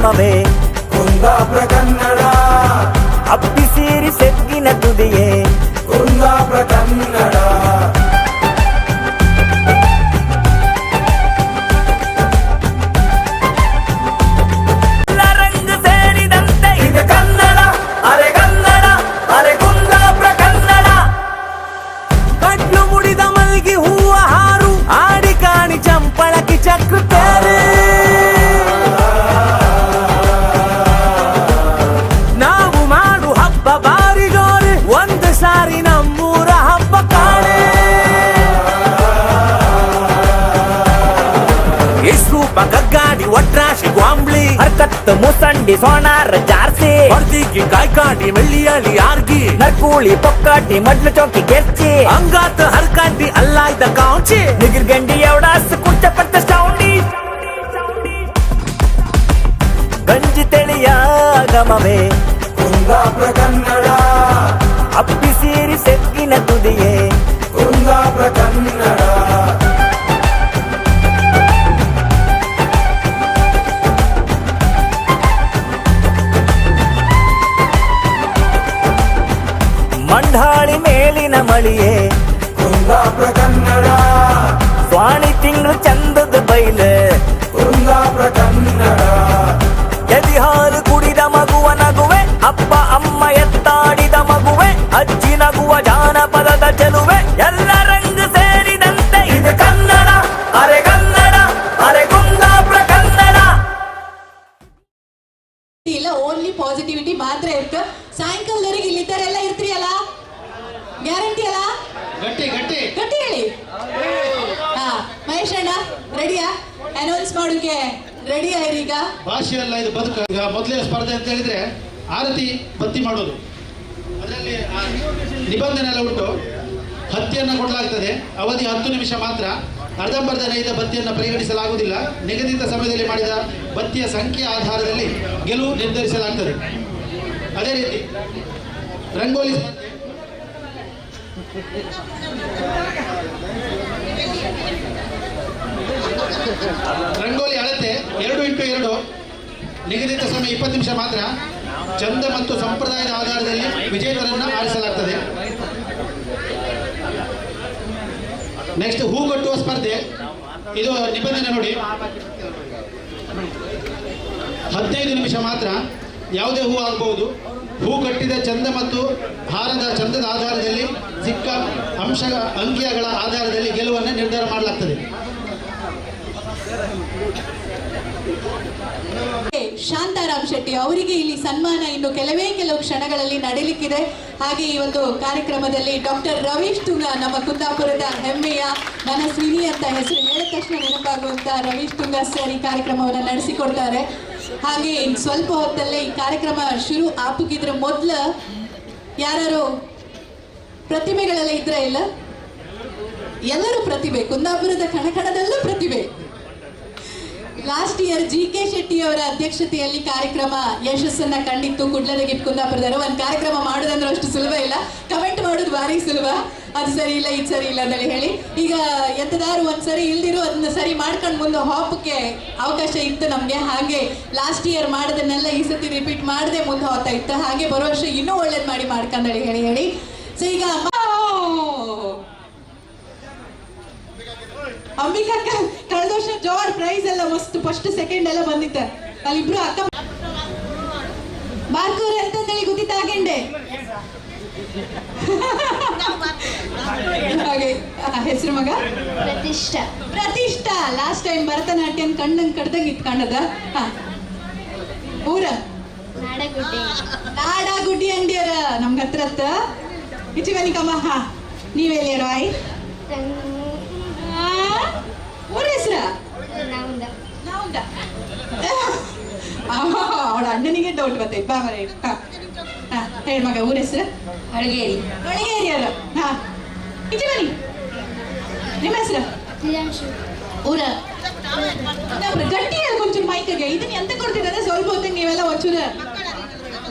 ಆಗಮವೇ ಕುಂದಾಪುರ ಕನ್ನಡ. ಅಪ್ಪಿಸೀರಿ ಸೆಗ್ಗಿನ ತುದಿಯೇ ಕುಂದಾಪುರ ಕನ್ನಡ. ಎಲ್ಲ ರಂಗು ಸೇರಿದಂತೆ ಇದು ಕನ್ನಡ, ಅರೆ ಕನ್ನಡ, ಅರೆ ಕುಂದಾಪುರ ಕನ್ನಡ. ಕಡ್ಲು ಮುಡಿದ ಮಲ್ಗಿ ಹೂವ ಹಾರು ಆಡಿ ಕಾಣಿ ಚಂಪಳಕಿ ಚಕ್ರತೇರು. ನಾವು ಮಾಡು ಹಬ್ಬ ಬಾರಿ ಜೋರು, ಒಂದು ಸಾರಿ ನಮ್ಮೂರ ಹಬ್ಬ ಕಾಣೆ. ಇಸ್ರೂಪ ಕಗ್ಗಾಡಿ ಒಟ್ರಾಶಿ ಗ್ವಾಂಬ್ಳಿ, ಹರ್ಕತ್ತು ಮುಸಂಡಿ ಸೋನಾರ ಜಾರ್ಸಿ, ಹೊರ್ದಿಗಿ ಕಾಯ್ಕಾಡಿ ಮೆಳ್ಳಿಯಾಳಿ ಆರ್ಗಿ, ನರ್ಕೂಳಿ ಪೊಕ್ಕಾಟಿ ಮಡ್ಲು ಚೌಕಿ ಗೆರ್ಚಿ, ಅಂಗಾತ ಹರ್ಕಾಂಡಿ ಅಲ್ಲಾಯ್ದ ಕಾಂಚಿ, ನಿಗಿರ್ಗಂಡಿ ಎವಡಾಸ್ ಕುಚ್ಚ ಪಟ್ಟ ಸೌಂಡಿ, ಗಂಜಿ ತಿಳಿಯ ಆಗಮವೇ ಕುಂದಾಪುರ ಕನ್ನಡ. ಅಪ್ಪಿಸೀರಿ ಸೆಗ್ಗಿನ ತುದಿಯೇ ಕುಂದಾಪುರ ಕನ್ನಡ. ಮಂಡಾಳಿ ಮೇಲಿನ ಮಳಿಯೇ ಕುಂದಾಪುರ ಕನ್ನಡ. ಸ್ವಾಣಿ ತಿಂಗಳು ಚಂದದ ಬೈಲು ಕುಂದಾಪುರ ಕನ್ನಡ. ಎದಿ ಹಾಲು ಕುಡಿದ ಮಗುವ ನಗುವೆ, ಅಪ್ಪ ಅಮ್ಮ ಎತ್ತಾಡಿದ ಮಗುವೆ, ಅಜ್ಜಿ ನಗುವ ಜಾನಪದದ ಚೆಲುವೆ, ಎಲ್ಲ ರಂಗು ಸೇರಿದಂತೆ ಇದು ಕನ್ನಡ, ಅರೆ ಕನ್ನಡ, ಅರೆ ಕುಂದಾಪುರ ಕನ್ನಡ. ಇಲ್ಲ, ಓನ್ಲಿ ಪಾಸಿಟಿವಿಟಿ ಮಾತ್ರ ಇರ್ತ. ಸಾಯಂಕಾಲದವರೆಗೆ ಇಲ್ಲಿದ್ದಾರೆಲ್ಲ ಇರ್ತೀರಿ ಅಲ್ಲ? ಗ್ಯಾರಂಟಿ ಅಲ್ಲ? ಗಟ್ಟಿ ಗಟ್ಟಿ. ಗಟ್ಟಿ ಹೇಳಿ. ಹಾ, ಮಹೇಶ್ ಅಣ್ಣ ರೆಡಿಯಾ? ಅನೌನ್ಸ್ ಮಾಡೋಕೆ ರೆಡಿ ಆಯ್ರಿ ಈಗ. ಭಾಷೆಯಲ್ಲ, ಇದು ಬದುಕು. ಈಗ ಮೊದಲೇ ಸ್ಪರ್ಧೆ ಅಂತ ಹೇಳಿದ್ರೆ ಆರತಿ ಬತ್ತಿ ಮಾಡೋದು. ಅದರಲ್ಲಿ ಆ ನಿಬಂಧನೆ ಎಲ್ಲ ಉಂಟು. ಹತ್ತಿಯನ್ನು ಕೊಡಲಾಗ್ತದೆ. ಅವಧಿ 10 ನಿಮಿಷ ಮಾತ್ರ. ಅರ್ಧಂಬರ್ಧ ನೇಯ್ದ ಬತ್ತಿಯನ್ನು ಪರಿಗಣಿಸಲಾಗುವುದಿಲ್ಲ. ನಿಗದಿತ ಸಮಯದಲ್ಲಿ ಮಾಡಿದ ಬತ್ತಿಯ ಸಂಖ್ಯೆಯ ಆಧಾರದಲ್ಲಿ ಗೆಲುವು ನಿರ್ಧರಿಸಲಾಗ್ತದೆ. ಅದೇ ರೀತಿ ರಂಗೋಲಿ ಸ್ಪರ್ಧೆ. ರಂಗೋಲಿ ಅಳತೆ 2 ಇಂಟು 2. ನಿಗದಿತ ಸಮಯ 20 ನಿಮಿಷ ಮಾತ್ರ. ಚಂದ ಮತ್ತು ಸಂಪ್ರದಾಯದ ಆಧಾರದಲ್ಲಿ ವಿಜೇತರನ್ನು ಆರಿಸಲಾಗ್ತದೆ. ನೆಕ್ಸ್ಟ್ ಹೂಗಟ್ಟುವ ಸ್ಪರ್ಧೆ. ಇದು ನಿಬಂಧನೆ ನೋಡಿ. 15 ನಿಮಿಷ ಮಾತ್ರ. ಯಾವುದೇ ಹೂ ಆಗಬಹುದು. ಹೂ ಕಟ್ಟಿದ ಚಂದ ಮತ್ತು ಹಾರದ ಚಂದದ ಆಧಾರದಲ್ಲಿ ಸಿಕ್ಕ ಅಂಶ ಅಂಕಿಗಳ ಆಧಾರದಲ್ಲಿ ಗೆಲುವನ್ನು ನಿರ್ಧಾರ ಮಾಡಲಾಗ್ತದೆ. ಶಾಂತಾರಾಮ್ ಶೆಟ್ಟಿ ಅವರಿಗೆ ಇಲ್ಲಿ ಸನ್ಮಾನ ಇನ್ನು ಕೆಲವೇ ಕೆಲವು ಕ್ಷಣಗಳಲ್ಲಿ ನಡೆಯಲಿಕ್ಕಿದೆ. ಹಾಗೆ ಈ ಒಂದು ಕಾರ್ಯಕ್ರಮದಲ್ಲಿ ಡಾಕ್ಟರ್ ರವೀಶ್ ತುಂಗಾ, ನಮ್ಮ ಕುಂದಾಪುರದ ಹೆಮ್ಮೆಯ ಮನಸ್ವಿನಿ ಅಂತ ಹೆಸರು ಹೇಳಿದ ತಕ್ಷಣ ನೆನಪಾಗುವಂತ ರವೀಶ್ ತುಂಗಾ ಸರ್ ಈ ಕಾರ್ಯಕ್ರಮವನ್ನು ನಡೆಸಿಕೊಡ್ತಾರೆ. ಹಾಗೆ ಇನ್ನು ಸ್ವಲ್ಪ ಹೊತ್ತಲ್ಲೇ ಈ ಕಾರ್ಯಕ್ರಮ ಶುರು ಆಪುಗಿದ್ರ ಮೊದಲ ಯಾರು ಪ್ರತಿಮೆಗಳೆಲ್ಲ ಇದ್ರ ಇಲ್ಲ? ಎಲ್ಲರೂ ಪ್ರತಿಭೆ, ಕುಂದಾಪುರದ ಕಣಕಣದಲ್ಲೂ ಪ್ರತಿಭೆ. Last year G K Shetty ಅವರ ಅಧ್ಯಕ್ಷತೆಯಲ್ಲಿ ಕಾರ್ಯಕ್ರಮ ಯಶಸ್ಸನ್ನ ಕಂಡಿತ್ತು. ಕುಡ್ಲದ ಗಿಫ್ಟ್ ಕುಂದಾಪುರದವರು. ಒಂದು ಕಾರ್ಯಕ್ರಮ ಮಾಡೋದಂದ್ರೆ ಅಷ್ಟು ಸುಲಭ ಇಲ್ಲ, ಕಮೆಂಟ್ ಮಾಡೋದು ಭಾರಿ ಸುಲಭ. ಅದು ಸರಿ ಇಲ್ಲ, ಇದು ಸರಿ ಇಲ್ಲ ಅಂತೇಳಿ ಹೇಳಿ. ಈಗ ಎಂತದಾರು ಒಂದ್ ಸರಿ ಇಲ್ದಿರೋ ಅದನ್ನ ಸರಿ ಮಾಡ್ಕೊಂಡು ಮುಂದೆ ಹಾಪಕ್ಕೆ ಅವಕಾಶ ಇತ್ತು ನಮಗೆ. ಹಾಗೆ ಲಾಸ್ಟ್ ಇಯರ್ ಮಾಡೋದನ್ನೆಲ್ಲ ಈ ಸತಿ ರಿಪೀಟ್ ಮಾಡದೆ ಮುಂದೆ ಹೋಗ್ತಾ ಇತ್ತು. ಹಾಗೆ ಬರೋ ವರ್ಷ ಇನ್ನೂ ಒಳ್ಳೇದು ಮಾಡಿ ಮಾಡ್ಕೊಂಡೇಳಿ ಹೇಳಿ ಹೇಳಿ. ಸೊ ಈಗ ಅಂಬಿಕಾ, ಕಳೆದ ವರ್ಷ ಜೋರ್ ಪ್ರೈಸ್ ಎಲ್ಲ ಮಸ್ತ್, ಫಸ್ಟ್ ಸೆಕೆಂಡ್ ಎಲ್ಲ ಬಂದಿತ್ತ. ಅಲ್ಲಿಬ್ರು ಅಕ್ಕ ಬಾರ್ಕೂರ್ ಅಂತಂದೇಳಿ ಗೊತ್ತಿತ್ತಾಗೆಂಡೆ. ಹಾಗೆ ಹೆಸರು ಮಗ? ಪ್ರತಿಷ್ಠಾ. ಪ್ರತಿಷ್ಠಾ. ಲಾಸ್ಟ್ ಟೈಮ್ ಭರತನಾಟ್ಯಂ ಕಣ್ಣಂಗ್ ಕಡ್ದಂಗ್ ಇತ್ಕೊಂಡದ. ಹಾ, ಊರ? ನಾಡಗುಡ್ಡೆ. ನಾಡಗುಡ್ಡಿ ಅಂಗಡಿಯರ ನಮ್ಗೆ ಹತ್ರ ಹತ್ತ ಇಚಿವನಿಕಮ್ಮ. ಹಾ, ನೀವೆಲ್ಲಿಯರ ಆಯ್? ಊರ ಹೆಸ್ರ? ನಾವುಂದ. ನಾವುಂದ. ಅವಳ ಅಣ್ಣನಿಗೆ ಡೌಟ್ ಬರ್ತೈತೆ. ಬಾ ಮರ. ಹಾ ಹಾ, ಹೇಳಿ ಮಗ, ಊರ ಹೆಸರು? ಅಳಗೇರಿ. ಒಳಗೇರಿಯರ. ಹಾ, ಈಚೆ ಬನ್ನಿ. ನಿಮ್ಮ ಹೆಸರು? ಪ್ರಿಯಾಂಶು. ಊರ? ಗಟ್ಟಿ ಹೇಳ್ ಒಂಚೂರು ಮೈಕಿಗೆ. ಇದನ್ನ ಎಂತ ಕೊಡ್ತಿದ್ದೆ ಸ್ವಲ್ಪ ಹೊತ್ತಿಗೆ ನೀವೆಲ್ಲ ಒಂಚೂರು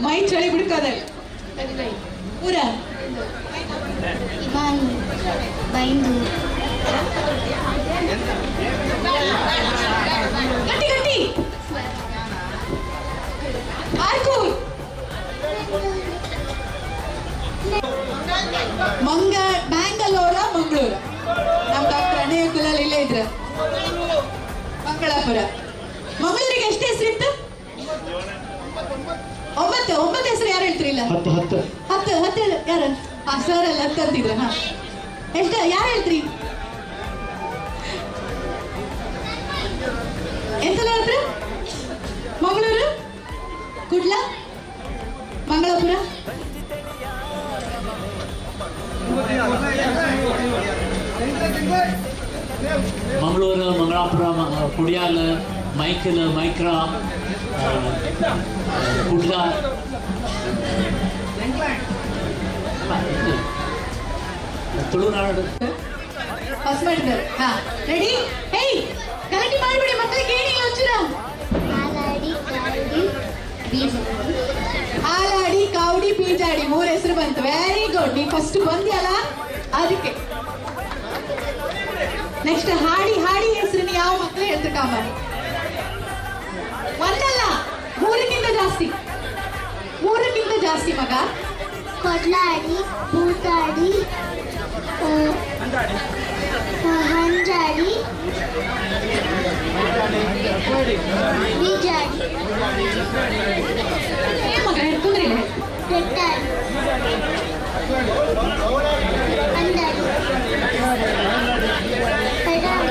ಮೈ ಚಳಿ ಬಿಡ್ಕೋದ. ಊರ? ಇಮಾನ್ ಬೈಂದು. ಗಟ್ಟಿ ಗಟ್ಟಿ. ಬ್ಯಾಂಗಲೋರ ಮಂಗಳೂರು. ನಮ್ಮ ಡಾಕ್ಟರ್ ಅಣ್ಣಯ್ಯ ಕುಲಾಲ್ ಇಲ್ಲೇ ಇದ್ರ. ಮಂಗಳಾಪುರ. ಮಂಗಳೂರಿಗೆ ಎಷ್ಟು ಹೆಸರಿತ್ತು? 9. 9 ಹೆಸರು ಯಾರು ಹೇಳ್ತಿರಿಲ್ಲ? 10 10 10 ಯಾರು? ಹಾ ಸರ್ ಅಲ್ಲಿ 10 ಅಂತಿದ್ರ. ಹಾ ಎಷ್ಟು ಯಾರು ಹೇಳ್ತ್ರಿ? ಎಂತೆಲ್ಲ ಹೇಳ್ತಾರೆ? ಮಂಗಳೂರು, ಕುಡ್ಲ, ಮಂಗಳಾಪುರ. ಮಂಗಳೂರು, ಮಂಗಳಾಪುರ, ಕುಡಿಯಾಲ, ಮೈಕಲ್, ಮೈಕ್ರಾ, ಕುಡ್ಲ, ತುಳುನಾಡು. ಪಾಸ್ ಮಾಡಿದ್ದಾರೆ. ಹಾ ರೆಡಿ? ಹೇಯ್ ಗಲಾಟೆ ಮಾಡ್ಬಿಡಿ ಮಕ್ಕಳಿಗೆ, ಏನಿಲ್ಲ ಒಂಚೂರ. ಹಾಲಾಡಿ ಕಾವಡಿ ಬೀಜಾಡಿ. ಹಾಲಾಡಿ ಕಾವಡಿ ಬೀಜಾಡಿ 3 ಹೆಸರು ಬಂತು. ವೆರಿ ಗುಡ್, ನೀ ಫಸ್ಟ್ ಬಂದ್ಯಲ್ಲ ಅದಕ್ಕೆ. ನೆಕ್ಸ್ಟ್ ಹಾಡಿ ಹಾಡಿ ಹೆಸರನ್ನ ಯಾವ ಮಕ್ಕಳು ಹೇಳ್ತಾರೆ? ಕಾಮನ್ ಒಂದಲ್ಲ, 3ಕ್ಕಿಂತ ಜಾಸ್ತಿ, 3ಕ್ಕಿಂತ ಜಾಸ್ತಿ ಮಗ. ಕೊಡ್ಲಾಡಿ, ಭೂತಾಡಿ, ಹಂಜಾಡಿ, ಬೀಜಾಡಿ. ಮಗ ತೊಂದ್ರೆ ಇಲ್ಲ. ದೊಡ್ಡಾಡಿ, ಅಂದಾಡಿ, ಪಡಾಡಿ.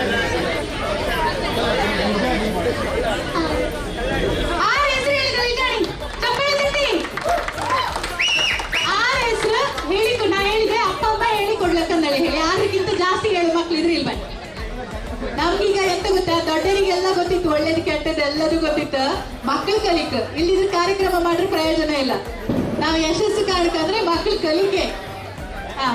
6 ಹೆಸರು ಹೇಳಿದ್ರು ಇದ್ದಾಡಿ. ಚಪ್ಪಾಳೆ ತಟ್ಟಿ. 6 ಹೆಸರು ಹೇಳಿಕೊ. ನಾ ಹೇಳಿದೆ ಅಪ್ಪ ಅಮ್ಮ ಹೇಳಿ ಕೊಡ್ಲಕ್ಕಂದಳಿ ಹೇಳಿ. 6ಕ್ಕಿಂತ ಜಾಸ್ತಿ ಹೇಳು ಮಕ್ಳಿದ್ರೆ ಇಲ್ಲಿ ಬನ್ನಿ. ನಮ್ಗೀಗ ಎಂತ ಗೊತ್ತಾ, ದೊಡ್ಡರಿಗೆಲ್ಲ ಗೊತ್ತಿತ್ತು ಒಳ್ಳೇದು ಕೆಟ್ಟದ್ದು ಎಲ್ಲದೂ ಗೊತ್ತಿತ್ತು. ಮಕ್ಳು ಕಲಿಕ ಇಲ್ಲಿದ್ರ ಕಾರ್ಯಕ್ರಮ ಮಾಡ್ರೆ ಪ್ರಯೋಜನ ಇಲ್ಲ. ನಾವು ಯಶಸ್ಸು ಕಾಣಕಂದ್ರೆ ಮಕ್ಳು ಕಲಿಕೆ. ಹಾ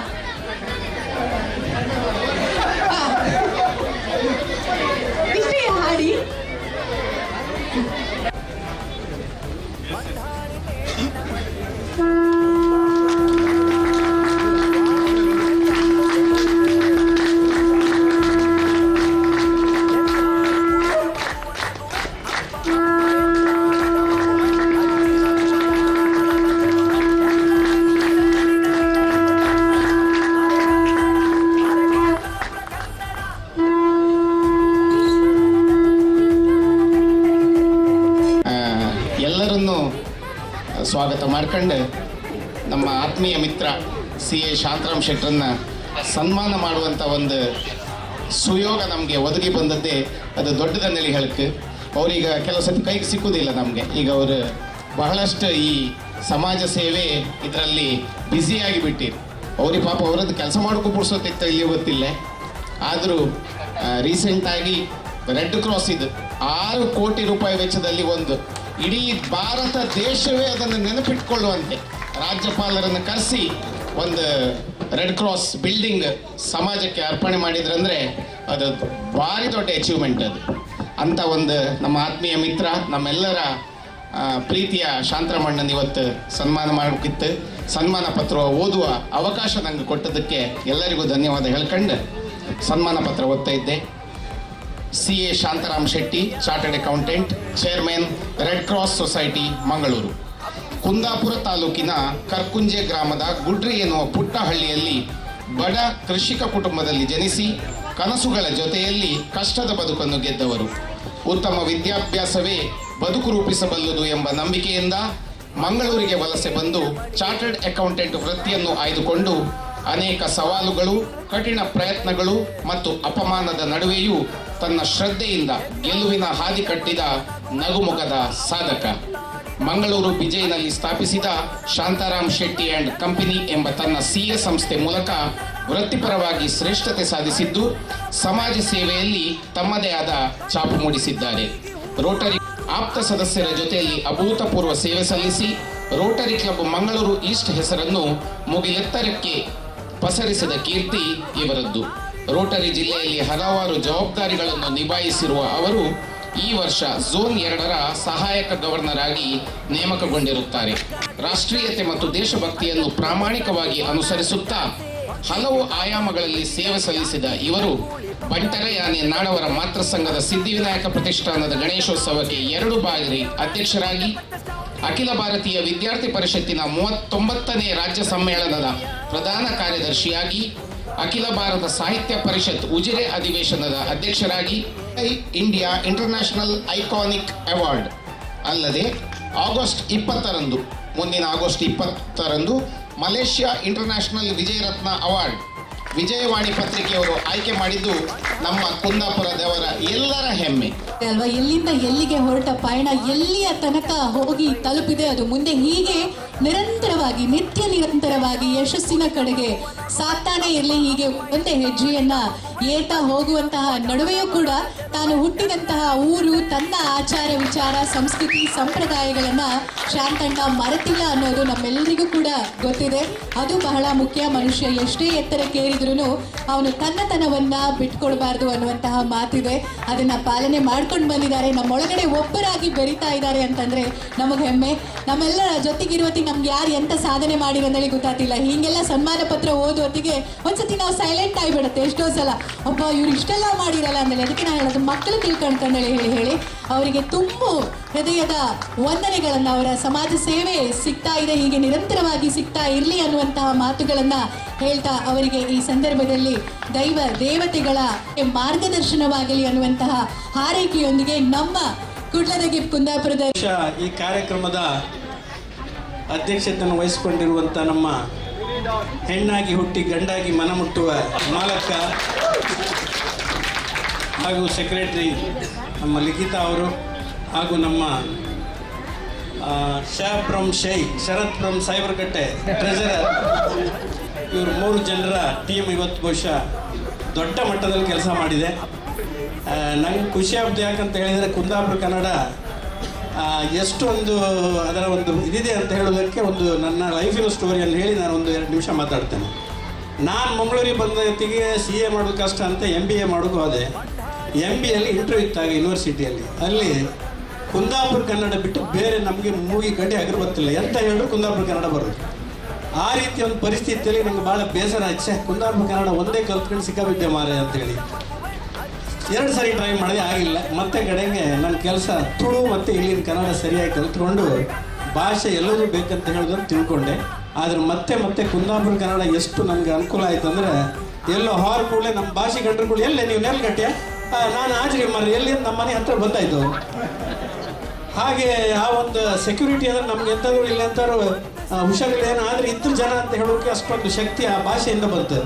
ಇಷ್ಟೇ ಹಾಡಿ. ಎಲ್ಲರನ್ನೂ ಸ್ವಾಗತ ಮಾಡ್ಕೊಂಡು ನಮ್ಮ ಆತ್ಮೀಯ ಮಿತ್ರ ಸಿ ಎ ಶಾಂತರಾಮ್ ಶೆಟ್ಟರನ್ನು ಸನ್ಮಾನ ಮಾಡುವಂಥ ಒಂದು ಸುಯೋಗ ನಮಗೆ ಒದಗಿ ಬಂದದ್ದೇ ಅದು ದೊಡ್ಡದನ್ನೇಳಿ ಹೇಳಕ್ಕೆ. ಅವರೀಗ ಕೆಲವು ಸತಿ ಕೈಗೆ ಸಿಕ್ಕುವುದಿಲ್ಲ ನಮಗೆ. ಈಗ ಅವರು ಬಹಳಷ್ಟು ಈ ಸಮಾಜ ಸೇವೆ ಇದರಲ್ಲಿ ಬ್ಯುಸಿಯಾಗಿ ಬಿಟ್ಟಿರು. ಅವ್ರಿಗೆ ಪಾಪ ಅವರದ್ದು ಕೆಲಸ ಮಾಡೋಕ್ಕೂ ಪುರ್ಸೊತ್ತಿತ್ತು ಇಲ್ಲಿ ಗೊತ್ತಿಲ್ಲ. ಆದರೂ ರೀಸೆಂಟಾಗಿ ರೆಡ್ ಕ್ರಾಸ್ ಇದು 6 ಕೋಟಿ ರೂಪಾಯಿ ವೆಚ್ಚದಲ್ಲಿ ಒಂದು ಇಡೀ ಭಾರತ ದೇಶವೇ ಅದನ್ನು ನೆನಪಿಟ್ಕೊಳ್ಳುವಂತೆ ರಾಜ್ಯಪಾಲರನ್ನು ಕರೆಸಿ ಒಂದು ರೆಡ್ ಕ್ರಾಸ್ ಬಿಲ್ಡಿಂಗ್ ಸಮಾಜಕ್ಕೆ ಅರ್ಪಣೆ ಮಾಡಿದ್ರಂದರೆ ಅದು ಭಾರಿ ದೊಡ್ಡ ಅಚೀವ್ಮೆಂಟ್ ಅದು. ಅಂಥ ಒಂದು ನಮ್ಮ ಆತ್ಮೀಯ ಮಿತ್ರ, ನಮ್ಮೆಲ್ಲರ ಪ್ರೀತಿಯ ಶಾಂತರಾಮಣ್ಣನ ಇವತ್ತು ಸನ್ಮಾನ ಮಾಡಬೇಕಿತ್ತು. ಸನ್ಮಾನ ಪತ್ರ ಓದುವ ಅವಕಾಶ ನನಗೆ ಕೊಟ್ಟದಕ್ಕೆ ಎಲ್ಲರಿಗೂ ಧನ್ಯವಾದ ಹೇಳ್ಕೊಂಡು ಸನ್ಮಾನ ಪತ್ರ ಓದ್ತಾ ಇದ್ದೆ. C A Shantaram Shetty, chartered accountant, chairman, Red Cross Society, Mangaluru. Kundapura ತಾಲೂಕಿನ ಕರ್ಕುಂಜೆ ಗ್ರಾಮದ ಗುಡ್ರಿ ಎನ್ನುವ ಪುಟ್ಟ ಹಳ್ಳಿಯಲ್ಲಿ ಬಡ ಕೃಷಿಕ ಕುಟುಂಬದಲ್ಲಿ ಜನಿಸಿ ಕನಸುಗಳ ಜೊತೆಯಲ್ಲಿ ಕಷ್ಟದ ಬದುಕನ್ನು ಗೆದ್ದವರು. ಉತ್ತಮ ವಿದ್ಯಾಭ್ಯಾಸವೇ ಬದುಕು ರೂಪಿಸಬಲ್ಲದು ಎಂಬ ನಂಬಿಕೆಯಿಂದ ಮಂಗಳೂರಿಗೆ ವಲಸೆ ಬಂದು ಚಾರ್ಟರ್ಡ್ ಅಕೌಂಟೆಂಟ್ ವೃತ್ತಿಯನ್ನು ಆಯ್ದುಕೊಂಡು ಅನೇಕ ಸವಾಲುಗಳು, ಕಠಿಣ ಪ್ರಯತ್ನಗಳು ಮತ್ತು ಅಪಮಾನದ ನಡುವೆಯೂ ತನ್ನ ಶ್ರದ್ಧೆಯಿಂದ ಗೆಲುವಿನ ಹಾದಿ ಕಟ್ಟಿದ ನಗುಮುಖದ ಸಾಧಕ. ಮಂಗಳೂರು ಬಿಜೈನಲ್ಲಿ ಸ್ಥಾಪಿಸಿದ ಶಾಂತಾರಾಮ್ ಶೆಟ್ಟಿ ಆ್ಯಂಡ್ ಕಂಪನಿ ಎಂಬ ತನ್ನ ಸಿಎ ಸಂಸ್ಥೆ ಮೂಲಕ ವೃತ್ತಿಪರವಾಗಿ ಶ್ರೇಷ್ಠತೆ ಸಾಧಿಸಿದ್ದು ಸಮಾಜ ಸೇವೆಯಲ್ಲಿ ತಮ್ಮದೇ ಆದ ಛಾಪು ಮೂಡಿಸಿದ್ದಾರೆ. ರೋಟರಿ ಆಪ್ತ ಸದಸ್ಯರ ಜೊತೆಯಲ್ಲಿ ಅಭೂತಪೂರ್ವ ಸೇವೆ ಸಲ್ಲಿಸಿ ರೋಟರಿ ಕ್ಲಬ್ ಮಂಗಳೂರು ಈಸ್ಟ್ ಹೆಸರನ್ನು ಮುಗಿಲೆತ್ತರಕ್ಕೆ ಪಸರಿಸಿದ ಕೀರ್ತಿ ಇವರದ್ದು. ರೋಟರಿ ಜಿಲ್ಲೆಯಲ್ಲಿ ಹಲವಾರು ಜವಾಬ್ದಾರಿಗಳನ್ನು ನಿಭಾಯಿಸಿರುವ ಅವರು ಈ ವರ್ಷ ಝೋನ್ 2ರ ಸಹಾಯಕ ಗವರ್ನರ್ ಆಗಿ ನೇಮಕಗೊಂಡಿರುತ್ತಾರೆ. ರಾಷ್ಟ್ರೀಯತೆ ಮತ್ತು ದೇಶಭಕ್ತಿಯನ್ನು ಪ್ರಾಮಾಣಿಕವಾಗಿ ಅನುಸರಿಸುತ್ತಾ ಹಲವು ಆಯಾಮಗಳಲ್ಲಿ ಸೇವೆ ಸಲ್ಲಿಸಿದ ಇವರು ಬಂಟರ ಯಾನೆ ನಾಡವರ ಮಾತೃ ಸಂಘದ ಸಿದ್ಧಿವಿನಾಯಕ ಪ್ರತಿಷ್ಠಾನದ ಗಣೇಶೋತ್ಸವಕ್ಕೆ 2 ಬಾರಿ ಅಧ್ಯಕ್ಷರಾಗಿ, ಅಖಿಲ ಭಾರತೀಯ ವಿದ್ಯಾರ್ಥಿ ಪರಿಷತ್ತಿನ 39ನೇ ರಾಜ್ಯ ಸಮ್ಮೇಳನದ ಪ್ರಧಾನ ಕಾರ್ಯದರ್ಶಿಯಾಗಿ, ಅಖಿಲ ಭಾರತ ಸಾಹಿತ್ಯ ಪರಿಷತ್ ಉಜಿರೆ ಅಧಿವೇಶನದ ಅಧ್ಯಕ್ಷರಾಗಿ, ಇಂಡಿಯಾ ಇಂಟರ್ನ್ಯಾಷನಲ್ ಐಕಾನಿಕ್ ಅವಾರ್ಡ್. ಅಲ್ಲದೆ ಆಗಸ್ಟ್ 20ರಂದು, ಮುಂದಿನ ಆಗಸ್ಟ್ 20ರಂದು Malaysia international Vijayaratna award Vijayavani ಪತ್ರಿಕೆಯವರು ಆಯ್ಕೆ ಮಾಡಿದ್ದು ನಮ್ಮ ಕುಂದಾಪುರದವರ ಎಲ್ಲರ ಹೆಮ್ಮೆ ಅಲ್ವಾ? ಎಲ್ಲಿಂದ ಎಲ್ಲಿಗೆ ಹೊರಟ ಪಯಣ ಎಲ್ಲಿಯ ತನಕ ಹೋಗಿ ತಲುಪಿದೆ, ಅದು ಮುಂದೆ ಹೀಗೆ ನಿರಂತರವಾಗಿ, ನಿತ್ಯ ನಿರಂತರವಾಗಿ ಯಶಸ್ಸಿನ ಕಡೆಗೆ ಸಾಗ್ತಾನೆ ಇರಲಿ. ಹೀಗೆ ಒಂದೇ ಹೆಜ್ಜೆಯನ್ನ ಏರ್ತಾ ಹೋಗುವಂತಹ ನಡುವೆಯೂ ಕೂಡ ತಾನು ಹುಟ್ಟಿದಂತಹ ಊರು, ತನ್ನ ಆಚಾರ ವಿಚಾರ, ಸಂಸ್ಕೃತಿ, ಸಂಪ್ರದಾಯಗಳನ್ನ ಶಾಂತಣ್ಣ ಮರೆತಿಲ್ಲ ಅನ್ನೋದು ನಮ್ಮೆಲ್ಲರಿಗೂ ಕೂಡ ಗೊತ್ತಿದೆ. ಅದು ಬಹಳ ಮುಖ್ಯ. ಮನುಷ್ಯ ಎಷ್ಟೇ ಎತ್ತರಕ್ಕೇರಿದ್ರೂ ಅವನು ತನ್ನತನವನ್ನ ಬಿಟ್ಕೊಡ್ಬಾರ್ದು ಅನ್ನುವಂತಹ ಮಾತಿದೆ. ಅದನ್ನ ಪಾಲನೆ ಮಾಡ್ಕೊಂಡು ಬಂದಿದ್ದಾರೆ. ನಮ್ಮೊಳಗಡೆ ಒಬ್ಬರಾಗಿ ಬೆರಿತಾ ಇದ್ದಾರೆ ಅಂತಂದ್ರೆ ನಮಗೆ ಹೆಮ್ಮೆ. ನಮ್ಮೆಲ್ಲರ ಜೊತೆಗಿರುವತ್ತಿಗೆ ನಮ್ಗೆ ಯಾರು ಎಂತ ಸಾಧನೆ ಮಾಡಿರೋಂದೇಳಿ ಗೊತ್ತಾಗ್ತಿಲ್ಲ. ಹೀಗೆಲ್ಲ ಸನ್ಮಾನ ಪತ್ರ ಓದುವತ್ತಿಗೆ ಒಂದ್ಸತಿ ನಾವು ಸೈಲೆಂಟ್ ಆಗಿಬಿಡುತ್ತೆ ಎಷ್ಟೋ ಸಲ. ಒಬ್ಬ ಇವ್ರು ಇಷ್ಟೆಲ್ಲ ಮಾಡಿರಲ್ಲ ಅಂದೇಳಿ. ಅದಕ್ಕೆ ನಾನು ಹೇಳೋದು, ಮಕ್ಕಳು ತಿಳ್ಕೊಂಡ್ಕಂದೇಳಿ ಹೇಳಿ ಹೇಳಿ ಅವರಿಗೆ ತುಂಬ ಹೃದಯದ ವಂದನೆಗಳನ್ನು. ಅವರ ಸಮಾಜ ಸೇವೆ ಸಿಗ್ತಾ ಇದೆ, ಹೀಗೆ ನಿರಂತರವಾಗಿ ಸಿಗ್ತಾ ಇರಲಿ ಅನ್ನುವಂತಹ ಮಾತುಗಳನ್ನು ಹೇಳ್ತಾ ಅವರಿಗೆ ಈ ಸಂದರ್ಭದಲ್ಲಿ ದೈವ ದೇವತೆಗಳ ಮಾರ್ಗದರ್ಶನವಾಗಲಿ ಅನ್ನುವಂತಹ ಹಾರೈಕೆಯೊಂದಿಗೆ ನಮ್ಮ ಕುಡ್ಲದ ಗಿಫ್ಟ್ ಕುಂದಾಪುರದ ಈ ಕಾರ್ಯಕ್ರಮದ ಅಧ್ಯಕ್ಷತೆಯನ್ನು ವಹಿಸಿಕೊಂಡಿರುವಂಥ ನಮ್ಮ ಹೆಣ್ಣಾಗಿ ಹುಟ್ಟಿ ಗಂಡಾಗಿ ಮನ ಮುಟ್ಟುವ ಮಾಲಕ್ಕ ಹಾಗೂ ಸೆಕ್ರೆಟರಿ ನಮ್ಮ ಲಿಖಿತಾ ಅವರು ಹಾಗೂ ನಮ್ಮ Shah from Shai Sharath from Saibarakatte treasurer, ಇವರು 3 ಜನರ ಟೀಮ್ ಇವತ್ತು ಬಹುಶಃ ದೊಡ್ಡ ಮಟ್ಟದಲ್ಲಿ ಕೆಲಸ ಮಾಡಿದೆ. ನಂಗೆ ಖುಷಿ ಆಗ್ತದೆ. ಯಾಕಂತ ಹೇಳಿದರೆ ಕುಂದಾಪುರ ಕನ್ನಡ ಎಷ್ಟೊಂದು ಅದರ ಒಂದು ಇದಿದೆ ಅಂತ ಹೇಳೋದಕ್ಕೆ ಒಂದು ನನ್ನ ಲೈಫಿನ ಸ್ಟೋರಿಯನ್ನು ಹೇಳಿ ನಾನು ಒಂದು 2 ನಿಮಿಷ ಮಾತಾಡ್ತೇನೆ. ನಾನು ಮಂಗಳೂರಿಗೆ ಬಂದ ಹೊತ್ತಿಗೆ CA ಮಾಡೋದು ಕಷ್ಟ ಅಂತ MBA ಮಾಡೋಕ್ಕೆ ಹೋದೆ. MBAಯಲ್ಲಿ ಇಂಟರ್ವ್ಯೂ ಇತ್ತಾಗ ಯೂನಿವರ್ಸಿಟಿಯಲ್ಲಿ, ಅಲ್ಲಿ ಕುಂದಾಪುರ ಕನ್ನಡ ಬಿಟ್ಟು ಬೇರೆ ನಮಗೆ ಮೂಗಿ ಗಡ್ಡೆ ಅಗರಬತ್ತಿಲ್ಲ, ಎಂತ ಹೇಳಿದ್ರು ಕುಂದಾಪುರ ಕನ್ನಡ ಬರೋದು. ಆ ರೀತಿ ಒಂದು ಪರಿಸ್ಥಿತಿಯಲ್ಲಿ ನಂಗೆ ಭಾಳ ಬೇಸರ ಆಯ್ತು. ಕುಂದಾಪುರ ಕನ್ನಡ ಒಂದೇ ಕಲ್ತ್ಕೊಂಡು ಸಿಕ್ಕಾಬಿದ್ದೆ ಮಾರೆ ಅಂತೇಳಿ 2 ಸರಿ ಟ್ರೈ ಮಾಡಿದೆ, ಆಗಿಲ್ಲ. ಮತ್ತೆ ಕಡೆಗೆ ನನ್ನ ಕೆಲಸ ತುಳು ಮತ್ತು ಇಲ್ಲಿನ ಕನ್ನಡ ಸರಿಯಾಗಿ ಕಲ್ತ್ಕೊಂಡು ಭಾಷೆ ಎಲ್ಲವೂ ಬೇಕಂತ ಹೇಳೋದನ್ನು ತಿಳ್ಕೊಂಡೆ. ಆದರೆ ಮತ್ತೆ ಮತ್ತೆ ಕುಂದಾಪುರ ಕನ್ನಡ ಎಷ್ಟು ನನಗೆ ಅನುಕೂಲ ಆಯಿತು ಅಂದರೆ, ಎಲ್ಲೋ ಹಾರ್ ಕೂಡಲೇ ನಮ್ಮ ಭಾಷೆ ಕಂಡ್ರೆ ಕೂಡ ಎಲ್ಲೇ ನೀವು ನೆಲಗಟ್ಟೆ, ನಾನು ಆಜ್ರಿ ಮಾರ್ರಿ ಎಲ್ಲಿ ನಮ್ಮ ಮನೆ ಹತ್ರ ಬಂದಾಯಿತು. ಹಾಗೆ ಆ ಒಂದು ಸೆಕ್ಯೂರಿಟಿ ಅಂದರೆ ನಮ್ಗೆ ಎಂಥದ್ರು ಇಲ್ಲ ಎಂಥವ್ರು ಹುಷಾರಿಲ್ಲ ಏನೋ ಆದರೆ ಇದ್ರ ಜನ ಅಂತ ಹೇಳೋಕ್ಕೆ ಅಷ್ಟೊಂದು ಶಕ್ತಿ ಆ ಭಾಷೆಯಿಂದ ಬಂತು.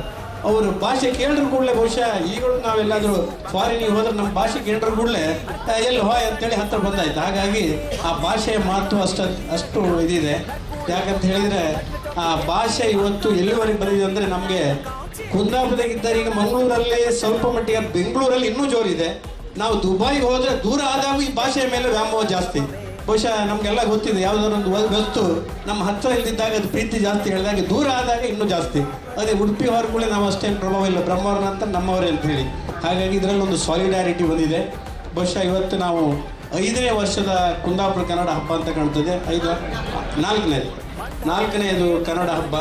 ಅವರು ಭಾಷೆ ಕೇಳಿದ್ರು ಕೂಡಲೇ ಬಹುಶಃ ಈಗಲೂ ನಾವೆಲ್ಲಾದರೂ ಫಾರಿನಿಗೆ ಹೋದ್ರೆ ನಮ್ಮ ಭಾಷೆ ಕೇಳಿದ್ರು ಕೂಡಲೇ ಎಲ್ಲಿ ಹೋಯ್ ಅಂತೇಳಿ ಹತ್ರ ಬಂದಾಯ್ತು. ಹಾಗಾಗಿ ಆ ಭಾಷೆಯ ಮಹತ್ವ ಅಷ್ಟು ಅಷ್ಟು ಇದಿದೆ. ಯಾಕಂತ ಹೇಳಿದರೆ ಆ ಭಾಷೆ ಇವತ್ತು ಎಲ್ಲಿವರೆಗೆ ಬಂದಿದೆ ಅಂದರೆ, ನಮಗೆ ಕುಂದಾಪುರದಾಗಿದ್ದಾರೆ ಈಗ ಮಂಗಳೂರಲ್ಲಿ ಸ್ವಲ್ಪ ಮಟ್ಟಿಗೆ, ಬೆಂಗಳೂರಲ್ಲಿ ಇನ್ನೂ ಜೋರಿದೆ. ನಾವು ದುಬೈಗೆ ಹೋದರೆ ದೂರ ಆದಾಗ ಈ ಭಾಷೆಯ ಮೇಲೆ ವ್ಯಾಮೋಹ ಜಾಸ್ತಿ. ಬಹುಶಃ ನಮಗೆಲ್ಲ ಗೊತ್ತಿದೆ, ಯಾವುದಾದ್ರು ಒಂದು ವಸ್ತು ನಮ್ಮ ಹತ್ತಿರ ಇಲ್ದಿದ್ದಾಗ ಅದು ಪ್ರೀತಿ ಜಾಸ್ತಿ ಹೇಳಿದಾಗ, ದೂರ ಆದಾಗ ಇನ್ನೂ ಜಾಸ್ತಿ. ಅದೇ ಉಡುಪಿ ಹೊರಗಡೆ ನಾವು ಅಷ್ಟೇನು ಪ್ರಭಾವ ಇಲ್ಲ, ಬ್ರಹ್ಮವ್ರನ್ನ ಅಂತ ನಮ್ಮವರೇ ಅಂತೇಳಿ. ಹಾಗಾಗಿ ಇದರಲ್ಲಿ ಒಂದು ಸಾಲಿಡಾರಿಟಿ ಬಂದಿದೆ. ಬಹುಶಃ ಇವತ್ತು ನಾವು 5ನೇ ವರ್ಷದ ಕುಂದಾಪುರ ಕನ್ನಡ ಹಬ್ಬ ಅಂತ ಕಾಣ್ತದೆ. 4ನೇದು ಕನ್ನಡ ಹಬ್ಬ.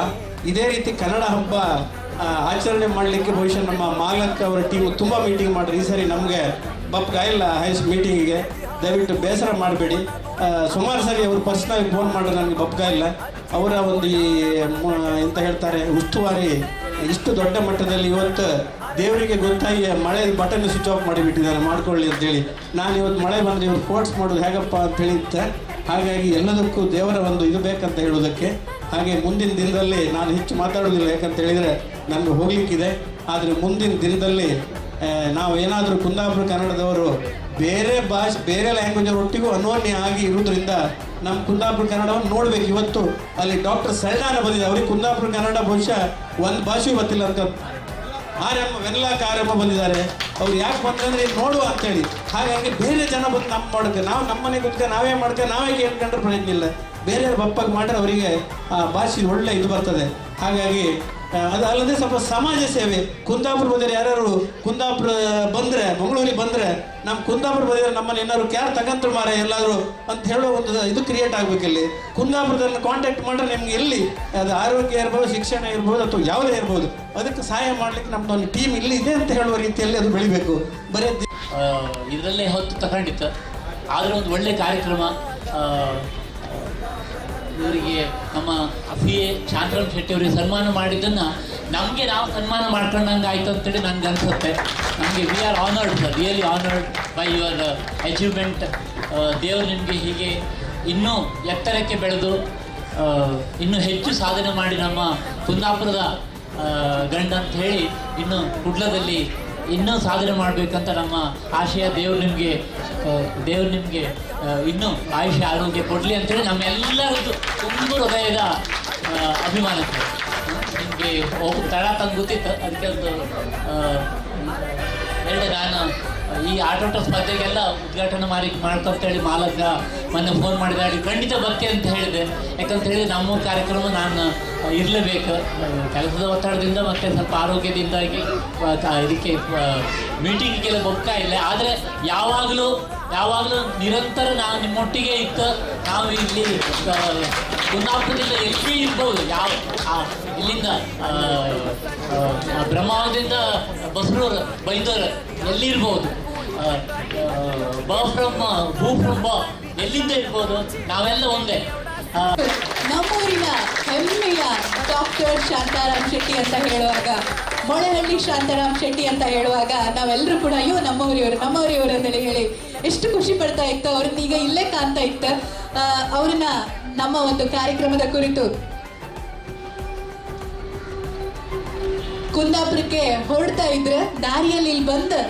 ಇದೇ ರೀತಿ ಕನ್ನಡ ಹಬ್ಬ ಆಚರಣೆ ಮಾಡಲಿಕ್ಕೆ ಬಹುಶಃ ನಮ್ಮ ಮಾಲಕ್ ಅವರ ಟೀಮು ತುಂಬ ಮೀಟಿಂಗ್ ಮಾಡ್ರಿ. ಈ ಸರಿ ನಮಗೆ ಬಪ್ಗಾಯಿಲ್ಲ ಹೈಸ್ ಮೀಟಿಂಗಿಗೆ, ದಯವಿಟ್ಟು ಬೇಸರ ಮಾಡಬೇಡಿ. ಸುಮಾರು ಸರಿ ಅವರು ಪರ್ಸ್ನಲ್ ಫೋನ್ ಮಾಡಿದ್ರೆ ನನಗೆ ಬಪ್ಗಾಯಿಲ್ಲ. ಅವರ ಒಂದು ಈ ಎಂತ ಹೇಳ್ತಾರೆ ಉಸ್ತುವಾರಿ ಇಷ್ಟು ದೊಡ್ಡ ಮಟ್ಟದಲ್ಲಿ ಇವತ್ತು ದೇವರಿಗೆ ಗೊತ್ತಾಗಿ ಮಳೆ ಬಟನ್ ಸ್ವಿಚ್ ಆಫ್ ಮಾಡಿಬಿಟ್ಟಿದ್ದಾರೆ, ಮಾಡ್ಕೊಳ್ಳಿ ಅಂತೇಳಿ. ನಾನು ಇವತ್ತು ಮಳೆ ಬಂದರೆ ಇವ್ರು ಫೋರ್ಸ್ ಮಾಡೋದು ಹೇಗಪ್ಪ ಅಂತ ಹೇಳಿದ್ದೆ. ಹಾಗಾಗಿ ಎಲ್ಲದಕ್ಕೂ ದೇವರ ಒಂದು ಇದು ಬೇಕಂತ ಹೇಳೋದಕ್ಕೆ. ಹಾಗೆ ಮುಂದಿನ ದಿನದಲ್ಲಿ ನಾನು ಹೆಚ್ಚು ಮಾತಾಡೋದಿಲ್ಲ, ಯಾಕಂತ ಹೇಳಿದರೆ ನನಗೆ ಹೋಗಲಿಕ್ಕಿದೆ. ಆದರೆ ಮುಂದಿನ ದಿನದಲ್ಲಿ ನಾವು ಏನಾದರೂ ಕುಂದಾಪುರ ಕನ್ನಡದವರು ಬೇರೆ ಭಾಷೆ ಬೇರೆ ಲ್ಯಾಂಗ್ವೇಜ್ ಒಟ್ಟಿಗೂ ಅನ್ಯೋನ್ಯ ಆಗಿ ಇರೋದ್ರಿಂದ ನಮ್ಮ ಕುಂದಾಪುರ ಕನ್ನಡವನ್ನು ನೋಡಬೇಕು. ಇವತ್ತು ಅಲ್ಲಿ ಡಾಕ್ಟರ್ ಸೆಲ್ಡಾನ ಬಂದಿದೆ, ಅವ್ರಿಗೆ ಕುಂದಾಪುರ ಕನ್ನಡ ಬಹುಶಃ ಒಂದು ಭಾಷೆಯೂ ಗೊತ್ತಿಲ್ಲ ಅಂತ. ಆರ್ಯಮ್ಮ ವೆನ್ಲಾಕ್ ಆರ್ಯಮ್ಮ ಬಂದಿದ್ದಾರೆ, ಅವ್ರು ಯಾಕೆ ಬಂದ್ರೆ ಇಲ್ಲಿ ನೋಡುವ ಅಂತೇಳಿ. ಹಾಗಾಗಿ ಬೇರೆ ಜನ ಬಂದು ನಮ್ಮ ಮಾಡೋಕ್ಕೆ, ನಾವು ನಮ್ಮನೆ ಕುತ್ಕ ನಾವೇ ಮಾಡ್ಕೊ ನಾವೇ ಕೇಳ್ಕೊಂಡ್ರೆ ಪ್ರಯೋಜನ ಇಲ್ಲ. ಬೇರೆ ಬಪ್ಪಾಗಿ ಮಾಡ್ರೆ ಅವರಿಗೆ ಆ ಭಾಷೆ ಒಳ್ಳೆ ಇದು ಬರ್ತದೆ. ಹಾಗಾಗಿ ಅದು ಅಲ್ಲದೆ ಸ್ವಲ್ಪ ಸಮಾಜ ಸೇವೆ, ಕುಂದಾಪುರ ಬಂದರೆ ಯಾರ್ಯಾರು ಕುಂದಾಪುರ ಬಂದರೆ ಮಂಗಳೂರಿಗೆ ಬಂದರೆ ನಮ್ಮ ಕುಂದಾಪುರ ಬಂದರೆ ನಮ್ಮಲ್ಲಿ ಏನಾದ್ರು ಕ್ಯಾರ್ ತಗಂತರು ಮಾರೆ ಎಲ್ಲಾದರೂ ಅಂತ ಹೇಳೋ ಒಂದು ಇದು ಕ್ರಿಯೇಟ್ ಆಗಬೇಕಿಲ್ಲಿ. ಕುಂದಾಪುರದನ್ನು ಕಾಂಟ್ಯಾಕ್ಟ್ ಮಾಡಿದ್ರೆ ನಿಮ್ಗೆ ಎಲ್ಲಿ ಅದು ಆರೋಗ್ಯ ಇರ್ಬೋದು, ಶಿಕ್ಷಣ ಇರ್ಬೋದು, ಅಥವಾ ಯಾವುದೇ ಇರ್ಬೋದು, ಅದಕ್ಕೆ ಸಹಾಯ ಮಾಡಲಿಕ್ಕೆ ನಮ್ಮದೊಂದು ಟೀಮ್ ಇಲ್ಲಿ ಇದೆ ಅಂತ ಹೇಳುವ ರೀತಿಯಲ್ಲಿ ಅದು ಬೆಳಿಬೇಕು. ಬರೀ ಇದರಲ್ಲೇ ಹೊತ್ತು ತಗೊಂಡಿತ್ತು. ಆದರೆ ಒಂದು ಒಳ್ಳೆಯ ಕಾರ್ಯಕ್ರಮ. ಇವರಿಗೆ ನಮ್ಮ ಸಿ ಎ ಶಾಂತರಾಮ್ ಶೆಟ್ಟಿ ಅವರಿಗೆ ಸನ್ಮಾನ ಮಾಡಿದ್ದನ್ನು ನಮಗೆ ನಾವು ಸನ್ಮಾನ ಮಾಡ್ಕೊಂಡಂಗೆ ಆಯಿತು ಅಂತೇಳಿ ನನಗೆ ಅನಿಸುತ್ತೆ. ನಮಗೆ we are honoured sir, really honoured by your achievement. ದೇವರು ನಿಮಗೆ ಹೀಗೆ ಇನ್ನೂ ಎತ್ತರಕ್ಕೆ ಬೆಳೆದು ಇನ್ನೂ ಹೆಚ್ಚು ಸಾಧನೆ ಮಾಡಿ ನಮ್ಮ ಕುಂದಾಪುರದ ಗಂಡ ಅಂತ ಹೇಳಿ ಇನ್ನು ಕುಡ್ಲದಲ್ಲಿ ಇನ್ನೂ ಸಾಧನೆ ಮಾಡಬೇಕಂತ ನಮ್ಮ ಆಶಯ. ದೇವರು ನಿಮಗೆ ಇನ್ನೂ ಆಯುಷ್ಯ ಆರೋಗ್ಯ ಕೊಡಲಿ ಅಂತೇಳಿ ನಮ್ಮೆಲ್ಲರದ್ದು ತುಂಬ ಹೃದಯದ ಅಭಿಮಾನ ಸರ್. ನಿಮಗೆ ತಡ ತಂದು ಗೊತ್ತಿತ್ತು, ಅದಕ್ಕೆ ಒಂದು ಎರಡು ನಾನು ಈ ಆಟೋಟ ಸ್ಪರ್ಧೆಗೆಲ್ಲ ಉದ್ಘಾಟನೆ ಮಾಡ್ತಂತೇಳಿ ಮಾಲಕ ಮೊನ್ನೆ ಫೋನ್ ಮಾಡಿದ, ಖಂಡಿತ ಬರ್ತೀನಿ ಅಂತ ಹೇಳಿದೆ. ಯಾಕಂತ ಹೇಳಿ ನಮ್ಮ ಕಾರ್ಯಕ್ರಮ ನಾನು ಇರಲೇಬೇಕು, ಕೆಲಸದ ಒತ್ತಡದಿಂದ ಮತ್ತು ಸ್ವಲ್ಪ ಆರೋಗ್ಯದಿಂದಾಗಿ ಇದಕ್ಕೆ ಮೀಟಿಂಗಿಗೆಲ್ಲ ಹೋಗ್ತಾ ಇಲ್ಲ. ಆದರೆ ಯಾವಾಗಲೂ ಯಾವಾಗಲೂ ನಿರಂತರ ನಾವು ನಿಮ್ಮೊಟ್ಟಿಗೆ ಇತ್ತು. ನಾವು ಇಲ್ಲಿ ಕುಂದಾಪುರದಿಂದ ಎಲ್ಲಿ ಇರ್ಬೋದು, ಯಾವ ಇಲ್ಲಿಂದ ಬ್ರಹ್ಮಾವರದಿಂದ ಬಸರೂರು ಬೈಂದೂರು ಎಲ್ಲಿ ಇರ್ಬೋದು, ಬ ಫ್ರಮ್ ಭೂ ಫ್ರಮ್ ಬ ಎಲ್ಲಿಂದ ಇರ್ಬೋದು, ನಾವೆಲ್ಲ ಒಂದೇ. ನಮ್ಮೂರಿನ ಹೆಮ್ಮೆಯ ಡಾಕ್ಟರ್ ಶಾಂತಾರಾಮ್ ಶೆಟ್ಟಿ ಅಂತ ಹೇಳುವಾಗ, ಮೊಳಹಳ್ಳಿ ಶಾಂತಾರಾಮ್ ಶೆಟ್ಟಿ ಅಂತ ಹೇಳುವಾಗ ನಾವೆಲ್ಲರೂ ಕೂಡ ಅಯ್ಯೋ ನಮ್ಮೂರಿಯವರು ನಮ್ಮೂರಿಯವರು ಅಂತೇಳಿ ಹೇಳಿ ಎಷ್ಟು ಖುಷಿ ಪಡ್ತಾ ಇತ್ತು. ಅವ್ರನ್ನ ಈಗ ಇಲ್ಲೇ ಕಾಣ್ತಾ ಇತ್ತು. ಅವ್ರನ್ನ ನಮ್ಮ ಒಂದು ಕಾರ್ಯಕ್ರಮದ ಕುರಿತು ಕುಂದಾಪುರಕ್ಕೆ ಹೊರಡ್ತಾ ಇದ್ರೆ ದಾರಿಯಲ್ಲಿ ಇಲ್ಲಿ ಬಂದು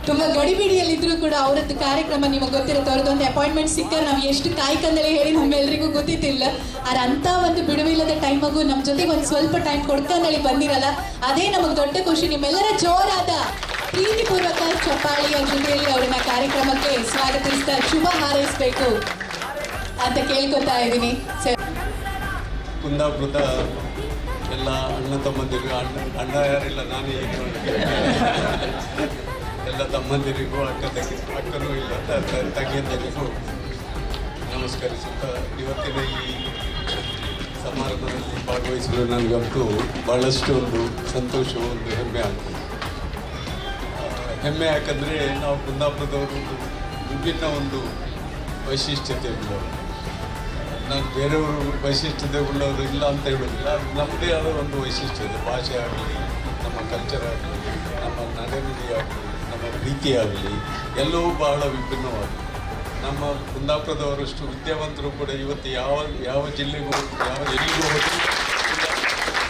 ತುಂಬಾ ಗಡಿಬಿಡಿಯಲ್ಲಿದ್ರು ಕೂಡ ಅವರದ್ದು ಕಾರ್ಯಕ್ರಮ ನಿಮಗೆ ಗೊತ್ತಿರುತ್ತೆ, ಅವ್ರದ್ದೊಂದು ಅಪಾಯಿಂಟ್ಮೆಂಟ್ ಸಿಕ್ಕರೆ ನಾವು ಎಷ್ಟು ಕಾಯ್ಕಂದಲೇ ಹೇಳಿ ನಮ್ಮೆಲ್ರಿಗೂ ಗೊತ್ತಿತ್ತಿಲ್ಲ. ಆದ್ರೆ ಅಂಥ ಒಂದು ಬಿಡುವಿಲ್ಲದ ಟೈಮಗೂ ನಮ್ಮ ಜೊತೆಗೆ ಒಂದು ಸ್ವಲ್ಪ ಟೈಮ್ ಕೊಡ್ಕಂದಳಿ ಬಂದಿರಲ್ಲ, ಅದೇ ನಮಗೆ ದೊಡ್ಡ ಖುಷಿ. ನಿಮ್ಮೆಲ್ಲರ ಜೋರಾದ ಪ್ರೀತಿಪೂರ್ವಕ ಚಪ್ಪಾಳಿಯ ಜೊತೆಯಲ್ಲಿ ಅವರನ್ನ ಕಾರ್ಯಕ್ರಮಕ್ಕೆ ಸ್ವಾಗತಿಸ್ತಾ ಶುಭ ಹಾರೈಸಬೇಕು ಅಂತ ಕೇಳ್ಕೊತಾ ಇದ್ದೀನಿ. ಕುಂದಾಪುರದ ಎಲ್ಲ ಅಣ್ಣ ತಮ್ಮಂದಿರಿಗೂ, ಅಣ್ಣ ಯಾರಿಲ್ಲ, ನಾನೇ ಎಲ್ಲ ತಮ್ಮಂದಿರಿಗೂ ಅಕ್ಕನೂ ಇಲ್ಲ ತಂಗಿಯಂದಿರಿಗೂ ನಮಸ್ಕರಿಸುತ್ತಾ ಇವತ್ತಿನ ಈ ಸಮಾರಂಭದಲ್ಲಿ ಭಾಗವಹಿಸಲು ನನಗಂತೂ ಭಾಳಷ್ಟು ಒಂದು ಸಂತೋಷ, ಒಂದು ಹೆಮ್ಮೆ ಆಗ್ತದೆ. ಹೆಮ್ಮೆ ಯಾಕಂದರೆ ನಾವು ಕುಂದಾಪುರದವರು ಒಂದು ವಿಭಿನ್ನ ಒಂದು ವೈಶಿಷ್ಟ್ಯತೆ ಉಳ್ಳವರು. ನಾನು ಬೇರೆಯವರು ವೈಶಿಷ್ಟ್ಯತೆ ಉಳ್ಳವರು ಇಲ್ಲ ಅಂತ ಹೇಳೋದಿಲ್ಲ, ಅದು ನಮ್ಮದೇ ಆದ ಒಂದು ವೈಶಿಷ್ಟ್ಯತೆ. ಭಾಷೆ ಆಗಲಿ, ನಮ್ಮ ಕಲ್ಚರ್ ಆಗಲಿ, ನಮ್ಮ ನಡೆನುಡಿ ಆಗಲಿ, ನಮ್ಮ ಪ್ರೀತಿ ಆಗಲಿ, ಎಲ್ಲವೂ ಬಹಳ ವಿಭಿನ್ನವಾಗಿದೆ. ನಮ್ಮ ಕುಂದಾಪುರದವರಷ್ಟು ವಿದ್ಯಾವಂತರು ಕೂಡ ಇವತ್ತು ಯಾವ ಯಾವ ಜಿಲ್ಲೆಗೂ ಯಾವ ಎಲ್ಲಿಗೂ ಹೋದರೂ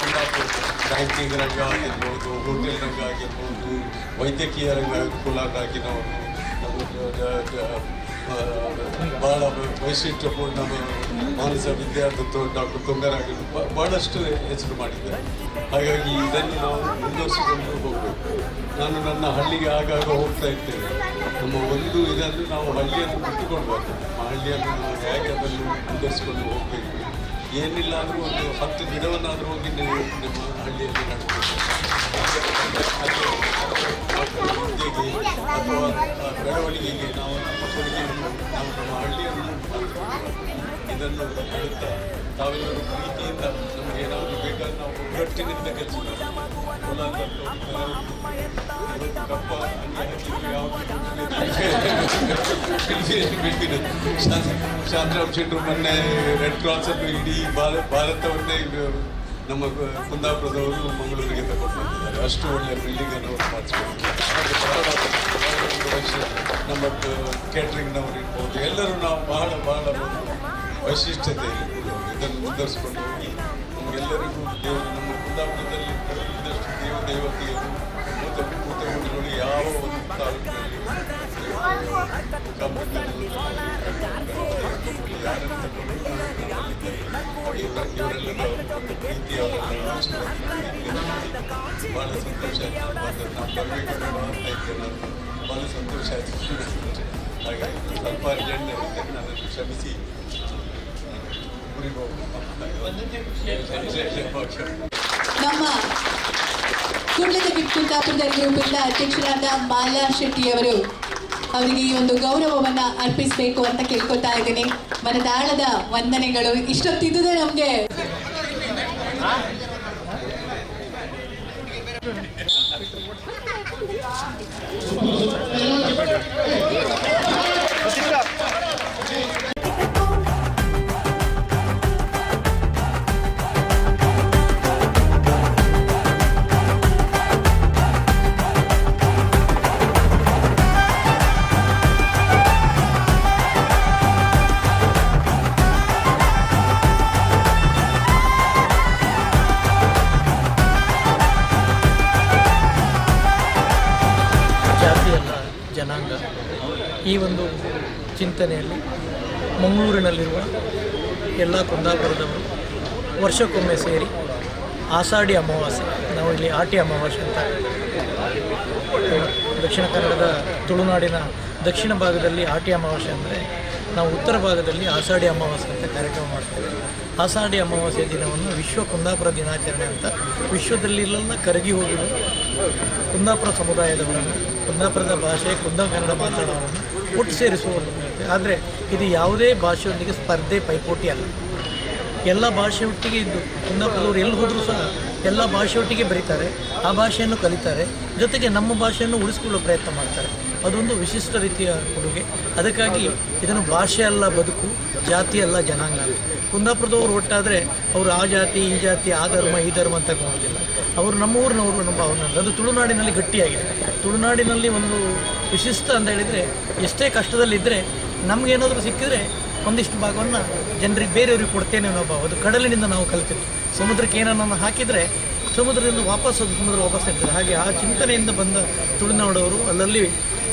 ಕುಂದಾಪುರ ಬ್ಯಾಂಕಿಂಗ್ ರಂಗ ಆಗಿರ್ಬೋದು, ಹೋಟೆಲ್ ರಂಗ ಆಗಿರ್ಬೋದು, ವೈದ್ಯಕೀಯ ರಂಗ ಕುಲಾರಾಗಿನವರು ನಮ್ಮ ಭಾಳ ವೈಶಿಷ್ಟ್ಯಪೂರ್ಣ ಮಾನಸ ವಿದ್ಯಾರ್ಥಿ ಡಾಕ್ಟರ್ ತುಂಗರಾಗಿ ಭಾಳಷ್ಟು ಹೆಸರು ಮಾಡಿದ್ದಾರೆ. ಹಾಗಾಗಿ ಇದನ್ನು ನಾವು ಮುಂದುವರಿಸಿಕೊಂಡು ಹೋಗಬೇಕು. ನಾನು ನನ್ನ ಹಳ್ಳಿಗೆ ಆಗಾಗ ಹೋಗ್ತಾ ಇರ್ತೇನೆ. ನಮ್ಮ ಒಂದು ಇದನ್ನು ನಾವು ಹಳ್ಳಿಯನ್ನು ಬಿಟ್ಟುಕೊಳ್ಬಾರ್ದು. ನಮ್ಮ ಹಳ್ಳಿಯನ್ನು ನಾವು ಹೇಗೆ ಅದನ್ನು ಮುಂದುವರಿಸಿಕೊಂಡು ಹೋಗಬೇಕು. ಏನಿಲ್ಲ ಅಂದರೂ ಒಂದು 10 ಗಿಡವನ್ನಾದರೂ ಹೋಗಿ ನೀವು ನಿಮ್ಮ ಹಳ್ಳಿಯಲ್ಲಿ ನೆಡಬೇಕು. ವಿದ್ಯೆಗೆ ಅಥವಾ ಬೆಳವಣಿಗೆಗೆ ನಾವು ನಮ್ಮ ಕೊಡುಗೆಯನ್ನು, ನಾವು ನಮ್ಮ ಹಳ್ಳಿಯನ್ನು ಇದನ್ನು ಹೇಳುತ್ತಾ ತಾವೆಲ್ಲರೂ ಪ್ರೀತಿಯಿಂದ ನಮಗೆ ಏನಾದರೂ ಬೇಕಾದ್ರೆ ನಾವು ಒಗ್ಗಟ್ಟಿನಿಂದ ಕೆಲಸ ಕಪ್ಪ ಶಾಂತರಾಮ್ ಶೆಟ್ಟರು ಮೊನ್ನೆ ರೆಡ್ ಕ್ರಾಸ್ ಅನ್ನು ಇಡೀ ಭಾರತವನ್ನೇ ನಮ್ಮ ಕುಂದಾಪುರದವರು ಮಂಗಳೂರಿಗೆ ತಗೊಂಡು ಬಂದಿದ್ದಾರೆ. ಅಷ್ಟು ಒಳ್ಳೆಯ ಬಿಲ್ಡಿಂಗ್ ಅನ್ನು ಅವರು ಮಾಡಿಸ್ಕೊಂಡಿದ್ದಾರೆ. ನಮ್ಮ ಕೇಟ್ರಿಂಗ್ನವರು ಇರ್ಬೋದು, ಎಲ್ಲರೂ ನಾವು ಬಹಳ ಬಹಳ ಒಂದು ವೈಶಿಷ್ಟ್ಯತೆ ಇದನ್ನು ಮುಂದುವರಿಸಿಕೊಂಡು ಹೋಗಿ ನಮಗೆಲ್ಲರಿಗೂ ದೇವರು ನಮ್ಮ ಕುಂದಾಪುರದಲ್ಲಿ ಪ್ರತಿಯೊಂದಷ್ಟು ದೇವ ದೇವತೆಯರು ಭೂತಗುಡಿಗಳು ಯಾವ ಒಂದು ತಾಲೂಕಿನಲ್ಲಿ ಯಾರನ್ನು ತಗೊಂಡು ಇವರೆಲ್ಲರ ಒಂದು ಪ್ರೀತಿ, ಅವರೆಲ್ಲರ ಆಶೀರ್ವಾದ ಭಾಳ ಸಂತೋಷ ಆಯಿತು. ನಾನು ಬರಬೇಕು ಅಂತ ಇದ್ದೆ, ನಾನು ಭಾಳ ಸಂತೋಷ ಆಯಿತು. ಹಾಗಾಗಿ ಸ್ವಲ್ಪ ಅರ್ಜೆಂಟ್ ಇರುತ್ತೆ, ನನ್ನನ್ನು ಕ್ಷಮಿಸಿ. ಊರಿಗೆ ಹೋಗ್ಬೇಕು. ನಮ್ಮ ಕುಡ್ಲದ ಕುಂದಾಪುರದ ಗ್ರೂಪಿನ ಅಧ್ಯಕ್ಷರಾದ ಮಾಲಾ ಶೆಟ್ಟಿಯವರು ಅವರಿಗೆ ಈ ಒಂದು ಗೌರವವನ್ನ ಅರ್ಪಿಸಬೇಕು ಅಂತ ಕೇಳ್ಕೊತಾ ಇದ್ದೀನಿ. ಮನದಾಳದ ವಂದನೆಗಳು. ಇಷ್ಟೊತ್ತಿದ್ದುದೇ ನಮ್ಗೆ. ಜನಾಂಗ. ಈ ಒಂದು ಚಿಂತನೆಯಲ್ಲಿ ಮಂಗಳೂರಿನಲ್ಲಿರುವ ಎಲ್ಲ ಕುಂದಾಪುರದವರು ವರ್ಷಕ್ಕೊಮ್ಮೆ ಸೇರಿ ಆಷಾಢಿ ಅಮಾವಾಸ್ಯೆ, ನಾವು ಇಲ್ಲಿ ಆಟಿ ಅಮಾವಾಸ್ಯೆ ಅಂತ ದಕ್ಷಿಣ ಕನ್ನಡದ ತುಳುನಾಡಿನ ದಕ್ಷಿಣ ಭಾಗದಲ್ಲಿ ಆಟಿ ಅಮಾವಾಸ್ಯೆ ಅಂದರೆ, ನಾವು ಉತ್ತರ ಭಾಗದಲ್ಲಿ ಆಷಾಢಿ ಅಮಾವಾಸ್ಯೆ ಅಂತ ಕಾರ್ಯಕ್ರಮ ಮಾಡ್ತೇವೆ. ಆಷಾಢಿ ಅಮಾವಾಸ್ಯೆ ದಿನವನ್ನು ವಿಶ್ವ ಕುಂದಾಪುರ ದಿನಾಚರಣೆ ಅಂತ ವಿಶ್ವದಲ್ಲೆಲ್ಲ ಕರಗಿ ಹೋಗಿರುವ ಕುಂದಾಪುರ ಸಮುದಾಯದವರನ್ನು, ಕುಂದಾಪುರದ ಭಾಷೆ ಕುಂದ ಕನ್ನಡ ಮಾತಾಡೋರನ್ನು ಒಟ್ಟು ಸೇರಿಸುವ ಒಂದು ಪ್ರಯತ್ನ. ಆದರೆ ಇದು ಯಾವುದೇ ಭಾಷೆಯೊಂದಿಗೆ ಸ್ಪರ್ಧೆ ಪೈಪೋಟಿ ಅಲ್ಲ. ಎಲ್ಲ ಭಾಷೆಯೊಟ್ಟಿಗೆ ಇದ್ದು ಕುಂದಾಪುರದವರು ಎಲ್ಲಿ ಹೋದರೂ ಸಹ ಎಲ್ಲ ಭಾಷೆಯೊಟ್ಟಿಗೆ ಬರೀತಾರೆ, ಆ ಭಾಷೆಯನ್ನು ಕಲಿತಾರೆ, ಜೊತೆಗೆ ನಮ್ಮ ಭಾಷೆಯನ್ನು ಉಳಿಸಿಕೊಳ್ಳೋ ಪ್ರಯತ್ನ ಮಾಡ್ತಾರೆ. ಅದೊಂದು ವಿಶಿಷ್ಟ ರೀತಿಯ ಕೊಡುಗೆ. ಅದಕ್ಕಾಗಿ ಇದನ್ನು ಭಾಷೆ ಅಲ್ಲ ಬದುಕು, ಜಾತಿ ಅಲ್ಲ ಜನಾಂಗ ಅಲ್ಲ. ಕುಂದಾಪುರದವರು ಒಟ್ಟಾದರೆ ಅವರು ಆ ಜಾತಿ ಈ ಜಾತಿ ಆ ಧರ್ಮ ಈ ಧರ್ಮ ಅಂತ ನೋಡೋದಿಲ್ಲ. ಅವರು ನಮ್ಮ ಊರಿನವರು, ನಮ್ಮ ಭಾವನೆ. ಅದು ತುಳುನಾಡಿನಲ್ಲಿ ಗಟ್ಟಿಯಾಗಿದೆ. ತುಳುನಾಡಿನಲ್ಲಿ ಒಂದು ವಿಶಿಷ್ಟ ಅಂತ ಹೇಳಿದರೆ, ಎಷ್ಟೇ ಕಷ್ಟದಲ್ಲಿದ್ದರೆ ನಮಗೇನಾದರೂ ಸಿಕ್ಕಿದರೆ ಒಂದಿಷ್ಟು ಭಾಗವನ್ನು ಜನರಿಗೆ ಬೇರೆಯವ್ರಿಗೆ ಕೊಡ್ತೇನೆ ಅನ್ನೋ ಭಾವ. ಅದು ಕಡಲಿನಿಂದ ನಾವು ಕಲಿತಿದ್ದು. ಸಮುದ್ರಕ್ಕೆ ಏನನ್ನು ಹಾಕಿದರೆ ಸಮುದ್ರದಿಂದ ವಾಪಸ್ ಅದು ಸಮುದ್ರ ವಾಪಸ್ ಇರ್ತದೆ. ಹಾಗೆ ಆ ಚಿಂತನೆಯಿಂದ ಬಂದ ತುಳುನಾಡವರು ಅಲ್ಲಲ್ಲಿ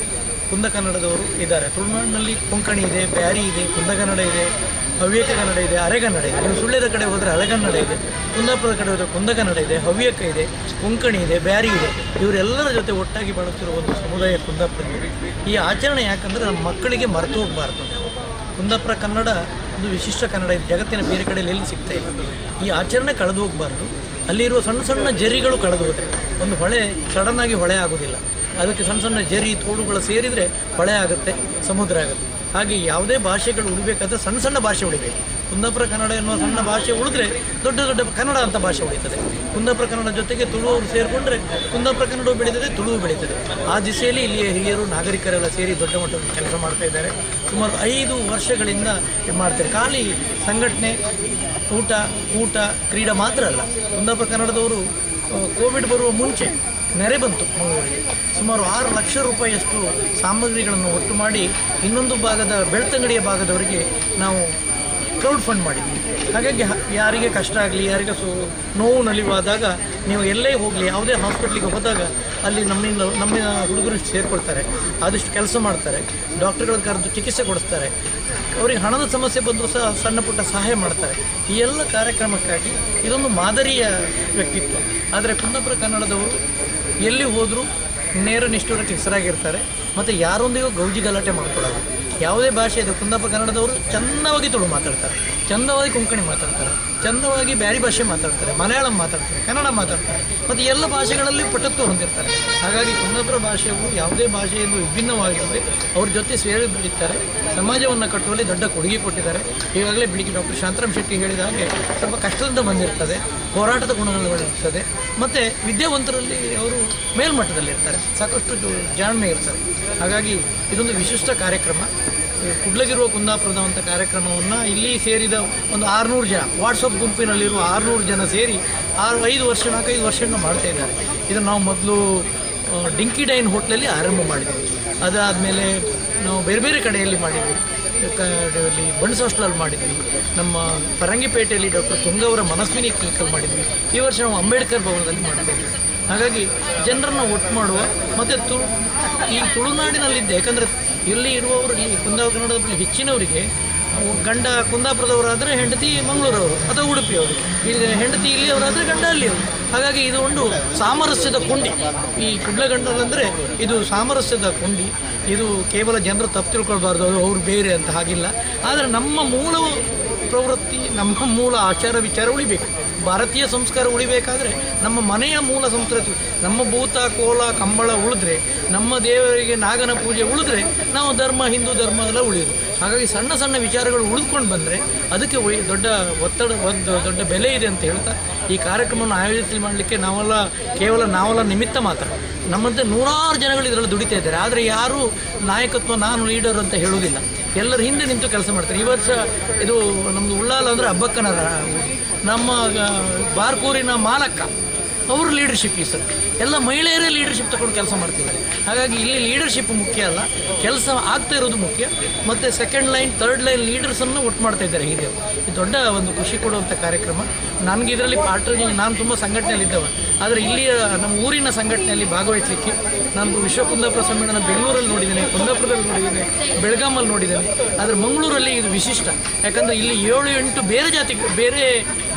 ಕುಂದ ಕನ್ನಡದವರು ಇದ್ದಾರೆ. ತುಳುನಾಡಿನಲ್ಲಿ ಕೊಂಕಣಿ ಇದೆ, ಬ್ಯಾರಿ ಇದೆ, ಕುಂದ ಕನ್ನಡ ಇದೆ, ಹವ್ಯಕ ಕನ್ನಡ ಇದೆ, ಅರೆಗನ್ನಡ ಇದೆ. ನೀವು ಸುಳ್ಳ್ಯದ ಕಡೆ ಹೋದರೆ ಅರೆಗನ್ನಡ ಇದೆ, ಕುಂದಾಪುರದ ಕಡೆ ಹೋದರೆ ಕುಂದ ಕನ್ನಡ ಇದೆ, ಹವ್ಯಕ ಇದೆ, ಕೊಂಕಣಿ ಇದೆ, ಬ್ಯಾರಿ ಇದೆ. ಇವರೆಲ್ಲರ ಜೊತೆ ಒಟ್ಟಾಗಿ ಬಾಳುತ್ತಿರುವ ಒಂದು ಸಮುದಾಯ ಕುಂದಾಪುರದಲ್ಲಿ. ಈ ಆಚರಣೆ ಯಾಕಂದರೆ ನಮ್ಮ ಮಕ್ಕಳಿಗೆ ಮರೆತು ಹೋಗಬಾರ್ದು. ಕುಂದಾಪುರ ಕನ್ನಡ ಒಂದು ವಿಶಿಷ್ಟ ಕನ್ನಡ ಇದೆ, ಜಗತ್ತಿನ ಬೇರೆ ಕಡೆಯಲ್ಲಿ ಎಲ್ಲಿ ಸಿಗ್ತಾ ಇಲ್ಲ. ಈ ಆಚರಣೆ ಕಳೆದು ಹೋಗಬಾರ್ದು. ಅಲ್ಲಿರುವ ಸಣ್ಣ ಸಣ್ಣ ಜರಿಗಳು ಕಳೆದು ಹೋದರೆ, ಒಂದು ಹೊಳೆ ಸಡನ್ನಾಗಿ ಹೊಳೆ ಆಗೋದಿಲ್ಲ, ಅದಕ್ಕೆ ಸಣ್ಣ ಸಣ್ಣ ಜರಿ ತೋಡುಗಳು ಸೇರಿದರೆ ಹೊಳೆ ಆಗುತ್ತೆ, ಸಮುದ್ರ ಆಗುತ್ತೆ. ಹಾಗೆ ಯಾವುದೇ ಭಾಷೆಗಳು ಉಳಿಬೇಕಾದ್ರೆ ಸಣ್ಣ ಸಣ್ಣ ಭಾಷೆ ಉಳಿಬೇಕು. ಕುಂದಾಪುರ ಕನ್ನಡ ಎನ್ನುವ ಸಣ್ಣ ಭಾಷೆ ಉಳಿದ್ರೆ ದೊಡ್ಡ ದೊಡ್ಡ ಕನ್ನಡ ಅಂತ ಭಾಷೆ ಉಳಿತದೆ. ಕುಂದಾಪುರ ಕನ್ನಡ ಜೊತೆಗೆ ತುಳುವರು ಸೇರಿಕೊಂಡ್ರೆ ಕುಂದಾಪುರ ಕನ್ನಡವು ಬೆಳೀತದೆ, ತುಳುವು ಬೆಳೀತದೆ. ಆ ದಿಸೆಯಲ್ಲಿ ಇಲ್ಲಿಯ ಹಿರಿಯರು ನಾಗರಿಕರೆಲ್ಲ ಸೇರಿ ದೊಡ್ಡ ಮಟ್ಟದ ಕೆಲಸ ಮಾಡ್ತಾ ಇದ್ದಾರೆ. ಸುಮಾರು 5 ವರ್ಷಗಳಿಂದ ಮಾಡ್ತಾರೆ. ಖಾಲಿ ಸಂಘಟನೆ, ಊಟ ಕೂಟ ಕ್ರೀಡೆ ಮಾತ್ರ ಅಲ್ಲ, ಕುಂದಾಪುರ ಕನ್ನಡದವರು ಕೋವಿಡ್ ಬರುವ ಮುಂಚೆ ನೆರೆ ಬಂತು ಮಂಗಳೂರಿಗೆ. ಸುಮಾರು 6 ಲಕ್ಷ ರೂಪಾಯಿಯಷ್ಟು ಸಾಮಗ್ರಿಗಳನ್ನು ಒಟ್ಟು ಮಾಡಿ ಇನ್ನೊಂದು ಭಾಗದ ಬೆಳ್ತಂಗಡಿಯ ಭಾಗದವರಿಗೆ ನಾವು ಕ್ರೌಡ್ ಫಂಡ್ ಮಾಡಿದ್ವಿ. ಹಾಗಾಗಿ ಯಾರಿಗೆ ಕಷ್ಟ ಆಗಲಿ, ಯಾರಿಗೆ ನೋವು ನಲಿವಾದಾಗ ನೀವು ಎಲ್ಲೇ ಹೋಗಲಿ, ಯಾವುದೇ ಹಾಸ್ಪಿಟ್ಲಿಗೆ ಹೋದಾಗ ಅಲ್ಲಿ ನಮ್ಮ ಹುಡುಗರು ಸೇರಿಕೊಳ್ತಾರೆ, ಆದಷ್ಟು ಕೆಲಸ ಮಾಡ್ತಾರೆ, ಡಾಕ್ಟರ್ಗಳ ಕರೆದು ಚಿಕಿತ್ಸೆ ಕೊಡಿಸ್ತಾರೆ, ಅವರಿಗೆ ಹಣದ ಸಮಸ್ಯೆ ಬಂದರೂ ಸಹ ಸಣ್ಣ ಪುಟ್ಟ ಸಹಾಯ ಮಾಡ್ತಾರೆ. ಈ ಎಲ್ಲ ಕಾರ್ಯಕ್ರಮಕ್ಕಾಗಿ ಇದೊಂದು ಮಾದರಿಯ ವ್ಯಕ್ತಿತ್ವ. ಆದರೆ ಕುಂದಾಪುರ ಕನ್ನಡದವರು ಎಲ್ಲಿ ಹೋದರೂ ನೇರ ನಿಷ್ಠುರಕ್ಕೆ ಹೆಸರಾಗಿರ್ತಾರೆ ಮತ್ತು ಯಾರೊಂದಿಗೂ ಗೌಜಿ ಗಲಾಟೆ ಮಾಡ್ಕೊಳ್ಳೋದು. ಯಾವುದೇ ಭಾಷೆ ಇದೆ, ಕುಂದಾಪುರ ಕನ್ನಡದವರು ಚಂದವಾಗಿ ತುಳು ಮಾತಾಡ್ತಾರೆ, ಚಂದವಾಗಿ ಕೊಂಕಣಿ ಮಾತಾಡ್ತಾರೆ, ಚಂದವಾಗಿ ಬ್ಯಾರಿ ಭಾಷೆ ಮಾತಾಡ್ತಾರೆ, ಮಲಯಾಳಂ ಮಾತಾಡ್ತಾರೆ, ಕನ್ನಡ ಮಾತಾಡ್ತಾರೆ ಮತ್ತು ಎಲ್ಲ ಭಾಷೆಗಳಲ್ಲಿ ಪಟುತ್ವ ಹೊಂದಿರ್ತಾರೆ. ಹಾಗಾಗಿ ಕುಂದಾಪುರ ಭಾಷೆಯು ಯಾವುದೇ ಭಾಷೆಯಿಂದ ವಿಭಿನ್ನವಾಗಿರದೆ ಅವ್ರ ಜೊತೆ ಸೇರಿ ಬೆಳೀತಾರೆ, ಸಮಾಜವನ್ನು ಕಟ್ಟುವಲ್ಲಿ ದೊಡ್ಡ ಕೊಡುಗೆ ಕೊಟ್ಟಿದ್ದಾರೆ. ಈಗಾಗಲೇ ಬೆಳಿಗ್ಗೆ ಡಾಕ್ಟರ್ ಶಾಂತರಾಮ್ ಶೆಟ್ಟಿ ಹೇಳಿದ ಹಾಗೆ ಸ್ವಲ್ಪ ಕಷ್ಟದಿಂದ ಬಂದಿರ್ತದೆ, ಹೋರಾಟದ ಗುಣಗಳಿರ್ತದೆ ಮತ್ತು ವಿದ್ಯಾವಂತರಲ್ಲಿ ಅವರು ಮೇಲ್ಮಟ್ಟದಲ್ಲಿರ್ತಾರೆ, ಸಾಕಷ್ಟು ಜಾಣ್ಮೆ ಇರ್ತಾರೆ. ಹಾಗಾಗಿ ಇದೊಂದು ವಿಶಿಷ್ಟ ಕಾರ್ಯಕ್ರಮ. ಕುಡ್ಲಗಿರುವ ಕುಂದಾಪುರದ ಅಂತ ಕಾರ್ಯಕ್ರಮವನ್ನು ಇಲ್ಲಿ ಸೇರಿದ ಒಂದು 600 ಜನ, ವಾಟ್ಸಪ್ ಗುಂಪಿನಲ್ಲಿರುವ 600 ಜನ ಸೇರಿ 5 ವರ್ಷ 4-5 ವರ್ಷದಿಂದ ಮಾಡ್ತಾ ಇದ್ದಾರೆ. ಇದನ್ನು ನಾವು ಮೊದಲು ಡಿಂಕಿ ಡೈನ್ ಹೋಟ್ಲಲ್ಲಿ ಆರಂಭ ಮಾಡಿದ್ವಿ. ಅದಾದಮೇಲೆ ನಾವು ಬೇರೆ ಬೇರೆ ಕಡೆಯಲ್ಲಿ ಮಾಡಿದ್ವಿ, ಅಲ್ಲಿ ಬಣ್ಸ್ ಹಾಸ್ಟೆಲಲ್ಲಿ ಮಾಡಿದ್ವಿ, ನಮ್ಮ ಪರಂಗಿಪೇಟೆಯಲ್ಲಿ ಡಾಕ್ಟರ್ ತುಂಗವರ ಮನಸ್ವಿನಿ ಕ್ಲಿನಿಕಲ್ಲಿ ಮಾಡಿದ್ವಿ. ಈ ವರ್ಷ ನಾವು ಅಂಬೇಡ್ಕರ್ ಭವನದಲ್ಲಿ ಮಾಡ್ತಾ ಇದ್ವಿ. ಹಾಗಾಗಿ ಜನರನ್ನು ಒಟ್ಟು ಮಾಡುವ ಮತ್ತು ಈ ತುಳುನಾಡಿನಲ್ಲಿದ್ದೆ, ಯಾಕಂದರೆ ಇಲ್ಲಿ ಇರುವವರು ಇಲ್ಲಿ ಕುಂದಾಪುರ ಕನ್ನಡದಲ್ಲಿ ಹೆಚ್ಚಿನವರಿಗೆ ಗಂಡ ಕುಂದಾಪುರದವರಾದರೆ ಹೆಂಡತಿ ಮಂಗಳೂರವರು ಅಥವಾ ಉಡುಪಿಯವರು, ಇಲ್ಲಿ ಹೆಂಡತಿ ಇಲ್ಲಿಯವರಾದರೆ ಗಂಡ ಅಲ್ಲಿಯವರು. ಹಾಗಾಗಿ ಇದು ಒಂದು ಸಾಮರಸ್ಯದ ಕೊಂಡಿ. ಈ ಕುಡ್ಲಗಂಡಲಂದರೆ ಇದು ಸಾಮರಸ್ಯದ ಕೊಂಡಿ. ಇದು ಕೇವಲ ಜನರು ತಪ್ಪು ತಿಳ್ಕೊಳ್ಬಾರ್ದು, ಅದು ಅವ್ರು ಬೇರೆ ಅಂತ ಹಾಗಿಲ್ಲ. ಆದರೆ ನಮ್ಮ ಮೂಲ ಪ್ರವೃತ್ತಿ, ನಮ್ಮ ಮೂಲ ಆಚಾರ ವಿಚಾರ ಉಳಿಬೇಕು. ಭಾರತೀಯ ಸಂಸ್ಕಾರ ಉಳಿಬೇಕಾದರೆ ನಮ್ಮ ಮನೆಯ ಮೂಲ ಸಂಸ್ಕೃತಿ, ನಮ್ಮ ಭೂತ ಕೋಲ ಕಂಬಳ ಉಳಿದ್ರೆ, ನಮ್ಮ ದೇವರಿಗೆ ನಾಗನ ಪೂಜೆ ಉಳಿದ್ರೆ ನಾವು ಧರ್ಮ, ಹಿಂದೂ ಧರ್ಮ ಎಲ್ಲ ಉಳಿಯೋದು. ಹಾಗಾಗಿ ಸಣ್ಣ ಸಣ್ಣ ವಿಚಾರಗಳು ಉಳಿದುಕೊಂಡು ಬಂದರೆ ಅದಕ್ಕೆ ದೊಡ್ಡ ಒತ್ತಡ, ಒಂದು ದೊಡ್ಡ ಬೆಲೆ ಇದೆ ಅಂತ ಹೇಳ್ತಾ ಈ ಕಾರ್ಯಕ್ರಮವನ್ನು ಆಯೋಜಿಸಿ ಮಾಡಲಿಕ್ಕೆ ನಾವೆಲ್ಲ ಕೇವಲ ನಾವೆಲ್ಲ ನಿಮಿತ್ತ ಮಾತ್ರ. ನಮ್ಮಂತೆ ನೂರಾರು ಜನಗಳು ಇದರಲ್ಲಿ ದುಡಿತಾ ಇದ್ದಾರೆ. ಆದರೆ ಯಾರೂ ನಾಯಕತ್ವ, ನಾನು ಲೀಡರ್ ಅಂತ ಹೇಳುವುದಿಲ್ಲ, ಎಲ್ಲರ ಹಿಂದೆ ನಿಂತು ಕೆಲಸ ಮಾಡ್ತಾರೆ. ಈ ವರ್ಷ ಇದು ನಮ್ಮದು ಉಳ್ಳಾಲ ಅಂದರೆ ಹಬ್ಬಕ್ಕನ, ನಮ್ಮ ಬಾರ್ಕೂರಿನ ಮಾಲಕ್ಕ ಅವರು ಲೀಡರ್ಶಿಪ್ ಈ ಸರ್. ಎಲ್ಲ ಮಹಿಳೆಯರೇ ಲೀಡರ್ಶಿಪ್ ತಗೊಂಡು ಕೆಲಸ ಮಾಡ್ತಿದ್ದಾರೆ. ಹಾಗಾಗಿ ಇಲ್ಲಿ ಲೀಡರ್ಶಿಪ್ ಮುಖ್ಯ ಅಲ್ಲ, ಕೆಲಸ ಆಗ್ತಾ ಇರೋದು ಮುಖ್ಯ. ಮತ್ತು ಸೆಕೆಂಡ್ ಲೈನ್, ಥರ್ಡ್ ಲೈನ್ ಲೀಡರ್ಸನ್ನು ಒಟ್ಟು ಮಾಡ್ತಾ ಇದ್ದಾರೆ ಹಿರಿಯರು. ಇದು ದೊಡ್ಡ ಒಂದು ಖುಷಿ ಕೊಡುವಂಥ ಕಾರ್ಯಕ್ರಮ. ನನಗೆ ಇದರಲ್ಲಿ ಪಾರ್ಟ್, ನಾನು ತುಂಬ ಸಂಘಟನೆಯಲ್ಲಿದ್ದವ, ಆದರೆ ಇಲ್ಲಿಯ ನಮ್ಮ ಊರಿನ ಸಂಘಟನೆಯಲ್ಲಿ ಭಾಗವಹಿಸಲಿಕ್ಕೆ ನಾನು ವಿಶ್ವ ಕುಂದಾಪುರ ಸಮ್ಮೇಳನ ಬೆಂಗಳೂರಲ್ಲಿ ನೋಡಿದ್ದೇನೆ, ಕುಂದಾಪುರದಲ್ಲಿ ನೋಡಿದ್ದೇನೆ, ಬೆಳಗಾಮಲ್ಲಿ ನೋಡಿದ್ದೇನೆ. ಆದರೆ ಮಂಗಳೂರಲ್ಲಿ ಇದು ವಿಶಿಷ್ಟ. ಯಾಕಂದರೆ ಇಲ್ಲಿ 7-8 ಬೇರೆ ಜಾತಿ, ಬೇರೆ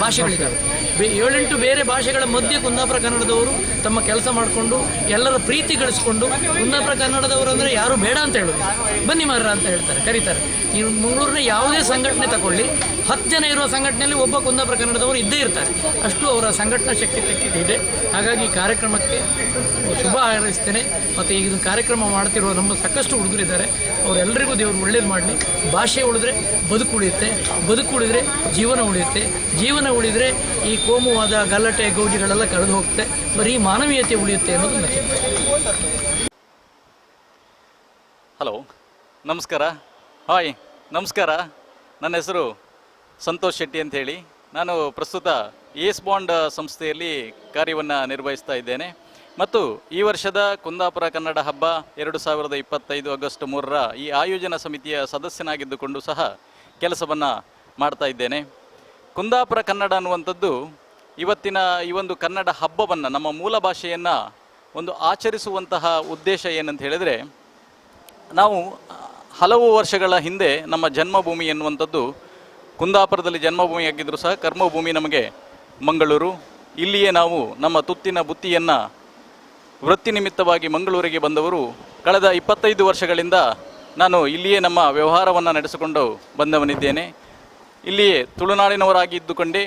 ಭಾಷೆಗಳಿದ್ದಾವೆ. 7-8 ಬೇರೆ ಭಾಷೆಗಳ ಮಧ್ಯೆ ಕುಂದಾಪುರ ಕನ್ನಡದವರು ತಮ್ಮ ಕೆಲಸ ಮಾಡಿಕೊಂಡು ಎಲ್ಲರ ಪ್ರೀತಿ ಗಳಿಸಿಕೊಂಡು, ಕುಂದಾಪುರ ಕನ್ನಡದವರು ಅಂದರೆ ಯಾರೂ ಬೇಡ ಅಂತ ಹೇಳೋದು, ಬನ್ನಿ ಮಾರ್ರ ಅಂತ ಹೇಳ್ತಾರೆ, ಕರೀತಾರೆ. ನೀವು ಮಂಗಳೂರಿನ ಯಾವುದೇ ಸಂಘಟನೆ ತಗೊಳ್ಳಿ, 10 ಜನ ಇರುವ ಸಂಘಟನೆಯಲ್ಲಿ ಒಬ್ಬ ಕುಂದಾಪುರ ಕನ್ನಡದವರು ಇದ್ದೇ ಇರ್ತಾರೆ. ಅಷ್ಟು ಅವರ ಸಂಘಟನಾ ಶಕ್ತಿ ಇದೆ. ಹಾಗಾಗಿ ಈ ಕಾರ್ಯಕ್ರಮಕ್ಕೆ ಶುಭ ಹಾರೈಸ್ತೇನೆ. ಮತ್ತು ಈಗ ಕಾರ್ಯಕ್ರಮ ಮಾಡ್ತಿರುವ ನಮ್ಮ ಸಾಕಷ್ಟು ಹುಡುಗರಿದ್ದಾರೆ, ಅವರೆಲ್ಲರಿಗೂ ದೇವರು ಒಳ್ಳೇದು ಮಾಡಲಿ. ಭಾಷೆ ಉಳಿದ್ರೆ ಬದುಕು ಉಳಿಯುತ್ತೆ, ಬದುಕು ಉಳಿದ್ರೆ ಜೀವನ ಉಳಿಯುತ್ತೆ, ಜೀವನ ಉಳಿದರೆ ಈ ಕೋಮುವಾದ, ಗಲಾಟೆ, ಗೌಜಿಗಳೆಲ್ಲ ಕಳೆದು ಹೋಗುತ್ತೆ, ಬರೀ ಮಾನವೀಯತೆ ಉಳಿಯುತ್ತೆ ಅನ್ನೋದು ನನ್ನ ಚಿಂತನೆ. ಹಲೋ, ನಮಸ್ಕಾರ. ಹಾಯ್, ನಮಸ್ಕಾರ. ನನ್ನ ಹೆಸರು ಸಂತೋಷ್ ಶೆಟ್ಟಿ ಅಂತ ಹೇಳಿ. ನಾನು ಪ್ರಸ್ತುತ ಏಸ್ ಬಾಂಡ್ ಸಂಸ್ಥೆಯಲ್ಲಿ ಕಾರ್ಯವನ್ನು ನಿರ್ವಹಿಸ್ತಾ ಇದ್ದೇನೆ. ಮತ್ತು ಈ ವರ್ಷದ ಕುಂದಾಪುರ ಕನ್ನಡ ಹಬ್ಬ 2025 ಆಗಸ್ಟ್ 3ರ ಈ ಆಯೋಜನಾ ಸಮಿತಿಯ ಸದಸ್ಯನಾಗಿದ್ದುಕೊಂಡು ಸಹ ಕೆಲಸವನ್ನು ಮಾಡ್ತಾ ಇದ್ದೇನೆ. ಕುಂದಾಪುರ ಕನ್ನಡ ಅನ್ನುವಂಥದ್ದು ಇವತ್ತಿನ ಈ ಒಂದು ಕನ್ನಡ ಹಬ್ಬವನ್ನು, ನಮ್ಮ ಮೂಲ ಭಾಷೆಯನ್ನು ಒಂದು ಆಚರಿಸುವಂತಹ ಉದ್ದೇಶ ಏನಂತ ಹೇಳಿದರೆ, ನಾವು ಹಲವು ವರ್ಷಗಳ ಹಿಂದೆ ನಮ್ಮ ಜನ್ಮಭೂಮಿ ಎನ್ನುವಂಥದ್ದು ಕುಂದಾಪುರದಲ್ಲಿ ಜನ್ಮಭೂಮಿಯಾಗಿದ್ದರೂ ಸಹ ಕರ್ಮಭೂಮಿ ನಮಗೆ ಮಂಗಳೂರು. ಇಲ್ಲಿಯೇ ನಾವು ನಮ್ಮ ತುತ್ತಿನ ಬುತ್ತಿಯನ್ನು ವೃತ್ತಿ ನಿಮಿತ್ತವಾಗಿ ಮಂಗಳೂರಿಗೆ ಬಂದವರು. ಕಳೆದ 25 ವರ್ಷಗಳಿಂದ ನಾನು ಇಲ್ಲಿಯೇ ನಮ್ಮ ವ್ಯವಹಾರವನ್ನು ನಡೆಸಿಕೊಂಡು ಬಂದವನಿದ್ದೇನೆ. ಇಲ್ಲಿಯೇ ತುಳುನಾಡಿನವರಾಗಿ ಇದ್ದುಕೊಂಡೇ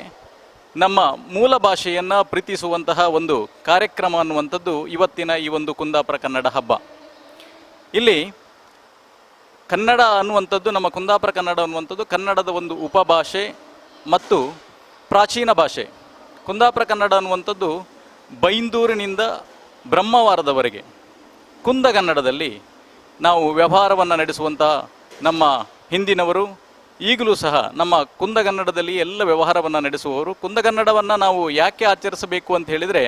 ನಮ್ಮ ಮೂಲ ಭಾಷೆಯನ್ನು ಪ್ರೀತಿಸುವಂತಹ ಒಂದು ಕಾರ್ಯಕ್ರಮ ಅನ್ನುವಂಥದ್ದು ಇವತ್ತಿನ ಈ ಒಂದು ಕುಂದಾಪುರ ಕನ್ನಡ ಹಬ್ಬ. ಇಲ್ಲಿ ಕನ್ನಡ ಅನ್ನುವಂಥದ್ದು, ನಮ್ಮ ಕುಂದಾಪುರ ಕನ್ನಡ ಅನ್ನುವಂಥದ್ದು ಕನ್ನಡದ ಒಂದು ಉಪಭಾಷೆ ಮತ್ತು ಪ್ರಾಚೀನ ಭಾಷೆ. ಕುಂದಾಪುರ ಕನ್ನಡ ಅನ್ನುವಂಥದ್ದು ಬೈಂದೂರಿನಿಂದ ಬ್ರಹ್ಮವಾರದವರೆಗೆ ಕುಂದಗನ್ನಡದಲ್ಲಿ ನಾವು ವ್ಯವಹಾರವನ್ನು ನಡೆಸುವಂಥ ನಮ್ಮ ಹಿಂದಿನವರು ಈಗಲೂ ಸಹ ನಮ್ಮ ಕುಂದಗನ್ನಡದಲ್ಲಿ ಎಲ್ಲ ವ್ಯವಹಾರವನ್ನು ನಡೆಸುವವರು. ಕುಂದಗನ್ನಡವನ್ನು ನಾವು ಯಾಕೆ ಆಚರಿಸಬೇಕು ಅಂತ ಹೇಳಿದರೆ,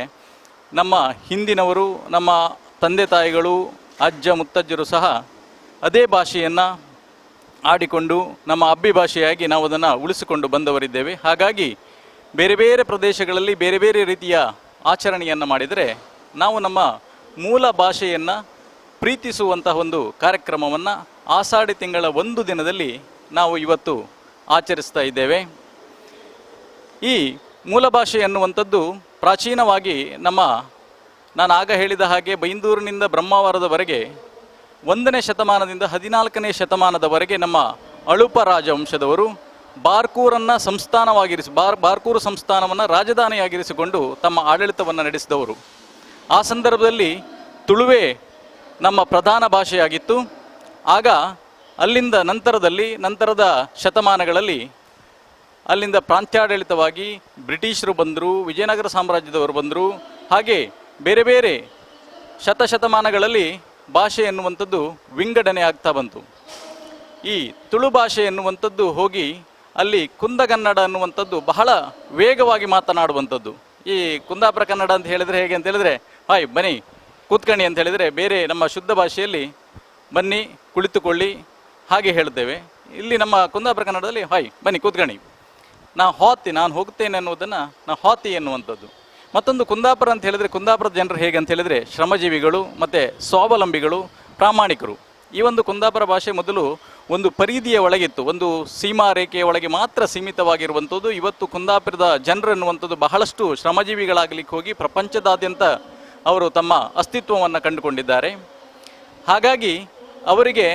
ನಮ್ಮ ಹಿಂದಿನವರು, ನಮ್ಮ ತಂದೆ ತಾಯಿಗಳು, ಅಜ್ಜ ಮುತ್ತಜ್ಜರು ಸಹ ಅದೇ ಭಾಷೆಯನ್ನು ಆಡಿಕೊಂಡು ನಮ್ಮ ಅಬ್ಬಿ ಭಾಷೆಯಾಗಿ ನಾವು ಅದನ್ನು ಉಳಿಸಿಕೊಂಡು ಬಂದವರಿದ್ದೇವೆ. ಹಾಗಾಗಿ ಬೇರೆ ಬೇರೆ ಪ್ರದೇಶಗಳಲ್ಲಿ ಬೇರೆ ಬೇರೆ ರೀತಿಯ ಆಚರಣೆಯನ್ನು ಮಾಡಿದರೆ ನಾವು ನಮ್ಮ ಮೂಲ ಭಾಷೆಯನ್ನು ಪ್ರೀತಿಸುವಂತಹ ಒಂದು ಕಾರ್ಯಕ್ರಮವನ್ನು ಆಷಾಢಿ ತಿಂಗಳ ಒಂದು ದಿನದಲ್ಲಿ ನಾವು ಇವತ್ತು ಆಚರಿಸ್ತಾ ಇದ್ದೇವೆ. ಈ ಮೂಲ ಭಾಷೆ ಅನ್ನುವಂಥದ್ದು ಪ್ರಾಚೀನವಾಗಿ ನಮ್ಮ, ನಾನು ಆಗ ಹೇಳಿದ ಹಾಗೆ ಬೈಂದೂರಿನಿಂದ ಬ್ರಹ್ಮಾವರದವರೆಗೆ 1ನೇ ಶತಮಾನದಿಂದ 14ನೇ ಶತಮಾನದವರೆಗೆ ನಮ್ಮ ಅಳುಪ ರಾಜವಂಶದವರು ಬಾರ್ಕೂರನ್ನು ಸಂಸ್ಥಾನವಾಗಿರಿಸಿ ಬಾರ್ಕೂರು ಸಂಸ್ಥಾನವನ್ನು ರಾಜಧಾನಿಯಾಗಿರಿಸಿಕೊಂಡು ತಮ್ಮ ಆಡಳಿತವನ್ನು ನಡೆಸಿದವರು. ಆ ಸಂದರ್ಭದಲ್ಲಿ ತುಳುವೆ ನಮ್ಮ ಪ್ರಧಾನ ಭಾಷೆಯಾಗಿತ್ತು. ಆಗ ಅಲ್ಲಿಂದ ನಂತರದ ಶತಮಾನಗಳಲ್ಲಿ ಅಲ್ಲಿಂದ ಪ್ರಾಂತ್ಯಾಡಳಿತವಾಗಿ ಬ್ರಿಟಿಷರು ಬಂದರು, ವಿಜಯನಗರ ಸಾಮ್ರಾಜ್ಯದವರು ಬಂದರು. ಹಾಗೆ ಬೇರೆ ಬೇರೆ ಶತಶತಮಾನಗಳಲ್ಲಿ ಭಾಷೆ ಎನ್ನುವಂಥದ್ದು ವಿಂಗಡಣೆ ಆಗ್ತಾ ಬಂತು. ಈ ತುಳು ಭಾಷೆ ಎನ್ನುವಂಥದ್ದು ಹೋಗಿ ಅಲ್ಲಿ ಕುಂದಗನ್ನಡ ಅನ್ನುವಂಥದ್ದು ಬಹಳ ವೇಗವಾಗಿ ಮಾತನಾಡುವಂಥದ್ದು. ಈ ಕುಂದಾಪುರ ಕನ್ನಡ ಅಂತ ಹೇಳಿದರೆ ಹೇಗೆ ಅಂತ ಹೇಳಿದರೆ, ಹಾಯ್ ಬನ್ನಿ ಕೂತ್ಕಣಿ ಅಂತ ಹೇಳಿದರೆ, ಬೇರೆ ನಮ್ಮ ಶುದ್ಧ ಭಾಷೆಯಲ್ಲಿ ಬನ್ನಿ ಕುಳಿತುಕೊಳ್ಳಿ ಹಾಗೆ ಹೇಳ್ತೇವೆ. ಇಲ್ಲಿ ನಮ್ಮ ಕುಂದಾಪುರ ಕನ್ನಡದಲ್ಲಿ ಹಾಯ್ ಬನ್ನಿ ಕೂತ್ಕಣಿ, ನಾ ಹೋತಿ, ನಾನು ಹೋಗ್ತೇನೆ ಅನ್ನೋದನ್ನು ನಾ ಹೋತಿ ಎನ್ನುವಂಥದ್ದು. ಮತ್ತೊಂದು ಕುಂದಾಪುರ ಅಂತ ಹೇಳಿದರೆ, ಕುಂದಾಪುರದ ಜನರು ಹೇಗೆ ಅಂತ ಹೇಳಿದರೆ ಶ್ರಮಜೀವಿಗಳು ಮತ್ತು ಸ್ವಾವಲಂಬಿಗಳು, ಪ್ರಾಮಾಣಿಕರು. ಈ ಒಂದು ಕುಂದಾಪುರ ಭಾಷೆ ಮೊದಲು ಒಂದು ಪರಿಧಿಯ ಒಳಗಿತ್ತು, ಒಂದು ಸೀಮಾ ರೇಖೆಯ ಒಳಗೆ ಮಾತ್ರ ಸೀಮಿತವಾಗಿರುವಂಥದ್ದು. ಇವತ್ತು ಕುಂದಾಪುರದ ಜನರು ಎನ್ನುವಂಥದ್ದು ಬಹಳಷ್ಟು ಶ್ರಮಜೀವಿಗಳಾಗಲಿಕ್ಕೆ ಹೋಗಿ ಪ್ರಪಂಚದಾದ್ಯಂತ ಅವರು ತಮ್ಮ ಅಸ್ತಿತ್ವವನ್ನು ಕಂಡುಕೊಂಡಿದ್ದಾರೆ. ಹಾಗಾಗಿ ಅವರಿಗೆ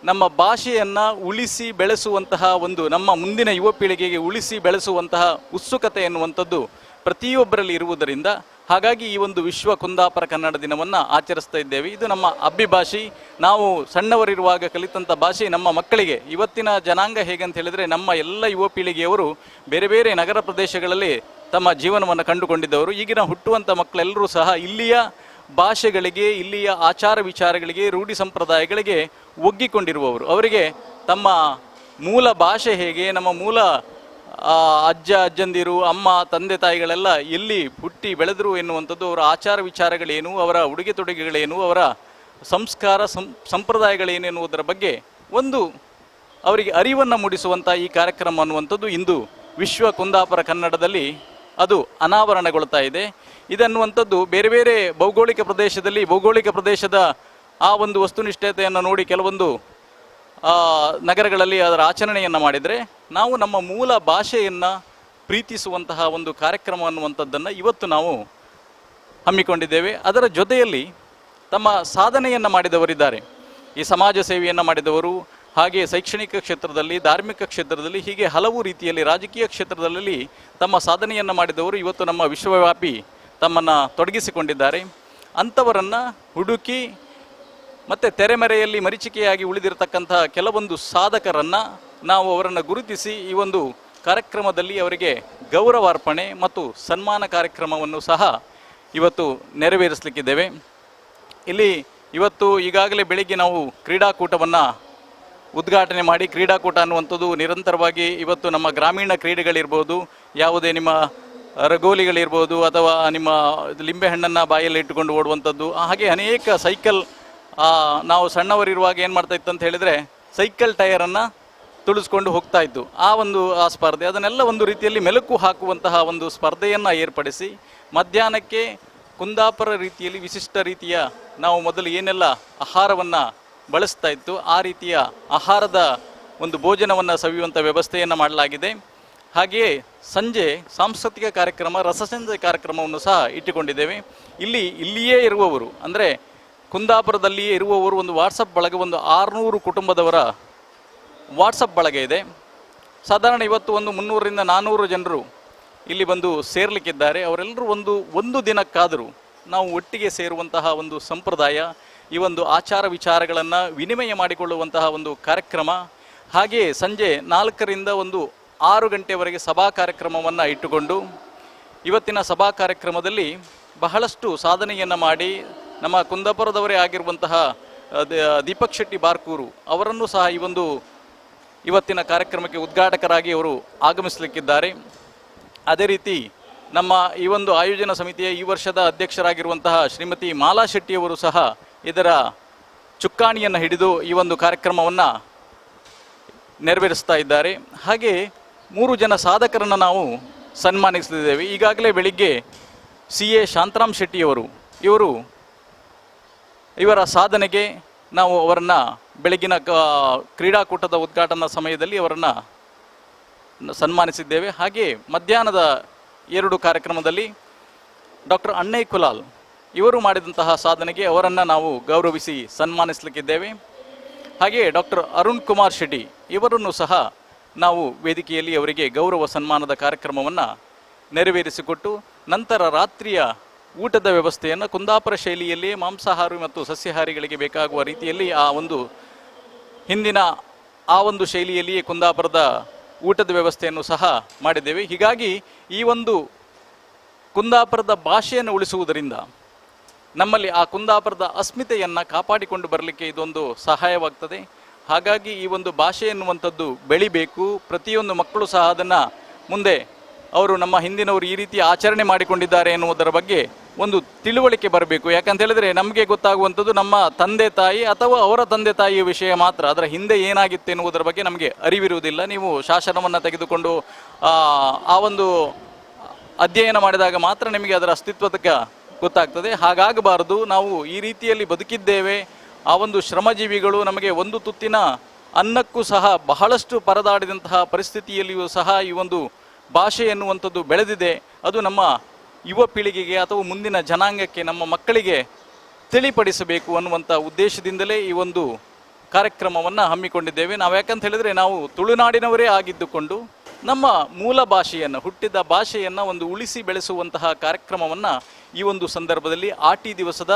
ನಮ್ಮ ಭಾಷೆಯನ್ನು ಉಳಿಸಿ ಬೆಳೆಸುವಂತಹ ಒಂದು, ನಮ್ಮ ಮುಂದಿನ ಯುವ ಪೀಳಿಗೆಗೆ ಉಳಿಸಿ ಬೆಳೆಸುವಂತಹ ಉತ್ಸುಕತೆ ಎನ್ನುವಂಥದ್ದು ಪ್ರತಿಯೊಬ್ಬರಲ್ಲಿ ಇರುವುದರಿಂದ, ಹಾಗಾಗಿ ಈ ಒಂದು ವಿಶ್ವ ಕುಂದಾಪುರ ಕನ್ನಡ ದಿನವನ್ನು ಆಚರಿಸ್ತಾ ಇದ್ದೇವೆ. ಇದು ನಮ್ಮ ಅಬ್ಬಿಭಾಷೆ, ನಾವು ಸಣ್ಣವರಿರುವಾಗ ಕಲಿತಂಥ ಭಾಷೆ ನಮ್ಮ ಮಕ್ಕಳಿಗೆ. ಇವತ್ತಿನ ಜನಾಂಗ ಹೇಗಂತ ಹೇಳಿದರೆ, ನಮ್ಮ ಎಲ್ಲ ಯುವ ಪೀಳಿಗೆಯವರು ಬೇರೆ ಬೇರೆ ನಗರ ಪ್ರದೇಶಗಳಲ್ಲಿ ತಮ್ಮ ಜೀವನವನ್ನು ಕಂಡುಕೊಂಡಿದ್ದವರು. ಈಗಿನ ಹುಟ್ಟುವಂಥ ಮಕ್ಕಳೆಲ್ಲರೂ ಸಹ ಇಲ್ಲಿಯ ಭಾಷೆಗಳಿಗೆ, ಇಲ್ಲಿಯ ಆಚಾರ ವಿಚಾರಗಳಿಗೆ, ರೂಢಿ ಸಂಪ್ರದಾಯಗಳಿಗೆ ಒಗ್ಗಿಕೊಂಡಿರುವವರು. ಅವರಿಗೆ ತಮ್ಮ ಮೂಲ ಭಾಷೆ ಹೇಗೆ, ನಮ್ಮ ಮೂಲ ಅಜ್ಜ ಅಜ್ಜಂದಿರು, ಅಮ್ಮ ತಂದೆ ತಾಯಿಗಳೆಲ್ಲ ಎಲ್ಲಿ ಹುಟ್ಟಿ ಬೆಳೆದರು ಎನ್ನುವಂಥದ್ದು, ಅವರ ಆಚಾರ ವಿಚಾರಗಳೇನು, ಅವರ ಉಡುಗೆ ತೊಡುಗೆಗಳೇನು, ಅವರ ಸಂಸ್ಕಾರ ಸಂಪ್ರದಾಯಗಳೇನು ಎನ್ನುವುದರ ಬಗ್ಗೆ ಒಂದು ಅವರಿಗೆ ಅರಿವನ್ನು ಮೂಡಿಸುವಂಥ ಈ ಕಾರ್ಯಕ್ರಮ ಅನ್ನುವಂಥದ್ದು ಇಂದು ವಿಶ್ವ ಕುಂದಾಪುರ ಕನ್ನಡದಲ್ಲಿ ಅದು ಅನಾವರಣಗೊಳ್ತಾ ಇದೆ. ಇದನ್ನುವಂಥದ್ದು ಬೇರೆ ಬೇರೆ ಭೌಗೋಳಿಕ ಪ್ರದೇಶದಲ್ಲಿ ಭೌಗೋಳಿಕ ಪ್ರದೇಶದ ಆ ಒಂದು ವಸ್ತುನಿಷ್ಠತೆಯನ್ನು ನೋಡಿ ಕೆಲವೊಂದು ನಗರಗಳಲ್ಲಿ ಅದರ ಆಚರಣೆಯನ್ನು ಮಾಡಿದರೆ, ನಾವು ನಮ್ಮ ಮೂಲ ಭಾಷೆಯನ್ನು ಪ್ರೀತಿಸುವಂತಹ ಒಂದು ಕಾರ್ಯಕ್ರಮ ಅನ್ನುವಂಥದ್ದನ್ನು ಇವತ್ತು ನಾವು ಹಮ್ಮಿಕೊಂಡಿದ್ದೇವೆ. ಅದರ ಜೊತೆಯಲ್ಲಿ ತಮ್ಮ ಸಾಧನೆಯನ್ನು ಮಾಡಿದವರಿದ್ದಾರೆ, ಈ ಸಮಾಜ ಸೇವೆಯನ್ನು ಮಾಡಿದವರು, ಹಾಗೆ ಶೈಕ್ಷಣಿಕ ಕ್ಷೇತ್ರದಲ್ಲಿ, ಧಾರ್ಮಿಕ ಕ್ಷೇತ್ರದಲ್ಲಿ, ಹೀಗೆ ಹಲವು ರೀತಿಯಲ್ಲಿ ರಾಜಕೀಯ ಕ್ಷೇತ್ರದಲ್ಲಿ ತಮ್ಮ ಸಾಧನೆಯನ್ನು ಮಾಡಿದವರು ಇವತ್ತು ನಮ್ಮ ವಿಶ್ವವ್ಯಾಪಿ ತಮ್ಮನ್ನು ತೊಡಗಿಸಿಕೊಂಡಿದ್ದಾರೆ. ಅಂಥವರನ್ನು ಹುಡುಕಿ ಮತ್ತು ತೆರೆಮರೆಯಲ್ಲಿ ಮರೀಚಿಕೆಯಾಗಿ ಉಳಿದಿರತಕ್ಕಂಥ ಕೆಲವೊಂದು ಸಾಧಕರನ್ನು ನಾವು ಅವರನ್ನು ಗುರುತಿಸಿ ಈ ಒಂದು ಕಾರ್ಯಕ್ರಮದಲ್ಲಿ ಅವರಿಗೆ ಗೌರವಾರ್ಪಣೆ ಮತ್ತು ಸನ್ಮಾನ ಕಾರ್ಯಕ್ರಮವನ್ನು ಸಹ ಇವತ್ತು ನೆರವೇರಿಸಲಿಕ್ಕಿದ್ದೇವೆ. ಇಲ್ಲಿ ಇವತ್ತು ಈಗಾಗಲೇ ಬೆಳಿಗ್ಗೆ ನಾವು ಕ್ರೀಡಾಕೂಟವನ್ನು ಉದ್ಘಾಟನೆ ಮಾಡಿ, ಕ್ರೀಡಾಕೂಟ ಅನ್ನುವಂಥದ್ದು ನಿರಂತರವಾಗಿ ಇವತ್ತು ನಮ್ಮ ಗ್ರಾಮೀಣ ಕ್ರೀಡೆಗಳಿರ್ಬೋದು, ಯಾವುದೇ ನಿಮ್ಮ ರಂಗೋಲಿಗಳಿರ್ಬೋದು, ಅಥವಾ ನಿಮ್ಮ ಲಿಂಬೆಹಣ್ಣನ್ನು ಬಾಯಲ್ಲಿ ಇಟ್ಟುಕೊಂಡು ಓಡುವಂಥದ್ದು, ಹಾಗೆ ಅನೇಕ ಸೈಕಲ್, ನಾವು ಸಣ್ಣವರಿರುವಾಗ ಏನು ಮಾಡ್ತಾ ಇತ್ತು ಅಂತ ಹೇಳಿದರೆ ಸೈಕಲ್ ಟೈರನ್ನು ತುಳಿಸ್ಕೊಂಡು ಹೋಗ್ತಾ ಇತ್ತು. ಆ ಒಂದು ಆ ಸ್ಪರ್ಧೆ ಅದನ್ನೆಲ್ಲ ಒಂದು ರೀತಿಯಲ್ಲಿ ಮೆಲುಕು ಹಾಕುವಂತಹ ಒಂದು ಸ್ಪರ್ಧೆಯನ್ನು ಏರ್ಪಡಿಸಿ ಮಧ್ಯಾಹ್ನಕ್ಕೆ ಕುಂದಾಪುರ ರೀತಿಯಲ್ಲಿ ವಿಶಿಷ್ಟ ರೀತಿಯ ನಾವು ಮೊದಲು ಏನೆಲ್ಲ ಆಹಾರವನ್ನು ಬಳಸ್ತಾ ಇತ್ತು ಆ ರೀತಿಯ ಆಹಾರದ ಒಂದು ಭೋಜನವನ್ನು ಸವಿಯುವಂಥ ವ್ಯವಸ್ಥೆಯನ್ನು ಮಾಡಲಾಗಿದೆ. ಹಾಗೆಯೇ ಸಂಜೆ ಸಾಂಸ್ಕೃತಿಕ ಕಾರ್ಯಕ್ರಮ, ರಸಸಂಜೆ ಕಾರ್ಯಕ್ರಮವನ್ನು ಸಹ ಇಟ್ಟುಕೊಂಡಿದ್ದೇವೆ. ಇಲ್ಲಿಯೇ ಇರುವವರು ಅಂದರೆ ಕುಂದಾಪುರದಲ್ಲಿಯೇ ಇರುವವರು ಒಂದು ವಾಟ್ಸಪ್ ಬಳಗ, ಒಂದು 600 ಕುಟುಂಬದವರ ವಾಟ್ಸಪ್ ಬಳಗ ಇದೆ. ಸಾಧಾರಣ ಇವತ್ತು ಒಂದು 300ರಿಂದ 400 ಜನರು ಇಲ್ಲಿ ಬಂದು ಸೇರಲಿಕ್ಕಿದ್ದಾರೆ. ಅವರೆಲ್ಲರೂ ಒಂದು ದಿನಕ್ಕಾದರೂ ನಾವು ಒಟ್ಟಿಗೆ ಸೇರುವಂತಹ ಒಂದು ಸಂಪ್ರದಾಯ, ಈ ಒಂದು ಆಚಾರ ವಿಚಾರಗಳನ್ನು ವಿನಿಮಯ ಮಾಡಿಕೊಳ್ಳುವಂತಹ ಒಂದು ಕಾರ್ಯಕ್ರಮ. ಹಾಗೆಯೇ ಸಂಜೆ 4ರಿಂದ ಒಂದು 6 ಗಂಟೆವರೆಗೆ ಸಭಾ ಕಾರ್ಯಕ್ರಮವನ್ನು ಇಟ್ಟುಕೊಂಡು ಇವತ್ತಿನ ಸಭಾ ಕಾರ್ಯಕ್ರಮದಲ್ಲಿ ಬಹಳಷ್ಟು ಸಾಧನೆಯನ್ನು ಮಾಡಿ ನಮ್ಮ ಕುಂದಾಪುರದವರೇ ಆಗಿರುವಂತಹ ದೀಪಕ್ ಶೆಟ್ಟಿ ಬಾರ್ಕೂರು ಅವರನ್ನು ಸಹ ಈ ಒಂದು ಇವತ್ತಿನ ಕಾರ್ಯಕ್ರಮಕ್ಕೆ ಉದ್ಘಾಟಕರಾಗಿ ಅವರು ಆಗಮಿಸಲಿಕ್ಕಿದ್ದಾರೆ. ಅದೇ ರೀತಿ ನಮ್ಮ ಈ ಒಂದು ಆಯೋಜನಾ ಸಮಿತಿಯ ಈ ವರ್ಷದ ಅಧ್ಯಕ್ಷರಾಗಿರುವಂತಹ ಶ್ರೀಮತಿ ಮಾಲಾ ಶೆಟ್ಟಿಯವರು ಸಹ ಇದರ ಚುಕ್ಕಾಣಿಯನ್ನು ಹಿಡಿದು ಈ ಒಂದು ಕಾರ್ಯಕ್ರಮವನ್ನು ನೆರವೇರಿಸ್ತಾ ಇದ್ದಾರೆ. ಹಾಗೆ 3 ಜನ ಸಾಧಕರನ್ನು ನಾವು ಸನ್ಮಾನಿಸಲಿದ್ದೇವೆ. ಈಗಾಗಲೇ ಬೆಳಿಗ್ಗೆ CA Shantaram ಶೆಟ್ಟಿಯವರು ಇವರ ಸಾಧನೆಗೆ ನಾವು ಅವರನ್ನು ಬೆಳಗಿನ ಕ್ರೀಡಾಕೂಟದ ಉದ್ಘಾಟನಾ ಸಮಯದಲ್ಲಿ ಅವರನ್ನು ಸನ್ಮಾನಿಸಿದ್ದೇವೆ. ಹಾಗೆಯೇ ಮಧ್ಯಾಹ್ನದ 2 ಕಾರ್ಯಕ್ರಮದಲ್ಲಿ ಡಾಕ್ಟರ್ ಅಣ್ಣಯ್ ಕುಲಾಲ್ ಇವರು ಮಾಡಿದಂತಹ ಸಾಧನೆಗೆ ಅವರನ್ನು ನಾವು ಗೌರವಿಸಿ ಸನ್ಮಾನಿಸಲಿಕ್ಕಿದ್ದೇವೆ. ಹಾಗೆಯೇ ಡಾಕ್ಟರ್ ಅರುಣ್ ಕುಮಾರ್ ಶೆಟ್ಟಿ ಇವರನ್ನು ಸಹ ನಾವು ವೇದಿಕೆಯಲ್ಲಿ ಅವರಿಗೆ ಗೌರವ ಸನ್ಮಾನದ ಕಾರ್ಯಕ್ರಮವನ್ನು ನೆರವೇರಿಸಿಕೊಟ್ಟು ನಂತರ ರಾತ್ರಿಯ ಊಟದ ವ್ಯವಸ್ಥೆಯನ್ನು ಕುಂದಾಪುರ ಶೈಲಿಯಲ್ಲಿ ಮಾಂಸಾಹಾರಿ ಮತ್ತು ಸಸ್ಯಾಹಾರಿಗಳಿಗೆ ಬೇಕಾಗುವ ರೀತಿಯಲ್ಲಿ ಆ ಒಂದು ಹಿಂದಿನ ಆ ಒಂದು ಶೈಲಿಯಲ್ಲಿಯೇ ಕುಂದಾಪುರದ ಊಟದ ವ್ಯವಸ್ಥೆಯನ್ನು ಸಹ ಮಾಡಿದ್ದೇವೆ. ಹೀಗಾಗಿ ಈ ಒಂದು ಕುಂದಾಪುರದ ಭಾಷೆಯನ್ನು ಉಳಿಸುವುದರಿಂದ ನಮ್ಮಲ್ಲಿ ಆ ಕುಂದಾಪುರದ ಅಸ್ಮಿತೆಯನ್ನು ಕಾಪಾಡಿಕೊಂಡು ಬರಲಿಕ್ಕೆ ಇದೊಂದು ಸಹಾಯವಾಗ್ತದೆ. ಹಾಗಾಗಿ ಈ ಒಂದು ಭಾಷೆ ಎನ್ನುವಂಥದ್ದು ಬೆಳಿಬೇಕು. ಪ್ರತಿಯೊಂದು ಮಕ್ಕಳು ಸಹ ಅದನ್ನು ಮುಂದೆ ಅವರು ನಮ್ಮ ಹಿಂದಿನವರು ಈ ರೀತಿ ಆಚರಣೆ ಮಾಡಿಕೊಂಡಿದ್ದಾರೆ ಎನ್ನುವುದರ ಬಗ್ಗೆ ಒಂದು ತಿಳುವಳಿಕೆ ಬರಬೇಕು. ಯಾಕಂತ ಹೇಳಿದರೆ ನಮಗೆ ಗೊತ್ತಾಗುವಂಥದ್ದು ನಮ್ಮ ತಂದೆ ತಾಯಿ ಅಥವಾ ಅವರ ತಂದೆ ತಾಯಿಯ ವಿಷಯ ಮಾತ್ರ, ಅದರ ಹಿಂದೆ ಏನಾಗಿತ್ತು ಎನ್ನುವುದರ ಬಗ್ಗೆ ನಮಗೆ ಅರಿವಿರುವುದಿಲ್ಲ. ನೀವು ಶಾಸನವನ್ನು ತೆಗೆದುಕೊಂಡು ಆ ಒಂದು ಅಧ್ಯಯನ ಮಾಡಿದಾಗ ಮಾತ್ರ ನಿಮಗೆ ಅದರ ಅಸ್ತಿತ್ವದ ಗೊತ್ತಾಗ್ತದೆ. ಹಾಗಾಗಬಾರದು. ನಾವು ಈ ರೀತಿಯಲ್ಲಿ ಬದುಕಿದ್ದೇವೆ. ಆ ಒಂದು ಶ್ರಮಜೀವಿಗಳು ನಮಗೆ ಒಂದು ತುತ್ತಿನ ಅನ್ನಕ್ಕೂ ಸಹ ಬಹಳಷ್ಟು ಪರದಾಡಿದಂತಹ ಪರಿಸ್ಥಿತಿಯಲ್ಲಿಯೂ ಸಹ ಈ ಒಂದು ಭಾಷೆ ಎನ್ನುವಂಥದ್ದು ಬೆಳೆದಿದೆ. ಅದು ನಮ್ಮ ಯುವ ಪೀಳಿಗೆಗೆ ಅಥವಾ ಮುಂದಿನ ಜನಾಂಗಕ್ಕೆ, ನಮ್ಮ ಮಕ್ಕಳಿಗೆ ತಿಳಿಪಡಿಸಬೇಕು ಅನ್ನುವಂಥ ಉದ್ದೇಶದಿಂದಲೇ ಈ ಒಂದು ಕಾರ್ಯಕ್ರಮವನ್ನು ಹಮ್ಮಿಕೊಂಡಿದ್ದೇವೆ. ನಾವು ಯಾಕಂತ ಹೇಳಿದರೆ ನಾವು ತುಳುನಾಡಿನವರೇ ಆಗಿದ್ದುಕೊಂಡು ನಮ್ಮ ಮೂಲ ಭಾಷೆಯನ್ನು, ಹುಟ್ಟಿದ ಭಾಷೆಯನ್ನು ಒಂದು ಉಳಿಸಿ ಬೆಳೆಸುವಂತಹ ಕಾರ್ಯಕ್ರಮವನ್ನು ಈ ಒಂದು ಸಂದರ್ಭದಲ್ಲಿ ಆಟಿ ದಿವಸದ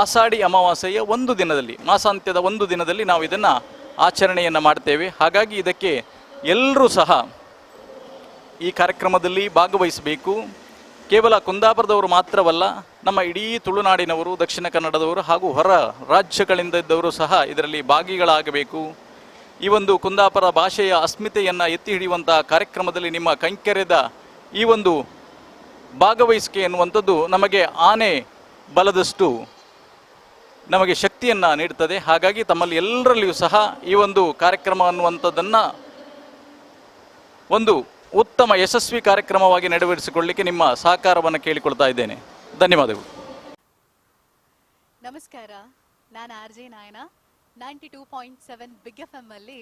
ಆಷಾಢಿ ಅಮಾವಾಸ್ಯೆಯ ಒಂದು ದಿನದಲ್ಲಿ, ಮಾಸಾಂತ್ಯದ ಒಂದು ದಿನದಲ್ಲಿ ನಾವು ಇದನ್ನು ಆಚರಣೆಯನ್ನು ಮಾಡ್ತೇವೆ. ಹಾಗಾಗಿ ಇದಕ್ಕೆ ಎಲ್ಲರೂ ಸಹ ಈ ಕಾರ್ಯಕ್ರಮದಲ್ಲಿ ಭಾಗವಹಿಸಬೇಕು. ಕೇವಲ ಕುಂದಾಪುರದವರು ಮಾತ್ರವಲ್ಲ, ನಮ್ಮ ಇಡೀ ತುಳುನಾಡಿನವರು, ದಕ್ಷಿಣ ಕನ್ನಡದವರು ಹಾಗೂ ಹೊರ ರಾಜ್ಯಗಳಿಂದ ಇದ್ದವರು ಸಹ ಇದರಲ್ಲಿ ಭಾಗಿಗಳಾಗಬೇಕು. ಈ ಒಂದು ಕುಂದಾಪುರ ಭಾಷೆಯ ಅಸ್ಮಿತೆಯನ್ನು ಎತ್ತಿ ಹಿಡಿಯುವಂಥ ಕಾರ್ಯಕ್ರಮದಲ್ಲಿ ನಿಮ್ಮ ಕೈಂಕರ್ಯದ ಈ ಒಂದು ಭಾಗವಹಿಸಿಕೆ ಎನ್ನುವಂಥದ್ದು ನಮಗೆ ಆನೆ ಬಲದಷ್ಟು ನಮಗೆ ಶಕ್ತಿಯನ್ನು ನೀಡುತ್ತದೆ. ಹಾಗಾಗಿ ತಮ್ಮಲ್ಲಿ ಎಲ್ಲರಲ್ಲಿಯೂ ಸಹ ಈ ಒಂದು ಕಾರ್ಯಕ್ರಮ ಅನ್ನುವಂಥದ್ದನ್ನು ಒಂದು ಉತ್ತಮ ಯಶಸ್ವಿ ಕಾರ್ಯಕ್ರಮವಾಗಿ ನೆರವೇರಿಸಿಕೊಳ್ಳಲಿಕ್ಕೆ ನಿಮ್ಮ ಸಹಕಾರವನ್ನು ಕೇಳಿಕೊಳ್ತಾ ಇದ್ದೇನೆ. ಧನ್ಯವಾದಗಳು. ನಮಸ್ಕಾರ, ನಾನು R J Nayana, 92.7 big F M ಅಲ್ಲಿ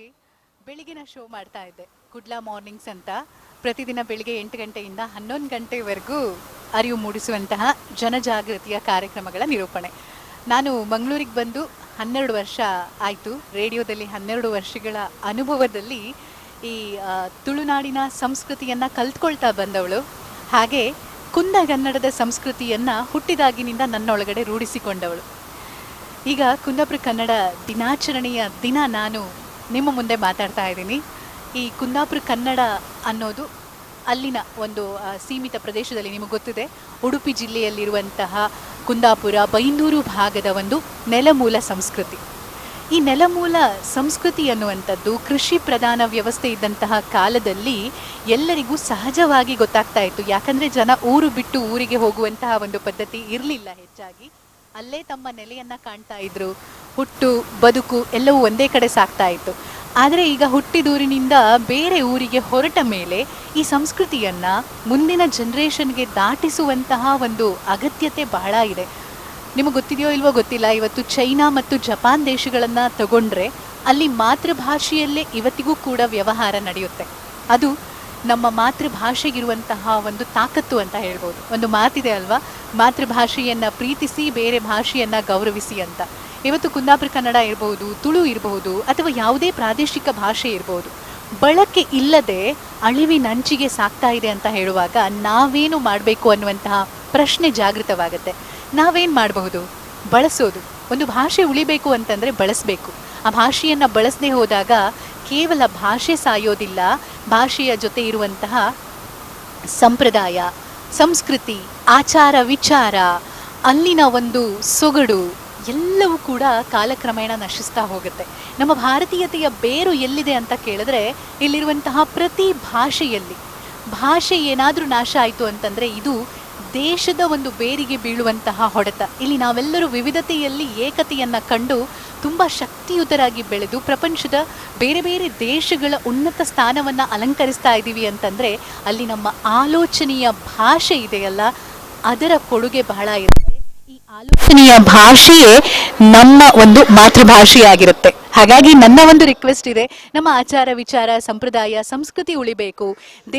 ಬೆಳಗಿನ ಶೋ ಮಾಡ್ತಾ ಇದ್ದೆ, ಕುಡ್ಲಾ ಮಾರ್ನಿಂಗ್ಸ್ ಅಂತ. ಪ್ರತಿದಿನ ಬೆಳಿಗ್ಗೆ 8 ಗಂಟೆಯಿಂದ 11 ಗಂಟೆವರೆಗೂ ಅರಿವು ಮೂಡಿಸುವಂತಹ ಜನಜಾಗೃತಿಯ ಕಾರ್ಯಕ್ರಮಗಳ ನಿರೂಪಣೆ. ನಾನು ಮಂಗಳೂರಿಗೆ ಬಂದು 12 ವರ್ಷ ಆಯಿತು. ರೇಡಿಯೋದಲ್ಲಿ 12 ವರ್ಷಗಳ ಅನುಭವದಲ್ಲಿ ಈ ತುಳುನಾಡಿನ ಸಂಸ್ಕೃತಿಯನ್ನು ಕಲ್ತ್ಕೊಳ್ತಾ ಬಂದವಳು. ಹಾಗೆ ಕುಂದಗನ್ನಡದ ಸಂಸ್ಕೃತಿಯನ್ನು ಹುಟ್ಟಿದಾಗಿನಿಂದ ನನ್ನೊಳಗಡೆ ರೂಢಿಸಿಕೊಂಡವಳು. ಈಗ ಕುಂದಾಪುರ ಕನ್ನಡ ದಿನಾಚರಣೆಯ ದಿನ ನಾನು ನಿಮ್ಮ ಮುಂದೆ ಮಾತಾಡ್ತಾ ಇದ್ದೀನಿ. ಈ ಕುಂದಾಪುರ ಕನ್ನಡ ಅನ್ನೋದು ಅಲ್ಲಿನ ಒಂದು ಸೀಮಿತ ಪ್ರದೇಶದಲ್ಲಿ ನಿಮಗೆ ಗೊತ್ತಿದೆ, ಉಡುಪಿ ಜಿಲ್ಲೆಯಲ್ಲಿರುವಂತಹ ಕುಂದಾಪುರ ಬೈಂದೂರು ಭಾಗದ ಒಂದು ನೆಲಮೂಲ ಸಂಸ್ಕೃತಿ. ಈ ನೆಲಮೂಲ ಸಂಸ್ಕೃತಿ ಅನ್ನುವಂಥದ್ದು ಕೃಷಿ ಪ್ರಧಾನ ವ್ಯವಸ್ಥೆ ಇದ್ದಂತಹ ಕಾಲದಲ್ಲಿ ಎಲ್ಲರಿಗೂ ಸಹಜವಾಗಿ ಗೊತ್ತಾಗ್ತಾ ಇತ್ತು. ಯಾಕಂದರೆ ಜನ ಊರು ಬಿಟ್ಟು ಊರಿಗೆ ಹೋಗುವಂತಹ ಒಂದು ಪದ್ಧತಿ ಇರಲಿಲ್ಲ ಹೆಚ್ಚಾಗಿ. ಅಲ್ಲೇ ತಮ್ಮ ನೆಲೆಯನ್ನು ಕಾಣ್ತಾ ಇದ್ರು. ಹುಟ್ಟು ಬದುಕು ಎಲ್ಲವೂ ಒಂದೇ ಕಡೆ ಸಾಗ್ತಾ ಇತ್ತು. ಆದರೆ ಈಗ ಹುಟ್ಟಿದೂರಿನಿಂದ ಬೇರೆ ಊರಿಗೆ ಹೊರಟ ಮೇಲೆ ಈ ಸಂಸ್ಕೃತಿಯನ್ನು ಮುಂದಿನ ಜನ್ರೇಷನ್ಗೆ ದಾಟಿಸುವಂತಹ ಒಂದು ಅಗತ್ಯತೆ ಬಹಳ ಇದೆ. ನಿಮಗೆ ಗೊತ್ತಿದೆಯೋ ಇಲ್ವೋ ಗೊತ್ತಿಲ್ಲ, ಇವತ್ತು ಚೈನಾ ಮತ್ತು ಜಪಾನ್ ದೇಶಗಳನ್ನು ತಗೊಂಡ್ರೆ ಅಲ್ಲಿ ಮಾತೃಭಾಷೆಯಲ್ಲೇ ಇವತ್ತಿಗೂ ಕೂಡ ವ್ಯವಹಾರ ನಡೆಯುತ್ತೆ. ಅದು ನಮ್ಮ ಮಾತೃಭಾಷೆಗಿರುವಂತಹ ಒಂದು ತಾಕತ್ತು ಅಂತ ಹೇಳ್ಬೋದು. ಒಂದು ಮಾತಿದೆ ಅಲ್ವಾ, ಮಾತೃಭಾಷೆಯನ್ನು ಪ್ರೀತಿಸಿ ಬೇರೆ ಭಾಷೆಯನ್ನು ಗೌರವಿಸಿ ಅಂತ. ಇವತ್ತು ಕುಂದಾಪುರ ಕನ್ನಡ ಇರ್ಬೋದು, ತುಳು ಇರಬಹುದು, ಅಥವಾ ಯಾವುದೇ ಪ್ರಾದೇಶಿಕ ಭಾಷೆ ಇರ್ಬೋದು, ಬಳಕೆ ಇಲ್ಲದೆ ಅಳಿವಿನಂಚಿಗೆ ಸಾಕ್ತಾ ಇದೆ ಅಂತ ಹೇಳುವಾಗ ನಾವೇನು ಮಾಡಬೇಕು ಅನ್ನುವಂತಹ ಪ್ರಶ್ನೆ ಜಾಗೃತವಾಗುತ್ತೆ. ನಾವೇನು ಮಾಡಬಹುದು? ಬಳಸೋದು. ಒಂದು ಭಾಷೆ ಉಳಿಬೇಕು ಅಂತಂದರೆ ಬಳಸಬೇಕು. ಆ ಭಾಷೆಯನ್ನು ಬಳಸದೆ ಹೋದಾಗ ಕೇವಲ ಭಾಷೆ ಸಾಯೋದಿಲ್ಲ, ಭಾಷೆಯ ಜೊತೆ ಇರುವಂತಹ ಸಂಪ್ರದಾಯ, ಸಂಸ್ಕೃತಿ, ಆಚಾರ ವಿಚಾರ, ಅಲ್ಲಿನ ಒಂದು ಸೊಗಡು ಎಲ್ಲವೂ ಕೂಡ ಕಾಲಕ್ರಮೇಣ ನಶಿಸ್ತಾ ಹೋಗುತ್ತೆ. ನಮ್ಮ ಭಾರತೀಯತೆಯ ಬೇರು ಎಲ್ಲಿದೆ ಅಂತ ಕೇಳಿದ್ರೆ ಇಲ್ಲಿರುವಂತಹ ಪ್ರತಿ ಭಾಷೆಯಲ್ಲಿ. ಭಾಷೆ ಏನಾದರೂ ನಾಶ ಆಯಿತು ಅಂತಂದರೆ ಇದು ದೇಶದ ಒಂದು ಬೇರಿಗೆ ಬೀಳುವಂತಹ ಹೊಡೆತ. ಇಲ್ಲಿ ನಾವೆಲ್ಲರೂ ವಿವಿಧತೆಯಲ್ಲಿ ಏಕತೆಯನ್ನು ಕಂಡು ತುಂಬ ಶಕ್ತಿಯುತರಾಗಿ ಬೆಳೆದು ಪ್ರಪಂಚದ ಬೇರೆ ಬೇರೆ ದೇಶಗಳ ಉನ್ನತ ಸ್ಥಾನವನ್ನು ಅಲಂಕರಿಸ್ತಾ ಇದ್ದೀವಿ ಅಂತಂದರೆ ಅಲ್ಲಿ ನಮ್ಮ ಆಲೋಚನೆಯ ಭಾಷೆ ಇದೆಯಲ್ಲ, ಅದರ ಕೊಡುಗೆ ಬಹಳ ಇರುತ್ತೆ. ಈ ಆಲೋಚನೆಯ ಭಾಷೆಯೇ ನಮ್ಮ ಒಂದು ಮಾತೃಭಾಷೆಯಾಗಿರುತ್ತೆ. ಹಾಗಾಗಿ ನನ್ನ ಒಂದು ರಿಕ್ವೆಸ್ಟ್ ಇದೆ, ನಮ್ಮ ಆಚಾರ ವಿಚಾರ ಸಂಪ್ರದಾಯ ಸಂಸ್ಕೃತಿ ಉಳಿಬೇಕು,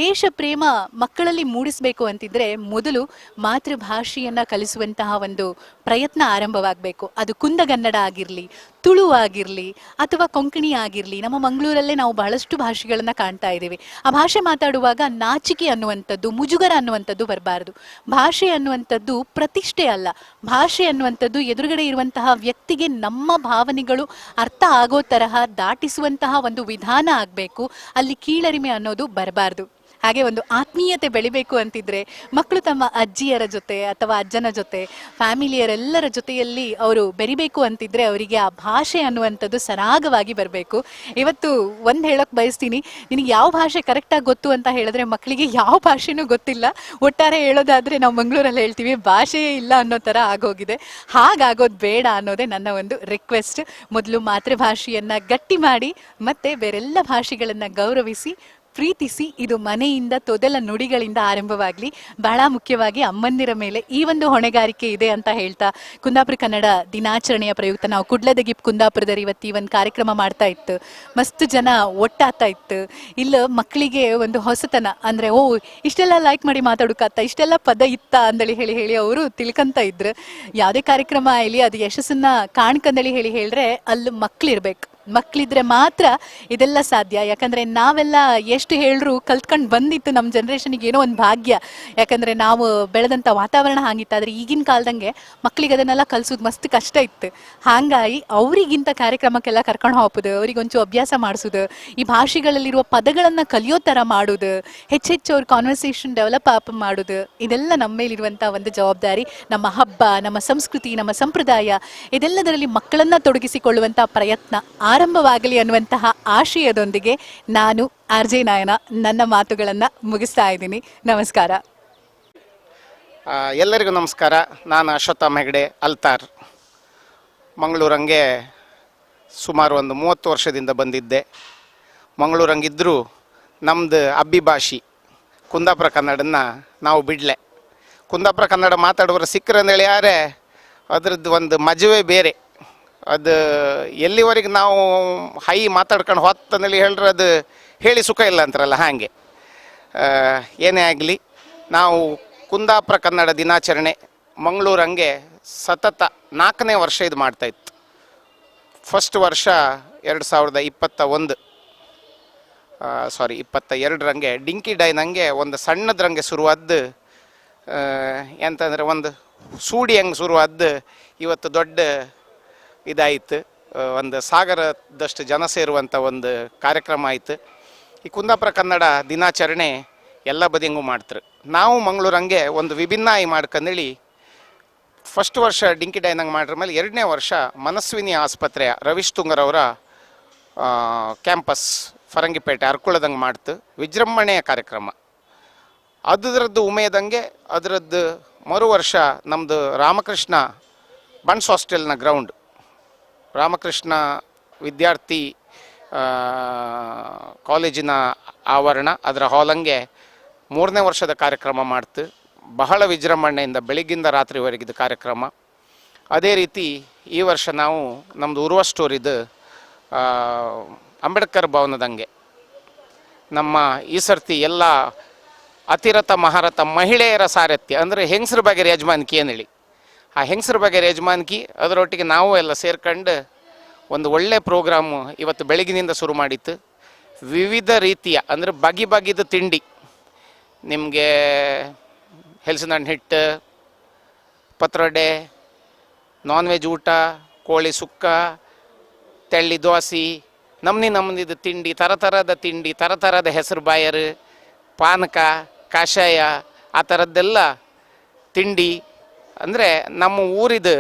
ದೇಶ ಪ್ರೇಮ ಮಕ್ಕಳಲ್ಲಿ ಮೂಡಿಸಬೇಕು ಅಂತಿದ್ರೆ ಮೊದಲು ಮಾತೃಭಾಷೆಯನ್ನು ಕಲಿಸುವಂತಹ ಒಂದು ಪ್ರಯತ್ನ ಆರಂಭವಾಗಬೇಕು. ಅದು ಕುಂದಗನ್ನಡ ಆಗಿರಲಿ, ತುಳು ಆಗಿರಲಿ, ಅಥವಾ ಕೊಂಕಣಿ ಆಗಿರಲಿ. ನಮ್ಮ ಮಂಗಳೂರಲ್ಲೇ ನಾವು ಬಹಳಷ್ಟು ಭಾಷೆಗಳನ್ನು ಕಾಣ್ತಾ ಇದ್ದೀವಿ. ಆ ಭಾಷೆ ಮಾತಾಡುವಾಗ ನಾಚಿಕೆ ಅನ್ನುವಂಥದ್ದು, ಮುಜುಗರ ಅನ್ನುವಂಥದ್ದು ಬರಬಾರ್ದು. ಭಾಷೆ ಅನ್ನುವಂಥದ್ದು ಪ್ರತಿಷ್ಠೆ ಅಲ್ಲ. ಭಾಷೆ ಅನ್ನುವಂಥದ್ದು ಎದುರುಗಡೆ ಇರುವಂತಹ ವ್ಯಕ್ತಿಗೆ ನಮ್ಮ ಭಾವನೆಗಳು ಅರ್ಥ ಆಗೋ ತರಹ ದಾಟಿಸುವಂತಹ ಒಂದು ವಿಧಾನ ಆಗಬೇಕು. ಅಲ್ಲಿ ಕೀಳರಿಮೆ ಅನ್ನೋದು ಬರಬಾರ್ದು. ಹಾಗೆ ಒಂದು ಆತ್ಮೀಯತೆ ಬೆಳಿಬೇಕು ಅಂತಿದ್ರೆ ಮಕ್ಕಳು ತಮ್ಮ ಅಜ್ಜಿಯರ ಜೊತೆ ಅಥವಾ ಅಜ್ಜನ ಜೊತೆ, ಫ್ಯಾಮಿಲಿಯರೆಲ್ಲರ ಜೊತೆಯಲ್ಲಿ ಅವರು ಬೆರಿಬೇಕು ಅಂತಿದ್ರೆ ಅವರಿಗೆ ಆ ಭಾಷೆ ಅನ್ನುವಂಥದ್ದು ಸರಾಗವಾಗಿ ಬರಬೇಕು. ಇವತ್ತು ಒಂದು ಹೇಳೋಕ್ಕೆ ಬಯಸ್ತೀನಿ, ನಿನಗೆ ಯಾವ ಭಾಷೆ ಕರೆಕ್ಟಾಗಿ ಗೊತ್ತು ಅಂತ ಹೇಳಿದ್ರೆ ಮಕ್ಕಳಿಗೆ ಯಾವ ಭಾಷೆನೂ ಗೊತ್ತಿಲ್ಲ. ಒಟ್ಟಾರೆ ಹೇಳೋದಾದರೆ ನಾವು ಮಂಗಳೂರಲ್ಲಿ ಹೇಳ್ತೀವಿ ಭಾಷೆಯೇ ಇಲ್ಲ ಅನ್ನೋ ಥರ ಆಗೋಗಿದೆ. ಹಾಗಾಗೋದು ಬೇಡ ಅನ್ನೋದೇ ನನ್ನ ಒಂದು ರಿಕ್ವೆಸ್ಟ್. ಮೊದಲು ಮಾತೃಭಾಷೆಯನ್ನು ಗಟ್ಟಿ ಮಾಡಿ, ಮತ್ತೆ ಬೇರೆಲ್ಲ ಭಾಷೆಗಳನ್ನು ಗೌರವಿಸಿ ಪ್ರೀತಿಸಿ. ಇದು ಮನೆಯಿಂದ ತೊದಲ ನುಡಿಗಳಿಂದ ಆರಂಭವಾಗಲಿ. ಬಹಳ ಮುಖ್ಯವಾಗಿ ಅಮ್ಮಂದಿರ ಮೇಲೆ ಈ ಒಂದು ಹೊಣೆಗಾರಿಕೆ ಇದೆ ಅಂತ ಹೇಳ್ತಾ ಕುಂದಾಪುರ ಕನ್ನಡ ದಿನಾಚರಣೆಯ ಪ್ರಯುಕ್ತ ನಾವು ಕುಡ್ಲದಗಿಪ್ ಕುಂದಾಪುರದಲ್ಲಿ ಇವತ್ತು ಈ ಒಂದು ಕಾರ್ಯಕ್ರಮ ಮಾಡ್ತಾ ಇತ್ತು. ಮಸ್ತ್ ಜನ ಒಟ್ಟಾಗ್ತಾ ಇತ್ತು. ಇಲ್ಲ ಮಕ್ಕಳಿಗೆ ಒಂದು ಹೊಸತನ ಅಂದರೆ, ಓ ಇಷ್ಟೆಲ್ಲ ಲೈಕ್ ಮಾಡಿ ಮಾತಾಡೋಕ್ಕಾಗ್ತಾ, ಇಷ್ಟೆಲ್ಲ ಪದ ಇತ್ತ ಅಂದಳಿ ಹೇಳಿ ಹೇಳಿ ಅವರು ತಿಳ್ಕೊಂತ ಇದ್ರು. ಯಾವುದೇ ಕಾರ್ಯಕ್ರಮ ಆಗಲಿ ಅದು ಯಶಸ್ಸನ್ನ ಕಾಣ್ಕಂದಳಿ ಹೇಳಿ ಹೇಳಿದ್ರೆ ಅಲ್ಲಿ ಮಕ್ಕಳಿರ್ಬೇಕು. ಮಕ್ಕಳಿದ್ರೆ ಮಾತ್ರ ಇದೆಲ್ಲ ಸಾಧ್ಯ. ಯಾಕಂದರೆ ನಾವೆಲ್ಲ ಎಷ್ಟು ಹೇಳ್ರು ಕಲ್ತ್ಕೊಂಡು ಬಂದಿತ್ತು ನಮ್ಮ ಜನ್ರೇಷನಿಗೆ ಏನೋ ಒಂದು ಭಾಗ್ಯ. ಯಾಕಂದರೆ ನಾವು ಬೆಳೆದಂಥ ವಾತಾವರಣ ಹಾಗಿತ್ತು. ಆದರೆ ಈಗಿನ ಕಾಲದಂಗೆ ಮಕ್ಕಳಿಗೆ ಅದನ್ನೆಲ್ಲ ಕಲಿಸೋದು ಮಸ್ತ್ ಕಷ್ಟ ಇತ್ತು. ಹಾಗಾಗಿ ಅವರಿಗಿಂತ ಕಾರ್ಯಕ್ರಮಕ್ಕೆಲ್ಲ ಕರ್ಕೊಂಡು ಹೋಗೋದು, ಅವ್ರಿಗೊಂಚು ಅಭ್ಯಾಸ ಮಾಡಿಸೋದು, ಈ ಭಾಷೆಗಳಲ್ಲಿರುವ ಪದಗಳನ್ನು ಕಲಿಯೋ ಥರ ಮಾಡೋದು, ಹೆಚ್ಚೆಚ್ಚು ಅವ್ರ conversation develop up ಮಾಡೋದು, ಇದೆಲ್ಲ ನಮ್ಮ ಮೇಲಿರುವಂಥ ಒಂದು ಜವಾಬ್ದಾರಿ. ನಮ್ಮ ಹಬ್ಬ, ನಮ್ಮ ಸಂಸ್ಕೃತಿ, ನಮ್ಮ ಸಂಪ್ರದಾಯ ಇದೆಲ್ಲದರಲ್ಲಿ ಮಕ್ಕಳನ್ನು ತೊಡಗಿಸಿಕೊಳ್ಳುವಂಥ ಪ್ರಯತ್ನ ಆರಂಭವಾಗಲಿ ಅನ್ನುವಂತಹ ಆಶಯದೊಂದಿಗೆ ನಾನು ಆರ್ ಜೆ ನಾಯನ ನನ್ನ ಮಾತುಗಳನ್ನು ಮುಗಿಸ್ತಾ ಇದ್ದೀನಿ. ನಮಸ್ಕಾರ. ಎಲ್ಲರಿಗೂ ನಮಸ್ಕಾರ. ನಾನು ಅಶ್ವತ್ಥಾಮ ಹೆಗಡೆ ಅಲ್ತಾರ್, ಮಂಗಳೂರಂಗೆ ಸುಮಾರು ಒಂದು 30 ವರ್ಷದಿಂದ ಬಂದಿದ್ದೆ. ಮಂಗಳೂರಂಗಿದ್ದರೂ ನಮ್ಮದು ಅಬ್ಬಿಭಾಷಿ ಕುಂದಾಪುರ ಕನ್ನಡನ ನಾವು ಬಿಡಲೆ. ಕುಂದಾಪುರ ಕನ್ನಡ ಮಾತಾಡುವವರು ಸಿಕ್ಕರಂದೇಳಿ ಯಾರೇ ಅದರದ್ದು ಒಂದು ಮಜವೇ ಬೇರೆ. ಅದು ಎಲ್ಲಿವರೆಗೆ ನಾವು ಹೈ ಮಾತಾಡ್ಕೊಂಡು ಹೊತ್ತಂದೇಳಿ ಹೇಳ್ರೆ ಅದು ಹೇಳಿ ಸುಖ ಇಲ್ಲ ಅಂತಾರಲ್ಲ, ಹಾಗೆ. ಏನೇ ಆಗಲಿ, ನಾವು ಕುಂದಾಪುರ ಕನ್ನಡ ದಿನಾಚರಣೆ ಮಂಗಳೂರಂಗೆ ಸತತ 4ನೇ ವರ್ಷ ಇದು ಮಾಡ್ತಾಯಿತ್ತು. ಫಸ್ಟ್ ವರ್ಷ 2021, ಸಾರಿ 22ರಂಗೆ ಡಿಂಕಿ ಡೈನಂಗೆ ಒಂದು ಸಣ್ಣದ್ರಂಗೆ ಶುರುವಾದ್ದು, ಎಂತಂದರೆ ಒಂದು ಸೂಡಿ ಹಂಗೆ ಶುರುವಾದ್ದು ಇವತ್ತು ದೊಡ್ಡ ಇದಾಯಿತು, ಒಂದು ಸಾಗರದಷ್ಟು ಜನ ಸೇರುವಂಥ ಒಂದು ಕಾರ್ಯಕ್ರಮ ಆಯಿತು. ಈ ಕುಂದಾಪುರ ಕನ್ನಡ ದಿನಾಚರಣೆ ಎಲ್ಲ ಬದಿಯಂಗೂ ಮಾಡ್ತಾರೆ. ನಾವು ಮಂಗಳೂರಂಗೆ ಒಂದು ವಿಭಿನ್ನ ಆಗಿ ಮಾಡ್ಕೊಂಡೇಳಿ ಫಸ್ಟ್ ವರ್ಷ ಡಿಂಕಿ ಡೈನಂಗೆ ಮಾಡ್ರ ಮೇಲೆ 2ನೇ ವರ್ಷ ಮನಸ್ವಿನಿ ಆಸ್ಪತ್ರೆಯ ರವೀಶ್ ತುಂಗರವರ ಕ್ಯಾಂಪಸ್ ಫರಂಗಿಪೇಟೆ ಅರ್ಕುಳದಂಗೆ ಮಾಡ್ತು ವಿಜೃಂಭಣೆಯ ಕಾರ್ಯಕ್ರಮ. ಅದರದ್ದು ಉಮೇದಂಗೆ ಅದರದ್ದು ಮರು ವರ್ಷ ನಮ್ಮದು ರಾಮಕೃಷ್ಣ ಬನ್ಸ್ ಹಾಸ್ಟೆಲ್ನ ಗ್ರೌಂಡ್, ರಾಮಕೃಷ್ಣ ವಿದ್ಯಾರ್ಥಿ ಕಾಲೇಜಿನ ಆವರಣ, ಅದರ ಹಾಲಂಗೆ 3ನೇ ವರ್ಷದ ಕಾರ್ಯಕ್ರಮ ಮಾಡ್ತು. ಬಹಳ ವಿಜೃಂಭಣೆಯಿಂದ ಬೆಳಗ್ಗಿಂದ ರಾತ್ರಿವರೆಗಿದ್ದ ಕಾರ್ಯಕ್ರಮ. ಅದೇ ರೀತಿ ಈ ವರ್ಷ ನಾವು ನಮ್ಮದು ಉರ್ವ ಸ್ಟೋರಿದು ಅಂಬೇಡ್ಕರ್ ಭವನದಂಗೆ ನಮ್ಮ ಈ ಸರ್ತಿ ಎಲ್ಲ ಅತಿರಥ ಮಹಾರಥ ಮಹಿಳೆಯರ ಸಾರಥ್ಯ ಅಂದರೆ ಹೆಂಗಸ್ರ ಬಗ್ಗೆ ಯಜಮಾನಿಕೆ ಏನೇಳಿ, ಆ ಹೆಂಗಸ್ರ ಬಗ್ಗೆ ಯಜಮಾನಿಕೆ ಅದರೊಟ್ಟಿಗೆ ನಾವು ಎಲ್ಲ ಸೇರ್ಕೊಂಡು ಒಂದು ಒಳ್ಳೆ ಪ್ರೋಗ್ರಾಮು ಇವತ್ತು ಬೆಳಗಿನಿಂದ ಶುರು ಮಾಡಿತ್ತು. ವಿವಿಧ ರೀತಿಯ ಅಂದರೆ ಬಗೆ ಬಗೆದ ತಿಂಡಿ, ನಿಮಗೆ ಹೆಲ್ಸಿನ ಹಣ್ಣು ಹಿಟ್ಟು, ಪತ್ರೊಡೆ, ನಾನ್ ವೆಜ್ ಊಟ, ಕೋಳಿ ಸುಕ್ಕ, ತೆಳ್ಳಿ ದೋಸೆ, ನಮ್ನಿ ನಮ್ಮನಿದು ತಿಂಡಿ, ಥರ ಥರದ ತಿಂಡಿ, ಥರ ಥರದ ಹೆಸರು ಬಾಯರು, ಪಾನಕ, ಕಷಾಯ, ಆ ಥರದ್ದೆಲ್ಲ ತಿಂಡಿ. ಅಂದರೆ ನಮ್ಮ ಊರಿದು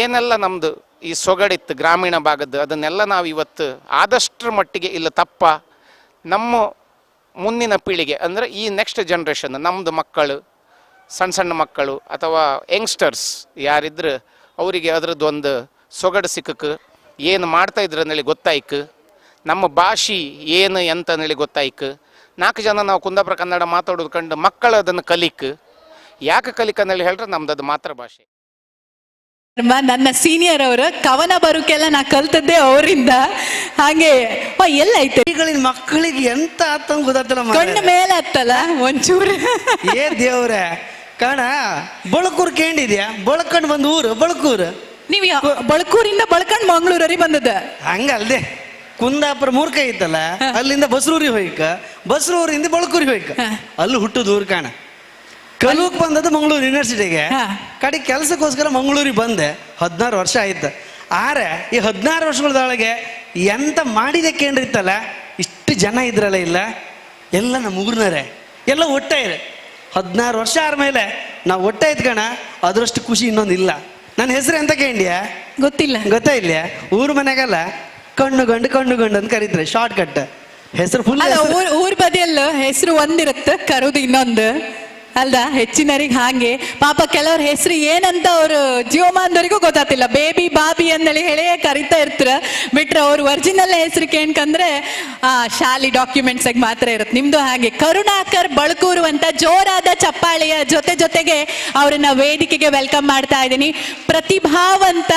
ಏನೆಲ್ಲ ನಮ್ಮದು ಈ ಸೊಗಡಿತ್ತು ಗ್ರಾಮೀಣ ಭಾಗದ್ದು, ಅದನ್ನೆಲ್ಲ ನಾವು ಇವತ್ತು ಆದಷ್ಟರ ಮಟ್ಟಿಗೆ ಇಲ್ಲ ತಪ್ಪ ನಮ್ಮ ಮುಂದಿನ ಪೀಳಿಗೆ ಅಂದರೆ ಈ ನೆಕ್ಸ್ಟ್ ಜನ್ರೇಷನ್, ನಮ್ಮದು ಮಕ್ಕಳು, ಸಣ್ಣ ಸಣ್ಣ ಮಕ್ಕಳು ಅಥವಾ ಯಂಗ್ಸ್ಟರ್ಸ್ ಯಾರಿದ್ರು ಅವರಿಗೆ ಅದರದ್ದು ಒಂದು ಸೊಗಡು ಸಿಕ್ಕಕ್ಕೆ, ಏನು ಮಾಡ್ತಾಯಿದ್ರು ಅಂದೇಳಿ ಗೊತ್ತಾಯ್ಕು, ನಮ್ಮ ಭಾಷೆ ಏನು ಎಂತ ಅಂದೇಳಿ ಗೊತ್ತಾಯ್ಕು. 4 ಜನ ನಾವು ಕುಂದಾಪುರ ಕನ್ನಡ ಮಾತಾಡೋದು ಕಂಡು ಮಕ್ಕಳು ಅದನ್ನು ಕಲಿಕ್, ಯಾಕೆ ಕಲಿಕ್ ಅಂದೇಳಿ ಹೇಳ್ರೆ ನಮ್ದು ಅದು ಮಾತೃಭಾಷೆ. ನನ್ನ ಸೀನಿಯರ್ ಅವರು ಕವನ ಬರೋಕೆಲ್ಲ ನಾ ಕಲ್ತದ್ದೇ ಅವರಿಂದ. ಹಾಗೆ ಎಲ್ಲ ಐತೆ ಮಕ್ಕಳಿಗೆ ಎಂತ ಆತಂಗ ಗೊತ್ತಾಗ್ತಿಲ್ಲ, ಕಣ್ಣು ಮೇಲೆ ಹತ್ತಲ್ಲ ಒಂಚೂರು. ಏ ದೇವ್ರೆ ಕಾಣ, ಬಳಕೂರ್ ಕೇಂಡಿದ್ಯಾ, ಬಳಕಂಡ್ ಬಂದ ಊರು ಬಳಕೂರು. ನೀವು ಬಳಕೂರಿಂದ ಬಳಕಂಡ್ ಮಂಗಳೂರಿಗೆ ಬಂದದ? ಹಂಗಲ್ದೆ, ಕುಂದಾಪುರ ಮೂರ್ಖ ಐತಲ್ಲ, ಅಲ್ಲಿಂದ ಬಸ್ರೂರಿಗೆ ಹೋಯ್ಕ, ಬಸ್ರೂರಿಂದ ಬಳಕೂರಿಗೆ ಹೋಯ್ಕ, ಅಲ್ಲಿ ಹುಟ್ಟುದು ಊರು ಕಾಣ. ಕಲೂಕ್ ಬಂದದ್ದು ಮಂಗಳೂರು ಯೂನಿವರ್ಸಿಟಿಗೆ, ಕಡೆ ಕೆಲಸಕ್ಕೋಸ್ಕರ ಮಂಗಳೂರಿಗೆ ಬಂದೆ. 16 ವರ್ಷ ಆಯ್ತು. ಆರೆ ಈ 16 ವರ್ಷಗಳೊಳಗೆ ಎಂತ ಮಾಡಿದೆ ಕೇಂದ್ರಿತ್ತಲ್ಲ, ಇಷ್ಟು ಜನ ಇದ್ರಲ್ಲ, ಇಲ್ಲ ಎಲ್ಲ ನಮ್ಮ ಊರಿನರೇ, ಎಲ್ಲ ಒಟ್ಟೆ ಇದೆ. 16 ವರ್ಷ ಆದ್ಮೇಲೆ ನಾವು ಒಟ್ಟೆ ಇದ್ಕಣ, ಅದರಷ್ಟು ಖುಷಿ ಇನ್ನೊಂದಿಲ್ಲ. ನನ್ನ ಹೆಸರು ಎಂತ ಕೇಂದ್ಯಾ? ಗೊತ್ತಿಲ್ಲ. ಗೊತ್ತಾ ಇಲ್ಲ? ಊರು ಮನೆಗೆಲ್ಲ ಕಣ್ಣು ಗಂಡು ಕಣ್ಣು ಗಂಡು ಅಂತ ಕರೀತಾರೆ, ಶಾರ್ಟ್ ಕಟ್ ಹೆಸರು ಫುಲ್. ಊರ್ ಬದಿಯಲ್ಲ ಹೆಸರು ಒಂದಿರುತ್ತೆ, ಕರೋದು ಇನ್ನೊಂದು ಅಲ್ದ ಹೆಚ್ಚಿನರಿಗೆ ಹಾಗೆ. ಪಾಪ ಕೆಲವ್ರ ಹೆಸರು ಏನಂತ ಅವರು ಜೀವಮಾನದವರಿಗೂ ಗೊತ್ತಾಗ್ತಿಲ್ಲ. ಬೇಬಿ ಬಾಬಿ ಅಂದೇಳಿ ಹೇಳೇ ಕರಿತಾ ಇರ್ತಾರ, ಬಿಟ್ರೆ ಅವ್ರ ಒರಿಜಿನಲ್ ಹೆಸರು ಕೇಳ್ಕಂದ್ರೆ ಆ ಶಾಲಿ ಡಾಕ್ಯುಮೆಂಟ್ಸ್ ಆಗಿ ಮಾತ್ರ ಇರುತ್ತೆ. ನಿಮ್ದು ಹಾಗೆ. ಕರುಣಾಕರ್ ಬಳಕೂರು ಅಂತ ಜೋರಾದ ಚಪ್ಪಾಳೆಯ ಜೊತೆ ಜೊತೆಗೆ ಅವರನ್ನ ವೇದಿಕೆಗೆ welcome ಮಾಡ್ತಾ ಇದ್ದೀನಿ. ಪ್ರತಿಭಾವಂತ,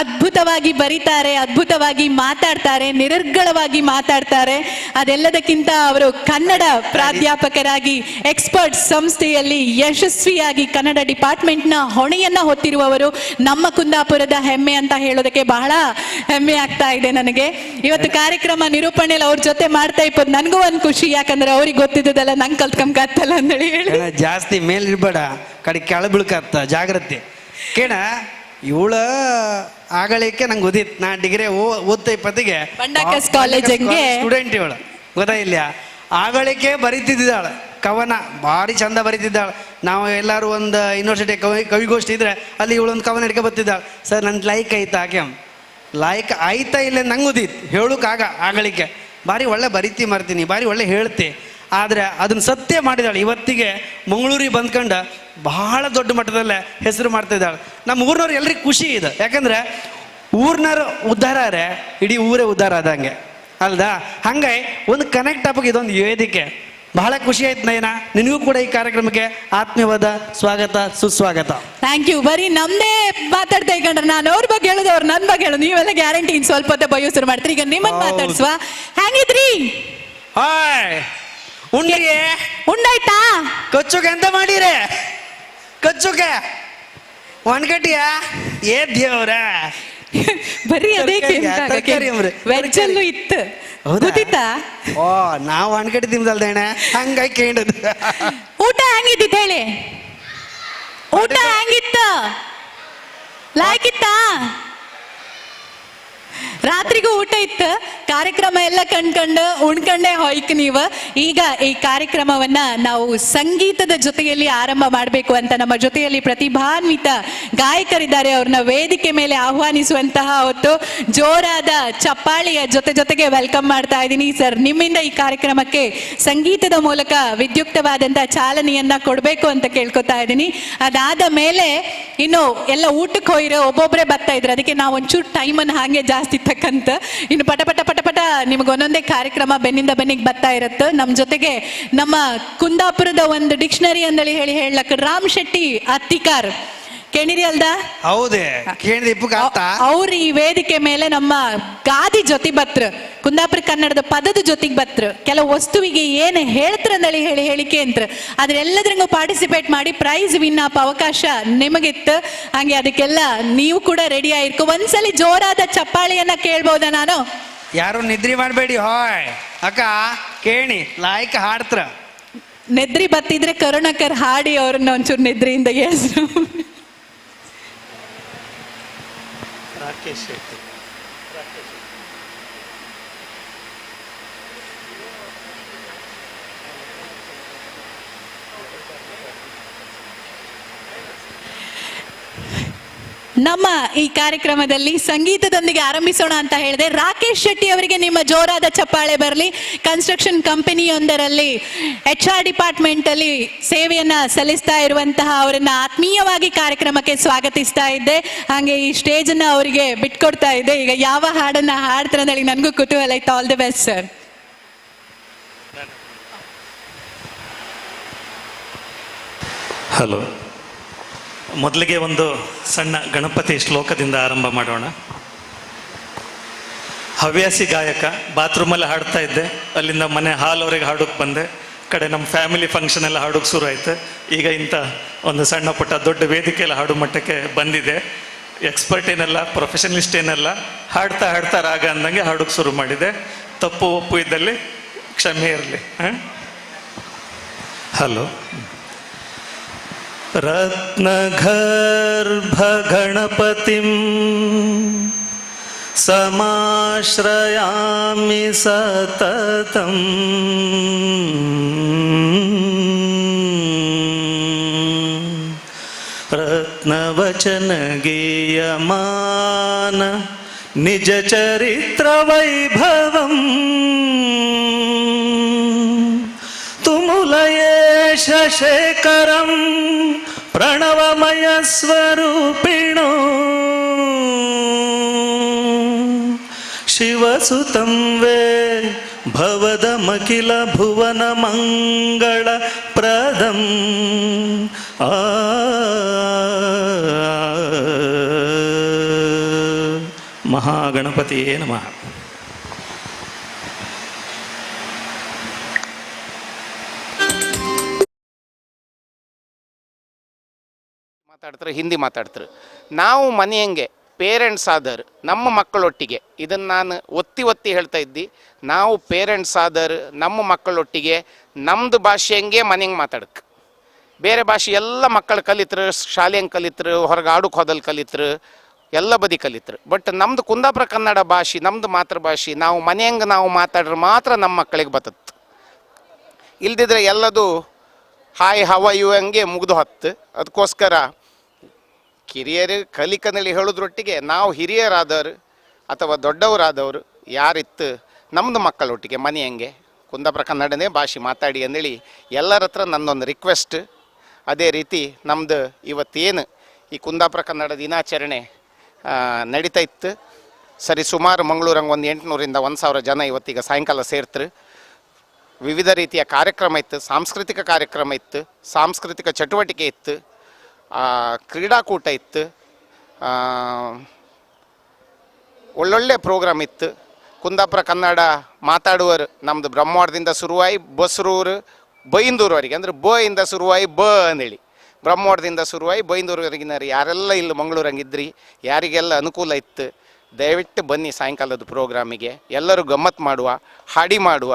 ಅದ್ಭುತವಾಗಿ ಬರೀತಾರೆ, ಅದ್ಭುತವಾಗಿ ಮಾತಾಡ್ತಾರೆ, ನಿರರ್ಗಳವಾಗಿ ಮಾತಾಡ್ತಾರೆ. ಅದೆಲ್ಲದಕ್ಕಿಂತ ಅವರು ಕನ್ನಡ ಪ್ರಾಧ್ಯಾಪಕರಾಗಿ ಎಕ್ಸ್ಪರ್ಟ್ ಸಂಸ್ಥೆಯಲ್ಲಿ ಯಶಸ್ವಿಯಾಗಿ ಕನ್ನಡ ಡಿಪಾರ್ಟ್ಮೆಂಟ್ನ ಹೊಣೆಯನ್ನ ಹೊತ್ತಿರುವವರು. ನಮ್ಮ ಕುಂದಾಪುರದ ಹೆಮ್ಮೆ ಅಂತ ಹೇಳೋದಕ್ಕೆ ಬಹಳ ಹೆಮ್ಮೆ ಆಗ್ತಾ ಇದೆ ನನಗೆ. ಇವತ್ತು ಕಾರ್ಯಕ್ರಮ ನಿರೂಪಣೆಯಲ್ಲಿ ಅವ್ರ ಜೊತೆ ಮಾಡ್ತಾ ಇಪ್ಪದು ನನಗೂ ಒಂದು ಖುಷಿ. ಯಾಕಂದ್ರೆ ಅವ್ರಿಗೆ ಗೊತ್ತಿದ್ದದಲ್ಲ ನಂಗೆ ಕಲ್ತ್ಕೊಂಬತ್ತಲ್ಲ ಅಂತೇಳಿ ಹೇಳಿ. ಜಾಸ್ತಿ ಮೇಲಿರ್ಬೇಡ, ಕಡೆ ಕೆಳ ಬೀಳ್ಕತ್ತ, ಜಾಗ್ರತೆ ಕೇಣ. ಇವಳ ಆಗಳಿಕೆ ನಂಗೆ ಗೊತ್ತಿತ್ತು. ನಾ ಡಿಗ್ರಿ ಓದ್ತಾ ಇಪ್ಪತ್ತಿಗೆ ಬಂಡಾಕಸ್ ಕಾಲೇಜಿಗೆ ಸ್ಟೂಡೆಂಟ್ ಇವಳು, ಗೊತ್ತಾಯಿಲ್ಲ. ಆಗಳಿಕೆ ಬರೀತಿದ್ದಾಳೆ ಕವನ, ಭಾರಿ ಚಂದ ಬರೀತಿದ್ದಾಳೆ. ನಾವು ಎಲ್ಲರೂ ಒಂದು ಯೂನಿವರ್ಸಿಟಿ ಕವಿಗೋಷ್ಠಿ ಇದ್ರೆ ಅಲ್ಲಿ ಇವಳೊಂದು ಕವನ ಹಿಡ್ಕೊ ಬರ್ತಿದ್ದಾಳೆ. ಸರ್ ನನ್ನ ಲೈಕ್ ಆಯ್ತು, ಆಕೆ ಲಾಯಕ ಆಯ್ತಾ ಇಲ್ಲ ನಂಗೆ ಉದಿತ್ತು ಹೇಳೋಕ್ಕಾಗ ಆಗಳಿಕೆ. ಭಾರಿ ಒಳ್ಳೆ ಬರಿತಿ ಮಾಡ್ತೀನಿ, ಭಾರಿ ಒಳ್ಳೆ ಹೇಳ್ತೆ, ಆದರೆ ಅದನ್ನು ಸತ್ಯ ಮಾಡಿದಾಳೆ. ಇವತ್ತಿಗೆ ಮಂಗಳೂರಿಗೆ ಬಂದ್ಕೊಂಡು ಬಹಳ ದೊಡ್ಡ ಮಟ್ಟದಲ್ಲೇ ಹೆಸರು ಮಾಡ್ತಾಯಿದ್ದಾಳೆ. ನಮ್ಮ ಊರಿನವ್ರು ಎಲ್ರಿಗೂ ಖುಷಿ ಇದೆ, ಯಾಕಂದರೆ ಊರಿನವ್ರು ಉದ್ಧಾರ ಆದರೆ ಇಡೀ ಊರೇ ಉದ್ಧಾರ ಆದಂಗೆ ಅಲ್ದಾ? ಹಂಗೆ ಒಂದು ಕನೆಕ್ಟ್ ಆಗಕ್ಕೆ ಇದೊಂದು ವೇದಿಕೆ. ಬಹಳ ಖುಷಿ ಆಯ್ತು ನಯನ, ನಿನಗೂ ಕೂಡ ಈ ಕಾರ್ಯಕ್ರಮಕ್ಕೆ ಆತ್ಮೀಯವಾದ ಸ್ವಾಗತ, ಸುಸ್ವಾಗತ. Thank you. ಬರೀ ನಮ್ದೇ ಮಾತಾಡ್ತಾ ಇಕೊಂಡ್ರೆ ನಾನು ಅವ್ರ ಬಗ್ಗೆ ಹೇಳೋದು, ಅವ್ರು ನನ್ನ ಬಗ್ಗೆ ಹೇಳೋದು, ನೀವೆಲ್ಲ ಗ್ಯಾರಂಟಿ ಇನ್ ಸ್ವಲ್ಪ ಹೊತ್ತೆ ಬಯ್ಯೋ ಶುರು ಮಾಡ್ತೀರಿ. ಈಗ ನಿಮ್ಮನ್ನ ಮಾತಾಡ್ಸುವ. ಹೆಂಗಿದ್ರಿ? ಹಾಯ್, ಉಂಡ್ರಿ? ಉಂಡಾಯ್ತಾ? ಕಚ್ಚುಗೆ ಎಂತ ಮಾಡಿರಿ? ಕಚ್ಚುಗೆ ಒಣಗಟ್ಟಿಯ? ಏ ದೇವ್ರ, ಬರೀ ಅದೇ ವೆಜ್ ಅಲ್ಲೂ ಇತ್ತು ಗೊತ್ತಿತ್ತಾ? ಓ, ನಾವು ಒಣಗಟ್ಟಿ ತಿಂದಲ್ದೇಣ, ಹಂಗಾಗಿ ಕೇಂಡದು. ಊಟ ಹೆಂಗಿದ್ದಿತ್ತು ಹೇಳಿ? ಊಟ ಹೆಂಗಿತ್ತು? ಲಾಯ್ಕಿತ್ತಾ? ರಾತ್ರಿಗೂ ಊಟ ಇತ್ತು. ಕಾರ್ಯಕ್ರಮ ಎಲ್ಲ ಕಣ್ಕಂಡು ಉಣ್ಕಂಡೆ ಹೋಯ್ಕ್ ನೀವು. ಈಗ ಈ ಕಾರ್ಯಕ್ರಮವನ್ನ ನಾವು ಸಂಗೀತದ ಜೊತೆಯಲ್ಲಿ ಆರಂಭ ಮಾಡಬೇಕು ಅಂತ ನಮ್ಮ ಜೊತೆಯಲ್ಲಿ ಪ್ರತಿಭಾನ್ವಿತ ಗಾಯಕರಿದ್ದಾರೆ. ಅವ್ರನ್ನ ವೇದಿಕೆ ಮೇಲೆ ಆಹ್ವಾನಿಸುವಂತಹ ಹೊತ್ತು ಜೋರಾದ ಚಪ್ಪಾಳಿಯ ಜೊತೆ ಜೊತೆಗೆ welcome ಮಾಡ್ತಾ ಇದ್ದೀನಿ. ಸರ್, ನಿಮ್ಮಿಂದ ಈ ಕಾರ್ಯಕ್ರಮಕ್ಕೆ ಸಂಗೀತದ ಮೂಲಕ ವಿದ್ಯುಕ್ತವಾದಂತಹ ಚಾಲನೆಯನ್ನ ಕೊಡಬೇಕು ಅಂತ ಕೇಳ್ಕೊತಾ ಇದ್ದೀನಿ. ಅದಾದ ಮೇಲೆ ಇನ್ನು ಎಲ್ಲ ಊಟಕ್ಕೆ ಹೋಯಿರೋ ಒಬ್ಬೊಬ್ಬರೇ ಬರ್ತಾ ಇದ್ರು, ಅದಕ್ಕೆ ನಾವು ಒಂಚೂರು ಟೈಮನ್ನು ಹಾಗೆ ಜಾಸ್ತಿ ತಕ್ಕಂತ ಇನ್ನು ಪಟ ಪಟ ಪಟ ಪಟ ನಿಮ್ಗೆ ಒಂದೊಂದೇ ಕಾರ್ಯಕ್ರಮ ಬೆನ್ನಿಂದ ಬೆನ್ನಿಗೆ ಬರ್ತಾ ಇರುತ್ತೆ. ನಮ್ಮ ಜೊತೆಗೆ ನಮ್ಮ ಕುಂದಾಪುರದ ಒಂದು ಡಿಕ್ಷನರಿ ಅಂದಳಿ ಹೇಳಿ ಹೇಳಕ್ ರಾಮ್ ಶೆಟ್ಟಿ ಅತ್ತಿಕಾರ್ ಕೇಳಿರಿ ಅಲ್ದಾ? ಹೌದೇ, ಕೇಳಿದ. ಅವ್ರು ಈ ವೇದಿಕೆ ಮೇಲೆ ನಮ್ಮ ಗಾದಿ ಜೊತೆ ಬತ್ರ, ಕುಂದಾಪುರ ಕನ್ನಡದ ಪದದ ಜೊತೆಗೆ ಬತ್ರ, ಕೆಲವು ವಸ್ತುವಿಗೆ ಏನು ಹೇಳ್ತ್ರ ಅಂದಳಿ ಹೇಳಿ ಹೇಳಿಕೆ ಅಂತ ಆದ್ರೆ ಎಲ್ಲದ್ರಂಗೂ ಪಾರ್ಟಿಸಿಪೇಟ್ ಮಾಡಿ ಪ್ರೈಸ್ ವಿನ್ ಆಪ ಅವಕಾಶ ನಿಮಗಿತ್ತು. ಹಾಗೆ ಅದಕ್ಕೆಲ್ಲ ನೀವು ಕೂಡ ರೆಡಿ ಆಗಿರ್ಕೊ. ಒಂದ್ಸಲಿ ಜೋರಾದ ಚಪ್ಪಾಳೆಯನ್ನ ಕೇಳ್ಬೋದಾ ನಾನು? ಯಾರು ನಿದ್ರಿ ಮಾಡಬೇಡಿ. ಹಾಯ್ ಅಕ್ಕ, ಕೇಣಿ ಲಾಯ್ಕ ಹಾಡ್ತ್ರ. ನಿದ್ರಿ ಬತ್ತಿದ್ರೆ ಕರುಣಾಕರ್ ಹಾಡಿ ಅವ್ರನ್ನ ಒಂಚೂರು ನಿದ್ರೆಯಿಂದ ಏಳ್ಸ್ರು. ರಾಕೇಶ್ ಶೆಟ್ಟಿ. ನಮ್ಮ ಈ ಕಾರ್ಯಕ್ರಮದಲ್ಲಿ ಸಂಗೀತದೊಂದಿಗೆ ಆರಂಭಿಸೋಣ ಅಂತ ಹೇಳಿದೆ. ರಾಕೇಶ್ ಶೆಟ್ಟಿ ಅವರಿಗೆ ನಿಮ್ಮ ಜೋರಾದ ಚಪ್ಪಾಳೆ ಬರಲಿ. ಕನ್ಸ್ಟ್ರಕ್ಷನ್ ಕಂಪನಿಯೊಂದರಲ್ಲಿ HR department ಅಲ್ಲಿ ಸೇವೆಯನ್ನ ಸಲ್ಲಿಸ್ತಾ ಇರುವಂತಹ ಅವರನ್ನ ಆತ್ಮೀಯವಾಗಿ ಕಾರ್ಯಕ್ರಮಕ್ಕೆ ಸ್ವಾಗತಿಸ್ತಾ ಇದ್ದೆ. ಹಾಗೆ ಈ ಸ್ಟೇಜ್ ಅನ್ನ ಅವರಿಗೆ ಬಿಟ್ಕೊಡ್ತಾ ಇದ್ದೆ. ಈಗ ಯಾವ ಹಾಡನ್ನ ಹಾಡ್ತಾರೆ ಅಂತ ಹೇಳಿ ನನಗೂ ಕುತೂಹಲ ಇತ್ತು. All the best sir. Hello, ಮೊದಲಿಗೆ ಒಂದು ಸಣ್ಣ ಗಣಪತಿ ಶ್ಲೋಕದಿಂದ ಆರಂಭ ಮಾಡೋಣ. ಹವ್ಯಾಸಿ ಗಾಯಕ, ಬಾತ್ರೂಮಲ್ಲಿ ಹಾಡ್ತಾ ಇದ್ದೆ, ಅಲ್ಲಿಂದ ಮನೆ ಹಾಲವರೆಗೆ ಹಾಡೋಕ್ಕೆ ಬಂದೆ, ಕಡೆ ನಮ್ಮ ಫ್ಯಾಮಿಲಿ ಫಂಕ್ಷನ್ ಎಲ್ಲ ಹಾಡೋಕ್ಕೆ ಶುರು ಆಯಿತು. ಈಗ ಇಂಥ ಒಂದು ಸಣ್ಣ ಪುಟ್ಟ ದೊಡ್ಡ ವೇದಿಕೆಯಲ್ಲಿ ಹಾಡು ಮಟ್ಟಕ್ಕೆ ಬಂದಿದೆ. ಎಕ್ಸ್ಪರ್ಟ್ ಏನಲ್ಲ, ಪ್ರೊಫೆಷನಲಿಸ್ಟ್ ಏನಲ್ಲ, ಹಾಡ್ತಾ ಹಾಡ್ತಾ ರಾಗ ಅಂದಂಗೆ ಹಾಡೋಕ್ಕೆ ಶುರು ಮಾಡಿದೆ. ತಪ್ಪು ಒಪ್ಪು ಇದ್ದಲ್ಲಿ ಕ್ಷಮೆ ಇರಲಿ. ಹಲೋ. ರತ್ನಗರ್ಭಗಣಪತಿಂ ಸಮಾಶ್ರಯಾಮಿ ಸತತಂ ರತ್ನವಚನ ಗೀಯಮಾನ ನಿಜ ಚರಿತ್ರ ವೈಭವಂ ತುಮುಲಯೇಶ ಶೇಖರಂ ಪ್ರಣವಮಯ ಸ್ವರೂಪಿಣೋ ಶಿವಸುತಂ ವೇ ಭವದಮಖಿಲ ಭುವನ ಮಂಗಳ ಪ್ರದಂ ಆ ಮಹಾಗಣಪತಿಯೇ ನಮಃ. ಮಾತಾಡ್ತಾರೆ, ಹಿಂದಿ ಮಾತಾಡ್ತಾರೆ. ನಾವು ಮನೆಯಂಗೆ ಪೇರೆಂಟ್ಸ್ ಆದರ್ ನಮ್ಮ ಮಕ್ಕಳೊಟ್ಟಿಗೆ, ಇದನ್ನು ನಾನು ಒತ್ತಿ ಒತ್ತಿ ಹೇಳ್ತಾ ಇದ್ದಿ, ನಾವು ಪೇರೆಂಟ್ಸ್ ಆದರ್ ನಮ್ಮ ಮಕ್ಕಳೊಟ್ಟಿಗೆ ನಮ್ಮದು ಭಾಷೆಯಂಗೆ ಮನೆಯಂಗೆ ಮಾತಾಡಕ್ಕೆ. ಬೇರೆ ಭಾಷೆ ಎಲ್ಲ ಮಕ್ಕಳು ಕಲಿತರು, ಶಾಲೆಯಂಗೆ ಕಲಿತರು, ಹೊರಗೆ ಆಡಕ್ಕೆ ಹೋದಲ್ಲಿ ಕಲಿತರು, ಎಲ್ಲ ಬದಿ ಕಲಿತರು. ಬಟ್ ನಮ್ಮದು ಕುಂದಾಪುರ ಕನ್ನಡ ಭಾಷೆ, ನಮ್ಮದು ಮಾತೃಭಾಷೆ, ನಾವು ಮನೆಯಂಗೆ ನಾವು ಮಾತಾಡ್ರೆ ಮಾತ್ರ ನಮ್ಮ ಮಕ್ಕಳಿಗೆ ಬರ್ತದೆ. ಇಲ್ದಿದ್ರೆ ಎಲ್ಲದು ಹಾಯ್ ಹವ ಇವು ಹಂಗೆ ಮುಗಿದು ಹತ್ತು. ಅದಕ್ಕೋಸ್ಕರ ಕಿರಿಯರು ಕಲಿಕನಲ್ಲಿ ಹೇಳೋದ್ರೊಟ್ಟಿಗೆ ನಾವು ಹಿರಿಯರಾದವರು ಅಥವಾ ದೊಡ್ಡವರಾದವರು ಯಾರಿತ್ತು ನಮ್ಮದು ಮಕ್ಕಳೊಟ್ಟಿಗೆ ಮನೆಯಂಗೆ ಕುಂದಾಪುರ ಕನ್ನಡನೇ ಭಾಷೆ ಮಾತಾಡಿ ಅಂದೇಳಿ ಎಲ್ಲರ ಹತ್ರ ನನ್ನೊಂದು ರಿಕ್ವೆಸ್ಟ್. ಅದೇ ರೀತಿ ನಮ್ಮದು ಇವತ್ತೇನು ಈ ಕುಂದಾಪುರ ಕನ್ನಡ ದಿನಾಚರಣೆ ನಡೀತಾ ಇತ್ತು, ಸರಿ ಸುಮಾರು ಮಂಗಳೂರಂಗೆ ಒಂದು 800ರಿಂದ 1000 ಜನ ಇವತ್ತೀಗ ಸಾಯಂಕಾಲ ಸೇರ್ತರು. ವಿವಿಧ ರೀತಿಯ ಕಾರ್ಯಕ್ರಮ ಇತ್ತು, ಸಾಂಸ್ಕೃತಿಕ ಕಾರ್ಯಕ್ರಮ ಇತ್ತು, ಸಾಂಸ್ಕೃತಿಕ ಚಟುವಟಿಕೆ ಇತ್ತು, ಕ್ರೀಡಾಕೂಟ ಇತ್ತು, ಒಳ್ಳೊಳ್ಳೆ ಪ್ರೋಗ್ರಾಮ್ ಇತ್ತು. ಕುಂದಾಪುರ ಕನ್ನಡ ಮಾತಾಡುವರು ನಮ್ಮದು ಬ್ರಹ್ಮವಾರದಿಂದ ಶುರುವಾಯಿ ಬಸ್ರೂರು ಬೈಂದೂರುವರೆಗೆ, ಅಂದರೆ ಬ ಇಂದ ಶುರುವಾಯಿ ಬ ಅಂದೇಳಿ ಬ್ರಹ್ಮವಾರದಿಂದ ಶುರುವಾಯಿ ಬೈಂದೂರುವರೆಗಿನ ಯಾರೆಲ್ಲ ಇಲ್ಲಿ ಮಂಗಳೂರಂಗಿದ್ರಿ, ಯಾರಿಗೆಲ್ಲ ಅನುಕೂಲ ಇತ್ತು ದಯವಿಟ್ಟು ಬನ್ನಿ ಸಾಯಂಕಾಲದ ಪ್ರೋಗ್ರಾಮಿಗೆ. ಎಲ್ಲರೂ ಗಮ್ಮತ್ತು ಮಾಡುವ, ಹಾಡಿ ಮಾಡುವ,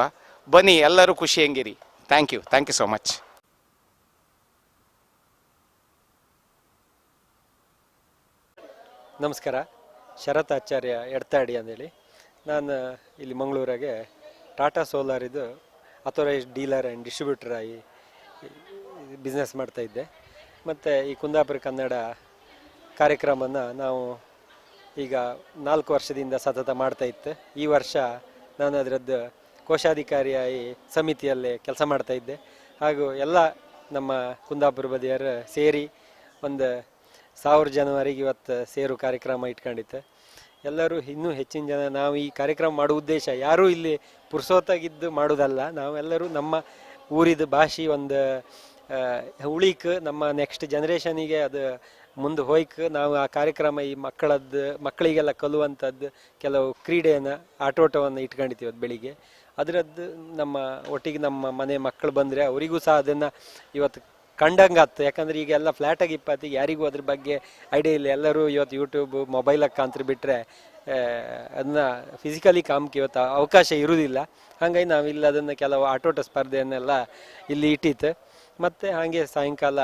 ಬನ್ನಿ ಎಲ್ಲರೂ ಖುಷಿಯಂಗಿರಿ. Thank you, thank you so much. ನಮಸ್ಕಾರ, ಶರತ್ ಆಚಾರ್ಯ ಎಡ್ತಾಡಿ ಅಂದೇಳಿ. ನಾನು ಇಲ್ಲಿ ಮಂಗಳೂರಾಗೆ ಟಾಟಾ ಸೋಲಾರ್ ಇದು authorised dealer and distributor ಆಗಿ ಬಿಸ್ನೆಸ್ ಮಾಡ್ತಾಯಿದ್ದೆ. ಮತ್ತು ಈ ಕುಂದಾಪುರ ಕನ್ನಡ ಕಾರ್ಯಕ್ರಮನ ನಾವು ಈಗ 4 ವರ್ಷದಿಂದ ಸತತ ಮಾಡ್ತಾಯಿತ್ತು. ಈ ವರ್ಷ ನಾನು ಅದರದ್ದು ಕೋಶಾಧಿಕಾರಿಯಾಗಿ ಸಮಿತಿಯಲ್ಲೇ ಕೆಲಸ ಮಾಡ್ತಾಯಿದ್ದೆ. ಹಾಗೂ ಎಲ್ಲ ನಮ್ಮ ಕುಂದಾಪುರ ಬದಿಯರು ಸೇರಿ ಒಂದು 1000 ಜನವರೆಗೆ ಇವತ್ತು ಸೇರು ಕಾರ್ಯಕ್ರಮ ಇಟ್ಕೊಂಡಿತ್ತು. ಎಲ್ಲರೂ ಇನ್ನೂ ಹೆಚ್ಚಿನ ಜನ, ನಾವು ಈ ಕಾರ್ಯಕ್ರಮ ಮಾಡುವ ಉದ್ದೇಶ ಯಾರೂ ಇಲ್ಲಿ ಪುರ್ಸೋತಾಗಿದ್ದು ಮಾಡೋದಲ್ಲ, ನಾವೆಲ್ಲರೂ ನಮ್ಮ ಊರಿದ ಭಾಷೆ ಒಂದು ಉಳಿಕ್ ನಮ್ಮ ನೆಕ್ಸ್ಟ್ ಜನ್ರೇಷನಿಗೆ ಅದು ಮುಂದೆ ಹೋಯ್ಕ್ ನಾವು ಆ ಕಾರ್ಯಕ್ರಮ ಈ ಮಕ್ಕಳಿಗೆಲ್ಲ ಕಲುವಂಥದ್ದು ಕೆಲವು ಕ್ರೀಡೆಯನ್ನು ಆಟೋಟವನ್ನು ಇಟ್ಕೊಂಡಿದ್ದೀವಿ ಅದು ಬೆಳಿಗ್ಗೆ. ಅದರದ್ದು ನಮ್ಮ ಒಟ್ಟಿಗೆ ನಮ್ಮ ಮನೆ ಮಕ್ಕಳು ಬಂದರೆ ಅವರಿಗೂ ಸಹ ಅದನ್ನು ಇವತ್ತು ಕಂಡಂಗಾಗ್ತದೆ. ಯಾಕಂದರೆ ಈಗ ಎಲ್ಲ ಫ್ಲ್ಯಾಟಾಗಿ ಇಪ್ಪತ್ತಿಗೆ ಯಾರಿಗೂ ಅದ್ರ ಬಗ್ಗೆ ಐಡಿಯಾ ಇಲ್ಲ. ಎಲ್ಲರೂ ಇವತ್ತು ಯೂಟ್ಯೂಬ್ ಮೊಬೈಲಾಗಿ ಕಾಂತ್ರ ಬಿಟ್ಟರೆ ಅದನ್ನ ಫಿಸಿಕಲಿ ಕಾಮಕ್ಕೆ ಇವತ್ತು ಅವಕಾಶ ಇರುವುದಿಲ್ಲ. ಹಾಗಾಗಿ ನಾವಿಲ್ಲಿ ಅದನ್ನು ಕೆಲವು ಆಟೋಟ ಸ್ಪರ್ಧೆಯನ್ನೆಲ್ಲ ಇಲ್ಲಿ ಇಟ್ಟಿತ್ತು. ಮತ್ತು ಹಾಗೆ ಸಾಯಂಕಾಲ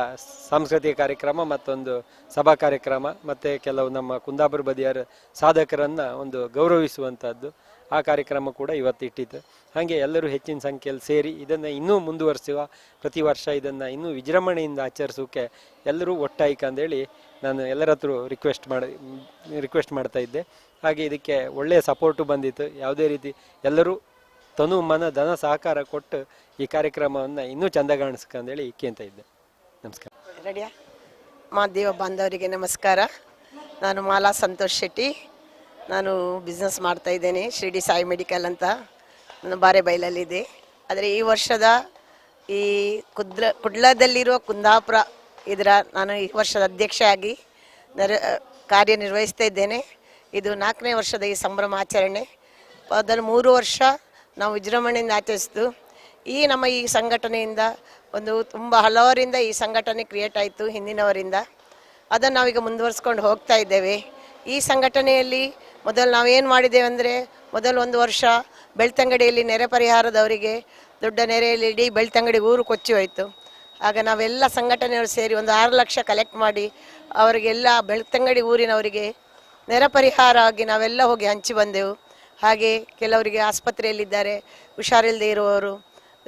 ಸಾಂಸ್ಕೃತಿಕ ಕಾರ್ಯಕ್ರಮ ಮತ್ತೊಂದು ಸಭಾ ಕಾರ್ಯಕ್ರಮ ಮತ್ತು ಕೆಲವು ನಮ್ಮ ಕುಂದಾಪುರ ಬದಿಯರ ಸಾಧಕರನ್ನು ಒಂದು ಗೌರವಿಸುವಂಥದ್ದು ಆ ಕಾರ್ಯಕ್ರಮ ಕೂಡ ಇವತ್ತು ಇಟ್ಟಿತ್ತು. ಹಾಗೆ ಎಲ್ಲರೂ ಹೆಚ್ಚಿನ ಸಂಖ್ಯೆಯಲ್ಲಿ ಸೇರಿ ಇದನ್ನು ಇನ್ನೂ ಮುಂದುವರಿಸುವ, ಪ್ರತಿ ವರ್ಷ ಇದನ್ನು ಇನ್ನೂ ವಿಜೃಂಭಣೆಯಿಂದ ಆಚರಿಸೋಕೆ ಎಲ್ಲರೂ ಒಟ್ಟಾಯ್ಕಂದೇಳಿ ನಾನು ಎಲ್ಲರ ಹತ್ರ ರಿಕ್ವೆಸ್ಟ್ ಮಾಡ್ತಾ ಇದ್ದೆ. ಹಾಗೆ ಇದಕ್ಕೆ ಒಳ್ಳೆಯ ಸಪೋರ್ಟು ಬಂದಿತ್ತು. ಯಾವುದೇ ರೀತಿ ಎಲ್ಲರೂ ತನು ಮನ ಧನ ಸಹಕಾರ ಕೊಟ್ಟು ಈ ಕಾರ್ಯಕ್ರಮವನ್ನು ಇನ್ನೂ ಚಂದಗಾಣಿಸ್ಕಂದೇಳಿ ಕೇಳ್ತಾ ಇದ್ದೆ. ನಮಸ್ಕಾರ. ರೆಡಿಯಾ? ಮಾಧ್ಯಮ ಬಾಂಧವರಿಗೆ ನಮಸ್ಕಾರ. ನಾನು ಮಾಲಾ ಸಂತೋಷ್ ಶೆಟ್ಟಿ. ನಾನು ಬಿಸ್ನೆಸ್ ಮಾಡ್ತಾ ಇದ್ದೇನೆ, ಶಿರ್ಡಿ ಸಾಯಿ ಮೆಡಿಕಲ್ ಅಂತ ನನ್ನ ಬಾರೆಬೈಲಲ್ಲಿದೆ. ಆದರೆ ಈ ವರ್ಷದ ಈ ಕುಡ್ಲದಲ್ಲಿರುವ ಕುಂದಾಪುರ ಇದರ ನಾನು ಈ ವರ್ಷದ ಅಧ್ಯಕ್ಷೆಯಾಗಿ ಕಾರ್ಯನಿರ್ವಹಿಸ್ತಾ ಇದ್ದೇನೆ. ಇದು 4ನೇ ವರ್ಷದ ಈ ಸಂಭ್ರಮಾಚರಣೆ. ಅದನ್ನು 3 ವರ್ಷ ನಾವು ವಿಜೃಂಭಣೆಯಿಂದ ಆಚರಿಸಿತು. ಈ ನಮ್ಮ ಈ ಸಂಘಟನೆಯಿಂದ ಒಂದು ತುಂಬ ಹಲವರಿಂದ ಈ ಸಂಘಟನೆ ಕ್ರಿಯೇಟ್ ಆಯಿತು ಹಿಂದಿನವರಿಂದ. ಅದನ್ನು ನಾವೀಗ ಮುಂದುವರಿಸ್ಕೊಂಡು ಹೋಗ್ತಾ ಇದ್ದೇವೆ. ಈ ಸಂಘಟನೆಯಲ್ಲಿ ಮೊದಲು ನಾವೇನು ಮಾಡಿದ್ದೇವೆ ಅಂದರೆ, ಮೊದಲು 1 ವರ್ಷ ಬೆಳ್ತಂಗಡಿಯಲ್ಲಿ ನೆರೆ ಪರಿಹಾರದವರಿಗೆ ದೊಡ್ಡ ನೆರೆಯಲ್ಲಿ ಇಡೀ ಬೆಳ್ತಂಗಡಿ ಊರು ಕೊಚ್ಚಿ ಹೋಯಿತು. ಆಗ ನಾವೆಲ್ಲ ಸಂಘಟನೆಯವರು ಸೇರಿ ಒಂದು 6 ಲಕ್ಷ ಕಲೆಕ್ಟ್ ಮಾಡಿ ಅವರಿಗೆಲ್ಲ ಬೆಳ್ತಂಗಡಿ ಊರಿನವರಿಗೆ ನೆರೆ ಪರಿಹಾರ ಆಗಿ ನಾವೆಲ್ಲ ಹೋಗಿ ಹಂಚಿ ಬಂದೆವು. ಹಾಗೆ ಕೆಲವರಿಗೆ ಆಸ್ಪತ್ರೆಯಲ್ಲಿದ್ದಾರೆ, ಹುಷಾರಿಲ್ಲದೆ ಇರುವವರು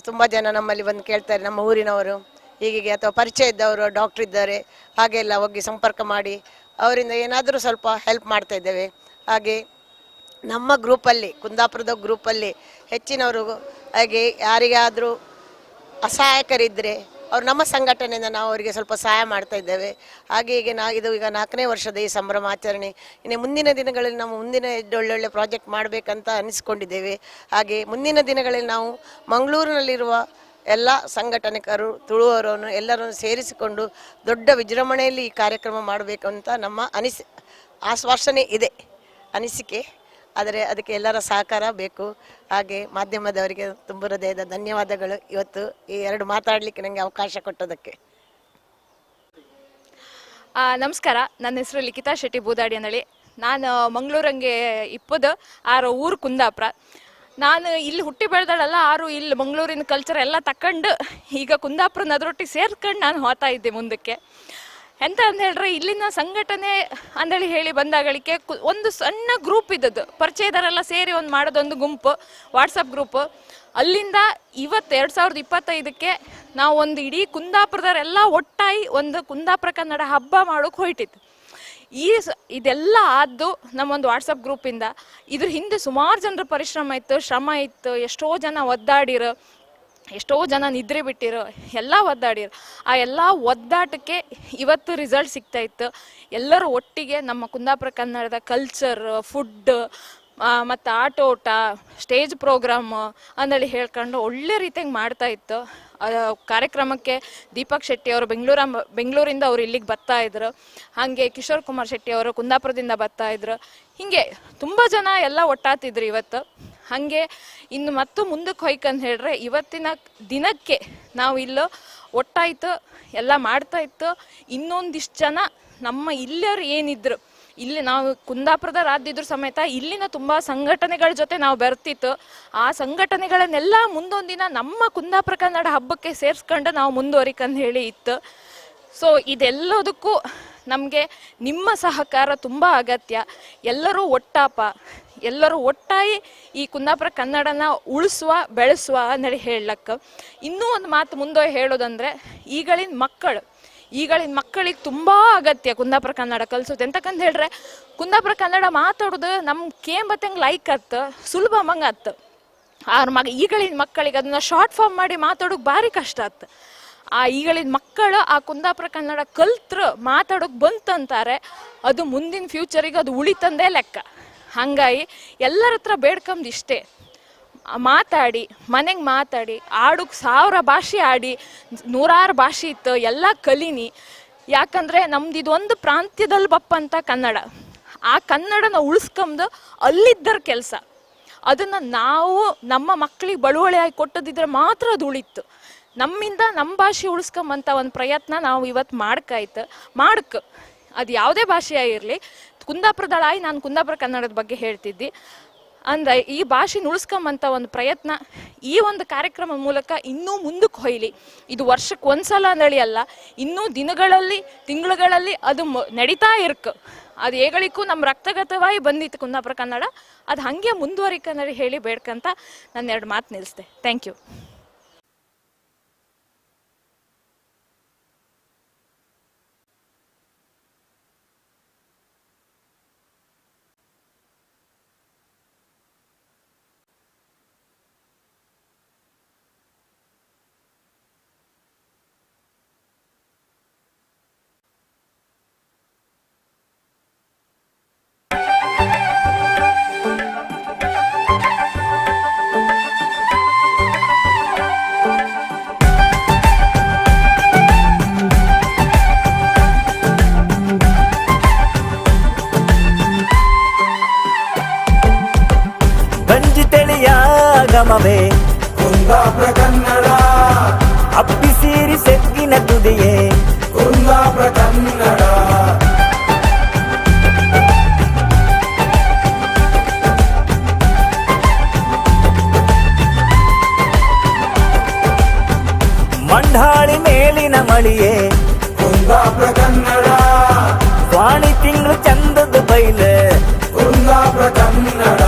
ತುಂಬ ಜನ ನಮ್ಮಲ್ಲಿ ಬಂದು ಕೇಳ್ತಾರೆ, ನಮ್ಮ ಊರಿನವರು ಹೀಗೆ ಅಥವಾ ಪರಿಚಯ ಇದ್ದವರು ಡಾಕ್ಟ್ರ್ ಇದ್ದಾರೆ, ಹಾಗೆಲ್ಲ ಹೋಗಿ ಸಂಪರ್ಕ ಮಾಡಿ ಅವರಿಂದ ಏನಾದರೂ ಸ್ವಲ್ಪ ಹೆಲ್ಪ್ ಮಾಡ್ತಾ ಇದ್ದೇವೆ. ಹಾಗೆ ನಮ್ಮ ಗ್ರೂಪಲ್ಲಿ, ಕುಂದಾಪುರದ ಗ್ರೂಪಲ್ಲಿ ಹೆಚ್ಚಿನವರು ಹಾಗೆ ಯಾರಿಗಾದರೂ ಅಸಹಾಯಕರಿದ್ದರೆ ಅವರು ನಮ್ಮ ಸಂಘಟನೆಯಿಂದ ನಾವು ಅವರಿಗೆ ಸ್ವಲ್ಪ ಸಹಾಯ ಮಾಡ್ತಾ ಇದ್ದೇವೆ. ಹಾಗೆ ಹೀಗೆ ಇದು ಈಗ 4ನೇ ವರ್ಷದ ಈ ಸಂಭ್ರಮಾಚರಣೆ. ಇನ್ನು ಮುಂದಿನ ದಿನಗಳಲ್ಲಿ ನಾವು ಮುಂದಿನ ಒಳ್ಳೊಳ್ಳೆ ಪ್ರಾಜೆಕ್ಟ್ ಮಾಡಬೇಕಂತ ಅನಿಸ್ಕೊಂಡಿದ್ದೇವೆ. ಹಾಗೆ ಮುಂದಿನ ದಿನಗಳಲ್ಲಿ ನಾವು ಮಂಗಳೂರಿನಲ್ಲಿರುವ ಎಲ್ಲ ಸಂಘಟನೆಕರು, ತುಳುವರನ್ನು ಎಲ್ಲರನ್ನು ಸೇರಿಸಿಕೊಂಡು ದೊಡ್ಡ ವಿಜೃಂಭಣೆಯಲ್ಲಿ ಈ ಕಾರ್ಯಕ್ರಮ ಮಾಡಬೇಕಂತ ನಮ್ಮ ಆಶ್ವಾಸನೆ ಇದೆ, ಅನಿಸಿಕೆ. ಆದರೆ ಅದಕ್ಕೆ ಎಲ್ಲರ ಸಹಕಾರ ಬೇಕು. ಹಾಗೆ ಮಾಧ್ಯಮದವರಿಗೆ ತುಂಬ ಹೃದಯದ ಧನ್ಯವಾದಗಳು ಇವತ್ತು ಈ 2 ಮಾತಾಡಲಿಕ್ಕೆ ನನಗೆ ಅವಕಾಶ ಕೊಟ್ಟದಕ್ಕೆ. ನಮಸ್ಕಾರ, ನನ್ನ ಹೆಸರು ಲಿಖಿತಾ ಶೆಟ್ಟಿ ಬೂದಾಡಿ ಅಂದೇಳಿ. ನಾನು ಮಂಗಳೂರಂಗೆ ಇಪ್ಪದು ಆರು ಊರು ಕುಂದಾಪುರ. ನಾನು ಇಲ್ಲಿ ಹುಟ್ಟಿ ಬೆಳೆದಳಲ್ಲ, ಆರು ಇಲ್ಲಿ ಮಂಗಳೂರಿನ ಕಲ್ಚರ್ ಎಲ್ಲ ತಕೊಂಡು ಈಗ ಕುಂದಾಪುರನ ಅದರೊಟ್ಟಿಗೆ ಸೇರ್ಕೊಂಡು ನಾನು ಹೋಗ್ತಾ ಇದ್ದೆ ಮುಂದಕ್ಕೆ. ಎಂತ ಅಂತ ಹೇಳ್ರೆ, ಇಲ್ಲಿನ ಸಂಘಟನೆ ಅಂದೇಳಿ ಹೇಳಿ ಬಂದಾಗಳಿಕೆ ಒಂದು ಸಣ್ಣ ಗ್ರೂಪ್ ಇದ್ದದ್ದು, ಪರಿಚಯದರೆಲ್ಲ ಸೇರಿ ಒಂದು ಮಾಡೋದೊಂದು ಗುಂಪು, ವಾಟ್ಸಪ್ ಗ್ರೂಪು. ಅಲ್ಲಿಂದ ಇವತ್ತು 2025ಕ್ಕೆ ನಾವು ಒಂದು ಇಡೀ ಕುಂದಾಪುರದವರೆಲ್ಲ ಒಟ್ಟಾಗಿ ಒಂದು ಕುಂದಾಪುರ ಕನ್ನಡ ಹಬ್ಬ ಮಾಡೋಕೆ ಹೊರಟಿತ್ತು. ಈ ಇದೆಲ್ಲ ಆದ್ದು ನಮ್ಮೊಂದು ವಾಟ್ಸಪ್ ಗ್ರೂಪಿಂದ. ಇದ್ರ ಹಿಂದೆ ಸುಮಾರು ಜನರ ಪರಿಶ್ರಮ ಇತ್ತು, ಶ್ರಮ ಇತ್ತು, ಎಷ್ಟೋ ಜನ ಒದ್ದಾಡಿರು, ಎಷ್ಟೋ ಜನ ನಿದ್ರೆ ಬಿಟ್ಟಿರು, ಎಲ್ಲ ಒದ್ದಾಡಿರು. ಆ ಎಲ್ಲ ಒದ್ದಾಟಕ್ಕೆ ಇವತ್ತು ರಿಸಲ್ಟ್ ಸಿಗ್ತಾ ಇತ್ತು. ಎಲ್ಲರೂ ಒಟ್ಟಿಗೆ ನಮ್ಮ ಕುಂದಾಪುರ ಕನ್ನಡದ ಕಲ್ಚರ್, ಫುಡ್ ಮತ್ತು ಆಟೋಟ, ಸ್ಟೇಜ್ ಪ್ರೋಗ್ರಾಮ್ ಅಂದೇಳಿ ಹೇಳ್ಕೊಂಡು ಒಳ್ಳೆ ರೀತಿಯಾಗಿ ಮಾಡ್ತಾ ಇತ್ತು. ಕಾರ್ಯಕ್ರಮಕ್ಕೆ ದೀಪಕ್ ಶೆಟ್ಟಿ ಅವರು ಬೆಂಗಳೂರಿಂದ ಅವರು ಇಲ್ಲಿಗೆ ಬರ್ತಾಯಿದ್ರು, ಹಾಗೆ ಕಿಶೋರ್ ಕುಮಾರ್ ಶೆಟ್ಟಿ ಅವರು ಕುಂದಾಪುರದಿಂದ ಬರ್ತಾಯಿದ್ರು. ಹೀಗೆ ತುಂಬ ಜನ ಎಲ್ಲ ಒಟ್ಟಾತಿದ್ರು ಇವತ್ತು. ಹಾಗೆ ಇನ್ನು ಮತ್ತು ಮುಂದಕ್ಕೆ ಹೋಯ್ಕಂತ ಹೇಳ್ರೆ ಇವತ್ತಿನ ದಿನಕ್ಕೆ ನಾವು ಇಲ್ಲೋ ಒಟ್ಟಾಯ್ತು, ಎಲ್ಲ ಮಾಡ್ತಾಯಿತ್ತು. ಇನ್ನೊಂದಿಷ್ಟು ಜನ ನಮ್ಮ ಇಲ್ಲಿಯವರು ಏನಿದ್ರು, ಇಲ್ಲಿ ನಾವು ಕುಂದಾಪುರದ ರಾದ್ದಿದ್ರು ಸಮೇತ ಇಲ್ಲಿನ ತುಂಬ ಸಂಘಟನೆಗಳ ಜೊತೆ ನಾವು ಬರ್ತಿತ್ತು. ಆ ಸಂಘಟನೆಗಳನ್ನೆಲ್ಲ ಮುಂದೊಂದಿನ ನಮ್ಮ ಕುಂದಾಪುರ ಕನ್ನಡ ಹಬ್ಬಕ್ಕೆ ಸೇರಿಸ್ಕೊಂಡು ನಾವು ಮುಂದುವರಿಕಂತ ಹೇಳಿ ಇತ್ತು. ಸೊ ಇದೆಲ್ಲದಕ್ಕೂ ನಮಗೆ ನಿಮ್ಮ ಸಹಕಾರ ತುಂಬ ಅಗತ್ಯ. ಎಲ್ಲರೂ ಒಟ್ಟಾಪ, ಎಲ್ಲರೂ ಒಟ್ಟಾಗಿ ಈ ಕುಂದಾಪುರ ಕನ್ನಡನ ಉಳಿಸುವ, ಬೆಳೆಸುವ ಅಂತೇಳಿ ಹೇಳಕ್ಕೆ. ಇನ್ನೂ ಒಂದು ಮಾತು ಮುಂದೆ ಹೇಳೋದಂದರೆ, ಈಗಳಿನ ಮಕ್ಕಳಿಗೆ ತುಂಬ ಅಗತ್ಯ ಕುಂದಾಪುರ ಕನ್ನಡ ಕಲಿಸೋದು. ಎಂತಕ್ಕಂತ ಹೇಳ್ರೆ, ಕುಂದಾಪುರ ಕನ್ನಡ ಮಾತಾಡೋದು ನಮ್ಮ ಕೇಂಬತ್ತಂಗೆ ಲೈಕ್ ಆತು, ಸುಲಭ ಮಂಗ ಆತು. ಆರ್ ಈಗಳಿನ ಮಕ್ಕಳಿಗೆ ಅದನ್ನು ಶಾರ್ಟ್ ಫಾರ್ಮ್ ಮಾಡಿ ಮಾತಾಡೋಕೆ ಭಾರಿ ಕಷ್ಟ ಆತು. ಆ ಈಗಳಿನ ಮಕ್ಕಳು ಆ ಕುಂದಾಪುರ ಕನ್ನಡ ಕಲ್ತ್ರು ಮಾತಾಡೋಕೆ ಬಂತಂತಾರೆ, ಅದು ಮುಂದಿನ ಫ್ಯೂಚರಿಗೆ ಅದು ಉಳಿತಂದೇ ಲೆಕ್ಕ. ಹಾಗಾಗಿ ಎಲ್ಲರ ಹತ್ರ ಬೇಡ್ಕಂದು ಇಷ್ಟೇ, ಮಾತಾಡಿ, ಮನೆಗೆ ಮಾತಾಡಿ, ಆಡೋಕೆ 1000 ಭಾಷೆ ಆಡಿ, 100 ಭಾಷೆ ಇತ್ತು, ಎಲ್ಲ ಕಲೀನಿ. ಯಾಕಂದರೆ ನಮ್ದು ಇದೊಂದು ಪ್ರಾಂತ್ಯದಲ್ಲಿ ಬಪ್ಪಂತ ಕನ್ನಡ, ಆ ಕನ್ನಡನ ಉಳಿಸ್ಕೊಂಬುದು ಅಲ್ಲಿದ್ದರ ಕೆಲಸ. ಅದನ್ನು ನಾವು ನಮ್ಮ ಮಕ್ಕಳಿಗೆ ಬಳುವಳಿಯಾಗಿ ಕೊಟ್ಟದಿದ್ರೆ ಮಾತ್ರ ಅದು ಉಳಿತು. ನಮ್ಮಿಂದ ನಮ್ಮ ಭಾಷೆ ಉಳಿಸ್ಕೊಂಬಂಥ ಒಂದು ಪ್ರಯತ್ನ ನಾವು ಇವತ್ತು ಮಾಡ್ಕಾಯ್ತು, ಮಾಡ್ಕ ಅದು ಯಾವುದೇ ಭಾಷೆಯಾಗಿರಲಿ. ಕುಂದಾಪುರದಳಾಯಿ ನಾನು ಕುಂದಾಪುರ ಕನ್ನಡದ ಬಗ್ಗೆ ಹೇಳ್ತಿದ್ದೆ. ಅಂದರೆ ಈ ಭಾಷೆನ ಉಳಿಸ್ಕೊಂಬಂಥ ಒಂದು ಪ್ರಯತ್ನ ಈ ಒಂದು ಕಾರ್ಯಕ್ರಮ ಮೂಲಕ ಇನ್ನೂ ಮುಂದಕ್ಕೆ ಹೊಯ್ಲಿ. ಇದು ವರ್ಷಕ್ಕೆ ಒಂದ್ಸಲ ನಡೆಯಲ್ಲ, ಇನ್ನೂ ದಿನಗಳಲ್ಲಿ ತಿಂಗಳುಗಳಲ್ಲಿ ಅದು ನಡೀತಾ ಇರ್ಕ. ಅದು ಏಗಳಿಗೂ ನಮ್ಮ ರಕ್ತಗತವಾಗಿ ಬಂದಿತ್ತು ಕುಂದಾಪುರ ಕನ್ನಡ, ಅದು ಹಾಗೆ ಮುಂದುವರಿಕಂದ್ರೆ ಹೇಳಿ ಬೇಡ್ಕಂತ ನಾನು 2 ಮಾತು ನಿಲ್ಲಿಸ್ದೆ. Thank you. ಗಮವೇ ಕುಂದಾಪುರ ಕನ್ನಡ, ಅಪ್ಪಿಸೀರಿ ಸೆಗ್ಗಿನ ತುದಿಯೇ ಕುಂದಾಪುರ ಕನ್ನಡ. ಮಂಡಾಳಿ ಮೇಲಿನ ಮಳಿಯೇ ಕುಂದಾಪುರ ಕನ್ನಡ, ಸ್ವಾಣಿ ತಿಂಗಳು ಚಂದದ ಬೈಲೆ ಕುಂದಾಪುರ ಕನ್ನಡ.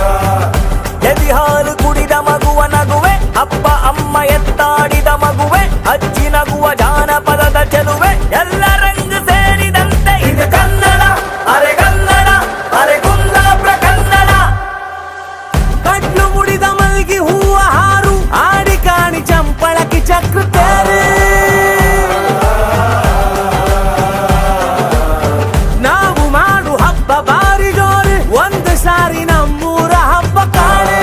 ಎದಿ ಹಾಲು ಕುಡಿದ ಮಗುವ ನಗುವೆ, ಅಪ್ಪ ಅಮ್ಮ ಎತ್ತಾಡಿದ ಮಗುವೆ, ಅಜ್ಜಿ ನಗುವ ಜಾನಪದದ ಚೆಲುವೆ, ಎಲ್ಲ ರಂಗು ಸೇರಿದಂತೆ ಇದು ಕನ್ನಡ. ಅರೆ ಕನ್ನಡ, ಅರೆ ಕುಂದಾಪುರ ಕನ್ನಡ. ಕಡ್ಲು ಮುಡಿದ ಮಲ್ಗಿ ಹೂವ ಹಾರು, ಆಡಿ ಕಾಣಿ ಚಂಪಳಕಿ ಚಕ್ರ ತೇರು. ನಾವು ಮಾಡು ಹಬ್ಬ ಬಾರಿ ಜೋರು, ಒಂದು ಸಾರಿ ನಮ್ಮೂರ ಹಬ್ಬ ಕಾಣೆ.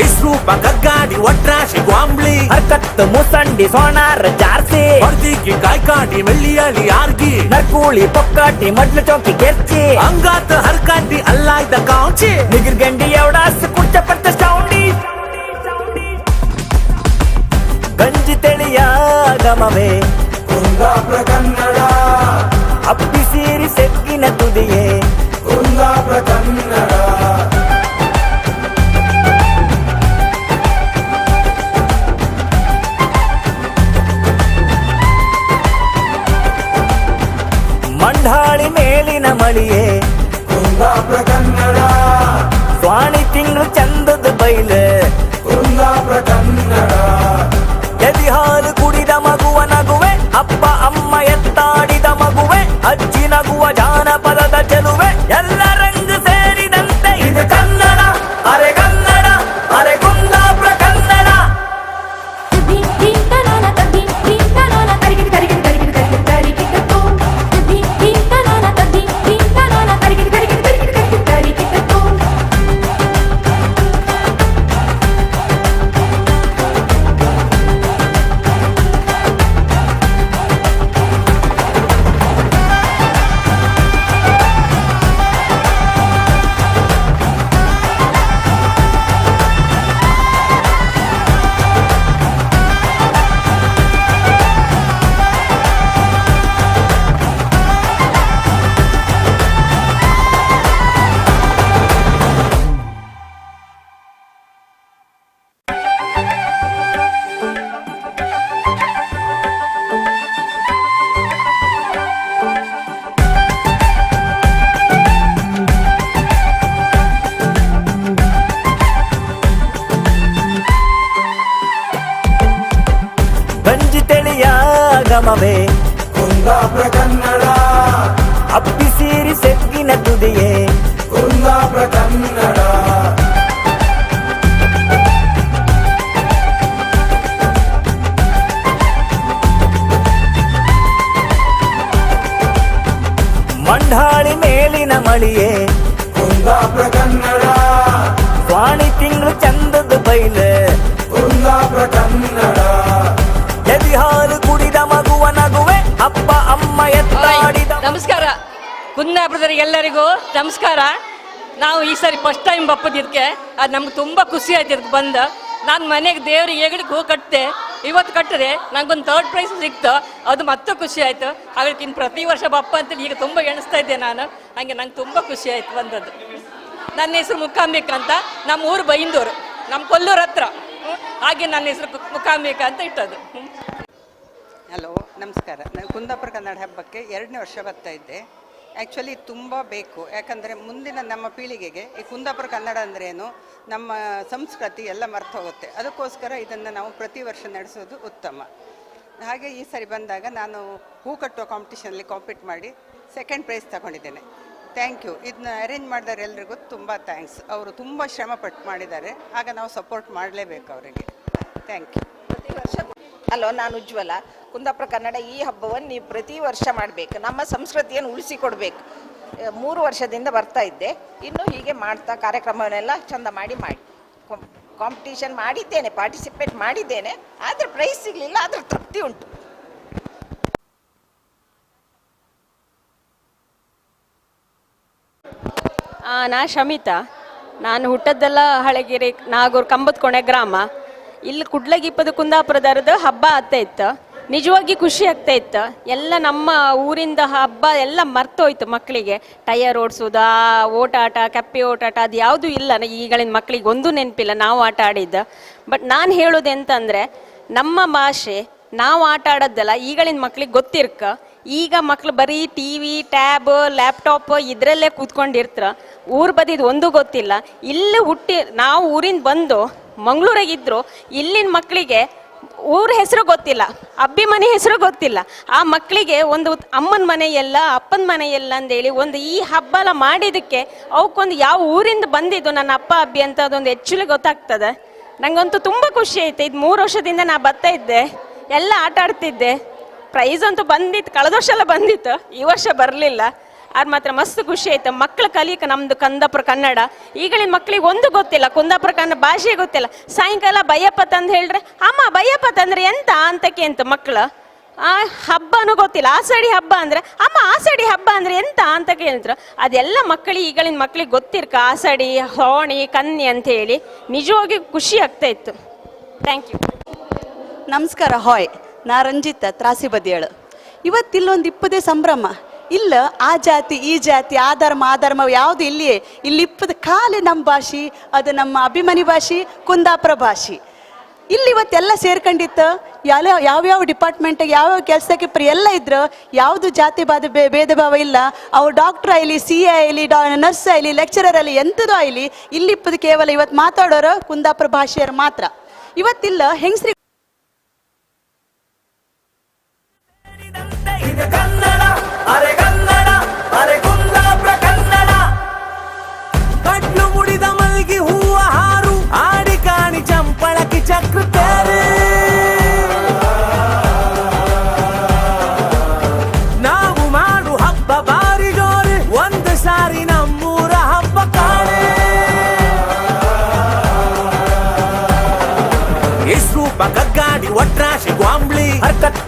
ಇಸ್ರೂಪ ಕಗ್ಗಾಡಿ ಒಟ್ರಾಶಿ ಗ್ವಾಂಬ್ಳಿ, ಹರ್ಕತ್ತು ಮುಸಂಡಿ ಸೋನಾರ ಜಾರ್ಸಿ, ಹೊರ್ದಿಗಿ ಕಾಯ್ಕಾಡಿ ಮೆಳ್ಳಿಯಳಿ ಆರ್ಗಿ, ನರ್ಕೂಳಿ ಪೊಕ್ಕಾಟಿ ಮಡ್ಲು ಚೌಕಿ ಗೆರ್ಚಿ, ಅಂಗಾತ ಹರ್ಕಾಟಿ ಅಲ್ಲಾಯ್ದ ಕಾಂಚಿ, ನಿಗಿರ್ಗಂಡಿ ಎವಡಾಸ್ ಕುಚ್ಚ ಪಟ್ಟ ಸೌಂಡಿ. ಗಂಜಿ ತಿಳಿಯ ಗಮವೇ ಕುಂದಾಪುರ ಕನ್ನಡ, ಅಪ್ಪಿಸೀರಿ ಸೆಗ್ಗಿನ ತುದಿಯೇ ಕುಂದಾಪುರ ಕನ್ನಡ. ಮಂಡಾಳಿ ಮೇಲಿನ ಮಳಿಯೇ ಕುಂದಾಪುರ ಕನ್ನಡ, ಸ್ವಾಣಿ ತಿಂಗಳು ಚಂದದ ಬೈಲೆ ಕುಂದಾಪುರ ಕನ್ನಡ. ಎದಿ ಹಾಲು ಕುಡಿದ ಮಗುವ ನಗುವೆ, ಅಪ್ಪ ಅಮ್ಮ ನಗುವ ಜಾನಪದದ ಚೆಲುವೆ, ಎಲ್ಲ ರಂಗು ಸೇರಿದಂತೆ ಇದು ಕನ್ನಡ. ಅರೆ ಕನ್ನಡ, ಅರೆ ಕುಂದಾಪುರ ಕನ್ನಡ. ಗಂಜಿ ತಿಳಿಯ ಗಮವೇ ಕುಂದಾಪುರ ಕನ್ನಡ, ಅಪ್ಪಿ ಸೀರಿ ಸೆಗ್ಗಿನ ತುದಿಯೇ ಕುಂದಾಪುರ ಕನ್ನಡ. ಮಂಡಾಳಿ ಮೇಲಿನ ಮಳಿಯೇ ಕುಂದಾಪುರ ಕನ್ನಡ, ಸ್ವಾಣಿ ತಿಂಗಳು ಚಂದದ ಬೈಲೆ ಕುಂದಾಪುರ ಕನ್ನಡ. ಎದಿ ಹಾಲು ಕುಡಿದ ಮಗುವ ನಗುವೆ, ಅಪ್ಪ ಅಮ್ಮ ಎತ್ತಾಡಿದ. ನಮಸ್ಕಾರ ಕುಂದಾಪುರದವರಿಗೆಲ್ಲರಿಗೂ ನಮಸ್ಕಾರ. ನಾವು ಈ ಸಾರಿ ಫಸ್ಟ್ ಟೈಮ್ ಬಪ್ಪದಿದ್ದಕ್ಕೆ ಅದು ನಮ್ಗೆ ತುಂಬ ಖುಷಿ ಆಯ್ತು. ಇದಕ್ಕೆ ಬಂದು ನಾನು ಮನೆಗೆ ದೇವ್ರಿಗೆ ಹೆಗಲಿಗೆ ಹೂ ಕಟ್ಟಿದೆ, ಇವತ್ತು ಕಟ್ಟಿದೆ, ನಂಗೊಂದು ಥರ್ಡ್ ಪ್ರೈಸ್ ಸಿಕ್ತು, ಅದು ಮತ್ತೂ ಖುಷಿ ಆಯಿತು. ಹಾಗಾಗಿ ಇನ್ನು ಪ್ರತಿ ವರ್ಷ ಬಪ್ಪ ಅಂತೇಳಿ ಈಗ ತುಂಬ ಎಣಿಸ್ತಾ ಇದ್ದೆ ನಾನು. ಹಾಗೆ ನಂಗೆ ತುಂಬ ಖುಷಿ ಆಯಿತು ಬಂದದ್ದು. ನನ್ನ ಹೆಸರು ಮುಕ್ಕಾಂಬಿಕ ಅಂತ, ನಮ್ಮ ಊರು ಬೈಂದೂರು, ನಮ್ಮ ಕೊಲ್ಲೂರು ಹತ್ರ. ಹಾಗೆ ನನ್ನ ಹೆಸರು ಮುಕ್ಕಾಂಬಿಕ ಅಂತ ಇಟ್ಟದ್ದು. ಹಲೋ, ನಮಸ್ಕಾರ. ನಾನು ಕುಂದಾಪುರ ಕನ್ನಡ ಹಬ್ಬಕ್ಕೆ 2ನೇ ವರ್ಷ ಬರ್ತಾ ಇದ್ದೆ. ಆ್ಯಕ್ಚುಲಿ ತುಂಬ ಬೇಕು, ಯಾಕಂದರೆ ಮುಂದಿನ ನಮ್ಮ ಪೀಳಿಗೆಗೆ ಈ ಕುಂದಾಪುರ ಕನ್ನಡ ಅಂದ್ರೇನು, ನಮ್ಮ ಸಂಸ್ಕೃತಿ ಎಲ್ಲ ಮರ್ತು ಹೋಗುತ್ತೆ. ಅದಕ್ಕೋಸ್ಕರ ಇದನ್ನು ನಾವು ಪ್ರತಿ ವರ್ಷ ನಡೆಸೋದು ಉತ್ತಮ. ಹಾಗೆ ಈ ಸರಿ ಬಂದಾಗ ನಾನು ಹೂ ಕಟ್ಟುವ ಕಾಂಪಿಟಿಷನಲ್ಲಿ ಕಾಂಪೀಟ್ ಮಾಡಿ ಸೆಕೆಂಡ್ ಪ್ರೈಸ್ ತಗೊಂಡಿದ್ದೇನೆ. Thank you. ಇದನ್ನ ಅರೇಂಜ್ ಮಾಡಿದವರೆಲ್ಲರಿಗೂ ತುಂಬ thanks. ಅವರು ತುಂಬ ಶ್ರಮ ಪಟ್ಟು ಮಾಡಿದ್ದಾರೆ, ಆಗ ನಾವು ಸಪೋರ್ಟ್ ಮಾಡಲೇಬೇಕು ಅವರಿಗೆ. Thank you. ಪ್ರತಿ ವರ್ಷ. ಹಲೋ, ನಾನು ಉಜ್ವಲ. ಕುಂದಾಪುರ ಕನ್ನಡ ಈ ಹಬ್ಬವನ್ನು ನೀವು ಪ್ರತಿ ವರ್ಷ ಮಾಡಬೇಕು, ನಮ್ಮ ಸಂಸ್ಕೃತಿಯನ್ನು ಉಳಿಸಿಕೊಡ್ಬೇಕು. 3 ವರ್ಷದಿಂದ ಬರ್ತಾ ಇದ್ದೆ, ಇನ್ನು ಹೀಗೆ ಮಾಡ್ತಾ ಕಾರ್ಯಕ್ರಮವನ್ನೆಲ್ಲ ಚಂದ ಮಾಡಿ ಮಾಡಿ ಕಾಂಪಿಟೇಷನ್ ಮಾಡಿದ್ದೇನೆ, ಪಾರ್ಟಿಸಿಪೇಟ್ ಮಾಡಿದ್ದೇನೆ. ಆದರೆ ಪ್ರೈಸ್ ಸಿಗಲಿಲ್ಲ, ಆದರೆ ತೃಪ್ತಿ ಉಂಟು. ನಾ ಶಮಿತಾ. ನಾನು ಹುಟ್ಟದ್ದೆಲ್ಲ ಹಳಗಿರಿ ನಾಗೂರು ಕಂಬದಕೊಣೆ ಗ್ರಾಮ. ಇಲ್ಲಿ ಕುಡ್ಲಗಿಪ್ಪದು ಕುಂದಾಪುರದರದ್ದು ಹಬ್ಬ ಆಗ್ತಾ ಇತ್ತು, ನಿಜವಾಗಿ ಖುಷಿ ಆಗ್ತಾ ಇತ್ತು. ಎಲ್ಲ ನಮ್ಮ ಊರಿಂದ ಹಬ್ಬ ಎಲ್ಲ ಮರ್ತೋಯ್ತು ಮಕ್ಕಳಿಗೆ. ಟೈಯರ್ ಓಡಿಸೋದು, ಆ ಓಟಾಟ, ಕಪ್ಪೆ ಓಟಾಟ ಅದು ಯಾವುದೂ ಇಲ್ಲ ಈಗಳಿನ ಮಕ್ಕಳಿಗೆ, ಒಂದೂ ನೆನಪಿಲ್ಲ ನಾವು ಆಟ ಆಡಿದ್ದು. ಬಟ್ ನಾನು ಹೇಳೋದು ಎಂತಂದರೆ, ನಮ್ಮ ಭಾಷೆ ನಾವು ಆಟ ಆಡೋದಲ್ಲ ಈಗಳಿನ ಮಕ್ಳಿಗೆ ಗೊತ್ತಿರ್ಕ. ಈಗ ಮಕ್ಳು ಬರೀ ಟಿ ವಿ, ಟ್ಯಾಬ್, ಲ್ಯಾಪ್ಟಾಪ್ ಇದರಲ್ಲೇ ಕೂತ್ಕೊಂಡಿರ್ತಾರ. ಊರು ಬದಿದು ಒಂದೂ ಗೊತ್ತಿಲ್ಲ. ಇಲ್ಲಿ ಹುಟ್ಟಿ ನಾವು ಊರಿಂದ ಬಂದು ಮಂಗಳೂರಾಗಿದ್ರು ಇಲ್ಲಿನ ಮಕ್ಕಳಿಗೆ ಊರ ಹೆಸರು ಗೊತ್ತಿಲ್ಲ, ಅಬ್ಬಿ ಮನೆ ಹೆಸರು ಗೊತ್ತಿಲ್ಲ. ಆ ಮಕ್ಕಳಿಗೆ ಒಂದು ಅಮ್ಮನ ಮನೆ ಎಲ್ಲ ಅಪ್ಪನ ಮನೆ ಎಲ್ಲ ಅಂದೇಳಿ ಒಂದು ಈ ಹಬ್ಬ ಎಲ್ಲ ಮಾಡಿದ್ದಕ್ಕೆ ಅವಕ್ಕೊಂದು ಯಾವ ಊರಿಂದ ಬಂದಿದ್ದು ನನ್ನ ಅಪ್ಪ ಅಬ್ಬಿ ಅಂತ ಅದೊಂದು ಆ್ಯಕ್ಚುಲಿ ಗೊತ್ತಾಗ್ತದೆ. ನಂಗಂತೂ ತುಂಬ ಖುಷಿ ಆಯ್ತು. ಇದು 3 ವರ್ಷದಿಂದ ನಾ ಬರ್ತಾ ಇದ್ದೆ, ಎಲ್ಲ ಆಟ ಆಡ್ತಿದ್ದೆ. ಪ್ರೈಸ್ ಅಂತೂ ಬಂದಿತ್ತು, ಕಳೆದ ವರ್ಷ ಎಲ್ಲ ಬಂದಿತ್ತು, ಈ ವರ್ಷ ಬರಲಿಲ್ಲ. ಅದು ಮಾತ್ರ ಮಸ್ತ್ ಖುಷಿ ಆಯ್ತು. ಮಕ್ಳು ಕಲಿಯಕ್ಕೆ ನಮ್ದು ಕುಂದಾಪುರ ಕನ್ನಡ ಈಗಳಿನ ಮಕ್ಳಿಗೆ ಒಂದು ಗೊತ್ತಿಲ್ಲ, ಕುಂದಾಪುರ ಕನ್ನಡ ಭಾಷೆ ಗೊತ್ತಿಲ್ಲ. ಸಾಯಂಕಾಲ ಬಯ್ಯಪ್ಪ ತಂದು ಹೇಳ್ರೆ, ಅಮ್ಮ ಬಯ್ಯಪ್ಪ ತಂದ್ರೆ ಎಂತ ಅಂತ ಕೇಂತ ಮಕ್ಳು. ಆ ಹಬ್ಬನೂ ಗೊತ್ತಿಲ್ಲ, ಆಸಡಿ ಹಬ್ಬ ಅಂದ್ರೆ ಅಮ್ಮ ಆಸಡಿ ಹಬ್ಬ ಅಂದ್ರೆ ಎಂತ ಅಂತ ಕೇಳಿದ್ರು. ಅದೆಲ್ಲ ಮಕ್ಕಳಿಗೆ ಈಗಳಿನ ಮಕ್ಳಿಗೆ ಗೊತ್ತಿರ್ಕ ಆಸಡಿ ಹೋಣಿ ಕನ್ನಿ ಅಂತ ಹೇಳಿ ನಿಜವಾಗಿ ಖುಷಿ ಆಗ್ತಾ ಇತ್ತು. Thank you. ನಮಸ್ಕಾರ. ಹಾಯ್, ನಾ ರಂಜಿತ ತ್ರಾಸಿ ಬದಿಯಳು. ಇವತ್ತಿಲ್ಲೊಂದು ಇಪ್ಪದೇ ಸಂಭ್ರಮ ಇಲ್ಲ. ಆ ಜಾತಿ ಈ ಜಾತಿ ಆ ಧರ್ಮ ಆ ಧರ್ಮ ಯಾವುದು ಇಲ್ಲಿಯೇ ಇಲ್ಲಿ ಇಪ್ಪದ ಖಾಲಿ ನಮ್ಮ ಭಾಷೆ, ಅದು ನಮ್ಮ ಅಭಿಮಾನಿ ಭಾಷೆ ಕುಂದಾಪುರ ಭಾಷೆ. ಇಲ್ಲಿ ಇವತ್ತೆಲ್ಲ ಸೇರ್ಕೊಂಡಿತ್ತು. ಯಾವ್ಯಾವ ಡಿಪಾರ್ಟ್ಮೆಂಟಿಗೆ ಯಾವ್ಯಾವ ಕೆಲಸಕ್ಕೆ ಎಲ್ಲ ಇದ್ರು, ಯಾವುದು ಜಾತಿ ಬಾಧ ಭೇದ ಭಾವ ಇಲ್ಲ. ಅವ್ರು ಡಾಕ್ಟ್ರ್ ಆಗಲಿ, ಸಿ ಎ ಆಗಲಿ, ನರ್ಸ್ ಆಗಲಿ, ಲೆಕ್ಚರರ್ ಆಗಲಿ, ಎಂಥದ್ದು ಆಗಲಿ, ಇಲ್ಲಿ ಇಪ್ಪದು ಕೇವಲ ಇವತ್ತು ಮಾತಾಡೋರು ಕುಂದಾಪುರ ಭಾಷೆಯರು ಮಾತ್ರ. ಇವತ್ತಿಲ್ಲ ಹೆಂಗಸ್ರಿಗೆ ಕನ್ನಡ, ಅರೆ ಕನ್ನಡ,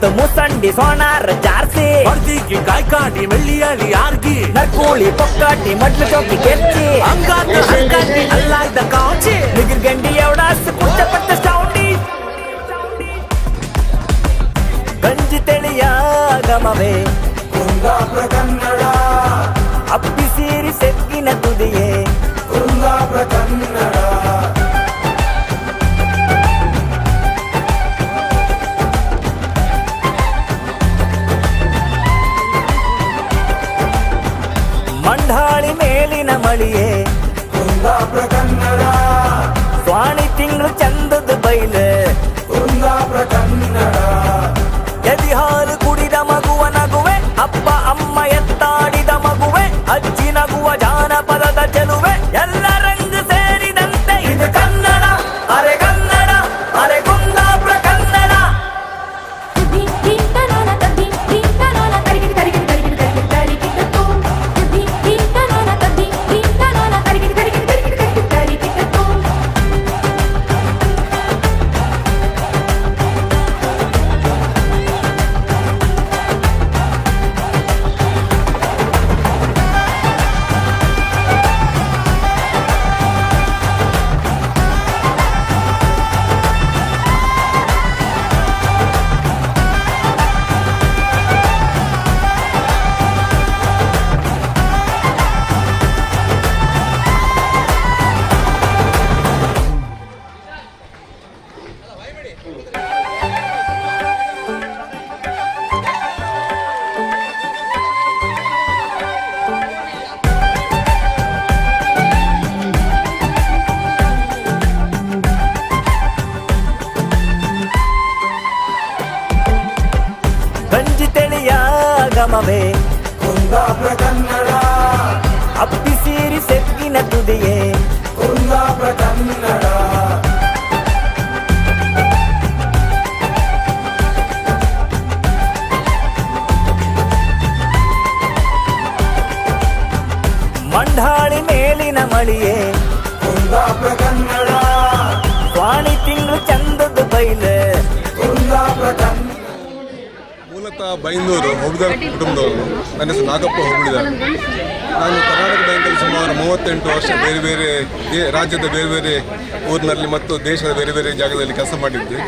ಪತ್ತು ಮುಸಂಡಿ ಸೋನಾರ್ ಜಾರ್ಸಿ ಹೊರ್ದಿಗೆ ಕಾಯ್ಕಾಡಿ ಮೆಳ್ಳಿಯಾಳಿ ಆರ್ಗಿ ನರ್ಕೂಳಿ ಪೊಕ್ಕಾಟಿ ಮಡ್ಲು ಚೌಕಿ ಕೆರ್ಚಿ ಅಂಗಾತ ಹಂಗಾಟಿ ಅಲ್ಲಾಯ್ದ ಕಾಂಚಿ ನಿಗಿರ್ಗಂಡಿ ಎವಡಾಸ್ ಕುಚ್ಚ ಪಟ್ಟ ಸೌಂಡಿ ಗಂಜಿ ತಿಳಿಯ ಗಮವೇ ಕುಂದಾಪುರ ಕನ್ನಡ ಅಪ್ಪಿ ಸೀರಿ ಸೆಕ್ಕಿನ ತುದಿಯೇ ಕುಂದಾಪುರ ಕನ್ನಡ ಮಂಡಾಳಿ ಮೇಲಿನ ಮಳಿಯೇ ಕುಂದಾಪುರ ಕನ್ನಡ ಸ್ವಾಣಿ ತಿಂಗಳು ಚಂದದ ಬೈಲು ಕುಂದಾಪುರ ಕನ್ನಡ ಎದಿ ಹಾಲು ಕುಡಿದ ಮಗುವ ನಗುವೆ ಅಪ್ಪ ಅಮ್ಮ ಎತ್ತಾಡಿದ ಮಗುವೆ ಅಜ್ಜಿ ನಗುವ ಜಾನಪದದ ಚೆಲುವೆ ಎಲ್ಲ ರಂಗು ಸೇರಿದಂತೆ ಇದು ಕನ್ನಡ ಅರೆ ಕನ್ನಡ ಅರೆ ಕುಂದಾಪುರ ಕನ್ನಡ. ಗಂಜಿ ತಿಳಿಯ ಗಮವೇ ಕುಂದಾಪುರ ಕನ್ನಡ ಅಪ್ಪಿ ಸೀರಿ ಸೆಕ್ಕಿನ ತುದಿಯೇ ಕುಂದಾಪುರ ಕನ್ನಡ ಮಂಡಾಳಿ ಮೇಲಿನ ಮಳಿಯೇ ಕುಂದಾಪುರ ಕನ್ನಡ ಸ್ವಾಣಿ ತಿಂಗಳು ಚಂದದ ಬೈಲು ಕುಂದಾಪುರ ಕನ್ನಡ. ಮೂಲತಃ ಬೈಂದೂರು ಹೋಬಳಿದಾರ್ ಕುಟುಂಬದವರು. ನನ್ನ ಹೆಸರು ನಾಗಪ್ಪ ಹೋಬಳಿದಾರ್. ನಾನು ಕರ್ನಾಟಕ ಬ್ಯಾಂಕಲ್ಲಿ ಸುಮಾರು 38 ವರ್ಷ ಬೇರೆ ಬೇರೆ ರಾಜ್ಯದ ಬೇರೆ ಬೇರೆ ಊರಿನಲ್ಲಿ ಮತ್ತು ದೇಶದ ಬೇರೆ ಬೇರೆ ಜಾಗದಲ್ಲಿ ಕೆಲಸ ಮಾಡಿದ್ದೆ.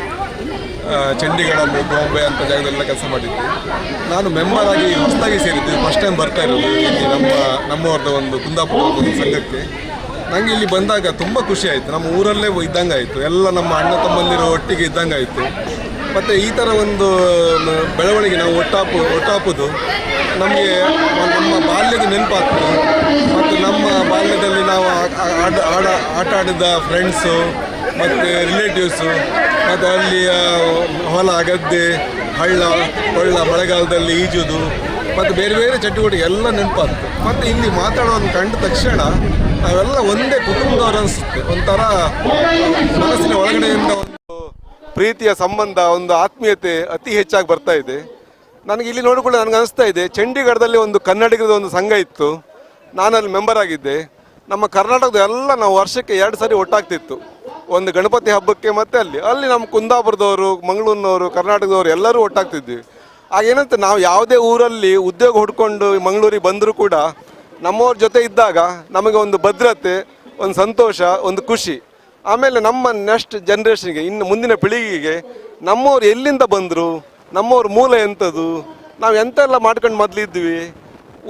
ಚಂಡೀಗಢ, ಬಾಂಬೆ ಅಂತ ಜಾಗದಲ್ಲೆಲ್ಲ ಕೆಲಸ ಮಾಡಿದ್ದೆ. ನಾನು ಮೆಂಬರ್ ಆಗಿ ಹೊಸದಾಗಿ ಸೇರಿದ್ದು, ಫಸ್ಟ್ ಟೈಮ್ ಬರ್ತಾ ಇರೋದು ಇಲ್ಲಿ ನಮ್ಮವ್ರದ್ದು ಒಂದು ಕುಂದಾಪುರದ ಒಂದು ಸಂಘಕ್ಕೆ. ನನಗೆ ಇಲ್ಲಿ ಬಂದಾಗ ತುಂಬ ಖುಷಿ ಆಯಿತು. ನಮ್ಮ ಊರಲ್ಲೇ ಇದ್ದಂಗೆ ಆಯಿತು, ಎಲ್ಲ ನಮ್ಮ ಅಣ್ಣ ತಮ್ಮಂದಿರು ಒಟ್ಟಿಗೆ ಇದ್ದಂಗೆ ಆಯಿತು. ಮತ್ತು ಈ ಥರ ಒಂದು ಬೆಳವಣಿಗೆ ನಾವು ಒಟ್ಟಾಪುದು ನಮಗೆ ನಮ್ಮ ಬಾಲ್ಯದ ನೆನಪಾಗ್ತದೆ. ಮತ್ತು ನಮ್ಮ ಬಾಲ್ಯದಲ್ಲಿ ನಾವು ಆಟ ಆಡಿದ ಫ್ರೆಂಡ್ಸು ಮತ್ತು ರಿಲೇಟಿವ್ಸು, ಮತ್ತು ಅಲ್ಲಿಯ ಹೊಲ, ಗದ್ದೆ, ಹಳ್ಳ ಕೊಳ್ಳ, ಮಳೆಗಾಲದಲ್ಲಿ ಈಜುವುದು ಮತ್ತು ಬೇರೆ ಬೇರೆ ಚಟುವಟಿಕೆ ಎಲ್ಲ ನೆನಪಾಗ್ತದೆ. ಮತ್ತು ಇಲ್ಲಿ ಮಾತಾಡೋದನ್ನು ಕಂಡ ತಕ್ಷಣ ನಾವೆಲ್ಲ ಒಂದೇ ಕುಟುಂಬದವರು ಅನಿಸುತ್ತೆ. ಒಂಥರ ಮನಸ್ಸಿನ ಒಳಗಡೆಯಿಂದ ಒಂದು ಪ್ರೀತಿಯ ಸಂಬಂಧ, ಒಂದು ಆತ್ಮೀಯತೆ ಅತಿ ಹೆಚ್ಚಾಗಿ ಬರ್ತಾ ಇದೆ. ನನಗೆ ಇಲ್ಲಿ ನೋಡಿಕೊಳ್ಳಿ ನನಗೆ ಅನಿಸ್ತಾ ಇದೆ, ಚಂಡೀಗಢದಲ್ಲಿ ಒಂದು ಕನ್ನಡಿಗರದ ಒಂದು ಸಂಘ ಇತ್ತು, ನಾನಲ್ಲಿ ಮೆಂಬರ್ ಆಗಿದ್ದೆ. ನಮ್ಮ ಕರ್ನಾಟಕದ ಎಲ್ಲ ನಾವು ವರ್ಷಕ್ಕೆ 2 ಸಾರಿ ಒಟ್ಟಾಗ್ತಿತ್ತು, ಒಂದು ಗಣಪತಿ ಹಬ್ಬಕ್ಕೆ ಮತ್ತು ಅಲ್ಲಿ ಅಲ್ಲಿ ನಮ್ಮ ಕುಂದಾಪುರದವರು, ಮಂಗಳೂರಿನವರು, ಕರ್ನಾಟಕದವರು ಎಲ್ಲರೂ ಒಟ್ಟಾಗ್ತಿದ್ವಿ. ಆಗೇನಂತ ನಾವು ಯಾವುದೇ ಊರಲ್ಲಿ ಉದ್ಯೋಗ ಹುಡ್ಕೊಂಡು ಮಂಗಳೂರಿಗೆ ಬಂದರೂ ಕೂಡ ನಮ್ಮವ್ರ ಜೊತೆ ಇದ್ದಾಗ ನಮಗೆ ಒಂದು ಭದ್ರತೆ, ಒಂದು ಸಂತೋಷ, ಒಂದು ಖುಷಿ. ಆಮೇಲೆ ನಮ್ಮ ನೆಕ್ಸ್ಟ್ ಜನ್ರೇಷನ್ಗೆ, ಇನ್ನು ಮುಂದಿನ ಪೀಳಿಗೆಗೆ ನಮ್ಮವ್ರು ಎಲ್ಲಿಂದ ಬಂದರು, ನಮ್ಮವ್ರ ಮೂಲ ಎಂಥದ್ದು, ನಾವು ಎಂತೆಲ್ಲ ಮಾಡ್ಕೊಂಡು ಮೊದಲಿದ್ವಿ.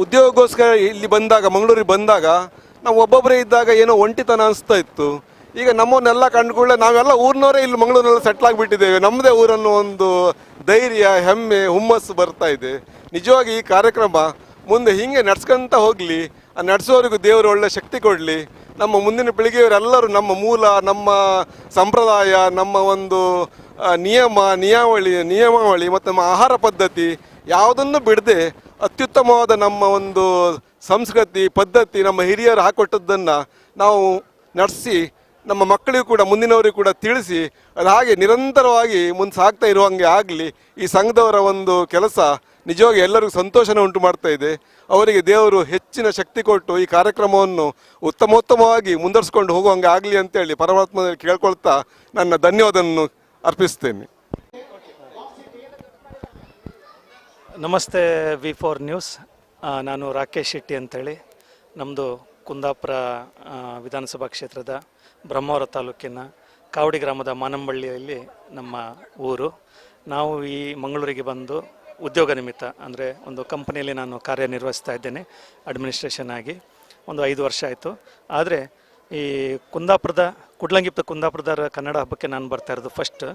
ಉದ್ಯೋಗಕ್ಕೋಸ್ಕರ ಇಲ್ಲಿ ಬಂದಾಗ, ಮಂಗಳೂರಿಗೆ ಬಂದಾಗ ನಾವು ಒಬ್ಬೊಬ್ಬರೇ ಇದ್ದಾಗ ಏನೋ ಒಂಟಿತನ ಅನಿಸ್ತಾ ಇತ್ತು. ಈಗ ನಮ್ಮವ್ರನ್ನೆಲ್ಲ ಕಂಡುಕೊಳ್ಳೆ ನಾವೆಲ್ಲ ಊರಿನವರೇ ಇಲ್ಲಿ ಮಂಗಳೂರಿನೆಲ್ಲ ಸೆಟ್ಲ್ ಆಗಿಬಿಟ್ಟಿದ್ದೇವೆ. ನಮ್ಮದೇ ಊರನ್ನು ಒಂದು ಧೈರ್ಯ, ಹೆಮ್ಮೆ, ಹುಮ್ಮಸ್ಸು ಬರ್ತಾ ಇದೆ. ನಿಜವಾಗಿ ಈ ಕಾರ್ಯಕ್ರಮ ಮುಂದೆ ಹೀಗೆ ನಡ್ಸ್ಕೊಂತ ಹೋಗಲಿ, ಆ ನಡೆಸೋರಿಗೂ ದೇವರು ಒಳ್ಳೆ ಶಕ್ತಿ ಕೊಡಲಿ. ನಮ್ಮ ಮುಂದಿನ ಪೀಳಿಗೆಯವರೆಲ್ಲರೂ ನಮ್ಮ ಮೂಲ, ನಮ್ಮ ಸಂಪ್ರದಾಯ, ನಮ್ಮ ಒಂದು ನಿಯಮ, ನಿಯಮಾವಳಿ ಮತ್ತು ನಮ್ಮ ಆಹಾರ ಪದ್ಧತಿ ಯಾವುದನ್ನು ಬಿಡದೆ ಅತ್ಯುತ್ತಮವಾದ ನಮ್ಮ ಒಂದು ಸಂಸ್ಕೃತಿ ಪದ್ಧತಿ ನಮ್ಮ ಹಿರಿಯರು ಹಾಕೊಟ್ಟದ್ದನ್ನು ನಾವು ನಡೆಸಿ ನಮ್ಮ ಮಕ್ಕಳಿಗೂ ಕೂಡ ಮುಂದಿನವರಿಗೂ ಕೂಡ ತಿಳಿಸಿ ಅದು ಹಾಗೆ ನಿರಂತರವಾಗಿ ಮುಂದೆ ಸಾಗ್ತಾ ಇರುವಂಗೆ ಆಗಲಿ. ಈ ಸಂಘದವರ ಒಂದು ಕೆಲಸ ನಿಜವಾಗಿ ಎಲ್ಲರಿಗೂ ಸಂತೋಷನ ಉಂಟು ಮಾಡ್ತಾ ಇದೆ. ಅವರಿಗೆ ದೇವರು ಹೆಚ್ಚಿನ ಶಕ್ತಿ ಕೊಟ್ಟು ಈ ಕಾರ್ಯಕ್ರಮವನ್ನು ಉತ್ತಮೋತ್ತಮವಾಗಿ ಮುಂದುವರಿಸಿಕೊಂಡು ಹೋಗುವಂಗೆ ಆಗಲಿ ಅಂತೇಳಿ ಪರಮಾತ್ಮನಲ್ಲಿ ಕೇಳ್ಕೊಳ್ತಾ ನನ್ನ ಧನ್ಯವಾದವನ್ನು ಅರ್ಪಿಸ್ತೇನೆ. ನಮಸ್ತೆ ವಿ4 ನ್ಯೂಸ್. ನಾನು ರಾಕೇಶ್ ಶೆಟ್ಟಿ ಅಂತೇಳಿ. ನಮ್ಮದು ಕುಂದಾಪುರ ವಿಧಾನಸಭಾ ಕ್ಷೇತ್ರದ ಬ್ರಹ್ಮಾವರ ತಾಲೂಕಿನ ಕಾವಡಿ ಗ್ರಾಮದ ಮಾನಂಬಳ್ಳಿಯಲ್ಲಿ ನಮ್ಮ ಊರು. ನಾವು ಈ ಮಂಗಳೂರಿಗೆ ಬಂದು ಉದ್ಯೋಗ ನಿಮಿತ್ತ, ಅಂದರೆ ಒಂದು ಕಂಪನಿಯಲ್ಲಿ ನಾನು ಕಾರ್ಯನಿರ್ವಹಿಸ್ತಾ ಇದ್ದೇನೆ ಅಡ್ಮಿನಿಸ್ಟ್ರೇಷನ್ ಆಗಿ. ಒಂದು 5 ವರ್ಷ ಆಯಿತು. ಆದರೆ ಈ ಕುಂದಾಪುರದ ಕುಡ್ಲಂಗಿಪ್ತ ಕುಂದಾಪುರದ ಕನ್ನಡ ಹಬ್ಬಕ್ಕೆ ನಾನು ಬರ್ತಾ ಇರೋದು ಫಸ್ಟ್.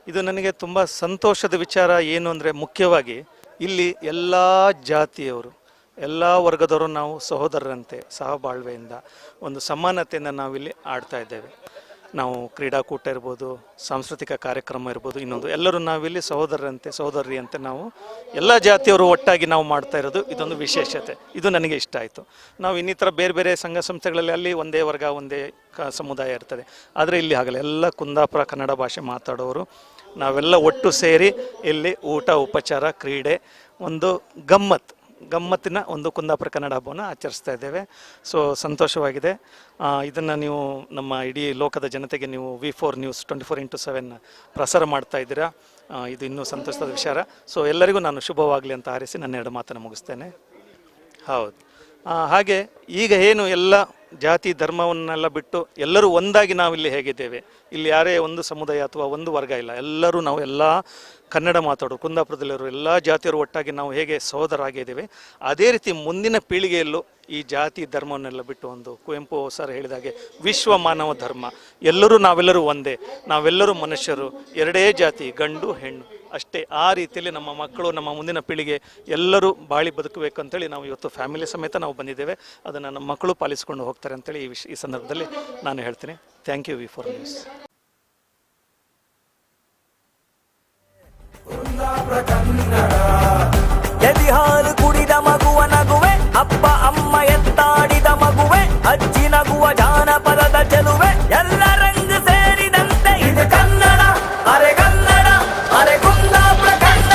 ಇದು ನನಗೆ ತುಂಬ ಸಂತೋಷದ ವಿಚಾರ. ಏನು ಅಂದರೆ, ಮುಖ್ಯವಾಗಿ ಇಲ್ಲಿ ಎಲ್ಲ ಜಾತಿಯವರು, ಎಲ್ಲ ವರ್ಗದವರು ನಾವು ಸಹೋದರರಂತೆ ಸಹಬಾಳ್ವೆಯಿಂದ ಒಂದು ಸಮಾನತೆಯಿಂದ ನಾವಿಲ್ಲಿ ಆಡ್ತಾ ಇದ್ದೇವೆ. ನಾವು ಕ್ರೀಡಾಕೂಟ ಇರ್ಬೋದು, ಸಾಂಸ್ಕೃತಿಕ ಕಾರ್ಯಕ್ರಮ ಇರ್ಬೋದು, ಇನ್ನೊಂದು ಎಲ್ಲರೂ ನಾವಿಲ್ಲಿ ಸಹೋದರರಂತೆ ಸಹೋದರಿಯಂತೆ ನಾವು ಎಲ್ಲ ಜಾತಿಯವರು ಒಟ್ಟಾಗಿ ನಾವು ಮಾಡ್ತಾ ಇರೋದು ಇದೊಂದು ವಿಶೇಷತೆ. ಇದು ನನಗೆ ಇಷ್ಟ ಆಯಿತು. ನಾವು ಇನ್ನಿತರ ಬೇರೆ ಬೇರೆ ಸಂಘ ಸಂಸ್ಥೆಗಳಲ್ಲಿ ಅಲ್ಲಿ ಒಂದೇ ವರ್ಗ ಒಂದೇ ಸಮುದಾಯ ಇರ್ತದೆ, ಆದರೆ ಇಲ್ಲಿ ಹಾಗಲ್ಲ. ಎಲ್ಲ ಕುಂದಾಪುರ ಕನ್ನಡ ಭಾಷೆ ಮಾತಾಡೋರು ನಾವೆಲ್ಲ ಒಟ್ಟು ಸೇರಿ ಇಲ್ಲಿ ಊಟ ಉಪಚಾರ ಕ್ರೀಡೆ ಒಂದು ಗಮ್ಮತ್ತಿನ ಒಂದು ಕುಂದಾಪುರ ಕನ್ನಡ ಹಬ್ಬವನ್ನು ಆಚರಿಸ್ತಾ ಇದ್ದೇವೆ. ಸೊ ಸಂತೋಷವಾಗಿದೆ. ಇದನ್ನು ನೀವು ನಮ್ಮ ಇಡೀ ಲೋಕದ ಜನತೆಗೆ ನೀವು V4 news 24x7 ಪ್ರಸಾರ ಮಾಡ್ತಾ ಇದ್ದೀರಾ. ಇದು ಇನ್ನೂ ಸಂತೋಷದ ವಿಚಾರ. ಸೊ ಎಲ್ಲರಿಗೂ ನಾನು ಶುಭವಾಗಲಿ ಅಂತ ಹಾರೈಸಿ ನನ್ನ 2 ಮಾತನ್ನು ಮುಗಿಸ್ತೇನೆ. ಹೌದು, ಹಾಗೆ ಈಗ ಏನು ಎಲ್ಲ ಜಾತಿ ಧರ್ಮವನ್ನೆಲ್ಲ ಬಿಟ್ಟು ಎಲ್ಲರೂ ಒಂದಾಗಿ ನಾವಿಲ್ಲಿ ಹೇಗಿದ್ದೇವೆ, ಇಲ್ಲಿ ಯಾರೇ ಒಂದು ಸಮುದಾಯ ಅಥವಾ ಒಂದು ವರ್ಗ ಇಲ್ಲ, ಎಲ್ಲರೂ ನಾವು ಎಲ್ಲ ಕನ್ನಡ ಮಾತಾಡೋರು, ಕುಂದಾಪುರದಲ್ಲಿರೋ ಎಲ್ಲ ಜಾತಿಯವರು ಒಟ್ಟಾಗಿ ನಾವು ಹೇಗೆ ಸಹೋದರಾಗಿದ್ದೇವೆ, ಅದೇ ರೀತಿ ಮುಂದಿನ ಪೀಳಿಗೆಯಲ್ಲೂ ಈ ಜಾತಿ ಧರ್ಮವನ್ನೆಲ್ಲ ಬಿಟ್ಟು ಒಂದು ಕುವೆಂಪು ಸರ್ ಹೇಳಿದಾಗೆ ವಿಶ್ವ ಮಾನವ ಧರ್ಮ, ಎಲ್ಲರೂ ನಾವೆಲ್ಲರೂ ಒಂದೇ, ನಾವೆಲ್ಲರೂ ಮನುಷ್ಯರು, ಎರಡೇ ಜಾತಿ ಗಂಡು ಹೆಣ್ಣು ಅಷ್ಟೇ. ಆ ರೀತಿಯಲ್ಲಿ ನಮ್ಮ ಮಕ್ಕಳು ನಮ್ಮ ಮುಂದಿನ ಪೀಳಿಗೆ ಎಲ್ಲರೂ ಬಾಳಿ ಬದುಕಬೇಕು ಅಂತೇಳಿ ನಾವು ಇವತ್ತು ಫ್ಯಾಮಿಲಿ ಸಮೇತ ನಾವು ಬಂದಿದ್ದೇವೆ. ಅದನ್ನು ನಮ್ಮ ಮಕ್ಕಳು ಪಾಲಿಸಿಕೊಂಡು ಹೋಗ್ತಾರೆ ಅಂತೇಳಿ ಈ ಸಂದರ್ಭದಲ್ಲಿ ನಾನು ಹೇಳ್ತೀನಿ. Thank you V4 news. ಎದಿ ಹಾಲು ಕುಡಿದ ಮಗುವ ನಗುವೆ, ಅಪ್ಪ ಅಮ್ಮ ಎತ್ತಾಡಿದ ಮಗುವೆ, ಅಜ್ಜಿ ನಗುವ ಜಾನಪದದ ಚೆಲುವೆ, ಎಲ್ಲ ರಂಗು ಸೇರಿದಂತೆ ಇದು ಕನ್ನಡ, ಅರೆ ಕನ್ನಡ, ಅರೆ ಕುಂದಾಪುರ ಕನ್ನಡ.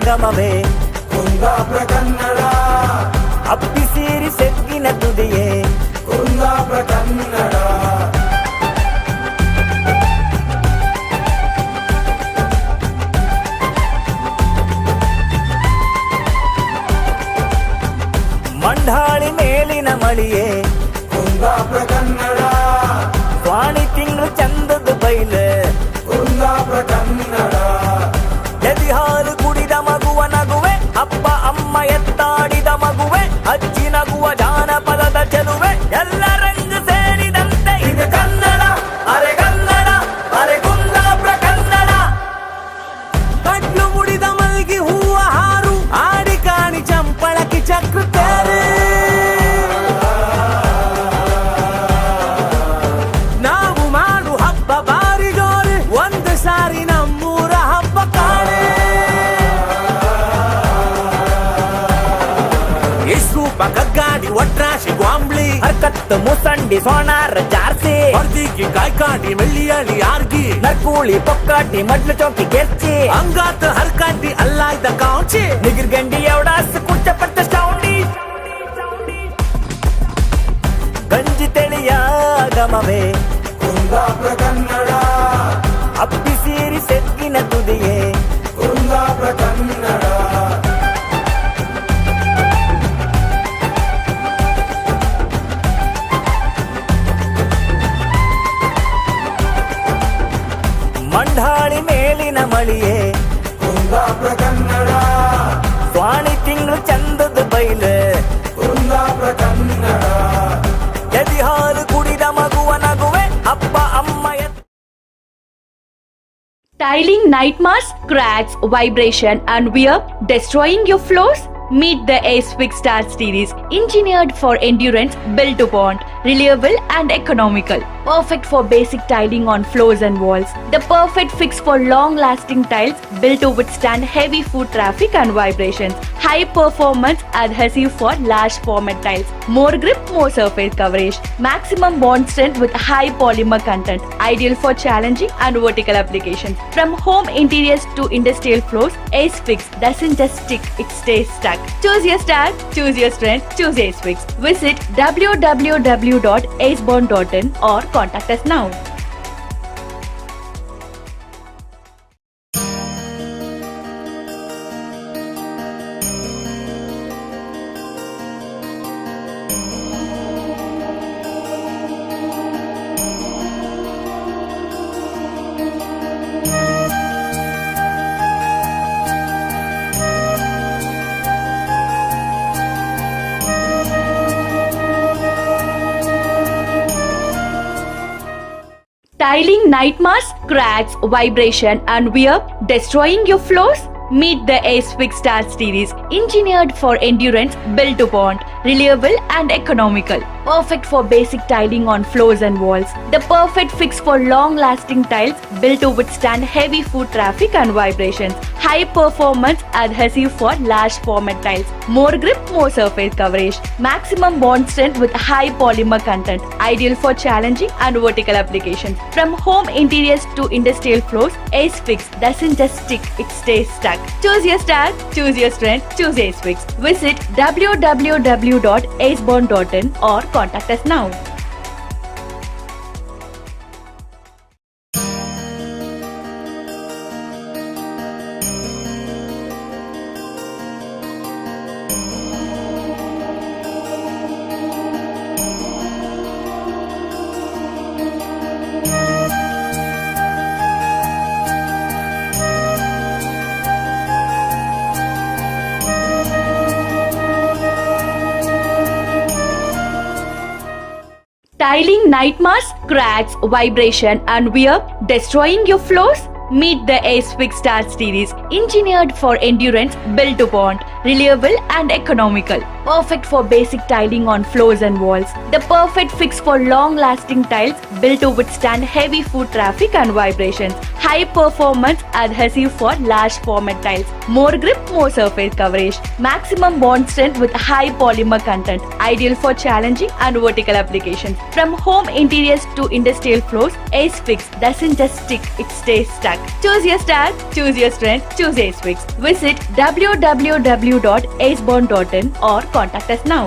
ಗಮವೇ ಕುಂದಾಪುರ ಕನ್ನಡ, ಅಪ್ಪಿ ಸೀರಿ ಸೆಗ್ಗಿನ ತುದಿಯೇ ಕುಂದಾಪುರ ಕನ್ನಡ. ಮಂಡಾಳಿ ಮೇಲಿನ ಮಳಿಯೇ ಕುಂದಾಪುರ ಕನ್ನಡ, ಸ್ವಾಣಿ ತಿಂಗಳು ಚಂದದ ಬೈಲೆ ಕುಂದಾಪುರ ಕನ್ನಡ. ಎದಿ ಹಾಲು ಕುಡಿದ ಮಗುವ ನಗುವೆ, ಅಪ್ಪ ಅಮ್ಮ ಎತ್ತಾಡಿದ ಮಗುವೆ, ಅಜ್ಜಿ ನಗುವ ಜಾನಪದದ ಚೆಲುವೆ, ಎಲ್ಲ ರಂಗು ಸೇರಿದಂತೆ ಇದು ಕನ್ನಡ, ಅರೆ ಕನ್ನಡ, ಅರೆ ಕುಂದಾಪುರ ಕನ್ನಡ. ಕಡ್ಲು ಮುಡಿದ ಮಲ್ಗಿ ಹೂವ ಹಾರು, ಆಡಿ ಕಾಣಿ ಚಂಪಳಕಿ ಚಕ್ರತೇರು, ನಾವು ಮಾಡು ಹಬ್ಬ ಬಾರಿ ಜೋರು, ಒಂದು ಸಾರಿ ನಮ್ಮೂರ ಹಬ್ಬ ಕಾಣೆ. ಇಸ್ರೂಪ ಕಗ್ಗಾಡಿ ಒಟ್ರಾಶಿ ಗ್ವಾಂಬ್ಳಿ, ಹರ್ಕತ್ತು ಮುಸಂಡಿ ಸೋನಾರ ಜಾರ್ಸಿ, ಹೊರ್ದಿಗಿ ಕಾಯ್ಕಾಡಿ ಮೆಳ್ಳಿಯಾಳಿ ಆರ್ಗಿ, ನರ್ಕೂಳಿ ಪೊಕ್ಕಾಟಿ ಮಡ್ಲು ಚೌಕಿ ಗೆರ್ಚಿ, ಅಂಗಾತ ಹರ್ಕಾಟಿ ಅಲ್ಲಾಯ್ದ ಕಾಂಚಿ, ನಿಗಿರ್ಗಂಡಿ ಎವಡಾಸ್ ಕುರ್ಚ ಪಟ್ಟ ಸೌಂಡಿ, ಗಂಜಿ ತಿಳಿಯ ಗಮವೇ ಕುಂದಾಪುರ ಕನ್ನಡ, ಅಪ್ಪಿ ಸೀರಿ ಸೆಗ್ಗಿನ ತುದಿಯೇ ಕುಂದಾಪುರ ಕನ್ನಡ. ಮಂಡಾಳಿ ಮೇಲಿನ ಮಳಿ ತಿಂಗಳು ಚಂದದ ಬೈಲೆ. ಕುಂದಾಪುರ ಕನ್ನಡ. ಎದಿ ಹಾಲು ಕುಡಿದ ಮಗುವ ನಗುವೆ, ಅಪ್ಪ ಅಮ್ಮ ಎತ್ತ Tiling nightmares, cracks, vibration, and wear destroying your floors? Meet the Ace Fix Star Series, engineered for endurance, built to bond, reliable and economical. Perfect for basic tiling on floors and walls. The perfect fix for long-lasting tiles built to withstand heavy foot traffic and vibrations. High performance adhesive for large format tiles. More grip, more surface coverage. Maximum bond strength with high polymer content. Ideal for challenging and vertical applications. From home interiors to industrial floors, Ace Fix doesn't just stick, it stays stuck. Choose your star, choose your strength, choose Ace Fix. Visit www.acebond.in or contact us now. Tiling nightmares, cracks, vibration, and wear destroying your floors? Meet the Ace Fix Star Series, engineered for endurance, built to bond, reliable and economical. Perfect for basic tiling on floors and walls. The perfect fix for long-lasting tiles built to withstand heavy foot traffic and vibrations. High performance adhesive for large format tiles. More grip, more surface coverage. Maximum bond strength with high polymer content. Ideal for challenging and vertical applications. From home interiors to industrial floors, Ace Fix doesn't just stick, it stays stuck. Choose your star, choose your strength, choose Ace Fix. Visit www.acebond.in or contact us now. Tiling nightmares, cracks, vibration, and wear destroying your floors? Meet the Ace Fix Star Series, engineered for endurance, built to bond, reliable and economical. Perfect for basic tiling on floors and walls. The perfect fix for long-lasting tiles built to withstand heavy foot traffic and vibrations. High performance adhesive for large format tiles. More grip, more surface coverage. Maximum bond strength with high polymer content. Ideal for challenging and vertical applications. From home interiors to industrial floors, Ace Fix doesn't just stick, it stays stuck. Choose your star, choose your strength, choose Ace Fix. Visit www.acebond.in or contact us now.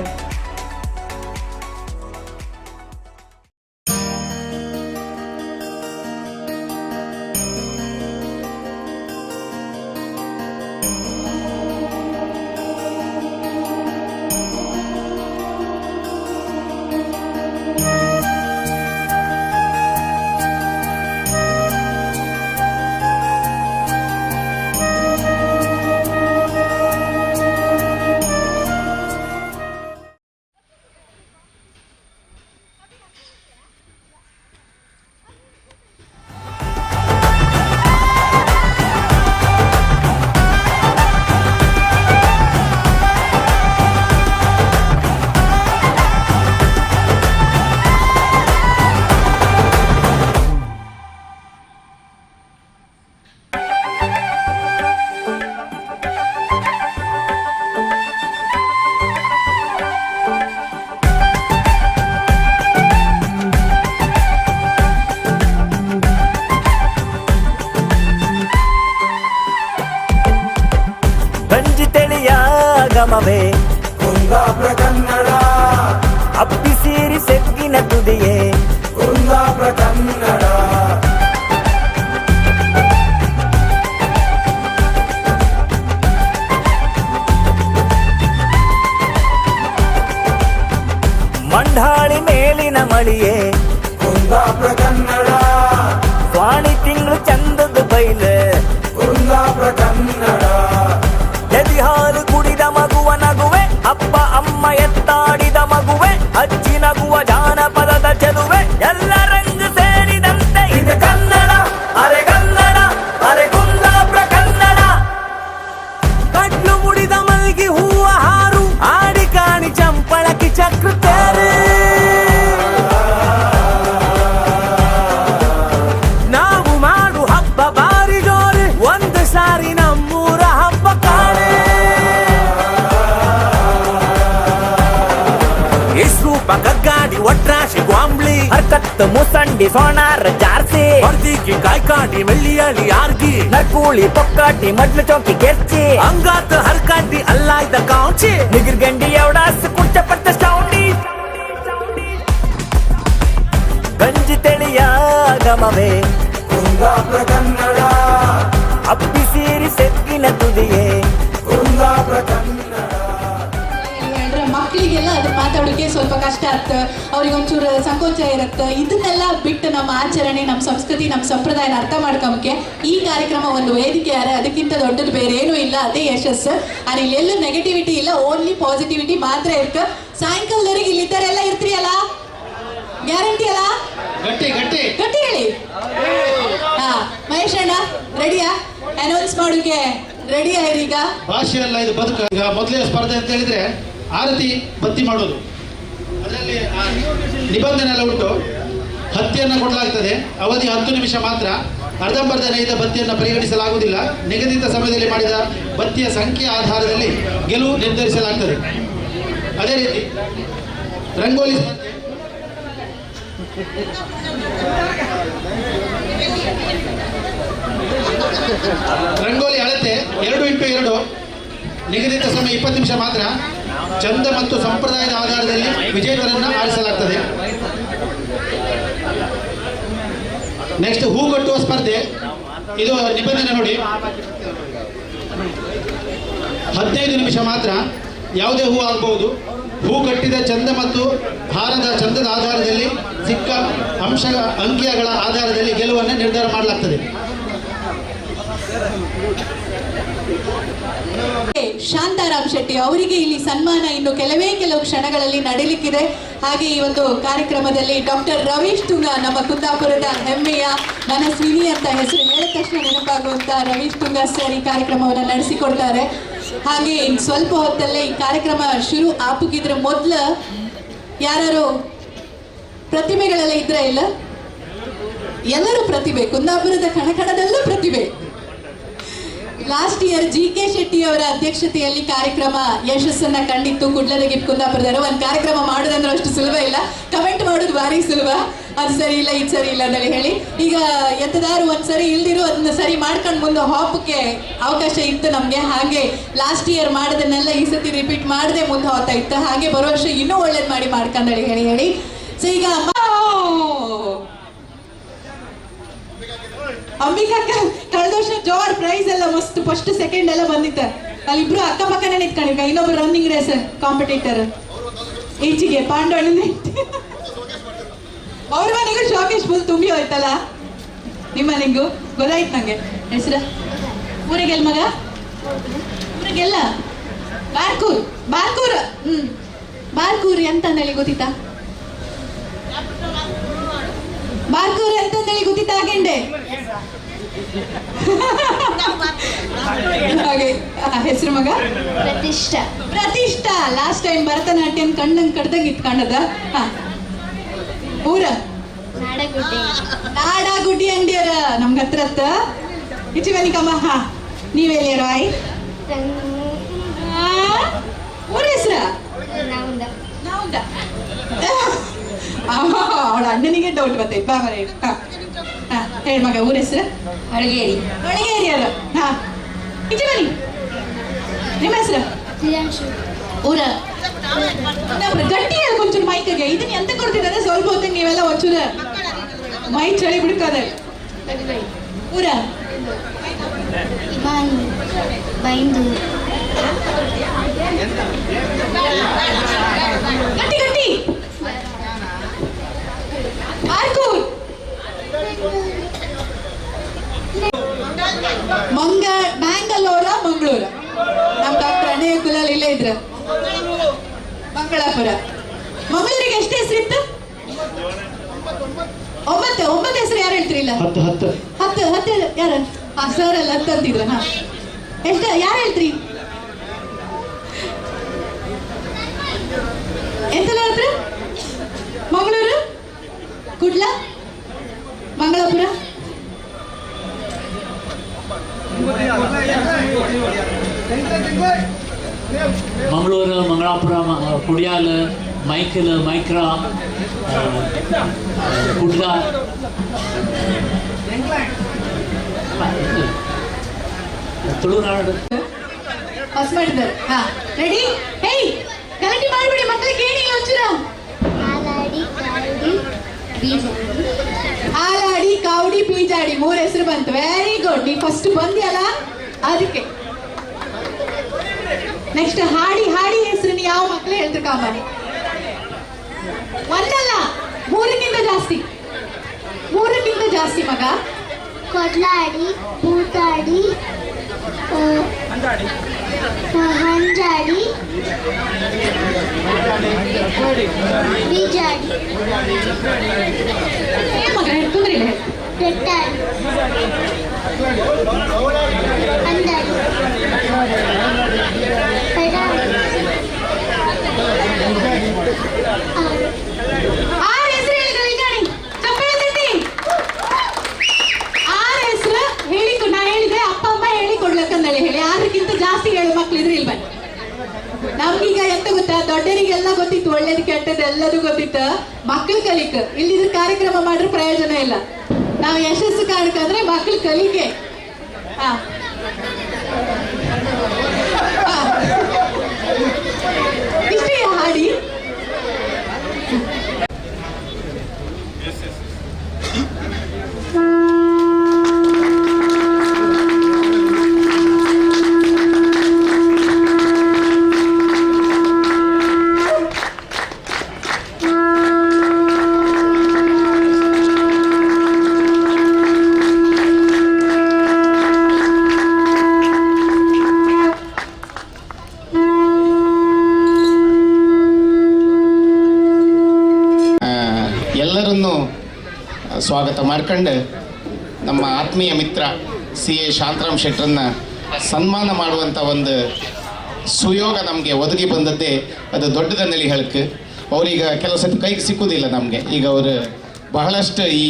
ಗಂಜಿ ತಿಳಿಯ ಗಮವೇ, ಕುಂದಾಪುರ ಕನ್ನಡ. ಅಪ್ಪಿ ಸೀರಿ ಸೆಗ್ಗಿನ ತುದಿಯೇ, ಕುಂದಾಪುರ ಕನ್ನಡ. ಮಂಡಾಳಿ ಮೇಲಿನ ಮಳಿಯೇ, ಕುಂದಾಪುರ ಕನ್ನಡ. ಸ್ವಾಣಿ ತಿಂಗಳು ಚಂದದ ಬೈಲೆ, ಕುಂದಾಪುರ ಕನ್ನಡ. ಎದಿ ಹಾಲು ಕುಡಿದ ಮಗುವ ಅಪ್ಪ ಅಮ್ಮ ಎತ್ತಾಡಿದ ಮಗುವೆ, ಅಜ್ಜಿ ನಗುವ ಜಾನಪದದ ಚೆಲುವೆ, ಎಲ್ಲ ರಂಗು ಸೇರಿದಂತೆ ಇದು ಕನ್ನಡ, ಅರೆ ಕನ್ನಡ, ಅರೆ ಕುಂದಾಪುರ ಕನ್ನಡ. ಕಡ್ಲು ಮುಡಿದ ಮಲ್ಗಿ ಹೂವ ಹಾರು ಆಡಿ ಕಾಣಿ ಚಂಪಳಕಿ ಚಕ್ರ ತೇರು. ನಾವು ಮಾಡು ಹಬ್ಬ ಬಾರಿ ಜೋರು, ಒಂದು ಸಾರಿ ನಮ್ಮೂರ ಹಬ್ಬ ಕಾಣೆ. ಇಸ್ರೂಪ ಕಗ್ಗಾಡಿ ಒಟ್ರಾಶಿ ಗ್ವಾಂಬ್ಳಿ, ಹರ್ಕತ್ತು ಮುಸಂಡಿ ಸೋಣಾರ ಜಾರ್ಸಿ, ಹೊರ್ದಿಗಿ ಕಾಯ್ಕಾಡಿ ಮೆಳ್ಳಿಯಳಿ ಆರ್ಗಿ, ನರ್ಕೂಳಿ ಪೊಕ್ಕಾಟಿ ಮಡ್ಲು ಚೌಕಿ ಕೆರ್ಚಿ, ಅಂಗಾತ ಹರ್ಕಾಂಡಿ ಅಲ್ಲಾಯ್ದ ಕಾಂಚಿ, ನಿಗಿರ್ಗಂಡಿ ಎವಡಾಸ್ ಕುರ್ಚ ಪಟ್ಟ ಸೌಂಡಿ, ಗಂಜಿ ತಿಳಿಯ ಗಮವೇ ಕುಂದಾಪುರ ಕನ್ನಡ, ಅಪ್ಪಿ ಸೀರಿ ಸೆಕ್ಕಿನ ತುದಿಯೇ ಕುಂದಾಪುರ ಕನ್ನಡ. ಅಂದ್ರೆ ಮಕ್ಕಳಿಗೆಲ್ಲ ಅದು ಮಾತಾಡೋಕೆ ಸ್ವಲ್ಪ ಕಷ್ಟ ಆಗ್ತ, ಅವ್ರಿಗೆ ಒಂಚೂರು ಸಂಕೋಚ ಇರುತ್ತೆ. ಇದನ್ನೆಲ್ಲ ಬಿಟ್ಟು ನಮ್ಮ ಆಚರಣೆ, ನಮ್ಮ ಸಂಸ್ಕೃತಿ, ನಮ್ಮ ಸಂಪ್ರದಾಯನ ಅರ್ಥ ಮಾಡ್ಕೊಂಬಕ್ಕೆ ಈ ಕಾರ್ಯಕ್ರಮ ಒಂದು ವೇದಿಕೆ ಯಾರ, ಅದಕ್ಕಿಂತ ದೊಡ್ಡದು ಬೇರೆ ಏನೂ ಇಲ್ಲ. ಅದೇ ಯಶಸ್ಸು. ಆದ್ರೆ ಇಲ್ಲೆಲ್ಲೂ ನೆಗೆಟಿವಿಟಿ ಇಲ್ಲ, ಓನ್ಲಿ ಪಾಸಿಟಿವಿಟಿ ಮಾತ್ರ ಇರ್ತ. ಸಾಯಂಕಾಲದವರೆಗೆ ಇಲ್ಲಿದ್ದಾರೆಲ್ಲ ಇರ್ತೀರಿ ಅಲ್ಲ, ಗ್ಯಾರಂಟಿ ಅಲ್ಲ? ಗಟ್ಟಿ ಗಟ್ಟಿ ಗಟ್ಟಿ ಹೇಳಿ. ಹಾ ಮಹೇಶ್ ಅಣ್ಣ ರೆಡಿಯಾ? ಅನೌನ್ಸ್ ಮಾಡೋಕೆ ರೆಡಿ ಈಗ? ಭಾಷೆಯಲ್ಲ ಇದು ಬದುಕು. ಈಗ ಮೊದಲೇ ಸ್ಪರ್ಧೆ ಅಂತ ಹೇಳಿದ್ರೆ ಆರತಿ ಬತ್ತಿ ಮಾಡೋದು, ಅದರಲ್ಲಿ ನಿಬಂಧನೆ ಎಲ್ಲ ಉಂಟು. ಹತ್ತಿಯನ್ನು ಕೊಡಲಾಗ್ತದೆ, ಅವಧಿ 10 ನಿಮಿಷ ಮಾತ್ರ. ಅರ್ಧಂಬರ್ಧ ನೇಯ್ದ ಬತ್ತಿಯನ್ನು ಪರಿಗಣಿಸಲಾಗುವುದಿಲ್ಲ. ನಿಗದಿತ ಸಮಯದಲ್ಲಿ ಮಾಡಿದ ಬತ್ತಿಯ ಸಂಖ್ಯೆಯ ಆಧಾರದಲ್ಲಿ ಗೆಲುವು ನಿರ್ಧರಿಸಲಾಗ್ತದೆ. ಅದೇ ರೀತಿ ರಂಗೋಲಿ ಸ್ಪರ್ಧೆ. ರಂಗೋಲಿ ಅಳತೆ 2 x 2, ನಿಗದಿತ ಸಮಯ 20 ನಿಮಿಷ ಮಾತ್ರ. ಚಂದ ಮತ್ತು ಸಂಪ್ರದಾಯದ ಆಧಾರದಲ್ಲಿ ವಿಜೇತರನ್ನು ಆರಿಸಲಾಗ್ತದೆ. ನೆಕ್ಸ್ಟ್ ಹೂಗಟ್ಟುವ ಸ್ಪರ್ಧೆ. ಇದು ನಿಬಂಧನೆ ನೋಡಿ, 15 ನಿಮಿಷ ಮಾತ್ರ. ಯಾವುದೇ ಹೂ ಆಗಬಹುದು. ಹೂ ಕಟ್ಟಿದ ಚಂದ ಮತ್ತು ಹಾರದ ಚಂದದ ಆಧಾರದಲ್ಲಿ ಸಿಕ್ಕ ಅಂಶ ಅಂಕಿಗಳ ಆಧಾರದಲ್ಲಿ ಗೆಲುವನ್ನು ನಿರ್ಧಾರ ಮಾಡಲಾಗ್ತದೆ. ಶಾಂತಾರಾಮ್ ಶೆಟ್ಟಿ ಅವರಿಗೆ ಇಲ್ಲಿ ಸನ್ಮಾನ ಇನ್ನು ಕೆಲವೇ ಕೆಲವು ಕ್ಷಣಗಳಲ್ಲಿ ನಡೆಯಲಿಕ್ಕಿದೆ. ಹಾಗೆ ಈ ಒಂದು ಕಾರ್ಯಕ್ರಮದಲ್ಲಿ ಡಾಕ್ಟರ್ ರವೀಶ್ ತುಂಗಾ, ನಮ್ಮ ಕುಂದಾಪುರದ ಹೆಮ್ಮೆಯ ಮನಸ್ವಿನಿ ಅಂತ ಹೆಸರು ಹೇಳಿದ ತಕ್ಷಣ ನೆನಪಾಗುವಂತ ರವೀಶ್ ತುಂಗಾ ಸರ್ ಈ ಕಾರ್ಯಕ್ರಮವನ್ನು ನಡೆಸಿಕೊಡ್ತಾರೆ. ಹಾಗೆ ಇನ್ನು ಸ್ವಲ್ಪ ಹೊತ್ತಲ್ಲೇ ಈ ಕಾರ್ಯಕ್ರಮ ಶುರು ಆಪುಗಿದ್ರೆ ಮೊದಲು ಯಾರು ಪ್ರತಿಮೆಗಳೆಲ್ಲ ಇದ್ರೆ ಇಲ್ಲ, ಎಲ್ಲರೂ ಪ್ರತಿಭೆ, ಕುಂದಾಪುರದ ಕಣಕಣದಲ್ಲೂ ಪ್ರತಿಭೆ. Last year G K Shetty ಅವರ ಅಧ್ಯಕ್ಷತೆಯಲ್ಲಿ ಕಾರ್ಯಕ್ರಮ ಯಶಸ್ಸನ್ನ ಕಂಡಿತ್ತು. ಕುಡ್ಲದ ಕುಂದಾಪುರದವರು ಒಂದು ಕಾರ್ಯಕ್ರಮ ಮಾಡೋದಂದ್ರೆ ಅಷ್ಟು ಸುಲಭ ಇಲ್ಲ, ಕಮೆಂಟ್ ಮಾಡೋದು ಭಾರಿ ಸುಲಭ, ಅದು ಸರಿ ಇಲ್ಲ ಇದು ಸರಿ ಇಲ್ಲ ಅಂತ ಹೇಳಿ. ಈಗ ಎಂತದಾರು ಒಂದು ಸರಿ ಇಲ್ದಿರೋ ಅದನ್ನ ಸರಿ ಮಾಡ್ಕೊಂಡು ಮುಂದೆ ಹಾಪಕ್ಕೆ ಅವಕಾಶ ಇತ್ತು ನಮಗೆ. ಹಾಗೆ ಲಾಸ್ಟ್ ಇಯರ್ ಮಾಡೋದನ್ನೆಲ್ಲ ಈ ಸತಿ ರಿಪೀಟ್ ಮಾಡದೆ ಮುಂದೆ ಹೋಗ್ತಾ ಇತ್ತು. ಹಾಗೆ ಬರೋ ವರ್ಷ ಇನ್ನೂ ಒಳ್ಳೇದು ಮಾಡಿ ಮಾಡ್ಕೊಂಡಳಿ ಹೇಳಿ ಹೇಳಿ. ಸೊ ಈಗ ಅಂಬಿಕಾ ಕಳೆದ ವರ್ಷ ಜೋರ್ ಪ್ರೈಸ್ ಎಲ್ಲ ಮಸ್ತ್ ಫಸ್ಟ್ ಸೆಕೆಂಡ್ ಎಲ್ಲ ಬಂದಿತ್ತ. ಅಲ್ಲಿಬ್ರು ಅಕ್ಕಪಕ್ಕನೇ ನಿಂತ್ಕೊಂಡಿದ್ದ, ಇನ್ನೊಬ್ರು ರನ್ನಿಂಗ್ ರೇಸ್ ಕಾಂಪಿಟೇಟರ್ ಈಚೆಗೆ ಪಾಂಡವಣ್ಣ. ಅವ್ರ ಮನೆಗೂ ಶೋಕೇಶ್ ಫುಲ್ ತುಂಬಿ ಹೋಯ್ತಲ್ಲ, ನಿಮ್ಮ ಮನೆಗೂ ಗೊತ್ತಾಯ್ತು ನಂಗೆ. ಹೆಸರು ಊರಿಗೆಲ್ಲ ಮಗ, ಊರಿಗೆಲ್ಲ ಬಾರ್ಕೂರ್, ಬಾರ್ಕೂರ್ ಬಾರ್ಕೂರ್ ಎಂತ ಅಂದೇಳಿ ಗೊತ್ತಿತ್ತಾ? ಬಾರ್ಕೂರ್ ಎಂತ ಅಂದೇಳಿ ಗೊತ್ತಿತ್ತಾ? ಹಾಗೆಂಡೆ ಹಾಗೆ ಹೆಸರು ಮಗ ಪ್ರತಿಷ್ಠಾ. ಪ್ರತಿಷ್ಠಾ ಲಾಸ್ಟ್ ಟೈಮ್ ಭರತನಾಟ್ಯಂ ಕಣ್ಣಂಗ್ ಕಡ್ದಂಗ್ ಇಟ್ಕೊಂಡದ. ಹಾ ಊರ ನಾಡಗುಡ್ಡಿ ಅಂಗಡಿಯರ ನಮ್ಗೆ ಹತ್ರ ಹತ್ತ ಇಚ್ಚಿ ಬನ್ನಿಕಮ್ಮ. ಹಾ ನೀವೆಲ್ಲಿಯರ ಆಯ್ ಊರ ಹೆಸ್ರ? ಅವಳ ಅಣ್ಣನಿಗೆ ಡೌಟ್ ಬರ್ತೈತೆ. ಬಾ ಮರ. ಹಾ ಹಾ ಹೇಳಿ ಮಗ, ಊರ ಹೆಸರು? ಹೊಳಗೇರಿ. ಹೊಳಗೇರಿಯರು. ಹಾ ಈಚೆ ಬನ್ನಿ, ನಿಮ್ಮ ಹೆಸರು? ಊರ? ಗಟ್ಟಿ ಹೇಳಿ ಒಂಚೂರು ಮೈಕಿಗೆ. ಇದನ್ನ ಎಂತ ಕೊಡ್ತಿದ್ದಾರೆ ಸ್ವಲ್ಪ ಹೊತ್ತಿಗೆ ನೀವೆಲ್ಲ ಒಂಚೂರು ಮೈ ಚಳಿ ಬಿಡ್ಕೋದೆ. ಊರ? ಗಟ್ಟಿ ಗಟ್ಟಿ. ಬಾರ್ಕೂರ್. ಮಂಗ ಬ್ಯಾಂಗಲೋರ ಮಂಗಳೂರ? ನಮ್ ಡಾಕ್ಟರ್ ಅಣ್ಣಯ್ಯ ಕುಲಾಲ್ ಇಲ್ಲೇ ಇದ್ರ. ಮಂಗಳಾಪುರ. ಮಂಗಳೂರಿಗೆ ಎಷ್ಟು ಹೆಸರಿತ್ತು? 9. 9 ಹೆಸರು ಯಾರು ಹೇಳ್ತಿರಿಲ್ಲ? 10 10 10 10 ಯಾರು? ಹಾ, ಸರ್ ಅಲ್ಲ 10 ಅಂತಿದ್ರ. ಹಾ, ಎಷ್ಟು ಯಾರು ಹೇಳ್ತೀರಿ? ಎಂತೆಲ್ಲ ಹೇಳ್ತೀರ? ಮಂಗಳೂರು, ಕುಡ್ಲ, ಮಂಗಳಾಪುರ. ಮಂಗಳೂರು, ಮಂಗಳಾಪುರ, ಕುಡಿಯಾಲ್, ಮೈಕಲ್, ಮೈಕ್ರಾ, ಕುಡ್ಲ, ತುಳುನಾಡು. ಪಾಸ್ ಮಾಡಿದ್ದಾರೆ. ಹಾ, ರೆಡಿ? ಹೇಯ್, ಗಲಾಟೆ ಮಾಡಬೇಡಿ ಮಕ್ಕಳಿಗೆ, ಏನಿಲ್ಲ ಒಂಚೂರ. ಹಾಲಾಡಿ, ಕಾವಡಿ, ಬೀಜಾಡಿ, 3 ಹೆಸರು ಬಂತು. ವೆರಿ ಗುಡ್, ನೀ ಫಸ್ಟ್ ಬಂದಿಯಲ್ಲ ಅದಕ್ಕೆ. ನೆಕ್ಸ್ಟ್ ಹಾಡಿ, ಹಾಡಿ ಹೆಸರು ಯಾವ ಮಕ್ಕಳು ಹೇಳ್ತಾರೆ? ಕಾಮನ್ ಒಂದಲ್ಲ, 3ಕ್ಕಿಂತ ಜಾಸ್ತಿ, 3ಕ್ಕಿಂತ ಜಾಸ್ತಿ ಮಗ. ಕೊಡ್ಲಾಡಿ, ಪೂತಾಡಿ, ಹಂಜಾಡಿ, ಬೀಜಾಡಿ. ಮಗ ತೊಂದ್ರೆ ಇಲ್ಲ. ದೊಡ್ಡಾಡಿ, ಅಂದಾಡಿ, ಪೆಡಾಡಿ. 6 ಹೆಸರು ಹೇಳಿದ್ರು ಈಗ. ಚಪ್ಪಾಳೆ ತಟ್ಟಿ. 6 ಹೆಸರು ಹೇಳಿ, ನಾ ಹೇಳಿದೆ ಅಪ್ಪ ಅಮ್ಮ ಹೇಳಿ ಕೊಡ್ಲಕ್ಕಂದೇಳಿ ಹೇಳಿ. 6ಕ್ಕಿಂತ ಜಾಸ್ತಿ ಹೇಳು ಮಕ್ಳಿದ್ರೆ ಇಲ್ಲಿ ಬನ್ನಿ. ನಮ್ಗೀಗ ಎಂತ ಗೊತ್ತಾ, ದೊಡ್ಡರಿಗೆಲ್ಲ ಗೊತ್ತಿತ್ತು ಒಳ್ಳೇದು ಕೆಟ್ಟದ್ದು ಎಲ್ಲದೂ ಗೊತ್ತಿತ್ತು. ಮಕ್ಳು ಕಲಿಕ ಇಲ್ಲಿದ್ರ ಕಾರ್ಯಕ್ರಮ ಮಾಡ್ರೆ ಪ್ರಯೋಜನ ಇಲ್ಲ. ನಾವು ಯಶಸ್ಸು ಕಾಣಕಂದ್ರೆ ಮಕ್ಳು ಕಲಿಕೆ. ಹಾ, ಇಷ್ಟೇ ಹಾಡಿ. ಎಲ್ಲರನ್ನೂ ಸ್ವಾಗತ ಮಾಡ್ಕೊಂಡು ನಮ್ಮ ಆತ್ಮೀಯ ಮಿತ್ರ ಸಿ ಎ ಶಾಂತರಾಮ್ ಶೆಟ್ಟರನ್ನು ಸನ್ಮಾನ ಮಾಡುವಂಥ ಒಂದು ಸುಯೋಗ ನಮಗೆ ಒದಗಿ ಬಂದದ್ದೇ ಅದು ದೊಡ್ಡದನ್ನಲ್ಲಿ ಹೇಳಕ್ಕೆ. ಅವರೀಗ ಕೆಲವು ಸತಿ ಕೈಗೆ ಸಿಕ್ಕುವುದಿಲ್ಲ ನಮಗೆ. ಈಗ ಅವರು ಬಹಳಷ್ಟು ಈ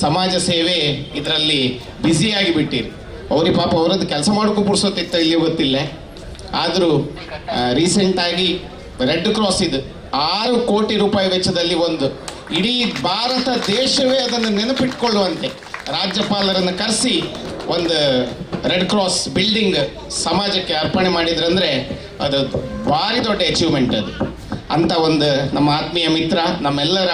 ಸಮಾಜ ಸೇವೆ ಇದರಲ್ಲಿ ಬ್ಯುಸಿಯಾಗಿ ಬಿಟ್ಟಿರಿ. ಅವ್ರಿಗೆ ಪಾಪ ಅವರದ್ದು ಕೆಲಸ ಮಾಡೋಕ್ಕೂ ಪುರ್ಸೊತ್ತಿತ್ತು ಇಲ್ಲಿ ಗೊತ್ತಿಲ್ಲ. ಆದರೂ ರೀಸೆಂಟಾಗಿ ರೆಡ್ ಕ್ರಾಸ್ ಇದು 6 ಕೋಟಿ ರೂಪಾಯಿ ವೆಚ್ಚದಲ್ಲಿ ಒಂದು ಇಡೀ ಭಾರತ ದೇಶವೇ ಅದನ್ನು ನೆನಪಿಟ್ಕೊಳ್ಳುವಂತೆ ರಾಜ್ಯಪಾಲರನ್ನು ಕರೆಸಿ ಒಂದು ರೆಡ್ ಕ್ರಾಸ್ ಬಿಲ್ಡಿಂಗ್ ಸಮಾಜಕ್ಕೆ ಅರ್ಪಣೆ ಮಾಡಿದ್ರಂದರೆ ಅದು ಭಾರಿ ದೊಡ್ಡ ಅಚೀವ್ಮೆಂಟ್ ಅದು. ಅಂಥ ಒಂದು ನಮ್ಮ ಆತ್ಮೀಯ ಮಿತ್ರ, ನಮ್ಮೆಲ್ಲರ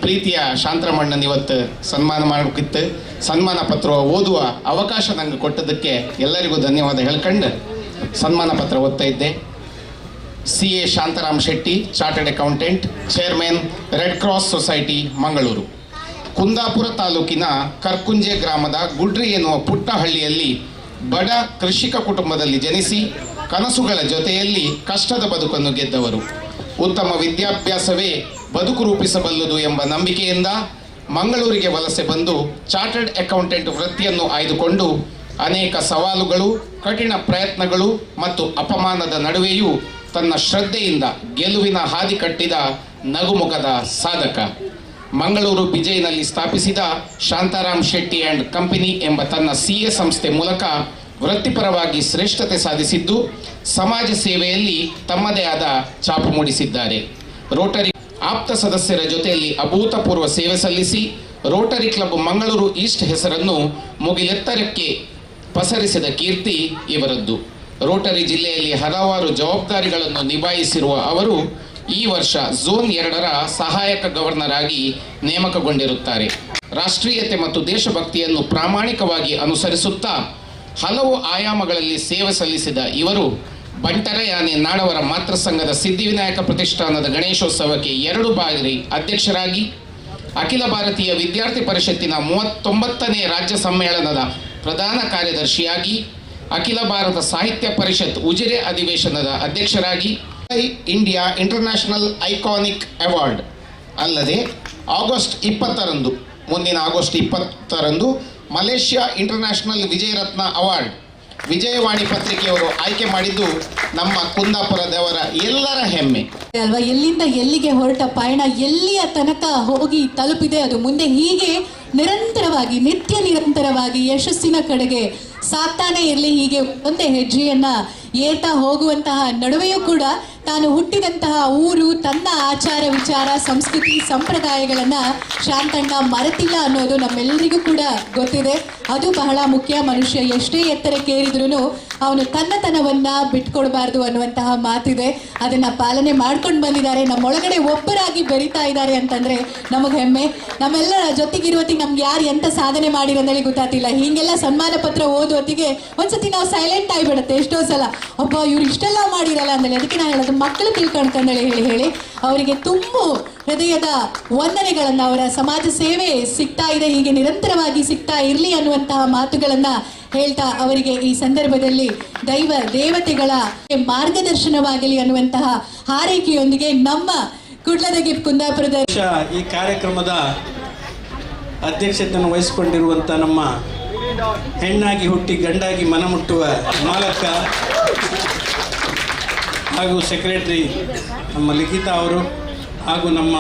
ಪ್ರೀತಿಯ ಶಾಂತರಾಮಣ್ಣನ ಇವತ್ತು ಸನ್ಮಾನ ಮಾಡೋಕ್ಕಿತ್ತು. ಸನ್ಮಾನ ಪತ್ರ ಓದುವ ಅವಕಾಶ ನನಗೆ ಕೊಟ್ಟದಕ್ಕೆ ಎಲ್ಲರಿಗೂ ಧನ್ಯವಾದ ಹೇಳ್ಕೊಂಡು ಸನ್ಮಾನ ಪತ್ರ ಓದ್ತಾ ಇದ್ದೆ. C A Shantaram Shetty, chartered accountant, chairman, Red Cross Society, Mangaluru. Kundapura ತಾಲೂಕಿನ ಕರ್ಕುಂಜೆ ಗ್ರಾಮದ ಗುಡ್ರಿ ಎನ್ನುವ ಪುಟ್ಟ ಹಳ್ಳಿಯಲ್ಲಿ ಬಡ ಕೃಷಿಕ ಕುಟುಂಬದಲ್ಲಿ ಜನಿಸಿ ಕನಸುಗಳ ಜೊತೆಯಲ್ಲಿ ಕಷ್ಟದ ಬದುಕನ್ನು ಗೆದ್ದವರು. ಉತ್ತಮ ವಿದ್ಯಾಭ್ಯಾಸವೇ ಬದುಕು ರೂಪಿಸಬಲ್ಲದು ಎಂಬ ನಂಬಿಕೆಯಿಂದ ಮಂಗಳೂರಿಗೆ ವಲಸೆ ಬಂದು ಚಾರ್ಟರ್ಡ್ ಅಕೌಂಟೆಂಟ್ ವೃತ್ತಿಯನ್ನು ಆಯ್ದುಕೊಂಡು ಅನೇಕ ಸವಾಲುಗಳು, ಕಠಿಣ ಪ್ರಯತ್ನಗಳು ಮತ್ತು ಅಪಮಾನದ ನಡುವೆಯೂ ತನ್ನ ಶ್ರದ್ಧೆಯಿಂದ ಗೆಲುವಿನ ಹಾದಿ ಕಟ್ಟಿದ ನಗುಮುಖದ ಸಾಧಕ. ಮಂಗಳೂರು ಬಿಜೈನಲ್ಲಿ ಸ್ಥಾಪಿಸಿದ ಶಾಂತಾರಾಮ್ ಶೆಟ್ಟಿ ಆ್ಯಂಡ್ ಕಂಪನಿ ಎಂಬ ತನ್ನ CA ಸಂಸ್ಥೆ ಮೂಲಕ ವೃತ್ತಿಪರವಾಗಿ ಶ್ರೇಷ್ಠತೆ ಸಾಧಿಸಿದ್ದು ಸಮಾಜ ಸೇವೆಯಲ್ಲಿ ತಮ್ಮದೇ ಆದ ಛಾಪು ಮೂಡಿಸಿದ್ದಾರೆ. ರೋಟರಿ ಆಪ್ತ ಸದಸ್ಯರ ಜೊತೆಯಲ್ಲಿ ಅಭೂತಪೂರ್ವ ಸೇವೆ ಸಲ್ಲಿಸಿ ರೋಟರಿ ಕ್ಲಬ್ ಮಂಗಳೂರು ಈಸ್ಟ್ ಹೆಸರನ್ನು ಮುಗಿಲೆತ್ತರಕ್ಕೆ ಪಸರಿಸಿದ ಕೀರ್ತಿ ಇವರದ್ದು. ರೋಟರಿ ಜಿಲ್ಲೆಯಲ್ಲಿ ಹಲವಾರು ಜವಾಬ್ದಾರಿಗಳನ್ನು ನಿಭಾಯಿಸಿರುವ ಅವರು ಈ ವರ್ಷ ಝೋನ್ 2ರ ಸಹಾಯಕ ಗವರ್ನರ್ ಆಗಿ ನೇಮಕಗೊಂಡಿರುತ್ತಾರೆ. ರಾಷ್ಟ್ರೀಯತೆ ಮತ್ತು ದೇಶಭಕ್ತಿಯನ್ನು ಪ್ರಾಮಾಣಿಕವಾಗಿ ಅನುಸರಿಸುತ್ತಾ ಹಲವು ಆಯಾಮಗಳಲ್ಲಿ ಸೇವೆ ಸಲ್ಲಿಸಿದ ಇವರು ಬಂಟರ ಯಾನೆ ನಾಡವರ ಮಾತೃ ಸಂಘದ ಸಿದ್ಧಿವಿನಾಯಕ ಪ್ರತಿಷ್ಠಾನದ ಗಣೇಶೋತ್ಸವಕ್ಕೆ 2 ಬಾರಿ ಅಧ್ಯಕ್ಷರಾಗಿ, ಅಖಿಲ ಭಾರತೀಯ ವಿದ್ಯಾರ್ಥಿ ಪರಿಷತ್ತಿನ 39ನೇ ರಾಜ್ಯ ಸಮ್ಮೇಳನದ ಪ್ರಧಾನ ಕಾರ್ಯದರ್ಶಿಯಾಗಿ, ಅಖಿಲ ಭಾರತ ಸಾಹಿತ್ಯ ಪರಿಷತ್ ಉಜಿರೆ ಅಧಿವೇಶನದ ಅಧ್ಯಕ್ಷರಾಗಿ, ಇಂಡಿಯಾ ಇಂಟರ್ನ್ಯಾಷನಲ್ ಐಕಾನಿಕ್ ಅವಾರ್ಡ್. ಅಲ್ಲದೆ ಆಗಸ್ಟ್ 20ರಂದು, ಮುಂದಿನ August 20ರಂದು Malaysia international Vijayaratna award Vijayavani ಪತ್ರಿಕೆಯವರು ಆಯ್ಕೆ ಮಾಡಿದ್ದು ನಮ್ಮ ಕುಂದಾಪುರದವರ ಎಲ್ಲರ ಹೆಮ್ಮೆ ಅಲ್ವಾ? ಎಲ್ಲಿಂದ ಎಲ್ಲಿಗೆ ಹೊರಟ ಪಯಣ ಎಲ್ಲಿಯ ತನಕ ಹೋಗಿ ತಲುಪಿದೆ, ಅದು ಮುಂದೆ ಹೀಗೆ ನಿರಂತರವಾಗಿ, ನಿತ್ಯ ನಿರಂತರವಾಗಿ ಯಶಸ್ಸಿನ ಕಡೆಗೆ ಸಾಕ್ತಾನೆ ಇರಲಿ. ಹೀಗೆ ಒಂದೇ ಹೆಜ್ಜೆಯನ್ನ ಏರ್ತಾ ಹೋಗುವಂತಹ ನಡುವೆಯೂ ಕೂಡ ತಾನು ಹುಟ್ಟಿದಂತಹ ಊರು, ತನ್ನ ಆಚಾರ ವಿಚಾರ, ಸಂಸ್ಕೃತಿ, ಸಂಪ್ರದಾಯಗಳನ್ನ ಶಾಂತಣ್ಣ ಮರೆತಿಲ್ಲ ಅನ್ನೋದು ನಮ್ಮೆಲ್ಲರಿಗೂ ಕೂಡ ಗೊತ್ತಿದೆ. ಅದು ಬಹಳ ಮುಖ್ಯ. ಮನುಷ್ಯ ಎಷ್ಟೇ ಎತ್ತರಕ್ಕೇರಿದ್ರೂ ಅವನು ತನ್ನತನವನ್ನ ಬಿಟ್ಕೊಡ್ಬಾರ್ದು ಅನ್ನುವಂತಹ ಮಾತಿದೆ. ಅದನ್ನ ಪಾಲನೆ ಮಾಡ್ಕೊಂಡು ಬಂದಿದ್ದಾರೆ. ನಮ್ಮೊಳಗಡೆ ಒಬ್ಬರಾಗಿ ಬೆರೀತಾ ಇದ್ದಾರೆ ಅಂತಂದ್ರೆ ನಮಗೆ ಹೆಮ್ಮೆ. ನಮ್ಮೆಲ್ಲರ ಜೊತೆಗಿರುವತ್ತಿಗೆ ನಮ್ಗೆ ಯಾರು ಎಂತ ಸಾಧನೆ ಮಾಡಿರೋಂದೇಳಿ ಗೊತ್ತಾಗ್ತಿಲ್ಲ. ಹೀಗೆಲ್ಲ ಸನ್ಮಾನ ಪತ್ರ ಓದುವತ್ತಿಗೆ ಒಂದ್ಸತಿ ನಾವು ಸೈಲೆಂಟ್ ಆಗಿಬಿಡುತ್ತೆ ಎಷ್ಟೋ ಸಲ. ಒಬ್ಬ ಇವ್ರು ಇಷ್ಟೆಲ್ಲ ಮಾಡಿರಲ್ಲ ಅಂದೇಳಿ. ಅದಕ್ಕೆ ನಾನು ಹೇಳೋದು, ಮಕ್ಕಳು ತಿಳ್ಕೊಂಡ್ಕಂದೇಳಿ ಹೇಳಿ ಹೇಳಿ ಅವರಿಗೆ ತುಂಬ ಹೃದಯದ ವಂದನೆಗಳನ್ನು, ಅವರ ಸಮಾಜ ಸೇವೆ ಸಿಗ್ತಾ ಇದೆ, ಹೀಗೆ ನಿರಂತರವಾಗಿ ಸಿಗ್ತಾ ಇರಲಿ ಅನ್ನುವಂತಹ ಮಾತುಗಳನ್ನ ಹೇಳ್ತಾ ಅವರಿಗೆ ಈ ಸಂದರ್ಭದಲ್ಲಿ ದೈವ ದೇವತೆಗಳ ಮಾರ್ಗದರ್ಶನವಾಗಲಿ ಅನ್ನುವಂತಹ ಹಾರೈಕೆಯೊಂದಿಗೆ ನಮ್ಮ ಕುಡ್ಲದ ಗಿಫ್ಟ್ ಕುಂದಾಪುರದ ಈ ಕಾರ್ಯಕ್ರಮದ ಅಧ್ಯಕ್ಷತೆಯನ್ನು ವಹಿಸಿಕೊಂಡಿರುವಂಥ ನಮ್ಮ ಹೆಣ್ಣಾಗಿ ಹುಟ್ಟಿ ಗಂಡಾಗಿ ಮನಮುಟ್ಟುವ ಮಾಲಕ ಹಾಗೂ ಸೆಕ್ರೆಟರಿ ನಮ್ಮ ಲಿಖಿತಾ ಅವರು ಹಾಗೂ ನಮ್ಮ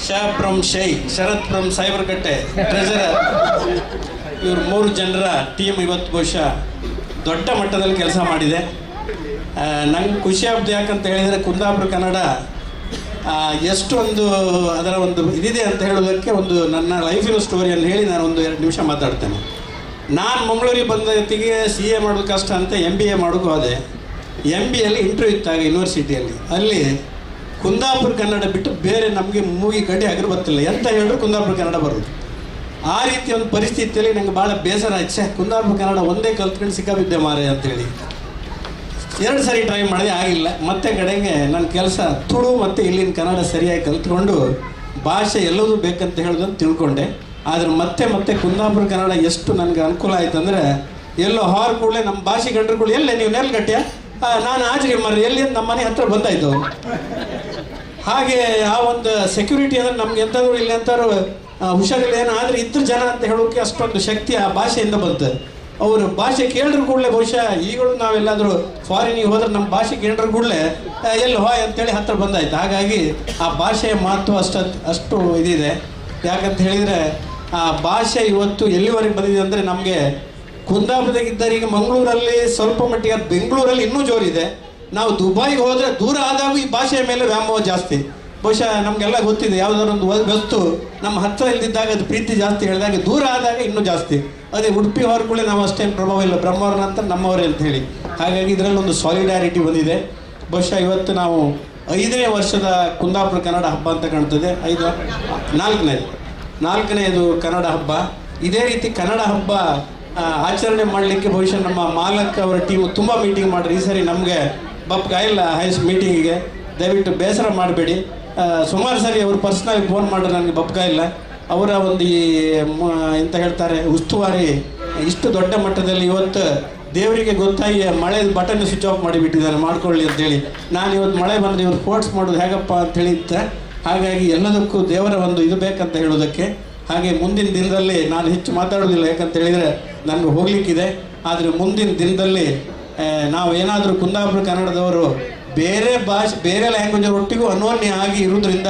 ಶಾ ಫ್ರಮ್ ಶೈ ಶರತ್ ಫ್ರಮ್ ಸೈಬರ್ಕಟ್ಟೆ ಟ್ರೆಜರರ್, ಇವರು 3 ಜನರ ಟೀಮ್ ಇವತ್ತು ಬಹುಶಃ ದೊಡ್ಡ ಮಟ್ಟದಲ್ಲಿ ಕೆಲಸ ಮಾಡಿದೆ. ನಂಗೆ ಖುಷಿ ಆಗ್ತದೆ ಯಾಕಂತ ಹೇಳಿದರೆ ಕುಂದಾಪುರ ಕನ್ನಡ ಎಷ್ಟೊಂದು ಅದರ ಒಂದು ಇದಿದೆ ಅಂತ ಹೇಳೋದಕ್ಕೆ ಒಂದು ನನ್ನ ಲೈಫಿನ ಸ್ಟೋರಿಯನ್ನು ಹೇಳಿ ನಾನು ಒಂದು 2 ನಿಮಿಷ ಮಾತಾಡ್ತೇನೆ. ನಾನು ಮಂಗಳೂರಿಗೆ ಬಂದ ಹೊತ್ತಿಗೆ CA ಮಾಡೋದು ಕಷ್ಟ ಅಂತ MBA ಮಾಡೋಕ್ಕೆ ಹೋದೆ. MBAಯಲ್ಲಿ ಇಂಟರ್ವ್ಯೂ ಇತ್ತಾಗ ಯೂನಿವರ್ಸಿಟಿಯಲ್ಲಿ, ಅಲ್ಲಿ ಕುಂದಾಪುರ ಕನ್ನಡ ಬಿಟ್ಟು ಬೇರೆ ನಮಗೆ ಮೂಗಿ ಕಡ್ಡಿ ಆಗಿರೋ ಗೊತ್ತಿಲ್ಲ, ಎಂತ ಹೇಳಿದ್ರು ಕುಂದಾಪುರ ಕನ್ನಡ ಬರೋದು. ಆ ರೀತಿ ಒಂದು ಪರಿಸ್ಥಿತಿಯಲ್ಲಿ ನಂಗೆ ಭಾಳ ಬೇಸರ ಆಯ್ತು. ಕುಂದಾಪುರ ಕನ್ನಡ ಒಂದೇ ಕಲ್ತ್ಕೊಂಡು ಸಿಕ್ಕಾಬಿದ್ದೆ ಮಾರೆ ಅಂತೇಳಿ 2 ಸರಿ ಟ್ರೈ ಮಾಡಿದೆ, ಆಗಿಲ್ಲ. ಮತ್ತೆ ಕಡೆಗೆ ನನ್ನ ಕೆಲಸ ತುಳು ಮತ್ತು ಇಲ್ಲಿನ ಕನ್ನಡ ಸರಿಯಾಗಿ ಕಲ್ತ್ಕೊಂಡು ಭಾಷೆ ಎಲ್ಲದೂ ಬೇಕಂತ ಹೇಳೋದನ್ನು ತಿಳ್ಕೊಂಡೆ. ಆದರೆ ಮತ್ತೆ ಮತ್ತೆ ಕುಂದಾಪುರ ಕನ್ನಡ ಎಷ್ಟು ನನಗೆ ಅನುಕೂಲ ಆಯ್ತು ಅಂದರೆ, ಎಲ್ಲೋ ಹಾರ್ ಕೂಡಲೇ ನಮ್ಮ ಭಾಷೆ ಕಂಡ್ರೆ ಕೂಡ ಎಲ್ಲೇ ನೀವು ನೆಲಗಟ್ಟಿಯ, ನಾನು ಆಜ್ರಿ ಮರ್ರಿ ಎಲ್ಲಿ ಅಂತ ನಮ್ಮ ಮನೆ ಹತ್ರ ಬಂದಾಯಿತು. ಹಾಗೆ ಆ ಒಂದು ಸೆಕ್ಯೂರಿಟಿ ಅಂದರೆ ನಮ್ಗೆ ಎಂಥಾದ್ರು ಇಲ್ಲಿ ಎಂಥಾದ್ರು ಹುಷಾರಿಲ್ಲ ಏನೋ ಆದರೆ ಇದ್ರ ಜನ ಅಂತ ಹೇಳೋಕ್ಕೆ ಅಷ್ಟೊಂದು ಶಕ್ತಿ ಆ ಭಾಷೆಯಿಂದ ಬಂತು. ಅವರು ಭಾಷೆ ಕೇಳಿದ್ರು ಕೂಡಲೇ ಬಹುಶಃ ಈಗಲೂ ನಾವೆಲ್ಲಾದರೂ ಫಾರಿನಿಗೆ ಹೋದ್ರೆ ನಮ್ಮ ಭಾಷೆ ಕೇಳಿದ್ರು ಕೂಡಲೇ ಎಲ್ಲಿ ಹಾಯ್ ಅಂತೇಳಿ ಹತ್ತಿರ ಬಂದಾಯ್ತು. ಹಾಗಾಗಿ ಆ ಭಾಷೆಯ ಮಹತ್ವ ಅಷ್ಟು ಇದಿದೆ. ಯಾಕಂತ ಹೇಳಿದರೆ ಆ ಭಾಷೆ ಇವತ್ತು ಎಲ್ಲಿವರೆಗೆ ಬಂದಿದೆ ಅಂದರೆ, ನಮಗೆ ಕುಂದಾಪುರದಾಗಿದ್ದಾರೆ ಈಗ ಮಂಗಳೂರಲ್ಲಿ ಸ್ವಲ್ಪ ಮಟ್ಟಿಗೆ, ಬೆಂಗಳೂರಲ್ಲಿ ಇನ್ನೂ ಜೋರಿದೆ. ನಾವು ದುಬೈಗೆ ಹೋದರೆ ದೂರ ಆದಾಗ ಈ ಭಾಷೆಯ ಮೇಲೆ ವ್ಯಾಮೋಹ ಜಾಸ್ತಿ. ಬಹುಶಃ ನಮಗೆಲ್ಲ ಗೊತ್ತಿದೆ, ಯಾವುದಾದ್ರು ಒಂದು ವಸ್ತು ನಮ್ಮ ಹತ್ತಿರ ಇಲ್ಲದಿದ್ದಾಗ ಅದು ಪ್ರೀತಿ ಜಾಸ್ತಿ ಹೇಳಿದಾಗ, ದೂರ ಆದಾಗ ಇನ್ನೂ ಜಾಸ್ತಿ. ಅದೇ ಉಡುಪಿ ಹೊರಗಡೆ ನಾವು ಅಷ್ಟೇನು ಪ್ರಭಾವ ಇಲ್ಲ, ಬ್ರಹ್ಮವ್ರ ನಂತರ ನಮ್ಮವರೇ ಅಂತ ಹೇಳಿ. ಹಾಗಾಗಿ ಇದರಲ್ಲಿ ಒಂದು ಸಾಲಿಡಾರಿಟಿ ಬಂದಿದೆ. ಬಹುಶಃ ಇವತ್ತು ನಾವು 5ನೇ ವರ್ಷದ ಕುಂದಾಪುರ ಕನ್ನಡ ಹಬ್ಬ ಅಂತ ಕಾಣ್ತದೆ. 4ನೇದು ಕನ್ನಡ ಹಬ್ಬ. ಇದೇ ರೀತಿ ಕನ್ನಡ ಹಬ್ಬ ಆಚರಣೆ ಮಾಡಲಿಕ್ಕೆ ಬಹುಶಃ ನಮ್ಮ ಮಾಲಕ್ ಅವರ ಟೀಮು ತುಂಬ ಮೀಟಿಂಗ್ ಮಾಡ್ರಿ. ಈ ಸರಿ ನಮಗೆ ಬಪ್ಗಾಯಿಲ್ಲ ಹೈಸ್ ಮೀಟಿಂಗಿಗೆ, ದಯವಿಟ್ಟು ಬೇಸರ ಮಾಡಬೇಡಿ. ಸುಮಾರು ಸರಿ ಅವರು ಪರ್ಸ್ನಲ್ ಫೋನ್ ಮಾಡ್ರೆ ನನಗೆ ಬಪ್ಗಾಯಿಲ್ಲ. ಅವರ ಒಂದು ಈ ಎಂತ ಹೇಳ್ತಾರೆ ಉಸ್ತುವಾರಿ ಇಷ್ಟು ದೊಡ್ಡ ಮಟ್ಟದಲ್ಲಿ ಇವತ್ತು ದೇವರಿಗೆ ಗೊತ್ತಾಗಿ ಮಳೆ ಬಟನ್ ಸ್ವಿಚ್ ಆಫ್ ಮಾಡಿಬಿಟ್ಟಿದ್ದಾರೆ, ಮಾಡ್ಕೊಳ್ಳಿ ಅಂತೇಳಿ. ನಾನು ಇವತ್ತು ಮಳೆ ಬಂದರೆ ಇವರು ಫೋರ್ಸ್ ಮಾಡೋದು ಹೇಗಪ್ಪ ಅಂತೇಳಿ ಇತ್ತು. ಹಾಗಾಗಿ ಎಲ್ಲದಕ್ಕೂ ದೇವರ ಒಂದು ಇದು ಬೇಕಂತ ಹೇಳೋದಕ್ಕೆ. ಹಾಗೆ ಮುಂದಿನ ದಿನದಲ್ಲಿ ನಾನು ಹೆಚ್ಚು ಮಾತಾಡೋದಿಲ್ಲ, ಯಾಕಂತ ಹೇಳಿದರೆ ನನಗೆ ಹೋಗಲಿಕ್ಕಿದೆ. ಆದರೆ ಮುಂದಿನ ದಿನದಲ್ಲಿ ನಾವು ಏನಾದರೂ ಕುಂದಾಪುರ ಕನ್ನಡದವರು ಬೇರೆ ಭಾಷೆ ಬೇರೆ ಲ್ಯಾಂಗ್ವೇಜ್ ಒಟ್ಟಿಗೂ ಅನ್ಯೋನ್ಯ ಆಗಿ ಇರೋದ್ರಿಂದ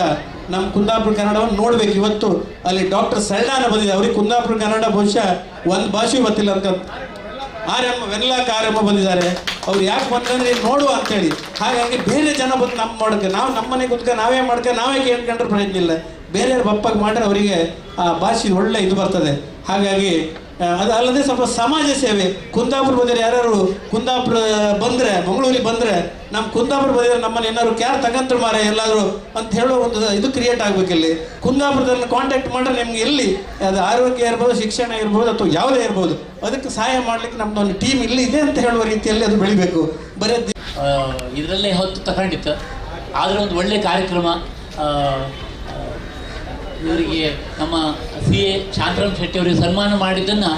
ನಮ್ಮ ಕುಂದಾಪುರ ಕನ್ನಡವನ್ನು ನೋಡಬೇಕು. ಇವತ್ತು ಅಲ್ಲಿ ಡಾಕ್ಟರ್ ಸಲ್ಡಾನ ಬಂದಿದೆ, ಅವ್ರಿಗೆ ಕುಂದಾಪುರ ಕನ್ನಡ ಬಹುಶಃ ಒಂದು ಭಾಷೆ ಗೊತ್ತಿಲ್ಲ ಅಂತ. ಆರ್ಎಂ ವೆನ್ಲಾಕ್ ಆರ್ಎಂ ಬಂದಿದ್ದಾರೆ, ಅವ್ರು ಯಾಕೆ ಬಂದಂದರೆ ನೋಡುವ ಅಂತೇಳಿ. ಹಾಗಾಗಿ ಬೇರೆ ಜನ ಬಂದು ನಮ್ಮ ಮಾಡೋಕ್ಕೆ, ನಾವು ನಮ್ಮನೆ ಕುತ್ಕ ನಾವೇ ಮಾಡ್ಕ ನಾವೇ ಕೇಳ್ಕೊಂಡ್ರೆ ಪ್ರಯೋಜನ ಇಲ್ಲ. ಬೇರೆಯವ್ರ ಬಪ್ಪಾಗಿ ಮಾಡ್ರೆ ಅವರಿಗೆ ಆ ಭಾಷೆ ಒಳ್ಳೆ ಇದು ಬರ್ತದೆ. ಹಾಗಾಗಿ ಅದು ಅಲ್ಲದೆ ಸ್ವಲ್ಪ ಸಮಾಜ ಸೇವೆ, ಕುಂದಾಪುರ ಬಂದರೆ ಯಾರು ಕುಂದಾಪುರ ಬಂದರೆ ಮಂಗಳೂರಿಗೆ ಬಂದರೆ ನಮ್ಮ ಕುಂದಾಪುರ ಬಂದರೆ ನಮ್ಮನ್ನು ಏನಾದ್ರು ಕ್ಯಾರ್ ತಗಂತ್ರ ಮಾರೆ ಎಲ್ಲಾದರೂ ಅಂತ ಹೇಳೋ ಒಂದು ಇದು ಕ್ರಿಯೇಟ್ ಆಗಬೇಕಿಲ್ಲಿ. ಕುಂದಾಪುರದಲ್ಲಿ ಕಾಂಟ್ಯಾಕ್ಟ್ ಮಾಡಿದ್ರೆ ನಿಮ್ಗೆ ಎಲ್ಲಿ ಅದು ಆರೋಗ್ಯ ಇರ್ಬೋದು, ಶಿಕ್ಷಣ ಇರ್ಬೋದು, ಅಥವಾ ಯಾವುದೇ ಇರ್ಬೋದು, ಅದಕ್ಕೆ ಸಹಾಯ ಮಾಡಲಿಕ್ಕೆ ನಮ್ಮದೊಂದು ಟೀಮ್ ಇಲ್ಲಿ ಇದೆ ಅಂತ ಹೇಳುವ ರೀತಿಯಲ್ಲಿ ಅದು ಬೆಳಿಬೇಕು. ಬರೀ ಇದರಲ್ಲೇ ಹೊತ್ತು ತಗೊಂಡಿತ್ತು. ಆದರೆ ಒಂದು ಒಳ್ಳೆಯ ಕಾರ್ಯಕ್ರಮ ಇವರಿಗೆ ನಮ್ಮ CA Shantaram Shetty ಅವರಿಗೆ ಸನ್ಮಾನ ಮಾಡಿದ್ದನ್ನು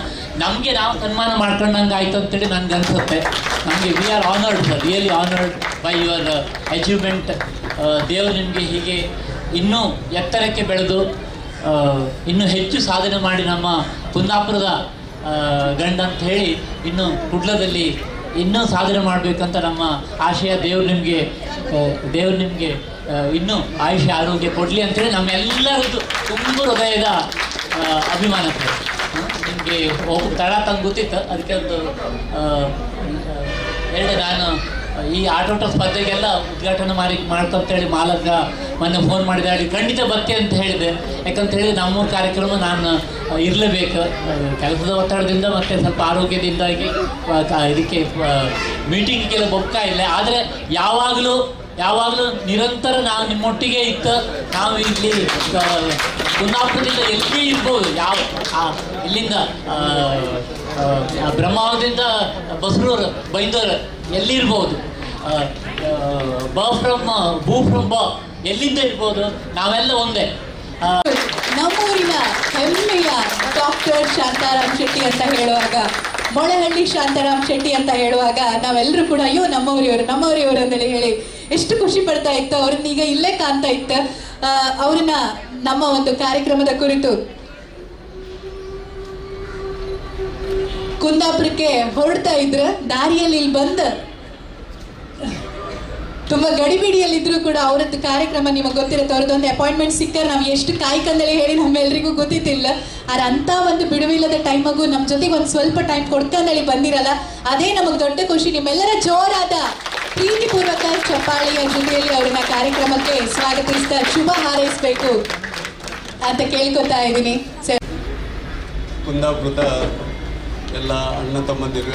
ನಮಗೆ ನಾವು ಸನ್ಮಾನ ಮಾಡ್ಕೊಂಡಂಗೆ ಆಯಿತು ಅಂತೇಳಿ ನನಗೆ ಅನಿಸುತ್ತೆ. ನಮಗೆ we are honoured sir, really honoured by your achievement. ದೇವರು ನಿಮಗೆ ಹೀಗೆ ಇನ್ನೂ ಎತ್ತರಕ್ಕೆ ಬೆಳೆದು ಇನ್ನೂ ಹೆಚ್ಚು ಸಾಧನೆ ಮಾಡಿ ನಮ್ಮ ಕುಂದಾಪುರದ ಗಂಡ ಅಂತ ಹೇಳಿ ಇನ್ನೂ ಕುಡ್ಲದಲ್ಲಿ ಇನ್ನೂ ಸಾಧನೆ ಮಾಡಬೇಕಂತ ನಮ್ಮ ಆಶಯ. ದೇವರು ನಿಮಗೆ ಇನ್ನೂ ಆಯುಷ್ಯ ಆರೋಗ್ಯ ಕೊಡಲಿ ಅಂತೇಳಿ ನಮ್ಮೆಲ್ಲರದ್ದು ತುಂಬ ಹೃದಯದ ಅಭಿಮಾನ ಸರ್. ನಿಮಗೆ ಹೋಗಿ ತಡ ತಂದು ಗೊತ್ತಿತ್ತು, ಅದಕ್ಕೆ ಒಂದು ಎರಡು ನಾನು ಈ ಆಟೋಟ ಸ್ಪರ್ಧೆಗೆಲ್ಲ ಉದ್ಘಾಟನೆ ಮಾಡ್ತಂತೇಳಿ ಮಾಲಕ ಮೊನ್ನೆ ಫೋನ್ ಮಾಡಿದೆ, ಅಲ್ಲಿ ಖಂಡಿತ ಬರ್ತೀನಿ ಅಂತ ಹೇಳಿದೆ. ಯಾಕಂತ ಹೇಳಿ ನಮ್ಮೂರ ಕಾರ್ಯಕ್ರಮ ನಾನು ಇರಲೇಬೇಕು, ಕೆಲಸದ ಒತ್ತಡದಿಂದ ಮತ್ತು ಸ್ವಲ್ಪ ಆರೋಗ್ಯದಿಂದಾಗಿ ಇದಕ್ಕೆ ಮೀಟಿಂಗಿಗೆಲ್ಲ ಬೊಕ್ಕ ಇಲ್ಲ. ಆದರೆ ಯಾವಾಗಲೂ ನಿರಂತರ ನಾವು ನಿಮ್ಮೊಟ್ಟಿಗೆ ಇತ್ತು. ನಾವು ಇಲ್ಲಿ ಕುಂದಾಪುರದಿಂದ ಎಲ್ಲಿ ಇರ್ಬೋದು, ಯಾವ ಇಲ್ಲಿಂದ ಬ್ರಹ್ಮಾವರದಿಂದ ಬಸರೂರು ಬೈಂದೂರು ಎಲ್ಲಿ ಇರ್ಬೋದು, ಬ ಫ್ರಮ್ ಭೂ ಫ್ರಮ್ ಬ ಎಲ್ಲಿಂದ ಇರ್ಬೋದು, ನಾವೆಲ್ಲ ಒಂದೇ. ನಮ್ಮೂರಿನ ಹೆಮ್ಮೆಯ ಡಾಕ್ಟರ್ ಶಾಂತಾರಾಮ್ ಶೆಟ್ಟಿ ಅಂತ ಹೇಳುವಾಗ, ಮೊಳಹಳ್ಳಿ ಶಾಂತಾರಾಮ್ ಶೆಟ್ಟಿ ಅಂತ ಹೇಳುವಾಗ ನಾವೆಲ್ಲರೂ ಕೂಡ ಅಯ್ಯೋ ನಮ್ಮವರಿಯವರು ನಮ್ಮವರಿಯವರು ಅಂತೇಳಿ ಹೇಳಿ ಎಷ್ಟು ಖುಷಿ ಪಡ್ತಾ ಇತ್ತು. ಅವ್ರನ್ನ ಈಗ ಇಲ್ಲೇ ಕಾಣ್ತಾ ಇತ್ತು. ಅವ್ರನ್ನ ನಮ್ಮ ಒಂದು ಕಾರ್ಯಕ್ರಮದ ಕುರಿತು ಕುಂದಾಪುರಕ್ಕೆ ಹೊರಡ್ತಾ ಇದ್ರು, ದಾರಿಯಲ್ಲಿ ಇಲ್ಲಿ ಬಂದು ತುಂಬಾ ಗಡಿಬಿಡಿಯಲ್ಲಿದ್ರು ಕೂಡ ಅವರದ್ದು ಕಾರ್ಯಕ್ರಮ ನಿಮಗೆ ಗೊತ್ತಿರುತ್ತೆ, ಅವ್ರದ್ದೊಂದು ಅಪಾಯಿಂಟ್ಮೆಂಟ್ ಸಿಕ್ಕರೆ ನಾವು ಎಷ್ಟು ಕಾಯ್ಕಂದೇಳಿ ಹೇಳಿ ನಮ್ಮೆಲ್ರಿಗೂ ಗೊತ್ತಿತ್ತಿಲ್ಲ. ಆದ್ರೆ ಅಂಥ ಒಂದು ಬಿಡುವಿಲ್ಲದ ಟೈಮಗೂ ನಮ್ಮ ಜೊತೆಗೆ ಒಂದು ಸ್ವಲ್ಪ ಟೈಮ್ ಕೊಡ್ಕಂದೇಳಿ ಬಂದಿರಲ್ಲ, ಅದೇ ನಮಗೆ ದೊಡ್ಡ ಖುಷಿ. ನಿಮ್ಮೆಲ್ಲರ ಜೋರಾದ ಪ್ರೀತಿಪೂರ್ವಕ ಚಪ್ಪಾಳೆಯ ಜೊತೆಯಲ್ಲಿ ಅವ್ರನ್ನ ಕಾರ್ಯಕ್ರಮಕ್ಕೆ ಸ್ವಾಗತಿಸ್ತಾ ಶುಭ ಹಾರೈಸಬೇಕು ಅಂತ ಕೇಳ್ಕೊತಾ ಇದ್ದೀನಿ. ಕುಂದಾಪುರದ ಎಲ್ಲ ಅಣ್ಣ ತಮ್ಮಂದಿರು,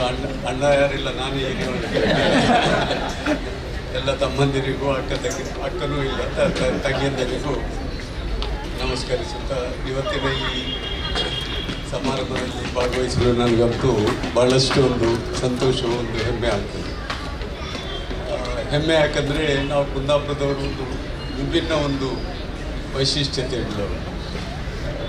ಅಣ್ಣ ಯಾರಿಲ್ಲ, ನಾನೇ ಹಿರಿಯವನು. ಎಲ್ಲ ತಮ್ಮಂದಿರಿಗೂ ಅಕ್ಕನೂ ಇಲ್ಲ, ತಂಗಿಯಂದಿರಿಗೂ ನಮಸ್ಕರಿಸುತ್ತಾ ಇವತ್ತಿನ ಈ ಸಮಾರಂಭದಲ್ಲಿ ಭಾಗವಹಿಸಲು ನನಗಂತೂ ಭಾಳಷ್ಟು ಒಂದು ಸಂತೋಷ, ಒಂದು ಹೆಮ್ಮೆ ಆಗ್ತದೆ. ಹೆಮ್ಮೆ ಯಾಕಂದರೆ ನಾವು ಕುಂದಾಪುರದವರು ಒಂದು ವಿಭಿನ್ನ ಒಂದು ವೈಶಿಷ್ಟ್ಯತೆ ಉಳ್ಳವರು.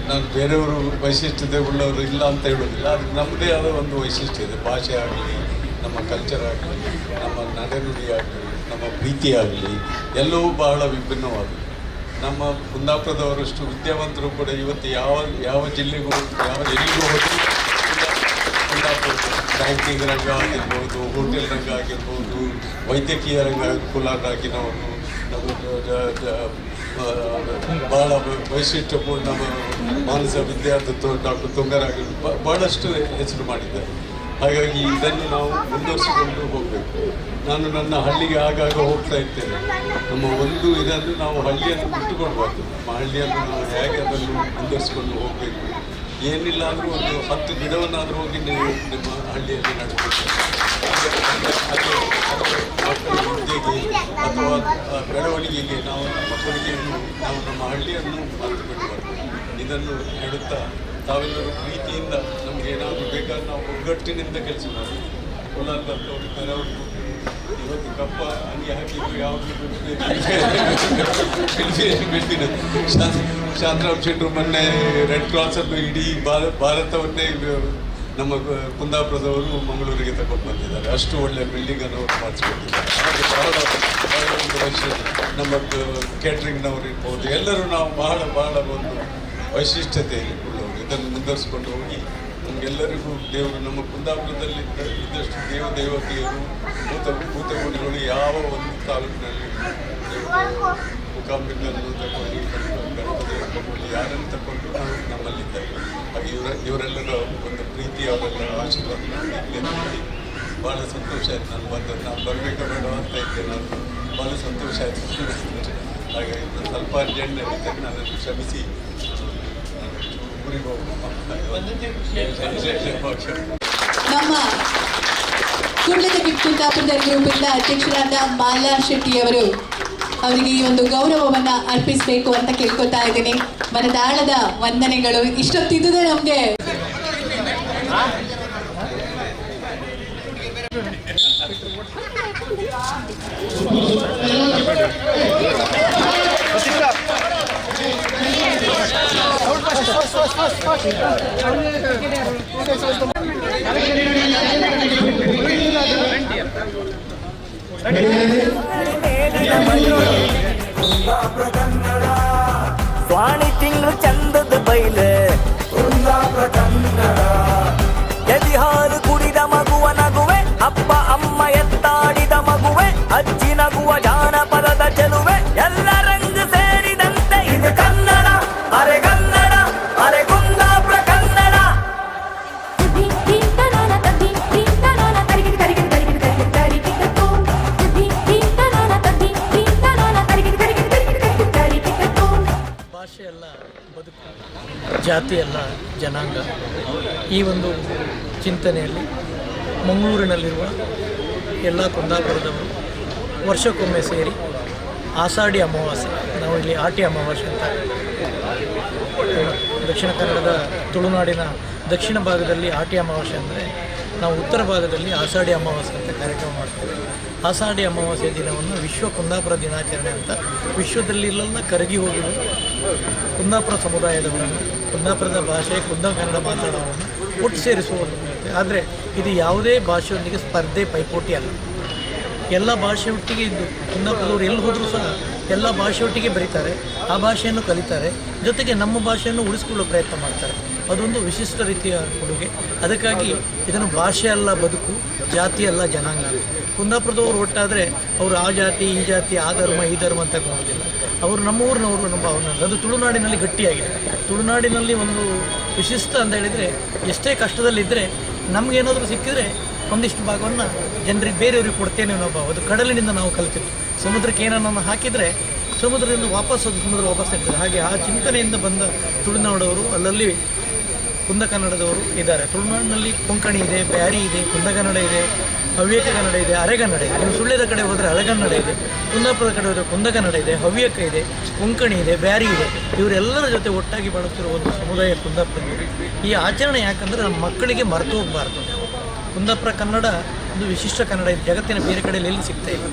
ನಾನು ಬೇರೆಯವರು ವೈಶಿಷ್ಟ್ಯತೆ ಉಳ್ಳವರು ಇಲ್ಲ ಅಂತ ಹೇಳೋದಿಲ್ಲ, ಆದರೆ ನಮ್ಮದೇ ಆದ ಒಂದು ವೈಶಿಷ್ಟ್ಯ ಇದೆ. ಭಾಷೆ ಆಗಲಿ, ನಮ್ಮ ಕಲ್ಚರ್ ಆಗಲಿ, ನಮ್ಮ ನಡೆನುಡಿ ಆಗಲಿ, ನಮ್ಮ ಪ್ರೀತಿ ಆಗಲಿ, ಎಲ್ಲವೂ ಬಹಳ ವಿಭಿನ್ನವಾದದ್ದು. ನಮ್ಮ ಕುಂದಾಪುರದವರಷ್ಟು ವಿದ್ಯಾವಂತರು ಕೂಡ ಇವತ್ತು ಯಾವ ಯಾವ ಜಿಲ್ಲೆಗೂ ಯಾವ ಎಲ್ಲಿಗೂ ಹೋದರೂ ಕುಂದಾಪುರ ಬ್ಯಾಂಕಿಂಗ್ ರಂಗ ಆಗಿರ್ಬೋದು, ಹೋಟೆಲ್ ರಂಗ ಆಗಿರ್ಬೋದು, ವೈದ್ಯಕೀಯ ರಂಗ ಕುಲಾರಾಗಿನವರು ನಮ್ಮ ಭಾಳ ವೈಶಿಷ್ಟ್ಯಪೂರ್ಣ ಮಾನಸ ವಿದ್ಯಾರ್ಥಿ ಡಾಕ್ಟರ್ ತುಂಗರಾಗಿ ಭಾಳಷ್ಟು ಹೆಸರು ಮಾಡಿದ್ದಾರೆ. ಹಾಗಾಗಿ ಇದನ್ನು ನಾವು ಮುಂದುವರಿಸಿಕೊಂಡು ಹೋಗಬೇಕು. ನಾನು ನನ್ನ ಹಳ್ಳಿಗೆ ಆಗಾಗ ಹೋಗ್ತಾ ಇರ್ತೇನೆ. ನಮ್ಮ ಒಂದು ಇದನ್ನು ನಾವು ಹಳ್ಳಿಯನ್ನು ಬಿಟ್ಟುಕೊಳ್ಬಾರ್ದು. ನಮ್ಮ ಹಳ್ಳಿಯನ್ನು ನಾವು ಹೇಗೆ ಅದನ್ನು ಮುಂದುವರಿಸಿಕೊಂಡು ಹೋಗಬೇಕು. ಏನಿಲ್ಲ ಅಂದರೂ ಒಂದು 10 ಗಿಡವನ್ನಾದರೂ ಹೋಗಿ ನೀವು ನಿಮ್ಮ ಹಳ್ಳಿಯಲ್ಲಿ ನೆಡಬೇಕು. ಅದು ಮಕ್ಕಳ ವಿದ್ಯೆಗೆ ಅಥವಾ ಬೆಳವಣಿಗೆಗೆ ನಾವು ನಮ್ಮ ಕೊಡುಗೆಯನ್ನು, ನಾವು ನಮ್ಮ ಹಳ್ಳಿಯನ್ನು ಮರೆತು ಬಿಡಬಾರ್ದು. ಇದನ್ನು ಹೇಳುತ್ತಾ ತಾವೆಲ್ಲರೂ ಪ್ರೀತಿಯಿಂದ ನಮಗೆ ಏನಾದರೂ ಬೇಕಾದ್ರೆ ನಾವು ಒಗ್ಗಟ್ಟಿನಿಂದ ಕೆಲಸ ಮಾಡಬೇಕು. ಕುಲಾಲ್ದವರು ಕರವರು ಇವತ್ತು ಕಪ್ಪ ಅಂಗಿ ಹಾಕಿದ್ರು ಯಾವಾಗಲೂ ಬಿಡ್ತೀನಿ. ಶಾಂತರಾಮ್ ಶೆಟ್ಟರು ಮೊನ್ನೆ ರೆಡ್ ಕ್ರಾಸನ್ನು ಇಡೀ ಭಾರತವನ್ನೇ ನಮ್ಮ ಕುಂದಾಪುರದವರು ಮಂಗಳೂರಿಗೆ ತಗೊಂಡು ಬಂದಿದ್ದಾರೆ. ಅಷ್ಟು ಒಳ್ಳೆಯ ಬಿಲ್ಡಿಂಗನ್ನು ಅವರು ಮಾಡಿಸ್ಕೊಟ್ಟಿದ್ದಾರೆ. ಹಾಗೆ ಬಹಳ ಬಹಳ ಒಂದು ವೈಶಿಷ್ಟ್ಯ ನಮ್ಮ ಕೇಟ್ರಿಂಗ್ನವರು ಇರ್ಬೋದು, ಎಲ್ಲರೂ ನಾವು ಬಹಳ ಬಹಳ ಒಂದು ವೈಶಿಷ್ಟ್ಯತೆಯಲ್ಲಿ ಉಳ್ಳವರು. ಇದನ್ನು ಮುಂದುವರಿಸಿಕೊಂಡು ಹೋಗಿ ನಮಗೆಲ್ಲರಿಗೂ ದೇವರು ನಮ್ಮ ಕುಂದಾಪುರದಲ್ಲಿ ಇದ್ದಷ್ಟು ದೇವ ದೇವತೆಯರು ಭೂತಗುಡಿಗಳು ಯಾವ ಒಂದು ತಾಲೂಕಿನಲ್ಲಿ ಮೂಕಾಂಬಿಕನ್ನು ತಗೊಳ್ಳಿ, ಗಣಪತಿ ತಗೊಳ್ಳಿ, ಯಾರನ್ನು ತಗೊಂಡು ನಾವು ನಮ್ಮಲ್ಲಿದ್ದಾರೆ. ಹಾಗೆ ಇವರೆಲ್ಲರ ಒಂದು ಪ್ರೀತಿ, ಅವರೆಲ್ಲರ ಆಶೀರ್ವಾದ ನಮಗೆ ಇರಲಿ. ಭಾಳ ಸಂತೋಷ ಆಯಿತು ನಾನು ಬಂದದ್ದು. ನಾನು ಬರಬೇಕ ಬೇಡ ಅಂತ ಇದ್ದೆ, ನಾನು ಭಾಳ ಸಂತೋಷ ಆಯಿತು. ಹಾಗಾಗಿ ನಾನು ಸ್ವಲ್ಪ ಅರ್ಜೆಂಟ್ನಲ್ಲಿದ್ದೆ, ನನ್ನನ್ನು ಕ್ಷಮಿಸಿ. ನಾನು ಊರಿಗೆ ಹೋಗೋಣ. ನಮ್ಮ ಕುಡ್ಲದ ಕುಂದಾಪುರದ ಗ್ರೂಪಿಂದ ಅಧ್ಯಕ್ಷರಾದ ಮಾಲಾ ಶೆಟ್ಟಿಯವರು ಅವರಿಗೆ ಈ ಒಂದು ಗೌರವವನ್ನ ಅರ್ಪಿಸಬೇಕು ಅಂತ ಕೇಳ್ಕೊತಾ ಇದ್ದೀನಿ. ಮನದಾಳದ ವಂದನೆಗಳು. ಇಷ್ಟೊತ್ತಿದ್ದುದೇ ನಮ್ಗೆ. ಸ್ವಾಣಿ ತಿಂಗಳು ಚಂದದ ಬೈಲೆ ಕುಂದಾಪುರ ಕನ್ನಡ. ಎದಿ ಹಾಲು ಕುಡಿದ ಮಗುವ ನಗುವೆ, ಅಪ್ಪ ಅಮ್ಮ ಎತ್ತಾಡಿದ ಮಗುವೆ, ಅಜ್ಜಿ ನಗುವ ಜಾನಪದದ ಚೆಲುವೆ, ಎಲ್ಲ ರಂಗು ಸೇರಿದಂತೆ ಇದು ಕನ್ನಡ. ಅರೆ ಕನ್ನಡ, ಅರೆ ಕುಂದಾಪುರ ಕನ್ನಡ. ಭಾಷೆ ಅಲ್ಲ ಬದುಕು, ಜಾತಿ ಅಲ್ಲ ಜನಾಂಗ. ಈ ಒಂದು ಚಿಂತನೆಯಲ್ಲಿ ಮಂಗಳೂರಿನಲ್ಲಿರುವ ಎಲ್ಲ ಕುಂದಾಪುರದವರು ವರ್ಷಕ್ಕೊಮ್ಮೆ ಸೇರಿ ಆಷಾಢಿ ಅಮಾವಾಸ್ಯೆ, ನಾವು ಇಲ್ಲಿ ಆಟಿ ಅಮಾವಾಸ್ಯೆ ಅಂತ ದಕ್ಷಿಣ ಕನ್ನಡದ ತುಳುನಾಡಿನ ದಕ್ಷಿಣ ಭಾಗದಲ್ಲಿ ಆಟಿ ಅಮಾವಾಸ್ಯೆ ಅಂದರೆ, ನಾವು ಉತ್ತರ ಭಾಗದಲ್ಲಿ ಆಷಾಢಿ ಅಮಾವಾಸ್ಯೆ ಅಂತ ಕಾರ್ಯಕ್ರಮ ಮಾಡ್ತೇವೆ. ಆಷಾಢಿ ಅಮಾವಾಸ್ಯೆ ದಿನವನ್ನು ವಿಶ್ವ ಕುಂದಾಪುರ ದಿನಾಚರಣೆ ಅಂತ ವಿಶ್ವದಲ್ಲೆಲ್ಲ ಕರಗಿ ಹೋಗಿರುವ ಕುಂದಾಪುರ ಸಮುದಾಯದವರನ್ನು, ಕುಂದಾಪುರದ ಭಾಷೆ ಕುಂದ ಕನ್ನಡ ಮಾತಾಡೋರನ್ನು ಒಟ್ಟು ಸೇರಿಸುವ ಒಂದು ಪ್ರಯತ್ನ. ಆದರೆ ಇದು ಯಾವುದೇ ಭಾಷೆಯೊಂದಿಗೆ ಸ್ಪರ್ಧೆ ಪೈಪೋಟಿ ಅಲ್ಲ. ಎಲ್ಲ ಭಾಷೆಯೊಟ್ಟಿಗೆ ಇದ್ದು ಕುಂದಾಪುರದವರು ಎಲ್ಲಿ ಹೋದರೂ ಸಹ ಎಲ್ಲ ಭಾಷೆಯೊಟ್ಟಿಗೆ ಬೆರೀತಾರೆ, ಆ ಭಾಷೆಯನ್ನು ಕಲಿತಾರೆ, ಜೊತೆಗೆ ನಮ್ಮ ಭಾಷೆಯನ್ನು ಉಳಿಸಿಕೊಳ್ಳೋ ಪ್ರಯತ್ನ ಮಾಡ್ತಾರೆ. ಅದೊಂದು ವಿಶಿಷ್ಟ ರೀತಿಯ ಕೊಡುಗೆ. ಅದಕ್ಕಾಗಿ ಇದನ್ನು ಭಾಷೆ ಅಲ್ಲ ಬದುಕು, ಜಾತಿ ಅಲ್ಲ ಜನಾಂಗ. ಕುಂದಾಪುರದವರು ಒಟ್ಟಾದರೆ ಅವರು ಆ ಜಾತಿ ಈ ಜಾತಿ ಆ ಧರ್ಮ ಈ ಧರ್ಮ ಅಂತ ನೋಡೋದಿಲ್ಲ. ಅವರು ನಮ್ಮ ಊರಿನವರು, ನಮ್ಮ ಭಾವನೆ. ಅದು ತುಳುನಾಡಿನಲ್ಲಿ ಗಟ್ಟಿಯಾಗಿದೆ. ತುಳುನಾಡಿನಲ್ಲಿ ಒಂದು ವಿಶಿಷ್ಟ ಅಂತ ಹೇಳಿದರೆ, ಎಷ್ಟೇ ಕಷ್ಟದಲ್ಲಿದ್ದರೆ ನಮಗೇನಾದರೂ ಸಿಕ್ಕಿದರೆ ಒಂದಿಷ್ಟು ಭಾಗವನ್ನು ಜನರಿಗೆ ಬೇರೆಯವ್ರಿಗೆ ಕೊಡ್ತೇನೆ ಅನ್ನೋ ಭಾವ. ಅದು ಕಡಲಿನಿಂದ ನಾವು ಕಲಿತಿತ್ತು. ಸಮುದ್ರಕ್ಕೆ ಏನನ್ನು ಹಾಕಿದರೆ ಸಮುದ್ರದಿಂದ ವಾಪಸ್ ಅದು ಸಮುದ್ರ ವಾಪಸ್ ಆಗ್ತದೆ. ಹಾಗೆ ಆ ಚಿಂತನೆಯಿಂದ ಬಂದ ತುಳುನಾಡವರು ಅಲ್ಲಲ್ಲಿ ಕುಂದ ಕನ್ನಡದವರು ಇದ್ದಾರೆ. ತುಳುನಾಡಿನಲ್ಲಿ ಕೊಂಕಣಿ ಇದೆ, ಬ್ಯಾರಿ ಇದೆ, ಕುಂದ ಕನ್ನಡ ಇದೆ, ಹವ್ಯಕ ಕನ್ನಡ ಇದೆ, ಅರೆಗನ್ನಡ ಇದೆ. ನೀವು ಸುಳ್ಯದ ಕಡೆ ಹೋದರೆ ಅರೆಗನ್ನಡ ಇದೆ, ಕುಂದಾಪುರದ ಕಡೆ ಹೋದರೆ ಕುಂದ ಕನ್ನಡ ಇದೆ, ಹವ್ಯಕ ಇದೆ, ಕೊಂಕಣಿ ಇದೆ, ಬ್ಯಾರಿ ಇದೆ. ಇವರೆಲ್ಲರ ಜೊತೆ ಒಟ್ಟಾಗಿ ಬಾಳುತ್ತಿರುವ ಒಂದು ಸಮುದಾಯ ಕುಂದಾಪುರದಲ್ಲಿ. ಈ ಆಚರಣೆ ಯಾಕಂದರೆ ನಮ್ಮ ಮಕ್ಕಳಿಗೆ ಮರೆತು ಹೋಗಬಾರ್ದು. ಕುಂದಾಪುರ ಕನ್ನಡ ಒಂದು ವಿಶಿಷ್ಟ ಕನ್ನಡ, ಇದು ಜಗತ್ತಿನ ಬೇರೆ ಕಡೆಯಲ್ಲಿ ಎಲ್ಲಿ ಸಿಗ್ತಾ ಇಲ್ಲ.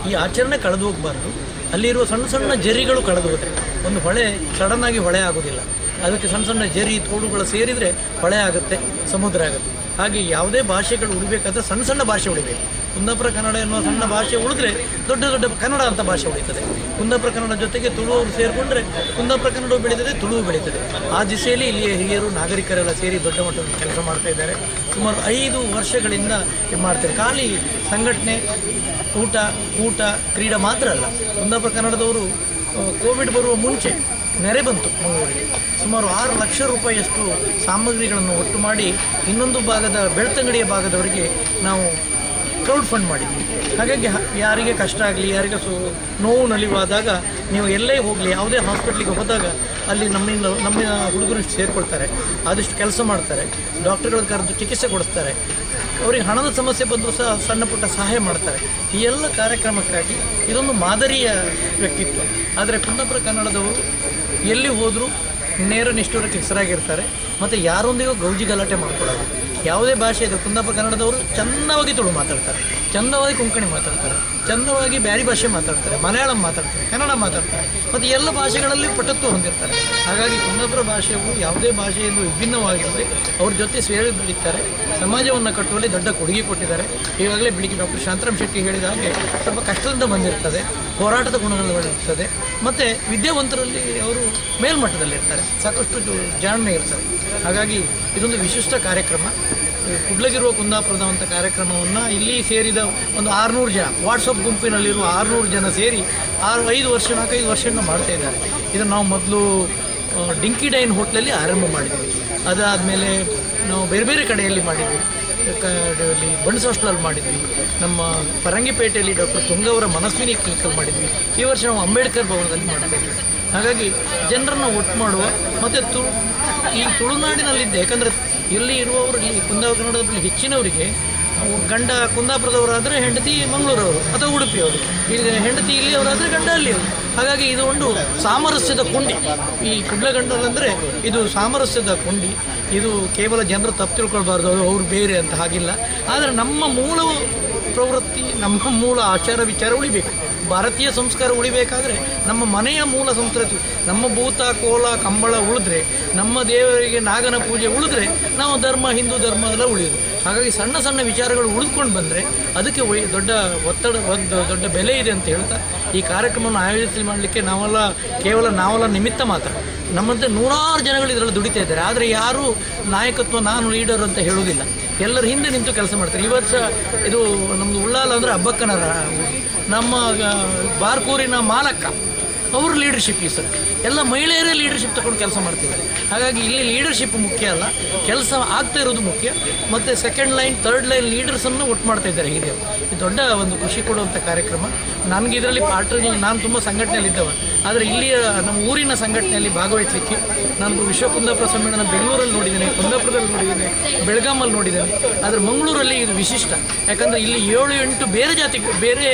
ಈ ಆಚರಣೆ ಕಳೆದು ಹೋಗಬಾರ್ದು. ಅಲ್ಲಿರುವ ಸಣ್ಣ ಸಣ್ಣ ಜರಿಗಳು ಕಳೆದು ಹೋದರೆ, ಒಂದು ಹೊಳೆ ಸಡನ್ನಾಗಿ ಹೊಳೆ ಆಗೋದಿಲ್ಲ, ಅದಕ್ಕೆ ಸಣ್ಣ ಸಣ್ಣ ಜರಿ ತೋಡುಗಳು ಸೇರಿದರೆ ಹೊಳೆ ಆಗುತ್ತೆ, ಸಮುದ್ರ ಆಗುತ್ತೆ. ಹಾಗೆ ಯಾವುದೇ ಭಾಷೆಗಳು ಉಳಿಬೇಕಾದ್ರೆ ಸಣ್ಣ ಸಣ್ಣ ಭಾಷೆ ಉಳಿಬೇಕು. ಕುಂದಾಪುರ ಕನ್ನಡ ಎನ್ನುವ ಸಣ್ಣ ಭಾಷೆ ಉಳಿದ್ರೆ ದೊಡ್ಡ ದೊಡ್ಡ ಕನ್ನಡ ಅಂತ ಭಾಷೆ ಉಳಿತದೆ. ಕುಂದಾಪುರ ಕನ್ನಡ ಜೊತೆಗೆ ತುಳುವರು ಸೇರಿಕೊಂಡ್ರೆ ಕುಂದಾಪುರ ಕನ್ನಡವು ಬೆಳೀತದೆ, ತುಳುವು ಬೆಳೀತದೆ. ಆ ದಿಸೆಯಲ್ಲಿ ಇಲ್ಲಿಯ ಹಿರಿಯರು ನಾಗರಿಕರೆಲ್ಲ ಸೇರಿ ದೊಡ್ಡ ಮಟ್ಟದ ಕೆಲಸ ಮಾಡ್ತಾ ಇದ್ದಾರೆ. ಸುಮಾರು 5 ವರ್ಷಗಳಿಂದ ಇದು ಮಾಡ್ತಾರೆ. ಖಾಲಿ ಸಂಘಟನೆ, ಊಟ ಕೂಟ ಕ್ರೀಡೆ ಮಾತ್ರ ಅಲ್ಲ, ಕುಂದಾಪುರ ಕನ್ನಡದವರು ಕೋವಿಡ್ ಬರುವ ಮುಂಚೆ ನೆರೆ ಬಂತು ಮಂಗಳೂರಿಗೆ. ಸುಮಾರು 6 ಲಕ್ಷ ರೂಪಾಯಿಯಷ್ಟು ಸಾಮಗ್ರಿಗಳನ್ನು ಒಟ್ಟು ಮಾಡಿ ಇನ್ನೊಂದು ಭಾಗದ ಬೆಳ್ತಂಗಡಿಯ ಭಾಗದವರಿಗೆ ನಾವು ಕ್ರೌಡ್ ಫಂಡ್ ಮಾಡಿದ್ವಿ. ಹಾಗಾಗಿ ಯಾರಿಗೆ ಕಷ್ಟ ಆಗಲಿ, ಯಾರಿಗೆ ನೋವು ನಲಿವಾದಾಗ ನೀವು ಎಲ್ಲೇ ಹೋಗಲಿ, ಯಾವುದೇ ಹಾಸ್ಪಿಟ್ಲಿಗೆ ಹೋದಾಗ ಅಲ್ಲಿ ನಮ್ಮ ಹುಡುಗರು ಸೇರಿಕೊಳ್ತಾರೆ, ಆದಷ್ಟು ಕೆಲಸ ಮಾಡ್ತಾರೆ, ಡಾಕ್ಟರ್ಗಳ ಕರೆದು ಚಿಕಿತ್ಸೆ ಕೊಡಿಸ್ತಾರೆ, ಅವರಿಗೆ ಹಣದ ಸಮಸ್ಯೆ ಬಂದರೂ ಸಹ ಸಣ್ಣ ಪುಟ್ಟ ಸಹಾಯ ಮಾಡ್ತಾರೆ. ಈ ಎಲ್ಲ ಕಾರ್ಯಕ್ರಮಕ್ಕಾಗಿ ಇದೊಂದು ಮಾದರಿಯ ವ್ಯಕ್ತಿತ್ವ. ಆದರೆ ಕುಂದಾಪುರ ಕನ್ನಡದವರು ಎಲ್ಲಿ ಹೋದರೂ ನೇರ ನಿಷ್ಠುರಕ್ಕೆ ಹೆಸರಾಗಿರ್ತಾರೆ ಮತ್ತು ಯಾರೊಂದಿಗೂ ಗೌಜಿ ಗಲಾಟೆ ಮಾಡ್ಕೊಳ್ಳೋದು. ಯಾವುದೇ ಭಾಷೆ ಇದೆ, ಕುಂದಾಪುರ ಕನ್ನಡದವರು ಚಂದವಾಗಿ ತುಳು ಮಾತಾಡ್ತಾರೆ, ಚಂದವಾಗಿ ಕೊಂಕಣಿ ಮಾತಾಡ್ತಾರೆ, ಚಂದವಾಗಿ ಬ್ಯಾರಿ ಭಾಷೆ ಮಾತಾಡ್ತಾರೆ, ಮಲಯಾಳಂ ಮಾತಾಡ್ತಾರೆ, ಕನ್ನಡ ಮಾತಾಡ್ತಾರೆ ಮತ್ತು ಎಲ್ಲ ಭಾಷೆಗಳಲ್ಲಿ ಪಟುತ್ವ ಹೊಂದಿರ್ತಾರೆ. ಹಾಗಾಗಿ ಕುಂದಾಪುರ ಭಾಷೆಯು ಯಾವುದೇ ಭಾಷೆಯಿಂದ ವಿಭಿನ್ನವಾಗಿರದೆ ಅವ್ರ ಜೊತೆ ಸೇರಿ ಬೆಳೀತಾರೆ, ಸಮಾಜವನ್ನು ಕಟ್ಟುವಲ್ಲಿ ದೊಡ್ಡ ಕೊಡುಗೆ ಕೊಟ್ಟಿದ್ದಾರೆ. ಈಗಾಗಲೇ ಬೆಳಿಗ್ಗೆ ಡಾಕ್ಟರ್ ಶಾಂತರಾಮ್ ಶೆಟ್ಟಿ ಹೇಳಿದ ಹಾಗೆ ಸ್ವಲ್ಪ ಕಷ್ಟದಿಂದ ಬಂದಿರ್ತದೆ, ಹೋರಾಟದ ಗುಣಗಳು ಇರ್ತದೆ ಮತ್ತು ವಿದ್ಯಾವಂತರಲ್ಲಿ ಅವರು ಮೇಲ್ಮಟ್ಟದಲ್ಲಿರ್ತಾರೆ, ಸಾಕಷ್ಟು ಜಾಣ್ಮೆ ಇರ್ತದೆ. ಹಾಗಾಗಿ ಇದೊಂದು ವಿಶಿಷ್ಟ ಕಾರ್ಯಕ್ರಮ. ಕುಡ್ಲಗಿರುವ ಕುಂದಾಪುರದ ಅಂತ ಕಾರ್ಯಕ್ರಮವನ್ನು ಇಲ್ಲಿ ಸೇರಿದ ಒಂದು 600 ಜನ, ವಾಟ್ಸಪ್ ಗುಂಪಿನಲ್ಲಿರುವ 600 ಜನ ಸೇರಿ 5 ವರ್ಷ 4-5 ವರ್ಷದಿಂದ ಮಾಡ್ತಾ ಇದ್ದಾರೆ. ಇದನ್ನು ನಾವು ಮೊದಲು ಡಿಂಕಿ ಡೈನ್ ಹೋಟ್ಲಲ್ಲಿ ಆರಂಭ ಮಾಡಿದ್ವಿ. ಅದಾದಮೇಲೆ ನಾವು ಬೇರೆ ಬೇರೆ ಕಡೆಯಲ್ಲಿ ಮಾಡಿದ್ವಿ, ಅಲ್ಲಿ ಬಣ್ಸ್ ಹಾಸ್ಟೆಲಲ್ಲಿ ಮಾಡಿದ್ವಿ, ನಮ್ಮ ಪರಂಗಿಪೇಟೆಯಲ್ಲಿ ಡಾಕ್ಟರ್ ತುಂಗವರ ಮನಸ್ವಿನಿ ಕ್ಲಿನಿಕಲ್ಲಿ ಮಾಡಿದ್ವಿ. ಈ ವರ್ಷ ನಾವು ಅಂಬೇಡ್ಕರ್ ಭವನದಲ್ಲಿ ಮಾಡ್ತಾ ಇದ್ವಿ. ಹಾಗಾಗಿ ಜನರನ್ನು ಒಟ್ಟು ಮಾಡುವ ಮತ್ತು ಈ ತುಳುನಾಡಿನಲ್ಲಿದ್ದ, ಯಾಕಂದರೆ ಇಲ್ಲಿ ಇರುವವರು ಇಲ್ಲಿ ಕುಂದಾಪುರ ಕನ್ನಡದಲ್ಲಿ ಹೆಚ್ಚಿನವರಿಗೆ ಗಂಡ ಕುಂದಾಪುರದವರಾದರೆ ಹೆಂಡತಿ ಮಂಗಳೂರವರು ಅಥವಾ ಉಡುಪಿಯವರು, ಇಲ್ಲಿ ಹೆಂಡತಿ ಇಲ್ಲಿಯವರಾದರೆ ಗಂಡ ಅಲ್ಲಿಯವರು. ಹಾಗಾಗಿ ಇದು ಒಂದು ಸಾಮರಸ್ಯದ ಕೊಂಡಿ. ಈ ಕುಡ್ಲಗಂಡಲಂದರೆ ಇದು ಸಾಮರಸ್ಯದ ಕೊಂಡಿ. ಇದು ಕೇವಲ ಜನರು ತಪ್ಪು ತಿಳ್ಕೊಳ್ಬಾರ್ದು, ಅವರು ಬೇರೆ ಅಂತ ಹಾಗಿಲ್ಲ. ಆದರೆ ನಮ್ಮ ಮೂಲವು ಪ್ರವೃತ್ತಿ, ನಮ್ಮ ಮೂಲ ಆಚಾರ ವಿಚಾರ ಉಳಿಬೇಕು. ಭಾರತೀಯ ಸಂಸ್ಕಾರ ಉಳಿಬೇಕಾದರೆ ನಮ್ಮ ಮನೆಯ ಮೂಲ ಸಂಸ್ಕೃತಿ, ನಮ್ಮ ಭೂತ ಕೋಲ ಕಂಬಳ ಉಳಿದ್ರೆ, ನಮ್ಮ ದೇವರಿಗೆ ನಾಗನ ಪೂಜೆ ಉಳಿದ್ರೆ ನಾವು ಧರ್ಮ, ಹಿಂದೂ ಧರ್ಮ ಎಲ್ಲ ಉಳಿಯೋದು. ಹಾಗಾಗಿ ಸಣ್ಣ ಸಣ್ಣ ವಿಚಾರಗಳು ಉಳಿದುಕೊಂಡು ಬಂದರೆ ಅದಕ್ಕೆ ದೊಡ್ಡ ಒತ್ತಡ, ಒಂದು ದೊಡ್ಡ ಬೆಲೆ ಇದೆ ಅಂತ ಹೇಳ್ತಾ ಈ ಕಾರ್ಯಕ್ರಮವನ್ನು ಆಯೋಜಿಸಿ ಮಾಡಲಿಕ್ಕೆ ನಾವೆಲ್ಲ ಕೇವಲ ನಾವೆಲ್ಲ ನಿಮಿತ್ತ ಮಾತ್ರ. ನಮ್ಮಂತೆ ನೂರಾರು ಜನಗಳು ಇದರಲ್ಲಿ ದುಡಿತಾ ಇದ್ದಾರೆ. ಆದರೆ ಯಾರೂ ನಾಯಕತ್ವ, ನಾನು ಲೀಡರ್ ಅಂತ ಹೇಳುವುದಿಲ್ಲ. ಎಲ್ಲರ ಹಿಂದೆ ನಿಂತು ಕೆಲಸ ಮಾಡ್ತಾರೆ. ಈ ವರ್ಷ ಇದು ನಮ್ಮದು ಉಳ್ಳಾಲ ಅಂದರೆ ಹಬ್ಬಕ್ಕನ, ನಮ್ಮ ಬಾರ್ಕೂರಿನ ಮಾಲಕ್ಕ ಅವರು ಲೀಡರ್ಶಿಪ್ ಈ ಸರ್. ಎಲ್ಲ ಮಹಿಳೆಯರೇ ಲೀಡರ್ಶಿಪ್ ತಗೊಂಡು ಕೆಲಸ ಮಾಡ್ತಿದ್ದಾರೆ. ಹಾಗಾಗಿ ಇಲ್ಲಿ ಲೀಡರ್ಶಿಪ್ ಮುಖ್ಯ ಅಲ್ಲ, ಕೆಲಸ ಆಗ್ತಾ ಇರೋದು ಮುಖ್ಯ. ಮತ್ತು ಸೆಕೆಂಡ್ ಲೈನ್, ಥರ್ಡ್ ಲೈನ್ ಲೀಡರ್ಸನ್ನು ಒಟ್ಟು ಮಾಡ್ತಾ ಇದ್ದಾರೆ ಹಿರಿಯರು. ಇದು ದೊಡ್ಡ ಒಂದು ಖುಷಿ ಕೊಡುವಂಥ ಕಾರ್ಯಕ್ರಮ. ನನಗೆ ಇದರಲ್ಲಿ ಪಾರ್ಟ್, ನಾನು ತುಂಬ ಸಂಘಟನೆಯಲ್ಲಿದ್ದವ, ಆದರೆ ಇಲ್ಲಿಯ ನಮ್ಮ ಊರಿನ ಸಂಘಟನೆಯಲ್ಲಿ ಭಾಗವಹಿಸಲಿಕ್ಕೆ ನಾನು ವಿಶ್ವ ಕುಂದಾಪುರ ಸಮ್ಮೇಳನ ಬೆಂಗಳೂರಲ್ಲಿ ನೋಡಿದ್ದೇನೆ, ಕುಂದಾಪುರದಲ್ಲಿ ನೋಡಿದ್ದೇನೆ, ಬೆಳಗಾಮಲ್ಲಿ ನೋಡಿದ್ದೇನೆ. ಆದರೆ ಮಂಗಳೂರಲ್ಲಿ ಇದು ವಿಶಿಷ್ಟ. ಯಾಕಂದರೆ ಇಲ್ಲಿ 7-8 ಬೇರೆ ಜಾತಿ, ಬೇರೆ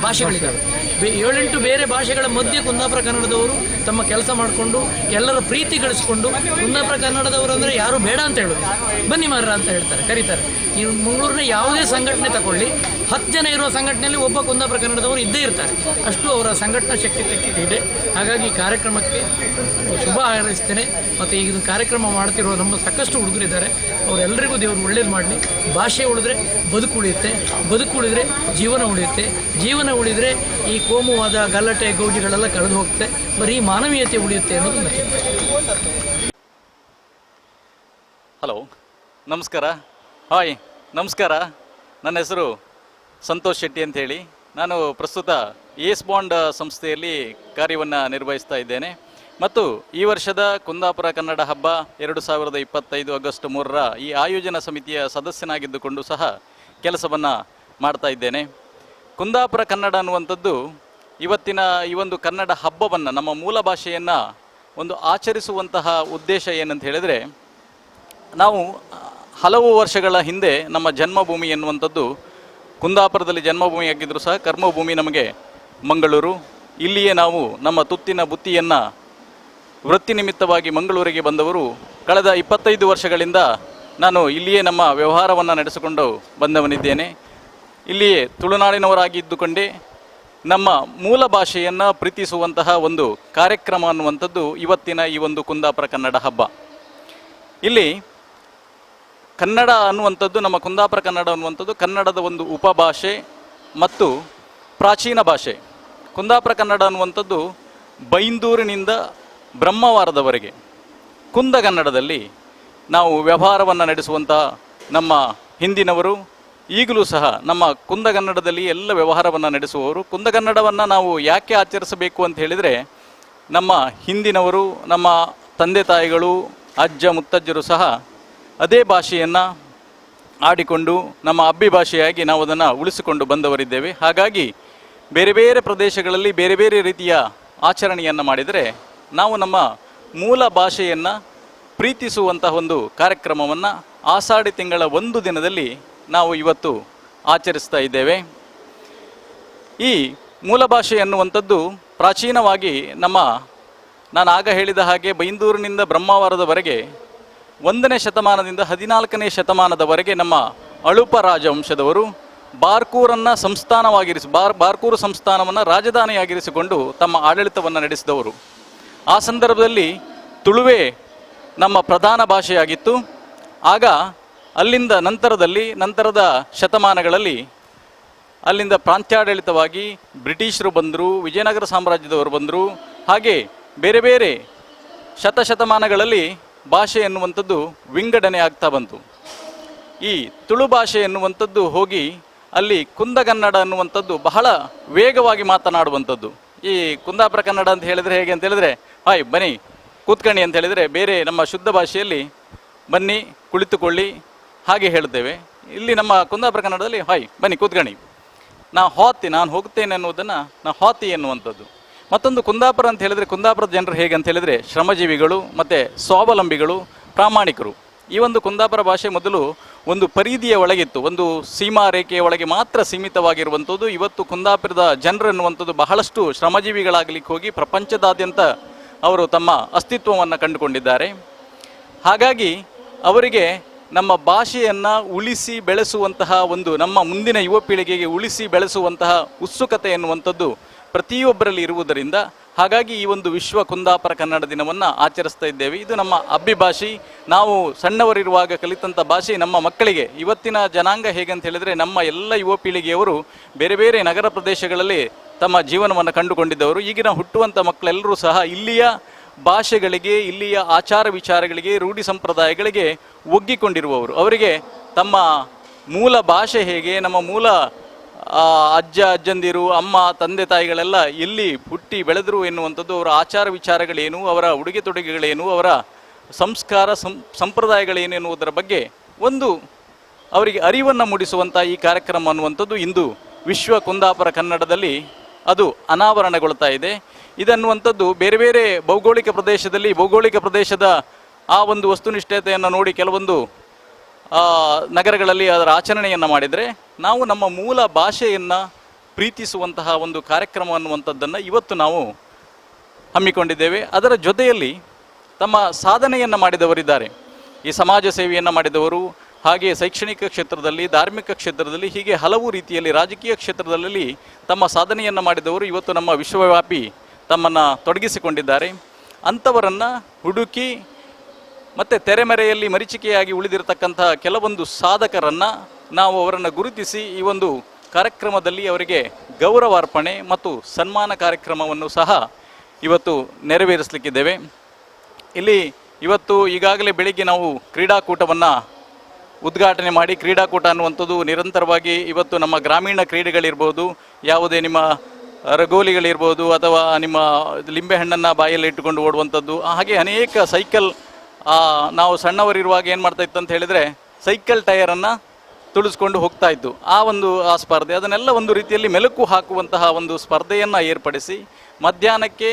ಭಾಷೆಗಳಿದ್ದಾವೆ. 7-8 ಬೇರೆ ಭಾಷೆಗಳ ಮಧ್ಯೆ ಕುಂದಾಪುರ ಕನ್ನಡದವರು ತಮ್ಮ ಕೆಲಸ ಮಾಡಿಕೊಂಡು ಎಲ್ಲರ ಪ್ರೀತಿ ಗಳಿಸಿಕೊಂಡು, ಕುಂದಾಪುರ ಕನ್ನಡದವರು ಅಂದರೆ ಯಾರೂ ಬೇಡ ಅಂತ ಹೇಳೋದು, ಬನ್ನಿ ಮಾರ್ರ ಅಂತ ಹೇಳ್ತಾರೆ, ಕರೀತಾರೆ. ನೀವು ಮಂಗಳೂರಿನ ಯಾವುದೇ ಸಂಘಟನೆ ತಗೊಳ್ಳಿ, 10 ಜನ ಇರುವ ಸಂಘಟನೆಯಲ್ಲಿ ಒಬ್ಬ ಕುಂದಾಪುರ ಕನ್ನಡದವರು ಇದ್ದೇ ಇರ್ತಾರೆ. ಅಷ್ಟು ಅವರ ಸಂಘಟನಾ ಶಕ್ತಿ ಇದೆ. ಹಾಗಾಗಿ ಈ ಕಾರ್ಯಕ್ರಮಕ್ಕೆ ಶುಭ ಹಾರೈಸ್ತೇನೆ. ಮತ್ತು ಈಗ ಕಾರ್ಯಕ್ರಮ ಮಾಡ್ತಿರುವ ನಮ್ಮ ಸಾಕಷ್ಟು ಹುಡುಗರಿದ್ದಾರೆ, ಅವರೆಲ್ಲರಿಗೂ ದೇವರು ಒಳ್ಳೇದು ಮಾಡಲಿ. ಭಾಷೆ ಉಳಿದ್ರೆ ಬದುಕು ಉಳಿಯುತ್ತೆ, ಬದುಕು ಉಳಿದ್ರೆ ಜೀವನ ಉಳಿಯುತ್ತೆ, ಜೀವನ ಉಳಿದರೆ ಈ ಕೋಮುವಾದ, ಗಲಾಟೆ, ಗೌಜಿಗಳೆಲ್ಲ ಕಳೆದು ಹೋಗುತ್ತೆ, ಬರೀ ಮಾನವೀಯತೆ ಉಳಿಯುತ್ತೆ ಅನ್ನೋದು ನನ್ನ ಚಿಂತನೆ. ಹಲೋ, ನಮಸ್ಕಾರ. ಹಾಯ್, ನಮಸ್ಕಾರ. ನನ್ನ ಹೆಸರು ಸಂತೋಷ್ ಶೆಟ್ಟಿ ಅಂತ ಹೇಳಿ. ನಾನು ಪ್ರಸ್ತುತ ಏಸ್ ಬಾಂಡ್ ಸಂಸ್ಥೆಯಲ್ಲಿ ಕಾರ್ಯವನ್ನು ನಿರ್ವಹಿಸ್ತಾ ಇದ್ದೇನೆ. ಮತ್ತು ಈ ವರ್ಷದ ಕುಂದಾಪುರ ಕನ್ನಡ ಹಬ್ಬ 2025 ಆಗಸ್ಟ್ 3ರ ಈ ಆಯೋಜನಾ ಸಮಿತಿಯ ಸದಸ್ಯನಾಗಿದ್ದುಕೊಂಡು ಸಹ ಕೆಲಸವನ್ನು ಮಾಡ್ತಾ ಇದ್ದೇನೆ. ಕುಂದಾಪುರ ಕನ್ನಡ ಅನ್ನುವಂಥದ್ದು ಇವತ್ತಿನ ಈ ಒಂದು ಕನ್ನಡ ಹಬ್ಬವನ್ನು, ನಮ್ಮ ಮೂಲ ಭಾಷೆಯನ್ನು ಒಂದು ಆಚರಿಸುವಂತಹ ಉದ್ದೇಶ ಏನಂತ ಹೇಳಿದರೆ, ನಾವು ಹಲವು ವರ್ಷಗಳ ಹಿಂದೆ ನಮ್ಮ ಜನ್ಮಭೂಮಿ ಎನ್ನುವಂಥದ್ದು ಕುಂದಾಪುರದಲ್ಲಿ ಜನ್ಮಭೂಮಿಯಾಗಿದ್ದರೂ ಸಹ ಕರ್ಮಭೂಮಿ ನಮಗೆ ಮಂಗಳೂರು. ಇಲ್ಲಿಯೇ ನಾವು ನಮ್ಮ ತುತ್ತಿನ ಬುತ್ತಿಯನ್ನು ವೃತ್ತಿ ನಿಮಿತ್ತವಾಗಿ ಮಂಗಳೂರಿಗೆ ಬಂದವರು. ಕಳೆದ 25 ವರ್ಷಗಳಿಂದ ನಾನು ಇಲ್ಲಿಯೇ ನಮ್ಮ ವ್ಯವಹಾರವನ್ನು ನಡೆಸಿಕೊಂಡು ಬಂದವನಿದ್ದೇನೆ. ಇಲ್ಲಿಯೇ ತುಳುನಾಡಿನವರಾಗಿದ್ದುಕೊಂಡೇ ನಮ್ಮ ಮೂಲ ಭಾಷೆಯನ್ನು ಪ್ರೀತಿಸುವಂತಹ ಒಂದು ಕಾರ್ಯಕ್ರಮ ಅನ್ನುವಂಥದ್ದು ಇವತ್ತಿನ ಈ ಒಂದು ಕುಂದಾಪುರ ಕನ್ನಡ ಹಬ್ಬ. ಇಲ್ಲಿ ಕನ್ನಡ ಅನ್ನುವಂಥದ್ದು, ನಮ್ಮ ಕುಂದಾಪುರ ಕನ್ನಡ ಅನ್ನುವಂಥದ್ದು ಕನ್ನಡದ ಒಂದು ಉಪಭಾಷೆ ಮತ್ತು ಪ್ರಾಚೀನ ಭಾಷೆ. ಕುಂದಾಪುರ ಕನ್ನಡ ಅನ್ನುವಂಥದ್ದು ಬೈಂದೂರಿನಿಂದ ಬ್ರಹ್ಮವಾರದವರೆಗೆ ಕುಂದಗನ್ನಡದಲ್ಲಿ ನಾವು ವ್ಯವಹಾರವನ್ನು ನಡೆಸುವಂಥ ನಮ್ಮ ಹಿಂದಿನವರು ಈಗಲೂ ಸಹ ನಮ್ಮ ಕುಂದಗನ್ನಡದಲ್ಲಿ ಎಲ್ಲ ವ್ಯವಹಾರವನ್ನು ನಡೆಸುವವರು. ಕುಂದಗನ್ನಡವನ್ನು ನಾವು ಯಾಕೆ ಆಚರಿಸಬೇಕು ಅಂತ ಹೇಳಿದರೆ, ನಮ್ಮ ಹಿಂದಿನವರು, ನಮ್ಮ ತಂದೆ ತಾಯಿಗಳು, ಅಜ್ಜ ಮುತ್ತಜ್ಜರು ಸಹ ಅದೇ ಭಾಷೆಯನ್ನು ಆಡಿಕೊಂಡು ನಮ್ಮ ಅಬ್ಬಿ ಭಾಷೆಯಾಗಿ ನಾವು ಅದನ್ನು ಉಳಿಸಿಕೊಂಡು ಬಂದವರಿದ್ದೇವೆ. ಹಾಗಾಗಿ ಬೇರೆ ಬೇರೆ ಪ್ರದೇಶಗಳಲ್ಲಿ ಬೇರೆ ಬೇರೆ ರೀತಿಯ ಆಚರಣೆಯನ್ನು ಮಾಡಿದರೆ ನಾವು ನಮ್ಮ ಮೂಲ ಭಾಷೆಯನ್ನು ಪ್ರೀತಿಸುವಂತಹ ಒಂದು ಕಾರ್ಯಕ್ರಮವನ್ನು ಆಷಾಢಿ ತಿಂಗಳ ಒಂದು ದಿನದಲ್ಲಿ ನಾವು ಇವತ್ತು ಆಚರಿಸ್ತಾ ಇದ್ದೇವೆ. ಈ ಮೂಲ ಭಾಷೆ ಎನ್ನುವಂಥದ್ದು ಪ್ರಾಚೀನವಾಗಿ ನಮ್ಮ, ನಾನು ಆಗ ಹೇಳಿದ ಹಾಗೆ ಬೈಂದೂರಿನಿಂದ ಬ್ರಹ್ಮಾವರದವರೆಗೆ 1ನೇ ಶತಮಾನದಿಂದ 14ನೇ ಶತಮಾನದವರೆಗೆ ನಮ್ಮ ಅಳುಪ ರಾಜವಂಶದವರು ಬಾರ್ಕೂರನ್ನು ಸಂಸ್ಥಾನವಾಗಿರಿಸಿ, ಬಾರ್ಕೂರು ಸಂಸ್ಥಾನವನ್ನು ರಾಜಧಾನಿಯಾಗಿರಿಸಿಕೊಂಡು ತಮ್ಮ ಆಡಳಿತವನ್ನು ನಡೆಸಿದವರು. ಆ ಸಂದರ್ಭದಲ್ಲಿ ತುಳುವೆ ನಮ್ಮ ಪ್ರಧಾನ ಭಾಷೆಯಾಗಿತ್ತು. ಆಗ ಅಲ್ಲಿಂದ ನಂತರದ ಶತಮಾನಗಳಲ್ಲಿ ಅಲ್ಲಿಂದ ಪ್ರಾಂತ್ಯಾಡಳಿತವಾಗಿ ಬ್ರಿಟಿಷರು ಬಂದರು, ವಿಜಯನಗರ ಸಾಮ್ರಾಜ್ಯದವರು ಬಂದರು. ಹಾಗೆ ಬೇರೆ ಬೇರೆ ಶತಶತಮಾನಗಳಲ್ಲಿ ಭಾಷೆ ಎನ್ನುವಂಥದ್ದು ವಿಂಗಡಣೆ ಆಗ್ತಾ ಬಂತು. ಈ ತುಳು ಭಾಷೆ ಎನ್ನುವಂಥದ್ದು ಹೋಗಿ ಅಲ್ಲಿ ಕುಂದಗನ್ನಡ ಅನ್ನುವಂಥದ್ದು ಬಹಳ ವೇಗವಾಗಿ ಮಾತನಾಡುವಂಥದ್ದು. ಈ ಕುಂದಾಪುರ ಕನ್ನಡ ಅಂತ ಹೇಳಿದರೆ ಹೇಗೆ ಅಂತ ಹೇಳಿದರೆ, ಹಾಯ್ ಬನ್ನಿ ಕೂತ್ಕಣಿ ಅಂತ ಹೇಳಿದರೆ, ಬೇರೆ ನಮ್ಮ ಶುದ್ಧ ಭಾಷೆಯಲ್ಲಿ ಬನ್ನಿ ಕುಳಿತುಕೊಳ್ಳಿ ಹಾಗೆ ಹೇಳ್ತೇವೆ. ಇಲ್ಲಿ ನಮ್ಮ ಕುಂದಾಪುರ ಕನ್ನಡದಲ್ಲಿ ಹಾಯ್ ಬನ್ನಿ ಕೂತ್ಕಣಿ, ನಾ ಹೋತಿ, ನಾನು ಹೋಗ್ತೇನೆ ಅನ್ನುವುದನ್ನು ನಾ ಹೋತಿ ಎನ್ನುವಂಥದ್ದು. ಮತ್ತೊಂದು ಕುಂದಾಪುರ ಅಂತ ಹೇಳಿದರೆ, ಕುಂದಾಪುರದ ಜನರು ಹೇಗೆ ಅಂತ ಹೇಳಿದರೆ ಶ್ರಮಜೀವಿಗಳು ಮತ್ತು ಸ್ವಾವಲಂಬಿಗಳು, ಪ್ರಾಮಾಣಿಕರು. ಈ ಒಂದು ಕುಂದಾಪುರ ಭಾಷೆ ಮೊದಲು ಒಂದು ಪರಿಧಿಯ ಒಳಗಿತ್ತು, ಒಂದು ಸೀಮಾ ರೇಖೆಯ ಒಳಗೆ ಮಾತ್ರ ಸೀಮಿತವಾಗಿರುವಂಥದ್ದು. ಇವತ್ತು ಕುಂದಾಪುರದ ಜನರು ಎನ್ನುವಂಥದ್ದು ಬಹಳಷ್ಟು ಶ್ರಮಜೀವಿಗಳಾಗಲಿಕ್ಕೆ ಹೋಗಿ ಪ್ರಪಂಚದಾದ್ಯಂತ ಅವರು ತಮ್ಮ ಅಸ್ತಿತ್ವವನ್ನು ಕಂಡುಕೊಂಡಿದ್ದಾರೆ. ಹಾಗಾಗಿ ಅವರಿಗೆ ನಮ್ಮ ಭಾಷೆಯನ್ನು ಉಳಿಸಿ ಬೆಳೆಸುವಂತಹ ಒಂದು ನಮ್ಮ ಮುಂದಿನ ಯುವ ಪೀಳಿಗೆಗೆ ಉಳಿಸಿ ಬೆಳೆಸುವಂತಹ ಉತ್ಸುಕತೆ ಎನ್ನುವಂಥದ್ದು ಪ್ರತಿಯೊಬ್ಬರಲ್ಲಿ ಇರುವುದರಿಂದ ಹಾಗಾಗಿ ಈ ಒಂದು ವಿಶ್ವ ಕುಂದಾಪುರ ಕನ್ನಡ ದಿನವನ್ನು ಆಚರಿಸ್ತಾ ಇದ್ದೇವೆ. ಇದು ನಮ್ಮ ಅಬ್ಬಿಭಾಷೆ. ನಾವು ಸಣ್ಣವರಿರುವಾಗ ಕಲಿತಂಥ ಭಾಷೆ ನಮ್ಮ ಮಕ್ಕಳಿಗೆ ಇವತ್ತಿನ ಜನಾಂಗ ಹೇಗಂತ ಹೇಳಿದರೆ ನಮ್ಮ ಎಲ್ಲ ಯುವ ಪೀಳಿಗೆಯವರು ಬೇರೆ ಬೇರೆ ನಗರ ಪ್ರದೇಶಗಳಲ್ಲಿ ತಮ್ಮ ಜೀವನವನ್ನು ಕಂಡುಕೊಂಡಿದ್ದವರು. ಈಗಿನ ಹುಟ್ಟುವಂಥ ಮಕ್ಕಳೆಲ್ಲರೂ ಸಹ ಇಲ್ಲಿಯ ಭಾಷೆಗಳಿಗೆ, ಇಲ್ಲಿಯ ಆಚಾರ ವಿಚಾರಗಳಿಗೆ, ರೂಢಿ ಸಂಪ್ರದಾಯಗಳಿಗೆ ಒಗ್ಗಿಕೊಂಡಿರುವವರು. ಅವರಿಗೆ ತಮ್ಮ ಮೂಲ ಭಾಷೆ ಹೇಗೆ, ನಮ್ಮ ಮೂಲ ಅಜ್ಜ ಅಜ್ಜಂದಿರು, ಅಮ್ಮ ತಂದೆ ತಾಯಿಗಳೆಲ್ಲ ಎಲ್ಲಿ ಹುಟ್ಟಿ ಬೆಳೆದರು ಎನ್ನುವಂಥದ್ದು, ಅವರ ಆಚಾರ ವಿಚಾರಗಳೇನು, ಅವರ ಉಡುಗೆ ತೊಡುಗೆಗಳೇನು, ಅವರ ಸಂಸ್ಕಾರ ಸಂಪ್ರದಾಯಗಳೇನು ಎನ್ನುವುದರ ಬಗ್ಗೆ ಒಂದು ಅವರಿಗೆ ಅರಿವನ್ನು ಮೂಡಿಸುವಂಥ ಈ ಕಾರ್ಯಕ್ರಮ ಅನ್ನುವಂಥದ್ದು ಇಂದು ವಿಶ್ವ ಕುಂದಾಪುರ ಕನ್ನಡದಲ್ಲಿ ಅದು ಅನಾವರಣಗೊಳ್ತಾ ಇದೆ. ಇದನ್ನುವಂಥದ್ದು ಬೇರೆ ಬೇರೆ ಭೌಗೋಳಿಕ ಪ್ರದೇಶದಲ್ಲಿ ಭೌಗೋಳಿಕ ಪ್ರದೇಶದ ಆ ಒಂದು ವಸ್ತುನಿಷ್ಠತೆಯನ್ನು ನೋಡಿ ಕೆಲವೊಂದು ನಗರಗಳಲ್ಲಿ ಅದರ ಆಚರಣೆಯನ್ನು ಮಾಡಿದರೆ ನಾವು ನಮ್ಮ ಮೂಲ ಭಾಷೆಯನ್ನು ಪ್ರೀತಿಸುವಂತಹ ಒಂದು ಕಾರ್ಯಕ್ರಮ ಅನ್ನುವಂಥದ್ದನ್ನು ಇವತ್ತು ನಾವು ಹಮ್ಮಿಕೊಂಡಿದ್ದೇವೆ. ಅದರ ಜೊತೆಯಲ್ಲಿ ತಮ್ಮ ಸಾಧನೆಯನ್ನು ಮಾಡಿದವರಿದ್ದಾರೆ, ಈ ಸಮಾಜ ಸೇವೆಯನ್ನು ಮಾಡಿದವರು, ಹಾಗೆ ಶೈಕ್ಷಣಿಕ ಕ್ಷೇತ್ರದಲ್ಲಿ, ಧಾರ್ಮಿಕ ಕ್ಷೇತ್ರದಲ್ಲಿ, ಹೀಗೆ ಹಲವು ರೀತಿಯಲ್ಲಿ ರಾಜಕೀಯ ಕ್ಷೇತ್ರದಲ್ಲಿ ತಮ್ಮ ಸಾಧನೆಯನ್ನು ಮಾಡಿದವರು ಇವತ್ತು ನಮ್ಮ ವಿಶ್ವವ್ಯಾಪಿ ತಮ್ಮನ್ನು ತೊಡಗಿಸಿಕೊಂಡಿದ್ದಾರೆ. ಅಂಥವರನ್ನು ಹುಡುಕಿ ಮತ್ತು ತೆರೆಮರೆಯಲ್ಲಿ ಮರೀಚಿಕೆಯಾಗಿ ಉಳಿದಿರತಕ್ಕಂಥ ಕೆಲವೊಂದು ಸಾಧಕರನ್ನು ನಾವು ಅವರನ್ನು ಗುರುತಿಸಿ ಈ ಒಂದು ಕಾರ್ಯಕ್ರಮದಲ್ಲಿ ಅವರಿಗೆ ಗೌರವಾರ್ಪಣೆ ಮತ್ತು ಸನ್ಮಾನ ಕಾರ್ಯಕ್ರಮವನ್ನು ಸಹ ಇವತ್ತು ನೆರವೇರಿಸಲಿಕ್ಕಿದ್ದೇವೆ. ಇಲ್ಲಿ ಇವತ್ತು ಈಗಾಗಲೇ ಬೆಳಿಗ್ಗೆ ನಾವು ಕ್ರೀಡಾಕೂಟವನ್ನು ಉದ್ಘಾಟನೆ ಮಾಡಿ, ಕ್ರೀಡಾಕೂಟ ಅನ್ನುವಂಥದ್ದು ನಿರಂತರವಾಗಿ ಇವತ್ತು ನಮ್ಮ ಗ್ರಾಮೀಣ ಕ್ರೀಡೆಗಳಿರ್ಬೋದು, ಯಾವುದೇ ನಿಮ್ಮ ರಂಗೋಲಿಗಳಿರ್ಬೋದು, ಅಥವಾ ನಿಮ್ಮ ಲಿಂಬೆಹಣ್ಣನ್ನು ಬಾಯಲ್ಲಿ ಇಟ್ಟುಕೊಂಡು ಓಡುವಂಥದ್ದು, ಹಾಗೆ ಅನೇಕ ಸೈಕಲ್, ನಾವು ಸಣ್ಣವರಿರುವಾಗ ಏನು ಮಾಡ್ತಾಯಿತ್ತು ಅಂತ ಹೇಳಿದರೆ ಸೈಕಲ್ ಟೈರನ್ನು ತುಳಿಸ್ಕೊಂಡು ಹೋಗ್ತಾ ಇತ್ತು. ಆ ಒಂದು ಆ ಸ್ಪರ್ಧೆ ಅದನ್ನೆಲ್ಲ ಒಂದು ರೀತಿಯಲ್ಲಿ ಮೆಲುಕು ಹಾಕುವಂತಹ ಒಂದು ಸ್ಪರ್ಧೆಯನ್ನು ಏರ್ಪಡಿಸಿ ಮಧ್ಯಾಹ್ನಕ್ಕೆ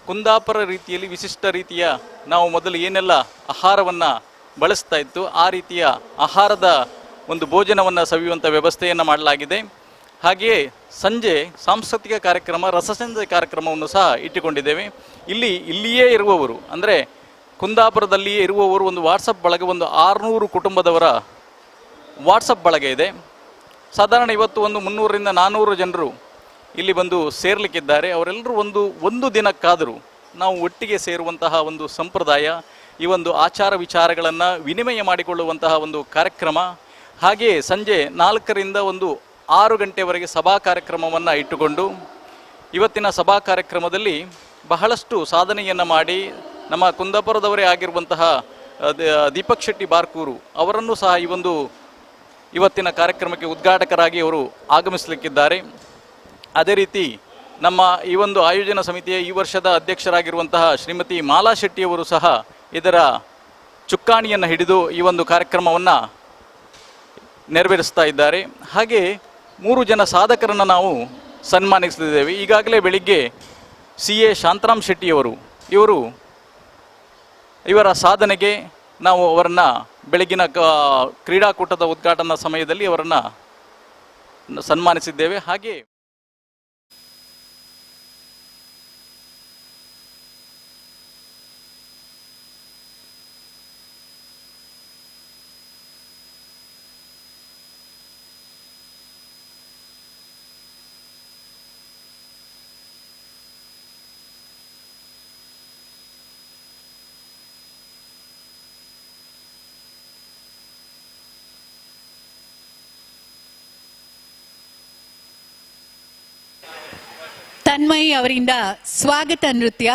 ಕುಂದಾಪುರ ರೀತಿಯಲ್ಲಿ ವಿಶಿಷ್ಟ ರೀತಿಯ ನಾವು ಮೊದಲು ಏನೆಲ್ಲ ಆಹಾರವನ್ನು ಬಳಸ್ತಾ ಇತ್ತು ಆ ರೀತಿಯ ಆಹಾರದ ಒಂದು ಭೋಜನವನ್ನು ಸವಿಯುವಂಥ ವ್ಯವಸ್ಥೆಯನ್ನು ಮಾಡಲಾಗಿದೆ. ಹಾಗೆಯೇ ಸಂಜೆ ಸಾಂಸ್ಕೃತಿಕ ಕಾರ್ಯಕ್ರಮ, ರಸಸಂಜೆ ಕಾರ್ಯಕ್ರಮವನ್ನು ಸಹ ಇಟ್ಟುಕೊಂಡಿದ್ದೇವೆ. ಇಲ್ಲಿಯೇ ಇರುವವರು ಅಂದರೆ ಕುಂದಾಪುರದಲ್ಲಿಯೇ ಇರುವವರು ಒಂದು ವಾಟ್ಸಪ್ ಬಳಗ, ಒಂದು 600 ಕುಟುಂಬದವರ ವಾಟ್ಸಪ್ ಬಳಗ ಇದೆ. ಸಾಧಾರಣ ಇವತ್ತು ಒಂದು 300ರಿಂದ 400 ಜನರು ಇಲ್ಲಿ ಬಂದು ಸೇರಲಿಕ್ಕಿದ್ದಾರೆ. ಅವರೆಲ್ಲರೂ ಒಂದು ದಿನಕ್ಕಾದರೂ ನಾವು ಒಟ್ಟಿಗೆ ಸೇರುವಂತಹ ಒಂದು ಸಂಪ್ರದಾಯ, ಈ ಒಂದು ಆಚಾರ ವಿಚಾರಗಳನ್ನು ವಿನಿಮಯ ಮಾಡಿಕೊಳ್ಳುವಂತಹ ಒಂದು ಕಾರ್ಯಕ್ರಮ. ಹಾಗೆಯೇ ಸಂಜೆ 4ರಿಂದ ಒಂದು 6 ಗಂಟೆವರೆಗೆ ಸಭಾ ಕಾರ್ಯಕ್ರಮವನ್ನು ಇಟ್ಟುಕೊಂಡು ಇವತ್ತಿನ ಸಭಾ ಕಾರ್ಯಕ್ರಮದಲ್ಲಿ ಬಹಳಷ್ಟು ಸಾಧನೆಯನ್ನು ಮಾಡಿ ನಮ್ಮ ಕುಂದಾಪುರದವರೇ ಆಗಿರುವಂತಹ ದೀಪಕ್ ಶೆಟ್ಟಿ ಬಾರ್ಕೂರು ಅವರನ್ನು ಸಹ ಈ ಒಂದು ಇವತ್ತಿನ ಕಾರ್ಯಕ್ರಮಕ್ಕೆ ಉದ್ಘಾಟಕರಾಗಿ ಅವರು ಆಗಮಿಸಲಿಕ್ಕಿದ್ದಾರೆ. ಅದೇ ರೀತಿ ನಮ್ಮ ಈ ಒಂದು ಆಯೋಜನಾ ಸಮಿತಿಯ ಈ ವರ್ಷದ ಅಧ್ಯಕ್ಷರಾಗಿರುವಂತಹ ಶ್ರೀಮತಿ ಮಾಲಾ ಶೆಟ್ಟಿಯವರು ಸಹ ಇದರ ಚುಕ್ಕಾಣಿಯನ್ನು ಹಿಡಿದು ಈ ಒಂದು ಕಾರ್ಯಕ್ರಮವನ್ನು ನೆರವೇರಿಸ್ತಾ ಇದ್ದಾರೆ. ಹಾಗೆ 3 ಜನ ಸಾಧಕರನ್ನು ನಾವು ಸನ್ಮಾನಿಸಲಿದ್ದೇವೆ. ಈಗಾಗಲೇ ಬೆಳಿಗ್ಗೆ ಸಿ.ಎ. ಶಾಂತರಾಮ್ ಶೆಟ್ಟಿಯವರು ಇವರ ಸಾಧನೆಗೆ ನಾವು ಅವರನ್ನು ಬೆಳಗಿನ ಕ್ರೀಡಾಕೂಟದ ಉದ್ಘಾಟನಾ ಸಮಯದಲ್ಲಿ ಅವರನ್ನು ಸನ್ಮಾನಿಸಿದ್ದೇವೆ. ಹಾಗೆ ತನ್ಮಯಿ ಅವರಿಂದ ಸ್ವಾಗತ ನೃತ್ಯ.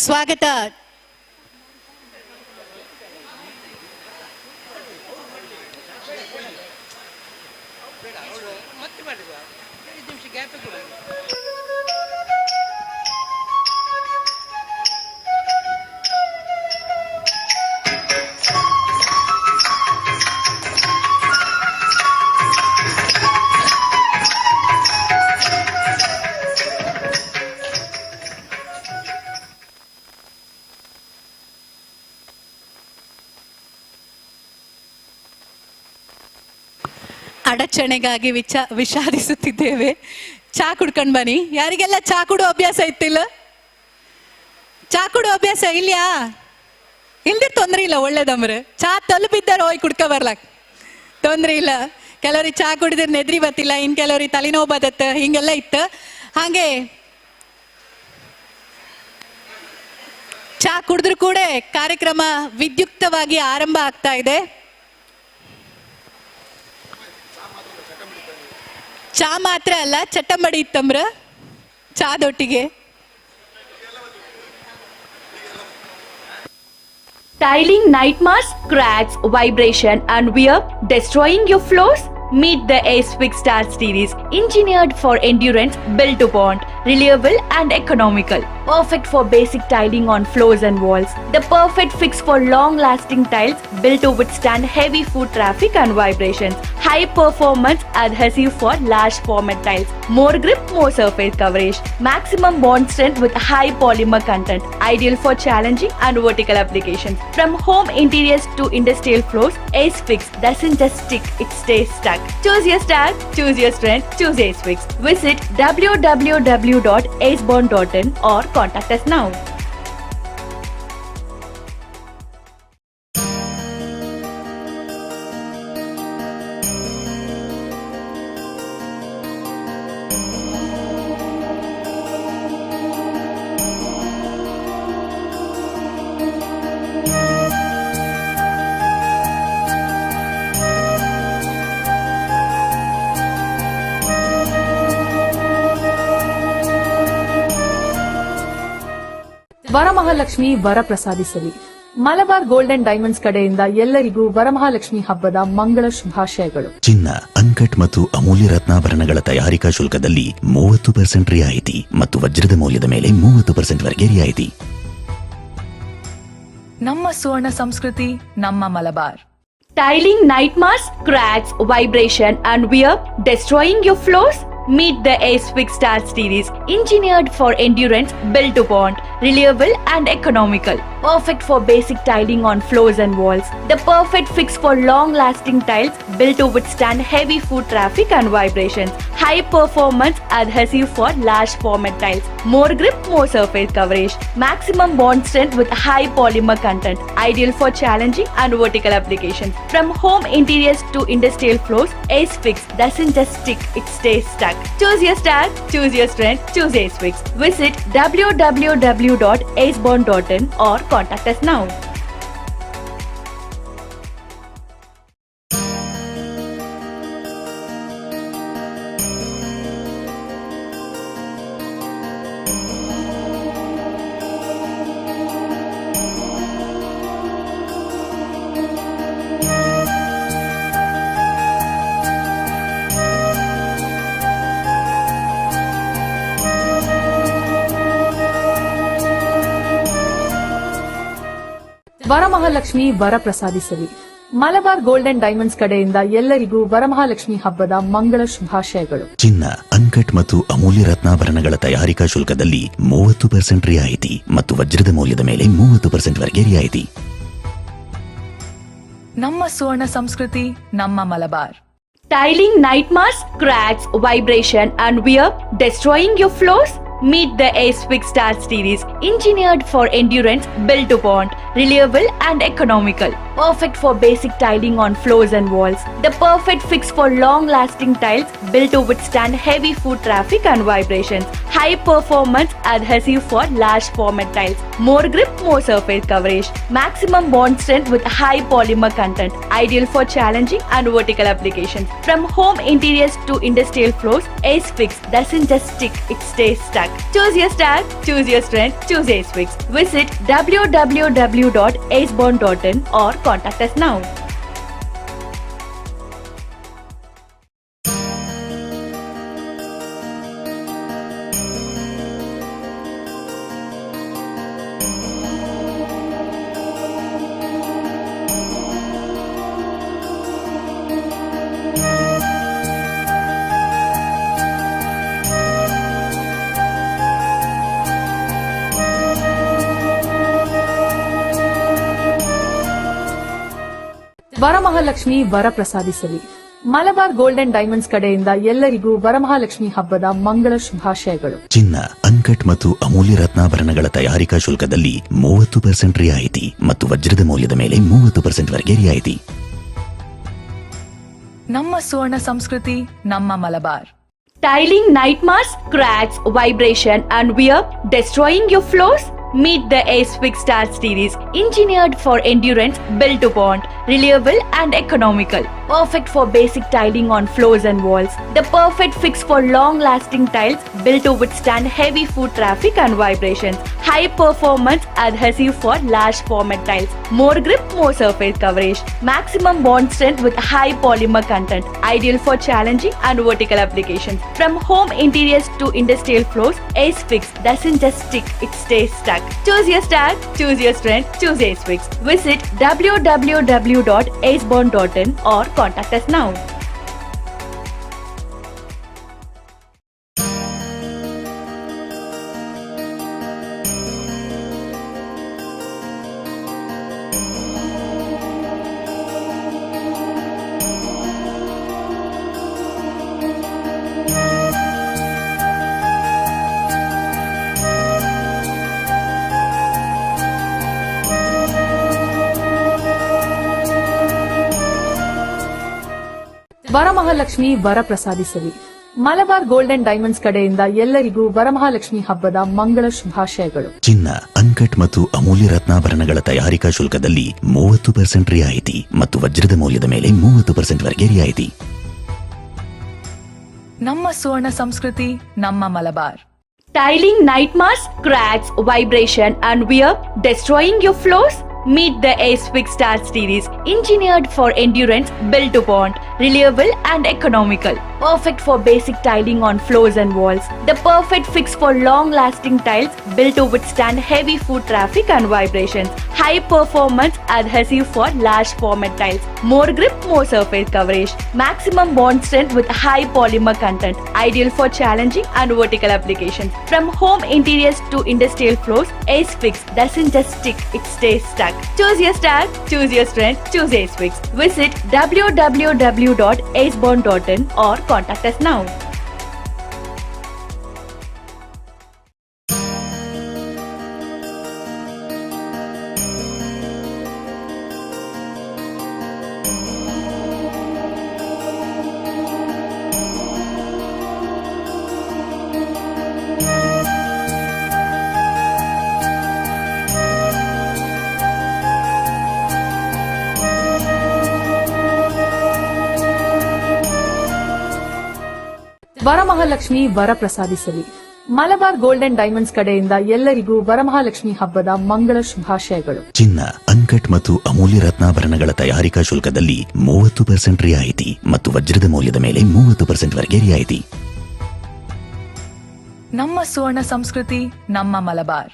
ಸ್ವಾಗತ ಅಡಚಣೆಗಾಗಿ ವಿಷಾದಿಸುತ್ತಿದ್ದೇವೆ. ಚಾ ಕುಡ್ಕೊಂಡ್ ಬನ್ನಿ. ಯಾರಿಗೆಲ್ಲ ಚಾ ಕುಡೋ ಅಭ್ಯಾಸ ಇತ್ತಿಲ್ಲ? ಚಾ ಕುಡೋ ಅಭ್ಯಾಸ ಇಲ್ಯಾ? ಇಲ್ದೆ ತೊಂದ್ರೆ ಇಲ್ಲ, ಒಳ್ಳೇದಮ್ರೆ. ಚಾ ತಲುಪಿದ್ದಾರೆ, ಹೋಗಿ ಕುಡ್ಕ ಬರ್ಲಾಕ್ ತೊಂದ್ರೆ ಇಲ್ಲ. ಕೆಲವ್ರಿಗೆ ಚಾ ಕುಡಿದ್ರೆ ನೆದ್ರಿ ಬತ್ತಿಲ್ಲ, ಇನ್ ಕೆಲವ್ರಿಗೆ ತಲೆನೋವು ಬದತ್ತ, ಹಿಂಗೆಲ್ಲ ಇತ್ತು. ಹಾಗೆ ಚಾ ಕುಡಿದ್ರು ಕೂಡ ಕಾರ್ಯಕ್ರಮ ವಿದ್ಯುಕ್ತವಾಗಿ ಆರಂಭ ಆಗ್ತಾ ಇದೆ. ಚಾ ಮಾತ್ರ ಅಲ್ಲ, ಚಟ್ಟಂಬಡಿ ಇತ್ತಂಬ್ರ ಚಾದೊಟ್ಟಿಗೆ. Tiling nightmares, cracks, vibration and wear destroying your floors? Meet the Ace Fix Star Series, engineered for endurance, built to bond, reliable and economical. Perfect for basic tiling on floors and walls. The perfect fix for long-lasting tiles built to withstand heavy foot traffic and vibrations. High performance adhesive for large format tiles. More grip, more surface coverage. Maximum bond strength with high polymer content. Ideal for challenging and vertical applications. From home interiors to industrial floors, Ace Fix doesn't just stick, it stays stuck. Choose your style, choose your strength, choose Ace Fix. Visit www.acebond.in or contact us now. Varamahalakshmi ವರ ಪ್ರಸಾದಿಸಲಿ. Malabar gold ಅಂಡ್ diamonds ಕಡೆಯಿಂದ ಎಲ್ಲರಿಗೂ ವರಮಹಾಲಕ್ಷ್ಮಿ ಹಬ್ಬದ ಮಂಗಳ ಶುಭಾಶಯಗಳು. ಚಿನ್ನ, uncut ಮತ್ತು ಅಮೂಲ್ಯ ರತ್ನಾಭರಣಗಳ ತಯಾರಿಕಾ ಶುಲ್ಕದಲ್ಲಿ 30% ರಿಯಾಯಿತಿ ಮತ್ತು ವಜ್ರದ ಮೌಲ್ಯದ ಮೇಲೆ 30% ವರೆಗೆ ರಿಯಾಯಿತಿ. ನಮ್ಮ ಸುವರ್ಣ ಸಂಸ್ಕೃತಿ, ನಮ್ಮ Malabar. Tiling nightmares, cracks, vibration and wear destroying your floors? Meet the Ace Fix Star Series, engineered for endurance, built to bond, reliable and economical. Perfect for basic tiling on floors and walls. The perfect fix for long-lasting tiles built to withstand heavy foot traffic and vibrations. High performance adhesive for large format tiles. More grip, more surface coverage. Maximum bond strength with high polymer content. Ideal for challenging and vertical applications. From home interiors to industrial floors, Ace Fix doesn't just stick, it stays stuck. Choose your style, choose your strength, choose Ace Fix. Visit www.acebond.in or contact us now. Varamahalakshmi ವರ ಪ್ರಸಾದಿಸಲಿ. Malabar gold ಅಂಡ್ diamonds ಕಡೆಯಿಂದ ಎಲ್ಲರಿಗೂ ವರಮಹಾಲಕ್ಷ್ಮಿ ಹಬ್ಬದ ಮಂಗಳ ಶುಭಾಶಯಗಳು. ಚಿನ್ನ, uncut ಮತ್ತು ಅಮೂಲ್ಯ ರತ್ನಾಭರಣಗಳ ತಯಾರಿಕಾ ಶುಲ್ಕದಲ್ಲಿ 30% ರಿಯಾಯಿತಿ ಮತ್ತು ವಜ್ರದ ಮೌಲ್ಯದ ಮೇಲೆ 30% ವರೆಗೆ ರಿಯಾಯಿತಿ. ನಮ್ಮ ಸುವರ್ಣ ಸಂಸ್ಕೃತಿ, ನಮ್ಮ Malabar. Tiling nightmares, cracks, vibration and wear destroying your floors? Meet the Ace Fix Star Series, engineered for endurance, built to bond, reliable and economical. Perfect for basic tiling on floors and walls. The perfect fix for long-lasting tiles built to withstand heavy foot traffic and vibrations. High performance adhesive for large format tiles. More grip, more surface coverage. Maximum bond strength with high polymer content. Ideal for challenging and vertical applications. From home interiors to industrial floors, Ace Fix doesn't just stick, it stays stuck. Choose your style, choose your strength, choose Ace Fix. Visit www.acebond.in or contact us now. Varamahalakshmi ವರ ಪ್ರಸಾದಿಸಲಿ. Malabar gold and diamonds ಕಡೆಯಿಂದ ಎಲ್ಲರಿಗೂ ವರಮಹಾಲಕ್ಷ್ಮಿ ಹಬ್ಬದ ಮಂಗಳ ಶುಭಾಶಯಗಳು. ಚಿನ್ನ, uncut ಮತ್ತು ಅಮೂಲ್ಯ ರತ್ನಾಭರಣಗಳ ತಯಾರಿಕಾ ಶುಲ್ಕದಲ್ಲಿ 30% ರಿಯಾಯಿತಿ ಮತ್ತು ವಜ್ರದ ಮೌಲ್ಯದ ಮೇಲೆ 30% ವರೆಗೆ ರಿಯಾಯಿತಿ. ನಮ್ಮ ಸುವರ್ಣ ಸಂಸ್ಕೃತಿ, ನಮ್ಮ Malabar. Tiling nightmares, cracks, vibration, and wear destroying your floors? Meet the Ace Fix Star Series, engineered for endurance, built to bond, reliable and economical. Perfect for basic tiling on floors and walls. The perfect fix for long-lasting tiles built to withstand heavy foot traffic and vibrations. High performance adhesive for large format tiles. More grip, more surface coverage. Maximum bond strength with high polymer content. Ideal for challenging and vertical applications. From home interiors to industrial floors, Ace Fix doesn't just stick, it stays stuck. Choose your style, choose your strength, choose Ace Fix. Visit www.acebond.in or contact us now. Varamahalakshmi ವರ ಪ್ರಸಾದಿಸಲಿ. Malabar gold and diamonds ಕಡೆಯಿಂದ ಎಲ್ಲರಿಗೂ ವರಮಹಾಲಕ್ಷ್ಮಿ ಹಬ್ಬದ ಮಂಗಳ ಶುಭಾಶಯಗಳು. ಚಿನ್ನ, uncut ಮತ್ತು ಅಮೂಲ್ಯ ರತ್ನಾಭರಣಗಳ ತಯಾರಿಕಾ ಶುಲ್ಕದಲ್ಲಿ 30% ರಿಯಾಯಿತಿ ಮತ್ತು ವಜ್ರದ ಮೌಲ್ಯದ ಮೇಲೆ 30% ವರೆಗೆ ರಿಯಾಯಿತಿ. ನಮ್ಮ ಸುವರ್ಣ ಸಂಸ್ಕೃತಿ, ನಮ್ಮ Malabar. Tiling nightmares, cracks, vibration, and wear destroying your floors? Meet the Ace Fix Star Series, engineered for endurance, built to bond, reliable and economical. Perfect for basic tiling on floors and walls. The perfect fix for long-lasting tiles built to withstand heavy foot traffic and vibrations. High performance adhesive for large format tiles. More grip, more surface coverage. Maximum bond strength with high polymer content. Ideal for challenging and vertical applications. From home interiors to industrial floors, Ace Fix doesn't just stick, it stays stuck. Choose your style, choose your strength, choose Ace Fix. Visit www.acebond.in or contact us now. Varamahalakshmi ವರ ಪ್ರಸಾದಿಸಲಿ. Malabar gold and diamonds ಕಡೆಯಿಂದ ಎಲ್ಲರಿಗೂ ವರಮಹಾಲಕ್ಷ್ಮಿ ಹಬ್ಬದ ಮಂಗಳ ಶುಭಾಶಯಗಳು. ಚಿನ್ನ, uncut ಮತ್ತು ಅಮೂಲ್ಯ ರತ್ನಾಭರಣಗಳ ತಯಾರಿಕಾ ಶುಲ್ಕದಲ್ಲಿ 30% ರಿಯಾಯಿತಿ ಮತ್ತು ವಜ್ರದ ಮೌಲ್ಯದ ಮೇಲೆ 30% ವರೆಗೆ ರಿಯಾಯಿತಿ. ನಮ್ಮ ಸುವರ್ಣ ಸಂಸ್ಕೃತಿ, ನಮ್ಮ Malabar.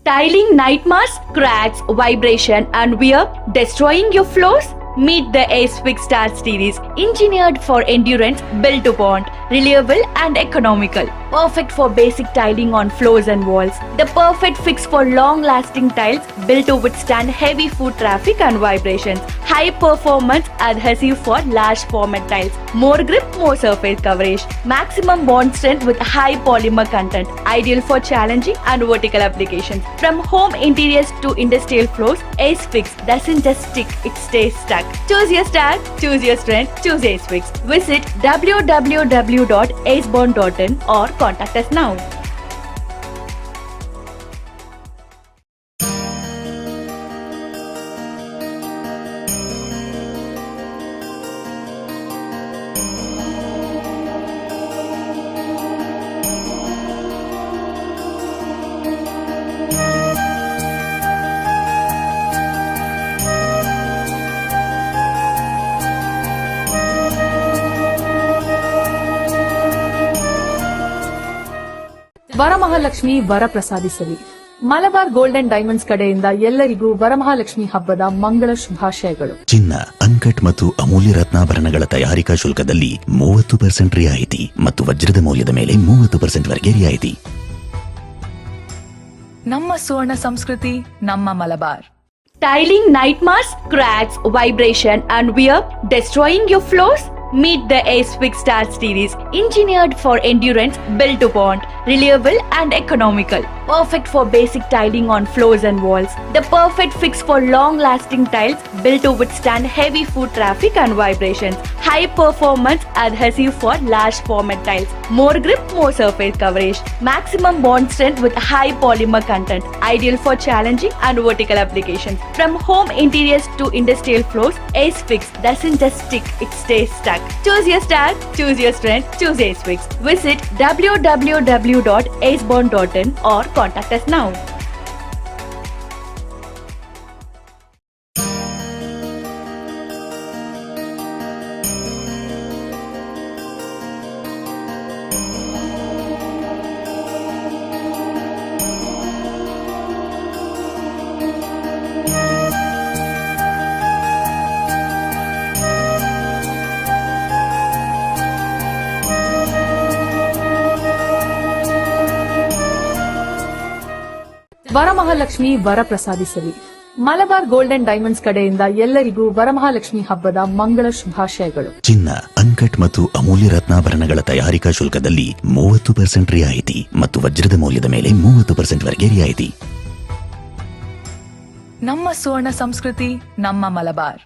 Tiling nightmares, cracks, vibration, and wear destroying your floors? Meet the Ace Fix Star Series, engineered for endurance, built to bond, reliable and economical. Perfect for basic tiling on floors and walls. The perfect fix for long-lasting tiles built to withstand heavy foot traffic and vibrations. High performance adhesive for large format tiles. More grip, more surface coverage. Maximum bond strength with high polymer content. Ideal for challenging and vertical applications. From home interiors to industrial floors, Ace Fix doesn't just stick, it stays stuck. Choose your style, choose your strength, choose Ace Fix. Visit www.acebond.in or contact us now. Varamahalakshmi ವರ ಪ್ರಸಾದಿಸಲಿ. Malabar gold and diamonds ಕಡೆಯಿಂದ ಎಲ್ಲರಿಗೂ ವರಮಹಾಲಕ್ಷ್ಮಿ ಹಬ್ಬದ ಮಂಗಳ ಶುಭಾಶಯಗಳು. ಚಿನ್ನ, uncut ಮತ್ತು ಅಮೂಲ್ಯ ರತ್ನಾಭರಣಗಳ ತಯಾರಿಕಾ ಶುಲ್ಕದಲ್ಲಿ 30% ರಿಯಾಯಿತಿ ಮತ್ತು ವಜ್ರದ ಮೌಲ್ಯದ ಮೇಲೆ 30% ವರೆಗೆ ರಿಯಾಯಿತಿ. ನಮ್ಮ ಸುವರ್ಣ ಸಂಸ್ಕೃತಿ, ನಮ್ಮ Malabar. Tiling nightmares, cracks, vibration, and wear destroying your floors? Meet the Ace Fix Star Series, engineered for endurance, built to bond, reliable and economical. Perfect for basic tiling on floors and walls. The perfect fix for long lasting tiles built to withstand heavy foot traffic and vibrations. High performance adhesive for large format tiles. More grip, more surface coverage. Maximum bond strength with high polymer content. Ideal for challenging and vertical applications. From home interiors to industrial floors, Ace Fix doesn't just stick, it stays stuck. Choose your style, choose your strength, choose Ace Fix. Visit www.acebond.in or contact us now. Varamahalakshmi ವರ ಪ್ರಸಾದಿಸಲಿ. Malabar gold and diamonds ಕಡೆಯಿಂದ ಎಲ್ಲರಿಗೂ ವರಮಹಾಲಕ್ಷ್ಮಿ ಹಬ್ಬದ ಮಂಗಳ ಶುಭಾಶಯಗಳು. ಚಿನ್ನ, uncut ಮತ್ತು ಅಮೂಲ್ಯ ರತ್ನಾಭರಣಗಳ ತಯಾರಿಕಾ ಶುಲ್ಕದಲ್ಲಿ 30% ರಿಯಾಯಿತಿ ಮತ್ತು ವಜ್ರದ ಮೌಲ್ಯದ ಮೇಲೆ 30% ವರೆಗೆ ರಿಯಾಯಿತಿ. ನಮ್ಮ ಸುವರ್ಣ ಸಂಸ್ಕೃತಿ, ನಮ್ಮ Malabar.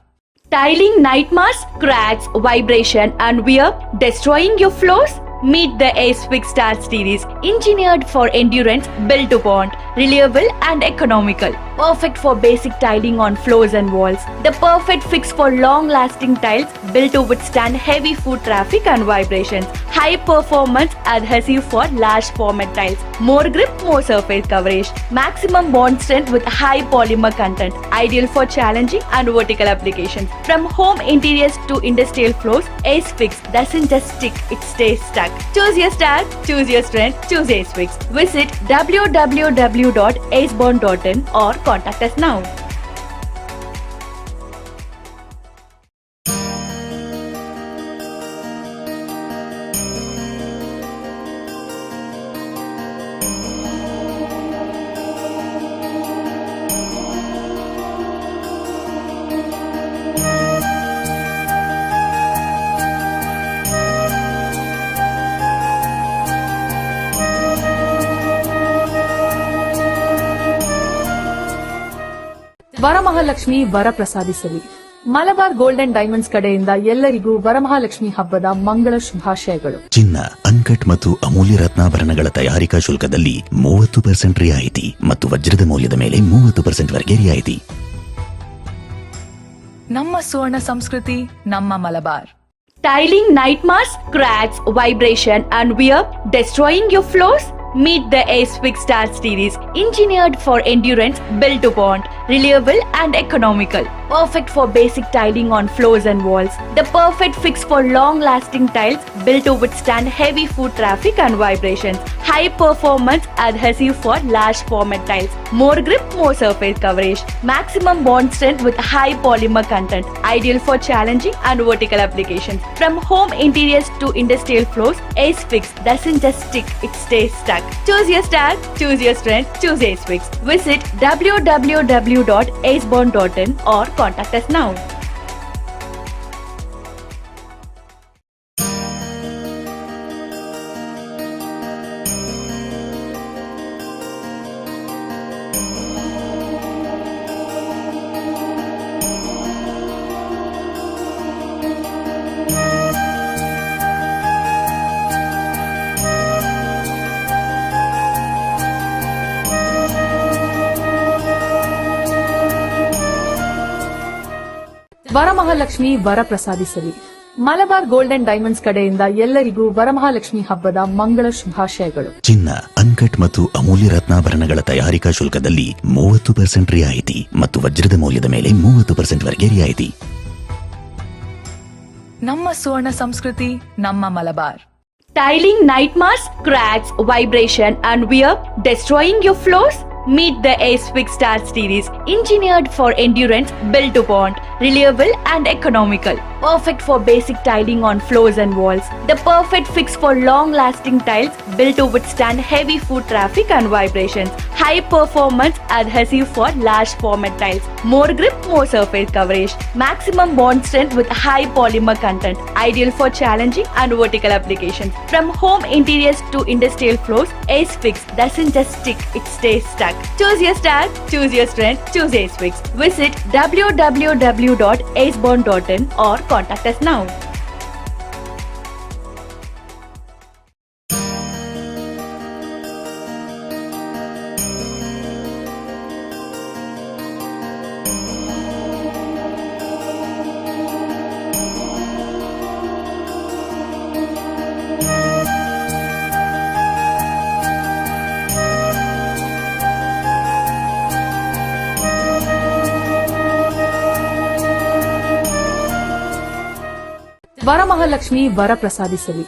Tiling nightmares, cracks, vibration and wear destroying your floors? Meet the Ace Fix Star Series, engineered for endurance, built to bond, reliable and economical. Perfect for basic tiling on floors and walls. The perfect fix for long lasting tiles built to withstand heavy foot traffic and vibrations. High performance adhesive for large format tiles. More grip, more surface coverage. Maximum bond strength with high polymer content. Ideal for challenging and vertical applications. From home interiors to industrial floors, Ace Fix doesn't just stick, it stays stuck. Choose your style, choose your strength, choose Ace Fix. Visit www.acebond.in or contact us now. Varamahalakshmi ವರ ಪ್ರಸಾದಿಸಲಿ. Malabar gold and diamonds ಕಡೆಯಿಂದ ಎಲ್ಲರಿಗೂ ವರಮಹಾಲಕ್ಷ್ಮಿ ಹಬ್ಬದ ಮಂಗಳ ಶುಭಾಶಯಗಳು. ಚಿನ್ನ, uncut ಮತ್ತು ಅಮೂಲ್ಯ ರತ್ನಾಭರಣಗಳ ತಯಾರಿಕಾ ಶುಲ್ಕದಲ್ಲಿ 30% ರಿಯಾಯಿತಿ ಮತ್ತು ವಜ್ರದ ಮೌಲ್ಯದ ಮೇಲೆ 30% ವರೆಗೆ ರಿಯಾಯಿತಿ. ನಮ್ಮ ಸುವರ್ಣ ಸಂಸ್ಕೃತಿ, ನಮ್ಮ Malabar. Tiling nightmares, cracks, vibration and wear destroying your floors? Meet the Ace Fix Star Series, engineered for endurance, built to bond, reliable and economical. Perfect for basic tiling on floors and walls. The perfect fix for long lasting tiles built to withstand heavy foot traffic and vibrations. High performance adhesive for large format tiles. More grip, more surface coverage. Maximum bond strength with high polymer content. Ideal for challenging and vertical applications. From home interiors to industrial floors, Ace Fix doesn't just stick, it stays stuck. Choose your style, choose your strength, choose Ace Fix. Visit www.acebond.in or contact us now. Varamahalakshmi ವರ ಪ್ರಸಾದಿಸಲಿ. Malabar gold and diamonds ಕಡೆಯಿಂದ ಎಲ್ಲರಿಗೂ ವರಮಹಾಲಕ್ಷ್ಮಿ ಹಬ್ಬದ ಮಂಗಳ ಶುಭಾಶಯಗಳು. ಚಿನ್ನ, uncut ಮತ್ತು ಅಮೂಲ್ಯ ರತ್ನಾಭರಣಗಳ ತಯಾರಿಕಾ ಶುಲ್ಕದಲ್ಲಿ 30% ರಿಯಾಯಿತಿ ಮತ್ತು ವಜ್ರದ ಮೌಲ್ಯದ ಮೇಲೆ 30% ವರೆಗೆ ರಿಯಾಯಿತಿ. ನಮ್ಮ ಸುವರ್ಣ ಸಂಸ್ಕೃತಿ, ನಮ್ಮ Malabar. Tiling nightmares, cracks, vibration and wear destroying your floors? Meet the Ace Fix Star Series, engineered for endurance, built to bond, reliable and economical. Perfect for basic tiling on floors and walls. The perfect fix for long lasting tiles built to withstand heavy foot traffic and vibrations. High performance adhesive for large format tiles. More grip, more surface coverage. Maximum bond strength with high polymer content. Ideal for challenging and vertical applications. From home interiors to industrial floors, Ace Fix doesn't just stick, it stays stuck. Choose your style, choose your strength, choose Ace Fix. Visit www.acebond.in or contact us now. Varamahalakshmi ವರ ಪ್ರಸಾದಿಸಲಿ.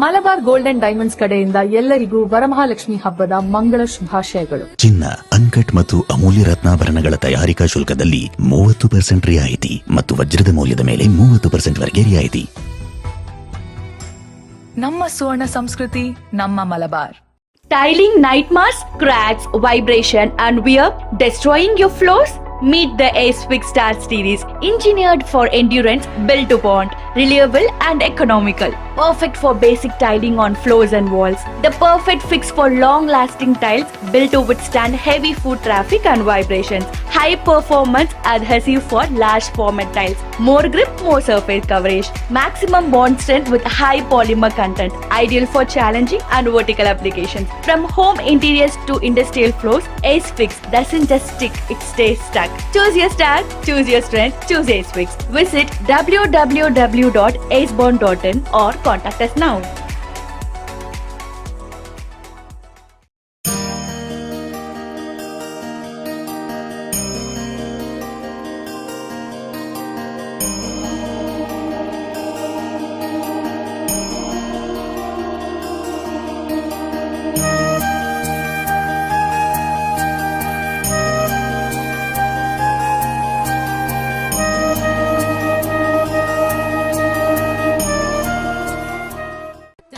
Malabar gold and diamonds ಕಡೆಯಿಂದ ಎಲ್ಲರಿಗೂ ವರಮಹಾಲಕ್ಷ್ಮಿ ಹಬ್ಬದ ಮಂಗಳ ಶುಭಾಶಯಗಳು. ಚಿನ್ನ, uncut ಮತ್ತು ಅಮೂಲ್ಯ ರತ್ನಾಭರಣಗಳ ತಯಾರಿಕಾ ಶುಲ್ಕದಲ್ಲಿ 30% ರಿಯಾಯಿತಿ ಮತ್ತು ವಜ್ರದ ಮೌಲ್ಯದ ಮೇಲೆ 30% ವರೆಗೆ ರಿಯಾಯಿತಿ. ನಮ್ಮ ಸುವರ್ಣ ಸಂಸ್ಕೃತಿ, ನಮ್ಮ Malabar. Tiling nightmares, cracks, vibration and wear destroying your floors? Meet the Ace Fix Star Series, engineered for endurance, built to bond, reliable and economical. Perfect for basic tiling on floors and walls. The perfect fix for long-lasting tiles built to withstand heavy foot traffic and vibrations. High performance adhesive for large format tiles. More grip, more surface coverage. Maximum bond strength with high polymer content. Ideal for challenging and vertical applications. From home interiors to industrial floors, Ace Fix doesn't just stick, it stays stuck. Choose your style, choose your strength, choose Ace Fix. Visit www.acebond.in or contact us now.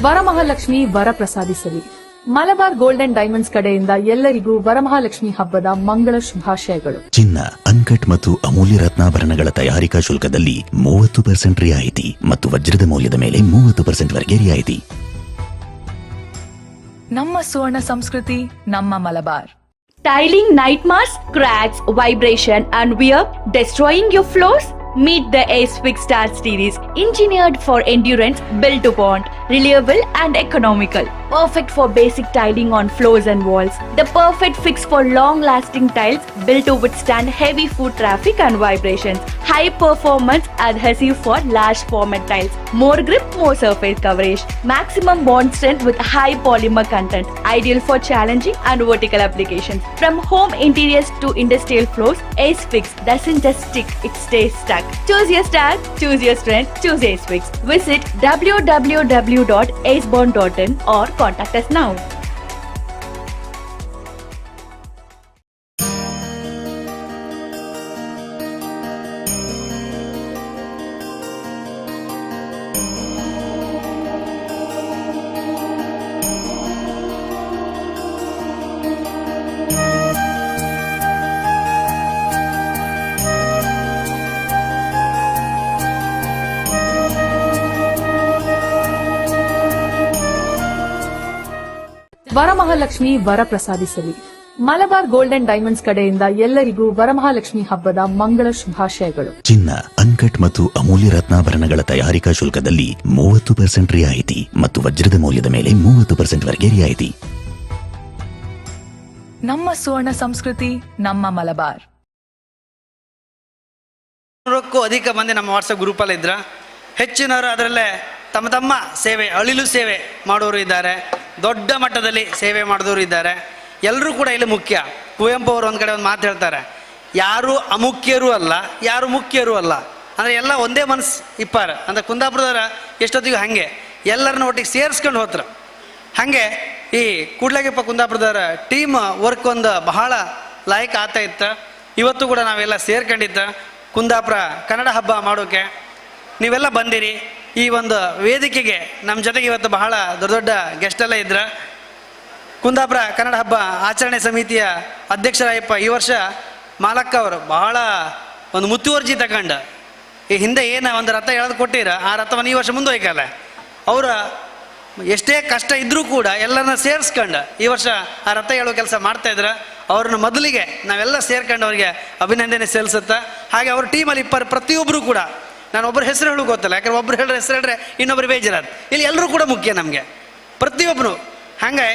Varamahalakshmi ವರ ಪ್ರಸಾದಿಸಲಿ. Malabar gold and diamonds ಕಡೆಯಿಂದ ಎಲ್ಲರಿಗೂ ವರಮಹಾಲಕ್ಷ್ಮಿ ಹಬ್ಬದ ಮಂಗಳ ಶುಭಾಶಯಗಳು. ಚಿನ್ನ, uncut ಮತ್ತು ಅಮೂಲ್ಯ ರತ್ನಾಭರಣಗಳ ತಯಾರಿಕಾ ಶುಲ್ಕದಲ್ಲಿ 30% ರಿಯಾಯಿತಿ ಮತ್ತು ವಜ್ರದ ಮೌಲ್ಯದ ಮೇಲೆ 30% ವರೆಗೆ ರಿಯಾಯಿತಿ. ನಮ್ಮ ಸುವರ್ಣ ಸಂಸ್ಕೃತಿ, ನಮ್ಮ Malabar. Tiling nightmares, cracks, vibration and wear destroying your floors? Meet the Ace Fix Star Series, engineered for endurance, built to bond, reliable and economical. Perfect for basic tiling on floors and walls. The perfect fix for long-lasting tiles built to withstand heavy foot traffic and vibrations. High performance adhesive for large format tiles. More grip, more surface coverage. Maximum bond strength with high polymer content. Ideal for challenging and vertical applications. From home interiors to industrial floors, Ace Fix doesn't just stick, it stays stuck. Choose your style, choose your strength, choose Ace Fix. Visit www.acebond.in or contact us now. Varamahalakshmi ವರ ಪ್ರಸಾದಿಸಲಿ. Malabar gold and diamonds ಕಡೆಯಿಂದ ಎಲ್ಲರಿಗೂ ವರಮಹಾಲಕ್ಷ್ಮಿ ಹಬ್ಬದ ಮಂಗಳ ಶುಭಾಶಯಗಳು. ಚಿನ್ನ, uncut ಮತ್ತು ಅಮೂಲ್ಯ ರತ್ನಾಭರಣಗಳ ತಯಾರಿಕಾ ಶುಲ್ಕದಲ್ಲಿ 30% ರಿಯಾಯಿತಿ ಮತ್ತು ವಜ್ರದ ಮೌಲ್ಯದ ಮೇಲೆ 30% ವರೆಗೆ ರಿಯಾಯಿತಿ. ನಮ್ಮ ಸುವರ್ಣ ಸಂಸ್ಕೃತಿ, ನಮ್ಮ ಮಲಬಾರ್. 100ಕ್ಕೂ ಅಧಿಕ ಮಂದಿ ನಮ್ಮ ವಾಟ್ಸಪ್ ಗ್ರೂಪಲ್ಲಿ ಇದ್ರ. ಹೆಚ್ಚಿನವರು ಅದರಲ್ಲೇ ತಮ್ಮ ತಮ್ಮ ಸೇವೆ, ಅಳಿಲು ಸೇವೆ ಮಾಡೋರು ಇದ್ದಾರೆ, ದೊಡ್ಡ ಮಟ್ಟದಲ್ಲಿ ಸೇವೆ ಮಾಡಿದವರು ಇದ್ದಾರೆ. ಎಲ್ಲರೂ ಕೂಡ ಇಲ್ಲಿ ಮುಖ್ಯ. ಕುವೆಂಪು ಅವರು ಒಂದು ಕಡೆ ಒಂದು ಮಾತು ಹೇಳ್ತಾರೆ, ಯಾರು ಅಮುಖ್ಯರೂ ಅಲ್ಲ, ಯಾರು ಮುಖ್ಯರೂ ಅಲ್ಲ, ಅಂದರೆ ಎಲ್ಲ ಒಂದೇ ಮನಸ್ಸು ಇಪ್ಪಾರ. ಅಂದರೆ ಕುಂದಾಪುರದವರ ಎಷ್ಟೊತ್ತಿಗೂ ಹಾಗೆ ಎಲ್ಲರನ್ನ ಒಟ್ಟಿಗೆ ಸೇರಿಸ್ಕೊಂಡು ಹೋತ್ರ. ಹಾಗೆ ಈ ಕೂಡ್ಲಗಿಪ್ಪ ಕುಂದಾಪುರದವರ ಟೀಮ್ ವರ್ಕ್ ಒಂದು ಬಹಳ ಲಾಯಕ್ ಆಗ್ತಾ ಇತ್ತು. ಇವತ್ತು ಕೂಡ ನಾವೆಲ್ಲ ಸೇರ್ಕೊಂಡಿದ್ದ ಕುಂದಾಪುರ ಕನ್ನಡ ಹಬ್ಬ ಮಾಡೋಕೆ. ನೀವೆಲ್ಲ ಬಂದಿರಿ ಈ ಒಂದು ವೇದಿಕೆಗೆ. ನಮ್ಮ ಜೊತೆಗೆ ಇವತ್ತು ಬಹಳ ದೊಡ್ಡ ದೊಡ್ಡ ಗೆಸ್ಟೆಲ್ಲ ಇದ್ರ. ಕುಂದಾಪುರ ಕನ್ನಡ ಹಬ್ಬ ಆಚರಣೆ ಸಮಿತಿಯ ಅಧ್ಯಕ್ಷರಾಯಪ್ಪ ಈ ವರ್ಷ ಮಾಲಕ್ಕ ಅವರು ಬಹಳ ಒಂದು ಮುತುವರ್ಜಿ ತಗೊಂಡು ಈ ಹಿಂದೆ ಏನು ಒಂದು ರಥ ಎಳೆದು ಕೊಟ್ಟಿರ ಆ ರಥವನ್ನು ಈ ವರ್ಷ ಮುಂದುವಯ್ಕಲ್ಲ. ಅವರ ಎಷ್ಟೇ ಕಷ್ಟ ಇದ್ದರೂ ಕೂಡ ಎಲ್ಲರನ್ನ ಸೇರಿಸ್ಕೊಂಡು ಈ ವರ್ಷ ಆ ರಥ ಹೇಳೋ ಕೆಲಸ ಮಾಡ್ತಾಯಿದ್ರು. ಅವ್ರನ್ನ ಮೊದಲಿಗೆ ನಾವೆಲ್ಲ ಸೇರ್ಕೊಂಡು ಅವರಿಗೆ ಅಭಿನಂದನೆ ಸಲ್ಲಿಸುತ್ತಾ, ಹಾಗೆ ಅವ್ರ ಟೀಮಲ್ಲಿ ಇಪ್ಪರು ಪ್ರತಿಯೊಬ್ಬರು ಕೂಡ, ನಾನು ಒಬ್ಬರ ಹೆಸರು ಹೇಳೋ ಗೊತ್ತಲ್ಲ, ಯಾಕಂದ್ರೆ ಒಬ್ರು ಹೇಳಿದ್ರೆ ಹೆಸರು ಹೇಳಿದ್ರೆ ಇನ್ನೊಬ್ರು ಬೇಜಾರಾದ. ಇಲ್ಲಿ ಎಲ್ಲರೂ ಕೂಡ ಮುಖ್ಯ ನಮಗೆ, ಪ್ರತಿಯೊಬ್ಬರು. ಹಾಗೆ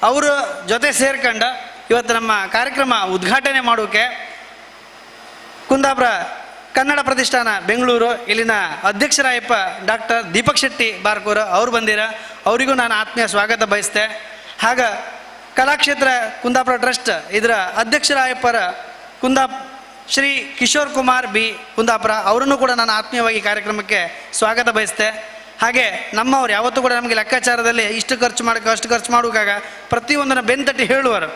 ಅವರ ಜೊತೆ ಸೇರ್ಕೊಂಡು ಇವತ್ತು ನಮ್ಮ ಕಾರ್ಯಕ್ರಮ ಉದ್ಘಾಟನೆ ಮಾಡೋಕೆ ಕುಂದಾಪುರ ಕನ್ನಡ ಪ್ರತಿಷ್ಠಾನ ಬೆಂಗಳೂರು ಇಲ್ಲಿನ ಅಧ್ಯಕ್ಷರಾಯಪ್ಪ ಡಾಕ್ಟರ್ ದೀಪಕ್ ಶೆಟ್ಟಿ ಬಾರ್ಕೂರು ಅವರು ಬಂದಿರ, ಅವರಿಗೂ ನಾನು ಆತ್ಮೀಯ ಸ್ವಾಗತ ಬಯಸ್ತೆ. ಹಾಗ ಕಲಾಕ್ಷೇತ್ರ ಕುಂದಾಪುರ ಟ್ರಸ್ಟ್ ಇದರ ಅಧ್ಯಕ್ಷರಾಯಪ್ಪರ ಶ್ರೀ ಕಿಶೋರ್ ಕುಮಾರ್ ಬಿ ಕುಂದಾಪುರ ಅವರನ್ನು ಕೂಡ ನಾನು ಆತ್ಮೀಯವಾಗಿ ಕಾರ್ಯಕ್ರಮಕ್ಕೆ ಸ್ವಾಗತ ಬಯಸ್ತೆ. ಹಾಗೆ ನಮ್ಮವ್ರು ಯಾವತ್ತೂ ಕೂಡ ನಮಗೆ ಲೆಕ್ಕಾಚಾರದಲ್ಲಿ ಇಷ್ಟು ಖರ್ಚು ಮಾಡೋಕೆ ಅಷ್ಟು ಖರ್ಚು ಮಾಡುವಾಗ ಪ್ರತಿಯೊಂದನ್ನು ಬೆನ್ತಟ್ಟಿ ಹೇಳುವರು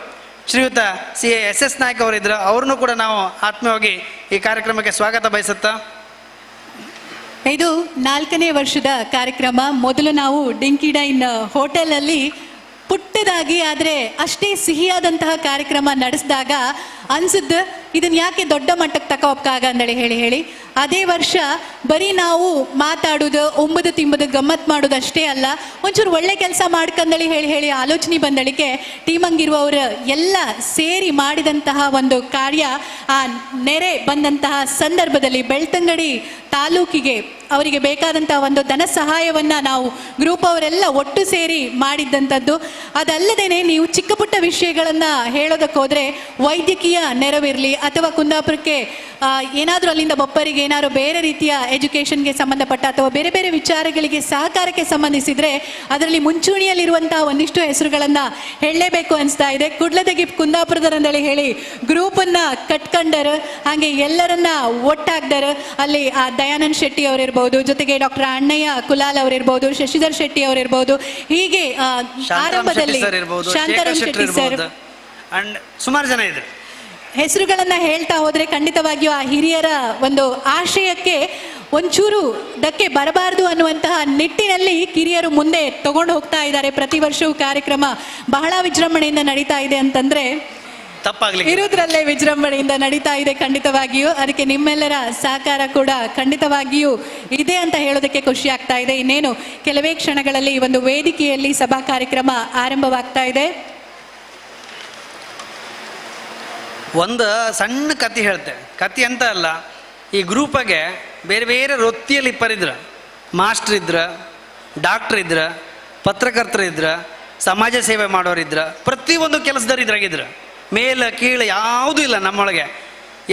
ಶ್ರೀಯುತ ಸಿ ಎ ಎಸ್ ಎಸ್ ನಾಯ್ಕ ಅವರಿದ್ದರು, ಅವ್ರನ್ನೂ ಕೂಡ ನಾವು ಆತ್ಮೀಯವಾಗಿ ಈ ಕಾರ್ಯಕ್ರಮಕ್ಕೆ ಸ್ವಾಗತ ಬಯಸುತ್ತಾ. ಇದು 4ನೇ ವರ್ಷದ ಕಾರ್ಯಕ್ರಮ. ಮೊದಲು ನಾವು ಡಿಂಕಿ ಡೈನ್ ಹೋಟೆಲಲ್ಲಿ ಪುಟ್ಟದಾಗಿ ಆದರೆ ಅಷ್ಟೇ ಸಿಹಿಯಾದಂತಹ ಕಾರ್ಯಕ್ರಮ ನಡೆಸಿದಾಗ ಅನ್ಸಿದ್ದು ಇದನ್ನು ಯಾಕೆ ದೊಡ್ಡ ಮಟ್ಟಕ್ಕೆ ತಗೋಕ್ಕಾಗ ಅಂದೇಳಿ ಹೇಳಿ ಹೇಳಿ ಅದೇ ವರ್ಷ ಬರೀ ನಾವು ಮಾತಾಡೋದು, ಒಂಬದು ತಿಂಬುದು, ಗಮ್ಮತ್ತು ಮಾಡೋದು ಅಷ್ಟೇ ಅಲ್ಲ, ಒಂಚೂರು ಒಳ್ಳೆ ಕೆಲಸ ಮಾಡ್ಕಂದಳಿ ಹೇಳಿ ಹೇಳಿ ಆಲೋಚನೆ ಬಂದಳಿಕೆ ಟೀಮಂಗಿರುವವರು ಎಲ್ಲ ಸೇರಿ ಮಾಡಿದಂತಹ ಒಂದು ಕಾರ್ಯ ಆ ನೆರೆ ಬಂದಂತಹ ಸಂದರ್ಭದಲ್ಲಿ ಬೆಳ್ತಂಗಡಿ ತಾಲೂಕಿಗೆ ಅವರಿಗೆ ಬೇಕಾದಂತಹ ಒಂದು ಧನ ಸಹಾಯವನ್ನು ನಾವು ಗ್ರೂಪ್ ಅವರೆಲ್ಲ ಒಟ್ಟು ಸೇರಿ ಮಾಡಿದ್ದಂಥದ್ದು. ಅದಲ್ಲದೇ ನೀವು ಚಿಕ್ಕ ಪುಟ್ಟ ವಿಷಯಗಳನ್ನು ಹೇಳೋದಕ್ಕೆ ಹೋದರೆ ವೈದ್ಯಕೀಯ ನೆರವಿರಲಿ ಅಥವಾ ಕುಂದಾಪುರಕ್ಕೆ ಏನಾದರೂ ಅಲ್ಲಿಂದ ಬೊಪ್ಪರಿಗೆ ಏನಾದರೂ ಬೇರೆ ರೀತಿಯ ಎಜುಕೇಷನ್ಗೆ ಸಂಬಂಧಪಟ್ಟ ಅಥವಾ ಬೇರೆ ಬೇರೆ ವಿಚಾರಗಳಿಗೆ ಸಹಕಾರಕ್ಕೆ ಸಂಬಂಧಿಸಿದರೆ ಅದರಲ್ಲಿ ಮುಂಚೂಣಿಯಲ್ಲಿರುವಂತಹ ಒಂದಿಷ್ಟು ಹೆಸರುಗಳನ್ನು ಹೇಳಲೇಬೇಕು ಅನಿಸ್ತಾ ಇದೆ. ಕುಡ್ಲದಗಿ ಕುಂದಾಪುರದರಂದೇಳಿ ಹೇಳಿ ಗ್ರೂಪನ್ನು ಕಟ್ಕೊಂಡರು, ಹಾಗೆ ಎಲ್ಲರನ್ನ ಒಟ್ಟಾಗ್ದರು. ಅಲ್ಲಿ ಆ ದಯಾನಂದ್ ಶೆಟ್ಟಿ ಅವರಿರ್ಬೋದು, ಜೊತೆಗೆ ಡಾಕ್ಟರ್ ಅಣ್ಣಯ್ಯ ಕುಲಾಲ್ ಅವರಿರ್ಬೋದು, ಶಶಿಧರ್ ಶೆಟ್ಟಿ ಅವರಿರ್ಬೋದು, ಹೀಗೆ ಆರಂಭದಲ್ಲಿ ಶಾಂತಾರಾಮ್ ಶೆಟ್ಟಿ ಸರ್ ಅಂಡ್ ಸುಮಾರು ಜನ ಇದ್ರು. ಹೆಸರುಗಳನ್ನ ಹೇಳ್ತಾ ಹೋದ್ರೆ ಖಂಡಿತವಾಗಿಯೂ ಆ ಹಿರಿಯರ ಒಂದು ಆಶಯಕ್ಕೆ ಒಂಚೂರು ಧಕ್ಕೆ ಬರಬಾರದು ಅನ್ನುವಂತಹ ನಿಟ್ಟಿನಲ್ಲಿ ಕಿರಿಯರು ಮುಂದೆ ತಗೊಂಡು ಹೋಗ್ತಾ ಇದ್ದಾರೆ. ಪ್ರತಿ ವರ್ಷವೂ ಕಾರ್ಯಕ್ರಮ ಬಹಳ ವಿಜೃಂಭಣೆಯಿಂದ ನಡೀತಾ ಇದೆ ಅಂತಂದ್ರೆ ತಪ್ಪಾಗ್ಲಿಕ್ಕೆ ಇರುವುದ್ರಲ್ಲೇ ವಿಜೃಂಭಣೆಯಿಂದ ನಡೀತಾ ಇದೆ ಖಂಡಿತವಾಗಿಯೂ. ಅದಕ್ಕೆ ನಿಮ್ಮೆಲ್ಲರ ಸಹಕಾರ ಕೂಡ ಖಂಡಿತವಾಗಿಯೂ ಇದೆ ಅಂತ ಹೇಳೋದಕ್ಕೆ ಖುಷಿ ಆಗ್ತಾ ಇದೆ. ಇನ್ನೇನು ಕೆಲವೇ ಕ್ಷಣಗಳಲ್ಲಿ ಈ ಒಂದು ವೇದಿಕೆಯಲ್ಲಿ ಸಭಾ ಕಾರ್ಯಕ್ರಮ ಆರಂಭವಾಗ್ತಾ ಇದೆ. ಒಂದು ಸಣ್ಣ ಕತೆ ಹೇಳ್ತೆ, ಕತೆ ಅಂತ ಅಲ್ಲ, ಈ ಗ್ರೂಪಾಗೆ ಬೇರೆ ಬೇರೆ ವೃತ್ತಿಯಲ್ಲಿ ಇಪ್ಪರಿದ್ರು. ಮಾಸ್ಟ್ರ್ ಇದ್ರು, ಡಾಕ್ಟ್ರ್ ಇದ್ರು, ಪತ್ರಕರ್ತರು ಇದ್ರು, ಸಮಾಜ ಸೇವೆ ಮಾಡೋರಿದ್ರು, ಪ್ರತಿಯೊಂದು ಕೆಲಸದವ್ರು ಇದ್ರಾಗಿದ್ರು. ಮೇಲ ಕೀಳು ಯಾವುದೂ ಇಲ್ಲ ನಮ್ಮೊಳಗೆ.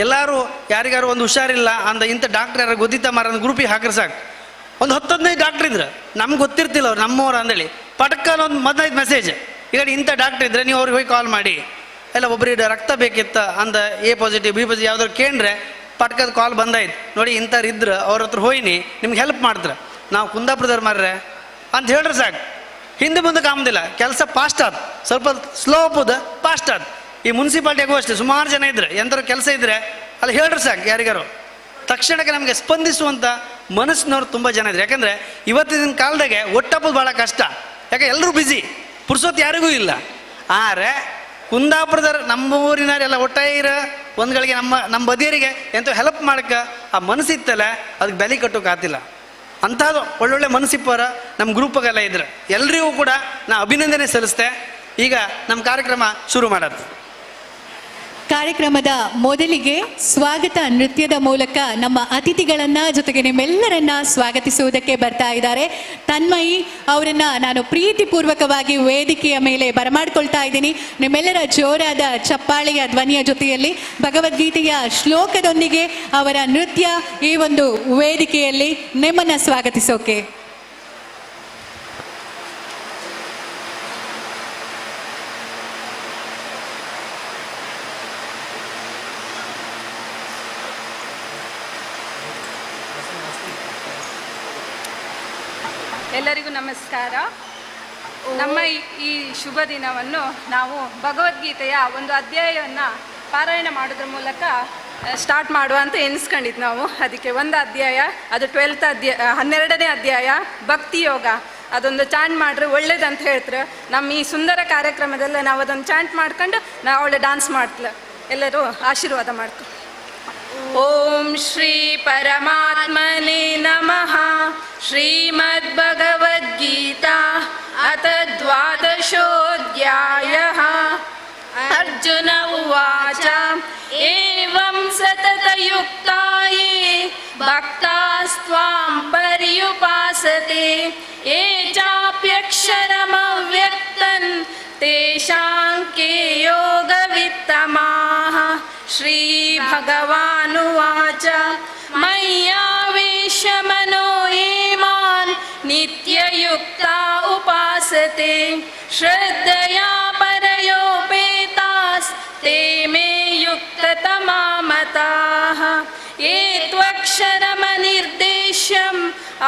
ಎಲ್ಲರೂ ಯಾರಿಗಾರು ಒಂದು ಹುಷಾರಿಲ್ಲ ಅಂದ ಇಂಥ ಡಾಕ್ಟ್ರ್ ಯಾರು ಗೊತ್ತಿತ್ತ ಮಾರ ಅಂದ ಗ್ರೂಪಿಗೆ ಹಾಕ್ರೆ ಸಾಕು, ಒಂದು 10-15 ಡಾಕ್ಟ್ರ್ ಇದ್ರು. ನಮ್ಗೆ ಗೊತ್ತಿರ್ತಿಲ್ಲ ಅವ್ರು ನಮ್ಮವ್ರು ಅಂದೇಳಿ. ಪಟಕ್ಕನ ಒಂದು 15 ಮೆಸೇಜ್, ಈಗ ಇಂಥ ಡಾಕ್ಟ್ರ್ ಇದ್ದರೆ ನೀವು ಅವ್ರಿಗೆ ಹೋಗಿ ಕಾಲ್ ಮಾಡಿ, ಎಲ್ಲ ಒಬ್ಬರಿಗೆ ರಕ್ತ ಬೇಕಿತ್ತ ಅಂದ ಎ ಪಾಸಿಟಿವ್ ಬಿ ಪಾಸಿಟಿವ್ ಯಾವ್ದಾದ್ರು ಕೇಂದ್ರೆ ಪಟ್ಕದ ಕಾಲ್ ಬಂದಾಯ್ತು, ನೋಡಿ ಇಂಥವ್ರು ಇದ್ರು ಅವ್ರ ಹತ್ರ ಹೋಯ್ನಿ ನಿಮ್ಗೆ ಹೆಲ್ಪ್ ಮಾಡ್ತಾರೆ, ನಾವು ಕುಂದಾಪುರದವ್ರು ಮಾರ್ರೆ ಅಂತ ಹೇಳ್ರೆ ಸಾಕು, ಹಿಂದೆ ಮುಂದೆ ಕಾಮದಿಲ್ಲ, ಕೆಲಸ ಫಾಸ್ಟ್ ಆದ, ಸ್ವಲ್ಪ ಸ್ಲೋ ಆಪೋದು ಫಾಸ್ಟ್ ಆದ. ಈ ಮುನ್ಸಿಪಾಲ್ಟಿಯಾಗೂ ಅಷ್ಟೇ ಸುಮಾರು ಜನ ಇದ್ರೆ ಎಂಥವ್ರ ಕೆಲಸ ಇದ್ದರೆ ಅಲ್ಲಿ ಹೇಳ್ರೆ ಸಾಕು ಯಾರಿಗಾರು, ತಕ್ಷಣಕ್ಕೆ ನಮಗೆ ಸ್ಪಂದಿಸುವಂಥ ಮನಸ್ಸಿನವ್ರು ತುಂಬ ಜನ ಇದ್ರು. ಯಾಕಂದರೆ ಇವತ್ತಿನ ಕಾಲದಾಗೆ ಒಟ್ಟಪ್ಪೋದು ಭಾಳ ಕಷ್ಟ, ಯಾಕೆ ಎಲ್ಲರೂ ಬ್ಯುಸಿ, ಪುರ್ಸೊತ್ತು ಯಾರಿಗೂ ಇಲ್ಲ. ಆದರೆ ಕುಂದಾಪುರದವ್ರು ನಮ್ಮೂರಿನವರೆಲ್ಲ ಒಟ್ಟಾಯಿರ ಒಂದ್ಗಳಿಗೆ ನಮ್ಮ ನಮ್ಮ ಬದಿಯರಿಗೆ ಎಂಥ ಹೆಲ್ಪ್ ಮಾಡಕ್ಕೆ ಆ ಮನಸ್ಸಿತ್ತಲ್ಲ, ಅದಕ್ಕೆ ಬೆಲೆ ಕಟ್ಟೋಕೆ ಆತಿಲ್ಲ. ಅಂಥದ್ದು ಒಳ್ಳೊಳ್ಳೆ ಮನಸ್ಸಿಪ್ಪರ ನಮ್ಮ ಗ್ರೂಪಾಗೆಲ್ಲ ಇದ್ರು. ಎಲ್ರಿಗೂ ಕೂಡ ನಾ ಅಭಿನಂದನೆ ಸಲ್ಲಿಸ್ತೆ. ಈಗ ನಮ್ಮ ಕಾರ್ಯಕ್ರಮ ಶುರು ಮಾಡೋದು. ಕಾರ್ಯಕ್ರಮದ ಮೊದಲಿಗೆ ಸ್ವಾಗತ ನೃತ್ಯದ ಮೂಲಕ ನಮ್ಮ ಅತಿಥಿಗಳನ್ನ ಜೊತೆಗೆ ನಿಮ್ಮೆಲ್ಲರನ್ನ ಸ್ವಾಗತಿಸುವುದಕ್ಕೆ ಬರ್ತಾ ಇದ್ದಾರೆ ತನ್ಮಯಿ ಅವರನ್ನ. ನಾನು ಪ್ರೀತಿಪೂರ್ವಕವಾಗಿ ವೇದಿಕೆಯ ಮೇಲೆ ಬರಮಾಡ್ಕೊಳ್ತಾ ಇದ್ದೀನಿ. ನಿಮ್ಮೆಲ್ಲರ ಜೋರಾದ ಚಪ್ಪಾಳೆಯ ಧ್ವನಿಯ ಜೊತೆಯಲ್ಲಿ ಭಗವದ್ಗೀತೆಯ ಶ್ಲೋಕದೊಂದಿಗೆ ಅವರ ನೃತ್ಯ ಈ ಒಂದು ವೇದಿಕೆಯಲ್ಲಿ ನಿಮ್ಮನ್ನ ಸ್ವಾಗತಿಸೋಕೆ. ಎಲ್ಲರಿಗೂ ನಮಸ್ಕಾರ. ನಮ್ಮ ಈ ಶುಭ ದಿನವನ್ನು ನಾವು ಭಗವದ್ಗೀತೆಯ ಒಂದು ಅಧ್ಯಾಯವನ್ನು ಪಾರಾಯಣ ಮಾಡೋದ್ರ ಮೂಲಕ ಸ್ಟಾರ್ಟ್ ಮಾಡುವ ಅಂತ ಎನಿಸ್ಕೊಂಡಿದ್ದು ನಾವು. ಅದಕ್ಕೆ ಒಂದು ಅಧ್ಯಾಯ, ಅದು 12th ಅಧ್ಯಾಯ, 12ನೇ ಅಧ್ಯಾಯ ಭಕ್ತಿ ಯೋಗ, ಅದೊಂದು ಚಾಂಟ್ ಮಾಡ್ರೆ ಒಳ್ಳೇದಂತ ಹೇಳ್ತಾರೆ. ನಮ್ಮ ಈ ಸುಂದರ ಕಾರ್ಯಕ್ರಮದಲ್ಲೇ ನಾವು ಅದೊಂದು ಚಾಂಟ್ ಮಾಡ್ಕೊಂಡು ನಾವು ಅವಳು ಡಾನ್ಸ್ ಮಾಡ್ತಲ. ಎಲ್ಲರೂ ಆಶೀರ್ವಾದ ಮಾಡ್ತು. ಓಂ ಶ್ರೀ ಪರಮಾತ್ಮನೇ ನಮಃ. ಶ್ರೀಮದ್ಭಗವದ್ಗೀತಾ ಅಥ ದ್ವಾದಶೋಧ್ಯಾಯಃ. ಅರ್ಜುನ ಉವಾಚ ಏವಂ ಸತತಯುಕ್ತಾಯೇ ಭಕ್ತಾಸ್ತ್ವಾಂ ಪರ್ಯುಪಾಸತೆ ಯೇ ಚಾಪ್ಯಕ್ಷರಮವ್ಯಕ್ತಂ ತೇಷಾಂ ಕೇ ಯೋಗವಿತ್ತಮಾಃ. ಶ್ರೀ ಭಗವಾನುವಾಚ ಮಯ್ಯಾವೇಶ ಮನೋ ಯೇ ಮಾನ್ ನಿತ್ಯಯುಕ್ತಾ ಉಪಾಸತೆ ಶ್ರದ್ಧಯಾ ಪರಯೋಪೇತಾಸ್ ತೇ ಮೇ ಯುಕ್ತತಮಾ ಮತಾಃ. ಯೇ ತ್ವಕ್ಷರಮನಿರ್ದೇಶ್ಯಂ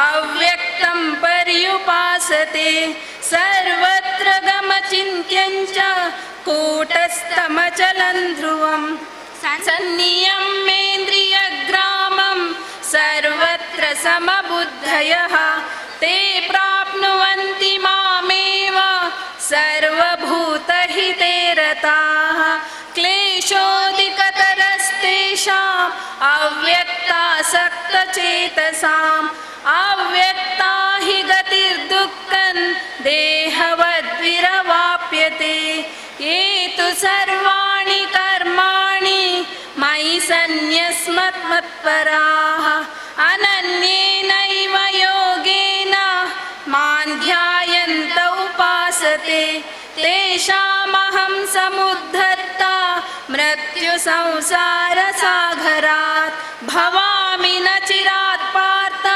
ಅವ್ಯಕ್ತಂ ಪರ್ಯುಪಾಸತೆ ಸರ್ವತ್ರ ಗಮಚಿಂತ್ಯಂಚ ಕೂಟಸ್ಥಮಚಲಂ ಧ್ರುವಂ ಸನ್ನಿಯಮ್ಯೇಂದ್ರಿಯಗ್ರಾಮಂ ಸರ್ವತ್ರ ಸಮಬುದ್ಧಯಃ ತೇ ಪ್ರಾಪ್ನುವಂತಿ ಮಾಮೇವ ಸರ್ವಭೂತಹಿತೇ ರತಾಃ. ಕ್ಲೇಶೋಧಿಕತರಸ್ತೇಷಾಂ ಅವ್ಯಕ್ತಾಸಕ್ತಚೇತಸಾಂ ಅವ್ಯಕ್ತಾ ಹಿ ಗತಿರ್ದುಃಖಂ ದೇಹವದ್ವಿರವಾಪ್ಯತೆ. ಯೇ ತು ಸರ್ವಾಣಿ ಕರ್ಮಾಣಿ ಮಯಿ ಸನ್ಯಸ್ಮತ್ಮತ್ಪರಾಃ ಅನನ್ಯೇನೈವ ಯೋಗೇನ ಮಾಂ ಧ್ಯಾಯಂತ ಉಪಾಸತೆ ತೇಷಾಮಹಂ ಸಮುದ್ಧರ್ತ ಮೃತ್ಯು ಸಂಸಾರ ಸಾಗರಾತ್ ಭವಾಮಿ ನ ಚಿರಾತ್ ಪಾರ್ಥ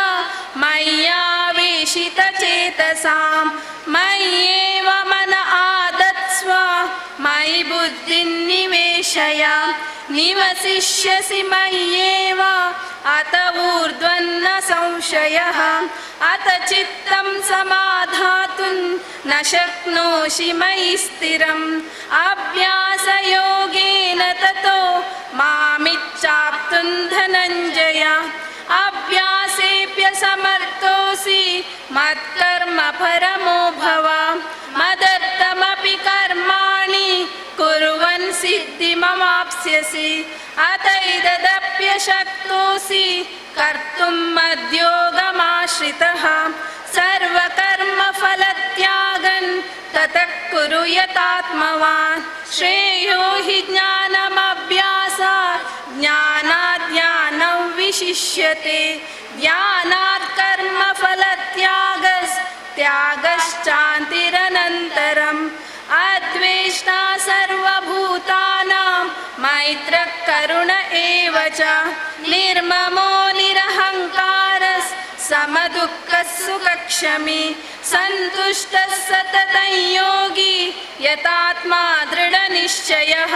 ಮಯ್ಯಾವೇಶಿತ ಚೇತಸಾಂ ಮಯ್ಯೇವ ಮನ ಆದತ್ಸ್ವ ಮಯಿ ಬುದ್ಧಿಂ ನಿವೇಶಯ ನಿವಸಿಷ್ಯಸಿ ಮಯ್ಯೇವ ಅತ ಊರ್ಧ್ವನ್ನ ಸಂಶಯಃ ಅತ ಚಿತ್ತಂ ಸಮಾಧಾತುಂ ನ ಶಕ್ನೋಷಿ ಮಯಿ ಸ್ಥಿರಂ ಅಭ್ಯಾಸಯೋಗೇನ ತತೋ ಮಾಮಿಚ್ಛಾಪ್ತುಂ ಧನಂಜಯ ಅಭ್ಯಾಸೇಪ್ಯ ಸಮರ್ಥೋಸಿ ಮತ್ಕರ್ಮ ಪರಮೋ ಭವ ಮದರ್ಥಮಪಿ ಕರ್ಮಾಣಿ ಕುರ್ವನ್ ಸಿದ್ಧಿಮವಾಪ್ಸ್ಯಸಿ ಅತ ಇದದಪ್ಯಶಕ್ತೋಸಿ ಕರ್ತುಂ ಮದ್ಯೋಗಮಾಶ್ರಿತಃ ಸರ್ವಕರ್ಮಫಲತ್ಯಾಗನ್ ತತಃ ಕುರು ಯತಾತ್ಮವಾನ್ ಶ್ರೇಯೋ ಹಿ ಜ್ಞಾನಮಭ್ಯಾಸಾತ್ ಜ್ಞಾನಾತ್ ಜ್ಞಾನಂ ವಿಶಿಷ್ಯತೆ ಜ್ಞಾನಾತ್ ಕರ್ಮಫಲತ್ಯಾಗಸ್ ತ್ಯಾಗಶ್ಚಾಂತಿರನಂತರಂ ಅದ್ವೇಷ್ಟಾ ಸರ್ವಭೂತಾನಾಂ ಮೈತ್ರಃ ಕರುಣ ಏವ ಚ ನಿರ್ಮಮೋ ನಿರಹಂಕಾರಸ್ ಸಮದುಃಖಃ ಸುಖಕ್ಷಮಿ ಸಂತುಷ್ಟಃ ಸತತಂ ಯೋಗಿ ಯತಾತ್ಮಾ ದೃಢನಿಶ್ಚಯಃ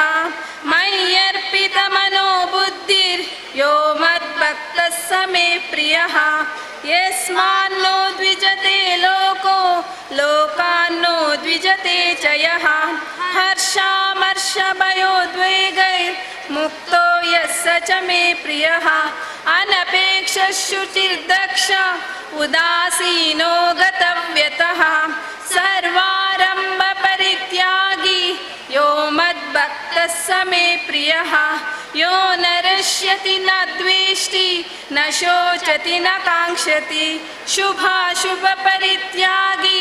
ಮಯ್ಯರ್ಪಿತಮನೋ ಬುದ್ಧಿರ್ ಯೋ ಮದ್ಭಕ್ತಃ ಸ ಮೇ ಪ್ರಿಯಃ ಯಸ್ಮಾನ್ನೋ ದ್ವಿಜತೆ ಲೋಕೋ ಲೋಕಾನ್ನೋ ದ್ವಿಜತೆ ಚ ಯಃ ಹರ್ಷಾಮರ್ಷಭಯೋದ್ವೇಗೈರ್ಮುಕ್ತೋ ಯಃ ಸ ಚ ಮೇ ಪ್ರಿಯಃ ಅನಪೇಕ್ಷ ಶುಚಿರ್ದಕ್ಷ ಉದಾಸೀನೋ ಗತವ್ಯತಃ ಸರ್ವಾರಂಭ ಪರಿತ್ಯಾಗಿ ಯೋ ಮದ್ಭಕ್ತಃ ಸ ಮೇ ಪ್ರಿಯಃ ಯೋ ನ ಹೃಷ್ಯತಿ ನ ದ್ವೇಷ್ಟಿ ನ ಶೋಚತಿ ನ ಕಾಂಕ್ಷತಿ ಶುಭಾಶುಭ ಪರಿತ್ಯಾಗಿ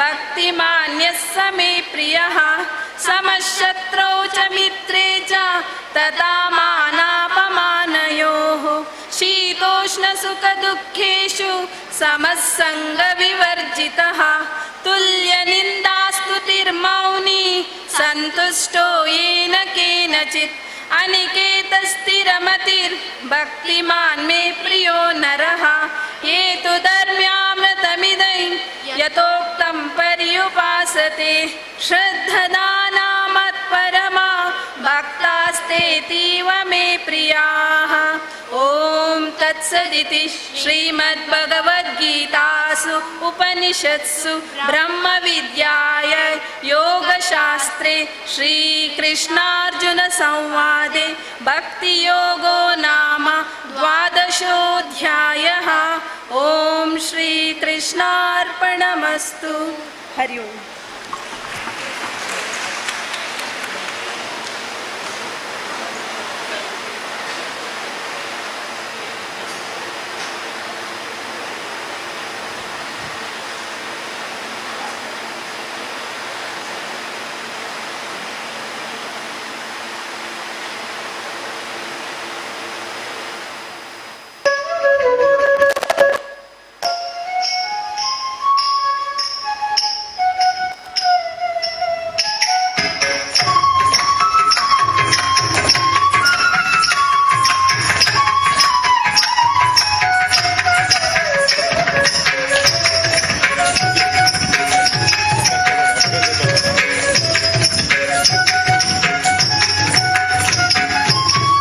ಭಕ್ತಿಮಾನ್ಯಃ ಸ ಮೇ ಪ್ರಿಯಃ ಸಮಶತ್ರೌ ಚ ಮಿತ್ರೇ ಚ ತಥಾ ಮಾನಾಪಮಾನಯೋಃ ಶೀತೋಷ್ಣ ಸುಖ ದುಃಖೇಷು ಸಮಸ್ಸಂಗ ವಿವರ್ಜಿತಃ ತುಲ್ಯ ನಿಂದಾಸ್ತುತಿರ್ಮೌನಿ ಸಂತುಷ್ಟೋ ಯೇನ ಕೇನಚಿತ್ ಅನಿಕೇತಸ್ಥಿರಮತಿರ್ ಭಕ್ತಿಮಾನ್ ಮೇ ಪ್ರಿಯೋ ನರಃ ಯೇ ತು ಧರ್ಮ್ಯಾಮೃತಮಿದೈ ಯಥೋಕ್ತಂ ಪರ್ಯುಪಾಸತೆ ಶ್ರದ್ಧದಾನಾ ಮತ್ಪರಮಾ ಭಕ್ತಾಸ್ತೇತೀವ ಮೇ ಪ್ರಿಯಾಃ. ಓಂ ತತ್ಸದಿತಿ ಶ್ರೀಮದ್ಭಗವದ್ಗೀತಾಸು ಉಪನಿಷತ್ಸು ಬ್ರಹ್ಮವಿದ್ಯಾಯ ಯೋಗಶಾಸ್ತ್ರೆ ಶ್ರೀಕೃಷ್ಣಾರ್ಜುನ ಸಂವಾದೆ ಭಕ್ತಿಯೋಗೋ ಓಂ ಶ್ರೀ ಕೃಷ್ಣಾರ್ಪಣಮಸ್ತು. ಹರಿ ಓಂ.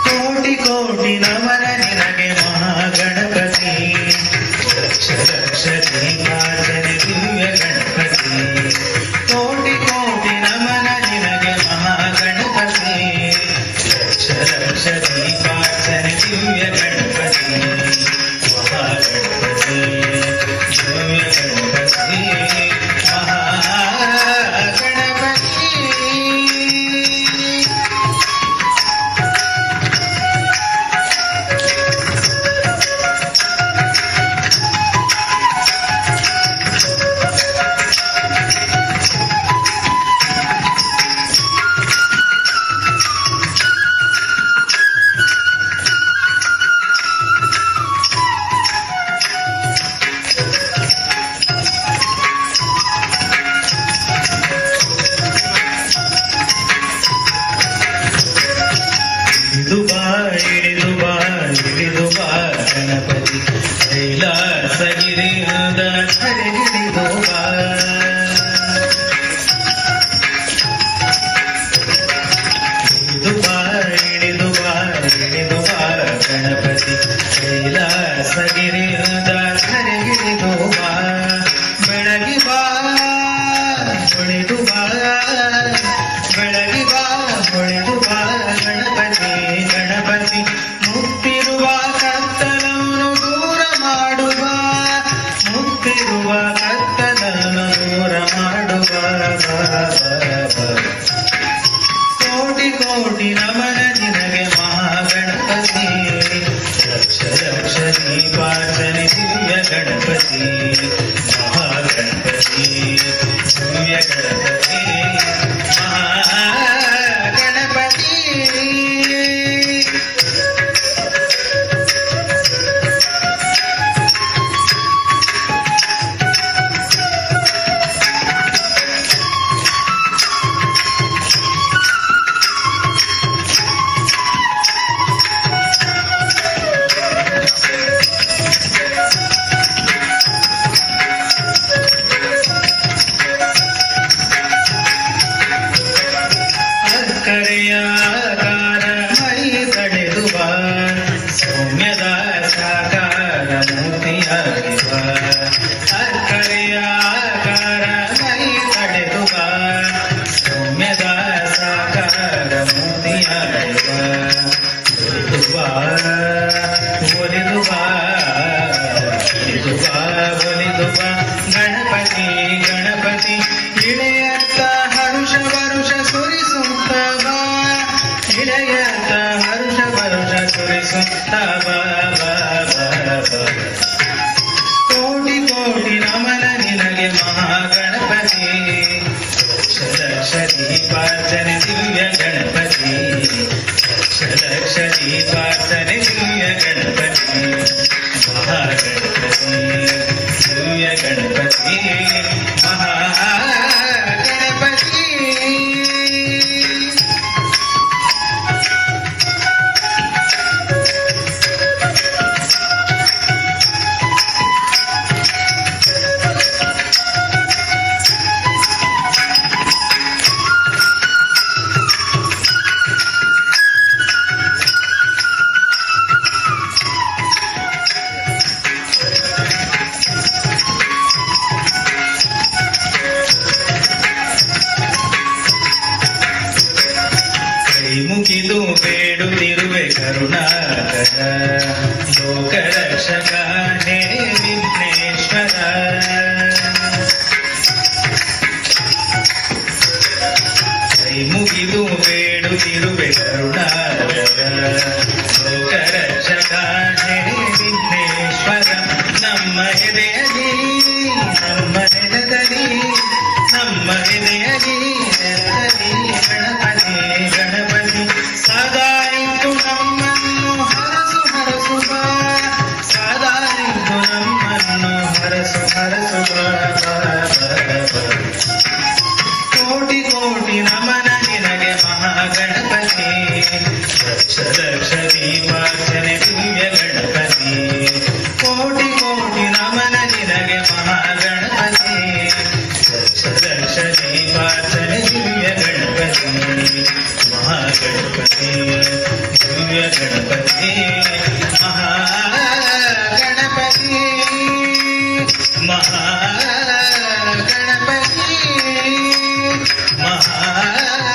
ಕೋಟಿ ಕೋಟಿ ನಮನ ನಿನಗೆ ಮಹಾಗಣಪತಿ, ಲಕ್ಷ ಲಕ್ಷ ದೀಪಾರ್ಚನೆ ದಿವ್ಯ ಗಣಪತಿ. ಕೋಟಿ ಕೋಟಿ ನಮನ ನಿನಗೆ ಮಹಾಗಣಪತಿ, ಲಕ್ಷ ಲಕ್ಷ ದೀಪಾರ್ಚನೆ ದಿವ್ಯ ಗಣಪತಿ. ಮಹಾಗಣಪತಿ, ದಿವ್ಯ ಗಣಪತಿ, ಮಹಾಗಣಪತಿ. ಇಳಿದು ಬಾ, ಇಳಿದು ಬಾ, ಇಳಿದು ಬಾ ಗಣಪತಿ, ಕೈಲಾಸಗಿರಿಯಿಂದ ಧರೆಗಿಳಿದು ಬಾ. ಇಳಿದು ಬಾ, ಇಳಿದು ಬಾ, ಇಳಿದು ಬಾ ಗಣಪತಿ, ಕೈಲಾಸಗಿರಿಯಿಂದ ಧರೆಗಿಳಿದು ಬಾ. ಬೆಳಗಿ ಬಾ, ಹೊಳೆದು ಬಾ, ಬೆಳಗಿ ಬಾ, ಹೊಳೆದು ಬಾ ಗಣಪತಿ. ಗಣಪತಿ, ಮುತ್ತಿರುವ ಕತ್ತಲನ್ನು ದೂರ ಮಾಡುವ, ಮುತ್ತಿರುವ ಕತ್ತಲನ್ನು ದೂರ ಮಾಡುವ. ಕೋಟಿ ಕೋಟಿ ನಮನ ನಿನಗೆ ಮಹಾಗಣಪತಿ, ಲಕ್ಷ ಲಕ್ಷ ದೀಪಾರ್ಚನೆ ದಿವ್ಯ ಗಣಪತಿ. ಮಹಾಗಣಪತಿ, ದಿವ್ಯ ಗಣಪತಿ, ಮಹಾಗಣಪತಿ. ಅಕ್ಕರೆಯ ಆಕಾರ ಮೈ ತಡೆದು ಬಾ, ಸೌಮ್ಯದ ಸಾಕಾರ ಮೂರ್ತಿಯಾಗಿ ಬಾ. ಅಕ್ಕರೆಯ ಆಕಾರ ಮೈ ತಡೆದು ಬಾ, ಸೌಮ್ಯದ ಸಾಕಾರ ಮೂರ್ತಿಯಾಗಿ ಬಾ. ಒಲಿದು ಬಾ, ಒಲಿದು ಬಾ, ಒಲಿದು ಬಾ, ಒಲಿದು ಬಾ ಗಣಪತಿ. ಗಣಪತಿ, ಇಳೆಯತ್ತ ಹರುಷ ವರುಷ ಸುರಿಸುತ್ತ ಬಾ, ಇಳೆಯತ್ತ ಹರುಷ ವರುಷ ಸುರಿಸುತ್ತ ಬಾ ಬಾ ಬಾ ಬಾ. ಕೋಟಿ ಕೋಟಿ ನಮನ ನಿನಗೆ ಮಹಾಗಣಪತಿ, ಲಕ್ಷ ಲಕ್ಷ ದೀಪಾರ್ಚನೆ ದಿವ್ಯ ಗಣಪತಿ. ಲಕ್ಷ ಲಕ್ಷ ದೀಪಾರ್ಚನೆ ದಿವ್ಯ ಗಣಪತಿ. ಮಹಾಗಣಪತಿ, ದಿವ್ಯ ಗಣಪತಿ, ಮಹಾಗಣಪತಿ. ಕೈ ಮುಗಿದು ಬೇಡುತ್ತಿರುವೆ ಕರುಣಾಕರ, ಲೋಕ ರಕ್ಷಕ, ಹೇ. ಕರುಣಾಕರ ಲೋಕರಕ್ಷಕ ಶ್ರೀ ವಿಘ್ನೇಶ್ವರ. ನಮ್ಮ ಎದೆಯಲ್ಲಿ, ನಮ್ಮ ನೆಲದಲ್ಲಿ, ನಮ್ಮ ಎದೆಯಲ್ಲಿ ನೆಲದಲ್ಲಿ ಗಣಪತಿ ಗಣಪತಿ. ಸದಾ ಇದ್ದು ನಮ್ಮನ್ನು ಹರಸು ಹರಸು ಬಾ, ಸದಾ ಇದ್ದು ನಮ್ಮನ್ನು ಹರಸು ಹರಸು ಬಾ, ಬಾ, ಬಾ, ಬಾ. ಕೋಟಿ ಕೋಟಿ ನಮನ ನಿನಗೆ ಮಹಾಗಣಪತಿ. ಲಕ್ಷ ಲಕ್ಷ ದೀಪಾರ್ಚನೆ ದಿವ್ಯ ಗಣಪತಿ. ಕೋಟಿ ಕೋಟಿ ನಮನ ನಿನಗೆ ಮಹಾಗಣಪತಿ. ಲಕ್ಷ ಲಕ್ಷ ದೀಪಾರ್ಚನೆ ದಿವ್ಯ ಗಣಪತಿ. ಮಹಾಗಣಪತಿ, ದಿವ್ಯ ಗಣಪತಿ, ಮಹಾಗಣಪತಿ, ಮಹಾಗಣಪತಿ, ಮಹಾಗಣಪತಿ.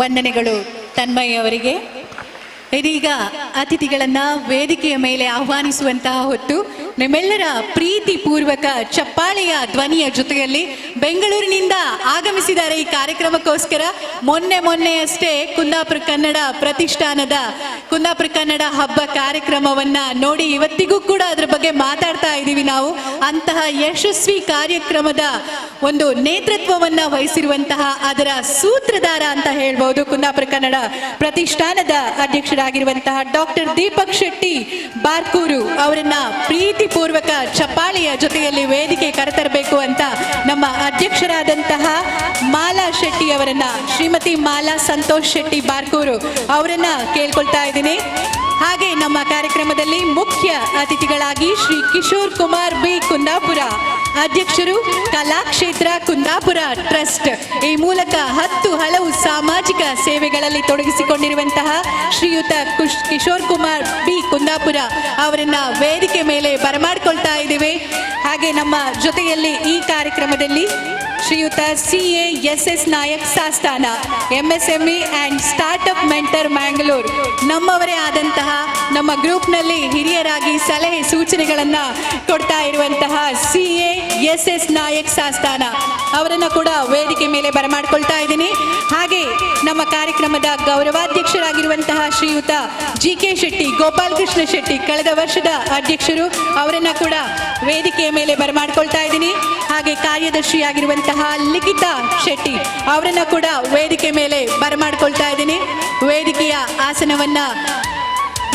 ವಂದನೆಗಳು ತನ್ಮಯ್ ಅವರಿಗೆ. ಇದೀಗ ಅತಿಥಿಗಳನ್ನ ವೇದಿಕೆಯ ಮೇಲೆ ಆಹ್ವಾನಿಸುವಂತಹ ಹೊತ್ತು. ನಿಮ್ಮೆಲ್ಲರ ಪ್ರೀತಿಪೂರ್ವಕ ಚಪ್ಪಾಳೆಯ ಧ್ವನಿಯ ಜೊತೆಯಲ್ಲಿ ಬೆಂಗಳೂರಿನಿಂದ ಆಗಮಿಸಿದ್ದಾರೆ ಈ ಕಾರ್ಯಕ್ರಮಕ್ಕೋಸ್ಕರ. ಮೊನ್ನೆ ಮೊನ್ನೆಯಷ್ಟೇ ಕುಂದಾಪುರ ಕನ್ನಡ ಪ್ರತಿಷ್ಠಾನದ ಕುಂದಾಪುರ ಕನ್ನಡ ಹಬ್ಬ ಕಾರ್ಯಕ್ರಮವನ್ನ ನೋಡಿ ಇವತ್ತಿಗೂ ಕೂಡ ಅದರ ಬಗ್ಗೆ ಮಾತಾಡ್ತಾ ಇದ್ದೀವಿ ನಾವು. ಅಂತಹ ಯಶಸ್ವಿ ಕಾರ್ಯಕ್ರಮದ ಒಂದು ನೇತೃತ್ವವನ್ನ ವಹಿಸಿರುವಂತಹ ಅದರ ಸೂತ್ರಧಾರ ಅಂತ ಹೇಳ್ಬೋದು ಕುಂದಾಪುರ ಕನ್ನಡ ಪ್ರತಿಷ್ಠಾನದ ಅಧ್ಯಕ್ಷರಾಗಿರುವಂತಹ ಡಾಕ್ಟರ್ ದೀಪಕ್ ಶೆಟ್ಟಿ ಬಾರ್ಕೂರು ಅವರನ್ನ ಪ್ರೀತಿಪೂರ್ವಕ ಚಪ್ಪಾಳೆಯ ಜೊತೆಯಲ್ಲಿ ವೇದಿಕೆ ಕರೆತರಬೇಕು ಅಂತ ನಮ್ಮ ಅಧ್ಯಕ್ಷರಾದಂತಹ ಮಾಲಾ ಶೆಟ್ಟಿ ಅವರನ್ನ, ಶ್ರೀಮತಿ ಮಾಲಾ ಸಂತೋಷ್ ಶೆಟ್ಟಿ ಬಾರ್ಕೂರು ಅವರನ್ನ ಕೇಳ್ಕೊಳ್ತಾ ಇದ್ದೀನಿ. ಹಾಗೆ ನಮ್ಮ ಕಾರ್ಯಕ್ರಮದಲ್ಲಿ ಮುಖ್ಯ ಅತಿಥಿಗಳಾಗಿ ಶ್ರೀ ಕಿಶೋರ್ ಕುಮಾರ್ ಬಿ ಕುಂದಾಪುರ, ಅಧ್ಯಕ್ಷರು, ಕಲಾಕ್ಷೇತ್ರ ಕುಂದಾಪುರ ಟ್ರಸ್ಟ್, ಈ ಮೂಲಕ 10 ಹಲವು ಸಾಮಾಜಿಕ ಸೇವೆಗಳಲ್ಲಿ ತೊಡಗಿಸಿಕೊಂಡಿರುವಂತಹ ಶ್ರೀಯುತ ಕಿಶೋರ್ ಕುಮಾರ್ ಬಿ ಕುಂದಾಪುರ ಅವರನ್ನ ವೇದಿಕೆ ಮೇಲೆ ಬರಮಾಡಿಕೊಳ್ತಾ ಇದ್ದೀವಿ. ಹಾಗೆ ನಮ್ಮ ಜೊತೆಯಲ್ಲಿ ಈ ಕಾರ್ಯಕ್ರಮದಲ್ಲಿ ಶ್ರೀಯುತ CA S S Nayak Sasthana, MSME and startup mentor, Mangalore, ನಮ್ಮವರೇ ಆದಂತಹ ನಮ್ಮ ಗ್ರೂಪ್ನಲ್ಲಿ ಹಿರಿಯರಾಗಿ ಸಲಹೆ ಸೂಚನೆಗಳನ್ನು ಕೊಡ್ತಾ ಇರುವಂತಹ CA S S Nayak Sasthana ಅವರನ್ನು ಕೂಡ ವೇದಿಕೆ ಮೇಲೆ ಬರಮಾಡ್ಕೊಳ್ತಾ ಇದ್ದೀನಿ. ಹಾಗೆ ನಮ್ಮ ಕಾರ್ಯಕ್ರಮದ ಗೌರವಾಧ್ಯಕ್ಷರಾಗಿರುವಂತಹ ಶ್ರೀಯುತ ಜಿ ಕೆ ಶೆಟ್ಟಿ, ಗೋಪಾಲಕೃಷ್ಣ ಶೆಟ್ಟಿ, ಕಳೆದ ವರ್ಷದ ಅಧ್ಯಕ್ಷರು, ಅವರನ್ನು ಕೂಡ ವೇದಿಕೆಯ ಮೇಲೆ ಬರಮಾಡ್ಕೊಳ್ತಾ ಇದ್ದೀನಿ. ಹಾಗೆ ಕಾರ್ಯದರ್ಶಿಯಾಗಿರುವಂತಹ ಲಿಖಿತಾ ಶೆಟ್ಟಿ ಅವರನ್ನು ಕೂಡ ವೇದಿಕೆ ಮೇಲೆ ಬರಮಾಡ್ಕೊಳ್ತಾ ಇದ್ದೀನಿ. ವೇದಿಕೆಯ ಆಸನವನ್ನ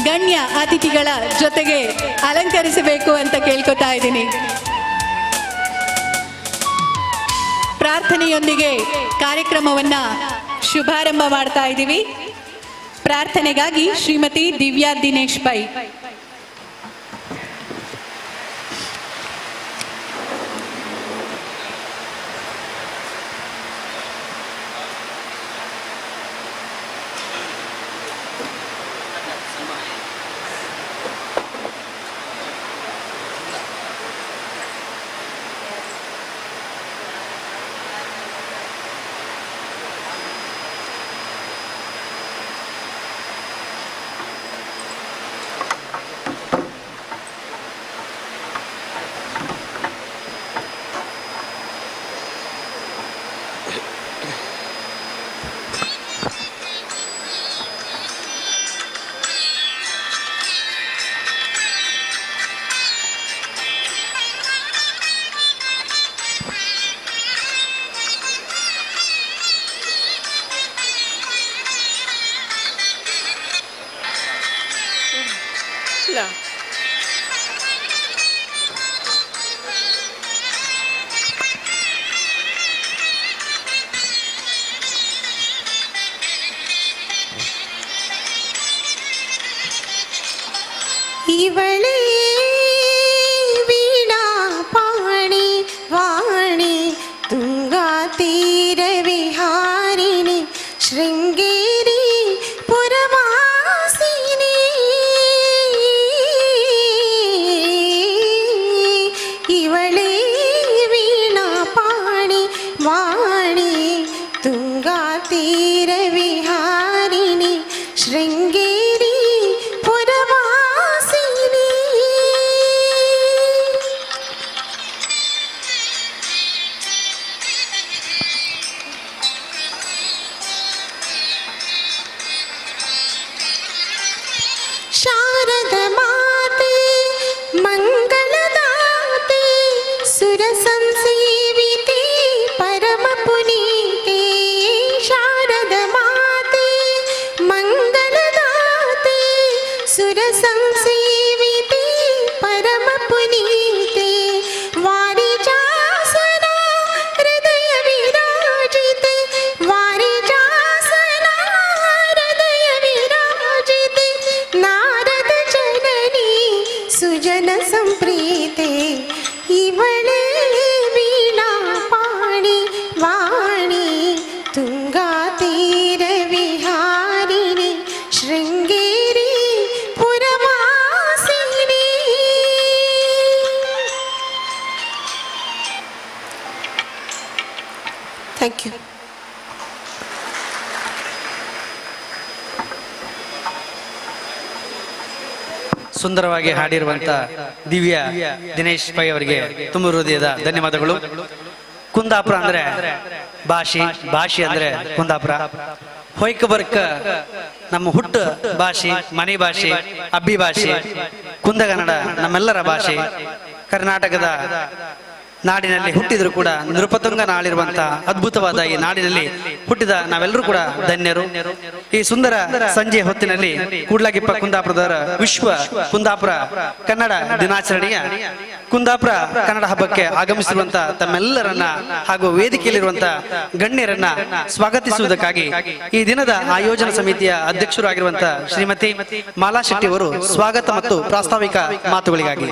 ಗಣ್ಯ ಅತಿಥಿಗಳ ಜೊತೆಗೆ ಅಲಂಕರಿಸಬೇಕು ಅಂತ ಕೇಳ್ಕೊತಾ ಇದ್ದೀನಿ. ಪ್ರಾರ್ಥನೆಯೊಂದಿಗೆ ಕಾರ್ಯಕ್ರಮವನ್ನ ಶುಭಾರಂಭ ಮಾಡ್ತಾ ಇದ್ದೀವಿ. ಪ್ರಾರ್ಥನೆಗಾಗಿ ಶ್ರೀಮತಿ ದಿವ್ಯಾ ದಿನೇಶ್ ಪೈ. ಇವಳೇ ವೀಣಾ ಪಾಣಿ ವಾಣಿ ತುಂಗಾ ತೀರ ವಿಹಾರಿಣಿ ಶೃಂಗೇರಿ ಪುರವಾಸಿನಿ. ಇವಳೇ ವೀಣಾ ಪಾಣಿ ವಾಣಿ ತುಂಗಾ ತೀರ ವಿಹಾರಿಣಿ. ಸುರ ಸಂಸೇವಿತೆ ಪರಮ ಪುನೀತೆ ವಾರಿಜಾಸನ ಹೃದಯ ವಿರಾಜಿತೆ ವಾರಿಜಾಸನ ಹೃದಯ ವಿರಾಜಿತೆ ನಾರದ ಜನನಿ ಸುಜನ ಸಂಪ್ರೀತೆ ಇವಳೇ ವೀಣಾ ಪಾಣಿ ವಾಣಿ ತುಂಗಾ ತೀರ ವಿಹಾರಿಣಿ ಶೃಂಗೇರಿ ಪುರವಾಸಿನಿ. Thank you. ಸುಂದರವಾಗಿ ಹಾಡಿರುವಂತ ದಿವ್ಯ ದಿನೇಶ್ ಪೈ ಅವರಿಗೆ ತುಂಬ ಹೃದಯದ ಧನ್ಯವಾದಗಳು. ಕುಂದಾಪುರ ಅಂದ್ರೆ ಭಾಷೆ, ಭಾಷೆ ಅಂದ್ರೆ ಕುಂದಾಪುರ. ಹೊಯ್ಕ ಬರ್ಕ ನಮ್ಮ ಹುಟ್ಟು ಭಾಷೆ, ಮನೆ ಭಾಷೆ, ಅಬ್ಬಿ ಭಾಷೆ, ಕುಂದಗನ್ನಡ ನಮ್ಮೆಲ್ಲರ ಭಾಷೆ. ಕರ್ನಾಟಕದ ನಾಡಿನಲ್ಲಿ ಹುಟ್ಟಿದ್ರು ಕೂಡ ನೃಪತುಂಗ ನಾಳಿರುವಂತಹ ಅದ್ಭುತವಾದ ಈ ನಾಡಿನಲ್ಲಿ ಹುಟ್ಟಿದ ನಾವೆಲ್ಲರೂ ಕೂಡ ಧನ್ಯರು. ಈ ಸುಂದರ ಸಂಜೆ ಹೊತ್ತಿನಲ್ಲಿ ಕೂಡ್ಲಗಿಪ್ಪ ಕುಂದಾಪುರದವರ ವಿಶ್ವ ಕುಂದಾಪುರ ಕನ್ನಡ ದಿನಾಚರಣೆಯ ಕುಂದಾಪುರ ಕನ್ನಡ ಹಬ್ಬಕ್ಕೆ ಆಗಮಿಸಿರುವಂತಹ ತಮ್ಮೆಲ್ಲರನ್ನ ಹಾಗೂ ವೇದಿಕೆಯಲ್ಲಿರುವಂತಹ ಗಣ್ಯರನ್ನ ಸ್ವಾಗತಿಸುವುದಕ್ಕಾಗಿ ಈ ದಿನದ ಆಯೋಜನಾ ಸಮಿತಿಯ ಅಧ್ಯಕ್ಷರು ಆಗಿರುವಂತಹ ಶ್ರೀಮತಿ ಮಾಲಾ ಶೆಟ್ಟಿ ಅವರು ಸ್ವಾಗತ ಮತ್ತು ಪ್ರಾಸ್ತಾವಿಕ ಮಾತುಗಳಿಗಾಗಿ.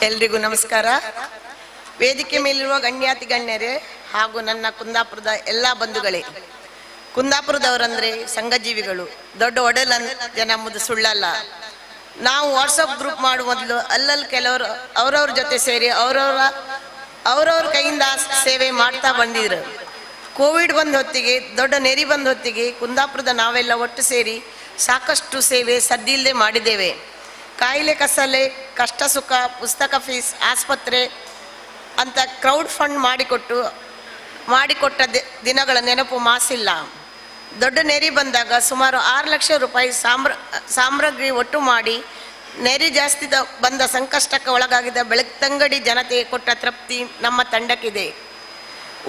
ಎಲ್ರಿಗೂ ನಮಸ್ಕಾರ. ವೇದಿಕೆ ಮೇಲಿರುವ ಗಣ್ಯಾತಿ ಗಣ್ಯರೇ ಹಾಗೂ ನನ್ನ ಕುಂದಾಪುರದ ಎಲ್ಲ ಬಂಧುಗಳೇ, ಕುಂದಾಪುರದವರಂದ್ರೆ ಸಂಘಜೀವಿಗಳು, ದೊಡ್ಡ ಒಡಲ ಜನ ಎಂಬುದು ಸುಳ್ಳಲ್ಲ. ನಾವು ವಾಟ್ಸಪ್ ಗ್ರೂಪ್ ಮಾಡುವ ಮೊದಲು ಅಲ್ಲಲ್ಲಿ ಕೆಲವರು ಅವರವ್ರ ಜೊತೆ ಸೇರಿ ಅವರವ್ರ ಕೈಯಿಂದ ಸೇವೆ ಮಾಡ್ತಾ ಬಂದಿದ್ರು. ಕೋವಿಡ್ ಬಂದ ಹೊತ್ತಿಗೆ, ದೊಡ್ಡ ನೆರಿ ಬಂದ ಹೊತ್ತಿಗೆ ಕುಂದಾಪುರದ ನಾವೆಲ್ಲ ಒಟ್ಟು ಸೇರಿ ಸಾಕಷ್ಟು ಸೇವೆ ಸದ್ದಿಲ್ಲದೆ ಮಾಡಿದ್ದೇವೆ. ಕಾಯಿಲೆ ಕಸಲೆ, ಕಷ್ಟ ಸುಖ, ಪುಸ್ತಕ ಫೀಸ್, ಆಸ್ಪತ್ರೆ ಅಂತ ಕ್ರೌಡ್ ಫಂಡ್ ಮಾಡಿಕೊಟ್ಟ ದಿನಗಳ ನೆನಪು ಮಾಸಿಲ್ಲ. ದೊಡ್ಡ ನೆರಿ ಬಂದಾಗ ಸುಮಾರು 6 ಲಕ್ಷ ರೂಪಾಯಿ ಸಾಮ್ರಾಗ್ರಿ ಒಟ್ಟು ಮಾಡಿ ನೆರಿ ಜಾಸ್ತಿ ಬಂದ ಸಂಕಷ್ಟಕ್ಕೆ ಒಳಗಾಗಿದ್ದ ಬೆಳತಂಗಡಿ ಜನತೆಗೆ ಕೊಟ್ಟ ತೃಪ್ತಿ ನಮ್ಮ ತಂಡಕ್ಕಿದೆ.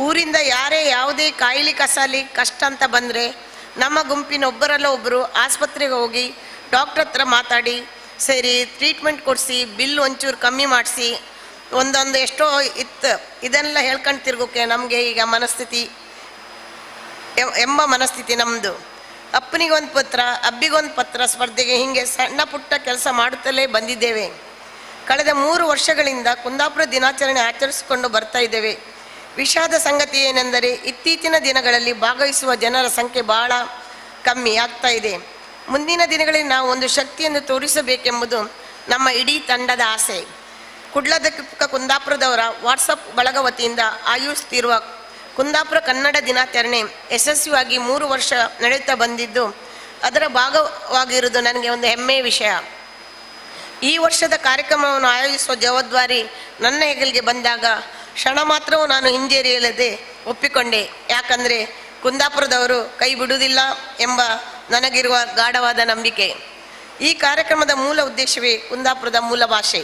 ಊರಿಂದ ಯಾರೇ ಯಾವುದೇ ಕಾಯಿಲೆ ಕಸಾಲಿ ಕಷ್ಟ ಅಂತ ಬಂದರೆ ನಮ್ಮ ಗುಂಪಿನ ಒಬ್ಬರಲ್ಲ ಒಬ್ಬರು ಆಸ್ಪತ್ರೆಗೆ ಹೋಗಿ ಡಾಕ್ಟ್ರ್ ಹತ್ರ ಮಾತಾಡಿ ಸರಿ ಟ್ರೀಟ್ಮೆಂಟ್ ಕೊಡಿಸಿ ಬಿಲ್ ಒಂಚೂರು ಕಮ್ಮಿ ಮಾಡಿಸಿ ಒಂದೊಂದು ಎಷ್ಟೋ ಇತ್ತು. ಇದನ್ನೆಲ್ಲ ಹೇಳ್ಕೊಂಡು ತಿರ್ಗೋಕೆ ನಮಗೆ ಈಗ ಮನಸ್ಥಿತಿ ಎಂಬ ಮನಸ್ಥಿತಿ ನಮ್ಮದು. ಅಪ್ಪನಿಗೊಂದು ಪತ್ರ, ಅಬ್ಬಿಗೊಂದು ಪತ್ರ ಸ್ಪರ್ಧೆಗೆ ಹೀಗೆ ಸಣ್ಣ ಪುಟ್ಟ ಕೆಲಸ ಮಾಡುತ್ತಲೇ ಬಂದಿದ್ದೇವೆ. ಕಳೆದ 3 ವರ್ಷಗಳಿಂದ ಕುಂದಾಪುರ ದಿನಾಚರಣೆ ಆಚರಿಸಿಕೊಂಡು ಬರ್ತಾ ಇದ್ದೇವೆ. ವಿಷಾದ ಸಂಗತಿ ಏನೆಂದರೆ ಇತ್ತೀಚಿನ ದಿನಗಳಲ್ಲಿ ಭಾಗವಹಿಸುವ ಜನರ ಸಂಖ್ಯೆ ಭಾಳ ಕಮ್ಮಿ ಆಗ್ತಾ ಇದೆ. ಮುಂದಿನ ದಿನಗಳಲ್ಲಿ ನಾವು ಒಂದು ಶಕ್ತಿಯನ್ನು ತೋರಿಸಬೇಕೆಂಬುದು ನಮ್ಮ ಇಡೀ ತಂಡದ ಆಸೆ. ಕುಡ್ಲದ ಕುಂದಾಪುರದವರ ವಾಟ್ಸಪ್ ಬಳಗ ವತಿಯಿಂದ ಆಯೋಜಿಸುತ್ತಿರುವ ಕುಂದಾಪುರ ಕನ್ನಡ ದಿನಾಚರಣೆ ಯಶಸ್ವಿಯಾಗಿ 3 ವರ್ಷ ನಡೆಯುತ್ತಾ ಬಂದಿದ್ದು ಅದರ ಭಾಗವಾಗಿರುವುದು ನನಗೆ ಒಂದು ಹೆಮ್ಮೆಯ ವಿಷಯ. ಈ ವರ್ಷದ ಕಾರ್ಯಕ್ರಮವನ್ನು ಆಯೋಜಿಸುವ ಜವಾಬ್ದಾರಿ ನನ್ನ ಹೆಗಲಿಗೆ ಬಂದಾಗ ಕ್ಷಣ ಮಾತ್ರವೂ ನಾನು ಹಿಂಜರಿಯಲ್ಲದೆ ಒಪ್ಪಿಕೊಂಡೆ. ಯಾಕಂದರೆ ಕುಂದಾಪುರದವರು ಕೈ ಬಿಡುವುದಿಲ್ಲ ಎಂಬ ನನಗಿರುವ ಗಾಢವಾದ ನಂಬಿಕೆ. ಈ ಕಾರ್ಯಕ್ರಮದ ಮೂಲ ಉದ್ದೇಶವೇ ಕುಂದಾಪುರದ ಮೂಲ ಭಾಷೆ,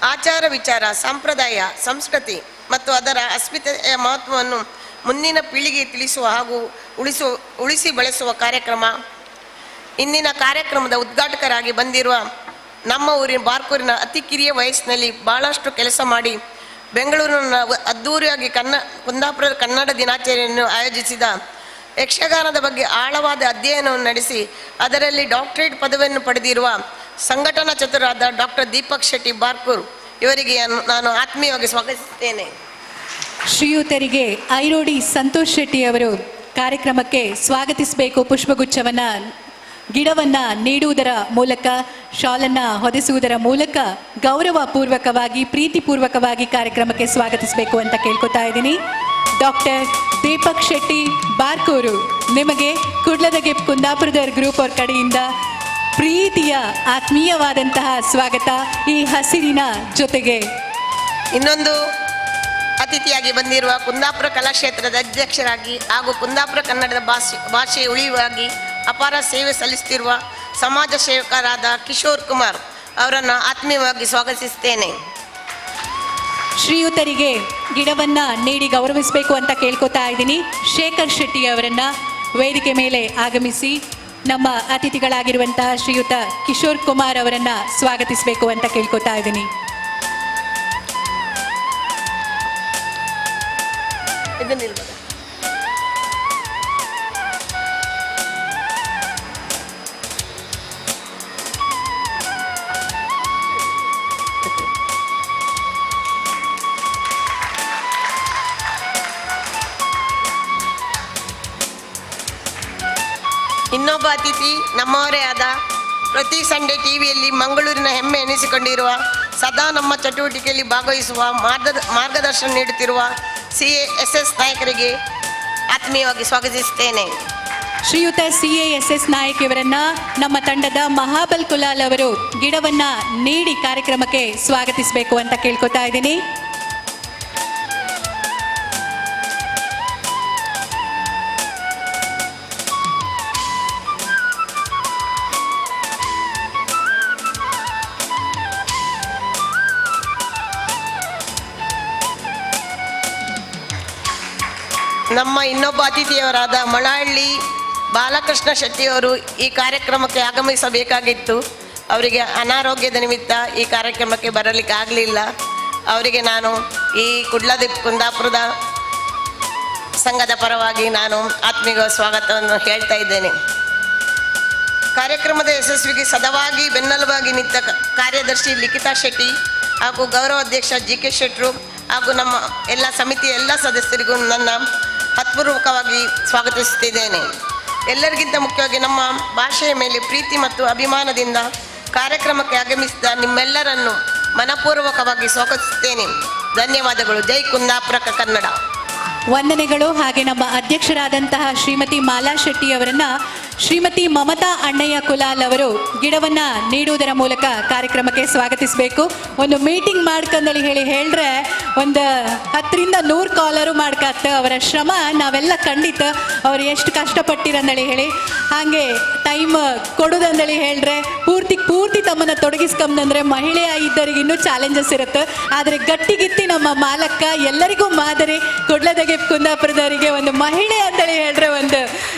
ಆಚಾರ ವಿಚಾರ, ಸಂಪ್ರದಾಯ, ಸಂಸ್ಕೃತಿ ಮತ್ತು ಅದರ ಅಸ್ಮಿತೆಯ ಮಹತ್ವವನ್ನು ಮುಂದಿನ ಪೀಳಿಗೆ ತಿಳಿಸುವ ಹಾಗೂ ಉಳಿಸಿ ಬೆಳೆಸುವ ಕಾರ್ಯಕ್ರಮ. ಇಂದಿನ ಕಾರ್ಯಕ್ರಮದ ಉದ್ಘಾಟಕರಾಗಿ ಬಂದಿರುವ ನಮ್ಮ ಊರಿನ ಬಾರ್ಕೂರಿನ ಅತಿ ಕಿರಿಯ ವಯಸ್ಸಿನಲ್ಲಿ ಭಾಳಷ್ಟು ಕೆಲಸ ಮಾಡಿ ಬೆಂಗಳೂರಿನ ಅದ್ಧೂರಿಯಾಗಿ ಕುಂದಾಪುರ ಕನ್ನಡ ದಿನಾಚರಣೆಯನ್ನು ಆಯೋಜಿಸಿದ, ಯಕ್ಷಗಾನದ ಬಗ್ಗೆ ಆಳವಾದ ಅಧ್ಯಯನವನ್ನು ನಡೆಸಿ ಅದರಲ್ಲಿ ಡಾಕ್ಟರೇಟ್ ಪದವಿಯನ್ನು ಪಡೆದಿರುವ ಸಂಘಟನಾ ಚತುರಾದ ಡಾಕ್ಟರ್ ದೀಪಕ್ ಶೆಟ್ಟಿ ಬಾರ್ಕೂರ್ ಇವರಿಗೆ ನಾನು ಆತ್ಮೀಯವಾಗಿ ಸ್ವಾಗತಿಸುತ್ತೇನೆ. ಶ್ರೀಯುತರಿಗೆ ಐರೋಡಿ ಸಂತೋಷ್ ಶೆಟ್ಟಿ ಅವರು ಕಾರ್ಯಕ್ರಮಕ್ಕೆ ಸ್ವಾಗತಿಸಬೇಕು. ಪುಷ್ಪಗುಚ್ಛವನ್ನು, ಗಿಡವನ್ನು ನೀಡುವುದರ ಮೂಲಕ, ಶಾಲನ್ನು ಹೊದಿಸುವುದರ ಮೂಲಕ ಗೌರವಪೂರ್ವಕವಾಗಿ, ಪ್ರೀತಿಪೂರ್ವಕವಾಗಿ ಕಾರ್ಯಕ್ರಮಕ್ಕೆ ಸ್ವಾಗತಿಸಬೇಕು ಅಂತ ಕೇಳ್ಕೊತಾ ಇದ್ದೀನಿ. ಡಾಕ್ಟರ್ ದೀಪಕ್ ಶೆಟ್ಟಿ ಬಾರ್ಕೂರು ನಿಮಗೆ ಕುಡ್ಲದ ಕುಂದಾಪುರದ ಗ್ರೂಪ್ ಅವ್ರ ಕಡೆಯಿಂದ ಪ್ರೀತಿಯ ಆತ್ಮೀಯವಾದಂತಹ ಸ್ವಾಗತ ಈ ಹಸಿರಿನ ಜೊತೆಗೆ. ಇನ್ನೊಂದು ಅತಿಥಿಯಾಗಿ ಬಂದಿರುವ ಕುಂದಾಪುರ ಕಲಾಕ್ಷೇತ್ರದ ಅಧ್ಯಕ್ಷರಾಗಿ ಹಾಗೂ ಕುಂದಾಪುರ ಕನ್ನಡದ ಭಾಷೆ ಉಳಿಯುವಾಗಿ ಅಪಾರ ಸೇವೆ ಸಲ್ಲಿಸುತ್ತಿರುವ ಸಮಾಜ ಸೇವಕರಾದ ಕಿಶೋರ್ ಕುಮಾರ್ ಅವರನ್ನು ಆತ್ಮೀಯವಾಗಿ ಸ್ವಾಗತಿಸುತ್ತೇನೆ. ಶ್ರೀಯುತರಿಗೆ ಗಿಡವನ್ನ ನೀಡಿ ಗೌರವಿಸಬೇಕು ಅಂತ ಕೇಳ್ಕೊತಾ ಇದ್ದೀನಿ. ಶೇಖರ್ ಶೆಟ್ಟಿ ಅವರನ್ನ ವೇದಿಕೆ ಮೇಲೆ ಆಗಮಿಸಿ ನಮ್ಮ ಅತಿಥಿಗಳಾಗಿರುವಂತಹ ಶ್ರೀಯುತ ಕಿಶೋರ್ ಕುಮಾರ್ ಅವರನ್ನ ಸ್ವಾಗತಿಸಬೇಕು ಅಂತ ಕೇಳ್ಕೊತಾ ಇದ್ದೀನಿ. ಇನ್ನೊಬ್ಬ ಅತಿಥಿ ನಮ್ಮವರೇ ಆದ ಪ್ರತಿ ಸಂಡೇ ಟಿವಿಯಲ್ಲಿ ಮಂಗಳೂರಿನ ಹೆಮ್ಮೆ ಎನಿಸಿಕೊಂಡಿರುವ, ಸದಾ ನಮ್ಮ ಚಟುವಟಿಕೆಯಲ್ಲಿ ಭಾಗವಹಿಸುವ, ಮಾರ್ಗದರ್ಶನ ನೀಡುತ್ತಿರುವ CASS ನಾಯಕರಿಗೆ ಆತ್ಮೀಯವಾಗಿ ಸ್ವಾಗತಿಸುತ್ತೇನೆ. ಶ್ರೀಯುತ CASS Nayak ಇವರನ್ನ ನಮ್ಮ ತಂಡದ ಮಹಾಬಲ್ ಕುಲಾಲ್ ಅವರು ಗಿಡವನ್ನ ನೀಡಿ ಕಾರ್ಯಕ್ರಮಕ್ಕೆ ಸ್ವಾಗತಿಸಬೇಕು ಅಂತ ಕೇಳ್ಕೊತಾ ಇದ್ದೀನಿ. ನಮ್ಮ ಇನ್ನೊಬ್ಬ ಅತಿಥಿಯವರಾದ ಮಳಹಳ್ಳಿ ಬಾಲಕೃಷ್ಣ ಶೆಟ್ಟಿಯವರು ಈ ಕಾರ್ಯಕ್ರಮಕ್ಕೆ ಆಗಮಿಸಬೇಕಾಗಿತ್ತು. ಅವರಿಗೆ ಅನಾರೋಗ್ಯದ ನಿಮಿತ್ತ ಈ ಕಾರ್ಯಕ್ರಮಕ್ಕೆ ಬರಲಿಕ್ಕೆ ಆಗಲಿಲ್ಲ. ಅವರಿಗೆ ನಾನು ಈ ಕುಡ್ಲದ ಕುಂದಾಪುರದ ಸಂಘದ ಪರವಾಗಿ ನಾನು ಆತ್ಮೀಯ ಸ್ವಾಗತವನ್ನು ಹೇಳ್ತಾ ಇದ್ದೇನೆ. ಕಾರ್ಯಕ್ರಮದ ಯಶಸ್ವಿಗೆ ಸದವಾಗಿ ಬೆನ್ನೆಲುಬಾಗಿ ನಿಂತ ಕಾರ್ಯದರ್ಶಿ ಲಿಖಿತಾ ಶೆಟ್ಟಿ ಹಾಗೂ ಗೌರವಾಧ್ಯಕ್ಷ ಜಿ ಕೆ ಶೆಟ್ಟರು ಹಾಗೂ ನಮ್ಮ ಎಲ್ಲ ಸಮಿತಿಯ ಎಲ್ಲ ಸದಸ್ಯರಿಗೂ ನನ್ನ ಹತ್ಪೂರ್ವಕವಾಗಿ ಸ್ವಾಗತಿಸುತ್ತಿದ್ದೇನೆ. ಎಲ್ಲರಿಗಿಂತ ಮುಖ್ಯವಾಗಿ ನಮ್ಮ ಭಾಷೆಯ ಮೇಲೆ ಪ್ರೀತಿ ಮತ್ತು ಅಭಿಮಾನದಿಂದ ಕಾರ್ಯಕ್ರಮಕ್ಕೆ ಆಗಮಿಸಿದ ನಿಮ್ಮೆಲ್ಲರನ್ನು ಮನಪೂರ್ವಕವಾಗಿ ಸ್ವಾಗತಿಸುತ್ತೇನೆ. ಧನ್ಯವಾದಗಳು. ಜೈ ಕುಂದಾಪುರ ಕನ್ನಡ. ವಂದನೆಗಳು. ಹಾಗೆ ನಮ್ಮ ಅಧ್ಯಕ್ಷರಾದಂತಹ ಶ್ರೀಮತಿ ಮಾಲಾ ಶೆಟ್ಟಿ ಅವರನ್ನ ಶ್ರೀಮತಿ ಮಮತಾ ಅಣ್ಣಯ್ಯ ಕುಲಾಲ್ ಅವರು ಗಿಡವನ್ನ ನೀಡುವುದರ ಮೂಲಕ ಕಾರ್ಯಕ್ರಮಕ್ಕೆ ಸ್ವಾಗತಿಸಬೇಕು. ಒಂದು ಮೀಟಿಂಗ್ ಮಾಡ್ಕಂದಳಿ ಹೇಳಿ ಹೇಳ್ರೆ ಒಂದು 10 ರಿಂದ 100 ಕಾಲರು ಮಾಡ್ಕತ್ತ. ಅವರ ಶ್ರಮ ನಾವೆಲ್ಲ ಖಂಡಿತ, ಅವ್ರು ಎಷ್ಟು ಕಷ್ಟಪಟ್ಟಿರಂದಳಿ ಹೇಳಿ, ಹಾಗೆ ಟೈಮ್ ಕೊಡುದಂದಳಿ ಹೇಳ್ರೆ ಪೂರ್ತಿ ಪೂರ್ತಿ ತಮ್ಮನ್ನ ತೊಡಗಿಸ್ಕೊಂಬಂದ್ರೆ ಮಹಿಳೆ ಇದ್ದರಿಗೆ ಇನ್ನೂ ಚಾಲೆಂಜಸ್ ಇರುತ್ತೆ. ಆದರೆ ಗಟ್ಟಿಗಿತ್ತಿ ನಮ್ಮ ಮಾಲಕ್ಕ ಎಲ್ಲರಿಗೂ ಮಾದರಿ. ಕುಡ್ಲದಗೆ ಕುಂದಾಪುರದವರಿಗೆ ಒಂದು ಮಹಿಳೆ ಅಂತೇಳಿ ಹೇಳ್ರೆ ಒಂದು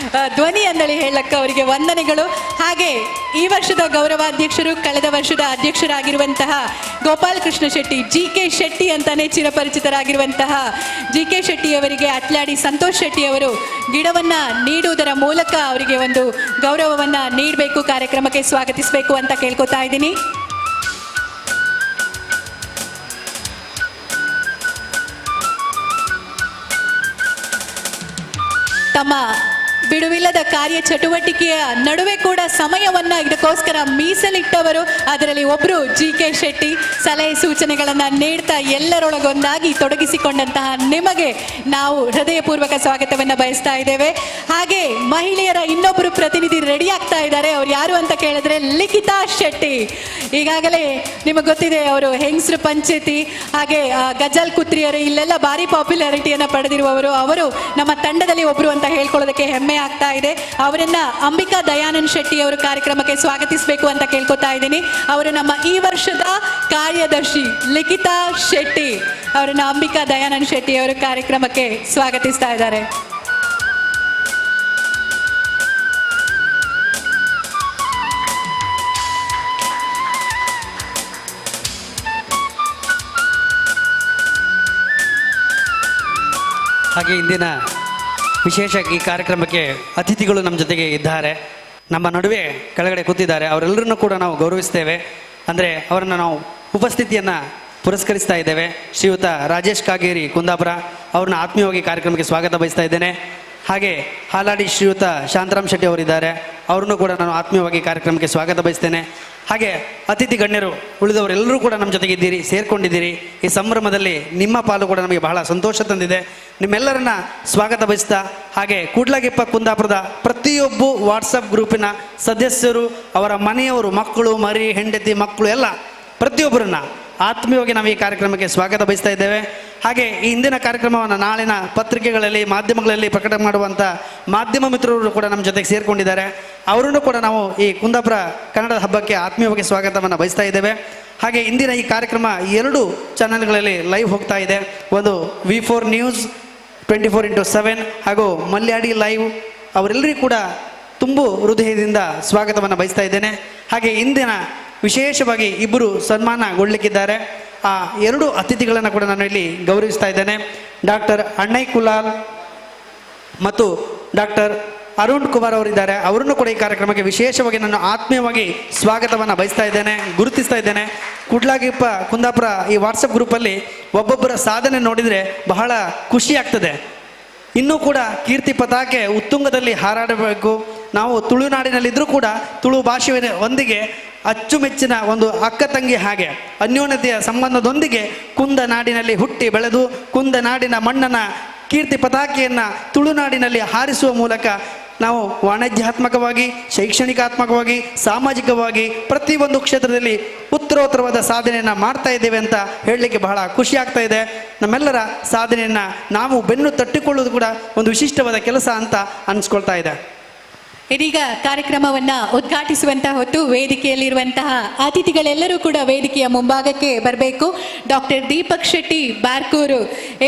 ಧ್ವನಿ ಅಂತೇಳಿ ಹೇಳಕ್ಕ ಅವರಿಗೆ ವಂದನೆಗಳು. ಹಾಗೆ ಈ ವರ್ಷದ ಗೌರವಾಧ್ಯಕ್ಷರು, ಕಳೆದ ವರ್ಷದ ಅಧ್ಯಕ್ಷರಾಗಿರುವಂತಹ ಗೋಪಾಲಕೃಷ್ಣ ಶೆಟ್ಟಿ, ಜಿ ಕೆ ಶೆಟ್ಟಿ ಅಂತಾನೆ ಚಿರಪರಿಚಿತರಾಗಿರುವಂತಹ ಜಿ ಕೆ ಶೆಟ್ಟಿ ಅವರಿಗೆ ಅಟ್ಲಾಡಿ ಸಂತೋಷ್ ಶೆಟ್ಟಿ ಅವರು ಗಿಡವನ್ನ ನೀಡುವುದರ ಮೂಲಕ ಅವರಿಗೆ ಒಂದು ಗೌರವವನ್ನ ನೀಡಬೇಕು, ಕಾರ್ಯಕ್ರಮಕ್ಕೆ ಸ್ವಾಗತಿಸಬೇಕು ಅಂತ ಕೇಳ್ಕೊತಾ ಇದ್ದೀನಿ. ತಮ್ಮ ಬಿಡುವಿಲ್ಲದ ಕಾರ್ಯ ಚಟುವಟಿಕೆಯ ನಡುವೆ ಕೂಡ ಸಮಯವನ್ನ ಇದಕ್ಕೋಸ್ಕರ ಮೀಸಲಿಟ್ಟವರು ಅದರಲ್ಲಿ ಒಬ್ರು ಜಿ ಕೆ ಶೆಟ್ಟಿ. ಸಲಹೆ ಸೂಚನೆಗಳನ್ನ ನೀಡ್ತಾ ಎಲ್ಲರೊಳಗೊಂದಾಗಿ ತೊಡಗಿಸಿಕೊಂಡಂತಹ ನಿಮಗೆ ನಾವು ಹೃದಯಪೂರ್ವಕ ಸ್ವಾಗತವನ್ನ ಬಯಸ್ತಾ ಇದ್ದೇವೆ. ಹಾಗೆ ಮಹಿಳೆಯರ ಇನ್ನೊಬ್ಬರು ಪ್ರತಿನಿಧಿ ರೆಡಿ ಆಗ್ತಾ ಇದ್ದಾರೆ. ಅವ್ರು ಯಾರು ಅಂತ ಕೇಳಿದ್ರೆ ಲಿಖಿತಾ ಶೆಟ್ಟಿ. ಈಗಾಗಲೇ ನಿಮಗೆ ಗೊತ್ತಿದೆ, ಅವರು ಹೆಂಗಸರು ಪಂಚಾಯತಿ ಹಾಗೆ ಗಜಲ್ ಕುತ್ರಿಯರು ಇಲ್ಲೆಲ್ಲ ಭಾರಿ ಪಾಪ್ಯುಲಾರಿಟಿಯನ್ನು ಪಡೆದಿರುವವರು. ಅವರು ನಮ್ಮ ತಂಡದಲ್ಲಿ ಒಬ್ರು ಅಂತ ಹೇಳ್ಕೊಳ್ಳೋದಕ್ಕೆ ಹೆಮ್ಮೆ ಆಗ್ತಾ ಇದೆ. ಅವರನ್ನ ಅಂಬಿಕಾ ದಯಾನಂದ್ ಶೆಟ್ಟಿ ಅವರು ಕಾರ್ಯಕ್ರಮಕ್ಕೆ ಸ್ವಾಗತಿಸಬೇಕು ಅಂತ ಕೇಳ್ಕೊತಾ ಇದ್ದೀನಿ. ಅವರು ನಮ್ಮ ಈ ವರ್ಷದ ಕಾರ್ಯದರ್ಶಿ ಲಿಖಿತಾ ಶೆಟ್ಟಿ ಅವರನ್ನ ಅಂಬಿಕಾ ದಯಾನಂದ್ ಶೆಟ್ಟಿ ಅವರು ಕಾರ್ಯಕ್ರಮಕ್ಕೆ ಸ್ವಾಗತಿಸ್ತಾ ಇದ್ದಾರೆ. ಹಾಗೆ ಇಂದಿನ ವಿಶೇಷ ಈ ಕಾರ್ಯಕ್ರಮಕ್ಕೆ ಅತಿಥಿಗಳು ನಮ್ಮ ಜೊತೆಗೆ ಇದ್ದಾರೆ, ನಮ್ಮ ನಡುವೆ ಕೆಳಗಡೆ ಕೂತಿದ್ದಾರೆ. ಅವರೆಲ್ಲರನ್ನೂ ಕೂಡ ನಾವು ಗೌರವಿಸ್ತೇವೆ. ಅಂದರೆ ಅವರನ್ನು ನಾವು ಉಪಸ್ಥಿತಿಯನ್ನು ಪುರಸ್ಕರಿಸ್ತಾ ಇದ್ದೇವೆ. ಶ್ರೀಯುತ ರಾಜೇಶ್ ಕಾಗೇರಿ ಕುಂದಾಪುರ ಅವ್ರನ್ನ ಆತ್ಮೀಯವಾಗಿ ಕಾರ್ಯಕ್ರಮಕ್ಕೆ ಸ್ವಾಗತ ಬಯಸ್ತಾ ಇದ್ದೇನೆ. ಹಾಗೆ ಹಾಲಾಡಿ ಶ್ರೀಯುತ ಶಾಂತರಾಮ್ ಶೆಟ್ಟಿ ಅವರಿದ್ದಾರೆ, ಅವರನ್ನು ಕೂಡ ನಾನು ಆತ್ಮೀಯವಾಗಿ ಕಾರ್ಯಕ್ರಮಕ್ಕೆ ಸ್ವಾಗತ ಬಯಸ್ತೇನೆ. ಹಾಗೆ ಅತಿಥಿ ಗಣ್ಯರು ಉಳಿದವರೆಲ್ಲರೂ ಕೂಡ ನಮ್ಮ ಜೊತೆಗಿದ್ದೀರಿ, ಸೇರ್ಕೊಂಡಿದ್ದೀರಿ. ಈ ಸಂಭ್ರಮದಲ್ಲಿ ನಿಮ್ಮ ಪಾಲು ಕೂಡ ನಮಗೆ ಬಹಳ ಸಂತೋಷ ತಂದಿದೆ. ನಿಮ್ಮೆಲ್ಲರನ್ನ ಸ್ವಾಗತ ಬಯಸ್ತಾ, ಹಾಗೆ ಕೂಡ್ಲಗೆಪ್ಪ ಕುಂದಾಪುರದ ಪ್ರತಿಯೊಬ್ಬ ವಾಟ್ಸಪ್ ಗ್ರೂಪಿನ ಸದಸ್ಯರು, ಅವರ ಮನೆಯವರು, ಮಕ್ಕಳು, ಮರಿ, ಹೆಂಡತಿ, ಮಕ್ಕಳು ಎಲ್ಲ ಪ್ರತಿಯೊಬ್ಬರನ್ನ ಆತ್ಮೀಯವಾಗಿ ನಾವು ಈ ಕಾರ್ಯಕ್ರಮಕ್ಕೆ ಸ್ವಾಗತ ಬಯಸ್ತಾ ಇದ್ದೇವೆ. ಹಾಗೆ ಈ ಹಿಂದಿನ ಕಾರ್ಯಕ್ರಮವನ್ನು ನಾಳಿನ ಪತ್ರಿಕೆಗಳಲ್ಲಿ, ಮಾಧ್ಯಮಗಳಲ್ಲಿ ಪ್ರಕಟ ಮಾಡುವಂಥ ಮಾಧ್ಯಮ ಮಿತ್ರರು ಕೂಡ ನಮ್ಮ ಜೊತೆಗೆ ಸೇರಿಕೊಂಡಿದ್ದಾರೆ. ಅವರನ್ನು ಕೂಡ ನಾವು ಈ ಕುಂದಾಪುರ ಕನ್ನಡದ ಹಬ್ಬಕ್ಕೆ ಆತ್ಮೀಯವಾಗಿ ಸ್ವಾಗತವನ್ನು ಬಯಸ್ತಾ ಇದ್ದೇವೆ. ಹಾಗೆ ಇಂದಿನ ಈ ಕಾರ್ಯಕ್ರಮ 2 ಚಾನೆಲ್ಗಳಲ್ಲಿ ಲೈವ್ ಹೋಗ್ತಾ ಇದೆ. ಒಂದು V4 news 24x7 ಹಾಗೂ ಮಲ್ಯಾಡಿ ಲೈವ್. ಅವರೆಲ್ಲರಿಗೂ ಕೂಡ ತುಂಬು ಹೃದಯದಿಂದ ಸ್ವಾಗತವನ್ನು ಬಯಸ್ತಾ ಇದ್ದೇನೆ. ಹಾಗೆ ಇಂದಿನ ವಿಶೇಷವಾಗಿ ಇಬ್ಬರು ಸನ್ಮಾನಗೊಳ್ಳಲಿಕ್ಕಿದ್ದಾರೆ. ಆ 2 ಅತಿಥಿಗಳನ್ನು ಕೂಡ ನಾನು ಇಲ್ಲಿ ಗೌರವಿಸ್ತಾ ಇದ್ದೇನೆ. ಡಾಕ್ಟರ್ ಅಣ್ಣಯ್ ಕುಲಾಲ್ ಮತ್ತು ಡಾಕ್ಟರ್ ಅರುಣ್ ಕುಮಾರ್ ಅವರಿದ್ದಾರೆ. ಅವರನ್ನು ಕೂಡ ಈ ಕಾರ್ಯಕ್ರಮಕ್ಕೆ ವಿಶೇಷವಾಗಿ ನಾನು ಆತ್ಮೀಯವಾಗಿ ಸ್ವಾಗತವನ್ನು ಬಯಸ್ತಾ ಇದ್ದೇನೆ, ಗುರುತಿಸ್ತಾ ಇದ್ದೇನೆ. ಕುಡ್ಲಾಗಿಪ್ಪ ಕುಂದಾಪುರ ಈ ವಾಟ್ಸಪ್ ಗ್ರೂಪಲ್ಲಿ ಒಬ್ಬೊಬ್ಬರ ಸಾಧನೆ ನೋಡಿದರೆ ಬಹಳ ಖುಷಿ ಆಗ್ತದೆ. ಇನ್ನೂ ಕೂಡ ಕೀರ್ತಿ ಪತಾಕೆ ಉತ್ತುಂಗದಲ್ಲಿ ಹಾರಾಡಬೇಕು. ನಾವು ತುಳುನಾಡಿನಲ್ಲಿದ್ದರೂ ಕೂಡ ತುಳು ಭಾಷೆಯ ಒಂದಿಗೆ ಅಚ್ಚುಮೆಚ್ಚಿನ ಒಂದು ಅಕ್ಕ ತಂಗಿ ಹಾಗೆ ಅನ್ಯೋನ್ಯತೆಯ ಸಂಬಂಧದೊಂದಿಗೆ ಕುಂದನಾಡಿನಲ್ಲಿ ಹುಟ್ಟಿ ಬೆಳೆದು ಕುಂದನಾಡಿನ ಮಣ್ಣನ್ನು ಕೀರ್ತಿ ಪತಾಕೆಯನ್ನು ತುಳುನಾಡಿನಲ್ಲಿ ಹಾರಿಸುವ ಮೂಲಕ ನಾವು ವಾಣಿಜ್ಯಾತ್ಮಕವಾಗಿ, ಶೈಕ್ಷಣಿಕಾತ್ಮಕವಾಗಿ, ಸಾಮಾಜಿಕವಾಗಿ ಪ್ರತಿಯೊಂದು ಕ್ಷೇತ್ರದಲ್ಲಿ ಉತ್ತರೋತ್ತರವಾದ ಸಾಧನೆಯನ್ನು ಮಾಡ್ತಾ ಇದ್ದೇವೆ ಅಂತ ಹೇಳಲಿಕ್ಕೆ ಬಹಳ ಖುಷಿ ಆಗ್ತಾ ಇದೆ. ನಮ್ಮೆಲ್ಲರ ಸಾಧನೆಯನ್ನು ನಾವು ಬೆನ್ನು ತಟ್ಟಿಕೊಳ್ಳೋದು ಕೂಡ ಒಂದು ವಿಶಿಷ್ಟವಾದ ಕೆಲಸ ಅಂತ ಅನಿಸ್ಕೊಳ್ತಾ ಇದೆ. ಇದೀಗ ಕಾರ್ಯಕ್ರಮವನ್ನ ಉದ್ಘಾಟಿಸುವಂತಹ ಹೊತ್ತು ವೇದಿಕೆಯಲ್ಲಿರುವಂತಹ ಅತಿಥಿಗಳೆಲ್ಲರೂ ಕೂಡ ವೇದಿಕೆಯ ಮುಂಭಾಗಕ್ಕೆ ಬರಬೇಕು. ಡಾಕ್ಟರ್ ದೀಪಕ್ ಶೆಟ್ಟಿ ಬಾರ್ಕೂರು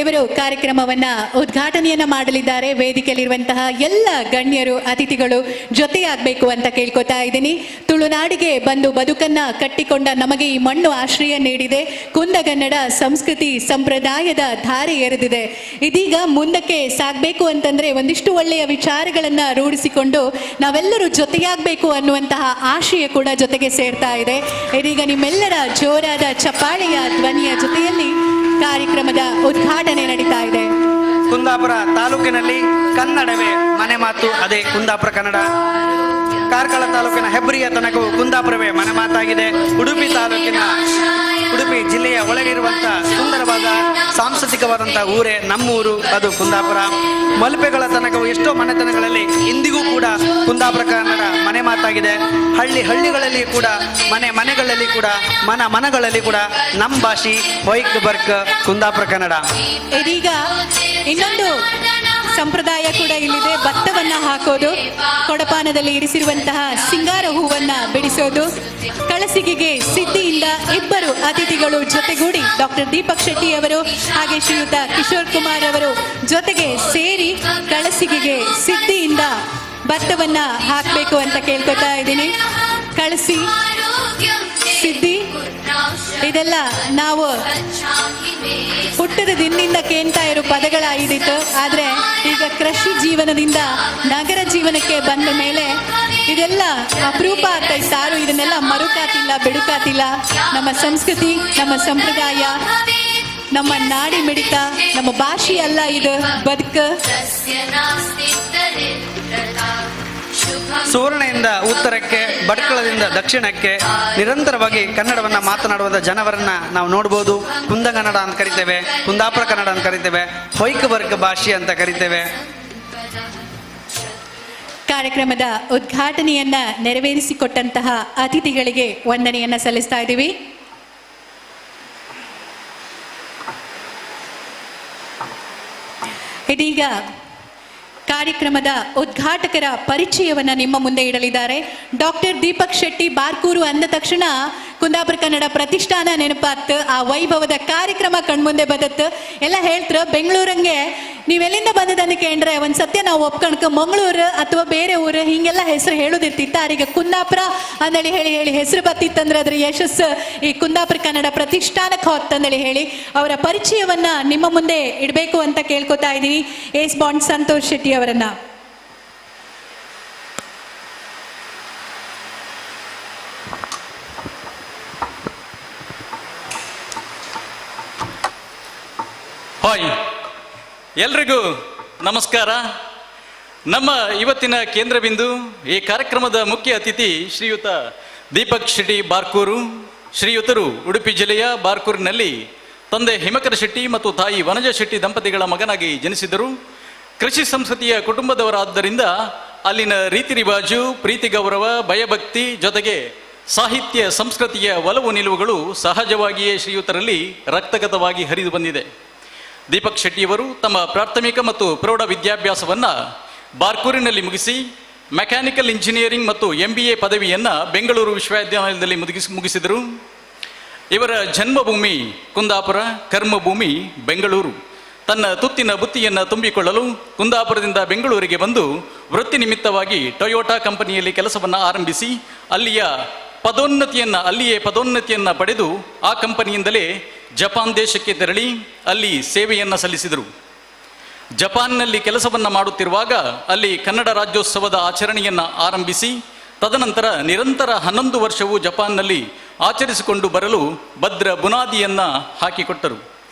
ಇವರು ಕಾರ್ಯಕ್ರಮವನ್ನ ಉದ್ಘಾಟನೆಯನ್ನ ಮಾಡಲಿದ್ದಾರೆ. ವೇದಿಕೆಯಲ್ಲಿರುವಂತಹ ಎಲ್ಲ ಗಣ್ಯರು ಅತಿಥಿಗಳು ಜೊತೆಯಾಗಬೇಕು ಅಂತ ಕೇಳ್ಕೊತಾ ಇದ್ದೀನಿ. ತುಳುನಾಡಿಗೆ ಬಂದು ಬದುಕನ್ನ ಕಟ್ಟಿಕೊಂಡ ನಮಗೆ ಈ ಮಣ್ಣು ಆಶ್ರಯ ನೀಡಿದೆ. ಕುಂದಗನ್ನಡ ಸಂಸ್ಕೃತಿ ಸಂಪ್ರದಾಯದ ಧಾರೆ ಎರೆದಿದೆ. ಇದೀಗ ಮುಂದಕ್ಕೆ ಸಾಗಬೇಕು ಅಂತಂದ್ರೆ ಒಂದಿಷ್ಟು ಒಳ್ಳೆಯ ವಿಚಾರಗಳನ್ನ ರೂಢಿಸಿಕೊಂಡು ನಾವೆಲ್ಲರೂ ಜೊತೆಯಾಗಬೇಕು ಅನ್ನುವಂತಹ ಆಶಯ ಕೂಡ ಜೊತೆಗೆ ಸೇರ್ತಾ ಇದೆ. ಇದೀಗ ನಿಮ್ಮೆಲ್ಲರ ಜೋರಾದ ಚಪ್ಪಾಳೆಯ ಧ್ವನಿಯ ಜೊತೆಯಲ್ಲಿ ಕಾರ್ಯಕ್ರಮದ ಉದ್ಘಾಟನೆ ನಡೀತಾ ಇದೆ. ಕುಂದಾಪುರ ತಾಲೂಕಿನಲ್ಲಿ ಕನ್ನಡವೇ ಮನೆ ಮಾತು, ಅದೇ ಕುಂದಾಪುರ ಕನ್ನಡ. ಕಾರ್ಕಳ ತಾಲೂಕಿನ ಹೆಬ್ರಿಯ ತನಕವೂ ಕುಂದಾಪುರವೇ ಮನೆ ಮಾತಾಗಿದೆ. ಉಡುಪಿ ತಾಲೂಕಿನ ಉಡುಪಿ ಜಿಲ್ಲೆಯ ಒಳಗಿರುವಂಥ ಸುಂದರವಾದ ಸಾಂಸ್ಕೃತಿಕವಾದಂಥ ಊರೇ ನಮ್ಮೂರು, ಅದು ಕುಂದಾಪುರ. ಮಲ್ಪೆಗಳ ತನಕವೂ ಎಷ್ಟೋ ಮನೆತನಗಳಲ್ಲಿ ಇಂದಿಗೂ ಕೂಡ ಕುಂದಾಪುರ ಕನ್ನಡ ಮನೆ ಮಾತಾಗಿದೆ. ಹಳ್ಳಿ ಹಳ್ಳಿಗಳಲ್ಲಿ ಕೂಡ, ಮನೆ ಮನೆಗಳಲ್ಲಿ ಕೂಡ, ಮನ ಮನಗಳಲ್ಲಿ ಕೂಡ ನಮ್ಮ ಭಾಷೆ ಹೊಯ್ಕ್ ಬರ್ಕ್ ಕುಂದಾಪುರ ಕನ್ನಡ. ಇದೀಗ ಇನ್ನೊಂದು ಸಂಪ್ರದಾಯ ಕೂಡ ಇಲ್ಲಿದೆ. ಭತ್ತವನ್ನ ಹಾಕೋದು, ಕೊಡಪಾನದಲ್ಲಿ ಇರಿಸಿರುವಂತಹ ಸಿಂಗಾರ ಹೂವನ್ನ ಬಿಡಿಸೋದು. ಕಳಸಿಗೆಗೆ ಸಿದ್ಧಿಯಿಂದ ಇಬ್ಬರು ಅತಿಥಿಗಳು ಜೊತೆಗೂಡಿ ಡಾಕ್ಟರ್ ದೀಪಕ್ ಶೆಟ್ಟಿ ಅವರು ಹಾಗೆ ಶ್ರೀಯುತ ಕಿಶೋರ್ ಕುಮಾರ್ ಅವರು ಜೊತೆಗೆ ಸೇರಿ ಕಳಸಿಗೆಗೆ ಸಿದ್ಧಿಯಿಂದ ಭತ್ತವನ್ನ ಹಾಕಬೇಕು ಅಂತ ಕೇಳ್ಕೊತಾ ಇದ್ದೀನಿ. ಕಳಸಿ, ಸಿದ್ಧಿ ಇದೆಲ್ಲ ನಾವು ಹುಟ್ಟದ ದಿನದಿಂದ ಕೇಳ್ತಾ ಇರೋ ಪದಗಳಾಗಿದ್ದಿತ್ತು. ಆದರೆ ಈಗ ಕೃಷಿ ಜೀವನದಿಂದ ನಗರ ಜೀವನಕ್ಕೆ ಬಂದ ಮೇಲೆ ಇದೆಲ್ಲ ಅಪರೂಪ ಆಗ್ತಾ ಇತ್ತು. ಯಾರು ಇದನ್ನೆಲ್ಲ ಮರುಕಾತಿಲ್ಲ, ಬೆಡುಕಾತಿಲ್ಲ. ನಮ್ಮ ಸಂಸ್ಕೃತಿ, ನಮ್ಮ ಸಂಪ್ರದಾಯ, ನಮ್ಮ ನಾಡಿ ಮಿಡಿತ, ನಮ್ಮ ಭಾಷೆ ಅಲ್ಲ ಇದು ಬದುಕು. ಸುವರ್ಣೆಯಿಂದ ಉತ್ತರಕ್ಕೆ, ಭಟ್ಕಳದಿಂದ ದಕ್ಷಿಣಕ್ಕೆ ನಿರಂತರವಾಗಿ ಕನ್ನಡವನ್ನು ಮಾತನಾಡುವಂಥ ಜನವರನ್ನ ನಾವು ನೋಡ್ಬೋದು. ಕುಂದಗನ್ನಡ ಅಂತ ಕರಿತೇವೆ, ಕುಂದಾಪುರ ಕನ್ನಡ ಅಂತ ಕರಿತೇವೆ, ಹೊಯ್ಕ ವರ್ಗ ಭಾಷೆ ಅಂತ ಕರಿತೇವೆ. ಕಾರ್ಯಕ್ರಮದ ಉದ್ಘಾಟನೆಯನ್ನ ನೆರವೇರಿಸಿಕೊಟ್ಟಂತಹ ಅತಿಥಿಗಳಿಗೆ ವಂದನೆಯನ್ನ ಸಲ್ಲಿಸ್ತಾ ಇದ್ದೀವಿ. ಇದೀಗ ಕಾರ್ಯಕ್ರಮದ ಉದ್ಘಾಟಕರ ಪರಿಚಯವನ್ನ ನಿಮ್ಮ ಮುಂದೆ ಇಡಲಿದ್ದಾರೆ ಡಾಕ್ಟರ್ ದೀಪಕ್ ಶೆಟ್ಟಿ ಬಾರ್ಕೂರು. ಅಂದ ತಕ್ಷಣ ಕುಂದಾಪುರ ಕನ್ನಡ ಪ್ರತಿಷ್ಠಾನ ನೆನಪಾತ್, ಆ ವೈಭವದ ಕಾರ್ಯಕ್ರಮ ಕಣ್ಮುಂದೆ ಬದತ್ತು. ಎಲ್ಲ ಹೇಳ್ತಾರೆ ಬೆಂಗಳೂರಂಗೆ ನೀವೆಲ್ಲಿಂದ ಬಂದದನ್ನು ಕೇಂದ್ರೆ ಒಂದ್ ಸತ್ಯ ನಾವು ಒಪ್ಕಣಕ ಮಂಗಳೂರು ಅಥವಾ ಬೇರೆ ಊರು ಹಿಂಗೆಲ್ಲ ಹೆಸರು ಹೇಳೋದಿರ್ತಿತ್ತ. ಈಗ ಕುಂದಾಪುರ ಅಂದೇಳಿ ಹೇಳಿ ಹೇಳಿ ಹೆಸರು ಬತ್ತಿತ್ತಂದ್ರೆ ಅದ್ರ ಯಶಸ್ಸು ಈ ಕುಂದಾಪುರ ಕನ್ನಡ ಪ್ರತಿಷ್ಠಾನಕ್ಕೆ ಹೊತ್ತಂದೇಳಿ ಹೇಳಿ ಅವರ ಪರಿಚಯವನ್ನ ನಿಮ್ಮ ಮುಂದೆ ಇಡಬೇಕು ಅಂತ ಕೇಳ್ಕೊತಾ ಇದ್ದೀನಿ ಏಸ್ ಬಾಂಡ್ ಸಂತೋಷ್ ಶೆಟ್ಟಿ ಅವರನ್ನ. ಹಾಯ್ ಎಲ್ರಿಗೂ ನಮಸ್ಕಾರ. ನಮ್ಮ ಇವತ್ತಿನ ಕೇಂದ್ರ ಬಿಂದು ಈ ಕಾರ್ಯಕ್ರಮದ ಮುಖ್ಯ ಅತಿಥಿ ಶ್ರೀಯುತ ದೀಪಕ್ ಶೆಟ್ಟಿ ಬಾರ್ಕೂರು. ಶ್ರೀಯುತರು ಉಡುಪಿ ಜಿಲ್ಲೆಯ ಬಾರ್ಕೂರಿನಲ್ಲಿ ತಂದೆ ಹಿಮಕರ ಶೆಟ್ಟಿ ಮತ್ತು ತಾಯಿ ವನಜ ಶೆಟ್ಟಿ ದಂಪತಿಗಳ ಮಗನಾಗಿ ಜನಿಸಿದರು. ಕೃಷಿ ಸಂಸ್ಕೃತಿಯ ಕುಟುಂಬದವರಾದ್ದರಿಂದ ಅಲ್ಲಿನ ರೀತಿ ರಿವಾಜು, ಪ್ರೀತಿ, ಗೌರವ, ಭಯಭಕ್ತಿ ಜೊತೆಗೆ ಸಾಹಿತ್ಯ ಸಂಸ್ಕೃತಿಯ ಒಲವು ನಿಲುವುಗಳು ಸಹಜವಾಗಿಯೇ ಶ್ರೀಯುತರಲ್ಲಿ ರಕ್ತಗತವಾಗಿ ಹರಿದು ಬಂದಿದೆ. ದೀಪಕ್ ಶೆಟ್ಟಿಯವರು ತಮ್ಮ ಪ್ರಾಥಮಿಕ ಮತ್ತು ಪ್ರೌಢ ವಿದ್ಯಾಭ್ಯಾಸವನ್ನು ಬಾರ್ಕೂರಿನಲ್ಲಿ ಮುಗಿಸಿ ಮೆಕ್ಯಾನಿಕಲ್ ಇಂಜಿನಿಯರಿಂಗ್ ಮತ್ತು MBA ಪದವಿಯನ್ನು ಬೆಂಗಳೂರು ವಿಶ್ವವಿದ್ಯಾಲಯದಲ್ಲಿ ಮುಗಿಸಿದರು. ಇವರ ಜನ್ಮಭೂಮಿ ಕುಂದಾಪುರ, ಕರ್ಮಭೂಮಿ ಬೆಂಗಳೂರು. ತನ್ನ ತುತ್ತಿನ ಬುತ್ತಿಯನ್ನು ತುಂಬಿಕೊಳ್ಳಲು ಕುಂದಾಪುರದಿಂದ ಬೆಂಗಳೂರಿಗೆ ಬಂದು ವೃತ್ತಿ ನಿಮಿತ್ತವಾಗಿ ಟೊಯೋಟಾ ಕಂಪನಿಯಲ್ಲಿ ಕೆಲಸವನ್ನು ಆರಂಭಿಸಿ ಅಲ್ಲಿಯೇ ಪದೋನ್ನತಿಯನ್ನು ಪಡೆದು ಆ ಕಂಪನಿಯಿಂದಲೇ ಜಪಾನ್ ದೇಶಕ್ಕೆ ತೆರಳಿ ಅಲ್ಲಿ ಸೇವೆಯನ್ನು ಸಲ್ಲಿಸಿದರು. ಜಪಾನ್ನಲ್ಲಿ ಕೆಲಸವನ್ನು ಮಾಡುತ್ತಿರುವಾಗ ಅಲ್ಲಿ ಕನ್ನಡ ರಾಜ್ಯೋತ್ಸವದ ಆಚರಣೆಯನ್ನು ಆರಂಭಿಸಿ ತದನಂತರ ನಿರಂತರ 11 ವರ್ಷವೂ ಜಪಾನ್ನಲ್ಲಿ ಆಚರಿಸಿಕೊಂಡು ಬರಲು ಭದ್ರ ಬುನಾದಿಯನ್ನು ಹಾಕಿಕೊಟ್ಟರು.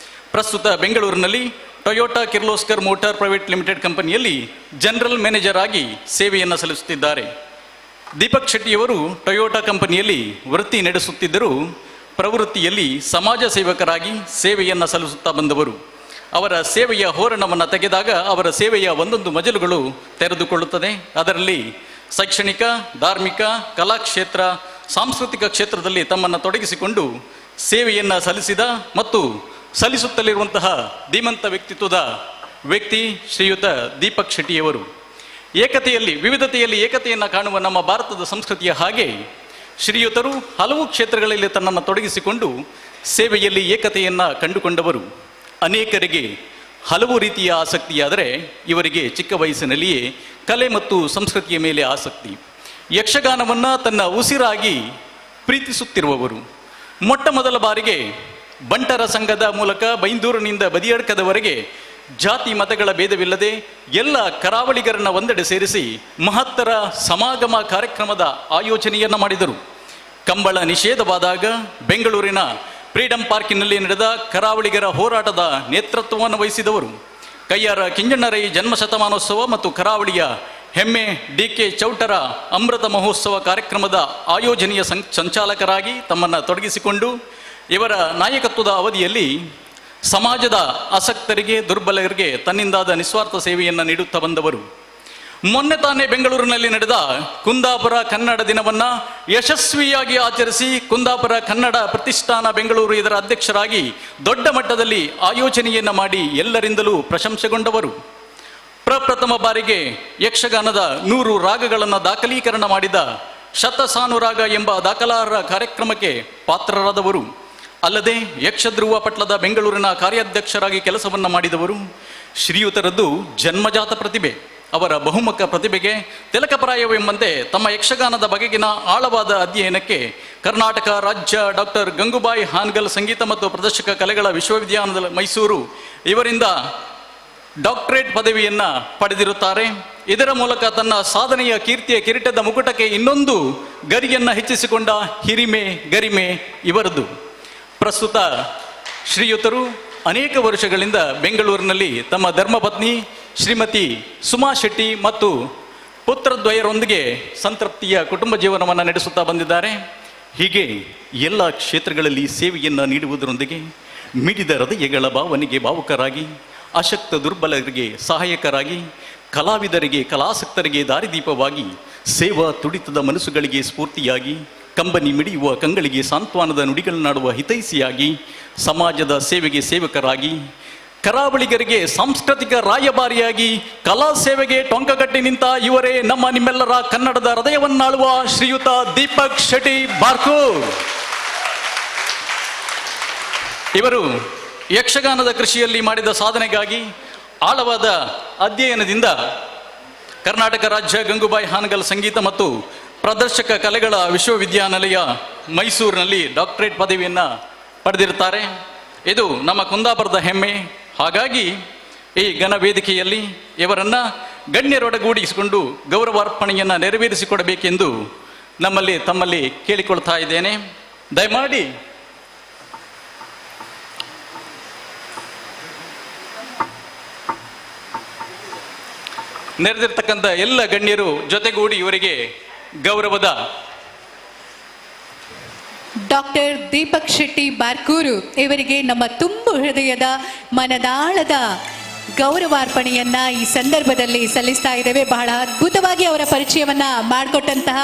ಪ್ರಸ್ತುತ ಬೆಂಗಳೂರಿನಲ್ಲಿ Toyota Kirloskar motor private limited ಕಂಪನಿಯಲ್ಲಿ ಜನರಲ್ ಮ್ಯಾನೇಜರ್ ಆಗಿ ಸೇವೆಯನ್ನು ಸಲ್ಲಿಸುತ್ತಿದ್ದಾರೆ. ದೀಪಕ್ ಶೆಟ್ಟಿಯವರು ಟೊಯೋಟಾ ಕಂಪನಿಯಲ್ಲಿ ವೃತ್ತಿ ನಡೆಸುತ್ತಿದ್ದರೂ ಪ್ರವೃತ್ತಿಯಲ್ಲಿ ಸಮಾಜ ಸೇವಕರಾಗಿ ಸೇವೆಯನ್ನು ಸಲ್ಲಿಸುತ್ತಾ ಬಂದವರು. ಅವರ ಸೇವೆಯ ಹೋರಣವನ್ನು ತೆಗೆದಾಗ ಅವರ ಸೇವೆಯ ಒಂದೊಂದು ಮಜಲುಗಳು ತೆರೆದುಕೊಳ್ಳುತ್ತದೆ. ಅದರಲ್ಲಿ ಶೈಕ್ಷಣಿಕ, ಧಾರ್ಮಿಕ, ಕಲಾಕ್ಷೇತ್ರ, ಸಾಂಸ್ಕೃತಿಕ ಕ್ಷೇತ್ರದಲ್ಲಿ ತಮ್ಮನ್ನು ತೊಡಗಿಸಿಕೊಂಡು ಸೇವೆಯನ್ನು ಸಲ್ಲಿಸಿದ ಮತ್ತು ಸಲ್ಲಿಸುತ್ತಲಿರುವಂತಹ ಧೀಮಂತ ವ್ಯಕ್ತಿತ್ವದ ವ್ಯಕ್ತಿ ಶ್ರೀಯುತ ದೀಪಕ್ ಶೆಟ್ಟಿಯವರು. ಏಕತೆಯಲ್ಲಿ ವಿವಿಧತೆಯಲ್ಲಿ ಏಕತೆಯನ್ನು ಕಾಣುವ ನಮ್ಮ ಭಾರತದ ಸಂಸ್ಕೃತಿಯ ಹಾಗೆ ಶ್ರೀಯುತರು ಹಲವು ಕ್ಷೇತ್ರಗಳಲ್ಲಿ ತನ್ನನ್ನು ತೊಡಗಿಸಿಕೊಂಡು ಸೇವೆಯಲ್ಲಿ ಏಕತೆಯನ್ನು ಕಂಡುಕೊಂಡವರು. ಅನೇಕರಿಗೆ ಹಲವು ರೀತಿಯ ಆಸಕ್ತಿಯಾದರೆ ಇವರಿಗೆ ಚಿಕ್ಕ ವಯಸ್ಸಿನಲ್ಲಿಯೇ ಕಲೆ ಮತ್ತು ಸಂಸ್ಕೃತಿಯ ಮೇಲೆ ಆಸಕ್ತಿ. ಯಕ್ಷಗಾನವನ್ನು ತನ್ನ ಉಸಿರಾಗಿ ಪ್ರೀತಿಸುತ್ತಿರುವವರು. ಮೊಟ್ಟ ಮೊದಲ ಬಾರಿಗೆ ಬಂಟರ ಸಂಘದ ಮೂಲಕ ಬೈಂದೂರಿನಿಂದ ಬದಿಯಡ್ಕದವರೆಗೆ ಜಾತಿ ಮತಗಳ ಭೇದವಿಲ್ಲದೆ ಎಲ್ಲ ಕರಾವಳಿಗರನ್ನ ಒಂದೆಡೆ ಸೇರಿಸಿ ಮಹತ್ತರ ಸಮಾಗಮ ಕಾರ್ಯಕ್ರಮದ ಆಯೋಜನೆಯನ್ನು ಮಾಡಿದರು. ಕಂಬಳ ನಿಷೇಧವಾದಾಗ ಬೆಂಗಳೂರಿನ ಫ್ರೀಡಂ ಪಾರ್ಕಿನಲ್ಲಿ ನಡೆದ ಕರಾವಳಿಗರ ಹೋರಾಟದ ನೇತೃತ್ವವನ್ನು ವಹಿಸಿದವರು. ಕಯ್ಯಾರ ಕಿಂಜಣ್ಣರೈ ಜನ್ಮ ಶತಮಾನೋತ್ಸವ ಮತ್ತು ಕರಾವಳಿಯ ಹೆಮ್ಮೆ ಡಿ ಕೆ ಚೌಟರ ಅಮೃತ ಮಹೋತ್ಸವ ಕಾರ್ಯಕ್ರಮದ ಆಯೋಜನೆಯ ಸಂಚಾಲಕರಾಗಿ ತಮ್ಮನ್ನು ತೊಡಗಿಸಿಕೊಂಡು ಇವರ ನಾಯಕತ್ವದ ಅವಧಿಯಲ್ಲಿ ಸಮಾಜದ ಆಸಕ್ತರಿಗೆ, ದುರ್ಬಲರಿಗೆ ತನ್ನಿಂದಾದ ನಿಸ್ವಾರ್ಥ ಸೇವೆಯನ್ನು ನೀಡುತ್ತಾ ಬಂದವರು. ಮೊನ್ನೆ ತಾನೇ ಬೆಂಗಳೂರಿನಲ್ಲಿ ನಡೆದ ಕುಂದಾಪುರ ಕನ್ನಡ ದಿನವನ್ನು ಯಶಸ್ವಿಯಾಗಿ ಆಚರಿಸಿ ಕುಂದಾಪುರ ಕನ್ನಡ ಪ್ರತಿಷ್ಠಾನ ಬೆಂಗಳೂರು ಇದರ ಅಧ್ಯಕ್ಷರಾಗಿ ದೊಡ್ಡ ಮಟ್ಟದಲ್ಲಿ ಆಯೋಜನೆಯನ್ನು ಮಾಡಿ ಎಲ್ಲರಿಂದಲೂ ಪ್ರಶಂಸೆಗೊಂಡವರು. ಪ್ರಪ್ರಥಮ ಬಾರಿಗೆ ಯಕ್ಷಗಾನದ 100 ರಾಗಗಳನ್ನು ದಾಖಲೀಕರಣ ಮಾಡಿದ ಶತಸಾನುರಾಗ ಎಂಬ ದಾಖಲಾರ್ಹ ಕಾರ್ಯಕ್ರಮಕ್ಕೆ ಪಾತ್ರರಾದವರು. ಅಲ್ಲದೆ ಯಕ್ಷಧ್ರುವ ಪಟ್ಲದ ಬೆಂಗಳೂರಿನ ಕಾರ್ಯಾಧ್ಯಕ್ಷರಾಗಿ ಕೆಲಸವನ್ನು ಮಾಡಿದವರು. ಶ್ರೀಯುತರದ್ದು ಜನ್ಮಜಾತ ಪ್ರತಿಭೆ. ಅವರ ಬಹುಮುಖ ಪ್ರತಿಭೆಗೆ ತಿಲಕಪ್ರಾಯವೆಂಬಂತೆ ತಮ್ಮ ಯಕ್ಷಗಾನದ ಬಗೆಗಿನ ಆಳವಾದ ಅಧ್ಯಯನಕ್ಕೆ ಕರ್ನಾಟಕ ರಾಜ್ಯ ಡಾಕ್ಟರ್ ಗಂಗೂಬಾಯಿ ಹಾನ್ಗಲ್ ಸಂಗೀತ ಮತ್ತು ಪ್ರದರ್ಶಕ ಕಲೆಗಳ ವಿಶ್ವವಿದ್ಯಾಲಯದ ಮೈಸೂರು ಇವರಿಂದ ಡಾಕ್ಟರೇಟ್ ಪದವಿಯನ್ನು ಪಡೆದಿರುತ್ತಾರೆ. ಇದರ ಮೂಲಕ ತನ್ನ ಸಾಧನೆಯ ಕೀರ್ತಿಯ ಕಿರೀಟದ ಮುಕುಟಕ್ಕೆ ಇನ್ನೊಂದು ಗರಿಯನ್ನು ಹೆಚ್ಚಿಸಿಕೊಂಡ ಹಿರಿಮೆ ಗರಿಮೆ ಇವರದ್ದು. ಪ್ರಸ್ತುತ ಶ್ರೀಯುತರು ಅನೇಕ ವರ್ಷಗಳಿಂದ ಬೆಂಗಳೂರಿನಲ್ಲಿ ತಮ್ಮ ಧರ್ಮಪತ್ನಿ ಶ್ರೀಮತಿ ಸುಮಾ ಶೆಟ್ಟಿ ಮತ್ತು ಪುತ್ರದ್ವಯರೊಂದಿಗೆ ಸಂತೃಪ್ತಿಯ ಕುಟುಂಬ ಜೀವನವನ್ನು ನಡೆಸುತ್ತಾ ಬಂದಿದ್ದಾರೆ. ಹೀಗೆ ಎಲ್ಲ ಕ್ಷೇತ್ರಗಳಲ್ಲಿ ಸೇವೆಯನ್ನು ನೀಡುವುದರೊಂದಿಗೆ ಮಿಡಿದ ಹೃದಯಗಳ ಭಾವನೆಗೆ ಭಾವುಕರಾಗಿ, ಅಶಕ್ತ ದುರ್ಬಲರಿಗೆ ಸಹಾಯಕರಾಗಿ, ಕಲಾವಿದರಿಗೆ ಕಲಾಸಕ್ತರಿಗೆ ದಾರಿದೀಪವಾಗಿ, ಸೇವಾ ತುಡಿತದ ಮನಸ್ಸುಗಳಿಗೆ ಸ್ಫೂರ್ತಿಯಾಗಿ, ಕಂಬನಿ ಮಿಡಿಯುವ ಕಂಗಳಿಗೆ ಸಾಂತ್ವನದ ನುಡಿಗಳನ್ನಾಡುವ ಹಿತೈಷಿಯಾಗಿ, ಸಮಾಜದ ಸೇವೆಗೆ ಸೇವಕರಾಗಿ, ಕರಾವಳಿಗರಿಗೆ ಸಾಂಸ್ಕೃತಿಕ ರಾಯಭಾರಿಯಾಗಿ ಕಲಾ ಸೇವೆಗೆ ಟೊಂಕಗಟ್ಟಿ ನಿಂತ ಇವರೇ ನಮ್ಮ ನಿಮ್ಮೆಲ್ಲರ ಕನ್ನಡದ ಹೃದಯವನ್ನಾಳುವ ಶ್ರೀಯುತ ದೀಪಕ್ ಶೆಟ್ಟಿ ಬಾರ್ಕೂರ್. ಇವರು ಯಕ್ಷಗಾನದ ಕೃಷಿಯಲ್ಲಿ ಮಾಡಿದ ಸಾಧನೆಗಾಗಿ ಆಳವಾದ ಅಧ್ಯಯನದಿಂದ ಕರ್ನಾಟಕ ರಾಜ್ಯ ಗಂಗೂಬಾಯಿ ಹಾನಗಲ್ ಸಂಗೀತ ಮತ್ತು ಪ್ರದರ್ಶಕ ಕಲೆಗಳ ವಿಶ್ವವಿದ್ಯಾನಿಲಯ ಮೈಸೂರಿನಲ್ಲಿ ಡಾಕ್ಟರೇಟ್ ಪದವಿಯನ್ನು ಪಡೆದಿರುತ್ತಾರೆ. ಇದು ನಮ್ಮ ಕುಂದಾಪುರದ ಹೆಮ್ಮೆ. ಹಾಗಾಗಿ ಈ ಘನ ವೇದಿಕೆಯಲ್ಲಿ ಇವರನ್ನು ಗಣ್ಯರೊಡಗೂಡಿಸಿಕೊಂಡು ಗೌರವಾರ್ಪಣೆಯನ್ನು ನೆರವೇರಿಸಿಕೊಡಬೇಕೆಂದು ನಮ್ಮಲ್ಲಿ ತಮ್ಮಲ್ಲಿ ಕೇಳಿಕೊಳ್ತಾ ಇದ್ದೇನೆ. ದಯಮಾಡಿ ನೆರೆದಿರ್ತಕ್ಕಂಥ ಎಲ್ಲ ಗಣ್ಯರು ಜೊತೆಗೂಡಿ ಇವರಿಗೆ ಗೌರವದ ಡಾಕ್ಟರ್ ದೀಪಕ್ ಶೆಟ್ಟಿ ಬಾರ್ಕೂರು ಇವರಿಗೆ ನಮ್ಮ ತುಂಬು ಹೃದಯದ ಮನದಾಳದ ಗೌರವಾರ್ಪಣೆಯನ್ನ ಈ ಸಂದರ್ಭದಲ್ಲಿ ಸಲ್ಲಿಸ್ತಾ ಇದ್ದೇವೆ. ಬಹಳ ಅದ್ಭುತವಾಗಿ ಅವರ ಪರಿಚಯವನ್ನ ಮಾಡಿಕೊಟ್ಟಂತಹ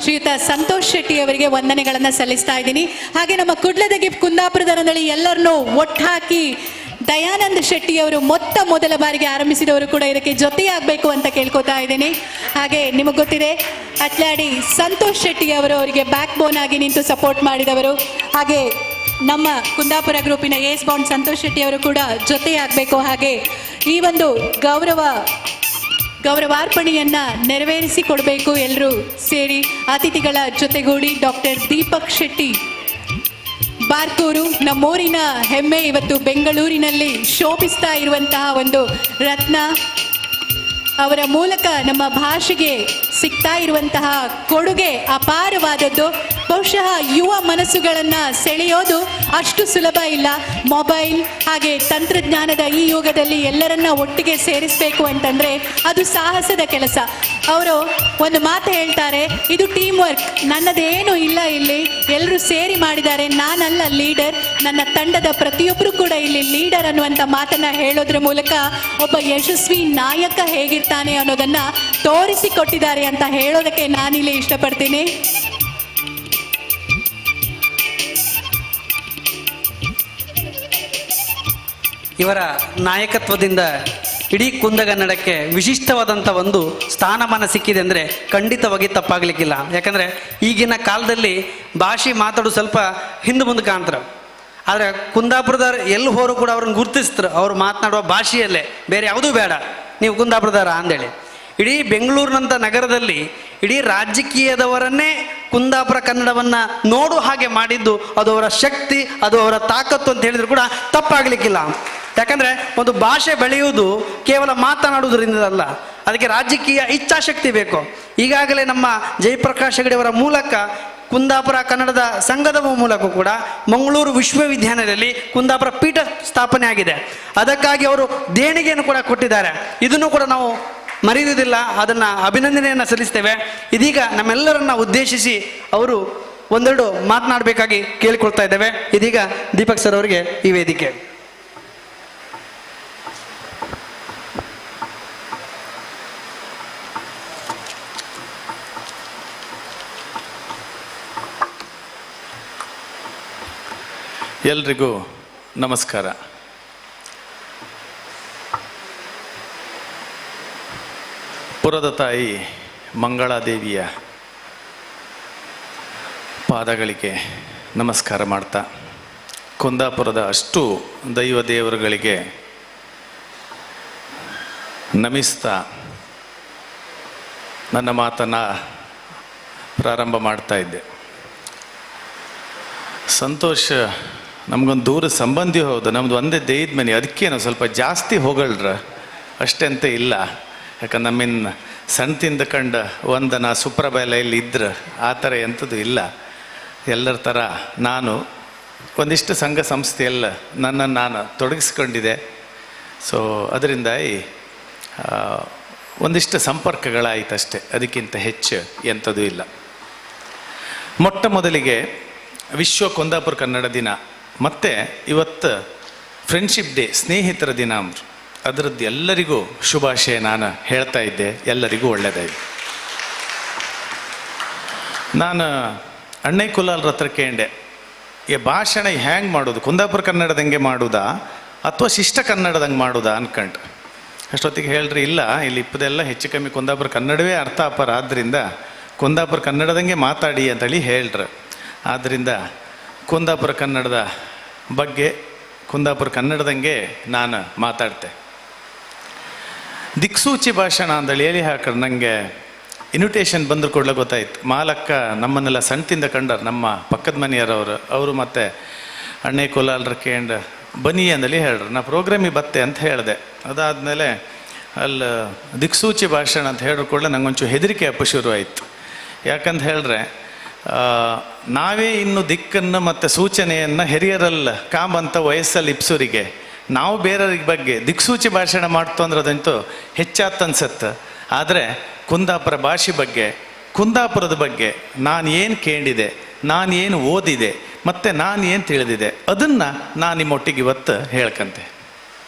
ಶ್ರೀಯುತ ಸಂತೋಷ್ ಶೆಟ್ಟಿ ಅವರಿಗೆ ವಂದನೆಗಳನ್ನು ಸಲ್ಲಿಸ್ತಾ ಇದ್ದೀನಿ. ಹಾಗೆ ನಮ್ಮ ಕುಡ್ಲದ ಗಿಫ್ಟ್ ಕುಂದಾಪುರದ ರಂದಳಿ ಎಲ್ಲರನ್ನೂ ಒಟ್ಟಾಕಿ ದಯಾನಂದ ಶೆಟ್ಟಿ ಅವರು ಮೊತ್ತ ಮೊದಲ ಬಾರಿಗೆ ಆರಂಭಿಸಿದವರು ಕೂಡ ಇದಕ್ಕೆ ಜೊತೆಯಾಗಬೇಕು ಅಂತ ಕೇಳ್ಕೊತಾ ಇದ್ದೀನಿ. ಹಾಗೆ ನಿಮಗೆ ಗೊತ್ತಿದೆ, ಅತ್ಲಾಡಿ ಸಂತೋಷ್ ಶೆಟ್ಟಿ ಅವರು ಅವರಿಗೆ ಬ್ಯಾಕ್ ಬೋನ್ ಆಗಿ ನಿಂತು ಸಪೋರ್ಟ್ ಮಾಡಿದವರು. ಹಾಗೆ ನಮ್ಮ ಕುಂದಾಪುರ ಗ್ರೂಪಿನ ಏಸ್ ಬಾಂಡ್ ಸಂತೋಷ್ ಶೆಟ್ಟಿ ಅವರು ಕೂಡ ಜೊತೆಯಾಗಬೇಕು. ಹಾಗೆ ಈ ಒಂದು ಗೌರವಾರ್ಪಣೆಯನ್ನ ನೆರವೇರಿಸಿಕೊಡ್ಬೇಕು ಎಲ್ಲರೂ ಸೇರಿ ಅತಿಥಿಗಳ ಜೊತೆಗೂಡಿ. ಡಾಕ್ಟರ್ ದೀಪಕ್ ಶೆಟ್ಟಿ ಬಾರ್ಕೂರು ನಮ್ಮೂರಿನ ಹೆಮ್ಮೆ, ಇವತ್ತು ಬೆಂಗಳೂರಿನಲ್ಲಿ ಶೋಭಿಸ್ತಾ ಇರುವಂತಹ ಒಂದು ರತ್ನ. ಅವರ ಮೂಲಕ ನಮ್ಮ ಭಾಷೆಗೆ ಸಿಗ್ತಾ ಇರುವಂತಹ ಕೊಡುಗೆ ಅಪಾರವಾದದ್ದು. ಬಹುಶಃ ಯುವ ಮನಸ್ಸುಗಳನ್ನು ಸೆಳೆಯೋದು ಅಷ್ಟು ಸುಲಭ ಇಲ್ಲ. ಮೊಬೈಲ್ ಹಾಗೆ ತಂತ್ರಜ್ಞಾನದ ಈ ಯುಗದಲ್ಲಿ ಎಲ್ಲರನ್ನ ಒಟ್ಟಿಗೆ ಸೇರಿಸಬೇಕು ಅಂತಂದರೆ ಅದು ಸಾಹಸದ ಕೆಲಸ. ಅವರು ಒಂದು ಮಾತು ಹೇಳ್ತಾರೆ, ಇದು ಟೀಮ್ ವರ್ಕ್, ನನ್ನದೇನು ಇಲ್ಲ ಇಲ್ಲಿ, ಎಲ್ಲರೂ ಸೇರಿ ಮಾಡಿದ್ದಾರೆ, ನಾನಲ್ಲ ಲೀಡರ್, ನನ್ನ ತಂಡದ ಪ್ರತಿಯೊಬ್ಬರು ಕೂಡ ಇಲ್ಲಿ ಲೀಡರ್ ಅನ್ನುವಂಥ ಮಾತನ್ನು ಹೇಳೋದ್ರ ಮೂಲಕ ಒಬ್ಬ ಯಶಸ್ವಿ ನಾಯಕ ಹೇಗಿರ್ತಾನೆ ಅನ್ನೋದನ್ನು ತೋರಿಸಿಕೊಟ್ಟಿದ್ದಾರೆ ಅಂತ ಹೇಳೋದಕ್ಕೆ ನಾನಿಲ್ಲಿ ಇಷ್ಟಪಡ್ತೀನಿ. ಇವರ ನಾಯಕತ್ವದಿಂದ ಇಡೀ ಕುಂದಗನ್ನಡಕ್ಕೆ ವಿಶಿಷ್ಟವಾದಂಥ ಒಂದು ಸ್ಥಾನಮಾನ ಸಿಕ್ಕಿದೆ ಅಂದರೆ ಖಂಡಿತವಾಗಿ ತಪ್ಪಾಗಲಿಕ್ಕಿಲ್ಲ. ಯಾಕಂದರೆ ಈಗಿನ ಕಾಲದಲ್ಲಿ ಭಾಷೆ ಮಾತಾಡೋದು ಸ್ವಲ್ಪ ಹಿಂದೆ ಮುಂದೆ ಕಾಣ್ತಾರೆ, ಆದರೆ ಕುಂದಾಪುರದವ್ರು ಎಲ್ಲಿ ಹೋರು ಕೂಡ ಅವ್ರನ್ನ ಗುರ್ತಿಸ್ತಾರೆ ಅವ್ರು ಮಾತನಾಡುವ ಭಾಷೆಯಲ್ಲೇ, ಬೇರೆ ಯಾವುದೂ ಬೇಡ, ನೀವು ಕುಂದಾಪುರದವರ ಅಂದೇಳಿ. ಇಡೀ ಬೆಂಗಳೂರಿನಂಥ ನಗರದಲ್ಲಿ ಇಡೀ ರಾಜಕೀಯದವರನ್ನೇ ಕುಂದಾಪುರ ಕನ್ನಡವನ್ನು ನೋಡುವ ಹಾಗೆ ಮಾಡಿದ್ದು ಅದು ಅವರ ಶಕ್ತಿ, ಅದು ಅವರ ತಾಕತ್ತು ಅಂತ ಹೇಳಿದ್ರು ಕೂಡ ತಪ್ಪಾಗಲಿಕ್ಕಿಲ್ಲ. ಯಾಕಂದರೆ ಒಂದು ಭಾಷೆ ಬೆಳೆಯುವುದು ಕೇವಲ ಮಾತನಾಡುವುದರಿಂದಲ್ಲ, ಅದಕ್ಕೆ ರಾಜಕೀಯ ಇಚ್ಛಾಶಕ್ತಿ ಬೇಕು. ಈಗಾಗಲೇ ನಮ್ಮ ಜಯಪ್ರಕಾಶ್ ಹೆಗಡೆಯವರ ಮೂಲಕ ಕುಂದಾಪುರ ಕನ್ನಡದ ಸಂಘದ ಮೂಲಕ ಕೂಡ ಮಂಗಳೂರು ವಿಶ್ವವಿದ್ಯಾನಿಲಯದಲ್ಲಿ ಕುಂದಾಪುರ ಪೀಠ ಸ್ಥಾಪನೆ ಆಗಿದೆ. ಅದಕ್ಕಾಗಿ ಅವರು ದೇಣಿಗೆಯನ್ನು ಕೂಡ ಕೊಟ್ಟಿದ್ದಾರೆ. ಇದನ್ನು ಕೂಡ ನಾವು ಮರೆಯುವುದಿಲ್ಲ, ಅದನ್ನು ಅಭಿನಂದನೆಯನ್ನು ಸಲ್ಲಿಸ್ತೇವೆ. ಇದೀಗ ನಮ್ಮೆಲ್ಲರನ್ನ ಉದ್ದೇಶಿಸಿ ಅವರು ಒಂದೆರಡು ಮಾತನಾಡಬೇಕಾಗಿ ಕೇಳಿಕೊಳ್ತಾ ಇದ್ದೇವೆ. ಇದೀಗ ದೀಪಕ್ ಸರ್ ಅವರಿಗೆ ಈ ವೇದಿಕೆ. ಎಲ್ರಿಗೂ ನಮಸ್ಕಾರ. ಪುರದ ತಾಯಿ ಮಂಗಳಾದೇವಿಯ ಪಾದಗಳಿಗೆ ನಮಸ್ಕಾರ ಮಾಡ್ತಾ, ಕುಂದಾಪುರದ ಅಷ್ಟು ದೈವ ದೇವರುಗಳಿಗೆ ನಮಿಸ್ತಾ ನನ್ನ ಮಾತನ್ನು ಪ್ರಾರಂಭ ಮಾಡ್ತಾ ಇದ್ದೆ. ಸಂತೋಷ ನಮಗೊಂದು ದೂರ ಸಂಬಂಧಿ ಹೌದು, ನಮ್ಮದು ಒಂದೇ ದೇಹದ ಮನೆ, ಅದಕ್ಕೇನೋ ಸ್ವಲ್ಪ ಜಾಸ್ತಿ ಹೊಗಳ್ರ ಅಷ್ಟೇ ಅಂತ ಇಲ್ಲ. ಯಾಕಂದ್ರೆ ನಮ್ಮಿನ ಸಣ್ಣತಿಂದ ಕಂಡ ಒಂದನ ಸುಪ್ರಭ ಎಲ್ಲ ಇಲ್ಲಿ ಇದ್ರೆ ಆ ಥರ ಎಂಥದ್ದು ಇಲ್ಲ. ಎಲ್ಲರ ಥರ ನಾನು ಒಂದಿಷ್ಟು ಸಂಘ ಸಂಸ್ಥೆಯೆಲ್ಲ ನನ್ನನ್ನು ನಾನು ತೊಡಗಿಸ್ಕೊಂಡಿದ್ದೆ. ಸೊ ಅದರಿಂದ ಒಂದಿಷ್ಟು ಸಂಪರ್ಕಗಳಾಯಿತಷ್ಟೇ, ಅದಕ್ಕಿಂತ ಹೆಚ್ಚು ಎಂಥದ್ದು ಇಲ್ಲ. ಮೊಟ್ಟ ಮೊದಲಿಗೆ ವಿಶ್ವ ಕುಂದಾಪುರ ಕನ್ನಡ ದಿನ ಮತ್ತು ಇವತ್ತು ಫ್ರೆಂಡ್ಶಿಪ್ ಡೇ, ಸ್ನೇಹಿತರ ದಿನ ಅಂದರು. ಅದರದ್ದು ಎಲ್ಲರಿಗೂ ಶುಭಾಶಯ ನಾನು ಹೇಳ್ತಾ ಇದ್ದೆ. ಎಲ್ಲರಿಗೂ ಒಳ್ಳೆಯದಾಯಿತು. ನಾನು ಅಣ್ಣೈ ಕುಲಾಲ್ರ ಹತ್ರ ಕೇಂಡೆ, ಈ ಭಾಷಣ ಹ್ಯಾಂಗೆ ಮಾಡೋದು, ಕುಂದಾಪುರ ಕನ್ನಡದಂಗೆ ಮಾಡೋದಾ ಅಥವಾ ಶಿಷ್ಟ ಕನ್ನಡದಂಗೆ ಮಾಡೋದಾ ಅನ್ಕಂಡು. ಅಷ್ಟೊತ್ತಿಗೆ ಹೇಳ್ರಿ, ಇಲ್ಲ ಇಲ್ಲಿ ಇಪ್ಪದೆಲ್ಲ ಹೆಚ್ಚು ಕಮ್ಮಿ ಕುಂದಾಪುರ ಕನ್ನಡವೇ ಅರ್ಥ ಅಪಾರ, ಆದ್ದರಿಂದ ಕುಂದಾಪುರ ಕನ್ನಡದಂಗೆ ಮಾತಾಡಿ ಅಂತೇಳಿ ಹೇಳ್ರಿ. ಆದ್ದರಿಂದ ಕುಂದಾಪುರ ಕನ್ನಡದ ಬಗ್ಗೆ ಕುಂದಾಪುರ ಕನ್ನಡದಂಗೆ ನಾನು ಮಾತಾಡ್ತೆ. ದಿಕ್ಸೂಚಿ ಭಾಷಣ ಅಂದೇಳಿ ಹೇಳಿ ಹಾಕ್ರೆ ನನಗೆ ಇನ್ವಿಟೇಷನ್ ಬಂದರೂ ಕೂಡಲೇ ಗೊತ್ತಾಯ್ತು. ಮಾಲಕ್ಕ ನಮ್ಮನ್ನೆಲ್ಲ ಸಣ್ಣತಿಂದ ಕಂಡರು, ನಮ್ಮ ಪಕ್ಕದ ಮನೆಯವರವರು ಅವರು ಮತ್ತು ಅಣ್ಣೆ ಕುಲಾಲ್ರ ಕೇಂದ್ರ ಬನ್ನಿ ಅಂದೇಳಿ ಹೇಳ್ರು. ನಾ ಪ್ರೋಗ್ರಾಮಿಗೆ ಬತ್ತೆ ಅಂತ ಹೇಳಿದೆ. ಅದಾದಮೇಲೆ ಅಲ್ಲಿ ದಿಕ್ಸೂಚಿ ಭಾಷಣ ಅಂತ ಹೇಳಿದ್ರು ಕೂಡಲೇ ನಂಗೊಂಚೂರು ಹೆದರಿಕೆ ಅಪ್ಪ ಶುರು ಆಯಿತು. ಯಾಕಂತ ಹೇಳಿದ್ರೆ ನಾವೇ ಇನ್ನು ದಿಕ್ಕನ್ನು ಮತ್ತು ಸೂಚನೆಯನ್ನು ಹಿರಿಯರಲ್ಲ ಕಾಂಬಂತ ವಯಸ್ಸಲ್ಲಿ ಇಪ್ಸೂರಿಗೆ ನಾವು ಬೇರೆಯವ್ರಿಗೆ ಬಗ್ಗೆ ದಿಕ್ಸೂಚಿ ಭಾಷಣ ಮಾಡ್ತು ಅಂದ್ರೆ ಅದಂತೂ ಹೆಚ್ಚಾತ್ ಅನ್ಸತ್ತೆ. ಆದರೆ ಕುಂದಾಪುರ ಭಾಷೆ ಬಗ್ಗೆ, ಕುಂದಾಪುರದ ಬಗ್ಗೆ ನಾನು ಏನು ಕೇಳಿದೆ, ನಾನೇನು ಓದಿದೆ ಮತ್ತು ನಾನು ಏನು ತಿಳಿದಿದೆ ಅದನ್ನು ನಾನು ನಿಮ್ಮೊಟ್ಟಿಗೆ ಇವತ್ತು ಹೇಳ್ಕಂತೆ.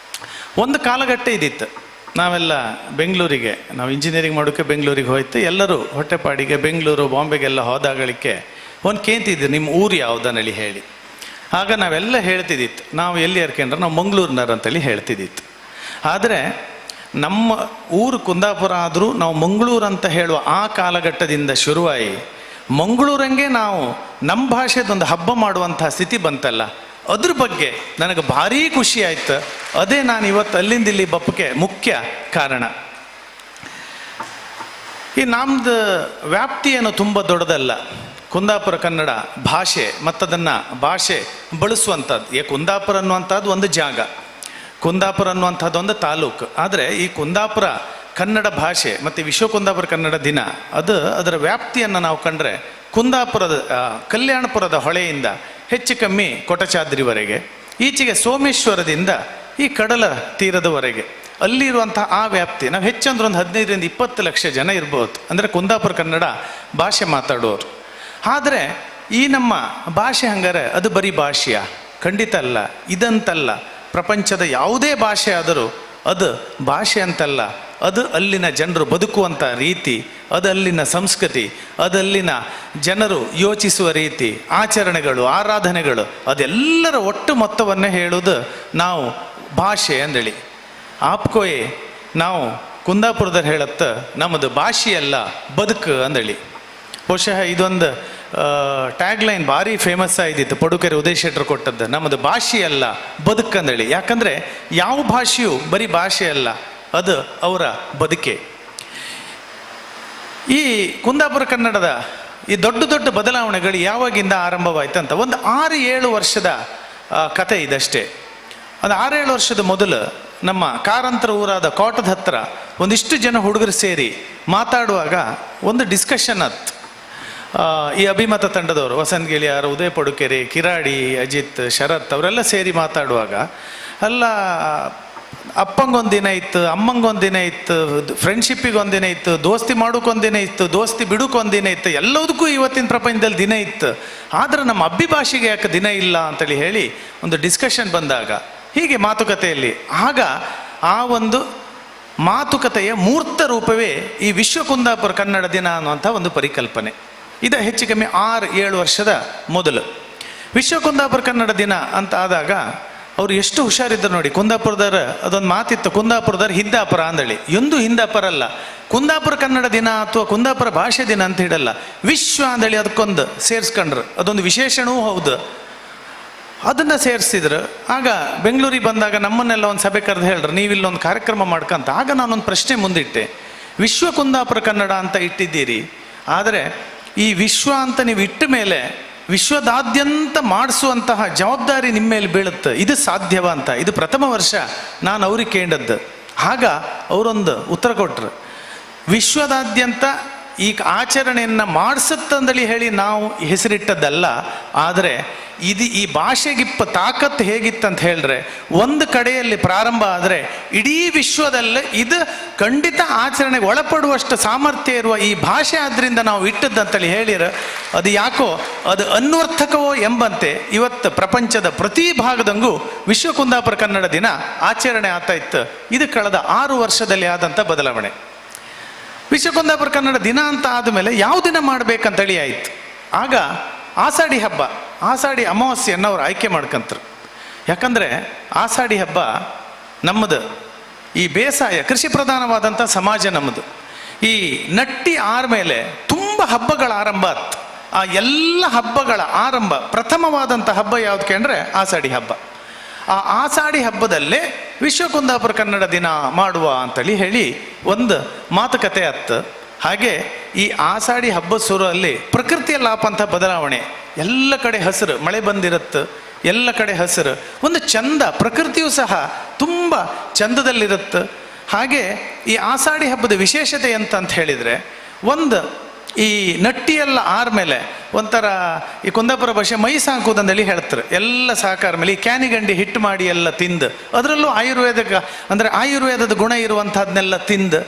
ಒಂದು ಕಾಲಘಟ್ಟ ಇದ್ದಿತ್ತು. ನಾವೆಲ್ಲ ಬೆಂಗಳೂರಿಗೆ, ನಾವು ಇಂಜಿನಿಯರಿಂಗ್ ಮಾಡೋಕ್ಕೆ ಬೆಂಗಳೂರಿಗೆ ಹೋಯ್ತು. ಎಲ್ಲರೂ ಹೊಟ್ಟೆಪಾಡಿಗೆ ಬೆಂಗಳೂರು ಬಾಂಬೆಗೆಲ್ಲ ಹೋದಾಗಳಿಕೆ ಒಂದು ಕೇಂತಿದ್ರು, ನಿಮ್ಮ ಊರು ಯಾವುದನ್ನೇಳಿ ಹೇಳಿ. ಆಗ ನಾವೆಲ್ಲ ಹೇಳ್ತಿದ್ದಿತ್ತು, ನಾವು ಎಲ್ಲಿ ಯಾರ್ಕೆಂದ್ರೆ ನಾವು ಮಂಗಳೂರಿನವ್ರು ಅಂತೇಳಿ ಹೇಳ್ತಿದ್ದಿತ್ತು. ಆದರೆ ನಮ್ಮ ಊರು ಕುಂದಾಪುರ ಆದರೂ ನಾವು ಮಂಗಳೂರು ಅಂತ ಹೇಳುವ ಆ ಕಾಲಘಟ್ಟದಿಂದ ಶುರುವಾಗಿ ಮಂಗಳೂರಂಗೆ ನಾವು ನಮ್ಮ ಭಾಷೆದೊಂದು ಹಬ್ಬ ಮಾಡುವಂಥ ಸ್ಥಿತಿ ಬಂತಲ್ಲ, ಅದ್ರ ಬಗ್ಗೆ ನನಗೆ ಭಾರೀ ಖುಷಿ ಆಯ್ತು. ಅದೇ ನಾನು ಇವತ್ತು ಅಲ್ಲಿಂದ ಇಲ್ಲಿ ಬಪ್ಪಕ್ಕೆ ಮುಖ್ಯ ಕಾರಣ. ಈ ನಮ್ಮದು ವ್ಯಾಪ್ತಿಯನ್ನು ತುಂಬ ದೊಡ್ಡದಲ್ಲ. ಕುಂದಾಪುರ ಕನ್ನಡ ಭಾಷೆ ಮತ್ತದನ್ನು ಭಾಷೆ ಬಳಸುವಂಥದ್ದು. ಈ ಕುಂದಾಪುರ ಅನ್ನುವಂಥದ್ದು ಒಂದು ಜಾಗ, ಕುಂದಾಪುರ ಅನ್ನುವಂಥದ್ದು ಒಂದು ತಾಲೂಕು. ಆದರೆ ಈ ಕುಂದಾಪುರ ಕನ್ನಡ ಭಾಷೆ ಮತ್ತು ವಿಶ್ವ ಕುಂದಾಪುರ ಕನ್ನಡ ದಿನ ಅದು ಅದರ ವ್ಯಾಪ್ತಿಯನ್ನು ನಾವು ಕಂಡ್ರೆ ಕುಂದಾಪುರದ ಕಲ್ಯಾಣಪುರದ ಹೊಳೆಯಿಂದ ಹೆಚ್ಚು ಕಮ್ಮಿ ಕೊಟಚಾದ್ರಿವರೆಗೆ, ಈಚೆಗೆ ಸೋಮೇಶ್ವರದಿಂದ ಈ ಕಡಲ ತೀರದವರೆಗೆ ಅಲ್ಲಿರುವಂಥ ಆ ವ್ಯಾಪ್ತಿ ನಾವು ಹೆಚ್ಚಂದ್ರೆ ಒಂದು 15 ರಿಂದ 20 ಲಕ್ಷ ಜನ ಇರ್ಬೋದು, ಅಂದರೆ ಕುಂದಾಪುರ ಕನ್ನಡ ಭಾಷೆ ಮಾತಾಡೋರು. ಆದರೆ ಈ ನಮ್ಮ ಭಾಷೆ ಹಂಗಾರೆ ಅದು ಬರೀ ಭಾಷೆಯಾ? ಖಂಡಿತ ಅಲ್ಲ. ಇದಂತಲ್ಲ, ಪ್ರಪಂಚದ ಯಾವುದೇ ಭಾಷೆ ಆದರೂ ಅದು ಭಾಷೆ ಅಂತಲ್ಲ, ಅದು ಅಲ್ಲಿನ ಜನರು ಬದುಕುವಂಥ ರೀತಿ, ಅದು ಅಲ್ಲಿನ ಸಂಸ್ಕೃತಿ, ಅದಲ್ಲಿನ ಜನರು ಯೋಚಿಸುವ ರೀತಿ, ಆಚರಣೆಗಳು, ಆರಾಧನೆಗಳು, ಅದೆಲ್ಲರ ಒಟ್ಟು ಮೊತ್ತವನ್ನೇ ಹೇಳೋದು ನಾವು ಭಾಷೆ ಅಂದೇಳಿ. ಆಪ್ಕೋಯೆ ನಾವು ಕುಂದಾಪುರದಲ್ಲಿ ಹೇಳತ್ತ ನಮ್ಮದು ಭಾಷೆಯಲ್ಲ ಬದುಕು ಅಂದೇಳಿ. ಬಹುಶಃ ಇದೊಂದು ಟ್ಯಾಗ್ಲೈನ್ ಭಾರಿ ಫೇಮಸ್ ಆಗಿದ್ದಿತ್ತು, ಪಡುಕೆರೆ ಉದಯ್ ಶೆಟ್ಟರು ಕೊಟ್ಟದ್ದು, ನಮ್ಮದು ಭಾಷೆಯಲ್ಲ ಬದುಕು ಅಂದೇಳಿ. ಯಾಕಂದರೆ ಯಾವ ಭಾಷೆಯು ಬರೀ ಭಾಷೆಯಲ್ಲ, ಅದು ಅವರ ಬದುಕೆ. ಈ ಕುಂದಾಪುರ ಕನ್ನಡದ ಈ ದೊಡ್ಡ ದೊಡ್ಡ ಬದಲಾವಣೆಗಳು ಯಾವಾಗಿಂದ ಆರಂಭವಾಯ್ತು ಅಂತ ಒಂದು 6-7 ವರ್ಷದ ಕತೆ ಇದಷ್ಟೇ. ಒಂದು 6-7 ವರ್ಷದ ಮೊದಲು ನಮ್ಮ ಕಾರಂತರ ಊರಾದ ಕೋಟದ ಹತ್ತಿರ ಒಂದಿಷ್ಟು ಜನ ಹುಡುಗರು ಸೇರಿ ಮಾತಾಡುವಾಗ ಒಂದು ಡಿಸ್ಕಷನ್ ಆಯ್ತು. ಈ ಅಭಿಮತ ತಂಡದವರು ವಸಂತ್ ಗಿಳಿಯಾರ್, ಉದಯ ಪಡುಕೆರೆ, ಕಿರಾಡಿ, ಅಜಿತ್, ಶರತ್ ಅವರೆಲ್ಲ ಸೇರಿ ಮಾತಾಡುವಾಗ, ಅಲ್ಲ ಅಪ್ಪಂಗೊಂದು ದಿನ ಇತ್ತು, ಅಮ್ಮಂಗೊಂದು ದಿನ ಇತ್ತು, ಫ್ರೆಂಡ್ಶಿಪ್ಪಿಗೆ ಒಂದು ದಿನ ಇತ್ತು, ದೋಸ್ತಿ ಮಾಡೋಕ್ಕೊಂದು ದಿನ ಇತ್ತು, ದೋಸ್ತಿ ಬಿಡೋಕ್ಕೊಂದು ದಿನ ಇತ್ತು, ಎಲ್ಲದಕ್ಕೂ ಇವತ್ತಿನ ಪ್ರಪಂಚದಲ್ಲಿ ದಿನ ಇತ್ತು, ಆದರೆ ನಮ್ಮ ಅಬ್ಬಿ ಭಾಷೆಗೆ ಯಾಕೆ ದಿನ ಇಲ್ಲ ಅಂತೇಳಿ ಹೇಳಿ ಒಂದು ಡಿಸ್ಕಷನ್ ಬಂದಾಗ ಹೀಗೆ ಮಾತುಕತೆಯಲ್ಲಿ ಆಗ ಆ ಒಂದು ಮಾತುಕತೆಯ ಮೂರ್ತ ರೂಪವೇ ಈ ವಿಶ್ವ ಕುಂದಾಪುರ ಕನ್ನಡ ದಿನ ಅನ್ನುವಂಥ ಒಂದು ಪರಿಕಲ್ಪನೆ. ಇದು ಹೆಚ್ಚು ಕಮ್ಮಿ 6-7 ವರ್ಷದ ಮೊದಲು ವಿಶ್ವ ಕುಂದಾಪುರ ಕನ್ನಡ ದಿನ ಅಂತ ಆದಾಗ ಅವ್ರು ಎಷ್ಟು ಹುಷಾರಿದ್ದರು ನೋಡಿ. ಕುಂದಾಪುರದವ್ರ ಅದೊಂದು ಮಾತಿತ್ತು, ಕುಂದಾಪುರದವ್ರ ಹಿಂದಾಪುರ ಅಂದೇಳಿ. ಎಂದೂ ಹಿಂದಾಪುರ ಅಲ್ಲ, ಕುಂದಾಪುರ ಕನ್ನಡ ದಿನ ಅಥವಾ ಕುಂದಾಪುರ ಭಾಷೆ ದಿನ ಅಂತ ಹಿಡಲ್ಲ, ವಿಶ್ವ ಅಂದೇಳಿ ಅದಕ್ಕೊಂದು ಸೇರಿಸ್ಕೊಂಡ್ರು, ಅದೊಂದು ವಿಶೇಷಣವೂ ಹೌದು, ಅದನ್ನು ಸೇರಿಸಿದ್ರು. ಆಗ ಬೆಂಗಳೂರಿಗೆ ಬಂದಾಗ ನಮ್ಮನ್ನೆಲ್ಲ ಒಂದು ಸಭೆ ಕರೆದು ಹೇಳ್ರು, ನೀವಿಲ್ಲೊಂದು ಕಾರ್ಯಕ್ರಮ ಮಾಡ್ಕಂತ. ಆಗ ನಾನೊಂದು ಪ್ರಶ್ನೆ ಮುಂದಿಟ್ಟೆ, ವಿಶ್ವ ಕುಂದಾಪುರ ಕನ್ನಡ ಅಂತ ಇಟ್ಟಿದ್ದೀರಿ, ಆದರೆ ಈ ವಿಶ್ವ ಅಂತ ನೀವು ಇಟ್ಟ ಮೇಲೆ ವಿಶ್ವದಾದ್ಯಂತ ಮಾಡಿಸುವಂತಹ ಜವಾಬ್ದಾರಿ ನಿಮ್ಮ ಮೇಲೆ ಬೀಳುತ್ತೆ, ಇದು ಸಾಧ್ಯವ ಅಂತ. ಇದು ಪ್ರಥಮ ವರ್ಷ ನಾನು ಅವ್ರಿಗೆ ಕೇಂಡದ್ದು. ಆಗ ಅವರೊಂದು ಉತ್ತರ ಕೊಟ್ಟರು, ವಿಶ್ವದಾದ್ಯಂತ ಈ ಆಚರಣೆಯನ್ನು ಮಾಡಿಸುತ್ತಂದೇಳಿ ಹೇಳಿ ನಾವು ಹೆಸರಿಟ್ಟದ್ದಲ್ಲ, ಆದರೆ ಇದು ಈ ಭಾಷೆಗಿಪ್ಪ ತಾಕತ್ತು ಹೇಗಿತ್ತಂತ ಹೇಳಿದ್ರೆ, ಒಂದು ಕಡೆಯಲ್ಲಿ ಪ್ರಾರಂಭ ಆದರೆ ಇಡೀ ವಿಶ್ವದಲ್ಲೇ ಇದು ಖಂಡಿತ ಆಚರಣೆಗೆ ಒಳಪಡುವಷ್ಟು ಸಾಮರ್ಥ್ಯ ಇರುವ ಈ ಭಾಷೆ ಆದ್ದರಿಂದ ನಾವು ಇಟ್ಟದ್ದಂತೇಳಿ ಹೇಳಿರ, ಅದು ಯಾಕೋ ಅದು ಅನ್ವರ್ಥಕವೋ ಎಂಬಂತೆ ಇವತ್ತು ಪ್ರಪಂಚದ ಪ್ರತಿ ಭಾಗದಂಗೂ ವಿಶ್ವ ಕುಂದಾಪುರ ಕನ್ನಡ ದಿನ ಆಚರಣೆ ಆಗ್ತಾ ಇತ್ತು. ಇದು ಕಳೆದ 6 ವರ್ಷದಲ್ಲಿ ಆದಂಥ ಬದಲಾವಣೆ. ವಿಶ್ವ ಕುಂದಾಪುರ ಕನ್ನಡ ದಿನ ಅಂತ ಆದಮೇಲೆ ಯಾವ ದಿನ ಮಾಡಬೇಕಂತೇಳಿ ಆಯಿತು. ಆಗ ಆಷಾಢಿ ಹಬ್ಬ, ಆಷಾಢಿ ಅಮಾವಾಸ್ಯೆಯನ್ನು ಅವ್ರು ಆಯ್ಕೆ ಮಾಡ್ಕಂತರು. ಯಾಕಂದರೆ ಆಷಾಢಿ ಹಬ್ಬ ನಮ್ಮದು ಈ ಬೇಸಾಯ ಕೃಷಿ ಪ್ರಧಾನವಾದಂಥ ಸಮಾಜ ನಮ್ಮದು. ಈ ನಟ್ಟಿ ಆರ್ಮೇಲೆ ತುಂಬ ಹಬ್ಬಗಳ ಆರಂಭ ಆಯ್ತು. ಆ ಎಲ್ಲ ಹಬ್ಬಗಳ ಆರಂಭ ಪ್ರಥಮವಾದಂಥ ಹಬ್ಬ ಯಾವ್ದು ಕೇಂದ್ರೆ ಆಷಾಢಿ ಹಬ್ಬ. ಆ ಆಷಾಢಿ ಹಬ್ಬದಲ್ಲೇ ವಿಶ್ವ ಕುಂದಾಪುರ ಕನ್ನಡ ದಿನ ಮಾಡುವ ಅಂತೇಳಿ ಹೇಳಿ ಒಂದು ಮಾತುಕತೆ ಆಯ್ತು. ಹಾಗೆ ಈ ಆಷಾಢಿ ಹಬ್ಬದ ಶುರುವಲ್ಲಿ ಪ್ರಕೃತಿಯಲ್ಲಿ ಆಪಂಥ ಬದಲಾವಣೆ, ಎಲ್ಲ ಕಡೆ ಹಸಿರು, ಮಳೆ ಬಂದಿರುತ್ತೆ, ಎಲ್ಲ ಕಡೆ ಹಸಿರು, ಒಂದು ಚಂದ, ಪ್ರಕೃತಿಯು ಸಹ ತುಂಬ ಚಂದದಲ್ಲಿರುತ್ತೆ. ಹಾಗೆ ಈ ಆಷಾಢಿ ಹಬ್ಬದ ವಿಶೇಷತೆ ಎಂತ ಅಂತ ಹೇಳಿದರೆ, ಒಂದು ಈ ನಟ್ಟಿಯೆಲ್ಲ ಆರ್ಮೇಲೆ ಒಂಥರ ಈ ಕುಂದಾಪುರ ಭಾಷೆ ಮೈ ಸಾಕುವುದಂದೇಳಿ ಹೇಳ್ತಾರೆ. ಎಲ್ಲ ಸಾಕಾರ ಮೇಲೆ ಈ ಕ್ಯಾನಿಗಂಡಿ ಹಿಟ್ಟು ಮಾಡಿ ಎಲ್ಲ ತಿಂದು, ಅದರಲ್ಲೂ ಆಯುರ್ವೇದಕ ಅಂದರೆ ಆಯುರ್ವೇದದ ಗುಣ ಇರುವಂಥದ್ದನ್ನೆಲ್ಲ ತಿಂದು,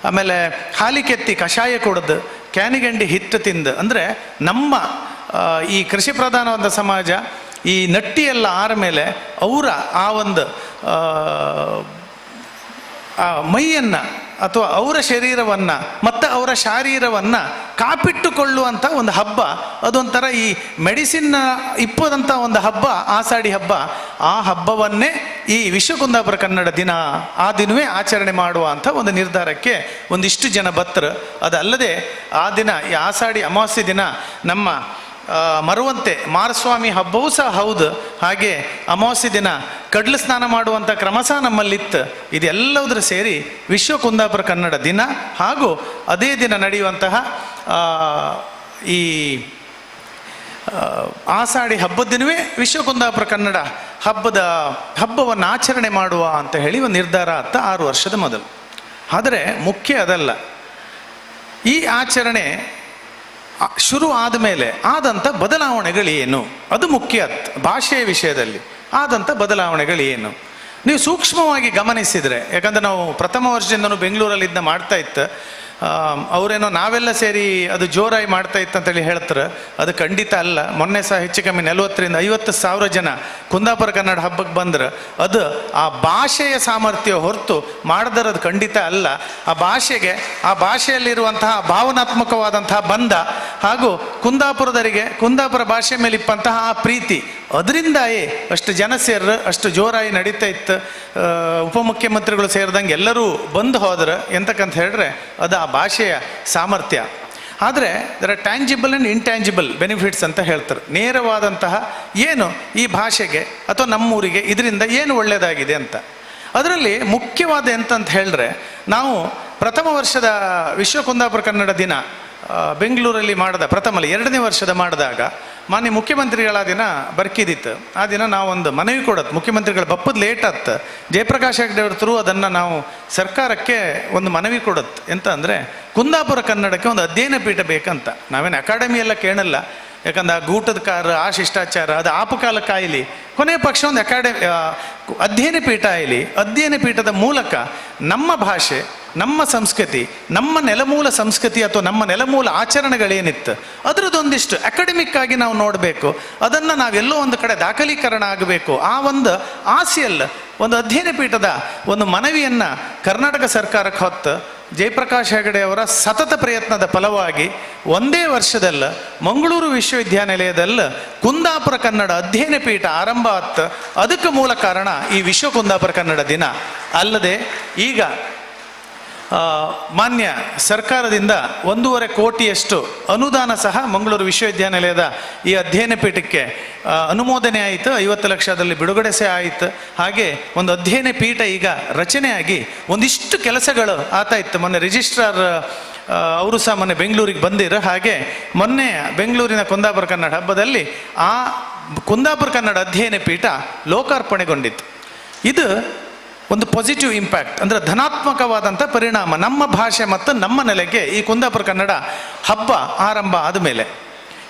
ಆಮೇಲೆ ಹಾಲಿಕೆತ್ತಿ ಕಷಾಯ ಕುಡಿದು, ಕ್ಯಾನಿಗಂಡಿ ಹಿಟ್ಟು ತಿಂದು, ಅಂದರೆ ನಮ್ಮ ಈ ಕೃಷಿ ಪ್ರಧಾನವಾದ ಸಮಾಜ ಈ ನಟ್ಟಿಯೆಲ್ಲ ಆರ್ಮೇಲೆ ಅವರ ಆ ಒಂದು ಮೈಯನ್ನು ಅಥವಾ ಅವರ ಶರೀರವನ್ನು ಮತ್ತು ಅವರ ಶಾರೀರವನ್ನು ಕಾಪಿಟ್ಟುಕೊಳ್ಳುವಂಥ ಒಂದು ಹಬ್ಬ. ಅದೊಂಥರ ಈ ಮೆಡಿಸಿನ್ನ ಇಪ್ಪದಂಥ ಒಂದು ಹಬ್ಬ ಆಷಾಢಿ ಹಬ್ಬ. ಆ ಹಬ್ಬವನ್ನೇ ಈ ವಿಶ್ವ ಕುಂದಾಪುರ ಕನ್ನಡ ದಿನ ಆ ದಿನವೇ ಆಚರಣೆ ಮಾಡುವ ಅಂಥ ಒಂದು ನಿರ್ಧಾರಕ್ಕೆ ಒಂದಿಷ್ಟು ಜನ ಬತ್ತರು. ಅದಲ್ಲದೆ ಆ ದಿನ ಈ ಆಷಾಢಿ ಅಮಾವಾಸ್ಯೆ ದಿನ ನಮ್ಮ ಮರುವಂತೆ ಮಾರಸ್ವಾಮಿ ಹಬ್ಬವೂ ಸಹ ಹೌದು. ಹಾಗೆ ಅಮಾವಾಸ್ಯೆ ದಿನ ಕಡ್ಲು ಸ್ನಾನ ಮಾಡುವಂಥ ಕ್ರಮ ಸಹ ನಮ್ಮಲ್ಲಿತ್ತು. ಇದೆಲ್ಲದರ ಸೇರಿ ವಿಶ್ವ ಕುಂದಾಪುರ ಕನ್ನಡ ದಿನ ಹಾಗೂ ಅದೇ ದಿನ ನಡೆಯುವಂತಹ ಈ ಆಷಾಢಿ ಹಬ್ಬದ ದಿನವೇ ವಿಶ್ವ ಕುಂದಾಪುರ ಕನ್ನಡ ಹಬ್ಬವನ್ನು ಆಚರಣೆ ಮಾಡುವ ಅಂತ ಹೇಳಿ ಒಂದು ನಿರ್ಧಾರ ಆತ 6 ವರ್ಷದ ಮೊದಲು. ಆದರೆ ಮುಖ್ಯ ಅದಲ್ಲ, ಈ ಆಚರಣೆ ಶುರು ಆದಮೇಲೆ ಆದಂಥ ಬದಲಾವಣೆಗಳೇನು ಅದು ಮುಖ್ಯ. ಭಾಷೆಯ ವಿಷಯದಲ್ಲಿ ಆದಂಥ ಬದಲಾವಣೆಗಳೇನು ನೀವು ಸೂಕ್ಷ್ಮವಾಗಿ ಗಮನಿಸಿದರೆ, ಯಾಕಂದರೆ ನಾವು ಪ್ರಥಮ ವರ್ಷದಿಂದನೂ ಬೆಂಗಳೂರಲ್ಲಿ ಇದನ್ನ ಮಾಡ್ತಾ ಇತ್ತು. ಅವರೇನೋ ನಾವೆಲ್ಲ ಸೇರಿ ಅದು ಜೋರಾಗಿ ಮಾಡ್ತಾ ಇತ್ತು ಅಂತೇಳಿ ಹೇಳ್ತಾರೆ, ಅದು ಖಂಡಿತ ಅಲ್ಲ. ಮೊನ್ನೆ ಸಹ ಹೆಚ್ಚು ಕಮ್ಮಿ 40,000 ರಿಂದ 50,000 ಜನ ಕುಂದಾಪುರ ಕನ್ನಡ ಹಬ್ಬಕ್ಕೆ ಬಂದ್ರೆ ಅದು ಆ ಭಾಷೆಯ ಸಾಮರ್ಥ್ಯ ಹೊರತು ಮಾಡಿದ್ರೆ ಅದು ಖಂಡಿತ ಅಲ್ಲ. ಆ ಭಾಷೆಗೆ, ಆ ಭಾಷೆಯಲ್ಲಿರುವಂತಹ ಭಾವನಾತ್ಮಕವಾದಂತಹ ಬಂಧ ಹಾಗೂ ಕುಂದಾಪುರದರಿಗೆ ಕುಂದಾಪುರ ಭಾಷೆ ಮೇಲೆ ಇಪ್ಪಂತಹ ಆ ಪ್ರೀತಿ, ಅದರಿಂದಾಯೇ ಅಷ್ಟು ಜನ ಸೇರ್ರು, ಅಷ್ಟು ಜೋರಾಗಿ ನಡೀತಾ ಇತ್ತು. ಉಪಮುಖ್ಯಮಂತ್ರಿಗಳು ಸೇರಿದಂಗೆ ಎಲ್ಲರೂ ಬಂದು ಹೋದ್ರೆ ಎಂತಕ್ಕಂತ ಹೇಳಿದ್ರೆ ಅದು ಆ ಭಾಷೆಯ ಸಾಮರ್ಥ್ಯ. ಆದರೆ there are tangible and intangible benefits ಅಂತ ಹೇಳ್ತಾರೆ. ನೇರವಾದಂತಹ ಏನು ಈ ಭಾಷೆಗೆ ಅಥವಾ ನಮ್ಮೂರಿಗೆ ಇದರಿಂದ ಏನು ಒಳ್ಳೆಯದಾಗಿದೆ ಅಂತ. ಅದರಲ್ಲಿ ಮುಖ್ಯವಾದ ಎಂತಂತ ಹೇಳಿದ್ರೆ, ನಾವು ಪ್ರಥಮ ವರ್ಷದ ವಿಶ್ವ ಕುಂದಾಪುರ ಕನ್ನಡ ದಿನ ಬೆಂಗಳೂರಲ್ಲಿ ಮಾಡಿದ ಪ್ರಥಮ ಅಲ್ಲ, ಎರಡನೇ ವರ್ಷದ ಮಾಡಿದಾಗ ಮಾನ್ಯ ಮುಖ್ಯಮಂತ್ರಿಗಳ ದಿನ ಬರ್ಕಿದಿತ್ತು. ಆ ದಿನ ನಾವೊಂದು ಮನವಿ ಕೊಡೋದು, ಮುಖ್ಯಮಂತ್ರಿಗಳ ಬಪ್ಪದ ಲೇಟ್ ಆತ್ತು, ಜಯಪ್ರಕಾಶ್ ಹೆಗ್ಡೆ ಅವ್ರ ಥ್ರೂ ಅದನ್ನು ನಾವು ಸರ್ಕಾರಕ್ಕೆ ಒಂದು ಮನವಿ ಕೊಡೋದು. ಎಂತ ಅಂದರೆ ಕುಂದಾಪುರ ಕನ್ನಡಕ್ಕೆ ಒಂದು ಅಧ್ಯಯನ ಪೀಠ ಬೇಕಂತ. ನಾವೇನು ಅಕಾಡೆಮಿ ಎಲ್ಲ ಕೇಳಲ್ಲ, ಯಾಕಂದ್ರೆ ಆ ಗೂಟದ ಕಾರ, ಆ ಶಿಷ್ಟಾಚಾರ ಅದು ಆಪಕಾಲ ಕಾಯಿಲಿ. ಕೊನೆಯ ಪಕ್ಷ ಒಂದು ಅಧ್ಯಯನ ಪೀಠ ಆಯ್ಲಿ. ಅಧ್ಯಯನ ಪೀಠದ ಮೂಲಕ ನಮ್ಮ ಭಾಷೆ, ನಮ್ಮ ಸಂಸ್ಕೃತಿ, ನಮ್ಮ ನೆಲಮೂಲ ಸಂಸ್ಕೃತಿ ಅಥವಾ ನಮ್ಮ ನೆಲಮೂಲ ಆಚರಣೆಗಳೇನಿತ್ತು ಅದರದ್ದೊಂದಿಷ್ಟು ಅಕಾಡೆಮಿಕ್ ಆಗಿ ನಾವು ನೋಡಬೇಕು. ಅದನ್ನು ನಾವೆಲ್ಲೋ ಒಂದು ಕಡೆ ದಾಖಲೀಕರಣ ಆಗಬೇಕು. ಆ ಒಂದು ಆಸೆಯಲ್ಲ ಒಂದು ಅಧ್ಯಯನ ಪೀಠದ ಒಂದು ಮನವಿಯನ್ನು ಕರ್ನಾಟಕ ಸರ್ಕಾರಕ್ಕೆ ಹೊತ್ತು ಜಯಪ್ರಕಾಶ್ ಹೆಗಡೆ ಅವರ ಸತತ ಪ್ರಯತ್ನದ ಫಲವಾಗಿ ಒಂದೇ ವರ್ಷದಲ್ಲ ಮಂಗಳೂರು ವಿಶ್ವವಿದ್ಯಾನಿಲಯದಲ್ಲಿ ಕುಂದಾಪುರ ಕನ್ನಡ ಅಧ್ಯಯನ ಪೀಠ ಆರಂಭ ಆತ್ತು. ಅದಕ್ಕೆ ಮೂಲ ಕಾರಣ ಈ ವಿಶ್ವ ಕುಂದಾಪುರ ಕನ್ನಡ ದಿನ. ಅಲ್ಲದೆ ಈಗ ಮಾನ್ಯ ಸರ್ಕಾರದಿಂದ 1.5 ಕೋಟಿಯಷ್ಟು ಅನುದಾನ ಸಹ ಮಂಗಳೂರು ವಿಶ್ವವಿದ್ಯಾನಿಲಯದ ಈ ಅಧ್ಯಯನ ಪೀಠಕ್ಕೆ ಅನುಮೋದನೆ ಆಯಿತು. 50 ಲಕ್ಷದಲ್ಲಿ ಬಿಡುಗಡೆ ಸಹ ಆಯಿತು. ಹಾಗೆ ಒಂದು ಅಧ್ಯಯನ ಪೀಠ ಈಗ ರಚನೆಯಾಗಿ ಒಂದಿಷ್ಟು ಕೆಲಸಗಳು ಆಗ್ತಾ ಇತ್ತು. ಮೊನ್ನೆ ರಿಜಿಸ್ಟ್ರಾರ್ ಅವರು ಸಹ ಮೊನ್ನೆ ಬೆಂಗಳೂರಿಗೆ ಬಂದಿರು. ಹಾಗೆ ಮೊನ್ನೆ ಬೆಂಗಳೂರಿನ ಕುಂದಾಪುರ ಕನ್ನಡ ಹಬ್ಬದಲ್ಲಿ ಆ ಕುಂದಾಪುರ ಕನ್ನಡ ಅಧ್ಯಯನ ಪೀಠ ಲೋಕಾರ್ಪಣೆಗೊಂಡಿತ್ತು. ಇದು ಒಂದು ಪಾಸಿಟಿವ್ ಇಂಪ್ಯಾಕ್ಟ್, ಅಂದರೆ ಧನಾತ್ಮಕವಾದಂಥ ಪರಿಣಾಮ ನಮ್ಮ ಭಾಷೆ ಮತ್ತು ನಮ್ಮ ನೆಲೆಗೆ ಈ ಕುಂದಾಪುರ ಕನ್ನಡ ಹಬ್ಬ ಆರಂಭ ಆದಮೇಲೆ.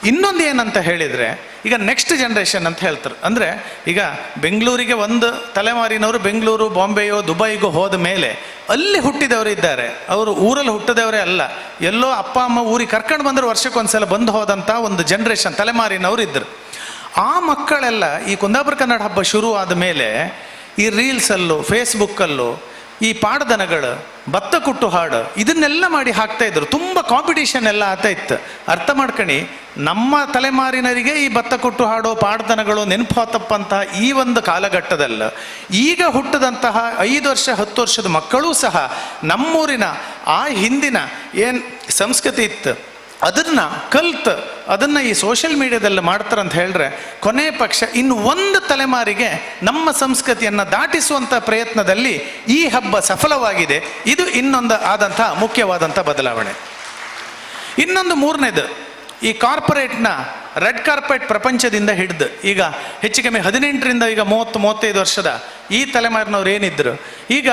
ಇನ್ನೊಂದು ಏನಂತ ಹೇಳಿದರೆ, ಈಗ ನೆಕ್ಸ್ಟ್ ಜನ್ರೇಷನ್ ಅಂತ ಹೇಳ್ತಾರೆ. ಅಂದರೆ ಈಗ ಬೆಂಗಳೂರಿಗೆ ಒಂದು ತಲೆಮಾರಿನವರು ಬೆಂಗಳೂರು, ಬಾಂಬೆಯೋ ದುಬೈಗೋ ಹೋದ ಮೇಲೆ ಅಲ್ಲಿ ಹುಟ್ಟಿದವರು ಇದ್ದಾರೆ. ಅವರು ಊರಲ್ಲಿ ಹುಟ್ಟಿದವರೇ ಅಲ್ಲ, ಎಲ್ಲೋ ಅಪ್ಪ ಅಮ್ಮ ಊರಿಗೆ ಕರ್ಕೊಂಡು ಬಂದರೆ ವರ್ಷಕ್ಕೊಂದ್ಸಲ ಬಂದು ಹೋದಂಥ ಒಂದು ಜನ್ರೇಷನ್ ತಲೆಮಾರಿನವರು ಇದ್ದರು. ಆ ಮಕ್ಕಳೆಲ್ಲ ಈ ಕುಂದಾಪುರ ಕನ್ನಡ ಹಬ್ಬ ಶುರು ಆದ ಮೇಲೆ ಈ ರೀಲ್ಸಲ್ಲೂ ಫೇಸ್ಬುಕ್ಕಲ್ಲೂ ಈ ಪಾಡದನಗಳು, ಭತ್ತ ಕುಟ್ಟು ಹಾಡು ಇದನ್ನೆಲ್ಲ ಮಾಡಿ ಹಾಕ್ತಾಯಿದ್ರು. ತುಂಬ ಕಾಂಪಿಟೇಷನ್ ಎಲ್ಲ ಆಗ್ತಾ ಇತ್ತು. ಅರ್ಥ ಮಾಡ್ಕಣಿ, ನಮ್ಮ ತಲೆಮಾರಿನರಿಗೆ ಈ ಭತ್ತ ಕುಟ್ಟು ಹಾಡು, ಪಾಡ್ದನಗಳು ನೆನಪು ಆತಪ್ಪಂತಹ ಈ ಒಂದು ಕಾಲಘಟ್ಟದಲ್ಲಿ ಈಗ ಹುಟ್ಟಿದಂತಹ 5 ವರ್ಷ 10 ವರ್ಷದ ಮಕ್ಕಳೂ ಸಹ ನಮ್ಮೂರಿನ ಆ ಹಿಂದಿನ ಏನು ಸಂಸ್ಕೃತಿ ಇತ್ತು ಅದನ್ನು ಕಲ್ತು ಅದನ್ನು ಈ ಸೋಷಿಯಲ್ ಮೀಡಿಯಾದಲ್ಲಿ ಮಾಡ್ತಾರಂತ ಹೇಳಿದ್ರೆ ಕೊನೆ ಪಕ್ಷ ಇನ್ನು ಒಂದು ತಲೆಮಾರಿಗೆ ನಮ್ಮ ಸಂಸ್ಕೃತಿಯನ್ನು ದಾಟಿಸುವಂಥ ಪ್ರಯತ್ನದಲ್ಲಿ ಈ ಹಬ್ಬ ಸಫಲವಾಗಿದೆ. ಇದು ಇನ್ನೊಂದು ಆದಂಥ ಮುಖ್ಯವಾದಂಥ ಬದಲಾವಣೆ. ಇನ್ನೊಂದು ಮೂರನೇದು, ಈ ಕಾರ್ಪೊರೇಟ್ನ ರೆಡ್ ಕಾರ್ಪೆಟ್ ಪ್ರಪಂಚದಿಂದ ಹಿಡಿದು ಈಗ ಹೆಚ್ಚು ಕಮ್ಮಿ 18ರಿಂದ ಈಗ 30-35 ವರ್ಷದ ಈ ತಲೆಮಾರಿನವ್ರು ಏನಿದ್ರು ಈಗ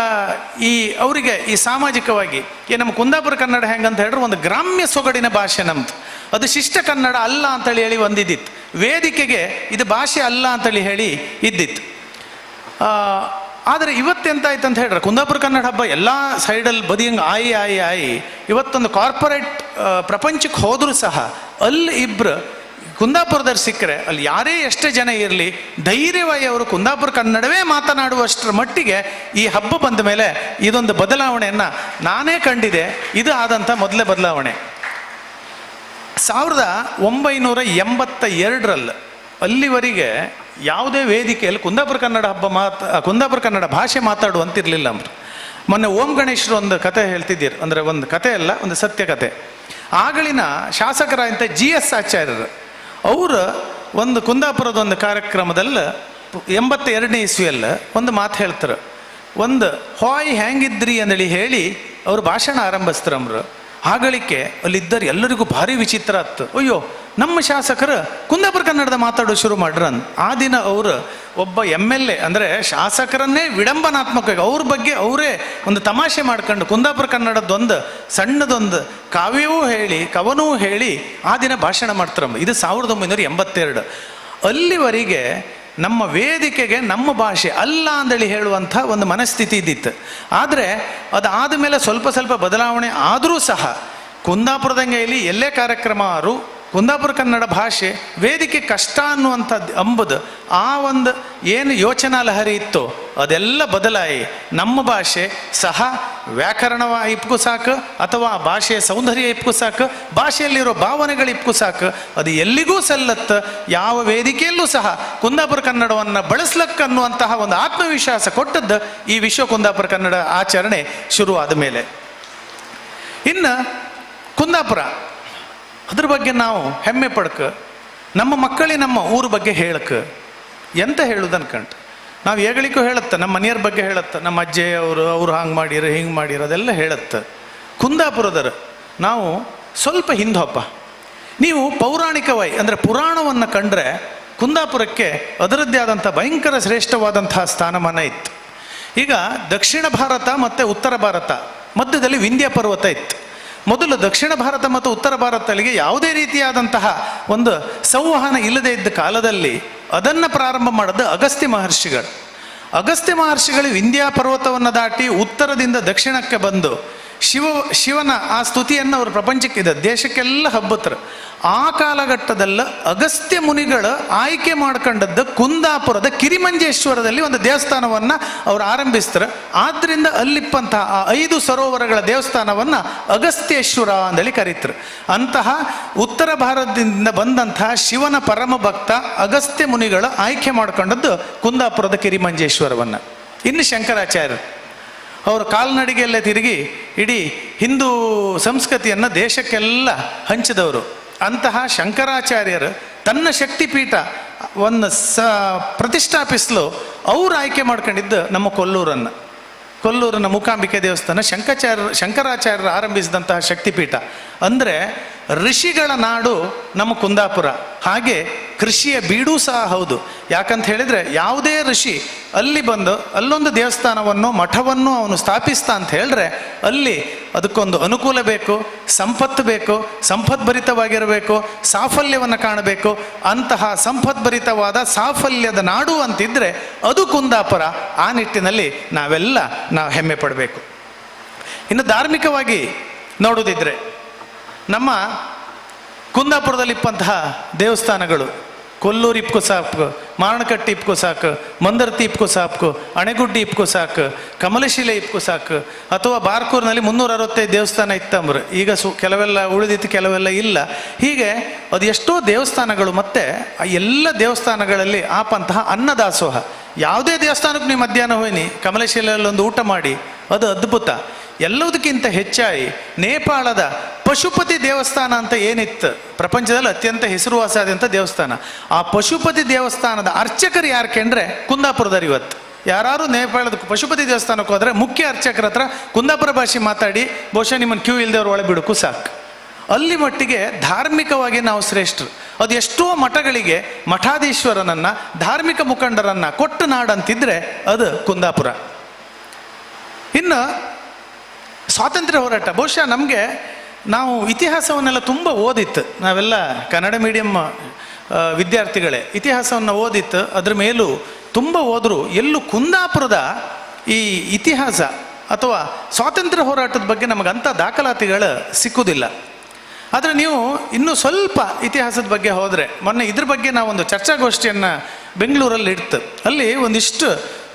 ಈ ಅವರಿಗೆ ಈ ಸಾಮಾಜಿಕವಾಗಿ ಈ ನಮ್ಮ ಕುಂದಾಪುರ ಕನ್ನಡ ಹೆಂಗಂತ ಹೇಳಿದ್ರೆ ಒಂದು ಗ್ರಾಮ್ಯ ಸೊಗಡಿನ ಭಾಷೆ ನಮ್ದು, ಅದು ಶಿಷ್ಟ ಕನ್ನಡ ಅಲ್ಲ ಅಂತೇಳಿ ಹೇಳಿ ಒಂದಿದ್ದಿತ್ತು. ವೇದಿಕೆಗೆ ಇದು ಭಾಷೆ ಅಲ್ಲ ಅಂತೇಳಿ ಹೇಳಿ ಇದ್ದಿತ್ತು. ಆದರೆ ಇವತ್ತೆಂತಾಯ್ತು ಅಂತ ಹೇಳಿದ್ರೆ ಕುಂದಾಪುರ ಕನ್ನಡ ಹಬ್ಬ ಎಲ್ಲ ಸೈಡಲ್ಲಿ ಬದಿಯಂಗೆ ಆಯಿ ಆಯಿ ಆಯಿ ಇವತ್ತೊಂದು ಕಾರ್ಪೊರೇಟ್ ಪ್ರಪಂಚಕ್ಕೆ ಹೋದರೂ ಸಹ ಅಲ್ಲಿ ಇಬ್ಬರು ಕುಂದಾಪುರದವ್ರು ಸಿಕ್ಕರೆ ಅಲ್ಲಿ ಯಾರೇ ಎಷ್ಟೇ ಜನ ಇರಲಿ ಧೈರ್ಯವಾಗಿ ಅವರು ಕುಂದಾಪುರ ಕನ್ನಡವೇ ಮಾತನಾಡುವಷ್ಟರ ಮಟ್ಟಿಗೆ ಈ ಹಬ್ಬ ಬಂದ ಮೇಲೆ ಇದೊಂದು ಬದಲಾವಣೆಯನ್ನು ನಾನೇ ಕಂಡಿದೆ. ಇದು ಆದಂಥ ಮೊದಲೇ ಬದಲಾವಣೆ. 1982ರಲ್ಲಿ ಅಲ್ಲಿವರೆಗೆ ಯಾವುದೇ ವೇದಿಕೆಯಲ್ಲಿ ಕುಂದಾಪುರ ಕನ್ನಡ ಹಬ್ಬ ಕುಂದಾಪುರ ಕನ್ನಡ ಭಾಷೆ ಮಾತಾಡುವಂತಿರಲಿಲ್ಲ ಅವರು. ಮೊನ್ನೆ ಓಂ ಗಣೇಶರು ಒಂದು ಕತೆ ಹೇಳ್ತಿದ್ದೀರು, ಅಂದರೆ ಒಂದು ಕತೆ ಅಲ್ಲ, ಒಂದು ಸತ್ಯ ಕತೆ. ಆಗಳಿನ ಶಾಸಕರಾದಂಥ GS ಆಚಾರ್ಯರು ಅವರು ಒಂದು ಕುಂದಾಪುರದ ಒಂದು ಕಾರ್ಯಕ್ರಮದಲ್ಲಿ 82ನೇ ಇಸ್ವಿಯಲ್ಲಿ ಒಂದು ಮಾತು ಹೇಳ್ತಾರೆ. ಒಂದು ಹಾಯ್ ಹ್ಯಾಂಗಿದ್ರಿ ಅಂದೇಳಿ ಹೇಳಿ ಅವರು ಭಾಷಣ ಆರಂಭಿಸ್ತಾರಮ್ರು. ಆಗಳಿಕೆ ಅಲ್ಲಿದ್ದರು ಎಲ್ಲರಿಗೂ ಭಾರಿ ವಿಚಿತ್ರ ಆಯ್ತು. ಅಯ್ಯೋ, ನಮ್ಮ ಶಾಸಕರು ಕುಂದಾಪುರ ಕನ್ನಡದ ಮಾತಾಡೋ ಶುರು ಮಾಡ್ರನ್. ಆ ದಿನ ಅವರು ಒಬ್ಬ MLA ಅಂದರೆ ಶಾಸಕರನ್ನೇ ವಿಡಂಬನಾತ್ಮಕವಾಗಿ ಅವ್ರ ಬಗ್ಗೆ ಅವರೇ ಒಂದು ತಮಾಷೆ ಮಾಡ್ಕೊಂಡು ಕುಂದಾಪುರ ಕನ್ನಡದ್ದೊಂದು ಸಣ್ಣದೊಂದು ಕಾವ್ಯವೂ ಹೇಳಿ ಕವನವೂ ಹೇಳಿ ಆ ದಿನ ಭಾಷಣ ಮಾಡ್ತಾರಮ್ಮ. ಇದು 1982. ಅಲ್ಲಿವರೆಗೆ ನಮ್ಮ ವೇದಿಕೆಗೆ ನಮ್ಮ ಭಾಷೆ ಅಲ್ಲ ಅಂದೇಳಿ ಹೇಳುವಂಥ ಒಂದು ಮನಸ್ಥಿತಿ ಇದ್ದಿತ್ತು. ಆದರೆ ಅದಾದ ಮೇಲೆ ಸ್ವಲ್ಪ ಸ್ವಲ್ಪ ಬದಲಾವಣೆ ಆದರೂ ಸಹ ಕುಂದಾಪುರದಂಗೆ ಇಲ್ಲಿ ಎಲ್ಲೇ ಕಾರ್ಯಕ್ರಮ ಆದರೂ ಕುಂದಾಪುರ ಕನ್ನಡ ಭಾಷೆ ವೇದಿಕೆ ಕಷ್ಟ ಅನ್ನುವಂಥದ್ದು ಅಂಬುದು ಆ ಒಂದು ಏನು ಯೋಚನಾ ಲಹರಿ ಇತ್ತು ಅದೆಲ್ಲ ಬದಲಾಯಿ ನಮ್ಮ ಭಾಷೆ ಸಹ ವ್ಯಾಕರಣವ ಇಪ್ಗೂ ಸಾಕು, ಅಥವಾ ಆ ಭಾಷೆಯ ಸೌಂದರ್ಯ ಇಪ್ಗೂ ಸಾಕು, ಭಾಷೆಯಲ್ಲಿರೋ ಭಾವನೆಗಳು ಇಪ್ಗೂ ಸಾಕು, ಅದು ಎಲ್ಲಿಗೂ ಸಲ್ಲತ್ತ, ಯಾವ ವೇದಿಕೆಯಲ್ಲೂ ಸಹ ಕುಂದಾಪುರ ಕನ್ನಡವನ್ನು ಬಳಸ್ಲಕ್ಕನ್ನುವಂತಹ ಒಂದು ಆತ್ಮವಿಶ್ವಾಸ ಕೊಟ್ಟದ್ದು ಈ ವಿಶ್ವ ಕುಂದಾಪುರ ಕನ್ನಡ ಆಚರಣೆ ಶುರುವಾದ ಮೇಲೆ. ಇನ್ನು ಕುಂದಾಪುರ ಅದ್ರ ಬಗ್ಗೆ ನಾವು ಹೆಮ್ಮೆ ಪಡ್ಕ, ನಮ್ಮ ಮಕ್ಕಳಿಗೆ ನಮ್ಮ ಊರ ಬಗ್ಗೆ ಹೇಳಕ್ಕೆ ಎಂತ ಹೇಳುದು ಅನ್ಕಂಡು ನಾವು ಏಗಳಿಗೂ ಹೇಳುತ್ತೆ, ನಮ್ಮ ಮನೆಯವ್ರ ಬಗ್ಗೆ ಹೇಳುತ್ತೆ, ನಮ್ಮ ಅಜ್ಜೆಯವರು ಅವರು ಹಂಗೆ ಮಾಡಿರು ಹಿಂಗೆ ಮಾಡಿರು ಅದೆಲ್ಲ ಹೇಳುತ್ತೆ. ಕುಂದಾಪುರದವರು ನಾವು ಸ್ವಲ್ಪ ಹಿಂದೋಪ್ಪ. ನೀವು ಪೌರಾಣಿಕವಾಗಿ ಅಂದರೆ ಪುರಾಣವನ್ನು ಕಂಡ್ರೆ ಕುಂದಾಪುರಕ್ಕೆ ಅದರದ್ದೇ ಆದಂಥ ಭಯಂಕರ ಶ್ರೇಷ್ಠವಾದಂತಹ ಸ್ಥಾನಮಾನ ಇತ್ತು. ಈಗ ದಕ್ಷಿಣ ಭಾರತ ಮತ್ತು ಉತ್ತರ ಭಾರತ ಮಧ್ಯದಲ್ಲಿ ವಿಂಧ್ಯ ಪರ್ವತ ಇತ್ತು. ಮೊದಲು ದಕ್ಷಿಣ ಭಾರತ ಮತ್ತು ಉತ್ತರ ಭಾರತಗಳಿಗೆ ಯಾವುದೇ ರೀತಿಯಾದಂತಹ ಒಂದು ಸಂವಹನ ಇಲ್ಲದೇ ಇದ್ದ ಕಾಲದಲ್ಲಿ ಅದನ್ನು ಪ್ರಾರಂಭ ಮಾಡಿದ ಅಗಸ್ತ್ಯ ಮಹರ್ಷಿಗಳು. ಅಗಸ್ತ್ಯ ಮಹರ್ಷಿಗಳು ವಿಂಧ್ಯ ಪರ್ವತವನ್ನು ದಾಟಿ ಉತ್ತರದಿಂದ ದಕ್ಷಿಣಕ್ಕೆ ಬಂದು ಶಿವನ ಆ ಸ್ತುತಿಯನ್ನು ಅವರು ಪ್ರಪಂಚಕ್ಕೆ ಇದೆ ದೇಶಕ್ಕೆಲ್ಲ ಹಬ್ಬತ್ತರು. ಆ ಕಾಲಘಟ್ಟದಲ್ಲ ಅಗಸ್ತ್ಯ ಮುನಿಗಳು ಆಯ್ಕೆ ಮಾಡ್ಕೊಂಡದ್ದು ಕುಂದಾಪುರದ ಕಿರಿಮಂಜೇಶ್ವರದಲ್ಲಿ ಒಂದು ದೇವಸ್ಥಾನವನ್ನು ಅವರು ಆರಂಭಿಸ್ತಾರೆ. ಆದ್ದರಿಂದ ಅಲ್ಲಿಪ್ಪಂತಹ ಆ 5 ಸರೋವರಗಳ ದೇವಸ್ಥಾನವನ್ನು ಅಗಸ್ತ್ಯೇಶ್ವರ ಅಂದೇಳಿ ಕರೀತಾರೆ. ಅಂತಹ ಉತ್ತರ ಭಾರತದಿಂದ ಬಂದಂತಹ ಶಿವನ ಪರಮ ಭಕ್ತ ಅಗಸ್ತ್ಯ ಮುನಿಗಳು ಆಯ್ಕೆ ಮಾಡ್ಕೊಂಡದ್ದು ಕುಂದಾಪುರದ ಕಿರಿಮಂಜೇಶ್ವರವನ್ನು. ಇನ್ನು ಶಂಕರಾಚಾರ್ಯರು ಅವರು ಕಾಲ್ನಡಿಗೆಯಲ್ಲೇ ತಿರುಗಿ ಇಡೀ ಹಿಂದೂ ಸಂಸ್ಕೃತಿಯನ್ನು ದೇಶಕ್ಕೆಲ್ಲ ಹಂಚಿದವರು. ಅಂತಹ ಶಂಕರಾಚಾರ್ಯರು ತನ್ನ ಶಕ್ತಿಪೀಠ ಒಂದು ಪ್ರತಿಷ್ಠಾಪಿಸಲು ಅವರು ಆಯ್ಕೆ ಮಾಡ್ಕೊಂಡಿದ್ದು ನಮ್ಮ ಕೊಲ್ಲೂರನ್ನು. ಕೊಲ್ಲೂರಿನ ಮೂಕಾಂಬಿಕೆ ದೇವಸ್ಥಾನ ಶಂಕರಾಚಾರ್ಯರು ಆರಂಭಿಸಿದಂತಹ ಶಕ್ತಿಪೀಠ. ಅಂದರೆ ಋಷಿಗಳ ನಾಡು ನಮ್ಮ ಕುಂದಾಪುರ, ಹಾಗೆ ಕೃಷಿಯ ಬೀಡೂ ಸಹ ಹೌದು. ಯಾಕಂತ ಹೇಳಿದರೆ ಯಾವುದೇ ಋಷಿ ಅಲ್ಲಿ ಬಂದು ಅಲ್ಲೊಂದು ದೇವಸ್ಥಾನವನ್ನು ಮಠವನ್ನು ಅವನು ಸ್ಥಾಪಿಸ್ತಾ ಅಂತ ಹೇಳಿದ್ರೆ ಅಲ್ಲಿ ಅದಕ್ಕೊಂದು ಅನುಕೂಲ ಬೇಕು, ಸಂಪತ್ತು ಬೇಕು, ಸಂಪದ್ಭರಿತವಾಗಿರಬೇಕು, ಸಾಫಲ್ಯವನ್ನು ಕಾಣಬೇಕು. ಅಂತಹ ಸಂಪದ್ಭರಿತವಾದ ಸಾಫಲ್ಯದ ನಾಡು ಅಂತಿದ್ದರೆ ಅದು ಕುಂದಾಪುರ. ಆ ನಿಟ್ಟಿನಲ್ಲಿ ನಾವು ಹೆಮ್ಮೆ ಪಡಬೇಕು. ಇನ್ನು ಧಾರ್ಮಿಕವಾಗಿ ನೋಡೋದಿದ್ರೆ ನಮ್ಮ ಕುಂದಾಪುರದಲ್ಲಿಪ್ಪಂತಹ ದೇವಸ್ಥಾನಗಳು ಕೊಲ್ಲೂರು ಇಪ್ಕೋ ಸಾಕು, ಮಾರಣಕಟ್ಟಿ ಇಪ್ಕೋ ಸಾಕು, ಮಂದರ್ತಿ ಇಪ್ಕೋ ಸಾಕು, ಅಣೆಗುಡ್ಡಿ ಇಪ್ಕೋ ಸಾಕು, ಕಮಲಶಿಲೆ ಇಪ್ಕೋ ಸಾಕು, ಅಥವಾ ಬಾರ್ಕೂರಿನಲ್ಲಿ 365 ದೇವಸ್ಥಾನ ಇತ್ತಂಬ್ರೆ ಈಗ ಕೆಲವೆಲ್ಲ ಉಳಿದಿತ್ತು, ಕೆಲವೆಲ್ಲ ಇಲ್ಲ. ಹೀಗೆ ಅದು ಎಷ್ಟೋ ದೇವಸ್ಥಾನಗಳು. ಮತ್ತು ಆ ಎಲ್ಲ ದೇವಸ್ಥಾನಗಳಲ್ಲಿ ಆಪಂತಹ ಅನ್ನದಾಸೋಹ. ಯಾವುದೇ ದೇವಸ್ಥಾನಕ್ಕೆ ನೀವು ಮಧ್ಯಾಹ್ನ ಹೋಗಿ ಕಮಲಶಿಲೆಯಲ್ಲಿ ಒಂದು ಊಟ ಮಾಡಿ, ಅದು ಅದ್ಭುತ. ಎಲ್ಲದಕ್ಕಿಂತ ಹೆಚ್ಚಾಗಿ ನೇಪಾಳದ ಪಶುಪತಿ ದೇವಸ್ಥಾನ ಅಂತ ಏನಿತ್ತು, ಪ್ರಪಂಚದಲ್ಲಿ ಅತ್ಯಂತ ಹೆಸರುವಾಸಿಯಾದಂಥ ದೇವಸ್ಥಾನ. ಆ ಪಶುಪತಿ ದೇವಸ್ಥಾನದ ಅರ್ಚಕರು ಯಾರು ಕೇಂದ್ರೆ ಕುಂದಾಪುರದವ್ರು. ಇವತ್ತು ಯಾರು ನೇಪಾಳದ ಪಶುಪತಿ ದೇವಸ್ಥಾನಕ್ಕೆ ಹೋದರೆ ಮುಖ್ಯ ಅರ್ಚಕರ ಹತ್ರ ಕುಂದಾಪುರ ಭಾಷೆ ಮಾತಾಡಿ ಬಹುಶಃ ನಿಮ್ಮನ್ನು ಕ್ಯೂ ಇಲ್ಲದವ್ರು ಒಳಗೆ ಬಿಡೋಕ್ಕೂ ಸಾಕು. ಅಲ್ಲಿ ಮಟ್ಟಿಗೆ ಧಾರ್ಮಿಕವಾಗಿ ನಾವು ಶ್ರೇಷ್ಠರು. ಅದು ಎಷ್ಟೋ ಮಠಗಳಿಗೆ ಮಠಾಧೀಶ್ವರನನ್ನು, ಧಾರ್ಮಿಕ ಮುಖಂಡರನ್ನು ಕೊಟ್ಟು ನಾಡಂತಿದ್ರೆ ಅದು ಕುಂದಾಪುರ. ಇನ್ನು ಸ್ವಾತಂತ್ರ್ಯ ಹೋರಾಟ, ಬಹುಶಃ ನಮಗೆ ನಾವು ಇತಿಹಾಸವನ್ನೆಲ್ಲ ತುಂಬ ಓದಿತ್ತು, ನಾವೆಲ್ಲ ಕನ್ನಡ ಮೀಡಿಯಮ್ ವಿದ್ಯಾರ್ಥಿಗಳೇ ಇತಿಹಾಸವನ್ನು ಓದಿತ್ತು. ಅದ್ರ ಮೇಲೂ ತುಂಬ ಓದರು. ಎಲ್ಲೂ ಕುಂದಾಪುರದ ಈ ಇತಿಹಾಸ ಅಥವಾ ಸ್ವಾತಂತ್ರ್ಯ ಹೋರಾಟದ ಬಗ್ಗೆ ನಮಗಂಥ ದಾಖಲಾತಿಗಳು ಸಿಕ್ಕುವುದಿಲ್ಲ. ಆದರೆ ನೀವು ಇನ್ನೂ ಸ್ವಲ್ಪ ಇತಿಹಾಸದ ಬಗ್ಗೆ ಹೋದರೆ, ಮೊನ್ನೆ ಇದ್ರ ಬಗ್ಗೆ ನಾವೊಂದು ಚರ್ಚಾಗೋಷ್ಠಿಯನ್ನು ಬೆಂಗಳೂರಲ್ಲಿ ಇಡ್ತು. ಅಲ್ಲಿ ಒಂದಿಷ್ಟು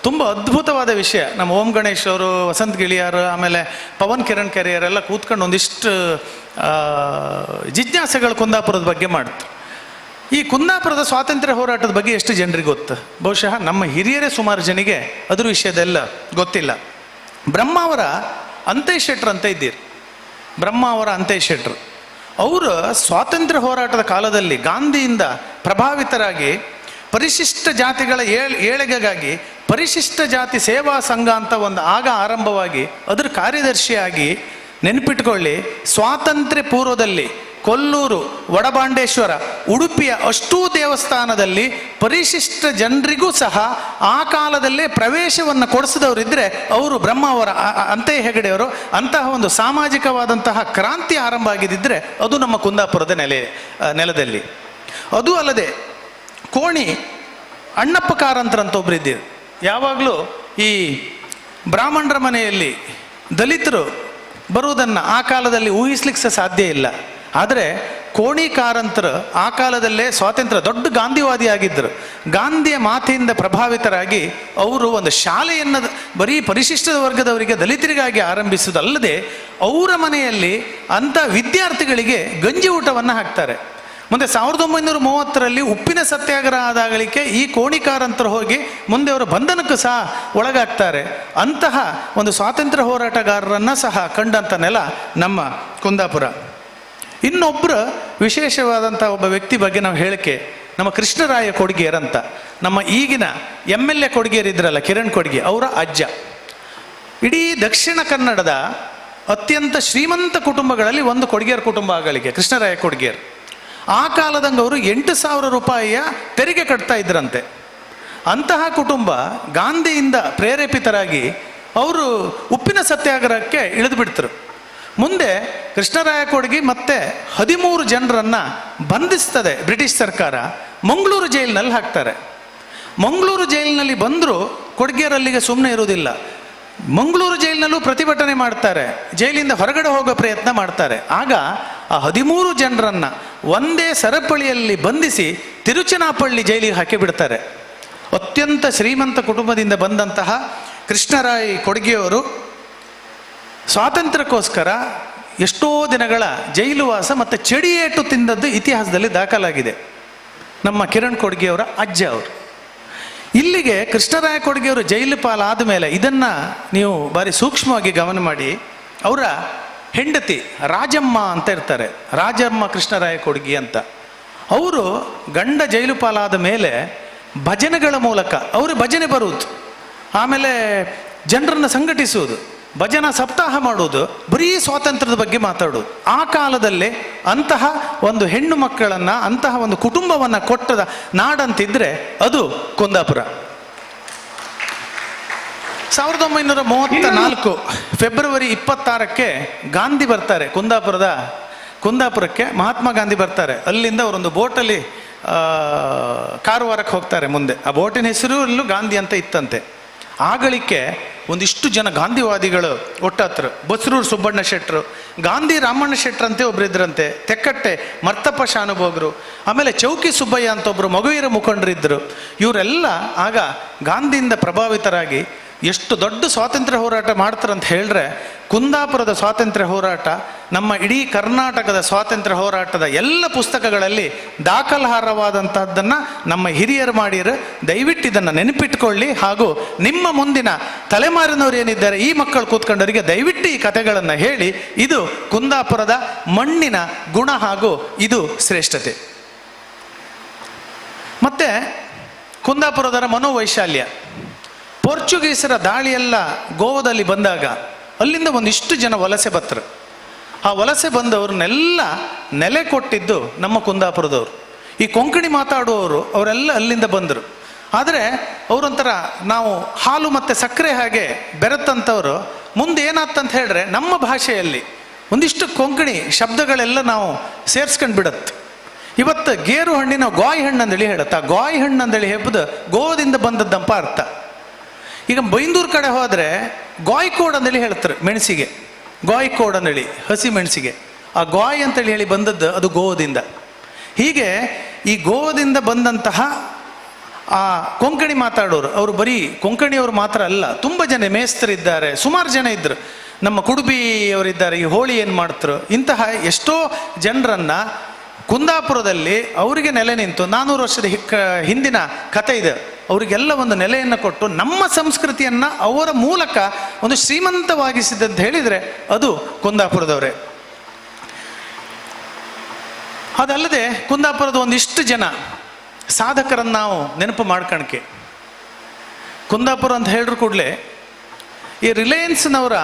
ತುಂಬ ಅದ್ಭುತವಾದ ವಿಷಯ ನಮ್ಮ ಓಂ ಗಣೇಶ್ ಅವರು, ವಸಂತ್ ಗಿಳಿಯಾರ್, ಆಮೇಲೆ ಪವನ್ ಕಿರಣ್ ಕೆರೆಯರೆಲ್ಲ ಕೂತ್ಕೊಂಡು ಒಂದಿಷ್ಟು ಜಿಜ್ಞಾಸೆಗಳು ಕುಂದಾಪುರದ ಬಗ್ಗೆ ಮಾಡ್ತು. ಈ ಕುಂದಾಪುರದ ಸ್ವಾತಂತ್ರ್ಯ ಹೋರಾಟದ ಬಗ್ಗೆ ಎಷ್ಟು ಜನರಿಗೆ ಗೊತ್ತು? ಬಹುಶಃ ನಮ್ಮ ಹಿರಿಯರೇ ಸುಮಾರು ಜನಿಗೆ ಅದ್ರ ವಿಷಯದೆಲ್ಲ ಗೊತ್ತಿಲ್ಲ. ಬ್ರಹ್ಮಾವರ ಅಂತೇಶ್ ಶೆಟ್ರು ಅಂತ ಇದ್ದೀರಿ, ಬ್ರಹ್ಮಾವರ ಅಂತೇಶ್ ಶೆಟ್ರು ಅವರು ಸ್ವಾತಂತ್ರ್ಯ ಹೋರಾಟದ ಕಾಲದಲ್ಲಿ ಗಾಂಧಿಯಿಂದ ಪ್ರಭಾವಿತರಾಗಿ ಪರಿಶಿಷ್ಟ ಜಾತಿಗಳ ಏಳಿಗೆಗಾಗಿ ಪರಿಶಿಷ್ಟ ಜಾತಿ ಸೇವಾ ಸಂಘ ಅಂತ ಒಂದು ಆಗ ಆರಂಭವಾಗಿ ಅದರ ಕಾರ್ಯದರ್ಶಿಯಾಗಿ, ನೆನಪಿಟ್ಕೊಳ್ಳಿ, ಸ್ವಾತಂತ್ರ್ಯ ಪೂರ್ವದಲ್ಲಿ ಕೊಲ್ಲೂರು, ವಡಬಾಂಡೇಶ್ವರ, ಉಡುಪಿಯ ಅಷ್ಟೂ ದೇವಸ್ಥಾನದಲ್ಲಿ ಪರಿಶಿಷ್ಟ ಜನರಿಗೂ ಸಹ ಆ ಕಾಲದಲ್ಲೇ ಪ್ರವೇಶವನ್ನು ಕೊಡಿಸಿದವರಿದ್ದರೆ ಅವರು ಬ್ರಹ್ಮಾವರ ಅಂತೇ ಹೆಗಡೆಯವರು. ಅಂತಹ ಒಂದು ಸಾಮಾಜಿಕವಾದಂತಹ ಕ್ರಾಂತಿ ಆರಂಭ ಆಗಿದ್ದಿದ್ರೆ ಅದು ನಮ್ಮ ಕುಂದಾಪುರದ ನೆಲದಲ್ಲಿ. ಅದು ಅಲ್ಲದೆ ಕೋಣಿ ಅಣ್ಣಪ್ಪ ಕಾರಂತರಂತ ಒಬ್ಬರು ಇದ್ದೀರು. ಯಾವಾಗಲೂ ಈ ಬ್ರಾಹ್ಮಣರ ಮನೆಯಲ್ಲಿ ದಲಿತರು ಬರುವುದನ್ನು ಆ ಕಾಲದಲ್ಲಿ ಊಹಿಸ್ಲಿಕ್ಕೆ ಸಹ ಸಾಧ್ಯ ಇಲ್ಲ. ಆದರೆ ಕೋಣಿ ಕಾರಂತರು ಆ ಕಾಲದಲ್ಲೇ ಸ್ವಾತಂತ್ರ್ಯ ದೊಡ್ಡ ಗಾಂಧಿವಾದಿ ಆಗಿದ್ದರು. ಗಾಂಧಿಯ ಮಾತಿಂದ ಪ್ರಭಾವಿತರಾಗಿ ಅವರು ಒಂದು ಶಾಲೆಯನ್ನು ಬರೀ ಪರಿಶಿಷ್ಟ ವರ್ಗದವರಿಗೆ, ದಲಿತರಿಗಾಗಿ ಆರಂಭಿಸುವುದಲ್ಲದೆ ಅವರ ಮನೆಯಲ್ಲಿ ಅಂಥ ವಿದ್ಯಾರ್ಥಿಗಳಿಗೆ ಗಂಜಿ ಊಟವನ್ನು ಹಾಕ್ತಾರೆ. ಮುಂದೆ 1930ರಲ್ಲಿ ಉಪ್ಪಿನ ಸತ್ಯಾಗ್ರಹ ಆದಾಗಲಿಕ್ಕೆ ಈ ಕೋಣಿಕಾರಂತರು ಹೋಗಿ ಮುಂದೆ ಅವರು ಬಂಧನಕ್ಕೂ ಸಹ ಒಳಗಾಗ್ತಾರೆ. ಅಂತಹ ಒಂದು ಸ್ವಾತಂತ್ರ್ಯ ಹೋರಾಟಗಾರರನ್ನು ಸಹ ಕಂಡಂಥ ನೆಲ ನಮ್ಮ ಕುಂದಾಪುರ. ಇನ್ನೊಬ್ಬರು ವಿಶೇಷವಾದಂಥ ಒಬ್ಬ ವ್ಯಕ್ತಿ ಬಗ್ಗೆ ನಾವು ಹೇಳಿಕೆ, ನಮ್ಮ ಕೃಷ್ಣರಾಯ ಕೊಡ್ಗೇರಂತ, ನಮ್ಮ ಈಗಿನ MLA ಕೊಡ್ಗೇರ್ ಇದ್ರಲ್ಲ ಕಿರಣ್ ಕೊಡ್ಗಿ, ಅವರ ಅಜ್ಜ. ಇಡೀ ದಕ್ಷಿಣ ಕನ್ನಡದ ಅತ್ಯಂತ ಶ್ರೀಮಂತ ಕುಟುಂಬಗಳಲ್ಲಿ ಒಂದು ಕೊಡ್ಗೇರ್ ಕುಟುಂಬ ಆಗಲಿಕ್ಕೆ ಕೃಷ್ಣರಾಯ ಕೊಡ್ಗೇರ್. ಆ ಕಾಲದಂಗೆ ಅವರು 8,000 ರೂಪಾಯಿಯ ತೆರಿಗೆ ಕಟ್ತಾ ಇದ್ರಂತೆ. ಅಂತಹ ಕುಟುಂಬ ಗಾಂಧಿಯಿಂದ ಪ್ರೇರೇಪಿತರಾಗಿ ಅವರು ಉಪ್ಪಿನ ಸತ್ಯಾಗ್ರಹಕ್ಕೆ ಇಳಿದು ಬಿಡ್ತರು. ಮುಂದೆ ಕೃಷ್ಣರಾಯ ಕೊಡ್ಗಿ ಮತ್ತೆ 13 ಜನರನ್ನು ಬಂಧಿಸ್ತದೆ ಬ್ರಿಟಿಷ್ ಸರ್ಕಾರ. ಮಂಗಳೂರು ಜೈಲಿನಲ್ಲಿ ಹಾಕ್ತಾರೆ. ಮಂಗಳೂರು ಜೈಲಿನಲ್ಲಿ ಬಂದರೂ ಕೊಡ್ಗೇರಲ್ಲಿಗೆ ಸುಮ್ಮನೆ ಇರುವುದಿಲ್ಲ. ಮಂಗಳೂರು ಜೈಲಿನಲ್ಲೂ ಪ್ರತಿಭಟನೆ ಮಾಡ್ತಾರೆ, ಜೈಲಿಂದ ಹೊರಗಡೆ ಹೋಗೋ ಪ್ರಯತ್ನ ಮಾಡ್ತಾರೆ. ಆಗ ಆ 13 ಜನರನ್ನು ಒಂದೇ ಸರಪಳಿಯಲ್ಲಿ ಬಂಧಿಸಿ ತಿರುಚನಾಪಳ್ಳಿ ಜೈಲಿಗೆ ಹಾಕಿಬಿಡ್ತಾರೆ. ಅತ್ಯಂತ ಶ್ರೀಮಂತ ಕುಟುಂಬದಿಂದ ಬಂದಂತಹ ಕೃಷ್ಣರಾಯ್ ಕೊಡ್ಗಿಯವರು ಸ್ವಾತಂತ್ರ್ಯಕ್ಕೋಸ್ಕರ ಎಷ್ಟೋ ದಿನಗಳ ಜೈಲುವಾಸ ಮತ್ತು ಚಡಿಯೇಟು ತಿಂದದ್ದು ಇತಿಹಾಸದಲ್ಲಿ ದಾಖಲಾಗಿದೆ. ನಮ್ಮ ಕಿರಣ್ ಕೊಡ್ಗಿಯವರ ಅಜ್ಜ ಅವರು. ಇಲ್ಲಿಗೆ ಕೃಷ್ಣರಾಯ ಕೊಡ್ಗಿಯವರು ಜೈಲು ಪಾಲಾದ ಮೇಲೆ ಇದನ್ನು ನೀವು ಭಾರಿ ಸೂಕ್ಷ್ಮವಾಗಿ ಗಮನ ಮಾಡಿ, ಅವರ ಹೆಂಡತಿ ರಾಜಮ್ಮ ಅಂತ ಇರ್ತಾರೆ, ರಾಜಮ್ಮ ಕೃಷ್ಣರಾಯ ಕೊಡ್ಗಿ ಅಂತ. ಅವರು ಗಂಡ ಜೈಲು ಪಾಲಾದ ಮೇಲೆ ಭಜನೆಗಳ ಮೂಲಕ ಅವರು ಭಜನೆ ಬರುವುದು, ಆಮೇಲೆ ಜನರನ್ನು ಸಂಘಟಿಸುವುದು, ಭಜನಾ ಸಪ್ತಾಹ ಮಾಡುವುದು, ಬರೀ ಸ್ವಾತಂತ್ರ್ಯದ ಬಗ್ಗೆ ಮಾತಾಡೋದು. ಆ ಕಾಲದಲ್ಲಿ ಅಂತಹ ಒಂದು ಹೆಣ್ಣು ಮಕ್ಕಳನ್ನು, ಅಂತಹ ಒಂದು ಕುಟುಂಬವನ್ನು ಕೊಟ್ಟದ ನಾಡಂತಿದ್ರೆ ಅದು ಕುಂದಾಪುರ. 1934 ಫೆಬ್ರವರಿ 26ಕ್ಕೆ ಗಾಂಧಿ ಬರ್ತಾರೆ ಕುಂದಾಪುರಕ್ಕೆ. ಮಹಾತ್ಮ ಗಾಂಧಿ ಬರ್ತಾರೆ. ಅಲ್ಲಿಂದ ಅವರೊಂದು ಬೋಟಲ್ಲಿ ಕಾರವಾರಕ್ಕೆ ಹೋಗ್ತಾರೆ. ಮುಂದೆ ಆ ಬೋಟಿನ ಹೆಸರು ಅಲ್ಲೂ ಗಾಂಧಿ ಅಂತ ಇತ್ತಂತೆ. ಆಗಳಿಕೆ ಒಂದಿಷ್ಟು ಜನ ಗಾಂಧಿವಾದಿಗಳು ಒಟ್ಟಾತರು. ಬಸ್ರೂರು ಸುಬ್ಬಣ್ಣ ಶೆಟ್ಟರು, ಗಾಂಧಿ ರಾಮಣ್ಣ ಶೆಟ್ಟರಂತೆ ಒಬ್ರು ಇದ್ರಂತೆ, ತೆಕ್ಕಟ್ಟೆ ಮರ್ತಪ್ಪ ಶಾನುಭೋಗರು, ಆಮೇಲೆ ಚೌಕಿ ಸುಬ್ಬಯ್ಯ ಅಂತ ಒಬ್ಬರು ಮಗುವೀರ ಮುಖಂಡರಿದ್ದರು. ಇವರೆಲ್ಲ ಆಗ ಗಾಂಧಿಯಿಂದ ಪ್ರಭಾವಿತರಾಗಿ ಎಷ್ಟು ದೊಡ್ಡ ಸ್ವಾತಂತ್ರ್ಯ ಹೋರಾಟ ಮಾಡ್ತಾರಂತ ಹೇಳಿದ್ರೆ, ಕುಂದಾಪುರದ ಸ್ವಾತಂತ್ರ್ಯ ಹೋರಾಟ ನಮ್ಮ ಇಡೀ ಕರ್ನಾಟಕದ ಸ್ವಾತಂತ್ರ್ಯ ಹೋರಾಟದ ಎಲ್ಲ ಪುಸ್ತಕಗಳಲ್ಲಿ ದಾಖಲಾರ್ಹವಾದಂತಹದ್ದನ್ನು ನಮ್ಮ ಹಿರಿಯರು ಮಾಡಿರು. ದಯವಿಟ್ಟು ಇದನ್ನು ನೆನಪಿಟ್ಕೊಳ್ಳಿ. ಹಾಗೂ ನಿಮ್ಮ ಮುಂದಿನ ತಲೆಮಾರಿನವರು ಏನಿದ್ದಾರೆ, ಈ ಮಕ್ಕಳು ಕೂತ್ಕೊಂಡವರಿಗೆ ದಯವಿಟ್ಟು ಈ ಕಥೆಗಳನ್ನು ಹೇಳಿ. ಇದು ಕುಂದಾಪುರದ ಮಣ್ಣಿನ ಗುಣ ಹಾಗೂ ಇದು ಶ್ರೇಷ್ಠತೆ. ಮತ್ತು ಕುಂದಾಪುರದರ ಮನೋವೈಶಾಲ್ಯ. ಪೋರ್ಚುಗೀಸರ ದಾಳಿಯೆಲ್ಲ ಗೋವಾದಲ್ಲಿ ಬಂದಾಗ ಅಲ್ಲಿಂದ ಒಂದಿಷ್ಟು ಜನ ವಲಸೆ ಬತ್ತರು. ಆ ವಲಸೆ ಬಂದವ್ರನ್ನೆಲ್ಲ ನೆಲೆ ಕೊಟ್ಟಿದ್ದು ನಮ್ಮ ಕುಂದಾಪುರದವರು. ಈ ಕೊಂಕಣಿ ಮಾತಾಡುವವರು ಅವರೆಲ್ಲ ಅಲ್ಲಿಂದ ಬಂದರು. ಆದರೆ ಅವರೊಂಥರ ನಾವು ಹಾಲು ಮತ್ತು ಸಕ್ಕರೆ ಹಾಗೆ ಬೆರೆತಂಥವರು. ಮುಂದೆ ಏನಾಗ್ತಂತ ಹೇಳಿದ್ರೆ, ನಮ್ಮ ಭಾಷೆಯಲ್ಲಿ ಒಂದಿಷ್ಟು ಕೊಂಕಣಿ ಶಬ್ದಗಳೆಲ್ಲ ನಾವು ಸೇರಿಸ್ಕೊಂಡು ಬಿಡತ್ತೆ. ಇವತ್ತು ಗೇರು ಹಣ್ಣಿನ ಗಾಯ್ ಹಣ್ಣು ಅಂದೇಳಿ ಹೇಳುತ್ತೆ. ಆ ಗಾಯ್ ಹಣ್ಣು ಅಂದೇಳಿ ಹೆಬ್ಬದು ಗೋವಾದಿಂದ ಬಂದದ್ದಂಪ ಅರ್ಥ. ಈಗ ಬೈಂದೂರು ಕಡೆ ಹೋದರೆ ಗಾಯ್ಕೋಡ್ ಅಂದೇಳಿ ಹೇಳ್ತಾರೆ ಮೆಣಸಿಗೆ, ಗಾಯ್ಕೋಡ್ ಅಂದೇಳಿ ಹಸಿ ಮೆಣಸಿಗೆ. ಆ ಗಾಯ್ ಅಂತೇಳಿ ಹೇಳಿ ಬಂದದ್ದು ಅದು ಗೋವಾದಿಂದ. ಹೀಗೆ ಈ ಗೋವಾದಿಂದ ಬಂದಂತಹ ಆ ಕೊಂಕಣಿ ಮಾತಾಡೋರು, ಅವರು ಬರೀ ಕೊಂಕಣಿಯವರು ಮಾತ್ರ ಅಲ್ಲ, ತುಂಬ ಜನ ಮೇಸ್ತರಿದ್ದಾರೆ, ಸುಮಾರು ಜನ ಇದ್ದರು. ನಮ್ಮ ಕುಡುಬಿಯವರಿದ್ದಾರೆ, ಈ ಹೋಳಿ ಏನು ಮಾಡ್ತರು, ಇಂತಹ ಎಷ್ಟೋ ಜನರನ್ನು ಕುಂದಾಪುರದಲ್ಲಿ ಅವರಿಗೆ ನೆಲೆ ನಿಂತು 400 ವರ್ಷದ ಹಿಂದಿನ ಕಥೆ ಇದೆ. ಅವರಿಗೆಲ್ಲ ಒಂದು ನೆಲೆಯನ್ನು ಕೊಟ್ಟು ನಮ್ಮ ಸಂಸ್ಕೃತಿಯನ್ನು ಅವರ ಮೂಲಕ ಒಂದು ಶ್ರೀಮಂತವಾಗಿಸಿದಂತ ಹೇಳಿದರೆ ಅದು ಕುಂದಾಪುರದವರೇ. ಅದಲ್ಲದೆ ಕುಂದಾಪುರದ ಒಂದಿಷ್ಟು ಜನ ಸಾಧಕರನ್ನು ನಾವು ನೆನಪು ಮಾಡ್ಕಣಕ್ಕೆ, ಕುಂದಾಪುರ ಅಂತ ಹೇಳಿದ್ರು ಕೂಡಲೇ ಈ ರಿಲಯನ್ಸ್ನವರ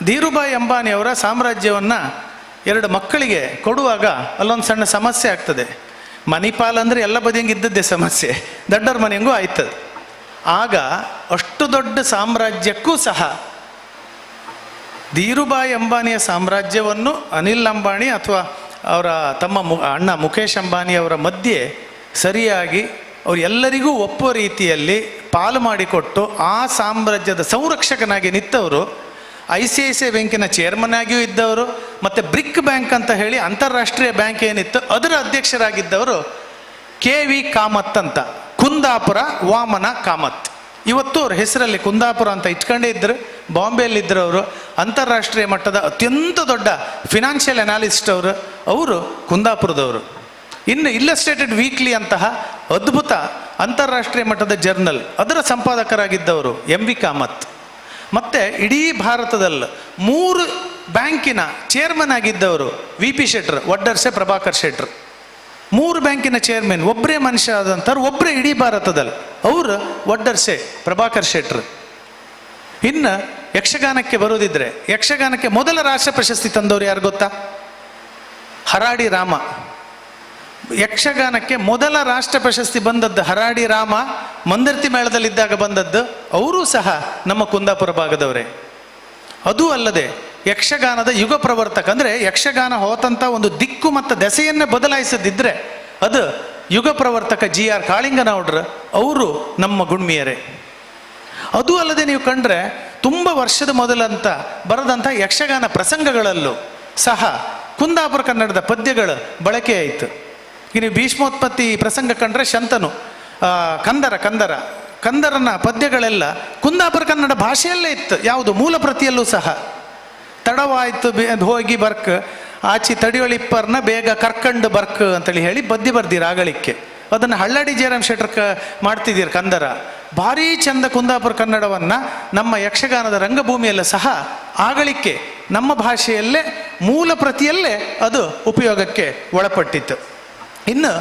ಧೀರುಭಾಯಿ ಅಂಬಾನಿಯವರ ಸಾಮ್ರಾಜ್ಯವನ್ನು 2 ಮಕ್ಕಳಿಗೆ ಕೊಡುವಾಗ ಅಲ್ಲೊಂದು ಸಣ್ಣ ಸಮಸ್ಯೆ ಆಗ್ತದೆ. ಮಣಿಪಾಲ್ ಅಂದರೆ ಎಲ್ಲ ಬದಿಯಂಗೆ ಇದ್ದದ್ದೇ ಸಮಸ್ಯೆ, ದೊಡ್ಡವ್ರ ಮನೆಯಂಗೂ ಆಯ್ತದೆ. ಆಗ ಅಷ್ಟು ದೊಡ್ಡ ಸಾಮ್ರಾಜ್ಯಕ್ಕೂ ಸಹ ಧೀರುಭಾಯಿ ಅಂಬಾನಿಯ ಸಾಮ್ರಾಜ್ಯವನ್ನು ಅನಿಲ್ ಅಂಬಾನಿ ಅಥವಾ ಅವರ ತಮ್ಮ ಅಣ್ಣ ಮುಖೇಶ್ ಅಂಬಾನಿಯವರ ಮಧ್ಯೆ ಸರಿಯಾಗಿ ಅವರೆಲ್ಲರಿಗೂ ಒಪ್ಪುವ ರೀತಿಯಲ್ಲಿ ಪಾಲು ಮಾಡಿಕೊಟ್ಟು ಆ ಸಾಮ್ರಾಜ್ಯದ ಸಂರಕ್ಷಕನಾಗಿ ನಿಂತವರು, ICICI ಬ್ಯಾಂಕಿನ ಚೇರ್ಮನ್ ಆಗಿಯೂ ಇದ್ದವರು, ಮತ್ತು ಬ್ರಿಕ್ ಬ್ಯಾಂಕ್ ಅಂತ ಹೇಳಿ ಅಂತಾರಾಷ್ಟ್ರೀಯ ಬ್ಯಾಂಕ್ ಏನಿತ್ತು ಅದರ ಅಧ್ಯಕ್ಷರಾಗಿದ್ದವರು KV Kamath ಅಂತ, ಕುಂದಾಪುರ ವಾಮನ ಕಾಮತ್. ಇವತ್ತು ಅವ್ರ ಹೆಸರಲ್ಲಿ ಕುಂದಾಪುರ ಅಂತ ಇಟ್ಕೊಂಡೇ ಇದ್ದರು. ಬಾಂಬೆಯಲ್ಲಿದ್ದರು ಅವರು. ಅಂತಾರಾಷ್ಟ್ರೀಯ ಮಟ್ಟದ ಅತ್ಯಂತ ದೊಡ್ಡ ಫಿನಾನ್ಷಿಯಲ್ ಅನಾಲಿಸ್ಟ್ ಅವರು, ಅವರು ಕುಂದಾಪುರದವರು. ಇನ್ನು ಇಲ್ಲಸ್ಟ್ರೇಟೆಡ್ ವೀಕ್ಲಿ ಅಂತಹ ಅದ್ಭುತ ಅಂತಾರಾಷ್ಟ್ರೀಯ ಮಟ್ಟದ ಜರ್ನಲ್ ಅದರ ಸಂಪಾದಕರಾಗಿದ್ದವರು MV Kamath. ಮತ್ತು ಇಡೀ ಭಾರತದಲ್ಲಿ 3 ಬ್ಯಾಂಕಿನ chairman ಆಗಿದ್ದವರು VP Shettar, Vaddarse Prabhakar Shettar. 3 ಬ್ಯಾಂಕಿನ ಚೇರ್ಮನ್ ಒಬ್ಬರೇ ಮನುಷ್ಯ ಆದಂಥವ್ರು, ಒಬ್ಬರೇ ಇಡೀ ಭಾರತದಲ್ಲಿ, ಅವರು ವಡ್ಡರ್ಸೆ ಪ್ರಭಾಕರ್ ಶೆಟ್ಟರು. ಇನ್ನು ಯಕ್ಷಗಾನಕ್ಕೆ ಬರೋದಿದ್ರೆ ಯಕ್ಷಗಾನಕ್ಕೆ ಮೊದಲ ರಾಷ್ಟ್ರ ಪ್ರಶಸ್ತಿ ತಂದವರು ಯಾರು ಗೊತ್ತಾ? ಹರಾಡಿ ರಾಮ. ಯಕ್ಷಗಾನಕ್ಕೆ ಮೊದಲ ರಾಷ್ಟ್ರ ಪ್ರಶಸ್ತಿ ಬಂದದ್ದು ಹರಾಡಿ ರಾಮ, ಮಂದರ್ತಿ ಮೇಳದಲ್ಲಿದ್ದಾಗ ಬಂದದ್ದು. ಅವರೂ ಸಹ ನಮ್ಮ ಕುಂದಾಪುರ ಭಾಗದವರೇ. ಅದೂ ಅಲ್ಲದೆ ಯಕ್ಷಗಾನದ ಯುಗ ಪ್ರವರ್ತಕ, ಅಂದರೆ ಯಕ್ಷಗಾನ ಹೋತಂಥ ಒಂದು ದಿಕ್ಕು ಮತ್ತು ದೆಸೆಯನ್ನೇ ಬದಲಾಯಿಸದಿದ್ದರೆ ಅದು ಯುಗ ಪ್ರವರ್ತಕ GR ಕಾಳಿಂಗನೌಡ್ರು, ಅವರು ನಮ್ಮ ಗುಣ್ಮಿಯರೇ. ಅದೂ ಅಲ್ಲದೆ ನೀವು ಕಂಡ್ರೆ ತುಂಬ ವರ್ಷದ ಮೊದಲಂತ ಬರೆದಂಥ ಯಕ್ಷಗಾನ ಪ್ರಸಂಗಗಳಲ್ಲೂ ಸಹ ಕುಂದಾಪುರ ಕನ್ನಡದ ಪದ್ಯಗಳ ಬಳಕೆಯಾಯಿತು. ಈಗ ನೀವು ಭೀಷ್ಮೋತ್ಪತ್ತಿ ಪ್ರಸಂಗ ಕಂಡ್ರೆ ಶಂತನು, ಕಂದರ ಕಂದರ ಕಂದರನ ಪದ್ಯಗಳೆಲ್ಲ ಕುಂದಾಪುರ ಕನ್ನಡ ಭಾಷೆಯಲ್ಲೇ ಇತ್ತು, ಯಾವುದು ಮೂಲ ಪ್ರತಿಯಲ್ಲೂ ಸಹ. ತಡವಾಯಿತು ಹೋಗಿ ಬರ್ಕ್ ಆಚಿ ತಡಿಯೊಳಿಪ್ಪರ್ನ ಬೇಗ ಕರ್ಕಂಡು ಬರ್ಕ್ ಅಂತೇಳಿ ಹೇಳಿ ಬದ್ದಿ ಬರ್ದಿರ ಆಗಳಿಕ್ಕೆ. ಅದನ್ನು ಹಳ್ಳಾಡಿ ಜಯರಾಮ್ ಶೆಟ್ಟರ್ ಮಾಡ್ತಿದ್ದೀರ ಕಂದರ. ಭಾರೀ ಚಂದ ಕುಂದಾಪುರ ಕನ್ನಡವನ್ನು ನಮ್ಮ ಯಕ್ಷಗಾನದ ರಂಗಭೂಮಿಯಲ್ಲೂ ಸಹ ಆಗಳಿಕೆ ನಮ್ಮ ಭಾಷೆಯಲ್ಲೇ ಮೂಲ ಪ್ರತಿಯಲ್ಲೇ ಅದು ಉಪಯೋಗಕ್ಕೆ ಒಳಪಟ್ಟಿತ್ತು. ಇನ್ನು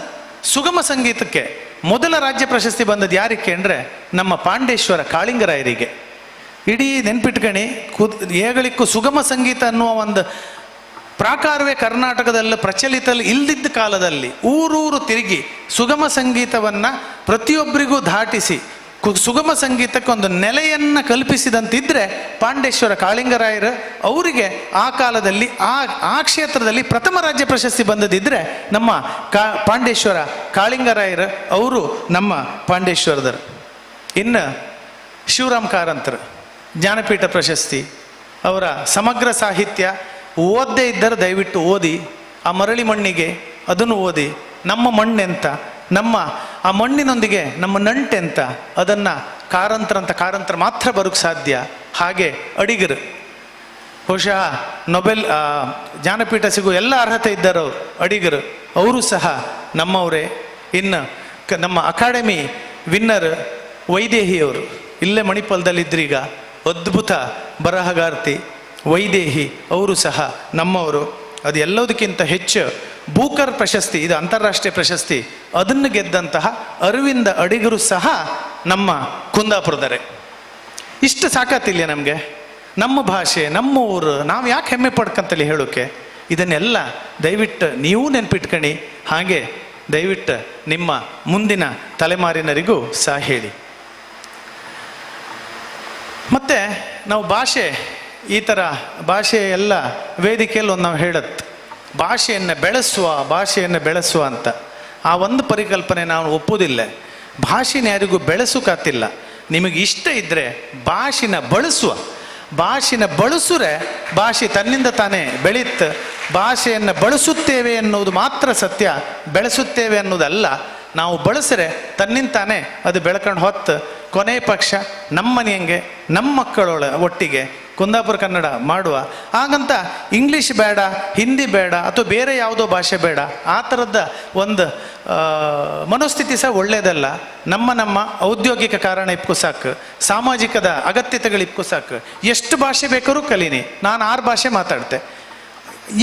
ಸುಗಮ ಸಂಗೀತಕ್ಕೆ ಮೊದಲ ರಾಜ್ಯ ಪ್ರಶಸ್ತಿ ಬಂದದ್ದು ಯಾರಿಗೆ ಅಂದರೆ ನಮ್ಮ ಪಾಂಡೇಶ್ವರ ಕಾಳಿಂಗರಾಯರಿಗೆ. ಇಡೀ ನೆನ್ಪಿಟ್ಕಣಿ, ಏಗಳಿಕ್ಕೂ ಸುಗಮ ಸಂಗೀತ ಅನ್ನುವ ಒಂದು ಪ್ರಾಕಾರವೇ ಕರ್ನಾಟಕದಲ್ಲಿ ಪ್ರಚಲಿತ ಇಲ್ದಿದ್ದ ಕಾಲದಲ್ಲಿ ಊರೂರು ತಿರುಗಿ ಸುಗಮ ಸಂಗೀತವನ್ನು ಪ್ರತಿಯೊಬ್ಬರಿಗೂ ದಾಟಿಸಿ ಸುಗಮ ಸಂಗೀತಕ್ಕೆ ಒಂದು ನೆಲೆಯನ್ನು ಕಲ್ಪಿಸಿದಂತಿದ್ದರೆ ಪಾಂಡೇಶ್ವರ ಕಾಳಿಂಗರಾಯರು ಅವರಿಗೆ ಆ ಕಾಲದಲ್ಲಿ ಆ ಕ್ಷೇತ್ರದಲ್ಲಿ ಪ್ರಥಮ ರಾಜ್ಯ ಪ್ರಶಸ್ತಿ ಬಂದದಿದ್ದರೆ ನಮ್ಮ ಪಾಂಡೇಶ್ವರ ಕಾಳಿಂಗರಾಯರು ಅವರು ನಮ್ಮ ಪಾಂಡೇಶ್ವರದರು. ಇನ್ನು ಶಿವರಾಮ್ ಕಾರಂತರು ಜ್ಞಾನಪೀಠ ಪ್ರಶಸ್ತಿ, ಅವರ ಸಮಗ್ರ ಸಾಹಿತ್ಯ ಓದದೇ ಇದ್ದರೆ ದಯವಿಟ್ಟು ಓದಿ. ಆ ಮರಳಿ ಮಣ್ಣಿಗೆ ಅದನ್ನು ಓದಿ, ನಮ್ಮ ಮಣ್ಣೆಂತ, ನಮ್ಮ ಆ ಮಣ್ಣಿನೊಂದಿಗೆ ನಮ್ಮ ನಂಟೆಂತ, ಅದನ್ನು ಕಾರಂತರಂತ ಕಾರಂತರ ಮಾತ್ರ ಬರೋಕ್ಕೆ ಸಾಧ್ಯ. ಹಾಗೆ ಅಡಿಗರು ಬಹುಶಃ ನೊಬೆಲ್ ಜ್ಞಾನಪೀಠ ಸಿಗುವ ಎಲ್ಲ ಅರ್ಹತೆ ಇದ್ದಾರೆ ಅವರು, ಅಡಿಗರು ಅವರು ಸಹ ನಮ್ಮವರೇ. ಇನ್ನು ನಮ್ಮ ಅಕಾಡೆಮಿ ವಿನ್ನರ್ ವೈದೇಹಿಯವರು ಇಲ್ಲೇ ಮಣಿಪಾಲದಲ್ಲಿದ್ದರೀಗ, ಅದ್ಭುತ ಬರಹಗಾರ್ತಿ ವೈದೇಹಿ ಅವರು ಸಹ ನಮ್ಮವರು. ಅದು ಎಲ್ಲದಕ್ಕಿಂತ ಹೆಚ್ಚು ಬೂಕರ್ ಪ್ರಶಸ್ತಿ, ಇದು ಅಂತಾರಾಷ್ಟ್ರೀಯ ಪ್ರಶಸ್ತಿ, ಅದನ್ನು ಗೆದ್ದಂತಹ ಅರವಿಂದ ಅಡಿಗರು ಸಹ ನಮ್ಮ ಕುಂದಾಪುರದರೆ. ಇಷ್ಟು ಸಾಕಾತಿಲ್ಲ ನಮಗೆ? ನಮ್ಮ ಭಾಷೆ, ನಮ್ಮ ಊರು, ನಾವು ಯಾಕೆ ಹೆಮ್ಮೆ ಪಡ್ಕಂತೇಳಿ ಹೇಳೋಕ್ಕೆ? ಇದನ್ನೆಲ್ಲ ದಯವಿಟ್ಟು ನೀವು ನೆನ್ಪಿಟ್ಕಣಿ, ಹಾಗೆ ದಯವಿಟ್ಟು ನಿಮ್ಮ ಮುಂದಿನ ತಲೆಮಾರಿನರಿಗೂ ಸಹ ಹೇಳಿ. ಮತ್ತು ನಾವು ಭಾಷೆ, ಈ ಥರ ಭಾಷೆ ಎಲ್ಲ ವೇದಿಕೆಯಲ್ಲಿ ಒಂದು ನಾವು ಹೇಳತ್ತೆ, ಭಾಷೆಯನ್ನು ಬೆಳೆಸುವ, ಭಾಷೆಯನ್ನು ಬೆಳೆಸುವ ಅಂತ. ಆ ಒಂದು ಪರಿಕಲ್ಪನೆ ನಾವು ಒಪ್ಪುವುದಿಲ್ಲ. ಭಾಷೆನ ಯಾರಿಗೂ ಬೆಳೆಸೋಕ್ಕಾಗ್ತಿಲ್ಲ. ನಿಮಗೆ ಇಷ್ಟ ಇದ್ದರೆ ಭಾಷೆನ ಬಳಸುವ, ಭಾಷೆನ ಬಳಸುರೆ ಭಾಷೆ ತನ್ನಿಂದ ತಾನೇ ಬೆಳೀತು. ಭಾಷೆಯನ್ನು ಬಳಸುತ್ತೇವೆ ಎನ್ನುವುದು ಮಾತ್ರ ಸತ್ಯ, ಬೆಳೆಸುತ್ತೇವೆ ಅನ್ನೋದಲ್ಲ. ನಾವು ಬಳಸಿದ್ರೆ ತನ್ನಿಂತಾನೇ ಅದು ಬೆಳ್ಕೊಂಡು ಹೊತ್ತು ಕೊನೆ ಪಕ್ಷ ನಮ್ಮ ಮನೆಯಂಗೆ ನಮ್ಮ ಮಕ್ಕಳೊಳ ಒಟ್ಟಿಗೆ ಕುಂದಾಪುರ ಕನ್ನಡ ಮಾಡುವ. ಹಾಗಂತ ಇಂಗ್ಲೀಷ್ ಬೇಡ, ಹಿಂದಿ ಬೇಡ, ಅಥವಾ ಬೇರೆ ಯಾವುದೋ ಭಾಷೆ ಬೇಡ, ಆ ಥರದ ಒಂದು ಮನೋಸ್ಥಿತಿ ಸಹ ಒಳ್ಳೆಯದಲ್ಲ. ನಮ್ಮ ನಮ್ಮ ಔದ್ಯೋಗಿಕ ಕಾರಣ ಇಪ್ಕು ಸಾಕು, ಸಾಮಾಜಿಕದ ಅಗತ್ಯತೆಗಳಿಪ್ಕು ಸಾಕು. ಎಷ್ಟು ಭಾಷೆ ಬೇಕಾದ್ರೂ ಕಲೀನಿ, ನಾನು 6 ಭಾಷೆ ಮಾತಾಡ್ತೆ,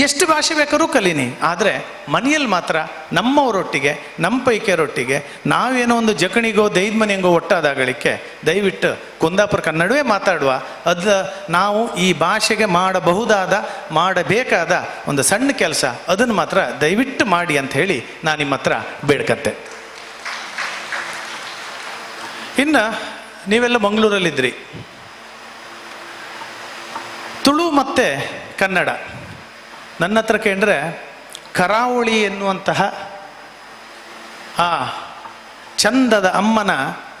ಎಷ್ಟು ಭಾಷೆ ಬೇಕಾದ್ರೂ ಕಲೀನಿ. ಆದರೆ ಮನೆಯಲ್ಲಿ ಮಾತ್ರ ನಮ್ಮವರೊಟ್ಟಿಗೆ, ನಮ್ಮ ಪೈಕಿಯರೊಟ್ಟಿಗೆ ನಾವೇನೋ ಒಂದು ಜಕಣಿಗೋ ದೈದ ಮನೆಯಂಗೋ ಒಟ್ಟಾದಾಗಳಿಕೆ ದಯವಿಟ್ಟು ಕುಂದಾಪುರ ಕನ್ನಡವೇ ಮಾತಾಡುವ. ಅದು ನಾವು ಈ ಭಾಷೆಗೆ ಮಾಡಬಹುದಾದ, ಮಾಡಬೇಕಾದ ಒಂದು ಸಣ್ಣ ಕೆಲಸ, ಅದನ್ನು ಮಾತ್ರ ದಯವಿಟ್ಟು ಮಾಡಿ ಅಂತ ಹೇಳಿ ನಾನು ನಿಮ್ಮ ಹತ್ರ ಬೇಡ್ಕತ್ತೆ. ಇನ್ನು ನೀವೆಲ್ಲ ಮಂಗಳೂರಲ್ಲಿದ್ರಿ, ತುಳು ಮತ್ತು ಕನ್ನಡ ನನ್ನ ಹತ್ರ ಕೇಂದ್ರೆ ಕರಾವಳಿ ಎನ್ನುವಂತಹ ಆ ಚಂದದ ಅಮ್ಮನ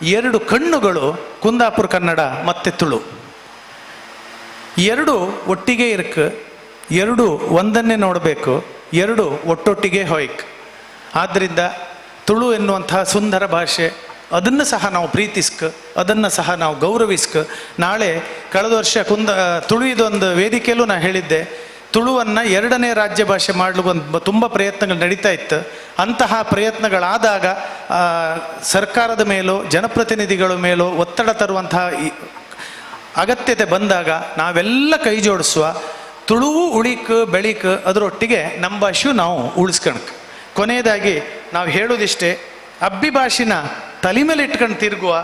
2 ಕಣ್ಣುಗಳು ಕುಂದಾಪುರ ಕನ್ನಡ ಮತ್ತು ತುಳು, ಎರಡು ಒಟ್ಟಿಗೆ ಇರಕ್, ಎರಡು ಒಂದನ್ನೇ ನೋಡಬೇಕು, ಎರಡು ಒಟ್ಟೊಟ್ಟಿಗೆ ಹೋಯ್ಕ್. ಆದ್ದರಿಂದ ತುಳು ಎನ್ನುವಂತಹ ಸುಂದರ ಭಾಷೆ, ಅದನ್ನು ಸಹ ನಾವು ಪ್ರೀತಿಸ್ಕ, ಅದನ್ನು ಸಹ ನಾವು ಗೌರವಿಸ್ಕ. ನಾಳೆ ಕಳೆದ ವರ್ಷ ತುಳುವಿದೊಂದು ವೇದಿಕೆಯಲ್ಲೂ ನಾನು ಹೇಳಿದ್ದೆ, ತುಳುವನ್ನು 2ನೇ ರಾಜ್ಯ ಭಾಷೆ ಮಾಡಲಿಕ್ಕೆ ಒಂದು ತುಂಬ ಪ್ರಯತ್ನಗಳು ನಡೀತಾ ಇತ್ತು. ಅಂತಹ ಪ್ರಯತ್ನಗಳಾದಾಗ ಸರ್ಕಾರದ ಮೇಲೋ ಜನಪ್ರತಿನಿಧಿಗಳ ಮೇಲೋ ಒತ್ತಡ ತರುವಂತಹ ಅಗತ್ಯತೆ ಬಂದಾಗ ನಾವೆಲ್ಲ ಕೈ ಜೋಡಿಸುವ, ತುಳುವು ಉಳಿಕ್ ಬೆಳಿಕ್, ಅದರೊಟ್ಟಿಗೆ ನಮ್ಮ ಭಾಷೆಯು ನಾವು ಉಳಿಸ್ಕಣಕ್. ಕೊನೆಯದಾಗಿ ನಾವು ಹೇಳೋದಿಷ್ಟೇ, ಅಬ್ಬಿ ಭಾಷೆನ ತಲೆ ಮೇಲೆ ಇಟ್ಕೊಂಡು ತಿರುಗುವ,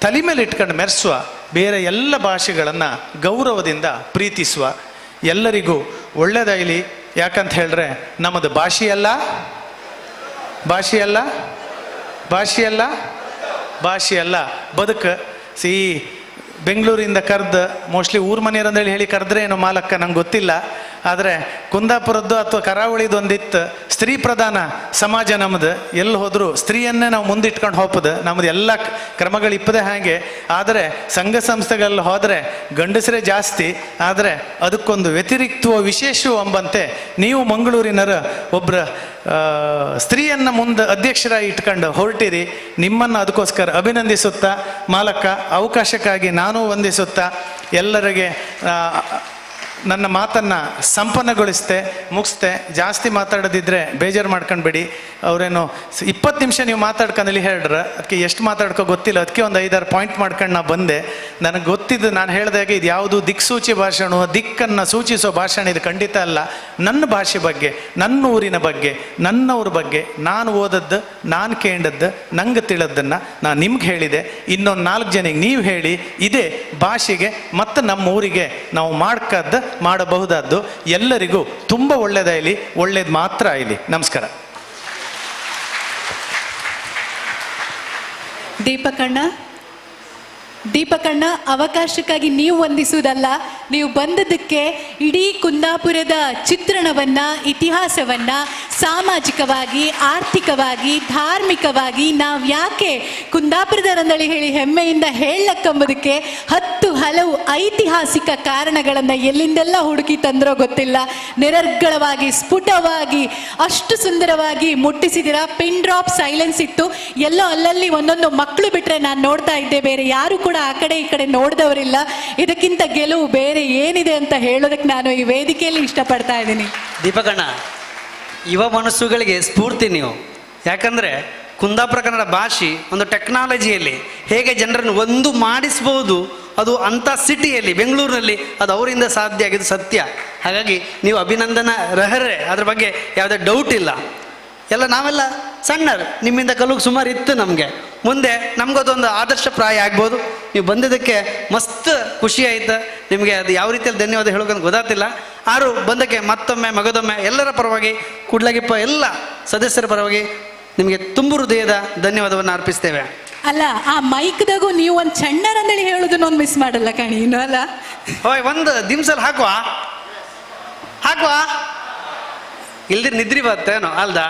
ತಲೆ ಮೇಲೆ ಇಟ್ಕೊಂಡು ಮೆರೆಸುವ, ಬೇರೆ ಎಲ್ಲ ಭಾಷೆಗಳನ್ನು ಗೌರವದಿಂದ ಪ್ರೀತಿಸುವ. ಎಲ್ಲರಿಗೂ ಒಳ್ಳೆಯದಾಗಲಿ. ಯಾಕಂತ ಹೇಳಿದ್ರೆ ನಮ್ಮದು ಭಾಷೆಯಲ್ಲ, ಭಾಷೆಯಲ್ಲ, ಭಾಷೆಯಲ್ಲ, ಭಾಷೆಯಲ್ಲ ಬದುಕು. ಸಿ ಬೆಂಗಳೂರಿಂದ ಕರೆದು ಮೋಸ್ಟ್ಲಿ ಊರ ಮನೆಯವ್ರಂದೇಳಿ ಹೇಳಿ ಕರೆದ್ರೆ ಏನೋ ಮಾಲಕ್ಕ ನಂಗೆ ಗೊತ್ತಿಲ್ಲ, ಆದರೆ ಕುಂದಾಪುರದ್ದು ಅಥವಾ ಕರಾವಳಿದು ಒಂದಿತ್ತು. ಸ್ತ್ರೀ ಪ್ರಧಾನ ಸಮಾಜ ನಮ್ಮದು, ಎಲ್ಲಿ ಹೋದರೂ ಸ್ತ್ರೀಯನ್ನೇ ನಾವು ಮುಂದಿಟ್ಕೊಂಡು ಹೋಗ್ತದೆ, ನಮ್ಮದು ಎಲ್ಲ ಕ್ರಮಗಳಿಪ್ಪದೆ ಹಾಗೆ. ಆದರೆ ಸಂಘ ಸಂಸ್ಥೆಗಳಲ್ಲಿ ಹೋದರೆ ಗಂಡಸರೇ ಜಾಸ್ತಿ, ಆದರೆ ಅದಕ್ಕೊಂದು ವ್ಯತಿರಿಕ್ತವೋ ವಿಶೇಷವೋ ಎಂಬಂತೆ ನೀವು ಮಂಗಳೂರಿನರ ಒಬ್ಬರ ಸ್ತ್ರೀಯನ್ನು ಮುಂದೆ ಅಧ್ಯಕ್ಷರಾಗಿ ಇಟ್ಕೊಂಡು ಹೊರಟಿರಿ. ನಿಮ್ಮನ್ನು ಅದಕ್ಕೋಸ್ಕರ ಅಭಿನಂದಿಸುತ್ತಾ, ಮಾಲಕ್ಕ ಅವಕಾಶಕ್ಕಾಗಿ ನಾನು ವಂದಿಸುತ್ತಾ ಎಲ್ಲರಿಗೆ ನನ್ನ ಮಾತನ್ನು ಸಂಪನ್ನಗೊಳಿಸ್ತೆ, ಮುಗಿಸ್ತೆ. ಜಾಸ್ತಿ ಮಾತಾಡೋದಿದ್ದರೆ ಬೇಜಾರು ಮಾಡ್ಕೊಂಡ್ಬೇಡಿ. ಅವರೇನು 20 ನಿಮಿಷ ನೀವು ಮಾತಾಡ್ಕೊಂಡಲ್ಲಿ ಹೇಳ್ರ, ಅದಕ್ಕೆ ಎಷ್ಟು ಮಾತಾಡ್ಕೋ ಗೊತ್ತಿಲ್ಲ, ಅದಕ್ಕೆ ಒಂದು 5-6 ಪಾಯಿಂಟ್ ಮಾಡ್ಕೊಂಡು ನಾ ಬಂದೆ. ನನಗೆ ಗೊತ್ತಿದ್ದು ನಾನು ಹೇಳಿದಾಗ ಇದು ಯಾವುದು ದಿಕ್ಸೂಚಿ ಭಾಷಣ, ದಿಕ್ಕನ್ನು ಸೂಚಿಸೋ ಭಾಷಣ ಇದು ಖಂಡಿತ ಅಲ್ಲ. ನನ್ನ ಭಾಷೆ ಬಗ್ಗೆ, ನನ್ನ ಊರಿನ ಬಗ್ಗೆ, ನನ್ನವ್ರ ಬಗ್ಗೆ, ನಾನು ಓದದ್ದು, ನಾನು ಕೇಂಡದ್ದು, ನಂಗೆ ತಿಳಿದ್ದನ್ನು ನಾನು ನಿಮ್ಗೆ ಹೇಳಿದೆ. ಇನ್ನೊಂದು 4 ಜನಿಗೆ ನೀವು ಹೇಳಿ. ಇದೇ ಭಾಷೆಗೆ ಮತ್ತು ನಮ್ಮ ಊರಿಗೆ ನಾವು ಮಾಡ್ಕದ್ದು, ಮಾಡಬಹುದಾದ್ದು. ಎಲ್ಲರಿಗೂ ತುಂಬ ಒಳ್ಳೆಯದಾಗಲಿ, ಒಳ್ಳೇದು ಮಾತ್ರ ಆಗಲಿ. ನಮಸ್ಕಾರ. ದೀಪಕಣ್ಣ, ದೀಪಕಣ್ಣ, ಅವಕಾಶಕ್ಕಾಗಿ ನೀವು ವಂದಿಸುವುದಲ್ಲ, ನೀವು ಬಂದದಕ್ಕೆ ಇಡೀ ಕುಂದಾಪುರದ ಚಿತ್ರಣವನ್ನ, ಇತಿಹಾಸವನ್ನ, ಸಾಮಾಜಿಕವಾಗಿ, ಆರ್ಥಿಕವಾಗಿ, ಧಾರ್ಮಿಕವಾಗಿ ನಾವು ಯಾಕೆ ಕುಂದಾಪುರದರಂದಳಿ ಹೇಳಿ ಹೆಮ್ಮೆಯಿಂದ ಹೇಳಕ್ಕಂಬುದಕ್ಕೆ 10 ಹಲವು ಐತಿಹಾಸಿಕ ಕಾರಣಗಳನ್ನು ಎಲ್ಲಿಂದೆಲ್ಲ ಹುಡುಕಿ ತಂದ್ರೋ ಗೊತ್ತಿಲ್ಲ, ನಿರರ್ಗಳವಾಗಿ, ಸ್ಫುಟವಾಗಿ, ಅಷ್ಟು ಸುಂದರವಾಗಿ ಮುಟ್ಟಿಸಿದಿರಾ. ಪಿನ್ ಡ್ರಾಪ್ ಸೈಲೆನ್ಸ್ ಇತ್ತು. ಎಲ್ಲೋ ಅಲ್ಲಲ್ಲಿ ಒಂದೊಂದು ಮಕ್ಕಳು ಬಿಟ್ಟರೆ ನಾನು ನೋಡ್ತಾ ಇದ್ದೆ, ಬೇರೆ ಯಾರು ಕೂಡ ಆ ಕಡೆ ಈ ಕಡೆ ನೋಡಿದವರಿಲ್ಲ. ಇದಕ್ಕಿಂತ ಗೆಲುವು ಬೇರೆ ಏನಿದೆ ಅಂತ ಹೇಳೋದಕ್ಕೆ ನಾನು ಈ ವೇದಿಕೆಯಲ್ಲಿ ಇಷ್ಟಪಡ್ತಾ ಇದ್ದೀನಿ. ದೀಪಕಣ್ಣ, ಯುವ ಮನಸ್ಸುಗಳಿಗೆ ಸ್ಫೂರ್ತಿ ನೀವು. ಯಾಕಂದರೆ ಕುಂದಾಪುರ ಕನ್ನಡ ಭಾಷೆ ಒಂದು ಟೆಕ್ನಾಲಜಿಯಲ್ಲಿ ಹೇಗೆ ಜನರನ್ನು ಒಂದು ಮಾಡಿಸ್ಬೋದು, ಅದು ಅಂಥ ಸಿಟಿಯಲ್ಲಿ ಬೆಂಗಳೂರಿನಲ್ಲಿ ಅದು ಅವರಿಂದ ಸಾಧ್ಯ ಆಗಿದ್ದು ಸತ್ಯ. ಹಾಗಾಗಿ ನೀವು ಅಭಿನಂದನ ರಹರೇ, ಅದ್ರ ಬಗ್ಗೆ ಯಾವುದೇ ಡೌಟ್ ಇಲ್ಲ. ಎಲ್ಲ ನಾವೆಲ್ಲ ಸಣ್ಣರು, ನಿಮ್ಮಿಂದ ಕಲುಗೆ ಸುಮಾರು ಇತ್ತು ನಮಗೆ. ಮುಂದೆ ನಮಗದೊಂದು ಆದರ್ಶಪ್ರಾಯ ಆಗ್ಬೋದು. ನೀವು ಬಂದಿದ್ದಕ್ಕೆ ಮಸ್ತ್ ಖುಷಿ ಆಯಿತು. ನಿಮಗೆ ಅದು ಯಾವ ರೀತಿಯಲ್ಲಿ ಧನ್ಯವಾದ ಹೇಳೋಕಂತ ಗೊತ್ತಾಗ್ತಿಲ್ಲ. ಆರು ಬಂದಕ್ಕೆ ಮತ್ತೊಮ್ಮೆ ಮಗದೊಮ್ಮೆ ಎಲ್ಲರ ಪರವಾಗಿ, ಕುಡ್ಲಗಿಪ್ಪ ಎಲ್ಲ ಸದಸ್ಯರ ಪರವಾಗಿ ನಿಮಗೆ ತುಂಬು ಹೃದಯದ ಧನ್ಯವಾದವನ್ನು ಅರ್ಪಿಸ್ತೇವೆ. ಅಲ್ಲ, ಆ ಮೈಕ್ದಾಗೂ ನೀವು ಒಂದು ಸಣ್ಣರಂದೇಳಿ ಹೇಳೋದನ್ನ ಒಂದು ಮಿಸ್ ಮಾಡಲ್ಲ ಕಣಿ ಇನ್ನು ಅಲ್ಲ. ಹೋಯ್, ಒಂದು ದಿಮ್ಸಲ್ಲಿ ಹಾಕುವ ಹಾಕುವ ಇಲ್ದಿರ್ ನಿದ್ರಿ ಬರ್ತೇನೋ ಅಲ್ದ?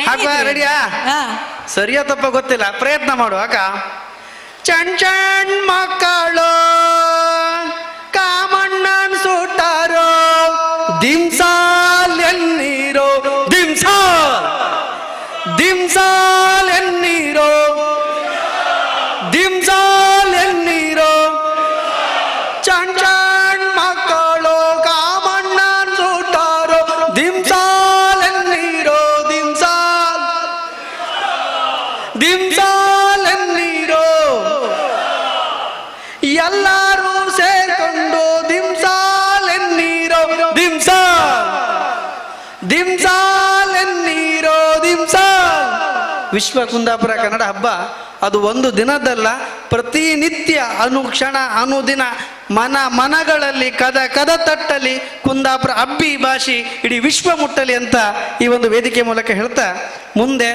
ಹಾಕುವ, ರೆಡಿಯಾ? ಸರಿಯಾ ತಪ್ಪ ಗೊತ್ತಿಲ್ಲ, ಪ್ರಯತ್ನ ಮಾಡುವ. ಅಕ್ಕ, ಚಣ್ ಚಣ್ ಮಕ್ಕಳು ಕಾಮಣ್ಣನ್ ಸುಟ್ಟಾರೋ ದಿಮ್ ವಿಶ್ವ ಕುಂದಾಪುರ ಕನ್ನಡ ಹಬ್ಬ ಅದು ಒಂದು ದಿನದಲ್ಲ, ಪ್ರತಿನಿತ್ಯ ಅನುಕ್ಷಣ ಅನುದಿನ ಮನ ಮನಗಳಲ್ಲಿ ಕದ ಕದ ತಟ್ಟಲಿ ಕುಂದಾಪುರ ಅಬ್ಬಿ ಭಾಷೆ ಇಡೀ ವಿಶ್ವ ಮುಟ್ಟಲಿ ಅಂತ ಈ ಒಂದು ವೇದಿಕೆ ಮೂಲಕ ಹೇಳ್ತಾ ಮುಂದೆ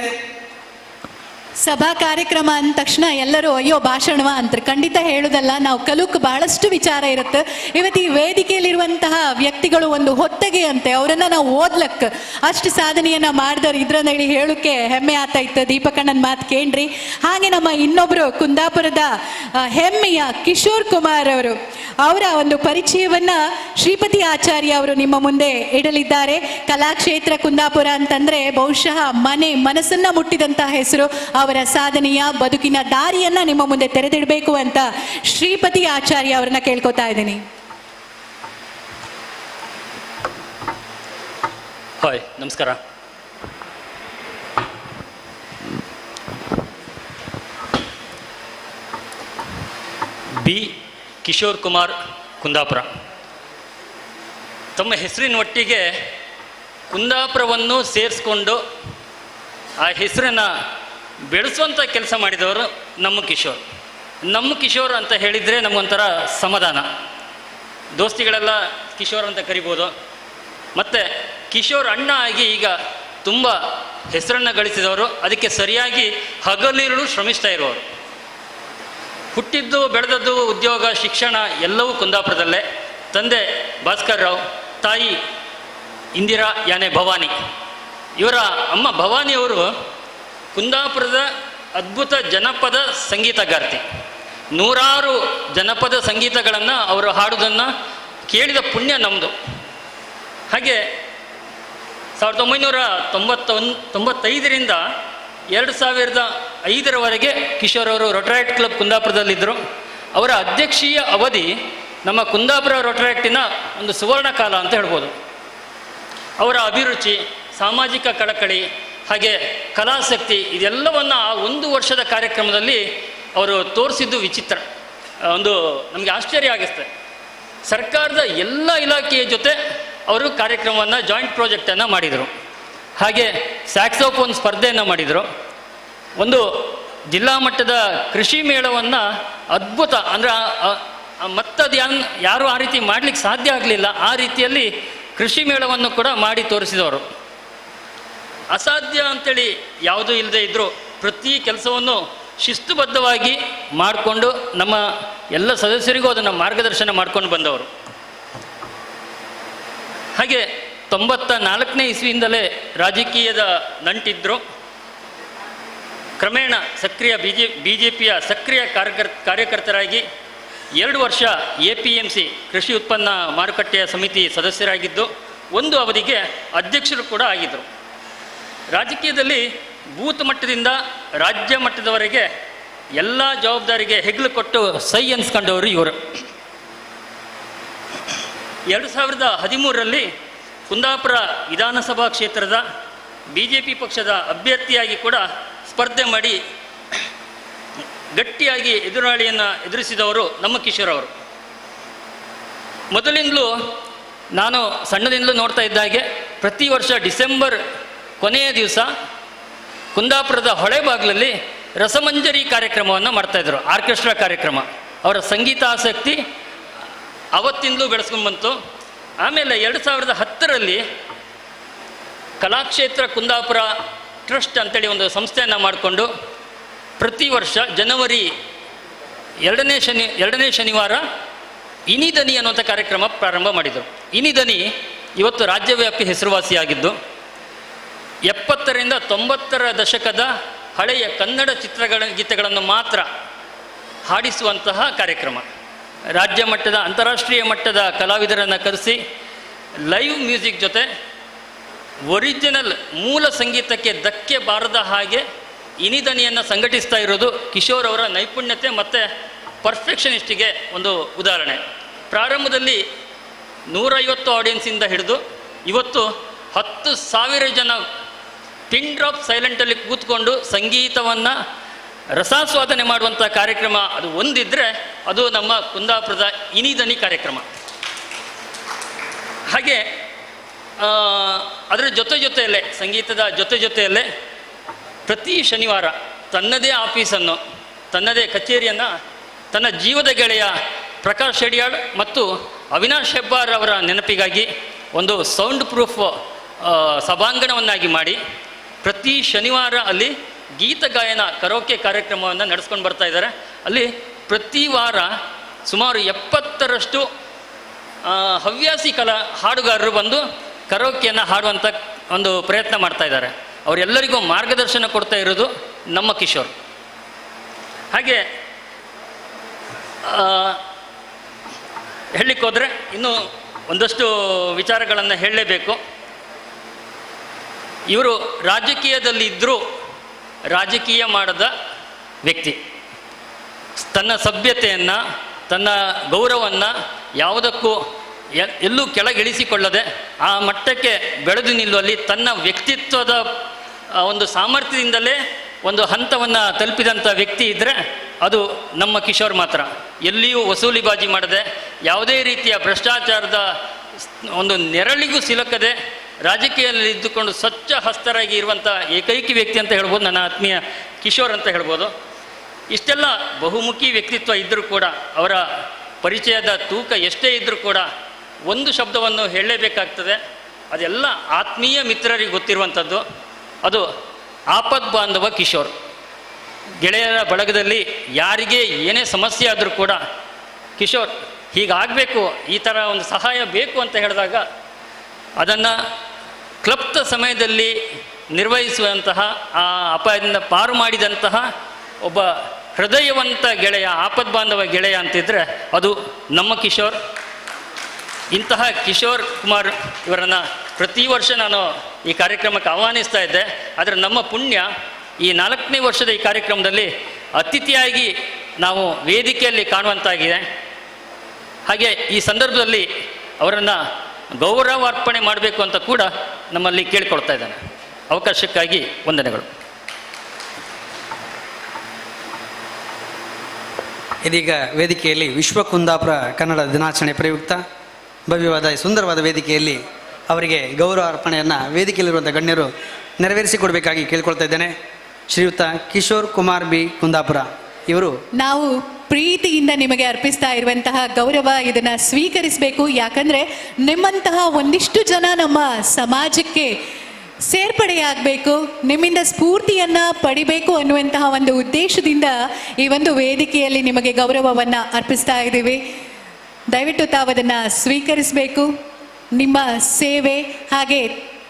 ಸಭಾ ಕಾರ್ಯಕ್ರಮ ಅಂದ ತಕ್ಷಣ ಎಲ್ಲರೂ ಅಯ್ಯೋ ಭಾಷಣವ ಅಂತಾರೆ. ಖಂಡಿತ ಹೇಳುದಲ್ಲ, ನಾವು ಕಲುಕ್ ಬಹಳಷ್ಟು ವಿಚಾರ ಇರುತ್ತೆ. ಇವತ್ತು ಈ ವೇದಿಕೆಯಲ್ಲಿರುವಂತಹ ವ್ಯಕ್ತಿಗಳು ಒಂದು ಹೊತ್ತಗೆ ಅಂತೆ, ಅವರನ್ನ ನಾವು ಓದ್ಲಕ್ ಅಷ್ಟು ಸಾಧನೆಯನ್ನ ಮಾಡಿದವರು ಇದ್ರನ್ನ ಹೇಳಿ ಹೇಳೋಕೆ ಹೆಮ್ಮೆ ಆಗ್ತಾ ಇತ್ತು. ದೀಪಕಣ್ಣನ ಮಾತು ಕೇಳ್ರಿ. ಹಾಗೆ ನಮ್ಮ ಇನ್ನೊಬ್ರು ಕುಂದಾಪುರದ ಹೆಮ್ಮೆಯ ಕಿಶೋರ್ ಕುಮಾರ್ ಅವರು, ಅವರ ಒಂದು ಪರಿಚಯವನ್ನ ಶ್ರೀಪತಿ ಆಚಾರ್ಯ ಅವರು ನಿಮ್ಮ ಮುಂದೆ ಇಡಲಿದ್ದಾರೆ. ಕಲಾಕ್ಷೇತ್ರ ಕುಂದಾಪುರ ಅಂತಂದ್ರೆ ಬಹುಶಃ ಮನೆ ಮನಸ್ಸನ್ನ ಮುಟ್ಟಿದಂತಹ ಹೆಸರು. ಅವರ ಸಾಧನೆಯ ಬದುಕಿನ ದಾರಿಯನ್ನ ನಿಮ್ಮ ಮುಂದೆ ತೆರೆದಿಡಬೇಕು ಅಂತ ಶ್ರೀಪತಿ ಆಚಾರ್ಯ ಅವರನ್ನ ಕೇಳ್ಕೊತಾ ಇದ್ದೀನಿ. ಹಾಯ್, ನಮಸ್ಕಾರ. ಬಿ ಕಿಶೋರ್ ಕುಮಾರ್ ಕುಂದಾಪುರ. ತಮ್ಮ ಹೆಸರಿನ ಒಟ್ಟಿಗೆ ಕುಂದಾಪುರವನ್ನು ಸೇರಿಸ್ಕೊಂಡು ಆ ಹೆಸರನ್ನು ಬೆಳೆಸುವಂಥ ಕೆಲಸ ಮಾಡಿದವರು ನಮ್ಮ ಕಿಶೋರ್. ನಮ್ಮ ಕಿಶೋರ್ ಅಂತ ಹೇಳಿದರೆ ನಮಗೊಂಥರ ಸಮಾಧಾನ. ದೋಸ್ತಿಗಳೆಲ್ಲ ಕಿಶೋರ್ ಅಂತ ಕರಿಬೋದು. ಮತ್ತು ಕಿಶೋರ್ ಅಣ್ಣ ಆಗಿ ಈಗ ತುಂಬ ಹೆಸರನ್ನು ಗಳಿಸಿದವರು, ಅದಕ್ಕೆ ಸರಿಯಾಗಿ ಹಗಲಿರುಳು ಶ್ರಮಿಸ್ತಾ ಇರುವವರು. ಹುಟ್ಟಿದ್ದು ಬೆಳೆದದ್ದು ಉದ್ಯೋಗ ಶಿಕ್ಷಣ ಎಲ್ಲವೂ ಕುಂದಾಪುರದಲ್ಲೇ. ತಂದೆ ಭಾಸ್ಕರ್ ರಾವ್, ತಾಯಿ ಇಂದಿರಾ ಯಾನೆ ಭವಾನಿ. ಇವರ ಅಮ್ಮ ಭವಾನಿಯವರು ಕುಂದಾಪುರದ ಅದ್ಭುತ ಜನಪದ ಸಂಗೀತಗಾರ್ತಿ. ನೂರಾರು ಜನಪದ ಸಂಗೀತಗಳನ್ನು ಅವರು ಹಾಡುವುದನ್ನು ಕೇಳಿದ ಪುಣ್ಯ ನಮ್ಮದು. ಹಾಗೆ 1995ರಿಂದ 2005ರವರೆಗೆ ಕಿಶೋರ್ ಅವರು ರೋಟರಾಕ್ಟ್ ಕ್ಲಬ್ ಕುಂದಾಪುರದಲ್ಲಿದ್ದರು. ಅವರ ಅಧ್ಯಕ್ಷೀಯ ಅವಧಿ ನಮ್ಮ ಕುಂದಾಪುರ ರೋಟರಾಕ್ಟಿನ ಒಂದು ಸುವರ್ಣ ಕಾಲ ಅಂತ ಹೇಳ್ಬೋದು. ಅವರ ಅಭಿರುಚಿ, ಸಾಮಾಜಿಕ ಕಳಕಳಿ, ಹಾಗೆ ಕಲಾಸಕ್ತಿ ಇದೆಲ್ಲವನ್ನು ಆ ಒಂದು ವರ್ಷದ ಕಾರ್ಯಕ್ರಮದಲ್ಲಿ ಅವರು ತೋರಿಸಿದ್ದು ವಿಚಿತ್ರ, ಒಂದು ನಮಗೆ ಆಶ್ಚರ್ಯ ಆಗಿಸ್ತದೆ. ಸರ್ಕಾರದ ಎಲ್ಲ ಇಲಾಖೆಯ ಜೊತೆ ಅವರು ಕಾರ್ಯಕ್ರಮವನ್ನು, ಜಾಯಿಂಟ್ ಪ್ರಾಜೆಕ್ಟನ್ನು ಮಾಡಿದರು. ಹಾಗೆ ಸ್ಯಾಕ್ಸೋಫೋನ್ ಸ್ಪರ್ಧೆಯನ್ನು ಮಾಡಿದರು. ಒಂದು ಜಿಲ್ಲಾ ಮಟ್ಟದ ಕೃಷಿ ಮೇಳವನ್ನು ಅದ್ಭುತ, ಅಂದರೆ ಮತ್ತದು ಯಾರೂ ಆ ರೀತಿ ಮಾಡಲಿಕ್ಕೆ ಸಾಧ್ಯ ಆಗಲಿಲ್ಲ, ಆ ರೀತಿಯಲ್ಲಿ ಕೃಷಿ ಮೇಳವನ್ನು ಕೂಡ ಮಾಡಿ ತೋರಿಸಿದವರು. ಅಸಾಧ್ಯ ಅಂತೇಳಿ ಯಾವುದೂ ಇಲ್ಲದೆ ಇದ್ದರೂ ಪ್ರತಿ ಕೆಲಸವನ್ನು ಶಿಸ್ತುಬದ್ಧವಾಗಿ ಮಾಡಿಕೊಂಡು ನಮ್ಮ ಎಲ್ಲ ಸದಸ್ಯರಿಗೂ ಅದನ್ನು ಮಾರ್ಗದರ್ಶನ ಮಾಡ್ಕೊಂಡು ಬಂದವರು. ಹಾಗೆ 94ನೇ ಇಸ್ವಿಯಿಂದಲೇ ರಾಜಕೀಯದ ನಂಟಿದ್ದರು. ಕ್ರಮೇಣ ಸಕ್ರಿಯ ಬಿ ಜೆ ಪಿಯ ಸಕ್ರಿಯ ಕಾರ್ಯಕರ್ತರಾಗಿ 2 ವರ್ಷ APMC ಕೃಷಿ ಉತ್ಪನ್ನ ಮಾರುಕಟ್ಟೆಯ ಸಮಿತಿ ಸದಸ್ಯರಾಗಿದ್ದು, ಒಂದು ಅವಧಿಗೆ ಅಧ್ಯಕ್ಷರು ಕೂಡ ಆಗಿದ್ದರು. ರಾಜಕೀಯದಲ್ಲಿ ಬೂತ್ ಮಟ್ಟದಿಂದ ರಾಜ್ಯ ಮಟ್ಟದವರೆಗೆ ಎಲ್ಲ ಜವಾಬ್ದಾರಿಗೆ ಹೆಗಲು ಕೊಟ್ಟು ಸೈ ಅನ್ಸ್ಕೊಂಡವರು ಇವರು. 2013ರಲ್ಲಿ ಕುಂದಾಪುರ ವಿಧಾನಸಭಾ ಕ್ಷೇತ್ರದ BJP ಪಕ್ಷದ ಅಭ್ಯರ್ಥಿಯಾಗಿ ಕೂಡ ಸ್ಪರ್ಧೆ ಮಾಡಿ ಗಟ್ಟಿಯಾಗಿ ಎದುರಾಳಿಯನ್ನು ಎದುರಿಸಿದವರು ನಮ್ಮ ಕಿಶೋರ್ ಅವರು. ಮೊದಲಿಂದಲೂ ನಾನು ಸಣ್ಣದಿಂದಲೂ ನೋಡ್ತಾ ಇದ್ದಾಗೆ ಪ್ರತಿ ವರ್ಷ ಡಿಸೆಂಬರ್ ಕೊನೆಯ ದಿವಸ ಕುಂದಾಪುರದ ಹೊಳೆಬಾಗಿಲಲ್ಲಿ ರಸಮಂಜರಿ ಕಾರ್ಯಕ್ರಮವನ್ನು ಮಾಡ್ತಾಯಿದ್ರು, ಆರ್ಕೆಸ್ಟ್ರಾ ಕಾರ್ಯಕ್ರಮ. ಅವರ ಸಂಗೀತ ಆಸಕ್ತಿ ಅವತ್ತಿಂದಲೂ ಬೆಳೆಸ್ಕೊಂಡು ಬಂತು. ಆಮೇಲೆ 2010ರಲ್ಲಿ ಕಲಾಕ್ಷೇತ್ರ ಕುಂದಾಪುರ ಟ್ರಸ್ಟ್ ಅಂತೇಳಿ ಒಂದು ಸಂಸ್ಥೆಯನ್ನು ಮಾಡಿಕೊಂಡು ಪ್ರತಿ ವರ್ಷ ಜನವರಿ ಎರಡನೇ ಶನಿವಾರ ಇನಿದನಿ ಅನ್ನುವಂಥ ಕಾರ್ಯಕ್ರಮ ಪ್ರಾರಂಭ ಮಾಡಿದರು. ಇನಿದನಿ ಇವತ್ತು ರಾಜ್ಯವ್ಯಾಪಿ ಹೆಸರುವಾಸಿಯಾಗಿದ್ದು, 70ರಿಂದ 90ರ ದಶಕದ ಹಳೆಯ ಕನ್ನಡ ಚಿತ್ರಗಳ ಗೀತೆಗಳನ್ನು ಮಾತ್ರ ಹಾಡಿಸುವಂತಹ ಕಾರ್ಯಕ್ರಮ. ರಾಜ್ಯ ಮಟ್ಟದ, ಅಂತಾರಾಷ್ಟ್ರೀಯ ಮಟ್ಟದ ಕಲಾವಿದರನ್ನು ಕರೆಸಿ ಲೈವ್ ಮ್ಯೂಸಿಕ್ ಜೊತೆ ಒರಿಜಿನಲ್ ಮೂಲ ಸಂಗೀತಕ್ಕೆ ಧಕ್ಕೆ ಬಾರದ ಹಾಗೆ ಇನಿದನಿಯನ್ನು ಸಂಘಟಿಸ್ತಾ ಇರೋದು ಕಿಶೋರ್ ಅವರ ನೈಪುಣ್ಯತೆ ಮತ್ತು ಪರ್ಫೆಕ್ಷನಿಸ್ಟಿಗೆ ಒಂದು ಉದಾಹರಣೆ. ಪ್ರಾರಂಭದಲ್ಲಿ 150 ಆಡಿಯನ್ಸಿಂದ ಹಿಡಿದು ಇವತ್ತು 10,000 ಜನ ಪಿನ್ ಡ್ರಾಪ್ ಸೈಲೆಂಟಲ್ಲಿ ಕೂತ್ಕೊಂಡು ಸಂಗೀತವನ್ನು ರಸಾಸ್ವಾದನೆ ಮಾಡುವಂಥ ಕಾರ್ಯಕ್ರಮ ಅದು ಒಂದಿದ್ದರೆ ಅದು ನಮ್ಮ ಕುಂದಾಪುರದ ಇನಿದನಿ ಕಾರ್ಯಕ್ರಮ. ಹಾಗೆ ಅದರ ಜೊತೆ ಜೊತೆಯಲ್ಲೇ, ಸಂಗೀತದ ಜೊತೆ ಜೊತೆಯಲ್ಲೇ ಪ್ರತಿ ಶನಿವಾರ ತನ್ನದೇ ಆಫೀಸನ್ನು, ತನ್ನದೇ ಕಚೇರಿಯನ್ನು ತನ್ನ ಜೀವದ ಗೆಳೆಯ ಪ್ರಕಾಶ್ ಶೆಡಿಯಾಳ್ ಮತ್ತು ಅವಿನಾಶ್ ಹೆಬ್ಬಾರ್ ಅವರ ನೆನಪಿಗಾಗಿ ಒಂದು ಸೌಂಡ್ ಪ್ರೂಫ್ ಸಭಾಂಗಣವನ್ನಾಗಿ ಮಾಡಿ ಪ್ರತಿ ಶನಿವಾರ ಅಲ್ಲಿ ಗೀತ ಗಾಯನ ಕರೋಕೆ ಕಾರ್ಯಕ್ರಮವನ್ನು ನಡೆಸ್ಕೊಂಡು ಬರ್ತಾ ಇದ್ದಾರೆ. ಅಲ್ಲಿ ಪ್ರತಿ ವಾರ ಸುಮಾರು 70ರಷ್ಟು ಹವ್ಯಾಸಿ ಕಲಾ ಹಾಡುಗಾರರು ಬಂದು ಕರೋಕೆಯನ್ನು ಹಾಡುವಂಥ ಒಂದು ಪ್ರಯತ್ನ ಮಾಡ್ತಾ ಇದ್ದಾರೆ. ಅವರೆಲ್ಲರಿಗೂ ಮಾರ್ಗದರ್ಶನ ಕೊಡ್ತಾ ಇರೋದು ನಮ್ಮ ಕಿಶೋರ್. ಹಾಗೆ ಹೇಳಲಿಕ್ಕೋದ್ರೆ ಇನ್ನೂ ಒಂದಷ್ಟು ವಿಚಾರಗಳನ್ನು ಹೇಳಲೇಬೇಕು. ಇವರು ರಾಜಕೀಯದಲ್ಲಿ ಇದ್ದರೂ ರಾಜಕೀಯ ಮಾಡದ ವ್ಯಕ್ತಿ. ತನ್ನ ಸಭ್ಯತೆಯನ್ನು, ತನ್ನ ಗೌರವವನ್ನು ಯಾವುದಕ್ಕೂ ಎಲ್ಲೂ ಕೆಳಗಿಳಿಸಿಕೊಳ್ಳದೆ ಆ ಮಟ್ಟಕ್ಕೆ ಬೆಳೆದು ನಿಲ್ಲುವಲ್ಲಿ ತನ್ನ ವ್ಯಕ್ತಿತ್ವದ ಒಂದು ಸಾಮರ್ಥ್ಯದಿಂದಲೇ ಒಂದು ಹಂತವನ್ನು ತಲುಪಿದಂಥ ವ್ಯಕ್ತಿ ಇದ್ದರೆ ಅದು ನಮ್ಮ ಕಿಶೋರ್ ಮಾತ್ರ. ಎಲ್ಲಿಯೂ ವಸೂಲಿಬಾಜಿ ಮಾಡದೆ, ಯಾವುದೇ ರೀತಿಯ ಭ್ರಷ್ಟಾಚಾರದ ಒಂದು ನೆರಳಿಗೂ ಸಿಲುಕದೆ ರಾಜಕೀಯದಲ್ಲಿ ಇದ್ದುಕೊಂಡು ಸ್ವಚ್ಛ ಹಸ್ತರಾಗಿ ಇರುವಂಥ ಏಕೈಕ ವ್ಯಕ್ತಿ ಅಂತ ಹೇಳ್ಬೋದು ನನ್ನ ಆತ್ಮೀಯ ಕಿಶೋರ್ ಅಂತ ಹೇಳ್ಬೋದು. ಇಷ್ಟೆಲ್ಲ ಬಹುಮುಖಿ ವ್ಯಕ್ತಿತ್ವ ಇದ್ದರೂ ಕೂಡ, ಅವರ ಪರಿಚಯದ ತೂಕ ಎಷ್ಟೇ ಇದ್ದರೂ ಕೂಡ ಒಂದು ಶಬ್ದವನ್ನು ಹೇಳಲೇಬೇಕಾಗ್ತದೆ. ಅದೆಲ್ಲ ಆತ್ಮೀಯ ಮಿತ್ರರಿಗೆ ಗೊತ್ತಿರುವಂಥದ್ದು, ಅದು ಆಪದ್ ಬಾಂಧವ ಕಿಶೋರ್. ಗೆಳೆಯರ ಬಳಗದಲ್ಲಿ ಯಾರಿಗೆ ಏನೇ ಸಮಸ್ಯೆ ಆದರೂ ಕೂಡ ಕಿಶೋರ್ ಹೀಗಾಗಬೇಕು, ಈ ಥರ ಒಂದು ಸಹಾಯ ಬೇಕು ಅಂತ ಹೇಳಿದಾಗ ಅದನ್ನು ಕ್ಲಪ್ತ ಸಮಯದಲ್ಲಿ ನಿರ್ವಹಿಸುವಂತಹ, ಆ ಅಪಾಯದಿಂದ ಪಾರು ಮಾಡಿದಂತಹ ಒಬ್ಬ ಹೃದಯವಂತ ಗೆಳೆಯ, ಆಪದ್ ಬಾಂಧವ ಗೆಳೆಯ ಅಂತಿದ್ದರೆ ಅದು ನಮ್ಮ ಕಿಶೋರ್. ಇಂತಹ ಕಿಶೋರ್ ಕುಮಾರ್ ಇವರನ್ನು ಪ್ರತಿ ವರ್ಷ ನಾನು ಈ ಕಾರ್ಯಕ್ರಮಕ್ಕೆ ಆಹ್ವಾನಿಸ್ತಾ ಇದ್ದೆ. ಆದರೆ ನಮ್ಮ ಪುಣ್ಯ, ಈ 4ನೇ ವರ್ಷದ ಈ ಕಾರ್ಯಕ್ರಮದಲ್ಲಿ ಅತಿಥಿಯಾಗಿ ನಾವು ವೇದಿಕೆಯಲ್ಲಿ ಕಾಣುವಂತಾಗಿದೆ. ಹಾಗೆ ಈ ಸಂದರ್ಭದಲ್ಲಿ ಅವರನ್ನು ಗೌರವಾರ್ಪಣೆ ಮಾಡಬೇಕು ಅಂತ ಕೂಡ ನಮ್ಮಲ್ಲಿ ಕೇಳಿಕೊಳ್ತಾ ಇದ್ದಾನೆ. ಅವಕಾಶಕ್ಕಾಗಿ ವಂದನೆಗಳು. ಇದೀಗ ವೇದಿಕೆಯಲ್ಲಿ ವಿಶ್ವ ಕುಂದಾಪುರ ಕನ್ನಡ ದಿನಾಚರಣೆ ಪ್ರಯುಕ್ತ ಭವ್ಯವಾದ ಸುಂದರವಾದ ವೇದಿಕೆಯಲ್ಲಿ ಅವರಿಗೆ ಗೌರವ ಅರ್ಪಣೆಯನ್ನು ವೇದಿಕೆಯಲ್ಲಿರುವಂಥ ಗಣ್ಯರು ನೆರವೇರಿಸಿಕೊಡಬೇಕಾಗಿ ಕೇಳಿಕೊಳ್ತಾ ಇದ್ದೇನೆ. ಶ್ರೀಯುತ ಕಿಶೋರ್ ಕುಮಾರ್ ಬಿ ಕುಂದಾಪುರ ಇವರು ನಾವು ಪ್ರೀತಿಯಿಂದ ನಿಮಗೆ ಅರ್ಪಿಸ್ತಾ ಇರುವಂತಹ ಗೌರವ ಇದನ್ನು ಸ್ವೀಕರಿಸಬೇಕು. ಯಾಕಂದರೆ ನಿಮ್ಮಂತಹ ಒಂದಿಷ್ಟು ಜನ ನಮ್ಮ ಸಮಾಜಕ್ಕೆ ಸೇರ್ಪಡೆಯಾಗಬೇಕು, ನಿಮ್ಮಿಂದ ಸ್ಫೂರ್ತಿಯನ್ನು ಪಡಿಬೇಕು ಅನ್ನುವಂತಹ ಒಂದು ಉದ್ದೇಶದಿಂದ ಈ ಒಂದು ವೇದಿಕೆಯಲ್ಲಿ ನಿಮಗೆ ಗೌರವವನ್ನು ಅರ್ಪಿಸ್ತಾ ಇದ್ದೀವಿ. ದಯವಿಟ್ಟು ತಾವು ಅದನ್ನು ಸ್ವೀಕರಿಸಬೇಕು. ನಿಮ್ಮ ಸೇವೆ ಹಾಗೆ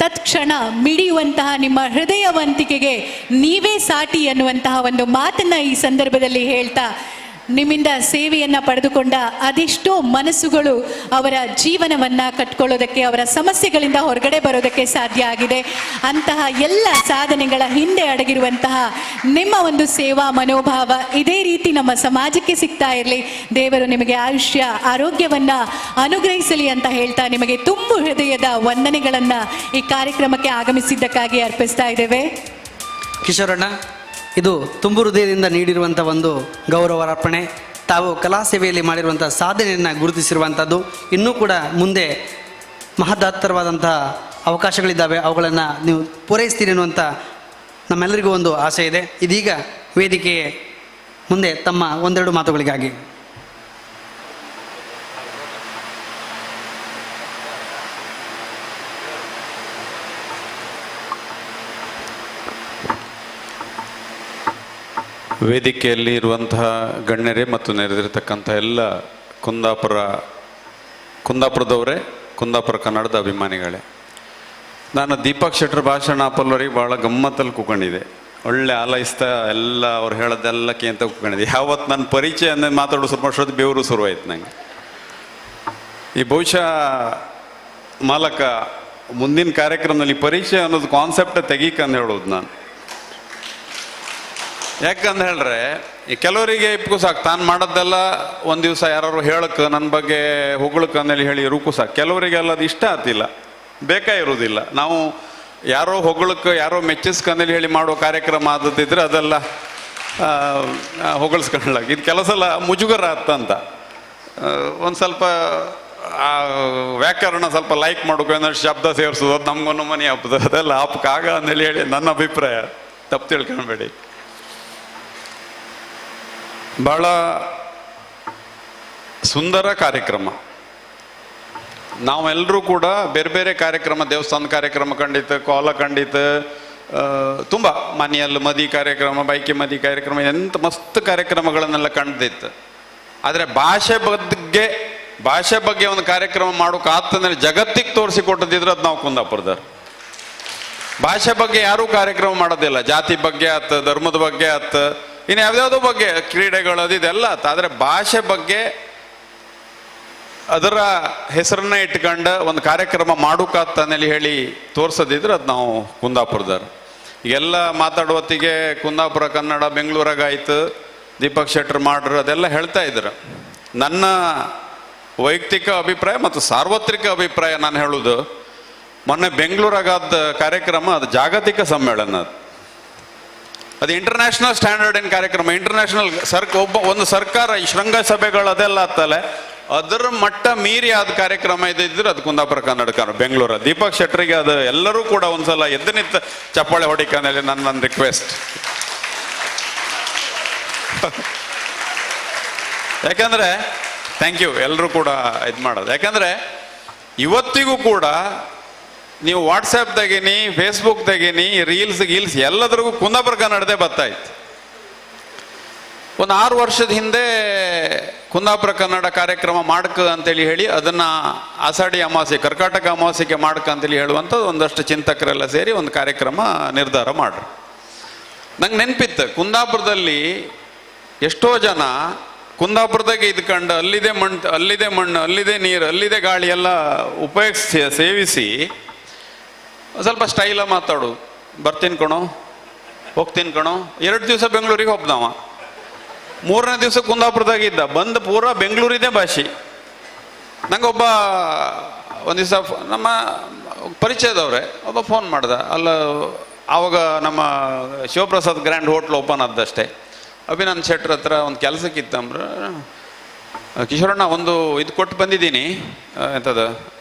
ತತ್ಕ್ಷಣ ಮಿಡಿಯುವಂತಹ ನಿಮ್ಮ ಹೃದಯವಂತಿಕೆಗೆ ನೀವೇ ಸಾಟಿ ಅನ್ನುವಂತಹ ಒಂದು ಮಾತನ್ನು ಈ ಸಂದರ್ಭದಲ್ಲಿ ಹೇಳ್ತಾ, ನಿಮ್ಮಿಂದ ಸೇವೆಯನ್ನು ಪಡೆದುಕೊಂಡ ಅದೆಷ್ಟೋ ಮನಸ್ಸುಗಳು ಅವರ ಜೀವನವನ್ನು ಕಟ್ಕೊಳ್ಳೋದಕ್ಕೆ, ಅವರ ಸಮಸ್ಯೆಗಳಿಂದ ಹೊರಗಡೆ ಬರೋದಕ್ಕೆ ಸಾಧ್ಯ ಆಗಿದೆ. ಅಂತಹ ಎಲ್ಲ ಸಾಧನೆಗಳ ಹಿಂದೆ ಅಡಗಿರುವಂತಹ ನಿಮ್ಮ ಒಂದು ಸೇವಾ ಮನೋಭಾವ ಇದೇ ರೀತಿ ನಮ್ಮ ಸಮಾಜಕ್ಕೆ ಸಿಗ್ತಾ ಇರಲಿ. ದೇವರು ನಿಮಗೆ ಆಯುಷ್ಯ ಆರೋಗ್ಯವನ್ನು ಅನುಗ್ರಹಿಸಲಿ ಅಂತ ಹೇಳ್ತಾ ನಿಮಗೆ ತುಂಬು ಹೃದಯದ ವಂದನೆಗಳನ್ನು ಈ ಕಾರ್ಯಕ್ರಮಕ್ಕೆ ಆಗಮಿಸಿದ್ದಕ್ಕಾಗಿ ಅರ್ಪಿಸ್ತಾ ಇದ್ದೇವೆ. ಕಿಶೋರಣ್ಣ, ಇದು ತುಂಬು ಹೃದಯದಿಂದ ನೀಡಿರುವಂಥ ಒಂದು ಗೌರವಾರ್ಪಣೆ. ತಾವು ಕಲಾ ಸೇವೆಯಲ್ಲಿ ಮಾಡಿರುವಂಥ ಸಾಧನೆಯನ್ನು ಗುರುತಿಸಿರುವಂಥದ್ದು. ಇನ್ನೂ ಕೂಡ ಮುಂದೆ ಮಹದಾತ್ತರವಾದಂಥ ಅವಕಾಶಗಳಿದ್ದಾವೆ, ಅವುಗಳನ್ನು ನೀವು ಪೂರೈಸ್ತೀರಿ ಅನ್ನುವಂಥ ನಮ್ಮೆಲ್ಲರಿಗೂ ಒಂದು ಆಸೆ ಇದೆ. ಇದೀಗ ವೇದಿಕೆಯ ಮುಂದೆ ತಮ್ಮ ಒಂದೆರಡು ಮಾತುಗಳಿಗಾಗಿ. ವೇದಿಕೆಯಲ್ಲಿ ಇರುವಂತಹ ಗಣ್ಯರೇ ಮತ್ತು ನೆರೆದಿರತಕ್ಕಂಥ ಎಲ್ಲ ಕುಂದಾಪುರದವರೇ, ಕುಂದಾಪುರ ಕನ್ನಡದ ಅಭಿಮಾನಿಗಳೇ, ನಾನು ದೀಪಕ್ ಶೆಟ್ಟರ್ ಭಾಷಣ ಪಲ್ವರಿಗೆ ಭಾಳ ಗಮ್ಮತ್ತಲ್ಲಿ ಕೂತ್ಕೊಂಡಿದ್ದೆ. ಒಳ್ಳೆ ಆಲೈಸ್ತಾ ಎಲ್ಲ ಅವ್ರು ಹೇಳೋದೆಲ್ಲಕ್ಕೆ ಅಂತ ಕೂತ್ಕೊಂಡಿದ್ದೆ. ಯಾವತ್ತು ನನ್ನ ಪರಿಚಯ ಅಂದರೆ ಮಾತಾಡೋ ಶುರು ಮಾಡೋದು ಬೆವರು ಶುರುವಾಯ್ತು ನನಗೆ. ಈ ಬಹುಶಃ ಮಾಲಕ ಮುಂದಿನ ಕಾರ್ಯಕ್ರಮದಲ್ಲಿ ಪರಿಚಯ ಅನ್ನೋದು ಕಾನ್ಸೆಪ್ಟ್ ತೆಗೀಕಂದು ಹೇಳೋದು ನಾನು. ಯಾಕಂತ ಹೇಳ್ರೆ, ಈ ಕೆಲವರಿಗೆ ಇಪ್ಕೂ ಸಾಕು, ತಾನು ಮಾಡೋದೆಲ್ಲ ಒಂದು ದಿವಸ ಯಾರು ಹೇಳಕ್ಕೆ ನನ್ನ ಬಗ್ಗೆ ಹೊಗಳಕ್ಕೆ ಅಂದೇಳಿ ಹೇಳಿ ಇರೋಕ್ಕೂ ಸಾಕು. ಕೆಲವರಿಗೆಲ್ಲ ಅದು ಇಷ್ಟ ಆಗ್ತಿಲ್ಲ, ಬೇಕಾ ಇರೋದಿಲ್ಲ. ನಾವು ಯಾರೋ ಹೊಗಳಕ್ಕೆ ಯಾರೋ ಮೆಚ್ಚಿಸ್ಕಂದೇಳಿ ಹೇಳಿ ಮಾಡೋ ಕಾರ್ಯಕ್ರಮ ಆದದ್ದಿದ್ರೆ ಅದೆಲ್ಲ ಹೊಗಳಿಸ್ಕೊಳ್ಳ ಇದು ಕೆಲಸ ಎಲ್ಲ ಮುಜುಗರ ಆತಂತ ಒಂದು ಸ್ವಲ್ಪ ಆ ವ್ಯಾಕರಣ ಸ್ವಲ್ಪ ಲೈಕ್ ಮಾಡೋಕೆ ಒಂದಷ್ಟು ಶಬ್ದ ಸೇರಿಸೋದು ಅದು ನಮಗೊಂದು ಮನೆ ಹಬ್ಬದ ಅದೆಲ್ಲ ಹಬ್ಬಕ್ಕಾಗ ಅಂದೇಳಿ ಹೇಳಿ ನನ್ನ ಅಭಿಪ್ರಾಯ. ತಪ್ಪು ತಿಳ್ಕೊಳ್ಬೇಡಿ. ಭಾಳ ಸುಂದರ ಕಾರ್ಯಕ್ರಮ. ನಾವೆಲ್ಲರೂ ಕೂಡ ಬೇರೆ ಬೇರೆ ಕಾರ್ಯಕ್ರಮ, ದೇವಸ್ಥಾನದ ಕಾರ್ಯಕ್ರಮ ಖಂಡಿತ, ಕೋಲ ಖಂಡಿತ, ತುಂಬ ಮನೆಯಲ್ಲಿ ಮದಿ ಕಾರ್ಯಕ್ರಮ, ಬೈಕಿ ಮದಿ ಕಾರ್ಯಕ್ರಮ, ಎಂಥ ಮಸ್ತ್ ಕಾರ್ಯಕ್ರಮಗಳನ್ನೆಲ್ಲ ಕಂಡಿತ್ತು. ಆದರೆ ಭಾಷೆ ಬಗ್ಗೆ ಒಂದು ಕಾರ್ಯಕ್ರಮ ಮಾಡೋಕೆ ಆತಂದ್ರೆ ಜಗತ್ತಿಗೆ ತೋರಿಸಿಕೊಟ್ಟದಿದ್ರೆ ಅದು ನಾವು ಕುಂದಾಪುರದವ್ರು. ಭಾಷೆ ಬಗ್ಗೆ ಯಾರೂ ಕಾರ್ಯಕ್ರಮ ಮಾಡೋದಿಲ್ಲ. ಜಾತಿ ಬಗ್ಗೆ ಆತ, ಧರ್ಮದ ಬಗ್ಗೆ ಆತ, ಇನ್ನು ಯಾವ್ಯಾವುದೋ ಬಗ್ಗೆ, ಕ್ರೀಡೆಗಳು ಅದು ಇದೆಲ್ಲ ಆತ. ಆದರೆ ಭಾಷೆ ಬಗ್ಗೆ ಅದರ ಹೆಸರನ್ನ ಇಟ್ಕೊಂಡು ಒಂದು ಕಾರ್ಯಕ್ರಮ ಮಾಡೋಕ್ಕಾಗ್ತಾನಲ್ಲಿ ಹೇಳಿ ತೋರ್ಸೋದಿದ್ರೆ ಅದು ನಾವು ಕುಂದಾಪುರದವ್ರು. ಎಲ್ಲ ಮಾತಾಡುವತ್ತಿಗೆ ಕುಂದಾಪುರ ಕನ್ನಡ ಬೆಂಗಳೂರಾಗಾಯ್ತು, ದೀಪಕ್ ಶೆಟ್ಟರ್ ಮಾಡ್ರು ಅದೆಲ್ಲ ಹೇಳ್ತಾ ಇದ್ರು. ನನ್ನ ವೈಯಕ್ತಿಕ ಅಭಿಪ್ರಾಯ ಮತ್ತು ಸಾರ್ವತ್ರಿಕ ಅಭಿಪ್ರಾಯ ನಾನು ಹೇಳೋದು, ಮೊನ್ನೆ ಬೆಂಗಳೂರಾಗಾದ ಕಾರ್ಯಕ್ರಮ ಅದು ಜಾಗತಿಕ ಸಮ್ಮೇಳನ, ಅದು ಅದು ಇಂಟರ್ನ್ಯಾಷನಲ್ ಸ್ಟ್ಯಾಂಡರ್ಡ್ ಏನು ಕಾರ್ಯಕ್ರಮ, ಇಂಟರ್ನ್ಯಾಷನಲ್ ಒಬ್ಬ ಒಂದು ಸರ್ಕಾರ ಈ ಶೃಂಗಸಭೆಗಳು ಅದೆಲ್ಲ ಆಗ್ತಲ್ಲ, ಅದರ ಮಟ್ಟ ಮೀರಿ ಆದ ಕಾರ್ಯಕ್ರಮ ಇದ್ದಿದ್ರೆ ಅದು ಕುಂದಾಪುರ ಕನ್ನಡ ಬೆಂಗಳೂರ. ದೀಪಕ್ ಶೆಟ್ಟರಿಗೆ ಅದು ಎಲ್ಲರೂ ಕೂಡ ಒಂದ್ಸಲ ಎದ್ದು ನಿಂತ ಚಪ್ಪಾಳೆ ಹೊಡಿಕಂದ್ರೆ ನನ್ನ ರಿಕ್ವೆಸ್ಟ್. ಯಾಕಂದ್ರೆ thank you ಎಲ್ಲರೂ ಕೂಡ ಇದು ಮಾಡೋದು. ಯಾಕಂದ್ರೆ ಇವತ್ತಿಗೂ ಕೂಡ ನೀವು ವಾಟ್ಸಪ್ ತೆಗೀನಿ, ಫೇಸ್ಬುಕ್ ತೆಗೀನಿ, ರೀಲ್ಸ್ ಗೀಲ್ಸ್ ಎಲ್ಲದ್ರಿಗೂ ಕುಂದಾಪುರ ಕನ್ನಡದೇ ಬರ್ತಾಯಿತ್ತು. ಒಂದು 6 ವರ್ಷದ ಹಿಂದೆ ಕುಂದಾಪುರ ಕನ್ನಡ ಕಾರ್ಯಕ್ರಮ ಮಾಡ್ಕ ಅಂತೇಳಿ ಹೇಳಿ ಅದನ್ನು ಆಷಾಢಿ ಅಮಾವಾಸ್ಯೆ, ಕರ್ಕಾಟಕ ಅಮಾವಾಸ್ಯೆಗೆ ಮಾಡ್ಕ ಅಂತೇಳಿ ಹೇಳುವಂಥದ್ದು ಒಂದಷ್ಟು ಚಿಂತಕರೆಲ್ಲ ಸೇರಿ ಒಂದು ಕಾರ್ಯಕ್ರಮ ನಿರ್ಧಾರ ಮಾಡ್ರು. ನಂಗೆ ನೆನಪಿತ್ತು, ಕುಂದಾಪುರದಲ್ಲಿ ಎಷ್ಟೋ ಜನ ಕುಂದಾಪುರದಾಗೆ ಇದ್ಕೊಂಡು ಅಲ್ಲಿದೆ ಮಣ್ಣು, ಅಲ್ಲಿದೆ ಮಣ್ಣು, ಅಲ್ಲಿದೆ ನೀರು, ಅಲ್ಲಿದೆ ಗಾಳಿ ಎಲ್ಲ ಉಪಯೋಗಿಸಿ ಸೇವಿಸಿ ಸ್ವಲ್ಪ ಸ್ಟೈಲ ಮಾತಾಡು, ಬರ್ತೀನಿ ಕಣೋ, ಹೋಗ್ತೀನಿ ಕಣೋ. 2 ದಿವಸ ಬೆಂಗಳೂರಿಗೆ ಹೋಗ್ದವ, 3ನೇ ದಿವಸ ಕುಂದಾಪುರದಾಗಿದ್ದ, ಬಂದು ಪೂರಾ ಬೆಂಗಳೂರಿದೆ ಭಾಷೆ. ನಂಗೊಬ್ಬ ಒಂದು ದಿವಸ ನಮ್ಮ ಪರಿಚಯದವ್ರೆ ಒಬ್ಬ ಫೋನ್ ಮಾಡ್ದ. ಅಲ್ಲ, ಆವಾಗ ನಮ್ಮ Shivaprasad grand hotel open ಆದಷ್ಟೇ. Abhinand ಶೆಟ್ರ್ ಹತ್ರ ಒಂದು ಕೆಲಸಕ್ಕಿತ್ತಂದ್ರೆ, ಕಿಶೋರಣ್ಣ ಒಂದು ಇದು ಕೊಟ್ಟು ಬಂದಿದ್ದೀನಿ, ಎಂಥದ್ದು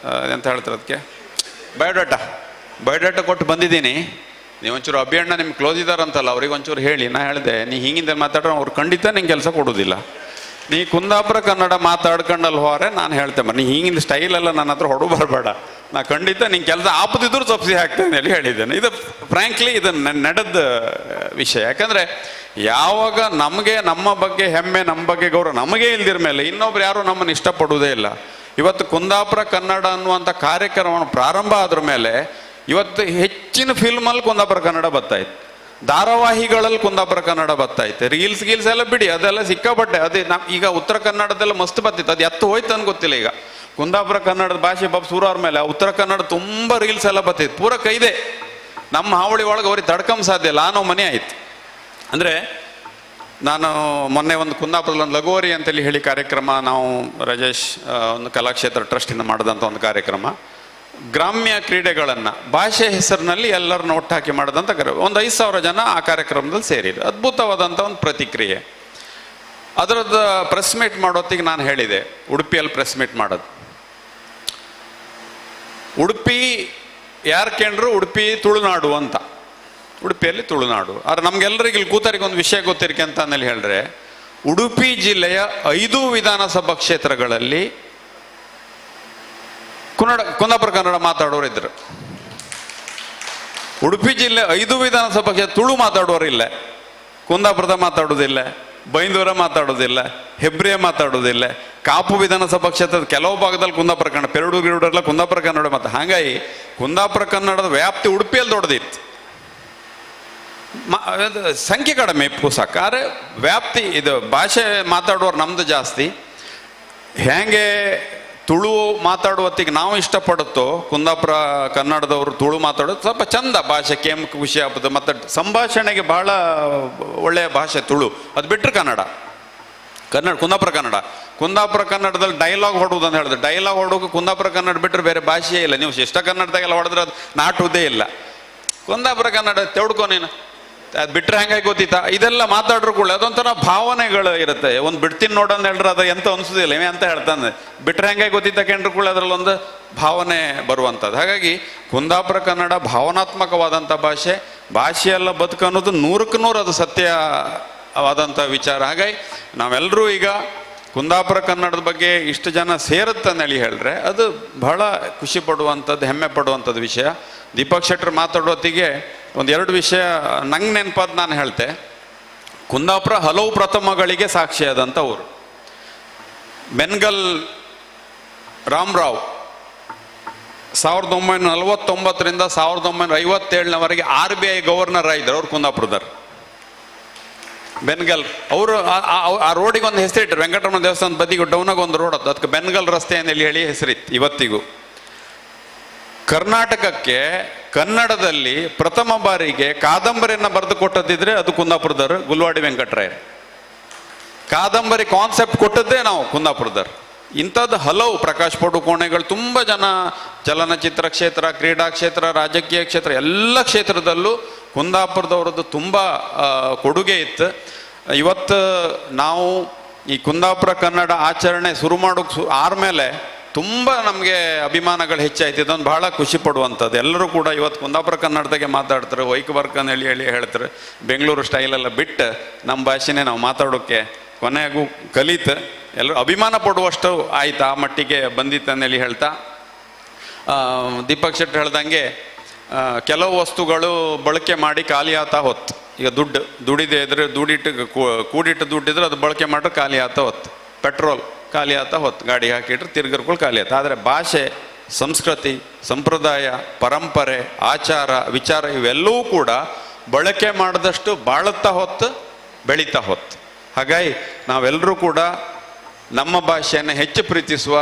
ಎಂತ ಹೇಳ್ತಾರೆ ಅದಕ್ಕೆ, ಬಯೋಡಾಟಾ, ಬಯೋಡಾಟಾ ಕೊಟ್ಟು ಬಂದಿದ್ದೀನಿ, ನೀವು ಒಂಚೂರು ಅಭಿಯಣ್ಣ ನಿಮ್ಗೆ ಕ್ಲೋಸ್ ಇದ್ದಾರಂತಲ್ಲ ಅವ್ರಿಗೆ ಒಂಚೂರು ಹೇಳಿ. ನಾ ಹೇಳಿದೆ, ನೀ ಹಿಂಗಿಂದ ಮಾತಾಡ್ರೆ ಅವ್ರು ಖಂಡಿತ ನಿಂಗೆ ಕೆಲಸ ಕೊಡೋದಿಲ್ಲ, ನೀ ಕುಂದಾಪುರ ಕನ್ನಡ ಮಾತಾಡ್ಕೊಂಡಲ್ಲಿ ಹೋರೆ ನಾನು ಹೇಳ್ತೇನೆ, ನೀ ಹಿಂಗಿಂದ ಸ್ಟೈಲೆಲ್ಲ ನನ್ನ ಹತ್ರ ಹೊಡು ಬರಬೇಡ, ನಾ ಖಂಡಿತ ನಿಂಗೆ ಕೆಲಸ ಆಪದಿದ್ರು ಸಬ್ಸಿ ಹಾಕ್ತೇನೆ ಹೇಳಿ ಹೇಳಿದ್ದೇನೆ. ಇದು ಫ್ರ್ಯಾಂಕ್ಲಿ ಇದು ನಡೆದ ವಿಷಯ. ಯಾಕಂದರೆ ಯಾವಾಗ ನಮಗೆ ನಮ್ಮ ಬಗ್ಗೆ ಹೆಮ್ಮೆ, ನಮ್ಮ ಬಗ್ಗೆ ಗೌರವ ನಮಗೆ ಇಲ್ದಿರ ಮೇಲೆ ಇನ್ನೊಬ್ರು ಯಾರೂ ನಮ್ಮನ್ನು ಇಷ್ಟಪಡುವುದೇ ಇಲ್ಲ. ಇವತ್ತು ಕುಂದಾಪುರ ಕನ್ನಡ ಅನ್ನುವಂಥ ಕಾರ್ಯಕ್ರಮವನ್ನು ಪ್ರಾರಂಭ ಆದ್ರ ಮೇಲೆ ಇವತ್ತು ಹೆಚ್ಚಿನ ಫಿಲ್ಮಲ್ಲಿ ಕುಂದಾಪುರ ಕನ್ನಡ ಬರ್ತಾಯಿತ್ತು, ಧಾರಾವಾಹಿಗಳಲ್ಲಿ ಕುಂದಾಪುರ ಕನ್ನಡ ಬರ್ತಾಯಿತ್ತು, ರೀಲ್ಸ್ ಗೀಲ್ಸ್ ಎಲ್ಲ ಬಿಡಿ ಅದೆಲ್ಲ ಸಿಕ್ಕಾಪಟ್ಟೆ. ಅದೇ ನಮ್ಮ ಈಗ ಉತ್ತರ ಕನ್ನಡದೆಲ್ಲ ಮಸ್ತ್ ಬರ್ತಿತ್ತು, ಅದು ಎತ್ತು ಹೋಯ್ತು ಅಂತ ಗೊತ್ತಿಲ್ಲ. ಈಗ ಕುಂದಾಪುರ ಕನ್ನಡದ ಭಾಷೆ ಪಾಪ ಶುರು ಮೇಲೆ ಉತ್ತರ ಕನ್ನಡ ತುಂಬ ರೀಲ್ಸ್ ಎಲ್ಲ ಬರ್ತಿತ್ತು, ಪೂರ ಕೈದೆ ನಮ್ಮ ಹಾವಳಿ ಒಳಗೆ ಅವ್ರಿಗೆ ತಡ್ಕಂ ಸಾಧ್ಯ ಇಲ್ಲ, ಆ ಮನೆ ಆಯಿತು. ಅಂದರೆ ನಾನು ಮೊನ್ನೆ ಒಂದು ಕುಂದಾಪುರದಲ್ಲಿ ಒಂದು ಲಗೋರಿ ಅಂತೇಳಿ ಹೇಳಿ ಕಾರ್ಯಕ್ರಮ ನಾವು ರಾಜೇಶ್ ಒಂದು ಕಲಾಕ್ಷೇತ್ರ ಟ್ರಸ್ಟಿಂದ ಮಾಡಿದಂಥ ಒಂದು ಕಾರ್ಯಕ್ರಮ, ಗ್ರಾಮ್ಯ ಕ್ರೀಡೆಗಳನ್ನು ಭಾಷೆ ಹೆಸರಿನಲ್ಲಿ ಎಲ್ಲರನ್ನ ಒಟ್ಟಾಕಿ ಮಾಡಿದಂಥ ಕಾರ್ಯ. ಒಂದು 5,000 ಜನ ಆ ಕಾರ್ಯಕ್ರಮದಲ್ಲಿ ಸೇರಿದ್ರು. ಅದ್ಭುತವಾದಂಥ ಒಂದು ಪ್ರತಿಕ್ರಿಯೆ. ಅದರದ್ದು ಪ್ರೆಸ್ ಮೀಟ್ ಮಾಡೋತ್ತಿಗೆ ನಾನು ಹೇಳಿದೆ, ಉಡುಪಿಯಲ್ಲಿ ಪ್ರೆಸ್ ಮೀಟ್ ಮಾಡೋದು, ಉಡುಪಿ ಯಾರು ಕೇಂದ್ರ, ಉಡುಪಿ ತುಳುನಾಡು ಅಂತ, ಉಡುಪಿಯಲ್ಲಿ ತುಳುನಾಡು. ಆದರೆ ನಮಗೆಲ್ಲರಿಗೆ ಇಲ್ಲಿ ಕೂತರಿಗೆ ಒಂದು ವಿಷಯ ಗೊತ್ತಿರಕ್ಕೆ ಅಂತ ಅಂದೇಳಿ ಹೇಳಿದ್ರೆ, ಉಡುಪಿ ಜಿಲ್ಲೆಯ 5 ವಿಧಾನಸಭಾ ಕ್ಷೇತ್ರಗಳಲ್ಲಿ ಕುಂದಾಪುರ ಕನ್ನಡ ಮಾತಾಡೋರು ಇದ್ರು. ಉಡುಪಿ ಜಿಲ್ಲೆ 5 ವಿಧಾನಸಭಾ ಕ್ಷೇತ್ರ ತುಳು ಮಾತಾಡೋರಿಲ್ಲ, ಕುಂದಾಪುರದ ಮಾತಾಡೋದಿಲ್ಲ, ಬೈಂದೂರ ಮಾತಾಡೋದಿಲ್ಲ, ಹೆಬ್ರಿಯ ಮಾತಾಡೋದಿಲ್ಲ. ಕಾಪು ವಿಧಾನಸಭಾ ಕ್ಷೇತ್ರದ ಕೆಲವು ಭಾಗದಲ್ಲಿ ಕುಂದಾಪುರ ಕನ್ನಡ, ಪೆರಡು ಗಿರುಡೆಲ್ಲ ಕುಂದಾಪುರ ಕನ್ನಡ ಮಾತು. ಹಾಗಾಗಿ ಕುಂದಾಪುರ ಕನ್ನಡದ ವ್ಯಾಪ್ತಿ ಉಡುಪಿಯಲ್ಲಿ ದೊಡ್ಡದಿತ್ತು, ಸಂಖ್ಯೆ ಕಡಿಮೆ ಪೂಸಕ್ಕೆ, ಆದರೆ ವ್ಯಾಪ್ತಿ ಇದು ಭಾಷೆ ಮಾತಾಡೋರು ನಮ್ಮದು ಜಾಸ್ತಿ. ಹೇಗೆ ತುಳು ಮಾತಾಡುವತ್ತಿಗೆ ನಾವು ಇಷ್ಟಪಡುತ್ತೋ ಕುಂದಾಪುರ ಕನ್ನಡದವರು ತುಳು ಮಾತಾಡೋದು ಸ್ವಲ್ಪ ಚಂದ ಭಾಷೆ, ಕೇಮ್ ಖುಷಿ ಆಗ್ತದೆ, ಮತ್ತು ಸಂಭಾಷಣೆಗೆ ಬಹಳ ಒಳ್ಳೆಯ ಭಾಷೆ ತುಳು. ಅದು ಬಿಟ್ಟರೆ ಕನ್ನಡ, ಕನ್ನಡ ಕುಂದಾಪುರ ಕನ್ನಡ, ಕುಂದಾಪುರ ಕನ್ನಡದಲ್ಲಿ ಡೈಲಾಗ್ ಹೊಡೋದು ಅಂತ ಹೇಳಿದ್ರೆ ಡೈಲಾಗ್ ಹೊಡೋಕೆ ಕುಂದಾಪುರ ಕನ್ನಡ ಬಿಟ್ಟರೆ ಬೇರೆ ಭಾಷೆಯೇ ಇಲ್ಲ. ನೀವು ಶಿಷ್ಟ ಕನ್ನಡದಾಗೆಲ್ಲ ಹೊಡೆದ್ರೆ ಅದು ನಾಟುವುದೇ ಇಲ್ಲ. ಕುಂದಾಪುರ ಕನ್ನಡ ತೆಡ್ಕೊ ನೀನು, ಅದು ಬಿಟ್ರೆ ಹೆಂಗಾಗಿ ಗೊತ್ತಿತ್ತಾ, ಇದೆಲ್ಲ ಮಾತಾಡ್ರು ಕೂಡ ಅದೊಂಥರ ಭಾವನೆಗಳು ಇರುತ್ತೆ. ಒಂದು ಬಿಡ್ತೀನಿ ನೋಡಂತ ಹೇಳ್ರೆ ಅದು ಎಂತ ಅನ್ಸೋದಿಲ್ಲ, ಇವೆ ಅಂತ ಹೇಳ್ತಾನೆ. ಬಿಟ್ರೆ ಹೆಂಗಾಗಿ ಗೊತ್ತಿತ್ತ ಕೇಂದ್ರ ಕೂಡ ಅದರಲ್ಲೊಂದು ಭಾವನೆ ಬರುವಂಥದ್ದು. ಹಾಗಾಗಿ ಕುಂದಾಪುರ ಕನ್ನಡ ಭಾವನಾತ್ಮಕವಾದಂಥ ಭಾಷೆ, ಭಾಷೆಯೆಲ್ಲ ಬದುಕು ಅನ್ನೋದು 100ಕ್ಕೆ 100 ಅದು ಸತ್ಯವಾದಂಥ ವಿಚಾರ. ಹಾಗಾಗಿ ನಾವೆಲ್ಲರೂ ಈಗ ಕುಂದಾಪುರ ಕನ್ನಡದ ಬಗ್ಗೆ ಇಷ್ಟು ಜನ ಸೇರುತ್ತಂದೇಳಿ ಹೇಳಿದ್ರೆ ಅದು ಬಹಳ ಖುಷಿ ಪಡುವಂಥದ್ದು, ಹೆಮ್ಮೆ ಪಡುವಂಥದ್ದು ವಿಷಯ. ದೀಪಕ್ ಶೆಟ್ಟರ್ ಮಾತಾಡೋತ್ತಿಗೆ ಒಂದೆರಡು ವಿಷಯ ನಂಗೆ ನೆನಪಾದ ನಾನು ಹೇಳ್ತೆ. ಕುಂದಾಪುರ ಹಲವು ಪ್ರಥಮಗಳಿಗೆ ಸಾಕ್ಷಿಯಾದಂಥ ಊರು. ಬೆನ್ಗಲ್ ರಾಮರಾವ್ 1949ರಿಂದ 1957ನವರೆಗೆ RBI governor ಆಗಿದ್ದರು. ಅವ್ರು ಕುಂದಾಪುರದವ್ರು. ಬೆನ್ಗಲ್ ಅವರು ಆ ರೋಡಿಗೆ ಒಂದು ಹೆಸರಿಟ್ಟರು, ವೆಂಕಟರಮಣ ದೇವಸ್ಥಾನದ ಬದಿಗೆ ಡೌನಾಗ ಒಂದು ರೋಡ್ ಅದು, ಅದಕ್ಕೆ ಬೆನ್ಗಲ್ ರಸ್ತೆ ಅಂತ ಹೇಳಿ ಹೆಸರಿತ್ತು ಇವತ್ತಿಗೂ. ಕರ್ನಾಟಕಕ್ಕೆ ಕನ್ನಡದಲ್ಲಿ ಪ್ರಥಮ ಬಾರಿಗೆ ಕಾದಂಬರಿಯನ್ನು ಬರೆದು ಕೊಟ್ಟದ್ದಿದ್ರೆ ಅದು ಕುಂದಾಪುರದವರು, ಗುಲ್ವಾಡಿ ವೆಂಕಟರಾಯರು. ಕಾದಂಬರಿ ಕಾನ್ಸೆಪ್ಟ್ ಕೊಟ್ಟದ್ದೇ ನಾವು ಕುಂದಾಪುರದವರು. ಇಂಥದ್ದು ಹಲವು ಪ್ರಕಾಶ್ ಪಡುಕೋಣೆಗಳು, ತುಂಬ ಜನ ಚಲನಚಿತ್ರ ಕ್ಷೇತ್ರ, ಕ್ರೀಡಾ ಕ್ಷೇತ್ರ, ರಾಜಕೀಯ ಕ್ಷೇತ್ರ, ಎಲ್ಲ ಕ್ಷೇತ್ರದಲ್ಲೂ ಕುಂದಾಪುರದವರದ್ದು ತುಂಬ ಕೊಡುಗೆ ಇತ್ತು. ಇವತ್ತು ನಾವು ಈ ಕುಂದಾಪುರ ಕನ್ನಡ ಆಚರಣೆ ಶುರು ಮಾಡೋಕ್ಕೆ ಆದ್ಮೇಲೆ ತುಂಬ ನಮಗೆ ಅಭಿಮಾನಗಳು ಹೆಚ್ಚಾಯ್ತು. ಇದೊಂದು ಭಾಳ ಖುಷಿ ಪಡುವಂಥದ್ದು. ಎಲ್ಲರೂ ಕೂಡ ಇವತ್ತು ಕುಂದಾಪುರ ಕನ್ನಡದಾಗೆ ಮಾತಾಡ್ತಾರೆ, ವೈಕ್ ಬರ್ಕನ್ ಹೇಳಿ ಹೇಳಿ ಹೇಳ್ತಾರೆ. ಬೆಂಗಳೂರು ಸ್ಟೈಲೆಲ್ಲ ಬಿಟ್ಟು ನಮ್ಮ ಭಾಷೆನೇ ನಾವು ಮಾತಾಡೋಕ್ಕೆ ಕೊನೆಗೂ ಕಲೀತು ಎಲ್ಲರೂ ಅಭಿಮಾನ ಪಡುವಷ್ಟು ಆಯ್ತು, ಆ ಮಟ್ಟಿಗೆ ಬಂದಿತ್ತು ಅಂತೇಳಿ ಹೇಳ್ತಾ. ದೀಪಕ್ ಶೆಟ್ಟಿ ಹೇಳ್ದಂಗೆ ಕೆಲವು ವಸ್ತುಗಳು ಬಳಕೆ ಮಾಡಿ ಖಾಲಿ ಆತ ಹೊತ್ತು. ಈಗ ದುಡ್ಡು ದುಡಿದೇ ಇದ್ರೆ, ದುಡಿಟ್ಟು ಕೂಡಿಟ್ಟು ದುಡ್ಡಿದ್ರೆ ಅದು ಬಳಕೆ ಮಾಡ್ರೆ ಖಾಲಿ ಆತ ಹೊತ್ತು. ಪೆಟ್ರೋಲ್ ಖಾಲಿ ಆತ ಹೊತ್ತು, ಗಾಡಿ ಹಾಕಿಟ್ರೆ ತಿರ್ಗರ್ಗಳು ಖಾಲಿ ಆತ. ಆದರೆ ಭಾಷೆ, ಸಂಸ್ಕೃತಿ, ಸಂಪ್ರದಾಯ, ಪರಂಪರೆ, ಆಚಾರ ವಿಚಾರ ಇವೆಲ್ಲವೂ ಕೂಡ ಬಳಕೆ ಮಾಡಿದಷ್ಟು ಬಾಳುತ್ತಾ ಹೊತ್ತು, ಬೆಳೀತಾ ಹೊತ್ತು. ಹಾಗಾಗಿ ನಾವೆಲ್ಲರೂ ಕೂಡ ನಮ್ಮ ಭಾಷೆಯನ್ನು ಹೆಚ್ಚು ಪ್ರೀತಿಸುವ,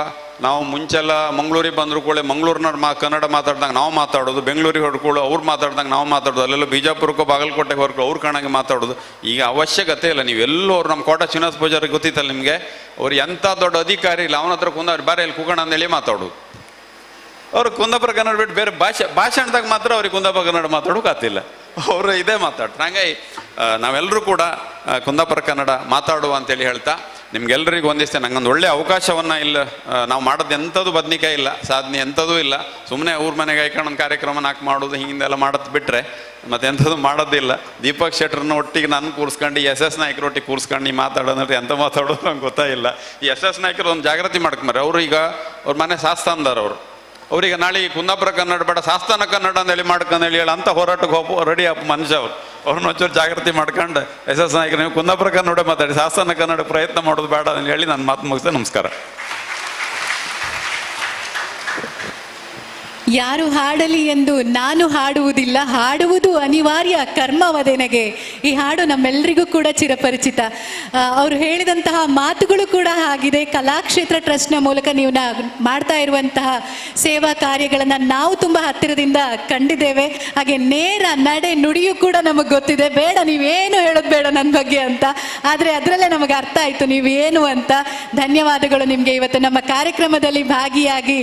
ನಾವು ಮುಂಚೆಲ್ಲ ಮಂಗಳೂರಿಗೆ ಬಂದರೂ ಕೂಡ ಮಂಗಳೂರಿನವ್ರು ಕನ್ನಡ ಮಾತಾಡ್ದಂಗೆ ನಾವು ಮಾತಾಡೋದು, ಬೆಂಗಳೂರಿಗೆ ಹೊಡ್ಕೊಳ್ಳೋ ಅವ್ರು ಮಾತಾಡ್ದಂಗೆ ನಾವು ಮಾತಾಡೋದು, ಅಲ್ಲೆಲ್ಲ ಬಿಜಾಪುರಕ್ಕೋ ಬಾಗಲಕೋಟೆಗೆ ಹೊರ್ಕೊಳ್ಳೋ ಅವ್ರು ಕಾಣಂಗೆ ಮಾತಾಡೋದು ಈಗ ಅವಶ್ಯಕತೆ ಇಲ್ಲ. ನೀವೆಲ್ಲೂ ಅವ್ರು ನಮ್ಮ ಕೋಟ ಶ್ರೀನಿವಾಸ ಪೂಜಾರಿ ಗೊತ್ತಿತ್ತಲ್ಲ ನಿಮಗೆ, ಅವ್ರು ಎಂಥ ದೊಡ್ಡ ಅಧಿಕಾರಿ ಇಲ್ಲ, ಅವನ ಹತ್ರ ಕುಂದ ಬಾರಿ ಅಲ್ಲಿ ಕೂಗೋಣ ಅಂದೇಳಿ ಮಾತಾಡೋದು. ಅವರು ಕುಂದಾಪುರ ಕನ್ನಡ ಬಿಟ್ಟು ಬೇರೆ ಭಾಷೆ ಭಾಷಣದಾಗ ಮಾತ್ರ ಅವ್ರಿಗೆ ಕುಂದಾಪುರ ಕನ್ನಡ ಮಾತಾಡೋಕೆ ಆಗ್ತಿಲ್ಲ, ಅವರು ಇದೇ ಮಾತಾಡ್ತಾರೆ. ಹಂಗಾಗಿ ನಾವೆಲ್ಲರೂ ಕೂಡ ಕುಂದಾಪುರ ಕನ್ನಡ ಮಾತಾಡುವ ಅಂತೇಳಿ ಹೇಳ್ತಾ ನಿಮ್ಗೆಲ್ಲರಿಗೂ ಒಂದಿಸ್ತೇನೆ. ನಂಗೊಂದು ಒಳ್ಳೆಯ ಅವಕಾಶವನ್ನು ಇಲ್ಲ, ನಾವು ಮಾಡೋದು ಎಂಥದ್ದು ಬದ್ನಿಕಾಯಿ ಇಲ್ಲ, ಸಾಧನೆ ಎಂಥದ್ದೂ ಇಲ್ಲ, ಸುಮ್ಮನೆ ಊರ ಮನೆಗೆ ಹಾಕೊಂಡು ಒಂದು ಕಾರ್ಯಕ್ರಮ ನಾಲ್ಕು ಮಾಡೋದು ಹಿಂಗಿಂದೆಲ್ಲ ಮಾಡೋದು ಬಿಟ್ಟರೆ ಮತ್ತೆ ಎಂಥದ್ದು ಮಾಡೋದಿಲ್ಲ. ದೀಪಕ್ ಶೆಟ್ಟರ್ನ ಒಟ್ಟಿಗೆ ನಾನು ಕೂರಿಸ್ಕೊಂಡು, ಎಸ್ ಎಸ್ ನಾಯ್ಕರ ಒಟ್ಟಿಗೆ ಕೂರಿಸ್ಕೊಂಡು ನೀವು ಮಾತಾಡೋದಂದ್ರೆ ಎಂಥ ಮಾತಾಡೋದು ನಂಗೆ ಗೊತ್ತಾಗಿಲ್ಲ. ಈ ಎಸ್ ಎಸ್ ನಾಯ್ಕರು ಒಂದು ಜಾಗೃತಿ ಮಾಡ್ಕೊಂಬರ್ರಿ. ಅವರು ಈಗ ಅವ್ರ ಮನೆ ಸಾಸ್ತಾನದಾರ, ಅವರು ಅವ್ರಿಗೆ ನಾಳೆ ಕುಂದಾಪುರ ಕನ್ನಡ ಬೇಡ, ಸಾಸ್ತಾನ ಕನ್ನಡ ಅಂತೇಳಿ ಮಾಡ್ಕೊಂಡು ಹೇಳಿ ಅಂತ ಹೋರಾಟಕ್ಕೆ ಹೋಗೋ ರೆಡಿ ಅಪ್ಪ ಮನುಷ್ಯ ಅವ್ರು. ಅವ್ರನ್ನ ಒಂಚೂರು ಜಾಗೃತಿ ಮಾಡ್ಕೊಂಡು ಎಸ್ ಎಸ್ ನಾಯ್ಕರು ನೀವು ಕುಂದಾಪುರ ಕನ್ನಡ ಮಾತಾಡಿ, ಸಾಸ್ತಾನ ಕನ್ನಡ ಪ್ರಯತ್ನ ಮಾಡೋದು ಬೇಡ ಅಂತ ಹೇಳಿ ನನ್ನ ಮಾತು ಮುಗಿಸ್ತೇನೆ. ನಮಸ್ಕಾರ. ಯಾರು ಹಾಡಲಿ ಎಂದು ನಾನು ಹಾಡುವುದಿಲ್ಲ, ಹಾಡುವುದು ಅನಿವಾರ್ಯ ಕರ್ಮವದೆನಗೆ. ಈ ಹಾಡು ನಮ್ಮೆಲ್ಲರಿಗೂ ಕೂಡ ಚಿರಪರಿಚಿತ. ಅವರು ಹೇಳಿದಂತಹ ಮಾತುಗಳು ಕೂಡ ಆಗಿದೆ. ಕಲಾಕ್ಷೇತ್ರ ಟ್ರಸ್ಟ್ನ ಮೂಲಕ ನೀವು ಮಾಡ್ತಾ ಇರುವಂತಹ ಸೇವಾ ಕಾರ್ಯಗಳನ್ನು ನಾವು ತುಂಬ ಹತ್ತಿರದಿಂದ ಕಂಡಿದ್ದೇವೆ. ಹಾಗೆ ನೇರ ನಡೆ ನುಡಿಯೂ ಕೂಡ ನಮಗೆ ಗೊತ್ತಿದೆ. ಬೇಡ ನೀವೇನು ಹೇಳೋದು ಬೇಡ ನನ್ನ ಬಗ್ಗೆ ಅಂತ, ಆದರೆ ಅದರಲ್ಲೇ ನಮಗೆ ಅರ್ಥ ಆಯಿತು ನೀವೇನು ಅಂತ. ಧನ್ಯವಾದಗಳು ನಿಮಗೆ ಇವತ್ತು ನಮ್ಮ ಕಾರ್ಯಕ್ರಮದಲ್ಲಿ ಭಾಗಿಯಾಗಿ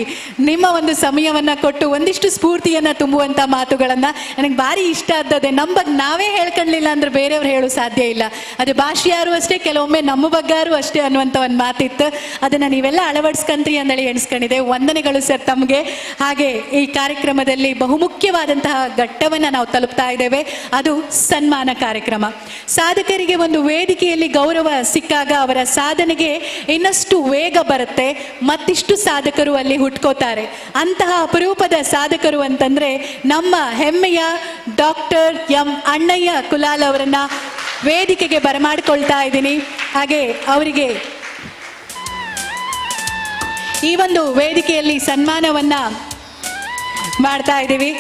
ನಿಮ್ಮ ಒಂದು ಸಮಯವನ್ನು ಕೊಟ್ಟು ಒಂದಿಷ್ಟು ಸ್ಫೂರ್ತಿಯನ್ನ ತುಂಬುವಂತ ಮಾತುಗಳನ್ನ. ನನಗೆ ಭಾರಿ ಇಷ್ಟ ಆದದ್ದೇ, ನಮ್ಮ ಬಗ್ಗೆ ನಾವೇ ಹೇಳ್ಕೊಳ್ಳಿಲ್ಲ ಅಂದ್ರೆ ಬೇರೆಯವ್ರು ಹೇಳೋ ಸಾಧ್ಯ ಇಲ್ಲ. ಅದೇ ಭಾಷೆಯಾರು ಅಷ್ಟೇ, ಕೆಲವೊಮ್ಮೆ ನಮ್ಮ ಬಗ್ಗಾರು ಅಷ್ಟೇ ಅನ್ನುವಂಥ ಒಂದು ಮಾತಿತ್ತು. ಅದನ್ನ ನೀವೆಲ್ಲ ಅಳವಡಿಸ್ಕಂತ್ರಿ ಅಂತೇಳಿ ಎಣಿಸ್ಕೊಂಡಿದೆ. ವಂದನೆಗಳು ಸರ್ ತಮಗೆ. ಹಾಗೆ ಈ ಕಾರ್ಯಕ್ರಮದಲ್ಲಿ ಬಹುಮುಖ್ಯವಾದಂತಹ ಘಟ್ಟವನ್ನ ನಾವು ತಲುಪ್ತಾ ಇದ್ದೇವೆ, ಅದು ಸನ್ಮಾನ ಕಾರ್ಯಕ್ರಮ. ಸಾಧಕರಿಗೆ ಒಂದು ವೇದಿಕೆಯಲ್ಲಿ ಗೌರವ ಸಿಕ್ಕಾಗ ಅವರ ಸಾಧನೆಗೆ ಇನ್ನಷ್ಟು ವೇಗ ಬರುತ್ತೆ, ಮತ್ತಿಷ್ಟು ಸಾಧಕರು ಅಲ್ಲಿ ಹುಟ್ಕೋತಾರೆ. ಅಂತಹ ಅಪರೂಪದ ಸಾಧಕರು ಅಂತಂದ್ರೆ ನಮ್ಮ ಹೆಮ್ಮೆಯ ಡಾಕ್ಟರ್ ಎಂ ಅಣ್ಣಯ್ಯ ಕುಲಾಲ್ ಅವರನ್ನ ವೇದಿಕೆಗೆ ಬರಮಾಡಿಕೊಳ್ತಾ ಇದ್ದೀನಿ. ಹಾಗೆ ಅವರಿಗೆ ಈ ಒಂದು ವೇದಿಕೆಯಲ್ಲಿ ಸನ್ಮಾನವನ್ನ ಮಾಡ್ತಾ ಇದ್ದೀವಿ.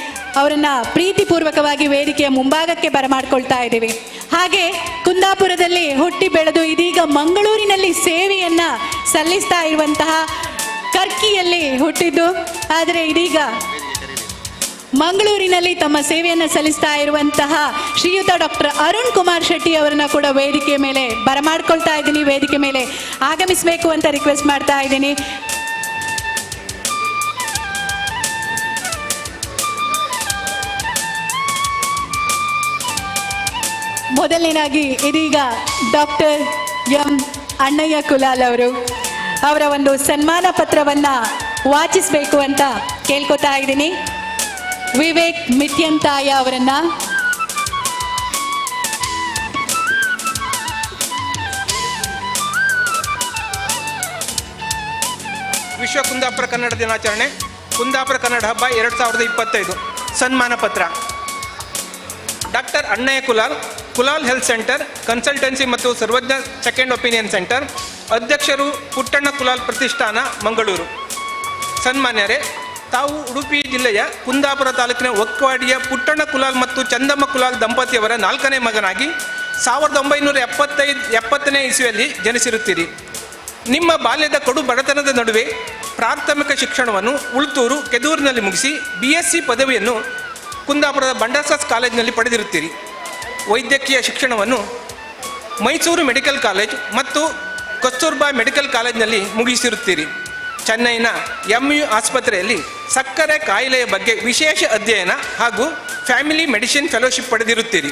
ಅವರನ್ನ ಪ್ರೀತಿಪೂರ್ವಕವಾಗಿ ವೇದಿಕೆಯ ಮುಂಭಾಗಕ್ಕೆ ಬರಮಾಡಿಕೊಳ್ತಾ ಇದ್ದೀವಿ. ಹಾಗೆ ಕುಂದಾಪುರದಲ್ಲಿ ಹುಟ್ಟಿ ಬೆಳೆದು ಇದೀಗ ಮಂಗಳೂರಿನಲ್ಲಿ ಸೇವೆಯನ್ನ ಸಲ್ಲಿಸ್ತಾ ಇರುವಂತಹ, ಕರ್ಕಿಯಲ್ಲಿ ಹುಟ್ಟಿದ್ದು ಆದರೆ ಇದೀಗ ಮಂಗಳೂರಿನಲ್ಲಿ ತಮ್ಮ ಸೇವೆಯನ್ನು ಸಲ್ಲಿಸ್ತಾ ಇರುವಂತಹ ಶ್ರೀಯುತ ಡಾಕ್ಟರ್ ಅರುಣ್ ಕುಮಾರ್ ಶೆಟ್ಟಿ ಅವರನ್ನ ಕೂಡ ವೇದಿಕೆ ಮೇಲೆ ಬರಮಾಡ್ಕೊಳ್ತಾ ಇದ್ದೀನಿ. ವೇದಿಕೆ ಮೇಲೆ ಆಗಮಿಸಬೇಕು ಅಂತ ರಿಕ್ವೆಸ್ಟ್ ಮಾಡ್ತಾ ಇದ್ದೀನಿ. ಮೊದಲನೇದಾಗಿ ಇದೀಗ ಡಾಕ್ಟರ್ ಎಂ ಅಣ್ಣಯ್ಯ ಕುಲಾಲ್ ಅವರು ಅವರ ಒಂದು ಸನ್ಮಾನ ಪತ್ರವನ್ನು ವಾಚಿಸಬೇಕು ಅಂತ ಕೇಳ್ಕೊತಾ ಇದ್ದೀನಿ ವಿವೇಕ್ ಮಿತ್ಯಂತಾಯ ಅವರನ್ನ. ವಿಶ್ವ ಕುಂದಾಪುರ ಕನ್ನಡ ದಿನಾಚರಣೆ, ಕುಂದಾಪುರ ಕನ್ನಡ ಹಬ್ಬ 2025 ಸನ್ಮಾನ ಪತ್ರ. Doctor Annaiah Kulal, Kulal health centre consultancy ಮತ್ತು ಸರ್ವಜ್ಞ ಸೆಕೆಂಡ್ ಒಪಿನಿಯನ್ ಸೆಂಟರ್ ಅಧ್ಯಕ್ಷರು, ಪುಟ್ಟಣ್ಣ ಕುಲಾಲ್ ಪ್ರತಿಷ್ಠಾನ, ಮಂಗಳೂರು. ಸನ್ಮಾನ್ಯರೇ, ತಾವು ಉಡುಪಿ ಜಿಲ್ಲೆಯ ಕುಂದಾಪುರ ತಾಲೂಕಿನ ಒಕ್ವಾಡಿಯ ಪುಟ್ಟಣ್ಣ ಕುಲಾಲ್ ಮತ್ತು ಚಂದಮ್ಮ ಕುಲಾಲ್ ದಂಪತಿಯವರ ನಾಲ್ಕನೇ ಮಗನಾಗಿ 1975 70ನೇ ಇಸ್ವಿಯಲ್ಲಿ ಜನಿಸಿರುತ್ತೀರಿ. ನಿಮ್ಮ ಬಾಲ್ಯದ ಕಡು ಬಡತನದ ನಡುವೆ ಪ್ರಾಥಮಿಕ ಶಿಕ್ಷಣವನ್ನು ಉಳ್ತೂರು, ಕೆದೂರಿನಲ್ಲಿ ಮುಗಿಸಿ ಬಿಎಸ್ಸಿ ಪದವಿಯನ್ನು ಕುಂದಾಪುರದ ಭಂಡಾರ್ಕರ್ಸ್ ಕಾಲೇಜಿನಲ್ಲಿ ಪಡೆದಿರುತ್ತೀರಿ. ವೈದ್ಯಕೀಯ ಶಿಕ್ಷಣವನ್ನು ಮೈಸೂರು ಮೆಡಿಕಲ್ ಕಾಲೇಜ್ ಮತ್ತು ಕಸ್ತೂರ್ಬಾ ಮೆಡಿಕಲ್ ಕಾಲೇಜಿನಲ್ಲಿ ಮುಗಿಸಿರುತ್ತೀರಿ. ಚೆನ್ನೈನ ಎಂಯು ಆಸ್ಪತ್ರೆಯಲ್ಲಿ ಸಕ್ಕರೆ ಕಾಯಿಲೆಯ ಬಗ್ಗೆ ವಿಶೇಷ ಅಧ್ಯಯನ ಹಾಗೂ ಫ್ಯಾಮಿಲಿ ಮೆಡಿಸಿನ್ ಫೆಲೋಶಿಪ್ ಪಡೆದಿರುತ್ತೀರಿ.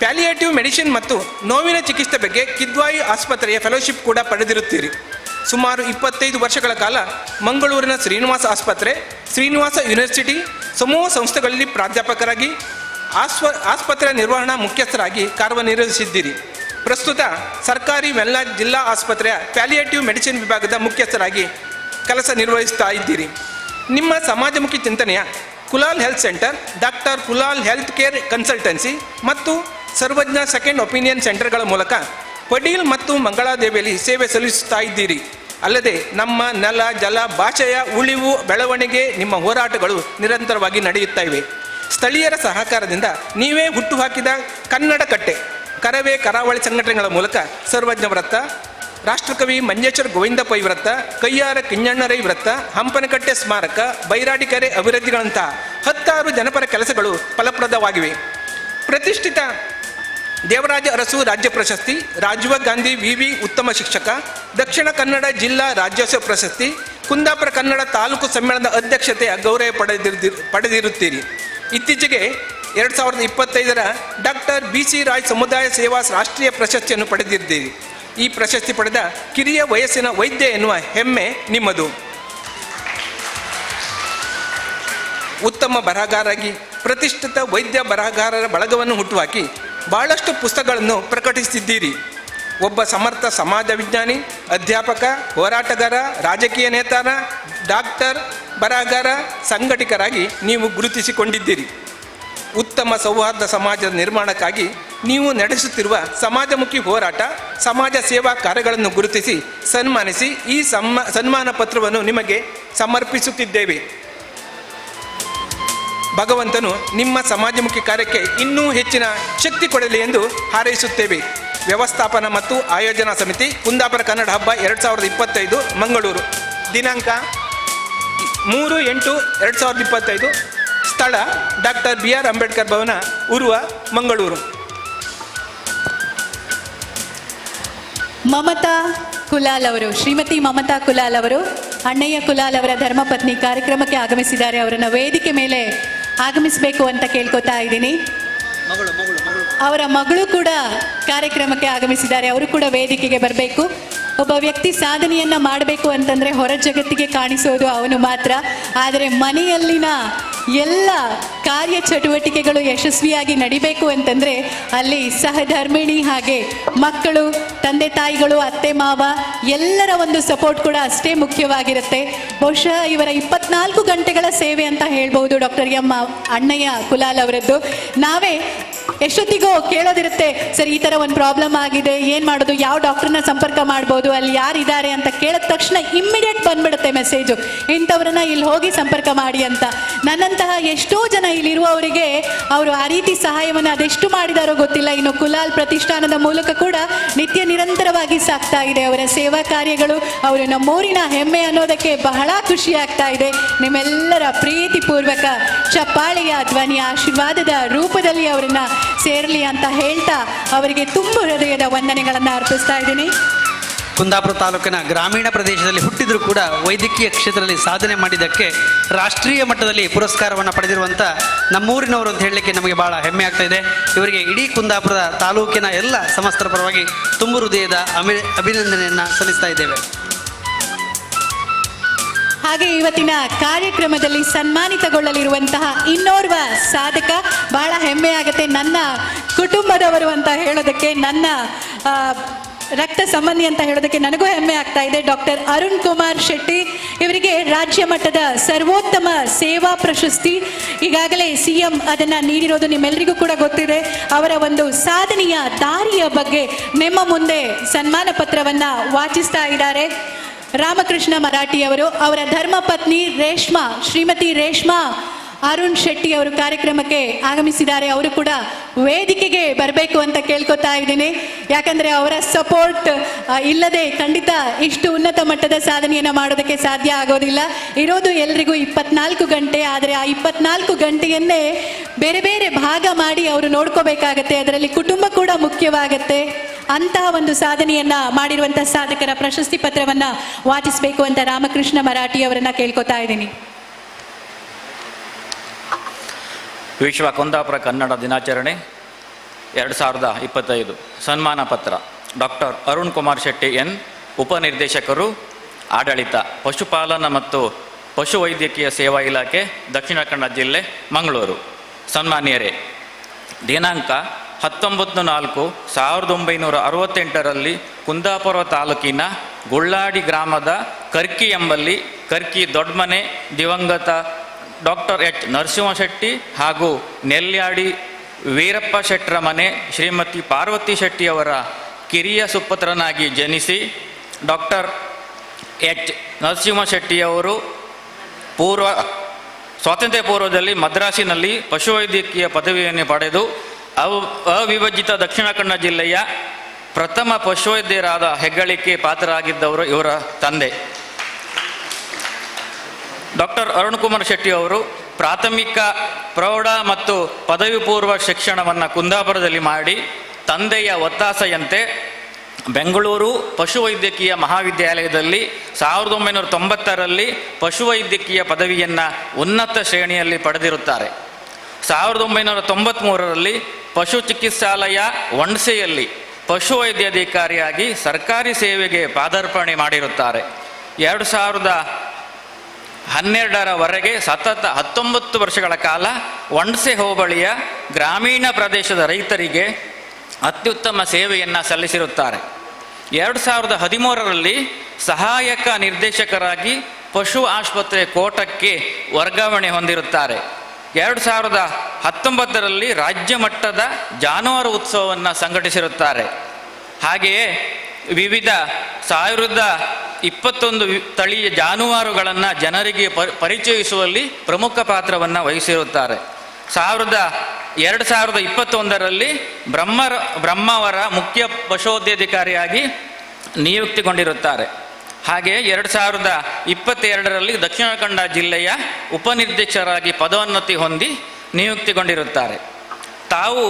ಪ್ಯಾಲಿಯೇಟಿವ್ ಮೆಡಿಸಿನ್ ಮತ್ತು ನೋವಿನ ಚಿಕಿತ್ಸೆ ಬಗ್ಗೆ ಕಿದ್ವಾಯಿ ಆಸ್ಪತ್ರೆಯ ಫೆಲೋಶಿಪ್ ಕೂಡ ಪಡೆದಿರುತ್ತೀರಿ. ಸುಮಾರು 25 ವರ್ಷಗಳ ಕಾಲ ಮಂಗಳೂರಿನ ಶ್ರೀನಿವಾಸ ಆಸ್ಪತ್ರೆ, ಶ್ರೀನಿವಾಸ ಯೂನಿವರ್ಸಿಟಿ ಸಮೂಹ ಸಂಸ್ಥೆಗಳಲ್ಲಿ ಪ್ರಾಧ್ಯಾಪಕರಾಗಿ, ಆಸ್ಪತ್ರೆ ನಿರ್ವಹಣಾ ಮುಖ್ಯಸ್ಥರಾಗಿ ಕಾರ್ಯನಿರ್ವಹಿಸಿದ್ದೀರಿ. ಪ್ರಸ್ತುತ ಸರ್ಕಾರಿ ವೆನ್ಲಾಕ್ ಜಿಲ್ಲಾ ಆಸ್ಪತ್ರೆಯ ಪ್ಯಾಲಿಯೇಟಿವ್ ಮೆಡಿಸಿನ್ ವಿಭಾಗದ ಮುಖ್ಯಸ್ಥರಾಗಿ ಕೆಲಸ ನಿರ್ವಹಿಸ್ತಾ ಇದ್ದೀರಿ. ನಿಮ್ಮ ಸಮಾಜಮುಖಿ ಚಿಂತನೆಯ Kulal health centre, doctor Kulal health care consultancy ಮತ್ತು ಸರ್ವಜ್ಞ ಸೆಕೆಂಡ್ ಒಪಿನಿಯನ್ ಸೆಂಟರ್ಗಳ ಮೂಲಕ ಪಡೀಲ್ ಮತ್ತು ಮಂಗಳಾದೇವಿಯಲ್ಲಿ ಸೇವೆ ಸಲ್ಲಿಸುತ್ತಾ ಇದ್ದೀರಿ. ಅಲ್ಲದೆ ನಮ್ಮ ನೆಲ, ಜಲ, ಭಾಷೆಯ ಉಳಿವು, ಬೆಳವಣಿಗೆ ನಿಮ್ಮ ಹೋರಾಟಗಳು ನಿರಂತರವಾಗಿ ನಡೆಯುತ್ತಾ ಇವೆ. ಸ್ಥಳೀಯರ ಸಹಕಾರದಿಂದ ನೀವೇ ಹುಟ್ಟುಹಾಕಿದ ಕನ್ನಡ ಕಟ್ಟೆ, ಕರವೇ ಕರಾವಳಿ ಸಂಘಟನೆಗಳ ಮೂಲಕ ಸರ್ವಜ್ಞ ವೃತ್ತ, ರಾಷ್ಟ್ರಕವಿ ಮಂಜೇಶ್ವರ ಗೋವಿಂದ ಪೈ ವೃತ್ತ, ಕಯ್ಯಾರ ಕಿಂಜಣ್ಣರೈ ವೃತ್ತ, ಹಂಪನಕಟ್ಟೆ ಸ್ಮಾರಕ, ಬೈರಾಡಿಕೆರೆ ಅಭಿವೃದ್ಧಿಗಳಂತಹ ಹತ್ತಾರು ಜನಪರ ಕೆಲಸಗಳು ಫಲಪ್ರದವಾಗಿವೆ. ಪ್ರತಿಷ್ಠಿತ ದೇವರಾಜ ಅರಸು ರಾಜ್ಯ ಪ್ರಶಸ್ತಿ, ರಾಜೀವ ಗಾಂಧಿ ವಿವಿ ಉತ್ತಮ ಶಿಕ್ಷಕ, ದಕ್ಷಿಣ ಕನ್ನಡ ಜಿಲ್ಲಾ ರಾಜ್ಯೋತ್ಸವ ಪ್ರಶಸ್ತಿ, ಕುಂದಾಪುರ ಕನ್ನಡ ತಾಲೂಕು ಸಮ್ಮೇಳನದ ಅಧ್ಯಕ್ಷತೆಯ ಗೌರವ ಪಡೆದಿರುತ್ತೀರಿ. ಇತ್ತೀಚೆಗೆ 2025ರ ಡಾಕ್ಟರ್ ಬಿ.ಸಿ. ರಾಯ್ ಸಮುದಾಯ ಸೇವಾ ರಾಷ್ಟ್ರೀಯ ಪ್ರಶಸ್ತಿಯನ್ನು ಪಡೆದಿದ್ದೀರಿ. ಈ ಪ್ರಶಸ್ತಿ ಪಡೆದ ಕಿರಿಯ ವಯಸ್ಸಿನ ವೈದ್ಯ ಎನ್ನುವ ಹೆಮ್ಮೆ ನಿಮ್ಮದು. ಉತ್ತಮ ಬರಹಗಾರರಾಗಿ ಪ್ರತಿಷ್ಠಿತ ವೈದ್ಯ ಬರಹಗಾರರ ಬಳಗವನ್ನು ಹುಟ್ಟುಹಾಕಿ ಭಾಳಷ್ಟು ಪುಸ್ತಕಗಳನ್ನು ಪ್ರಕಟಿಸಿದ್ದೀರಿ. ಒಬ್ಬ ಸಮರ್ಥ ಸಮಾಜ ವಿಜ್ಞಾನಿ, ಅಧ್ಯಾಪಕ, ಹೋರಾಟಗಾರ, ರಾಜಕೀಯ ನೇತಾರ, ಡಾಕ್ಟರ್, ಬರಹಗಾರ, ಸಂಘಟಕರಾಗಿ ನೀವು ಗುರುತಿಸಿಕೊಂಡಿದ್ದೀರಿ. ಉತ್ತಮ ಸೌಹಾರ್ದ ಸಮಾಜದ ನಿರ್ಮಾಣಕ್ಕಾಗಿ ನೀವು ನಡೆಸುತ್ತಿರುವ ಸಮಾಜಮುಖಿ ಹೋರಾಟ, ಸಮಾಜ ಸೇವಾ ಕಾರ್ಯಗಳನ್ನು ಗುರುತಿಸಿ ಸನ್ಮಾನಿಸಿ ಈ ಸನ್ಮಾನ ಪತ್ರವನ್ನು ನಿಮಗೆ ಸಮರ್ಪಿಸುತ್ತಿದ್ದೇವೆ. ಭಗವಂತನು ನಿಮ್ಮ ಸಮಾಜಮುಖಿ ಕಾರ್ಯಕ್ಕೆ ಇನ್ನೂ ಹೆಚ್ಚಿನ ಶಕ್ತಿ ಕೊಡಲಿ ಎಂದು ಹಾರೈಸುತ್ತೇವೆ. ವ್ಯವಸ್ಥಾಪನಾ ಮತ್ತು ಆಯೋಜನಾ ಸಮಿತಿ, ಕುಂದಾಪುರ ಕನ್ನಡ ಹಬ್ಬ 2025, ಮಂಗಳೂರು. ದಿನಾಂಕ 3/8/2025. ಸ್ಥಳ ಡಾಕ್ಟರ್ ಬಿ.ಆರ್. ಅಂಬೇಡ್ಕರ್ ಭವನ, ಉರ್ವ, ಮಂಗಳೂರು. ಮಮತಾ ಕುಲಾಲ್ ಅವರು, ಶ್ರೀಮತಿ ಮಮತಾ ಕುಲಾಲ್ ಅವರು, ಅಣ್ಣಯ್ಯ ಕುಲಾಲ್ ಅವರ ಧರ್ಮಪತ್ನಿ ಕಾರ್ಯಕ್ರಮಕ್ಕೆ ಆಗಮಿಸಿದ್ದಾರೆ. ಅವರನ್ನ ವೇದಿಕೆ ಮೇಲೆ ಆಗಮಿಸಬೇಕು ಅಂತ ಕೇಳ್ಕೊತಾ ಇದ್ದೀನಿ. ಅವರ ಮಗಳು ಕೂಡ ಕಾರ್ಯಕ್ರಮಕ್ಕೆ ಆಗಮಿಸಿದ್ದಾರೆ, ಅವರು ಕೂಡ ವೇದಿಕೆಗೆ ಬರಬೇಕು. ಒಬ್ಬ ವ್ಯಕ್ತಿ ಸಾಧನೆಯನ್ನ ಮಾಡಬೇಕು ಅಂತಂದ್ರೆ ಹೊರ ಜಗತ್ತಿಗೆ ಕಾಣಿಸೋದು ಅವನು ಮಾತ್ರ, ಆದರೆ ಮನೆಯಲ್ಲಿನ ಎಲ್ಲ ಕಾರ್ಯ ಚಟುವಟಿಕೆಗಳು ಯಶಸ್ವಿಯಾಗಿ ನಡಿಬೇಕು ಅಂತಂದ್ರೆ ಅಲ್ಲಿ ಸಹಧರ್ಮಿಣಿ ಹಾಗೆ ಮಕ್ಕಳು, ತಂದೆ ತಾಯಿಗಳು, ಅತ್ತೆ ಮಾವ ಎಲ್ಲರ ಒಂದು ಸಪೋರ್ಟ್ ಕೂಡ ಅಷ್ಟೇ ಮುಖ್ಯವಾಗಿರುತ್ತೆ. ಬಹುಶಃ ಇವರ 24 ಗಂಟೆಗಳ ಸೇವೆ ಅಂತ ಹೇಳ್ಬೋದು ಡಾಕ್ಟರ್ ಎಂ ಅಣ್ಣಯ್ಯ ಕುಲಾಲ್ ಅವರದ್ದು. ನಾವೇ ಎಷ್ಟೊತ್ತಿಗೋ ಕೇಳೋದಿರುತ್ತೆ, ಸರ್ ಈ ಥರ ಒಂದು ಪ್ರಾಬ್ಲಮ್ ಆಗಿದೆ, ಏನು ಮಾಡೋದು, ಯಾವ ಡಾಕ್ಟರ್ನ ಸಂಪರ್ಕ ಮಾಡ್ಬೋದು, ಅಲ್ಲಿ ಯಾರಿದ್ದಾರೆ ಅಂತ ಕೇಳಿದ ತಕ್ಷಣ ಇಮ್ಮಿಡಿಯೇಟ್ ಬಂದ್ಬಿಡುತ್ತೆ ಮೆಸೇಜು, ಇಂಥವ್ರನ್ನ ಇಲ್ಲಿ ಹೋಗಿ ಸಂಪರ್ಕ ಮಾಡಿ ಅಂತ. ನನ್ನಂತಹ ಎಷ್ಟೋ ಜನ ಇಲ್ಲಿರುವವರಿಗೆ ಅವರು ಆ ರೀತಿ ಸಹಾಯವನ್ನು ಅದೆಷ್ಟು ಮಾಡಿದಾರೋ ಗೊತ್ತಿಲ್ಲ. ಇನ್ನು ಕುಲಾಲ್ ಪ್ರತಿಷ್ಠಾನದ ಮೂಲಕ ಕೂಡ ನಿತ್ಯ ನಿರಂತರವಾಗಿ ಸಾಗ್ತಾ ಇದೆ ಅವರ ಸೇವಾ ಕಾರ್ಯಗಳು. ಅವರು ನಮ್ಮೂರಿನ ಹೆಮ್ಮೆ ಅನ್ನೋದಕ್ಕೆ ಬಹಳ ಖುಷಿ ಆಗ್ತಾ ಇದೆ. ನಿಮ್ಮೆಲ್ಲರ ಪ್ರೀತಿಪೂರ್ವಕ ಚಪ್ಪಾಳೆಯ ಧ್ವನಿಯ ಆಶೀರ್ವಾದದ ರೂಪದಲ್ಲಿ ಅವರನ್ನ ಸೇರಲಿ ಅಂತ ಹೇಳ್ತಾ ಅವರಿಗೆ ತುಂಬ ಹೃದಯದ ವಂದನೆಗಳನ್ನು ಅರ್ಪಿಸ್ತಾ ಇದ್ದೀನಿ. ಕುಂದಾಪುರ ತಾಲೂಕಿನ ಗ್ರಾಮೀಣ ಪ್ರದೇಶದಲ್ಲಿ ಹುಟ್ಟಿದರೂ ಕೂಡ ವೈದ್ಯಕೀಯ ಕ್ಷೇತ್ರದಲ್ಲಿ ಸಾಧನೆ ಮಾಡಿದ್ದಕ್ಕೆ ರಾಷ್ಟ್ರೀಯ ಮಟ್ಟದಲ್ಲಿ ಪುರಸ್ಕಾರವನ್ನು ಪಡೆದಿರುವಂಥ ನಮ್ಮೂರಿನವರು ಅಂತ ಹೇಳಲಿಕ್ಕೆ ನಮಗೆ ಭಾಳ ಹೆಮ್ಮೆ ಆಗ್ತಾ ಇದೆ. ಇವರಿಗೆ ಇಡೀ ಕುಂದಾಪುರದ ತಾಲೂಕಿನ ಎಲ್ಲ ಸಮಸ್ತರ ಪರವಾಗಿ ತುಂಬು ಹೃದಯದ ಅಭಿನಂದನೆಯನ್ನು ಸಲ್ಲಿಸ್ತಾ ಇದ್ದೇವೆ. ಹಾಗೆ ಇವತ್ತಿನ ಕಾರ್ಯಕ್ರಮದಲ್ಲಿ ಸನ್ಮಾನಿತಗೊಳ್ಳಲಿರುವಂತಹ ಇನ್ನೋರ್ವ ಸಾಧಕ, ಬಹಳ ಹೆಮ್ಮೆ ಆಗುತ್ತೆ ನನ್ನ ಕುಟುಂಬದವರು ಅಂತ ಹೇಳೋದಕ್ಕೆ, ನನ್ನ ರಕ್ತ ಸಂಬಂಧಿ ಅಂತ ಹೇಳೋದಕ್ಕೆ ನನಗೂ ಹೆಮ್ಮೆ ಆಗ್ತಾ ಇದೆ. ಡಾಕ್ಟರ್ ಅರುಣ್ ಕುಮಾರ್ ಶೆಟ್ಟಿ ಇವರಿಗೆ ರಾಜ್ಯ ಮಟ್ಟದ ಸರ್ವೋತ್ತಮ ಸೇವಾ ಪ್ರಶಸ್ತಿ ಈಗಾಗಲೇ ಸಿಎಂ ಅದನ್ನ ನೀಡಿರೋದು ನಿಮ್ಮೆಲ್ಲರಿಗೂ ಕೂಡ ಗೊತ್ತಿದೆ. ಅವರ ಒಂದು ಸಾಧನೆಯ ದಾರಿಯ ಬಗ್ಗೆ ನಿಮ್ಮ ಮುಂದೆ ಸನ್ಮಾನ ಪತ್ರವನ್ನ ವಾಚಿಸ್ತಾ ಇದ್ದಾರೆ ರಾಮಕೃಷ್ಣ ಮರಾಠಿಯವರು. ಅವರ ಧರ್ಮಪತ್ನಿ ರೇಷ್ಮಾ, ಶ್ರೀಮತಿ ರೇಷ್ಮಾ ಅರುಣ್ ಶೆಟ್ಟಿ ಅವರು ಕಾರ್ಯಕ್ರಮಕ್ಕೆ ಆಗಮಿಸಿದ್ದಾರೆ. ಅವರು ಕೂಡ ವೇದಿಕೆಗೆ ಬರಬೇಕು ಅಂತ ಕೇಳ್ಕೊತಾ ಇದ್ದೀನಿ. ಯಾಕಂದ್ರೆ ಅವರ ಸಪೋರ್ಟ್ ಇಲ್ಲದೆ ಖಂಡಿತ ಇಷ್ಟು ಉನ್ನತ ಮಟ್ಟದ ಸಾಧನೆಯನ್ನು ಮಾಡೋದಕ್ಕೆ ಸಾಧ್ಯ ಆಗೋದಿಲ್ಲ. ಇರೋದು ಎಲ್ರಿಗೂ 24 ಗಂಟೆ, ಆದರೆ ಆ 24 ಗಂಟೆಯನ್ನೇ ಬೇರೆ ಬೇರೆ ಭಾಗ ಮಾಡಿ ಅವರು ನೋಡ್ಕೋಬೇಕಾಗತ್ತೆ. ಅದರಲ್ಲಿ ಕುಟುಂಬ ಕೂಡ ಮುಖ್ಯವಾಗತ್ತೆ. ಅಂತಹ ಒಂದು ಸಾಧನೆಯನ್ನ ಮಾಡಿರುವಂತಹ ಸಾಧಕರ ಪ್ರಶಸ್ತಿ ಪತ್ರವನ್ನ ವಾಚಿಸಬೇಕು ಅಂತ ರಾಮಕೃಷ್ಣ ಮರಾಠಿ ಅವರನ್ನ ಕೇಳ್ಕೊತಾ ಇದ್ದೀನಿ. ವಿಶ್ವ ಕುಂದಾಪುರ ಕನ್ನಡ ದಿನಾಚರಣೆ 2025 ಸನ್ಮಾನ ಪತ್ರ. ಡಾಕ್ಟರ್ ಅರುಣ್ ಕುಮಾರ್ ಶೆಟ್ಟಿ ಎನ್, ಉಪನಿರ್ದೇಶಕರು, ಆಡಳಿತ, ಪಶುಪಾಲನಾ ಮತ್ತು ಪಶುವೈದ್ಯಕೀಯ ಸೇವಾ ಇಲಾಖೆ, ದಕ್ಷಿಣ ಕನ್ನಡ ಜಿಲ್ಲೆ, ಮಂಗಳೂರು. ಸನ್ಮಾನ್ಯರೇ, ದಿನಾಂಕ 19/4/1968ರಲ್ಲಿ ಕುಂದಾಪುರ ತಾಲೂಕಿನ ಗುಳ್ಳಾಡಿ ಗ್ರಾಮದ ಕರ್ಕಿ ಎಂಬಲ್ಲಿ ಕರ್ಕಿ ದೊಡ್ಮನೆ ದಿವಂಗತ ಡಾಕ್ಟರ್ ಎಚ್ ನರಸಿಂಹ ಶೆಟ್ಟಿ ಹಾಗೂ ನೆಲ್ಯಾಡಿ ವೀರಪ್ಪ ಶೆಟ್ಟರ ಮನೆ ಶ್ರೀಮತಿ ಪಾರ್ವತಿ ಶೆಟ್ಟಿಯವರ ಕಿರಿಯ ಸುಪುತ್ರನಾಗಿ ಜನಿಸಿ ಡಾಕ್ಟರ್ ಎಚ್ ನರಸಿಂಹ ಶೆಟ್ಟಿಯವರು ಸ್ವಾತಂತ್ರ್ಯ ಪೂರ್ವದಲ್ಲಿ ಮದ್ರಾಸಿನಲ್ಲಿ ಪಶುವೈದ್ಯಕೀಯ ಪದವಿಯನ್ನು ಪಡೆದು ಅವಿಭಜಿತ ದಕ್ಷಿಣ ಕನ್ನಡ ಜಿಲ್ಲೆಯ ಪ್ರಥಮ ಪಶುವೈದ್ಯರಾದ ಹೆಗ್ಗಳಿಕೆ ಪಾತ್ರರಾಗಿದ್ದವರು ಇವರ ತಂದೆ. ಡಾಕ್ಟರ್ ಅರುಣ್ ಕುಮಾರ್ ಶೆಟ್ಟಿ ಅವರು ಪ್ರಾಥಮಿಕ, ಪ್ರೌಢ ಮತ್ತು ಪದವಿ ಪೂರ್ವ ಶಿಕ್ಷಣವನ್ನು ಕುಂದಾಪುರದಲ್ಲಿ ಮಾಡಿ ತಂದೆಯ ಒತ್ತಾಸೆಯಂತೆ ಬೆಂಗಳೂರು ಪಶುವೈದ್ಯಕೀಯ ಮಹಾವಿದ್ಯಾಲಯದಲ್ಲಿ 1990ರಲ್ಲಿ ಪಶುವೈದ್ಯಕೀಯ ಪದವಿಯನ್ನು ಉನ್ನತ ಶ್ರೇಣಿಯಲ್ಲಿ ಪಡೆದಿರುತ್ತಾರೆ. 1993ರಲ್ಲಿ ಪಶು ಚಿಕಿತ್ಸಾಲಯ ಒಂಡ್ಸೆಯಲ್ಲಿ ಪಶುವೈದ್ಯಾಧಿಕಾರಿಯಾಗಿ ಸರ್ಕಾರಿ ಸೇವೆಗೆ ಪಾದಾರ್ಪಣೆ ಮಾಡಿರುತ್ತಾರೆ. 2012ರವರೆಗೆ ಸತತ 19 ವರ್ಷಗಳ ಕಾಲ ಒಂಡ್ಸೆ ಹೋಬಳಿಯ ಗ್ರಾಮೀಣ ಪ್ರದೇಶದ ರೈತರಿಗೆ ಅತ್ಯುತ್ತಮ ಸೇವೆಯನ್ನು ಸಲ್ಲಿಸಿರುತ್ತಾರೆ. 2013ರಲ್ಲಿ ಸಹಾಯಕ ನಿರ್ದೇಶಕರಾಗಿ ಪಶು ಆಸ್ಪತ್ರೆ ಕೋಟಕ್ಕೆ ವರ್ಗಾವಣೆ ಹೊಂದಿರುತ್ತಾರೆ. 2019ರಲ್ಲಿ ರಾಜ್ಯ ಮಟ್ಟದ ಜಾನುವಾರು ಉತ್ಸವವನ್ನು ಸಂಘಟಿಸಿರುತ್ತಾರೆ. ಹಾಗೆಯೇ ವಿವಿಧ 1021 ತಳಿಯ ಜಾನುವಾರುಗಳನ್ನು ಜನರಿಗೆ ಪರಿಚಯಿಸುವಲ್ಲಿ ಪ್ರಮುಖ ಪಾತ್ರವನ್ನು ವಹಿಸಿರುತ್ತಾರೆ. 2021ರಲ್ಲಿ ಬ್ರಹ್ಮಾವರ ಮುಖ್ಯ ಪಶುವೈದ್ಯಾಧಿಕಾರಿಯಾಗಿ ನಿಯುಕ್ತಿಗೊಂಡಿರುತ್ತಾರೆ. ಹಾಗೆಯೇ 2022ರಲ್ಲಿ ದಕ್ಷಿಣ ಕನ್ನಡ ಜಿಲ್ಲೆಯ ಉಪನಿರ್ದೇಶಕರಾಗಿ ಪದೋನ್ನತಿ ಹೊಂದಿ ನಿಯುಕ್ತಿಗೊಂಡಿರುತ್ತಾರೆ. ತಾವು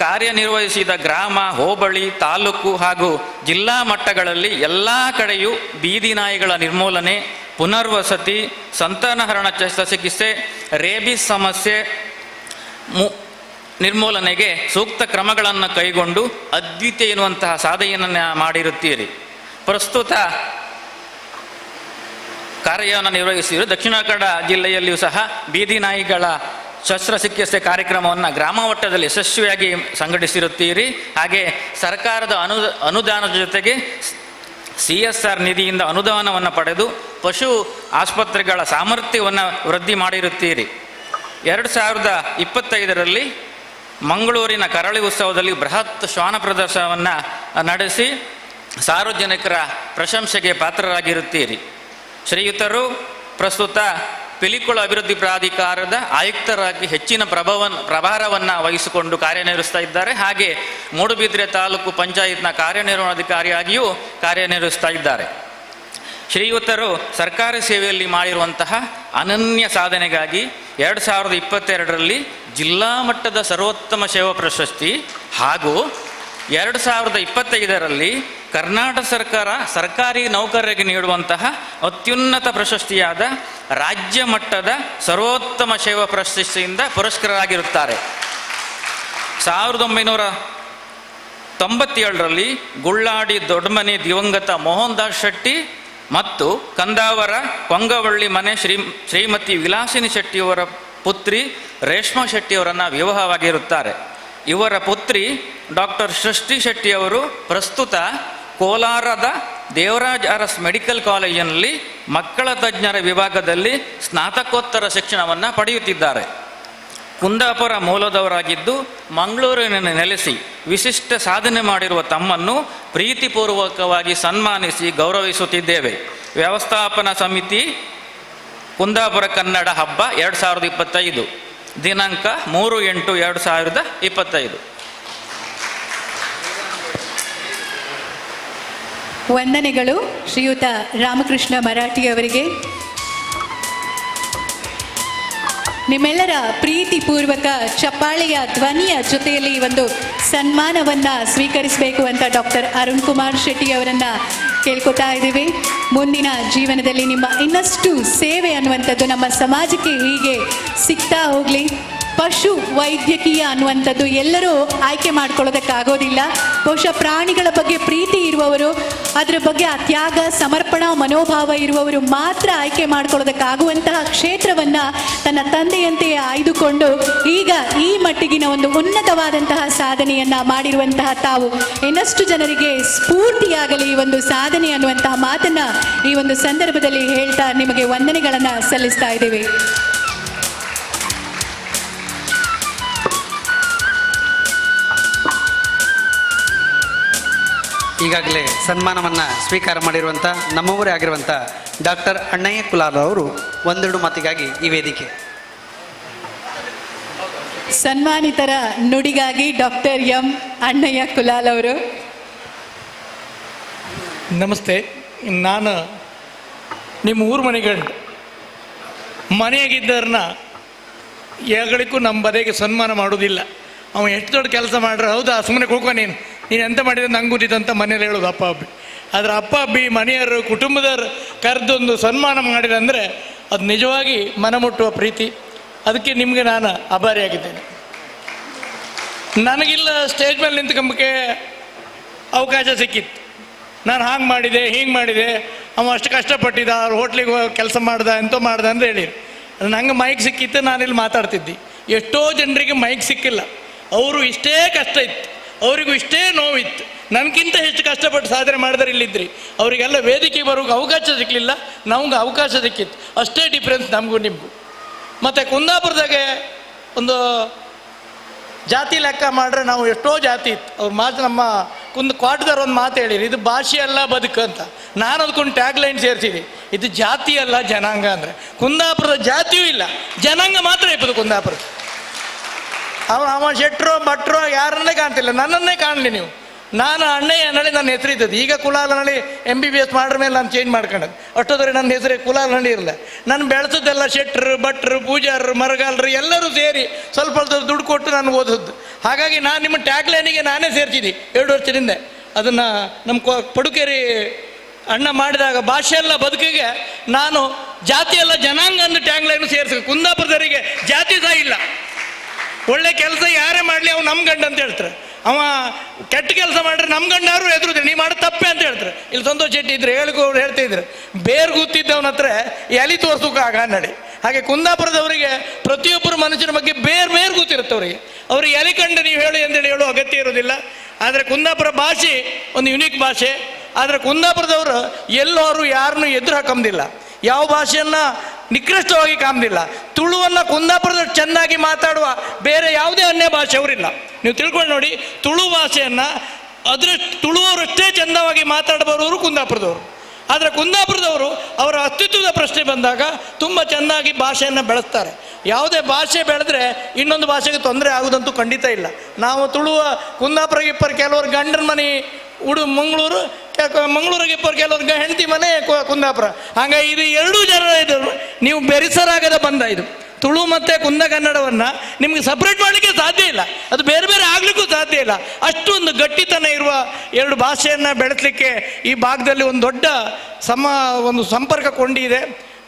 ಕಾರ್ಯನಿರ್ವಹಿಸಿದ ಗ್ರಾಮ, ಹೋಬಳಿ, ತಾಲೂಕು ಹಾಗೂ ಜಿಲ್ಲಾ ಮಟ್ಟಗಳಲ್ಲಿ ಎಲ್ಲ ಕಡೆಯೂ ಬೀದಿ ನಾಯಿಗಳ ನಿರ್ಮೂಲನೆ, ಪುನರ್ವಸತಿ, ಸಂತಾನಹರಣ ಶಸ್ತ್ರಚಿಕಿತ್ಸೆ, ರೇಬಿಸ್ ಸಮಸ್ಯೆ ನಿರ್ಮೂಲನೆಗೆ ಸೂಕ್ತ ಕ್ರಮಗಳನ್ನು ಕೈಗೊಂಡು ಅದ್ವಿತೀಯ ಎನ್ನುವಂತಹ ಸಾಧನೆಯನ್ನು ಮಾಡಿರುತ್ತೀರಿ. ಪ್ರಸ್ತುತ ಕಾರ್ಯವನ್ನು ನಿರ್ವಹಿಸಿದರು. ದಕ್ಷಿಣ ಕನ್ನಡ ಜಿಲ್ಲೆಯಲ್ಲಿಯೂ ಸಹ ಬೀದಿ ನಾಯಿಗಳ ಶಸ್ತ್ರಚಿಕಿತ್ಸೆ ಕಾರ್ಯಕ್ರಮವನ್ನು ಗ್ರಾಮ ಮಟ್ಟದಲ್ಲಿ ಯಶಸ್ವಿಯಾಗಿ ಸಂಘಟಿಸಿರುತ್ತೀರಿ. ಹಾಗೆ ಸರ್ಕಾರದ ಅನುದಾನದ ಜೊತೆಗೆ CSR ನಿಧಿಯಿಂದ ಅನುದಾನವನ್ನು ಪಡೆದು ಪಶು ಆಸ್ಪತ್ರೆಗಳ ಸಾಮರ್ಥ್ಯವನ್ನು ವೃದ್ಧಿ ಮಾಡಿರುತ್ತೀರಿ. 2025ರಲ್ಲಿ ಮಂಗಳೂರಿನ ಕರಾವಳಿ ಉತ್ಸವದಲ್ಲಿ ಬೃಹತ್ ಶ್ವಾನ ಪ್ರದರ್ಶನವನ್ನು ನಡೆಸಿ ಸಾರ್ವಜನಿಕರ ಪ್ರಶಂಸೆಗೆ ಪಾತ್ರರಾಗಿರುತ್ತೀರಿ. ಶ್ರೀಯುತರು ಪ್ರಸ್ತುತ ಪಿಲಿಕುಳ ಅಭಿವೃದ್ಧಿ ಪ್ರಾಧಿಕಾರದ ಆಯುಕ್ತರಾಗಿ ಹೆಚ್ಚಿನ ಪ್ರಭಾರವನ್ನು ವಹಿಸಿಕೊಂಡು ಕಾರ್ಯನಿರ್ವಹಿಸ್ತಾ ಇದ್ದಾರೆ. ಹಾಗೆ ಮೂಡುಬಿದಿರೆ ತಾಲೂಕು ಪಂಚಾಯತ್ನ ಕಾರ್ಯನಿರ್ವಹಣಾಧಿಕಾರಿಯಾಗಿಯೂ ಕಾರ್ಯನಿರ್ವಹಿಸ್ತಾ ಇದ್ದಾರೆ. ಶ್ರೀಯುತರು ಸರ್ಕಾರಿ ಸೇವೆಯಲ್ಲಿ ಮಾಡಿರುವಂತಹ ಅನನ್ಯ ಸಾಧನೆಗಾಗಿ 2022ರಲ್ಲಿ ಜಿಲ್ಲಾ ಮಟ್ಟದ ಸರ್ವೋತ್ತಮ ಸೇವಾ ಪ್ರಶಸ್ತಿ ಹಾಗೂ 2025ರಲ್ಲಿ ಕರ್ನಾಟಕ ಸರ್ಕಾರ ಸರ್ಕಾರಿ ನೌಕರರಿಗೆ ನೀಡುವಂತಹ ಅತ್ಯುನ್ನತ ಪ್ರಶಸ್ತಿಯಾದ ರಾಜ್ಯ ಮಟ್ಟದ ಸರ್ವೋತ್ತಮ ಸೇವಾ ಪ್ರಶಸ್ತಿಯಿಂದ ಪುರಸ್ಕೃತರಾಗಿರುತ್ತಾರೆ. 1997ರಲ್ಲಿ ಗುಳ್ಳಾಡಿ ದೊಡ್ಡಮನೆ ದಿವಂಗತ ಮೋಹನ್ ದಾಸ್ ಶೆಟ್ಟಿ ಮತ್ತು ಕಂದಾವರ ಕೊಂಗವಳ್ಳಿ ಮನೆ ಶ್ರೀಮತಿ ವಿಲಾಸಿನಿ ಶೆಟ್ಟಿಯವರ ಪುತ್ರಿ ರೇಷ್ಮಾ ಶೆಟ್ಟಿಯವರನ್ನು ವಿವಾಹವಾಗಿರುತ್ತಾರೆ. ಇವರ ಪುತ್ರಿ ಡಾಕ್ಟರ್ ಸೃಷ್ಟಿ ಶೆಟ್ಟಿಯವರು ಪ್ರಸ್ತುತ ಕೋಲಾರದ ದೇವರಾಜ್ ಅರಸ್ ಮೆಡಿಕಲ್ ಕಾಲೇಜಿನಲ್ಲಿ ಮಕ್ಕಳ ತಜ್ಞರ ವಿಭಾಗದಲ್ಲಿ ಸ್ನಾತಕೋತ್ತರ ಶಿಕ್ಷಣವನ್ನು ಪಡೆಯುತ್ತಿದ್ದಾರೆ. ಕುಂದಾಪುರ ಮೂಲದವರಾಗಿದ್ದು ಮಂಗಳೂರಿನ ನೆಲೆಸಿ ವಿಶಿಷ್ಟ ಸಾಧನೆ ಮಾಡಿರುವ ತಮ್ಮನ್ನು ಪ್ರೀತಿಪೂರ್ವಕವಾಗಿ ಸನ್ಮಾನಿಸಿ ಗೌರವಿಸುತ್ತಿದ್ದೇವೆ. ವ್ಯವಸ್ಥಾಪನಾ ಸಮಿತಿ, ಕುಂದಾಪುರ ಕನ್ನಡ ಹಬ್ಬ 2025, ದಿನಾಂಕ 3/8/2025. ವಂದನೆಗಳು ಶ್ರೀಯುತ ರಾಮಕೃಷ್ಣ ಮರಾಠಿ ಅವರಿಗೆ. ನಿಮ್ಮೆಲ್ಲರ ಪ್ರೀತಿಪೂರ್ವಕ ಚಪ್ಪಾಳೆಯ ಧ್ವನಿಯ ಜೊತೆಯಲ್ಲಿ ಈ ಒಂದು ಸನ್ಮಾನವನ್ನು ಸ್ವೀಕರಿಸಬೇಕು ಅಂತ ಡಾಕ್ಟರ್ ಅರುಣ್ ಕುಮಾರ್ ಶೆಟ್ಟಿ ಅವರನ್ನು ಕೇಳ್ಕೊತಾ ಇದ್ದೀವಿ. ಮುಂದಿನ ಜೀವನದಲ್ಲಿ ನಿಮ್ಮ ಇನ್ನಷ್ಟು ಸೇವೆ ಅನ್ನುವಂಥದ್ದು ನಮ್ಮ ಸಮಾಜಕ್ಕೆ ಹೀಗೆ ಸಿಗ್ತಾ ಹೋಗಲಿ. ಪಶು ವೈದ್ಯಕೀಯ ಅನ್ನುವಂಥದ್ದು ಎಲ್ಲರೂ ಆಯ್ಕೆ ಮಾಡ್ಕೊಳ್ಳೋದಕ್ಕಾಗೋದಿಲ್ಲ. ಬಹುಶಃ ಪ್ರಾಣಿಗಳ ಬಗ್ಗೆ ಪ್ರೀತಿ ಇರುವವರು, ಅದರ ಬಗ್ಗೆ ಆ ತ್ಯಾಗ ಸಮರ್ಪಣಾ ಮನೋಭಾವ ಇರುವವರು ಮಾತ್ರ ಆಯ್ಕೆ ಮಾಡ್ಕೊಳ್ಳೋದಕ್ಕಾಗುವಂತಹ ಕ್ಷೇತ್ರವನ್ನು ತನ್ನ ತಂದೆಯಂತೆಯೇ ಆಯ್ದುಕೊಂಡು ಈಗ ಈ ಮಟ್ಟಿಗಿನ ಒಂದು ಉನ್ನತವಾದಂತಹ ಸಾಧನೆಯನ್ನು ಮಾಡಿರುವಂತಹ ತಾವು ಇನ್ನಷ್ಟು ಜನರಿಗೆ ಸ್ಫೂರ್ತಿಯಾಗಲಿ ಈ ಒಂದು ಸಾಧನೆ ಅನ್ನುವಂತಹ ಮಾತನ್ನು ಈ ಒಂದು ಸಂದರ್ಭದಲ್ಲಿ ಹೇಳ್ತಾ ನಿಮಗೆ ವಂದನೆಗಳನ್ನು ಸಲ್ಲಿಸ್ತಾ ಇದ್ದೀವಿ. ಈಗಾಗಲೇ ಸನ್ಮಾನವನ್ನು ಸ್ವೀಕಾರ ಮಾಡಿರುವಂಥ ನಮ್ಮವರೇ ಆಗಿರುವಂಥ ಡಾಕ್ಟರ್ ಅಣ್ಣಯ್ಯ ಕುಲಾಲ್ ಅವರು ಒಂದೆರಡು ಮಾತಿಗಾಗಿ ಈ ವೇದಿಕೆ. ಸನ್ಮಾನಿತರ ನುಡಿಗಾಗಿ ಡಾಕ್ಟರ್ ಎಂ ಅಣ್ಣಯ್ಯ ಕುಲಾಲ್ ಅವರು. ನಮಸ್ತೆ, ನಾನು ನಿಮ್ಮ ಊರು ಮನೆ ಗಂಟು ಮನೆಯಾಗಿದ್ದವ್ರನ್ನ ಯಾಗಳಿಗೂ ನಮ್ಮ ಬದೆಗೆ ಸನ್ಮಾನ ಮಾಡೋದಿಲ್ಲ. ಅವ ಎಷ್ಟು ದೊಡ್ಡ ಕೆಲಸ ಮಾಡ್ರೆ ಹೌದಾ ಸುಮ್ಮನೆ ಕೂಕೋ, ನೀನು ನೀನು ಎಂತ ಮಾಡಿದ್ರೆ ನಂಗೆ ಗೊತ್ತಿತ್ತಂತ ಮನೇಲಿ ಹೇಳೋದು ಅಪ್ಪ ಅಬ್ಬಿ. ಆದರೆ ಅಪ್ಪ ಅಬ್ಬಿ ಮನೆಯವರು ಕುಟುಂಬದವರು ಕರೆದೊಂದು ಸನ್ಮಾನ ಮಾಡಿದಂದರೆ ಅದು ನಿಜವಾಗಿ ಮನಮುಟ್ಟುವ ಪ್ರೀತಿ. ಅದಕ್ಕೆ ನಿಮಗೆ ನಾನು ಆಭಾರಿಯಾಗಿದ್ದೇನೆ. ನನಗಿಲ್ಲ ಸ್ಟೇಜ್ ಮೇಲೆ ನಿಂತ್ಕೊಂಬಕ್ಕೆ ಅವಕಾಶ ಸಿಕ್ಕಿತ್ತು. ನಾನು ಹಾಗೆ ಮಾಡಿದೆ ಹೀಗೆ ಮಾಡಿದೆ, ಅವ ಅಷ್ಟು ಕಷ್ಟಪಟ್ಟಿದ್ದ, ಅವ್ರ ಹೋಟ್ಲಿಗೆ ಹೋಗಿ ಕೆಲಸ ಮಾಡ್ದ ಎಂತೋ ಮಾಡ್ದ ಅಂತ ಹೇಳಿ ನಂಗೆ ಮೈಕ್ ಸಿಕ್ಕಿತ್ತು, ನಾನಿಲ್ಲಿ ಮಾತಾಡ್ತಿದ್ದೆ. ಎಷ್ಟೋ ಜನರಿಗೆ ಮೈಕ್ ಸಿಕ್ಕಿಲ್ಲ, ಅವರು ಇಷ್ಟೇ ಕಷ್ಟ ಇತ್ತು, ಅವರಿಗೂ ಇಷ್ಟೇ ನೋವಿತ್ತು, ನನಗಿಂತ ಹೆಚ್ಚು ಕಷ್ಟಪಟ್ಟು ಸಾಧನೆ ಮಾಡಿದ್ರೆ ಇಲ್ಲಿದ್ರಿ. ಅವರಿಗೆಲ್ಲ ವೇದಿಕೆ ಬರೋಕೆ ಅವಕಾಶ ಸಿಕ್ಕಲಿಲ್ಲ, ನಮ್ಗೆ ಅವಕಾಶ ಸಿಕ್ಕಿತ್ತು. ಅಷ್ಟೇ ಡಿಫ್ರೆನ್ಸ್ ನಮಗೂ ನಿಮಗೂ. ಮತ್ತು ಕುಂದಾಪುರದಾಗೆ ಒಂದು ಜಾತಿ ಲೆಕ್ಕ ಮಾಡ್ರೆ ನಾವು ಎಷ್ಟೋ ಜಾತಿ ಇತ್ತು. ಅವ್ರ ಮಾತು ನಮ್ಮ ಕ್ವಾಟ್ದವ್ರು ಒಂದು ಮಾತು ಹೇಳಿರಿ, ಇದು ಭಾಷೆ ಅಲ್ಲ ಬದುಕು ಅಂತ. ನಾನು ಅದಕ್ಕೊಂದು ಟ್ಯಾಗ್ ಲೈನ್ ಸೇರಿಸಿದೆ, ಇದು ಜಾತಿ ಅಲ್ಲ ಜನಾಂಗ ಅಂದರೆ. ಕುಂದಾಪುರದ ಜಾತಿಯೂ ಇಲ್ಲ, ಜನಾಂಗ ಮಾತ್ರ ಇಪ್ಪದು ಕುಂದಾಪುರ. ಅವ ಶೆಟ್ರೋ ಭಟ್ರೋ ಯಾರನ್ನೇ ಕಾಣ್ತಿಲ್ಲ, ನನ್ನನ್ನೇ ಕಾಣಲಿ ನೀವು. ನಾನು ಅಣ್ಣಯ್ಯ ನಳಿ ನನ್ನ ಹೆಸರು ಇದ್ದದ್ದು. ಈಗ ಕುಲಾಲನಳ್ಳಿ MBBS ಮಾಡ್ರ ಮೇಲೆ ನಾನು ಚೇಂಜ್ ಮಾಡ್ಕೊಂಡದ್ದು. ಅಷ್ಟೋದ್ರೆ ನನ್ನ ಹೆಸರೇ ಕುಲಾಲನಳ್ಳಿ ಇರಲ್ಲ. ನಾನು ಬೆಳೆಸೋದೆಲ್ಲ ಶೆಟ್ರು ಭಟ್ರು ಪೂಜಾರರು ಮರಗಾಲರು ಎಲ್ಲರೂ ಸೇರಿ ಸ್ವಲ್ಪ ಸ್ವಲ್ಪ ದುಡ್ಡು ಕೊಟ್ಟು ನಾನು ಓದಿದ್ದು. ಹಾಗಾಗಿ ನಾನು ನಿಮ್ಮ ಟ್ಯಾಗ್ ಲೈನಿಗೆ ನಾನೇ ಸೇರ್ತಿದ್ದೆ 2 ವರ್ಷದಿಂದ. ಅದನ್ನು ನಮ್ಮ ಪಡುಕೇರಿ ಅಣ್ಣ ಮಾಡಿದಾಗ ಭಾಷೆ ಎಲ್ಲ ಬದುಕಿಗೆ ನಾನು ಜಾತಿ ಎಲ್ಲ ಜನಾಂಗ ಅಂದು ಟ್ಯಾಗ್ ಲೈನು ಸೇರಿಸಿ. ಕುಂದಾಪುರದವರಿಗೆ ಜಾತಿ ಸಹ ಇಲ್ಲ. ಒಳ್ಳೆ ಕೆಲಸ ಯಾರೇ ಮಾಡಲಿ ಅವ್ನು ನಮ್ಮ ಗಂಡ ಅಂತ ಹೇಳ್ತಾರೆ. ಅವ ಕೆಟ್ಟ ಕೆಲಸ ಮಾಡ್ರೆ ನಮ್ಮ ಗಂಡಾರು ಎದುರುದ್ರೆ ನೀ ಮಾಡೋದು ತಪ್ಪೆ ಅಂತ ಹೇಳ್ತಾರೆ. ಇಲ್ಲಿ ಸಂತೋಷ್ ಶೆಟ್ಟಿ ಇದ್ರೆ ಹೇಳಿಕೋರು ಹೇಳ್ತಿದ್ರು, ಬೇರ್ ಗುತ್ತಿದ್ದವನ ಹತ್ರ ಎಲಿ ತೋರ್ಸೋಕ್ಕಾಗ ನಡಿ. ಹಾಗೆ ಕುಂದಾಪುರದವರಿಗೆ ಪ್ರತಿಯೊಬ್ಬರು ಮನುಷ್ಯನ ಬಗ್ಗೆ ಬೇರೆ ಬೇರೆ ಗೊತ್ತಿರುತ್ತೆ ಅವರಿಗೆ. ಅವ್ರಿಗೆ ಎಲಿ ಕಂಡು ನೀವು ಹೇಳಿ ಅಂತೇಳಿ ಹೇಳೋ ಅಗತ್ಯ ಇರೋದಿಲ್ಲ. ಆದರೆ ಕುಂದಾಪುರ ಭಾಷೆ ಒಂದು ಯುನೀಕ್ ಭಾಷೆ. ಆದರೆ ಕುಂದಾಪುರದವರು ಎಲ್ಲರೂ ಯಾರನ್ನೂ ಎದುರು ಹಾಕೊಂಬುದಿಲ್ಲ, ಯಾವ ಭಾಷೆಯನ್ನು ನಿಕೃಷ್ಟವಾಗಿ ಕಾಣುದಿಲ್ಲ. ತುಳುವನ್ನು ಕುಂದಾಪುರದ ಚೆನ್ನಾಗಿ ಮಾತಾಡುವ ಬೇರೆ ಯಾವುದೇ ಅನ್ಯ ಭಾಷೆ ಅವರಿಲ್ಲ. ನೀವು ತಿಳ್ಕೊಂಡು ನೋಡಿ, ತುಳು ಭಾಷೆಯನ್ನು ಅದರಷ್ಟು ತುಳುವವರಷ್ಟೇ ಚೆಂದವಾಗಿ ಮಾತಾಡಬರೋರು ಕುಂದಾಪುರದವರು. ಆದರೆ ಕುಂದಾಪುರದವರು ಅವರ ಅಸ್ತಿತ್ವದ ಪ್ರಶ್ನೆ ಬಂದಾಗ ತುಂಬ ಚೆನ್ನಾಗಿ ಭಾಷೆಯನ್ನು ಬೆಳೆಸ್ತಾರೆ. ಯಾವುದೇ ಭಾಷೆ ಬೆಳೆದ್ರೆ ಇನ್ನೊಂದು ಭಾಷೆಗೆ ತೊಂದರೆ ಆಗುವುದಂತೂ ಖಂಡಿತ ಇಲ್ಲ. ನಾವು ತುಳುವ ಕುಂದಾಪುರಗೆ ಇಬ್ಬರು ಕೆಲವರು ಗಂಡನ ಮನೆ ಮಂಗಳೂರು, ಮಂಗಳೂರಿಗೆ ಇಬ್ಬರು ಕೆಲವರು ಹೆಂಡತಿ ಮನೆ ಕುಂದಾಪುರ. ಹಾಗಾಗಿ ಇದು ಎರಡೂ ಜನ ಇದು ನೀವು ಬೆರೆಸರಾಗದ ಬಂದ ಇದು. ತುಳು ಮತ್ತು ಕುಂದ ಕನ್ನಡವನ್ನು ನಿಮಗೆ ಸಪ್ರೇಟ್ ಮಾಡಲಿಕ್ಕೆ ಸಾಧ್ಯ ಇಲ್ಲ, ಅದು ಬೇರೆ ಬೇರೆ ಆಗಲಿಕ್ಕೂ ಸಾಧ್ಯ ಇಲ್ಲ. ಅಷ್ಟೊಂದು ಗಟ್ಟಿತನ ಇರುವ ಎರಡು ಭಾಷೆಯನ್ನು ಬೆಳೆಸಲಿಕ್ಕೆ ಈ ಭಾಗದಲ್ಲಿ ಒಂದು ದೊಡ್ಡ ಒಂದು ಸಂಪರ್ಕ ಕೊಂಡಿದೆ.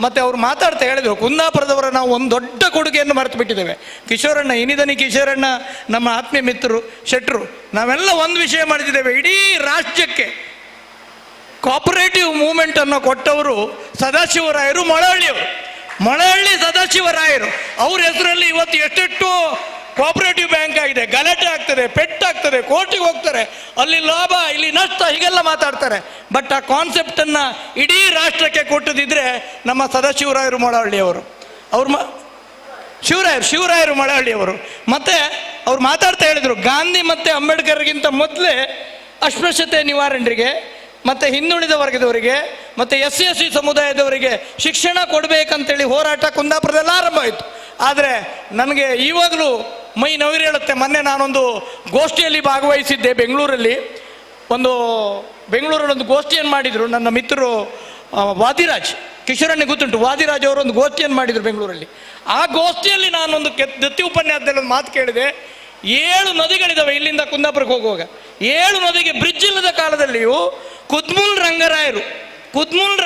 ಮತ್ತು ಅವರು ಮಾತಾಡ್ತಾ ಹೇಳಿದರು, ಕುಂದಾಪುರದವರ ನಾವು ಒಂದು ದೊಡ್ಡ ಕೊಡುಗೆಯನ್ನು ಮರೆತು ಬಿಟ್ಟಿದ್ದೇವೆ. ಕಿಶೋರಣ್ಣ, ಇನಿದನಿ ಕಿಶೋರಣ್ಣ ನಮ್ಮ ಆತ್ಮೀಯ ಮಿತ್ರರು, ಶೆಟ್ಟರು, ನಾವೆಲ್ಲ ಒಂದು ವಿಷಯ ಮಾಡ್ತಿದ್ದೇವೆ. ಇಡೀ ರಾಜ್ಯಕ್ಕೆ ಕೋಪರೇಟಿವ್ ಮೂವ್ಮೆಂಟನ್ನು ಕೊಟ್ಟವರು ಸದಾಶಿವರಾಯರು, ಮೊಳಹಳ್ಳಿಯವರು. ಮೊಳಹಳ್ಳಿ ಸದಾಶಿವರಾಯರು ಅವ್ರ ಹೆಸರಲ್ಲಿ ಇವತ್ತು ಎಷ್ಟೆಷ್ಟು ಕೋಪರೇಟಿವ್ ಬ್ಯಾಂಕ್ ಆಗಿದೆ. ಗಲಾಟೆ ಆಗ್ತದೆ, ಪೆಟ್ಟಾಗ್ತದೆ, ಕೋರ್ಟಿಗೆ ಹೋಗ್ತಾರೆ, ಅಲ್ಲಿ ಲಾಭ ಇಲ್ಲಿ ನಷ್ಟ ಹೀಗೆಲ್ಲ ಮಾತಾಡ್ತಾರೆ. ಬಟ್ ಆ ಕಾನ್ಸೆಪ್ಟನ್ನು ಇಡೀ ರಾಷ್ಟ್ರಕ್ಕೆ ಕೊಟ್ಟದಿದ್ದರೆ ನಮ್ಮ ಸದಾಶಿವರಾಯರು ಮೊಳಹಳ್ಳಿಯವರು, ಅವ್ರ ಶಿವರಾಯರು ಮೊಳಹಳ್ಳಿಯವರು. ಮತ್ತು ಅವ್ರು ಮಾತಾಡ್ತಾ ಹೇಳಿದರು, ಗಾಂಧಿ ಮತ್ತು ಅಂಬೇಡ್ಕರ್ಗಿಂತ ಮೊದಲೇ ಅಸ್ಪೃಶ್ಯತೆ ನಿವಾರಣೆಗೆ ಮತ್ತು ಹಿಂದುಳಿದ ವರ್ಗದವರಿಗೆ ಮತ್ತು ಎಸ್ ಸಿ ಎಸ್ ಟಿ ಸಮುದಾಯದವರಿಗೆ ಶಿಕ್ಷಣ ಕೊಡಬೇಕಂತೇಳಿ ಹೋರಾಟ ಕುಂದಾಪುರದಲ್ಲಿ ಆರಂಭ ಆಯಿತು. ಆದರೆ ನನಗೆ ಈವಾಗಲೂ ಮೈ ನವಿರೇಳುತ್ತೆ. ಮೊನ್ನೆ ನಾನೊಂದು ಗೋಷ್ಠಿಯಲ್ಲಿ ಭಾಗವಹಿಸಿದ್ದೆ ಬೆಂಗಳೂರಲ್ಲಿ. ಬೆಂಗಳೂರಲ್ಲಿ ಒಂದು ಗೋಷ್ಠಿಯನ್ನು ಮಾಡಿದರು ನನ್ನ ಮಿತ್ರರು ವಾದಿರಾಜ್, ಕಿಶೋರಣ್ಣ ಗೊತ್ತುಂಟು, ವಾದಿರಾಜ್ ಅವರು ಒಂದು ಗೋಷ್ಠಿಯನ್ನು ಮಾಡಿದರು ಬೆಂಗಳೂರಲ್ಲಿ. ಆ ಗೋಷ್ಠಿಯಲ್ಲಿ ನಾನೊಂದು ದತ್ತಿ ಉಪನ್ಯಾಸದಲ್ಲಿ ಒಂದು ಮಾತು ಕೇಳಿದೆ. 7 ನದಿಗಳಿದ್ದಾವೆ ಇಲ್ಲಿಂದ ಕುಂದಾಪುರಕ್ಕೆ ಹೋಗುವಾಗ. 7 ನದಿಗೆ ಬ್ರಿಡ್ಜ್ ಇಲ್ಲದ ಕಾಲದಲ್ಲಿಯೂ ಕುದ್ಮುಲ್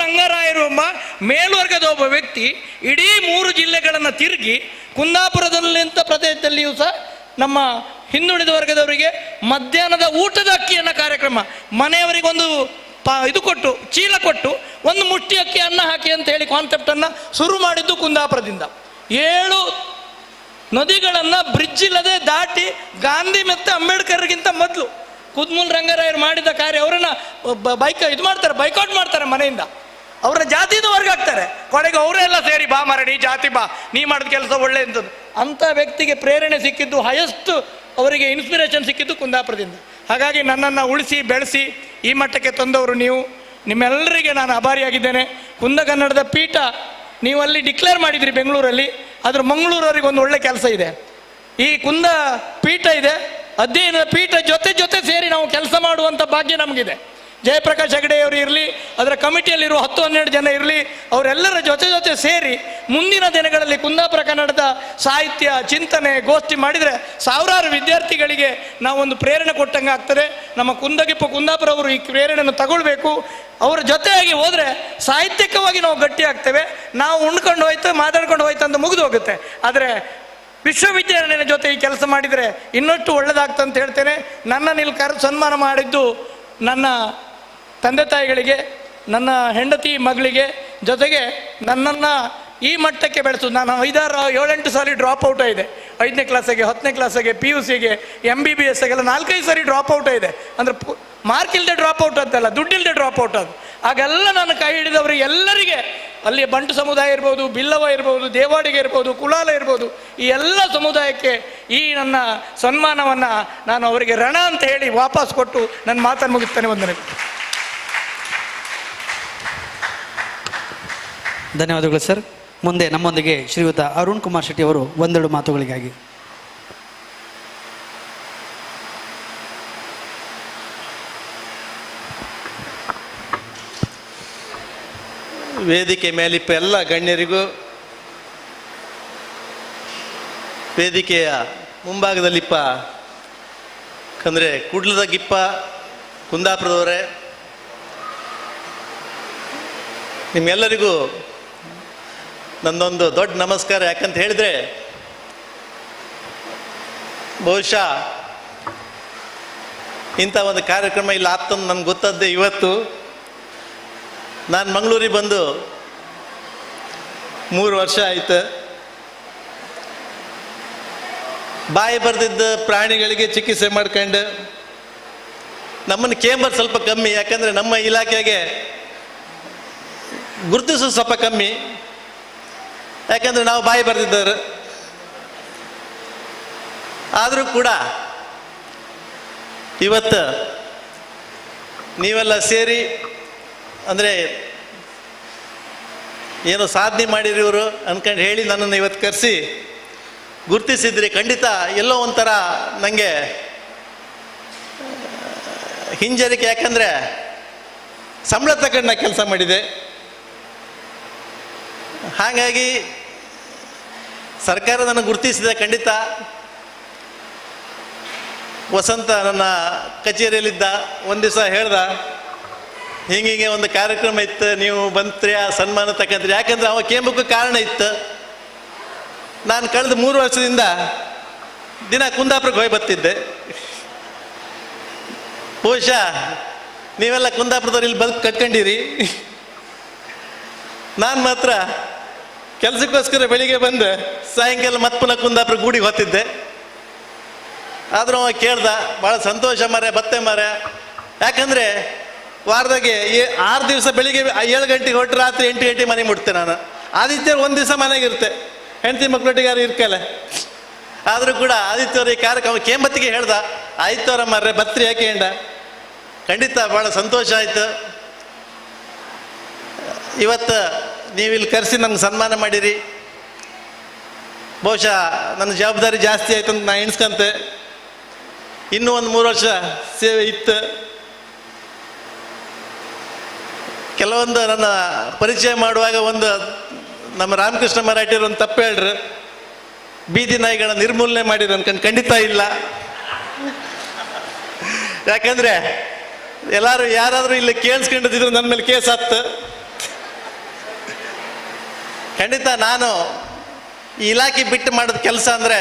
ರಂಗರಾಯರು ಎಂಬ ಮೇಲ್ವರ್ಗದ ಒಬ್ಬ ವ್ಯಕ್ತಿ ಇಡೀ 3 ಜಿಲ್ಲೆಗಳನ್ನು ತಿರುಗಿ ಕುಂದಾಪುರದಲ್ಲಿಂಥ ಪ್ರದೇಶದಲ್ಲಿಯೂ ಸಹ ನಮ್ಮ ಹಿಂದುಳಿದ ವರ್ಗದವರಿಗೆ ಮಧ್ಯಾಹ್ನದ ಊಟದ ಅಕ್ಕಿಯನ್ನು ಕಾರ್ಯಕ್ರಮ, ಮನೆಯವರಿಗೊಂದು ಇದು ಕೊಟ್ಟು, ಚೀಲ ಕೊಟ್ಟು ಒಂದು ಮುಷ್ಟಿ ಅಕ್ಕಿ ಅನ್ನ ಹಾಕಿ ಅಂತ ಹೇಳಿ ಕಾನ್ಸೆಪ್ಟನ್ನು ಶುರು ಮಾಡಿದ್ದು ಕುಂದಾಪುರದಿಂದ. 7 ನದಿಗಳನ್ನು ಬ್ರಿಡ್ಜ್ ಇಲ್ಲದೆ ದಾಟಿ ಗಾಂಧಿ ಮತ್ತು ಅಂಬೇಡ್ಕರ್ಗಿಂತ ಮೊದಲು ಕುದ್ಮುಲ್ ರಂಗರಾಯರು ಮಾಡಿದ ಕಾರ್ಯ. ಅವರನ್ನು ಬೈಕ್ ಇದು ಮಾಡ್ತಾರೆ, ಬೈಕೌಟ್ ಮಾಡ್ತಾರೆ ಮನೆಯಿಂದ, ಅವರ ಜಾತಿಯಿಂದ ಹೊರಗಾಗ್ತಾರೆ. ಕೊನೆಗೆ ಅವರೆಲ್ಲ ಸೇರಿ ಬಾ ಮರಣಿ ಜಾತಿ ಬಾ, ನೀ ಮಾಡಿದ ಕೆಲಸ ಒಳ್ಳೆ ಅಂತದ್ದು. ಅಂಥ ವ್ಯಕ್ತಿಗೆ ಪ್ರೇರಣೆ ಸಿಕ್ಕಿದ್ದು, ಹೈಯೆಸ್ಟ್ ಅವರಿಗೆ ಇನ್ಸ್ಪಿರೇಷನ್ ಸಿಕ್ಕಿದ್ದು ಕುಂದಾಪುರದಿಂದ. ಹಾಗಾಗಿ ನನ್ನನ್ನು ಉಳಿಸಿ ಬೆಳೆಸಿ ಈ ಮಟ್ಟಕ್ಕೆ ತಂದವರು ನೀವು. ನಿಮ್ಮೆಲ್ಲರಿಗೆ ನಾನು ಆಭಾರಿಯಾಗಿದ್ದೇನೆ. ಕುಂದ ಕನ್ನಡದ ಪೀಠ ನೀವು ಅಲ್ಲಿ ಡಿಕ್ಲೇರ್ ಮಾಡಿದ್ರಿ ಬೆಂಗಳೂರಲ್ಲಿ, ಆದರೆ ಮಂಗಳೂರವರಿಗೆ ಒಂದು ಒಳ್ಳೆ ಕೆಲಸ ಇದೆ. ಈ ಕುಂದ ಪೀಠ ಇದೆ, ಅಧ್ಯಯನದ ಪೀಠ ಜೊತೆ ಜೊತೆ ಸೇರಿ ನಾವು ಕೆಲಸ ಮಾಡುವಂಥ ಭಾಗ್ಯ ನಮಗಿದೆ. ಜಯಪ್ರಕಾಶ್ ಹೆಗಡೆಯವರು ಇರಲಿ, ಅದರ ಕಮಿಟಿಯಲ್ಲಿರುವ 10-12 ಜನ ಇರಲಿ, ಅವರೆಲ್ಲರ ಜೊತೆ ಜೊತೆ ಸೇರಿ ಮುಂದಿನ ದಿನಗಳಲ್ಲಿ ಕುಂದಾಪುರ ಕನ್ನಡದ ಸಾಹಿತ್ಯ ಚಿಂತನೆ ಗೋಷ್ಠಿ ಮಾಡಿದರೆ ಸಾವಿರಾರು ವಿದ್ಯಾರ್ಥಿಗಳಿಗೆ ನಾವೊಂದು ಪ್ರೇರಣೆ ಕೊಟ್ಟಂಗೆ ಆಗ್ತದೆ. ನಮ್ಮ ಕುಂದಗಿಪ್ಪ ಕುಂದಾಪುರ ಅವರು ಈ ಪ್ರೇರಣೆಯನ್ನು ತಗೊಳ್ಬೇಕು. ಅವರ ಜೊತೆಯಾಗಿ ಹೋದರೆ ಸಾಹಿತ್ಯಿಕವಾಗಿ ನಾವು ಗಟ್ಟಿ ಆಗ್ತೇವೆ. ನಾವು ಉಂಡ್ಕೊಂಡು ಹೋಯ್ತು, ಮಾತಾಡ್ಕೊಂಡು ಹೋಯ್ತು ಅಂತ ಮುಗಿದು ಹೋಗುತ್ತೆ. ಆದರೆ ವಿಶ್ವವಿದ್ಯಾಲಯದ ಜೊತೆ ಈ ಕೆಲಸ ಮಾಡಿದರೆ ಇನ್ನಷ್ಟು ಒಳ್ಳೆಯದಾಗ್ತಂತ ಹೇಳ್ತೇನೆ. ನನ್ನನ್ನು ಇಲ್ಲಿ ಕರೆದು ಸನ್ಮಾನ ಮಾಡಿದ್ದು ನನ್ನ ತಂದೆ ತಾಯಿಗಳಿಗೆ, ನನ್ನ ಹೆಂಡತಿ ಮಗಳಿಗೆ, ಜೊತೆಗೆ ನನ್ನನ್ನು ಈ ಮಟ್ಟಕ್ಕೆ ಬೆಳೆಸೋದು. ನಾನು 5, 6, 7, 8 ಸಾರಿ ಡ್ರಾಪ್ ಔಟ್ ಆಗಿದೆ. 5ನೇ ಕ್ಲಾಸಿಗೆ, 10ನೇ ಕ್ಲಾಸಿಗೆ, PUCಗೆ, MBBSಗೆಲ್ಲ 4-5 ಸಾರಿ ಡ್ರಾಪ್ ಔಟ್ ಆಗಿದೆ. ಅಂದರೆ ಮಾರ್ಕ್ ಇಲ್ಲದೆ ಡ್ರಾಪ್ ಔಟ್ ಅಂತಲ್ಲ, ದುಡ್ಡಿಲ್ಲದೆ ಡ್ರಾಪ್ ಔಟ್ ಅದು. ಆಗೆಲ್ಲ ನಾನು ಕೈ ಹಿಡಿದವರು ಎಲ್ಲರಿಗೆ, ಅಲ್ಲಿ ಬಂಟು ಸಮುದಾಯ ಇರ್ಬೋದು, ಬಿಲ್ಲವ ಇರ್ಬೋದು, ದೇವಾಡಿಗೆ ಇರ್ಬೋದು, ಕುಲಾಲ ಇರ್ಬೋದು, ಈ ಎಲ್ಲ ಸಮುದಾಯಕ್ಕೆ ಈ ನನ್ನ ಸನ್ಮಾನವನ್ನು ನಾನು ಅವರಿಗೆ ಋಣ ಅಂತ ಹೇಳಿ ವಾಪಸ್ ಕೊಟ್ಟು ನನ್ನ ಮಾತನ್ನು ಮುಗಿಸ್ತೇನೆ. ವಂದನೆ. ಧನ್ಯವಾದಗಳು ಸರ್. ಮುಂದೆ ನಮ್ಮೊಂದಿಗೆ ಶ್ರೀಯುತ ಅರುಣ್ ಕುಮಾರ್ ಶೆಟ್ಟಿ ಅವರು ಒಂದೆರಡು ಮಾತುಗಳಿಗಾಗಿ. ವೇದಿಕೆ ಮೇಲಿಪ್ಪ ಎಲ್ಲ ಗಣ್ಯರಿಗೂ, ವೇದಿಕೆಯ ಮುಂಭಾಗದಲ್ಲಿಪ್ಪ ಅಂದರೆ ಕುಡ್ಲದ ಗಿಪ್ಪ ಕುಂದಾಪುರದವರೇ, ನಿಮ್ಮೆಲ್ಲರಿಗೂ ನನ್ನೊಂದು ದೊಡ್ಡ ನಮಸ್ಕಾರ. ಯಾಕಂತ ಹೇಳಿದರೆ ಬಹುಶಃ ಇಂಥ ಒಂದು ಕಾರ್ಯಕ್ರಮ ಇಲ್ಲಿ ಆಗ್ತಂದು ನನ್ಗೆ ಗೊತ್ತದ್ದೇ ಇವತ್ತು. ನಾನು ಮಂಗಳೂರಿಗೆ ಬಂದು 3 ವರ್ಷ ಆಯಿತು. ಬಾಯಿ ಬರೆದಿದ್ದ ಪ್ರಾಣಿಗಳಿಗೆ ಚಿಕಿತ್ಸೆ ಮಾಡ್ಕೊಂಡು ನಮ್ಮನ್ನು ಕೇಂಬರ್ ಸ್ವಲ್ಪ ಕಮ್ಮಿ, ಯಾಕಂದರೆ ನಮ್ಮ ಇಲಾಖೆಗೆ ಗುರುತಿಸೋದು ಸ್ವಲ್ಪ ಕಮ್ಮಿ, ಯಾಕಂದರೆ ನಾವು ಬಾಯಿ ಬರೆದಿದ್ದವರು. ಆದರೂ ಕೂಡ ಇವತ್ತು ನೀವೆಲ್ಲ ಸೇರಿ ಅಂದರೆ ಏನೋ ಸಾಧನೆ ಮಾಡಿರಿ ಇವರು ಅಂದ್ಕೊಂಡು ಹೇಳಿ ನನ್ನನ್ನು ಇವತ್ತು ಕರೆಸಿ ಗುರುತಿಸಿದ್ರಿ. ಖಂಡಿತ ಎಲ್ಲೋ ಒಂಥರ ನನಗೆ ಹಿಂಜರಿಕೆ, ಯಾಕಂದರೆ ಸಂಬಳ ತಗೊಂಡು ನಾನು ಕೆಲಸ ಮಾಡಿದೆ. ಹಾಗಾಗಿ ಸರ್ಕಾರ ನನಗೆ ಗುರುತಿಸಿದೆ ಖಂಡಿತ. ವಸಂತ ನನ್ನ ಕಚೇರಿಯಲ್ಲಿದ್ದ ಒಂದು ದಿವಸ ಹೇಳ್ದ, ಹಿಂಗೆ ಒಂದು ಕಾರ್ಯಕ್ರಮ ಇತ್ತು, ನೀವು ಬಂತ್ರಿ ಆ ಸನ್ಮಾನ ತಕ್ಕಂತ್ರಿ. ಯಾಕಂದರೆ ಅವ ಕೇಂಬಕ್ಕೂ ಕಾರಣ ಇತ್ತು. ನಾನು ಕಳೆದ 3 ವರ್ಷದಿಂದ ದಿನ ಕುಂದಾಪುರಕ್ಕೆ ಹೋಗಿ ಬರ್ತಿದ್ದೆ. ಬಹುಶಃ ನೀವೆಲ್ಲ ಕುಂದಾಪುರದವ್ರು ಇಲ್ಲಿ ಬದುಕು ಕಟ್ಕೊಂಡಿರಿ, ನಾನು ಮಾತ್ರ ಕೆಲಸಕ್ಕೋಸ್ಕರ ಬೆಳಿಗ್ಗೆ ಬಂದು ಸಾಯಂಕಾಲ ಮತ್ತೆ ಪುನಃ ಕುಂದಾಪುರ ಗೂಡಿಗೆ ಹೋಗ್ತಿದ್ದೆ. ಆದರೂ ಅವ ಕೇಳ್ದ, ಭಾಳ ಸಂತೋಷ ಮಾರ್ರೆ, ಬತ್ತೆ ಮಾರ್ರೆ. ಯಾಕಂದರೆ ವಾರದಾಗೆ 6 ದಿವಸ ಬೆಳಿಗ್ಗೆ 7 ಗಂಟೆಗೆ ಹೊರಟು ರಾತ್ರಿ 8 ಗಂಟೆಗೆ ಮನೆ ಮುಟ್ತೆ ನಾನು. ಆದಿತ್ಯರು ಒಂದು ದಿವಸ ಮನೆಗಿರುತ್ತೆ, ಹೆಂಡತಿ ಮಕ್ಕಳೊಟ್ಟಿಗೆ ಯಾರು ಇರ್ಕಲ್ಲ. ಆದರೂ ಕೂಡ ಆದಿತ್ಯವ್ರ ಈ ಕಾರ್ಯಕ್ರಮ ಕೇಂಬತ್ತಿಗೆ ಹೇಳ್ದ, ಆದಿತ್ಯವರ ಮಾರ್ರೆ ಬತ್ರಿ ಯಾಕೆ ಹೆಂಡ. ಖಂಡಿತ ಭಾಳ ಸಂತೋಷ ಆಯಿತು. ಇವತ್ತು ನೀವಿಲ್ಲಿ ಕರೆಸಿ ನಮ್ಗೆ ಸನ್ಮಾನ ಮಾಡಿರಿ. ಬಹುಶಃ ನನ್ನ ಜವಾಬ್ದಾರಿ ಜಾಸ್ತಿ ಆಯ್ತು ಅಂತ ನಾನು ಎಣಿಸ್ಕೊಂತೆ. ಇನ್ನೂ ಒಂದು 3 ವರ್ಷ ಸೇವೆ ಇತ್ತು. ಕೆಲವೊಂದು ನನ್ನ ಪರಿಚಯ ಮಾಡುವಾಗ ಒಂದು ನಮ್ಮ ರಾಮಕೃಷ್ಣ ಮರಾಠಿಯವರು ಒಂದು ತಪ್ಪು ಹೇಳ್ರು, ಬೀದಿ ನಾಯಿಗಳ ನಿರ್ಮೂಲನೆ ಮಾಡಿದ್ರು ಅನ್ಕೊಂಡು. ಖಂಡಿತ ಇಲ್ಲ. ಯಾಕಂದರೆ ಎಲ್ಲರೂ ಯಾರಾದರೂ ಇಲ್ಲಿ ಕೇಳಿಸ್ಕೊಂಡಿದ್ರು ನನ್ನ ಮೇಲೆ ಕೇಸ್ ಆತ್ತು. ಖಂಡಿತ ನಾನು ಈ ಇಲಾಖೆ ಬಿಟ್ಟು ಮಾಡಿದ ಕೆಲಸ ಅಂದರೆ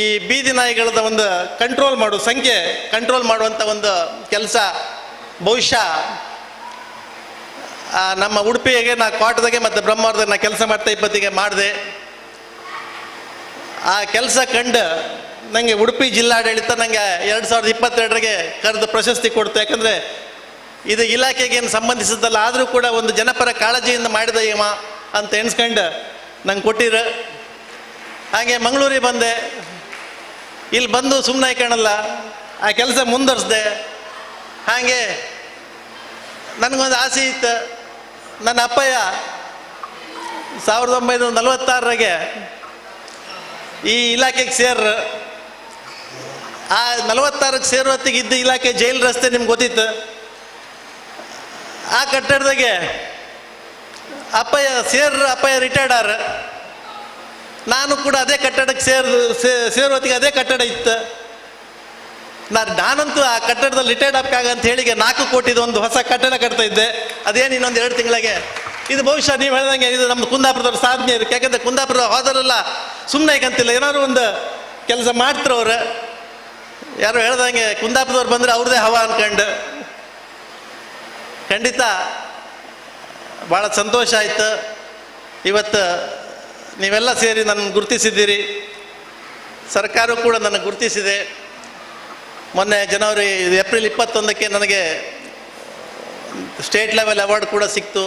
ಈ ಬೀದಿ ನಾಯಿಗಳದ ಒಂದು ಕಂಟ್ರೋಲ್ ಮಾಡು, ಸಂಖ್ಯೆ ಕಂಟ್ರೋಲ್ ಮಾಡುವಂಥ ಒಂದು ಕೆಲಸ. ಬಹುಶಃ ನಮ್ಮ ಉಡುಪಿಗೆ ನಾ ಕೋಟದಾಗೆ ಮತ್ತು ಬ್ರಹ್ಮಾವರದಾಗ ನಾ ಕೆಲಸ ಮಾಡ್ತಾ ಇಪ್ಪತ್ತಿಗೆ ಮಾಡಿದೆ. ಆ ಕೆಲಸ ಕಂಡು ನನಗೆ ಉಡುಪಿ ಜಿಲ್ಲಾಡಳಿತ ನನಗೆ 2022ರಿಗೆ ಕರೆದು ಪ್ರಶಸ್ತಿ ಕೊಡ್ತು. ಯಾಕಂದರೆ ಇದು ಇಲಾಖೆಗೆ ಏನು ಸಂಬಂಧಿಸಿದ್ದಲ್ಲ, ಆದರೂ ಕೂಡ ಒಂದು ಜನಪರ ಕಾಳಜಿಯಿಂದ ಮಾಡಿದ ಇವ ಅಂತ ಎಣಿಸ್ಕೊಂಡು ನಂಗೆ ಕೊಟ್ಟಿರು. ಹಾಗೆ ಮಂಗಳೂರಿಗೆ ಬಂದೆ. ಇಲ್ಲಿ ಬಂದು ಸುಮ್ಮನೆ ಕಾಣಲ್ಲ, ಆ ಕೆಲಸ ಮುಂದುವರಿಸಿದೆ. ಹಾಗೆ ನನಗೊಂದು ಆಸೆ ಇತ್ತು. ನನ್ನ ಅಪ್ಪಯ್ಯ 1946ಗೆ ಈ ಇಲಾಖೆಗೆ ಸೇರ್, ಆ 46ಕ್ಕೆ ಸೇರುವತ್ತಿಗೆ ಇದ್ದ ಇಲಾಖೆ ಜೈಲು ರಸ್ತೆ ನಿಮ್ಗೆ ಗೊತ್ತಿತ್ತು. ಆ ಕಟ್ಟಡದಾಗೆ ಅಪ್ಪಯ್ಯ ಸೇರ್, ಅಪ್ಪಯ್ಯ ರಿಟೈರ್ಡ್ ಆರ್. ನಾನು ಕೂಡ ಅದೇ ಕಟ್ಟಡಕ್ಕೆ ಸೇರುವತ್ತಿಗೆ ಅದೇ ಕಟ್ಟಡ ಇತ್ತು. ನಾನಂತೂ ಆ ಕಟ್ಟಡದಲ್ಲಿ ರಿಟೈರ್ಡ್ ಆಗಕ್ಕಾಗ ಅಂತ ಹೇಳಿ 4 ಕೋಟಿದು ಒಂದು ಹೊಸ ಕಟ್ಟಡ ಕಟ್ತಾ ಇದ್ದೆ. ಅದೇನು ಇನ್ನೊಂದು 2 ತಿಂಗಳಿಗೆ ಇದು ಬಹುಶಃ ನೀವು ಹೇಳ್ದಂಗೆ ಇದು ನಮ್ಮ ಕುಂದಾಪುರದವ್ರ ಸಾಧನೆ ಇರುತ್ತೆ. ಯಾಕಂದರೆ ಕುಂದಾಪುರ ಹೋದರೆಲ್ಲ ಸುಮ್ಮನೆ ಯಾಕಂತಿಲ್ಲ, ಏನಾದ್ರು ಒಂದು ಕೆಲಸ ಮಾಡ್ತಾರೆ ಅವ್ರು. ಯಾರು ಹೇಳ್ದಂಗೆ ಕುಂದಾಪುರದವ್ರು ಬಂದರೆ ಅವ್ರದ್ದೇ ಹವಾ ಅನ್ಕಂಡು. ಖಂಡಿತ ಭಾಳ ಸಂತೋಷ ಆಯಿತು. ಇವತ್ತು ನೀವೆಲ್ಲ ಸೇರಿ ನನ್ನ ಗುರುತಿಸಿದ್ದೀರಿ, ಸರ್ಕಾರ ಕೂಡ ನನಗೆ ಗುರುತಿಸಿದೆ. ಮೊನ್ನೆ ಏಪ್ರಿಲ್ 21ಕ್ಕೆ ನನಗೆ ಸ್ಟೇಟ್ ಲೆವೆಲ್ ಅವಾರ್ಡ್ ಕೂಡ ಸಿಕ್ತು.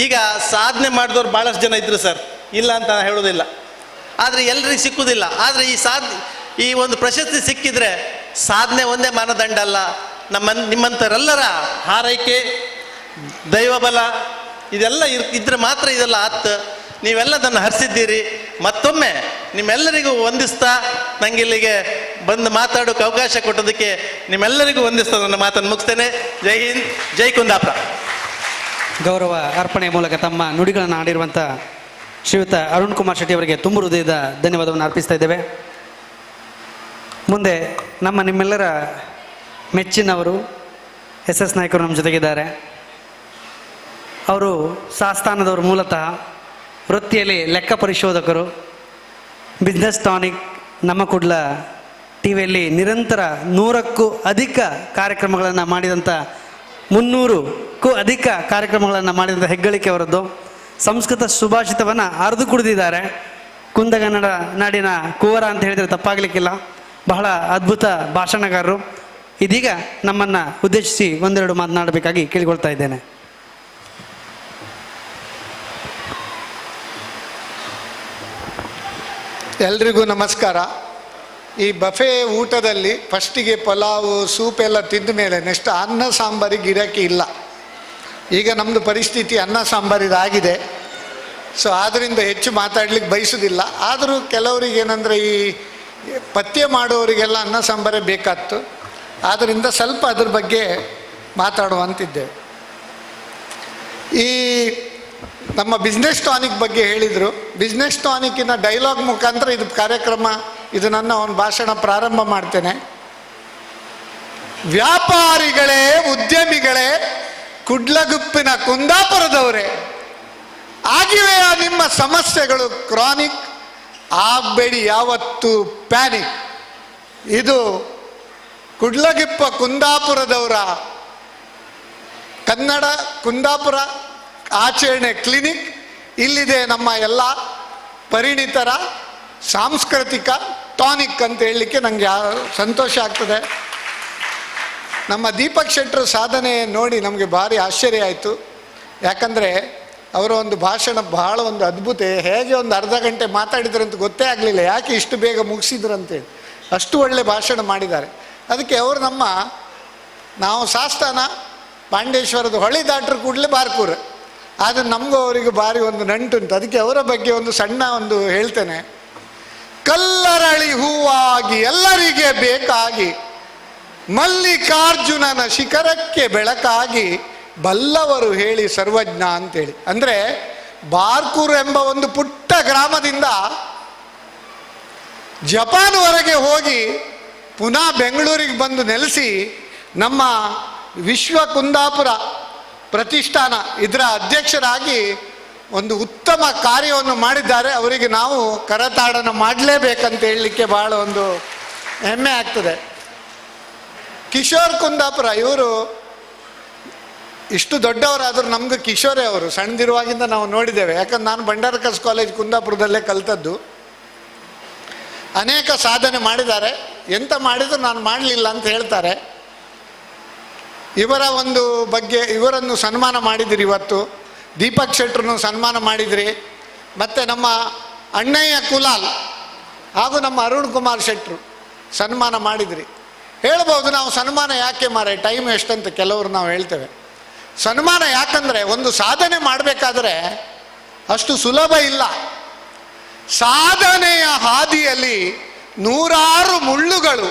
ಈಗ ಸಾಧನೆ ಮಾಡಿದವ್ರು ಭಾಳಷ್ಟು ಜನ ಇದ್ದರು ಸರ್, ಇಲ್ಲ ಅಂತ ನಾನು ಹೇಳೋದಿಲ್ಲ. ಆದರೆ ಎಲ್ರಿಗೂ ಸಿಕ್ಕುವುದಿಲ್ಲ. ಆದರೆ ಈ ಒಂದು ಪ್ರಶಸ್ತಿ ಸಿಕ್ಕಿದರೆ ಸಾಧನೆ ಒಂದೇ ಮಾನದಂಡ ಅಲ್ಲ, ನಿಮ್ಮಂಥವರೆಲ್ಲರ ಹಾರೈಕೆ, ದೈವಬಲ ಇದೆಲ್ಲ ಇದ್ರೆ ಮಾತ್ರ ಇದೆಲ್ಲ ಆತ್ತು. ನೀವೆಲ್ಲ ನನ್ನ ಹರಿಸಿದ್ದೀರಿ. ಮತ್ತೊಮ್ಮೆ ನಿಮ್ಮೆಲ್ಲರಿಗೂ ವಂದಿಸ್ತಾ ನನಗೆ ಇಲ್ಲಿಗೆ ಬಂದು ಮಾತಾಡೋಕ್ಕೆ ಅವಕಾಶ ಕೊಟ್ಟೋದಕ್ಕೆ ನಿಮ್ಮೆಲ್ಲರಿಗೂ ವಂದಿಸ್ತಾ ನನ್ನ ಮಾತನ್ನು ಮುಗಿಸ್ತೇನೆ. ಜೈ ಹಿಂದ್, ಜೈ ಕುಂದಾಪುರ. ಗೌರವ ಅರ್ಪಣೆಯ ಮೂಲಕ ತಮ್ಮ ನುಡಿಗಳನ್ನು ಆಡಿರುವಂಥ ಶ್ರೀಯುತ ಅರುಣ್ ಕುಮಾರ್ ಶೆಟ್ಟಿ ಅವರಿಗೆ ತುಂಬ ಹೃದಯದ ಧನ್ಯವಾದವನ್ನು ಅರ್ಪಿಸ್ತಾ ಇದ್ದೇವೆ. ಮುಂದೆ ನಮ್ಮ ನಿಮ್ಮೆಲ್ಲರ ಮೆಚ್ಚಿನವರು ಎಸ್ ಎಸ್ ನಾಯ್ಕರು ನಮ್ಮ ಜೊತೆಗಿದ್ದಾರೆ. ಅವರು ಸಾಸ್ತಾನದವರು, ಮೂಲತಃ ವೃತ್ತಿಯಲ್ಲಿ ಲೆಕ್ಕ ಪರಿಶೋಧಕರು. ಬಿಸ್ನೆಸ್ ಟಾನಿಕ್ ನಮ್ಮ ಕುಡ್ಲ ಟಿ ವಿಯಲ್ಲಿ ನಿರಂತರ 100ಕ್ಕೂ ಅಧಿಕ ಕಾರ್ಯಕ್ರಮಗಳನ್ನು ಮಾಡಿದಂಥ, 300ಕ್ಕೂ ಅಧಿಕ ಕಾರ್ಯಕ್ರಮಗಳನ್ನು ಮಾಡಿದಂಥ ಹೆಗ್ಗಳಿಕೆ ಅವರದ್ದು. ಸಂಸ್ಕೃತ ಸುಭಾಷಿತವನ್ನು ಅರೆದು ಕುಡಿದಿದ್ದಾರೆ. ಕುಂದಗನ್ನಡ ನಾಡಿನ ಕುವರ ಅಂತ ಹೇಳಿದರೆ ತಪ್ಪಾಗಲಿಕ್ಕಿಲ್ಲ. ಬಹಳ ಅದ್ಭುತ ಭಾಷಣಕಾರರು. ಇದೀಗ ನಮ್ಮನ್ನು ಉದ್ದೇಶಿಸಿ ಒಂದೆರಡು ಮಾತನಾಡಬೇಕಾಗಿ ಕೇಳಿಕೊಳ್ತಾ ಇದ್ದೇನೆ. ಎಲ್ರಿಗೂ ನಮಸ್ಕಾರ. ಈ ಬಫೆ ಊಟದಲ್ಲಿ ಫಸ್ಟಿಗೆ ಪಲಾವು ಸೂಪ್ ಎಲ್ಲ ತಿಂದ ಮೇಲೆ ನೆಕ್ಸ್ಟ್ ಅನ್ನ ಸಾಂಬಾರಿಗೆ ಗಿರಾಕಿ ಇಲ್ಲ. ಈಗ ನಮ್ಮದು ಪರಿಸ್ಥಿತಿ ಅನ್ನ ಸಾಂಬಾರಿದಾಗಿದೆ. ಸೊ ಆದ್ದರಿಂದ ಹೆಚ್ಚು ಮಾತಾಡಲಿಕ್ಕೆ ಬಯಸೋದಿಲ್ಲ. ಆದರೂ ಕೆಲವರಿಗೆ ಏನಂದರೆ ಈ ಪಥ್ಯ ಮಾಡೋರಿಗೆಲ್ಲ ಅನ್ನ ಸಾಂಬಾರೇ ಬೇಕಾಗ್ತು. ಆದ್ದರಿಂದ ಸ್ವಲ್ಪ ಅದ್ರ ಬಗ್ಗೆ ಮಾತಾಡುವಂತಿದ್ದೇವೆ. ಈ ನಮ್ಮ ಬಿಸ್ನೆಸ್ ಟಾನಿಕ್ ಬಗ್ಗೆ ಹೇಳಿದರು. ಬಿಸ್ನೆಸ್ ಟಾನಿಕ್ಕಿನ ಡೈಲಾಗ್ ಮುಖಾಂತರ ಇದು ಕಾರ್ಯಕ್ರಮ, ಇದು ನನ್ನ ಒಂದು ಭಾಷಣ ಪ್ರಾರಂಭ ಮಾಡ್ತೇನೆ. ವ್ಯಾಪಾರಿಗಳೇ, ಉದ್ಯಮಿಗಳೇ, ಕುಡ್ಲಗುಪ್ಪಿನ ಕುಂದಾಪುರದವರೇ, ಆಗಿವೆಯಾ ನಿಮ್ಮ ಸಮಸ್ಯೆಗಳು ಕ್ರಾನಿಕ್? ಆಗಬೇಡಿ ಯಾವತ್ತೂ ಪ್ಯಾನಿಕ್. ಇದು ಕುಡ್ಲಗಿಪ್ಪ ಕುಂದಾಪುರದವರ ಕನ್ನಡ ಕುಂದಾಪುರ ಆಚರಣೆ ಕ್ಲಿನಿಕ್. ಇಲ್ಲಿದೆ ನಮ್ಮ ಎಲ್ಲ ಪರಿಣಿತರ ಸಾಂಸ್ಕೃತಿಕ ಟಾನಿಕ್ ಅಂತ ಹೇಳಲಿಕ್ಕೆ ನನಗೆ ಸಂತೋಷ ಆಗ್ತದೆ. ನಮ್ಮ ದೀಪಕ್ ಶೆಟ್ಟರು ಸಾಧನೆ ನೋಡಿ ನಮಗೆ ಭಾರಿ ಆಶ್ಚರ್ಯ ಆಯಿತು. ಯಾಕಂದರೆ ಅವರ ಒಂದು ಭಾಷಣ ಬಹಳ ಒಂದು ಅದ್ಭುತ. ಹೇಗೆ ಒಂದು ಅರ್ಧ ಗಂಟೆ ಮಾತಾಡಿದ್ರು ಅಂತ ಗೊತ್ತೇ ಆಗಲಿಲ್ಲ, ಯಾಕೆ ಇಷ್ಟು ಬೇಗ ಮುಗಿಸಿದ್ರು ಅಂತೇಳಿ. ಅಷ್ಟು ಒಳ್ಳೆ ಭಾಷಣ ಮಾಡಿದ್ದಾರೆ. ಅದಕ್ಕೆ ಅವರು ನಮ್ಮ, ನಾವು ಸಾಸ್ತಾನ ಪಾಂಡೇಶ್ವರದ ಹೊಳಿ ದಾಟ್ರ ಕೂಡಲೇ ಬಾರ್ಕೂರು, ಆದರೆ ನಮಗೂ ಅವರಿಗೆ ಭಾರಿ ಒಂದು ನಂಟುಂಟು. ಅದಕ್ಕೆ ಅವರ ಬಗ್ಗೆ ಒಂದು ಸಣ್ಣ ಒಂದು ಹೇಳ್ತೇನೆ. ಕಲ್ಲರಳಿ ಹೂವಾಗಿ ಎಲ್ಲರಿಗೆ ಬೇಕಾಗಿ, ಮಲ್ಲಿಕಾರ್ಜುನನ ಶಿಖರಕ್ಕೆ ಬೆಳಕಾಗಿ, ಬಲ್ಲವರು ಹೇಳಿ ಸರ್ವಜ್ಞ ಅಂತೇಳಿ. ಅಂದರೆ ಬಾರ್ಕೂರು ಎಂಬ ಒಂದು ಪುಟ್ಟ ಗ್ರಾಮದಿಂದ ಜಪಾನ್ವರೆಗೆ ಹೋಗಿ ಪುನಃ ಬೆಂಗಳೂರಿಗೆ ಬಂದು ನೆಲೆಸಿ ನಮ್ಮ ವಿಶ್ವ ಕುಂದಾಪುರ ಪ್ರತಿಷ್ಠಾನ ಇದರ ಅಧ್ಯಕ್ಷರಾಗಿ ಒಂದು ಉತ್ತಮ ಕಾರ್ಯವನ್ನು ಮಾಡಿದ್ದಾರೆ. ಅವರಿಗೆ ನಾವು ಕರತಾಡನ ಮಾಡಲೇಬೇಕಂತ ಹೇಳಲಿಕ್ಕೆ ಭಾಳ ಒಂದು ಹೆಮ್ಮೆ ಆಗ್ತದೆ. ಕಿಶೋರ್ ಕುಂದಾಪುರ ಇವರು ಇಷ್ಟು ದೊಡ್ಡವರಾದರೂ ನಮಗೂ ಕಿಶೋರೇ ಅವರು, ಸಣ್ಣದಿರುವಾಗಿಂದ ನಾವು ನೋಡಿದ್ದೇವೆ. ಯಾಕಂದ್ರೆ ನಾನು ಭಂಡಾರಕರ್ಸ್ ಕಾಲೇಜ್ ಕುಂದಾಪುರದಲ್ಲೇ ಕಲಿತದ್ದು. ಅನೇಕ ಸಾಧನೆ ಮಾಡಿದ್ದಾರೆ. ಎಂತ ಮಾಡಿದರೂ ನಾನು ಮಾಡಲಿಲ್ಲ ಅಂತ ಹೇಳ್ತಾರೆ. ಇವರ ಒಂದು ಬಗ್ಗೆ ಇವರನ್ನು ಸನ್ಮಾನ ಮಾಡಿದಿರಿ ಇವತ್ತು, ದೀಪಕ್ ಶೆಟ್ಟರನ್ನು ಸನ್ಮಾನ ಮಾಡಿದಿರಿ. ಮತ್ತು ನಮ್ಮ ಅಣ್ಣಯ್ಯ ಕುಲಾಲ್ ಹಾಗೂ ನಮ್ಮ ಅರುಣ್ ಕುಮಾರ್ ಶೆಟ್ಟರು ಸನ್ಮಾನ ಮಾಡಿದಿರಿ. ಹೇಳ್ಬೋದು ನಾವು ಸನ್ಮಾನ ಯಾಕೆ ಮಾರೆ, ಟೈಮ್ ಎಷ್ಟಂತ ಕೆಲವರು ನಾವು ಹೇಳ್ತೇವೆ. ಸನ್ಮಾನ ಯಾಕಂದರೆ ಒಂದು ಸಾಧನೆ ಮಾಡಬೇಕಾದ್ರೆ ಅಷ್ಟು ಸುಲಭ ಇಲ್ಲ. ಸಾಧನೆಯ ಹಾದಿಯಲ್ಲಿ ನೂರಾರು ಮುಳ್ಳುಗಳು,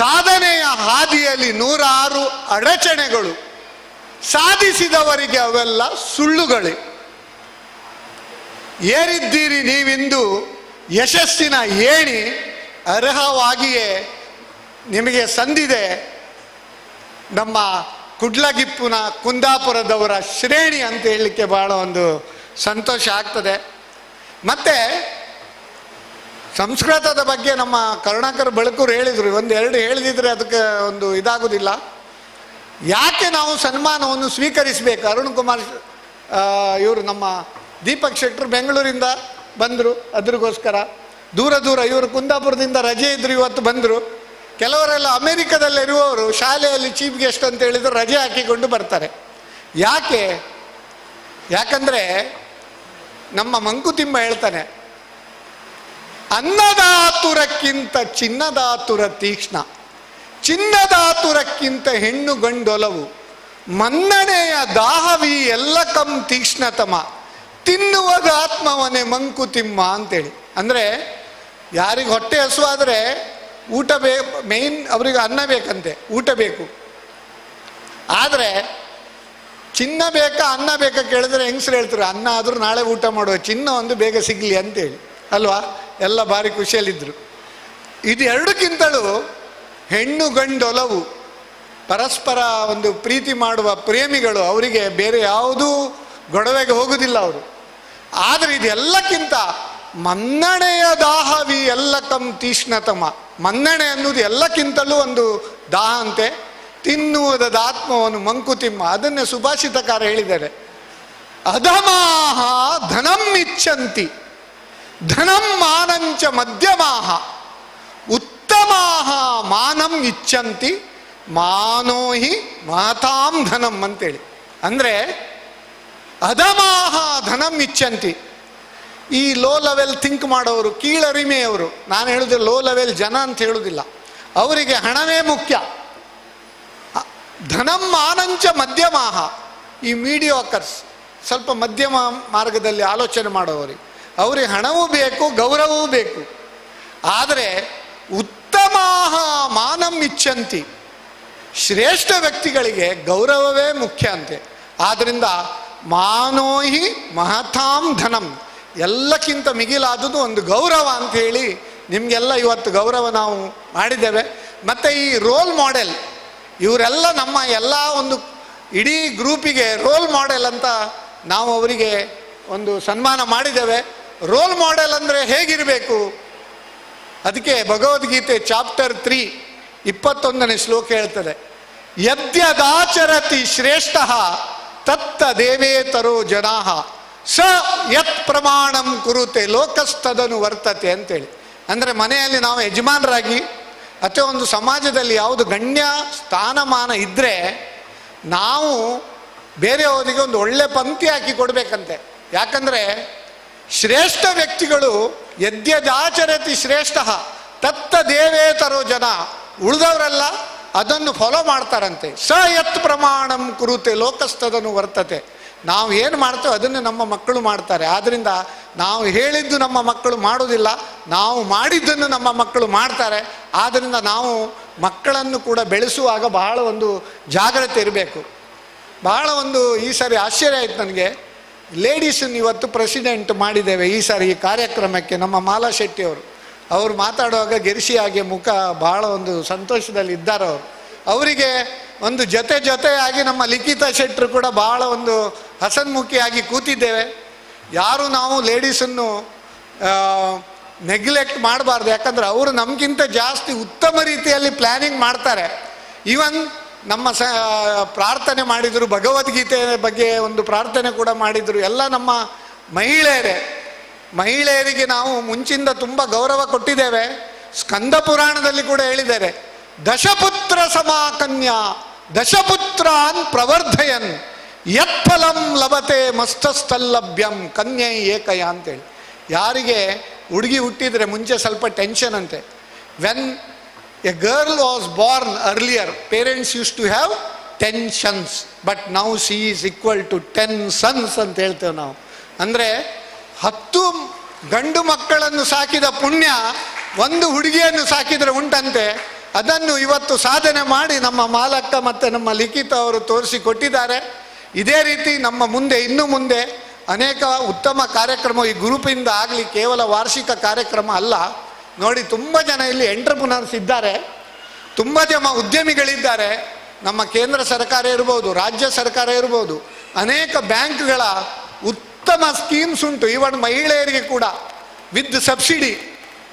ಸಾಧನೆಯ ಹಾದಿಯಲ್ಲಿ ನೂರಾರು ಅಡಚಣೆಗಳು, ಸಾಧಿಸಿದವರಿಗೆ ಅವೆಲ್ಲ ಸುಳ್ಳುಗಳೇ. ಏರಿದ್ದೀರಿ ನೀವಿಂದು ಯಶಸ್ಸಿನ ಏಣಿ, ಅರ್ಹವಾಗಿಯೇ ನಿಮಗೆ ಸಂದಿದೆ ನಮ್ಮ ಕುಡ್ಲಗಿಪ್ಪುನ ಕುಂದಾಪುರದವರ ಶ್ರೇಣಿ ಅಂತ ಹೇಳಲಿಕ್ಕೆ ಭಾಳ ಒಂದು ಸಂತೋಷ ಆಗ್ತದೆ. ಮತ್ತು ಸಂಸ್ಕೃತದ ಬಗ್ಗೆ ನಮ್ಮ ಕರುಣಾಕರ್ ಬಳಕೂರು ಹೇಳಿದರು, ಒಂದೆರಡು ಹೇಳಿದಿದ್ರೆ ಅದಕ್ಕೆ ಒಂದು ಇದಾಗೋದಿಲ್ಲ. ಯಾಕೆ ನಾವು ಸನ್ಮಾನವನ್ನು ಸ್ವೀಕರಿಸಬೇಕು? ಅರುಣ್ ಕುಮಾರ್ ಇವರು ನಮ್ಮ ದೀಪಕ್ ಶೆಟ್ಟರು ಬೆಂಗಳೂರಿಂದ ಬಂದರು, ಅದ್ರಿಗೋಸ್ಕರ ದೂರ ದೂರ ಇವರು ಕುಂದಾಪುರದಿಂದ ರಜೆ ಇದ್ದರು, ಇವತ್ತು ಬಂದರು. ಕೆಲವರೆಲ್ಲ ಅಮೇರಿಕದಲ್ಲಿರುವವರು ಶಾಲೆಯಲ್ಲಿ ಚೀಫ್ ಗೆಸ್ಟ್ ಅಂತ ಹೇಳಿದ್ರು ರಜೆ ಹಾಕಿಕೊಂಡು ಬರ್ತಾರೆ. ಯಾಕೆ? ಯಾಕಂದರೆ ನಮ್ಮ ಮಂಕುತಿಮ್ಮ ಹೇಳ್ತಾನೆ, ಅನ್ನದಾತುರಕ್ಕಿಂತ ಚಿನ್ನದಾತುರ ತೀಕ್ಷ್ಣ, ಚಿನ್ನದಾತುರಕ್ಕಿಂತ ಹೆಣ್ಣು ಗಂಡೊಲವು, ಮನ್ನಣೆಯ ದಾಹವಿ ಎಲ್ಲ ಕಂ ತೀಕ್ಷ್ಣತಮ, ತಿನ್ನುವದ ಆತ್ಮವನೇ ಮಂಕುತಿಮ್ಮ ಅಂತೇಳಿ. ಅಂದರೆ ಯಾರಿಗೆ ಹೊಟ್ಟೆ ಹಸುವಾದರೆ ಊಟ ಮೇಯ್ನ್ ಅವರಿಗೆ ಅನ್ನ ಬೇಕಂತೆ, ಊಟ ಬೇಕು. ಆದರೆ ಚಿನ್ನ ಬೇಕಾ ಅನ್ನ ಬೇಕಾ ಕೇಳಿದ್ರೆ ಹೆಂಗಸ್ರು ಹೇಳ್ತಾರೆ ಅನ್ನ ಆದರೂ ನಾಳೆ ಊಟ ಮಾಡುವ, ಚಿನ್ನ ಒಂದು ಬೇಗ ಸಿಗಲಿ ಅಂತೇಳಿ ಅಲ್ವಾ? ಎಲ್ಲ ಭಾರಿ ಖುಷಿಯಲ್ಲಿದ್ದರು. ಇದು ಎರಡಕ್ಕಿಂತಲೂ ಹೆಣ್ಣು ಗಂಡೊಲವು, ಪರಸ್ಪರ ಒಂದು ಪ್ರೀತಿ ಮಾಡುವ ಪ್ರೇಮಿಗಳು, ಅವರಿಗೆ ಬೇರೆ ಯಾವುದೂ ಗೊಡವೆಗೆ ಹೋಗುವುದಿಲ್ಲ ಅವರು. ಆದರೆ ಇದೆಲ್ಲಕ್ಕಿಂತ ಮನ್ನಣೆಯ ದಾಹವಿ ಎಲ್ಲ ಕಂ ತೀಕ್ಷ್ಣತಮ, ಮನ್ನಣೆ ಅನ್ನೋದು ಎಲ್ಲಕ್ಕಿಂತಲೂ ಒಂದು ದಾಹ ಅಂತೆ, ತಿನ್ನುವುದದ ಆತ್ಮವನ್ನು ಮಂಕುತಿಮ್ಮ. ಅದನ್ನೇ ಸುಭಾಷಿತಕಾರ ಹೇಳಿದ್ದಾರೆ, ಅಧಮಾಹ ಧನಂ ಇಚ್ಛಂತಿ ಧನಂ ಮಾನಂಚ ಮಧ್ಯಮಾಹ ಉತ್ತಮಾಹ ಮಾನಂ ಇಚ್ಛಂತಿ ಮಾನೋಹಿ ಮಹತಾಂ ಧನಂ ಅಂತೇಳಿ. ಅಂದರೆ ಅಧಮಾಹ ಧನಂ ಇಚ್ಛಂತಿ, ಈ ಲೋ ಲೆವೆಲ್ ಥಿಂಕ್ ಮಾಡೋರು, ಕೀಳರಿಮೆಯವರು, ನಾನು ಹೇಳೋದು ಲೋ ಲೆವೆಲ್ ಜನ ಅಂತ ಹೇಳೋದಿಲ್ಲ, ಅವರಿಗೆ ಹಣವೇ ಮುಖ್ಯ. ಧನಂ ಮಾನಂಚ ಮಧ್ಯಮಾಹ, ಈ ಮೀಡಿಯೋಕರ್ಸ್, ಸ್ವಲ್ಪ ಮಧ್ಯಮ ಮಾರ್ಗದಲ್ಲಿ ಆಲೋಚನೆ ಮಾಡೋರಿಗೆ, ಅವ್ರಿಗೆ ಹಣವೂ ಬೇಕು ಗೌರವವೂ ಬೇಕು. ಆದರೆ ಉತ್ತಮಾಹ ಮಾನಂ ಇಚ್ಛಂತಿ, ಶ್ರೇಷ್ಠ ವ್ಯಕ್ತಿಗಳಿಗೆ ಗೌರವವೇ ಮುಖ್ಯ ಅಂತೆ. ಆದ್ದರಿಂದ ಮಾನೋಹಿ ಮಹತಾಂ ಧನಂ, ಎಲ್ಲಕ್ಕಿಂತ ಮಿಗಿಲಾದುದು ಒಂದು ಗೌರವ ಅಂಥೇಳಿ ನಿಮಗೆಲ್ಲ ಇವತ್ತು ಗೌರವ ನಾವು ಮಾಡಿದ್ದೇವೆ. ಮತ್ತು ಈ ರೋಲ್ ಮಾಡೆಲ್ ಇವರೆಲ್ಲ ನಮ್ಮ ಎಲ್ಲ ಒಂದು ಇಡೀ ಗ್ರೂಪಿಗೆ ರೋಲ್ ಮಾಡೆಲ್ ಅಂತ ನಾವು ಅವರಿಗೆ ಒಂದು ಸನ್ಮಾನ ಮಾಡಿದ್ದೇವೆ. ರೋಲ್ ಮಾಡೆಲ್ ಅಂದರೆ ಹೇಗಿರಬೇಕು? ಅದಕ್ಕೆ ಭಗವದ್ಗೀತೆ ಚಾಪ್ಟರ್ 3 21ನೇ ಶ್ಲೋಕ ಹೇಳ್ತದೆ, ಯದ್ಯದಾಚರತಿ ಶ್ರೇಷ್ಠ ತತ್ತ ದೇವೇತರೋ ಜನಾಃ ಸ ಯತ್ ಪ್ರಮಾಣಂ ಕುರುತೆ ಲೋಕಸ್ತದನು ವರ್ತತೆ ಅಂತೇಳಿ. ಅಂದರೆ ಮನೆಯಲ್ಲಿ ನಾವು ಯಜಮಾನರಾಗಿ ಅಥವಾ ಒಂದು ಸಮಾಜದಲ್ಲಿ ಯಾವುದು ಗಣ್ಯ ಸ್ಥಾನಮಾನ ಇದ್ದರೆ ನಾವು ಬೇರೆಯವರಿಗೆ ಒಂದು ಒಳ್ಳೆ ಪಂಕ್ತಿ ಹಾಕಿ ಕೊಡಬೇಕಂತೆ. ಯಾಕಂದರೆ ಶ್ರೇಷ್ಠ ವ್ಯಕ್ತಿಗಳು ಯದ್ಯದಾಚರತಿ ಶ್ರೇಷ್ಠ ತತ್ತ ದೇವೇತರೋ ಜನ, ಉಳಿದವರೆಲ್ಲ ಅದನ್ನು ಫಾಲೋ ಮಾಡ್ತಾರಂತೆ. ಸ ಯತ್ ಪ್ರಮಾಣಂ ಕುರುತೆ ಲೋಕಸ್ತದನು ವರ್ತತೆ. ನಾವು ಏನು ಮಾಡ್ತೇವೆ ಅದನ್ನು ನಮ್ಮ ಮಕ್ಕಳು ಮಾಡ್ತಾರೆ. ಆದ್ದರಿಂದ ನಾವು ಹೇಳಿದ್ದು ನಮ್ಮ ಮಕ್ಕಳು ಮಾಡೋದಿಲ್ಲ, ನಾವು ಮಾಡಿದ್ದನ್ನು ನಮ್ಮ ಮಕ್ಕಳು ಮಾಡ್ತಾರೆ. ಆದ್ದರಿಂದ ನಾವು ಮಕ್ಕಳನ್ನು ಕೂಡ ಬೆಳೆಸುವಾಗ ಬಹಳ ಒಂದು ಜಾಗ್ರತೆ ಇರಬೇಕು. ಬಹಳ ಒಂದು ಈ ಸಾರಿ ಆಶ್ಚರ್ಯ ಆಯಿತು ನನಗೆ, ಲೇಡೀಸನ್ನು ಇವತ್ತು ಪ್ರೆಸಿಡೆಂಟ್ ಮಾಡಿದ್ದೇವೆ ಈ ಸಾರಿ ಈ ಕಾರ್ಯಕ್ರಮಕ್ಕೆ. ನಮ್ಮ ಮಾಲಾ ಶೆಟ್ಟಿಯವರು ಅವರು ಮಾತಾಡುವಾಗ ಗೆರಿಸಿಯಾಗಿ ಮುಖ ಬಹಳ ಒಂದು ಸಂತೋಷದಲ್ಲಿ ಇದ್ದಾರೆ ಅವರು. ಅವರಿಗೆ ಒಂದು ಜೊತೆ ಜೊತೆಯಾಗಿ ನಮ್ಮ ಲಿಖಿತಾ ಶೆಟ್ಟರು ಕೂಡ ಬಹಳ ಒಂದು ಹಸನ್ಮುಖಿಯಾಗಿ ಕೂತಿದ್ದೇವೆ. ಯಾರು ನಾವು ಲೇಡೀಸನ್ನು ನೆಗ್ಲೆಕ್ಟ್ ಮಾಡಬಾರ್ದು, ಯಾಕಂದರೆ ಅವರು ನಮಗಿಂತ ಜಾಸ್ತಿ ಉತ್ತಮ ರೀತಿಯಲ್ಲಿ ಪ್ಲ್ಯಾನಿಂಗ್ ಮಾಡ್ತಾರೆ. ಈವನ್ ನಮ್ಮ ಪ್ರಾರ್ಥನೆ ಮಾಡಿದರು, ಭಗವದ್ಗೀತೆ ಬಗ್ಗೆ ಒಂದು ಪ್ರಾರ್ಥನೆ ಕೂಡ ಮಾಡಿದರು. ಎಲ್ಲ ನಮ್ಮ ಮಹಿಳೆಯರೇ, ಮಹಿಳೆಯರಿಗೆ ನಾವು ಮುಂಚಿಂದ ತುಂಬ ಗೌರವ ಕೊಟ್ಟಿದ್ದೇವೆ. ಸ್ಕಂದ ಪುರಾಣದಲ್ಲಿ ಕೂಡ ಹೇಳಿದ್ದಾರೆ, ದಶಪುತ್ರ ಸಮಾಕನ್ಯಾ ದಶಪುತ್ರಾನ್ ಪ್ರವರ್ಧಯನ್ ಯತ್ಫಲಂ ಲಭತೆ ಮಸ್ತಸ್ಥಲ್ಲಭ್ಯಂ ಕನ್ಯೆ ಏಕಯ ಅಂತೇಳಿ. ಯಾರಿಗೆ ಹುಡುಗಿ ಹುಟ್ಟಿದರೆ ಮುಂಚೆ ಸ್ವಲ್ಪ ಟೆನ್ಷನ್ ಅಂತೆ. When a girl was born earlier parents use to have tensions, but now she is equal to 10 sons ಅಂತ ಹೇಳ್ತೇವೆ ನಾವು. ಅಂದರೆ 10 ಗಂಡು ಮಕ್ಕಳನ್ನು ಸಾಕಿದ ಪುಣ್ಯ ಒಂದು ಹುಡುಗಿಯನ್ನು ಸಾಕಿದರೆ ಉಂಟಂತೆ. ಅದನ್ನು ಇವತ್ತು ಸಾಧನೆ ಮಾಡಿ ನಮ್ಮ ಮಾಲಕ್ಕ ಮತ್ತು ನಮ್ಮ ಲಿಖಿತ ಅವರು ತೋರಿಸಿಕೊಟ್ಟಿದ್ದಾರೆ. ಇದೇ ರೀತಿ ನಮ್ಮ ಮುಂದೆ ಇನ್ನು ಮುಂದೆ ಅನೇಕ ಉತ್ತಮ ಕಾರ್ಯಕ್ರಮ ಈ ಗ್ರೂಪಿಂದ ಆಗಲಿ, ಕೇವಲ ವಾರ್ಷಿಕ ಕಾರ್ಯಕ್ರಮ ಅಲ್ಲ. ನೋಡಿ, ತುಂಬ ಜನ ಇಲ್ಲಿ ಎಂಟರ್ಪ್ರಿನರ್ಸ್ ಇದ್ದಾರೆ, ತುಂಬ ಜನ ಉದ್ಯಮಿಗಳಿದ್ದಾರೆ. ನಮ್ಮ ಕೇಂದ್ರ ಸರ್ಕಾರ ಇರ್ಬೋದು, ರಾಜ್ಯ ಸರ್ಕಾರ ಇರ್ಬೋದು, ಅನೇಕ ಬ್ಯಾಂಕ್ಗಳ ಉತ್ತಮ ಸ್ಕೀಮ್ಸ್ ಉಂಟು. ಈವನ್ ಮಹಿಳೆಯರಿಗೆ ಕೂಡ ವಿತ್ ಸಬ್ಸಿಡಿ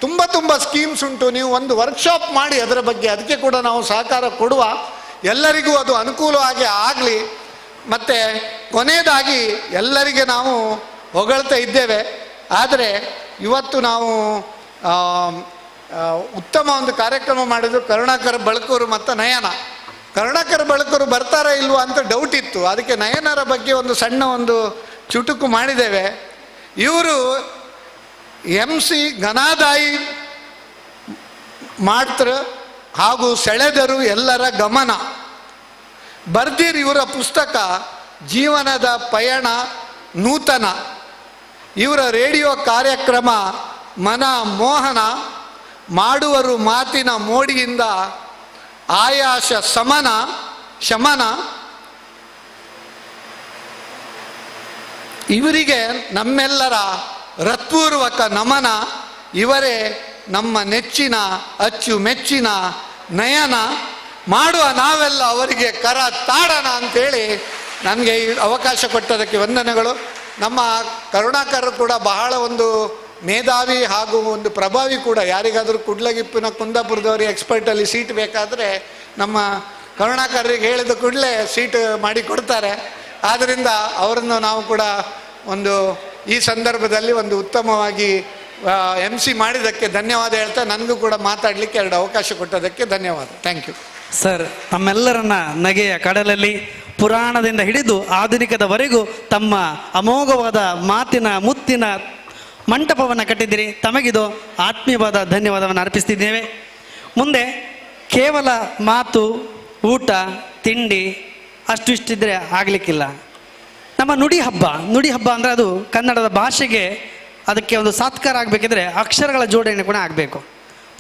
ತುಂಬ ತುಂಬ ಸ್ಕೀಮ್ಸ್ ಉಂಟು. ನೀವು ಒಂದು ವರ್ಕ್ಶಾಪ್ ಮಾಡಿ ಅದರ ಬಗ್ಗೆ, ಅದಕ್ಕೆ ಕೂಡ ನಾವು ಸಹಕಾರ ಕೊಡುವ. ಎಲ್ಲರಿಗೂ ಅದು ಅನುಕೂಲವಾಗಿ ಆಗಲಿ. ಮತ್ತು ಕೊನೆಯದಾಗಿ ಎಲ್ಲರಿಗೆ ನಾವು ಹೊಗಳ್ತಾ ಇದ್ದೇವೆ, ಆದರೆ ಇವತ್ತು ನಾವು ಉತ್ತಮ ಒಂದು ಕಾರ್ಯಕ್ರಮ ಮಾಡಿದ್ರು ಕರುಣಾಕರ್ ಬಳಕೂರು ಮತ್ತು ನಯನ. ಕರುಣಾಕರ್ ಬಳಕೂರು ಬರ್ತಾರಾ ಇಲ್ವೋ ಅಂತ ಡೌಟ್ ಇತ್ತು, ಅದಕ್ಕೆ ನಯನರ ಬಗ್ಗೆ ಒಂದು ಸಣ್ಣ ಒಂದು ಚುಟುಕು ಮಾಡಿದ್ದೇವೆ. ಇವರು MC ಗನಾದಾಯಿ ಮಾಡ್ತರು ಹಾಗೂ ಸೆಳೆದರು ಎಲ್ಲರ ಗಮನ. ಬರ್ದಿರ್ ಇವರ ಪುಸ್ತಕ ಜೀವನದ ಪಯಣ ನೂತನ. ಇವರ ರೇಡಿಯೋ ಕಾರ್ಯಕ್ರಮ ಮನ ಮೋಹನ ಮಾಡುವರು ಮಾತಿನ ಮೋಡಿಯಿಂದ ಆಯಾಸ ಸಮನ ಶಮನ. ಇವರಿಗೆ ನಮ್ಮೆಲ್ಲರ ಹೃತ್ಪೂರ್ವಕ ನಮನ. ಇವರೇ ನಮ್ಮ ನೆಚ್ಚಿನ ಅಚ್ಚುಮೆಚ್ಚಿನ ನಯನ. ಮಾಡುವ ನಾವೆಲ್ಲ ಅವರಿಗೆ ಕರ ತಾಡೋಣ ಅಂಥೇಳಿ ನನಗೆ ಈ ಅವಕಾಶ ಕೊಟ್ಟದಕ್ಕೆ ವಂದನೆಗಳು. ನಮ್ಮ ಕರುಣಾಕರ್ ಕೂಡ ಬಹಳ ಒಂದು ಮೇಧಾವಿ ಹಾಗೂ ಒಂದು ಪ್ರಭಾವಿ ಕೂಡ. ಯಾರಿಗಾದರೂ ಕುಡ್ಲಗಿಪ್ಪಿನ ಕುಂದಾಪುರದವರಿಗೆ ಎಕ್ಸ್ಪರ್ಟಲ್ಲಿ ಸೀಟ್ ಬೇಕಾದರೆ ನಮ್ಮ ಕರುಣಾಕರ್ರಿಗೆ ಹೇಳಿದ ಕೂಡಲೇ ಸೀಟ್ ಮಾಡಿ ಕೊಡ್ತಾರೆ. ಆದ್ದರಿಂದ ಅವರನ್ನು ನಾವು ಕೂಡ ಒಂದು ಈ ಸಂದರ್ಭದಲ್ಲಿ ಒಂದು ಉತ್ತಮವಾಗಿ MC ಮಾಡಿದ್ದಕ್ಕೆ ಧನ್ಯವಾದ ಹೇಳ್ತಾ, ನನಗೂ ಕೂಡ ಮಾತಾಡಲಿಕ್ಕೆ 2 ಅವಕಾಶ ಕೊಟ್ಟದಕ್ಕೆ ಧನ್ಯವಾದ. Thank you sir. ತಮ್ಮೆಲ್ಲರನ್ನ ನಗೆಯ ಕಡಲಲ್ಲಿ ಪುರಾಣದಿಂದ ಹಿಡಿದು ಆಧುನಿಕದವರೆಗೂ ತಮ್ಮ ಅಮೋಘವಾದ ಮಾತಿನ ಮುತ್ತಿನ ಮಂಟಪವನ್ನು ಕಟ್ಟಿದ್ದೀರಿ. ತಮಗಿದು ಆತ್ಮೀಯವಾದ ಧನ್ಯವಾದವನ್ನು ಅರ್ಪಿಸ್ತಿದ್ದೇವೆ. ಮುಂದೆ ಕೇವಲ ಮಾತು, ಊಟ, ತಿಂಡಿ ಅಷ್ಟು ಇಷ್ಟಿದ್ರೆ ಆಗಲಿಕ್ಕಿಲ್ಲ. ನಮ್ಮ ನುಡಿ ಹಬ್ಬ, ನುಡಿ ಹಬ್ಬ ಅಂದರೆ ಅದು ಕನ್ನಡದ ಭಾಷೆಗೆ ಅದಕ್ಕೆ ಒಂದು ಸಾತ್ಕಾರ ಆಗಬೇಕಿದ್ರೆ ಅಕ್ಷರಗಳ ಜೋಡಣೆ ಕೂಡ ಆಗಬೇಕು.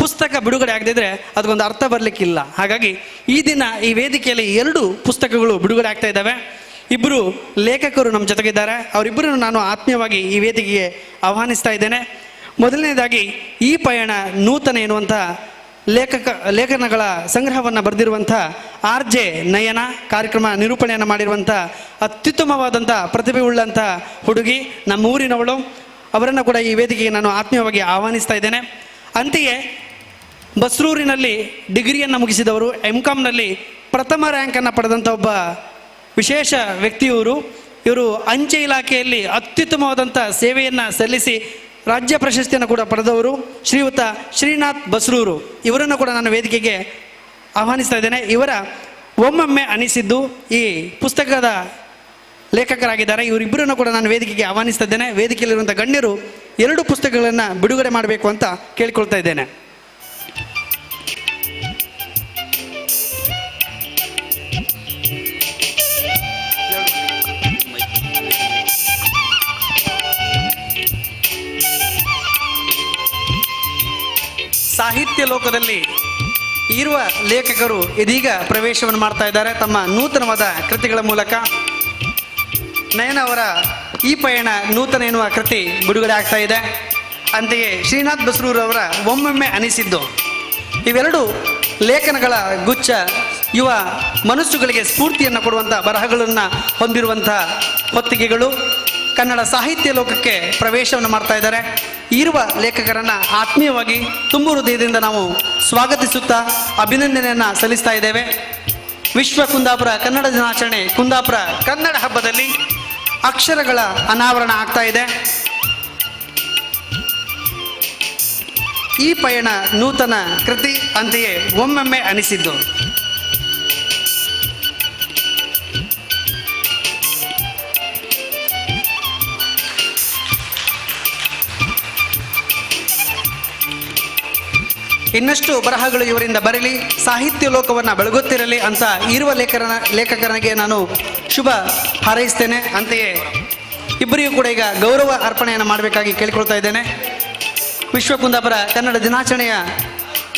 ಪುಸ್ತಕ ಬಿಡುಗಡೆ ಆಗದಿದ್ದರೆ ಅದಕ್ಕೊಂದು ಅರ್ಥ ಬರಲಿಕ್ಕಿಲ್ಲ. ಹಾಗಾಗಿ ಈ ದಿನ ಈ ವೇದಿಕೆಯಲ್ಲಿ 2 ಪುಸ್ತಕಗಳು ಬಿಡುಗಡೆ ಆಗ್ತಾ ಇದ್ದಾವೆ. ಇಬ್ಬರು ಲೇಖಕರು ನಮ್ಮ ಜೊತೆಗಿದ್ದಾರೆ. ಅವರಿಬ್ಬರನ್ನು ನಾನು ಆತ್ಮೀಯವಾಗಿ ಈ ವೇದಿಕೆಗೆ ಆಹ್ವಾನಿಸ್ತಾ ಇದ್ದೇನೆ. ಮೊದಲನೇದಾಗಿ ಈ ಪಯಣ ನೂತನ ಎನ್ನುವಂಥ ಲೇಖನಗಳ ಸಂಗ್ರಹವನ್ನು ಬರೆದಿರುವಂಥ ಆರ್ ಜೆ ನಯನ, ಕಾರ್ಯಕ್ರಮ ನಿರೂಪಣೆಯನ್ನು ಮಾಡಿರುವಂಥ ಅತ್ಯುತ್ತಮವಾದಂಥ ಪ್ರತಿಭೆ ಉಳ್ಳಂಥ ಹುಡುಗಿ, ನಮ್ಮ ಊರಿನವಳು. ಅವರನ್ನು ಕೂಡ ಈ ವೇದಿಕೆಗೆ ನಾನು ಆತ್ಮೀಯವಾಗಿ ಆಹ್ವಾನಿಸ್ತಾ ಇದ್ದೇನೆ. ಅಂತೆಯೇ ಬಸ್ರೂರಿನಲ್ಲಿ ಡಿಗ್ರಿಯನ್ನು ಮುಗಿಸಿದವರು, ಎಮ್ ಕಾಮ್ನಲ್ಲಿ ಪ್ರಥಮ ರ್ಯಾಂಕನ್ನು ಪಡೆದಂಥ ಒಬ್ಬ ವಿಶೇಷ ವ್ಯಕ್ತಿಯವರು. ಇವರು ಅಂಚೆ ಇಲಾಖೆಯಲ್ಲಿ ಅತ್ಯುತ್ತಮವಾದಂಥ ಸೇವೆಯನ್ನು ಸಲ್ಲಿಸಿ ರಾಜ್ಯ ಪ್ರಶಸ್ತಿಯನ್ನು ಕೂಡ ಪಡೆದವರು ಶ್ರೀಯುತ ಶ್ರೀನಾಥ್ ಬಸ್ರೂರು. ಇವರನ್ನು ಕೂಡ ನಾನು ವೇದಿಕೆಗೆ ಆಹ್ವಾನಿಸ್ತಾ ಇದ್ದೇನೆ. ಇವರ ಒಮ್ಮೊಮ್ಮೆ ಅನಿಸಿದ್ದು ಈ ಪುಸ್ತಕದ ಲೇಖಕರಾಗಿದ್ದಾರೆ. ಇವರಿಬ್ಬರನ್ನು ಕೂಡ ನಾನು ವೇದಿಕೆಗೆ ಆಹ್ವಾನಿಸ್ತಾ ಇದ್ದೇನೆ. ವೇದಿಕೆಯಲ್ಲಿರುವಂಥ ಗಣ್ಯರು 2 ಪುಸ್ತಕಗಳನ್ನು ಬಿಡುಗಡೆ ಮಾಡಬೇಕು ಅಂತ ಕೇಳಿಕೊಳ್ತಾ ಇದ್ದೇನೆ. ಸಾಹಿತ್ಯ ಲೋಕದಲ್ಲಿ ಇರುವ ಲೇಖಕರು ಇದೀಗ ಪ್ರವೇಶವನ್ನು ಮಾಡ್ತಾ ಇದ್ದಾರೆ ತಮ್ಮ ನೂತನವಾದ ಕೃತಿಗಳ ಮೂಲಕ. ನಯನ ಅವರ ಈ ಪಯಣ ನೂತನ ಎನ್ನುವ ಕೃತಿ ಬಿಡುಗಡೆ ಆಗ್ತಾ ಇದೆ. ಅಂತೆಯೇ ಶ್ರೀನಾಥ್ ಬಸ್ರೂರವರ ಒಮ್ಮೊಮ್ಮೆ ಅನಿಸಿದ್ದು, ಇವೆರಡು ಲೇಖನಗಳ ಗುಚ್ಛ ಯುವ ಮನಸ್ಸುಗಳಿಗೆ ಸ್ಫೂರ್ತಿಯನ್ನು ಕೊಡುವಂಥ ಬರಹಗಳನ್ನು ಹೊಂದಿರುವಂಥ ಹೊತ್ತಿಗೆಗಳು ಕನ್ನಡ ಸಾಹಿತ್ಯ ಲೋಕಕ್ಕೆ ಪ್ರವೇಶವನ್ನು ಮಾಡ್ತಾ ಇದ್ದಾರೆ. ಇರುವ ಲೇಖಕರನ್ನು ಆತ್ಮೀಯವಾಗಿ ತುಂಬು ಹೃದಯದಿಂದ ನಾವು ಸ್ವಾಗತಿಸುತ್ತಾ ಅಭಿನಂದನೆಯನ್ನು ಸಲ್ಲಿಸ್ತಾ ಇದ್ದೇವೆ. ವಿಶ್ವ ಕುಂದಾಪುರ ಕನ್ನಡ ದಿನಾಚರಣೆ ಕುಂದಾಪುರ ಕನ್ನಡ ಹಬ್ಬದಲ್ಲಿ ಅಕ್ಷರಗಳ ಅನಾವರಣ ಆಗ್ತಾ ಇದೆ. ಈ ಪಯಣ ನೂತನ ಕೃತಿ, ಅಂತೆಯೇ ಒಮ್ಮೊಮ್ಮೆ ಅನಿಸಿದ್ದು. ಇನ್ನಷ್ಟು ಬರಹಗಳು ಇವರಿಂದ ಬರಲಿ, ಸಾಹಿತ್ಯ ಲೋಕವನ್ನು ಬೆಳಗುತ್ತಿರಲಿ ಅಂತ ಇರುವ ಲೇಖಕನಿಗೆ ನಾನು ಶುಭ ಹಾರೈಸ್ತೇನೆ. ಅಂತೆಯೇ ಇಬ್ಬರಿಗೂ ಕೂಡ ಈಗ ಗೌರವ ಅರ್ಪಣೆಯನ್ನು ಮಾಡಬೇಕಾಗಿ ಕೇಳಿಕೊಳ್ತಾ ಇದ್ದೇನೆ. ವಿಶ್ವ ಕುಂದಾಪುರ ಕನ್ನಡ ದಿನಾಚರಣೆಯ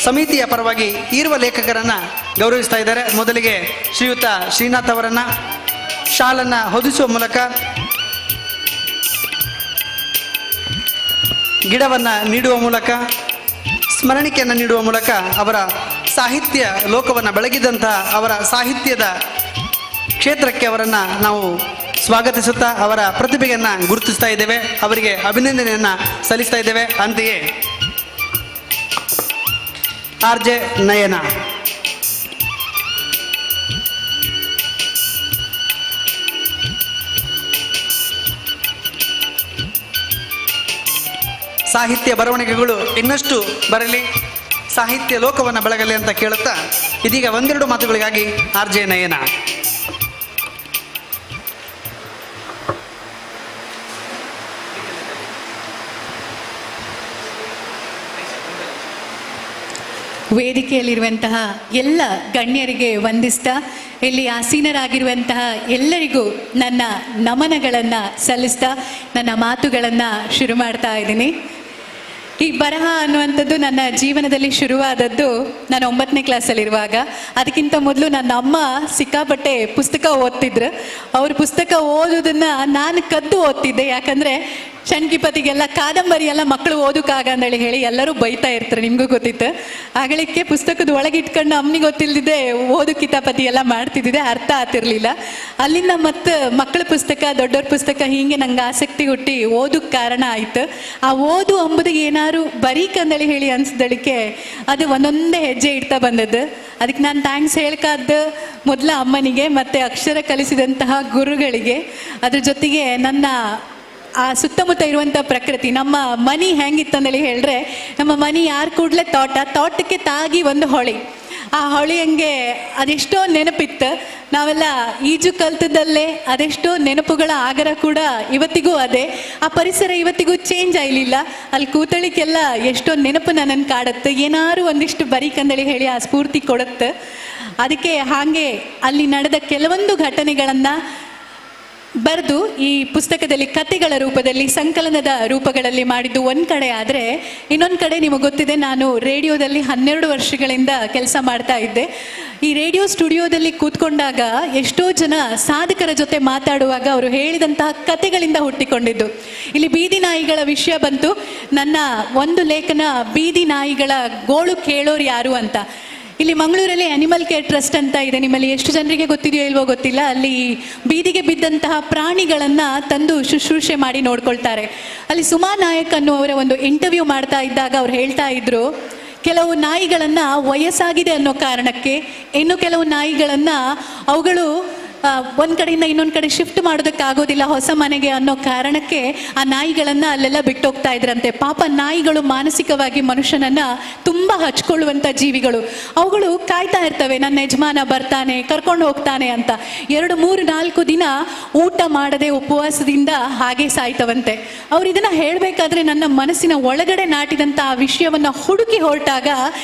ಸಮಿತಿಯ ಪರವಾಗಿ ಇರುವ ಲೇಖಕರನ್ನು ಗೌರವಿಸ್ತಾ ಇದ್ದಾರೆ. ಮೊದಲಿಗೆ ಶ್ರೀಯುತ ಶ್ರೀನಾಥ್ ಅವರನ್ನು ಶಾಲನ್ನು ಹೊದಿಸುವ ಮೂಲಕ, ಗಿಡವನ್ನು ನೀಡುವ ಮೂಲಕ, ಸ್ಮರಣಿಕೆಯನ್ನು ನೀಡುವ ಮೂಲಕ ಅವರ ಸಾಹಿತ್ಯ ಲೋಕವನ್ನು ಬೆಳಗಿದಂತಹ ಅವರ ಸಾಹಿತ್ಯದ ಕ್ಷೇತ್ರಕ್ಕೆ ಅವರನ್ನು ನಾವು ಸ್ವಾಗತಿಸುತ್ತಾ ಅವರ ಪ್ರತಿಭೆಯನ್ನು ಗುರುತಿಸ್ತಾ ಇದ್ದೇವೆ, ಅವರಿಗೆ ಅಭಿನಂದನೆಯನ್ನು ಸಲ್ಲಿಸ್ತಾ ಇದ್ದೇವೆ. ಅಂತೆಯೇ ಆರ್ ಜೆ ನಯನ. ಸಾಹಿತ್ಯ ಬರವಣಿಗೆಗಳು ಇನ್ನಷ್ಟು ಬರಲಿ, ಸಾಹಿತ್ಯ ಲೋಕವನ್ನು ಬೆಳಗಲಿ ಅಂತ ಕೇಳುತ್ತಾ ಇದೀಗ ಒಂದೆರಡು ಮಾತುಗಳಿಗಾಗಿ ಆರ್ ಜೆ ನಯನ. ವೇದಿಕೆಯಲ್ಲಿರುವಂತಹ ಎಲ್ಲ ಗಣ್ಯರಿಗೆ ವಂದಿಸ್ತಾ, ಇಲ್ಲಿ ಆಸೀನರಾಗಿರುವಂತಹ ಎಲ್ಲರಿಗೂ ನನ್ನ ನಮನಗಳನ್ನು ಸಲ್ಲಿಸ್ತಾ ನನ್ನ ಮಾತುಗಳನ್ನು ಶುರು ಮಾಡ್ತಾ ಇದ್ದೀನಿ. ಈ ಬರಹ ಅನ್ನುವಂಥದ್ದು ನನ್ನ ಜೀವನದಲ್ಲಿ ಶುರುವಾದದ್ದು ನಾನು 9ನೇ ಕ್ಲಾಸಲ್ಲಿರುವಾಗ. ಅದಕ್ಕಿಂತ ಮೊದಲು ನನ್ನ ಅಮ್ಮ ಸಿಕ್ಕಾಪಟ್ಟೆ ಪುಸ್ತಕ ಓದ್ತಿದ್ರು. ಅವ್ರ ಪುಸ್ತಕ ಓದೋದನ್ನು ನಾನು ಕದ್ದು ಓದ್ತಿದ್ದೆ. ಯಾಕಂದರೆ ಚಣ್ಕಿಪತಿಗೆಲ್ಲ ಕಾದಂಬರಿ ಎಲ್ಲ ಮಕ್ಕಳು ಓದೋಕ್ಕಾಗ ಅಂದೇಳಿ ಹೇಳಿ ಎಲ್ಲರೂ ಬೈತಾ ಇರ್ತಾರೆ, ನಿಮಗೂ ಗೊತ್ತಿತ್ತು. ಆಗಳಿಕ್ಕೆ ಪುಸ್ತಕದ ಒಳಗಿಟ್ಕೊಂಡು ಅಮ್ಮನಿಗೆ ಗೊತ್ತಿಲ್ಲದಿದ್ದೆ ಓದು ಕಿತಾಪತಿ ಎಲ್ಲ ಮಾಡ್ತಿದ್ದಿದ್ದೆ, ಅರ್ಥ ಆಗ್ತಿರ್ಲಿಲ್ಲ. ಅಲ್ಲಿಂದ ಮತ್ತು ಮಕ್ಕಳ ಪುಸ್ತಕ, ದೊಡ್ಡವ್ರ ಪುಸ್ತಕ, ಹೀಗೆ ನಂಗೆ ಆಸಕ್ತಿ ಹುಟ್ಟಿ ಓದಕ್ಕೆ ಕಾರಣ ಆಯಿತು. ಆ ಓದು ಅಂಬುದು ಏನಾರು ಬರೀಕಂದೇಳಿ ಹೇಳಿ ಅನ್ಸ್ದಳಿಕೆ ಅದು ಒಂದೊಂದೇ ಹೆಜ್ಜೆ ಇಡ್ತಾ ಬಂದದ್ದು. ಅದಕ್ಕೆ ನಾನು thanks ಹೇಳ್ಕಾದ್ದು ಮೊದಲ ಅಮ್ಮನಿಗೆ, ಮತ್ತು ಅಕ್ಷರ ಕಲಿಸಿದಂತಹ ಗುರುಗಳಿಗೆ, ಅದ್ರ ಜೊತೆಗೆ ನನ್ನ ಆ ಸುತ್ತಮುತ್ತ ಇರುವಂಥ ಪ್ರಕೃತಿ. ನಮ್ಮ ಮನೆ ಹೆಂಗಿತ್ತಂದೇಳಿ ಹೇಳಿದ್ರೆ, ನಮ್ಮ ಮನೆ ಯಾರು ಕೂಡಲೇ ತೋಟ, ತೋಟಕ್ಕೆ ತಾಗಿ ಒಂದು ಹೊಳಿ, ಆ ಹೊಳಿ ಹಂಗೆ ಅದೆಷ್ಟೋ ನೆನಪಿತ್ತು. ನಾವೆಲ್ಲ ಈಜು ಕಲ್ತದಲ್ಲೇ ಅದೆಷ್ಟೋ ನೆನಪುಗಳ ಆಗರ ಕೂಡ ಇವತ್ತಿಗೂ ಅದೇ. ಆ ಪರಿಸರ ಇವತ್ತಿಗೂ ಚೇಂಜ್ ಆಗಲಿಲ್ಲ. ಅಲ್ಲಿ ಕೂತಳಿಕೆಲ್ಲ ಎಷ್ಟೋ ನೆನಪು ನನ್ನನ್ನು ಕಾಡತ್ತೆ, ಏನಾರು ಒಂದಿಷ್ಟು ಬರೀಕಂದೇಳಿ ಹೇಳಿ ಆ ಸ್ಫೂರ್ತಿ ಕೊಡುತ್ತೆ. ಅದಕ್ಕೆ ಹಾಗೆ ಅಲ್ಲಿ ನಡೆದ ಕೆಲವೊಂದು ಘಟನೆಗಳನ್ನು ಬರೆದು ಈ ಪುಸ್ತಕದಲ್ಲಿ ಕತೆಗಳ ರೂಪದಲ್ಲಿ, ಸಂಕಲನದ ರೂಪಗಳಲ್ಲಿ ಮಾಡಿದ್ದು ಒಂದು ಕಡೆ ಆದರೆ, ಇನ್ನೊಂದು ಕಡೆ ನಿಮಗೆ ಗೊತ್ತಿದೆ, ನಾನು ರೇಡಿಯೋದಲ್ಲಿ 12 ವರ್ಷಗಳಿಂದ ಕೆಲಸ ಮಾಡ್ತಾ ಇದ್ದೆ. ಈ ರೇಡಿಯೋ ಸ್ಟುಡಿಯೋದಲ್ಲಿ ಕೂತ್ಕೊಂಡಾಗ ಎಷ್ಟೋ ಜನ ಸಾಧಕರ ಜೊತೆ ಮಾತಾಡುವಾಗ ಅವರು ಹೇಳಿದಂತಹ ಕತೆಗಳಿಂದ ಹುಟ್ಟಿಕೊಂಡಿದ್ದು. ಇಲ್ಲಿ ಬೀದಿ ನಾಯಿಗಳ ವಿಷಯ ಬಂತು. ನನ್ನ ಒಂದು ಲೇಖನ ಬೀದಿ ನಾಯಿಗಳ ಗೋಳು ಕೇಳೋರು ಯಾರು ಅಂತ. ಇಲ್ಲಿ ಮಂಗಳೂರಲ್ಲಿ ಅನಿಮಲ್ ಕೇರ್ ಟ್ರಸ್ಟ್ ಅಂತ ಇದೆ, ನಿಮ್ಮಲ್ಲಿ ಎಷ್ಟು ಜನರಿಗೆ ಗೊತ್ತಿದೆಯೋ ಇಲ್ವೋ ಗೊತ್ತಿಲ್ಲ. ಅಲ್ಲಿ ಬೀದಿಗೆ ಬಿದ್ದಂತಹ ಪ್ರಾಣಿಗಳನ್ನು ತಂದು ಶುಶ್ರೂಷೆ ಮಾಡಿ ನೋಡ್ಕೊಳ್ತಾರೆ. ಅಲ್ಲಿ ಸುಮಾ ನಾಯಕ್ ಅನ್ನುವರ ಒಂದು ಇಂಟರ್ವ್ಯೂ ಮಾಡ್ತಾ ಇದ್ದಾಗ ಅವ್ರು ಹೇಳ್ತಾ ಇದ್ರು, ಕೆಲವು ನಾಯಿಗಳನ್ನು ವಯಸ್ಸಾಗಿದೆ ಅನ್ನೋ ಕಾರಣಕ್ಕೆ, ಇನ್ನು ಕೆಲವು ನಾಯಿಗಳನ್ನು ಅವುಗಳು ಒಂದು ಕಡೆಯಿಂದ ಇನ್ನೊಂದು ಕಡೆ ಶಿಫ್ಟ್ ಮಾಡೋದಕ್ಕಾಗೋದಿಲ್ಲ ಹೊಸ ಮನೆಗೆ ಅನ್ನೋ ಕಾರಣಕ್ಕೆ ಆ ನಾಯಿಗಳನ್ನು ಅಲ್ಲೆಲ್ಲ ಬಿಟ್ಟೋಗ್ತಾ ಇದ್ರಂತೆ. ಪಾಪ ನಾಯಿಗಳು ಮಾನಸಿಕವಾಗಿ ಮನುಷ್ಯನನ್ನು ತುಂಬ ಹಚ್ಕೊಳ್ಳುವಂಥ ಜೀವಿಗಳು. ಅವುಗಳು ಕಾಯ್ತಾ ಇರ್ತವೆ, ನನ್ನ ಯಜಮಾನ ಬರ್ತಾನೆ ಕರ್ಕೊಂಡು ಹೋಗ್ತಾನೆ ಅಂತ. 2, 3, 4 ದಿನ ಊಟ ಮಾಡದೆ ಉಪವಾಸದಿಂದ ಹಾಗೆ ಸಾಯ್ತವಂತೆ. ಅವ್ರು ಇದನ್ನು ಹೇಳಬೇಕಾದ್ರೆ ನನ್ನ ಮನಸ್ಸಿನ ಒಳಗಡೆ ನಾಟಿದಂಥ ಆ ವಿಷಯವನ್ನು ಹುಡುಕಿ ಹೊರಟಾಗ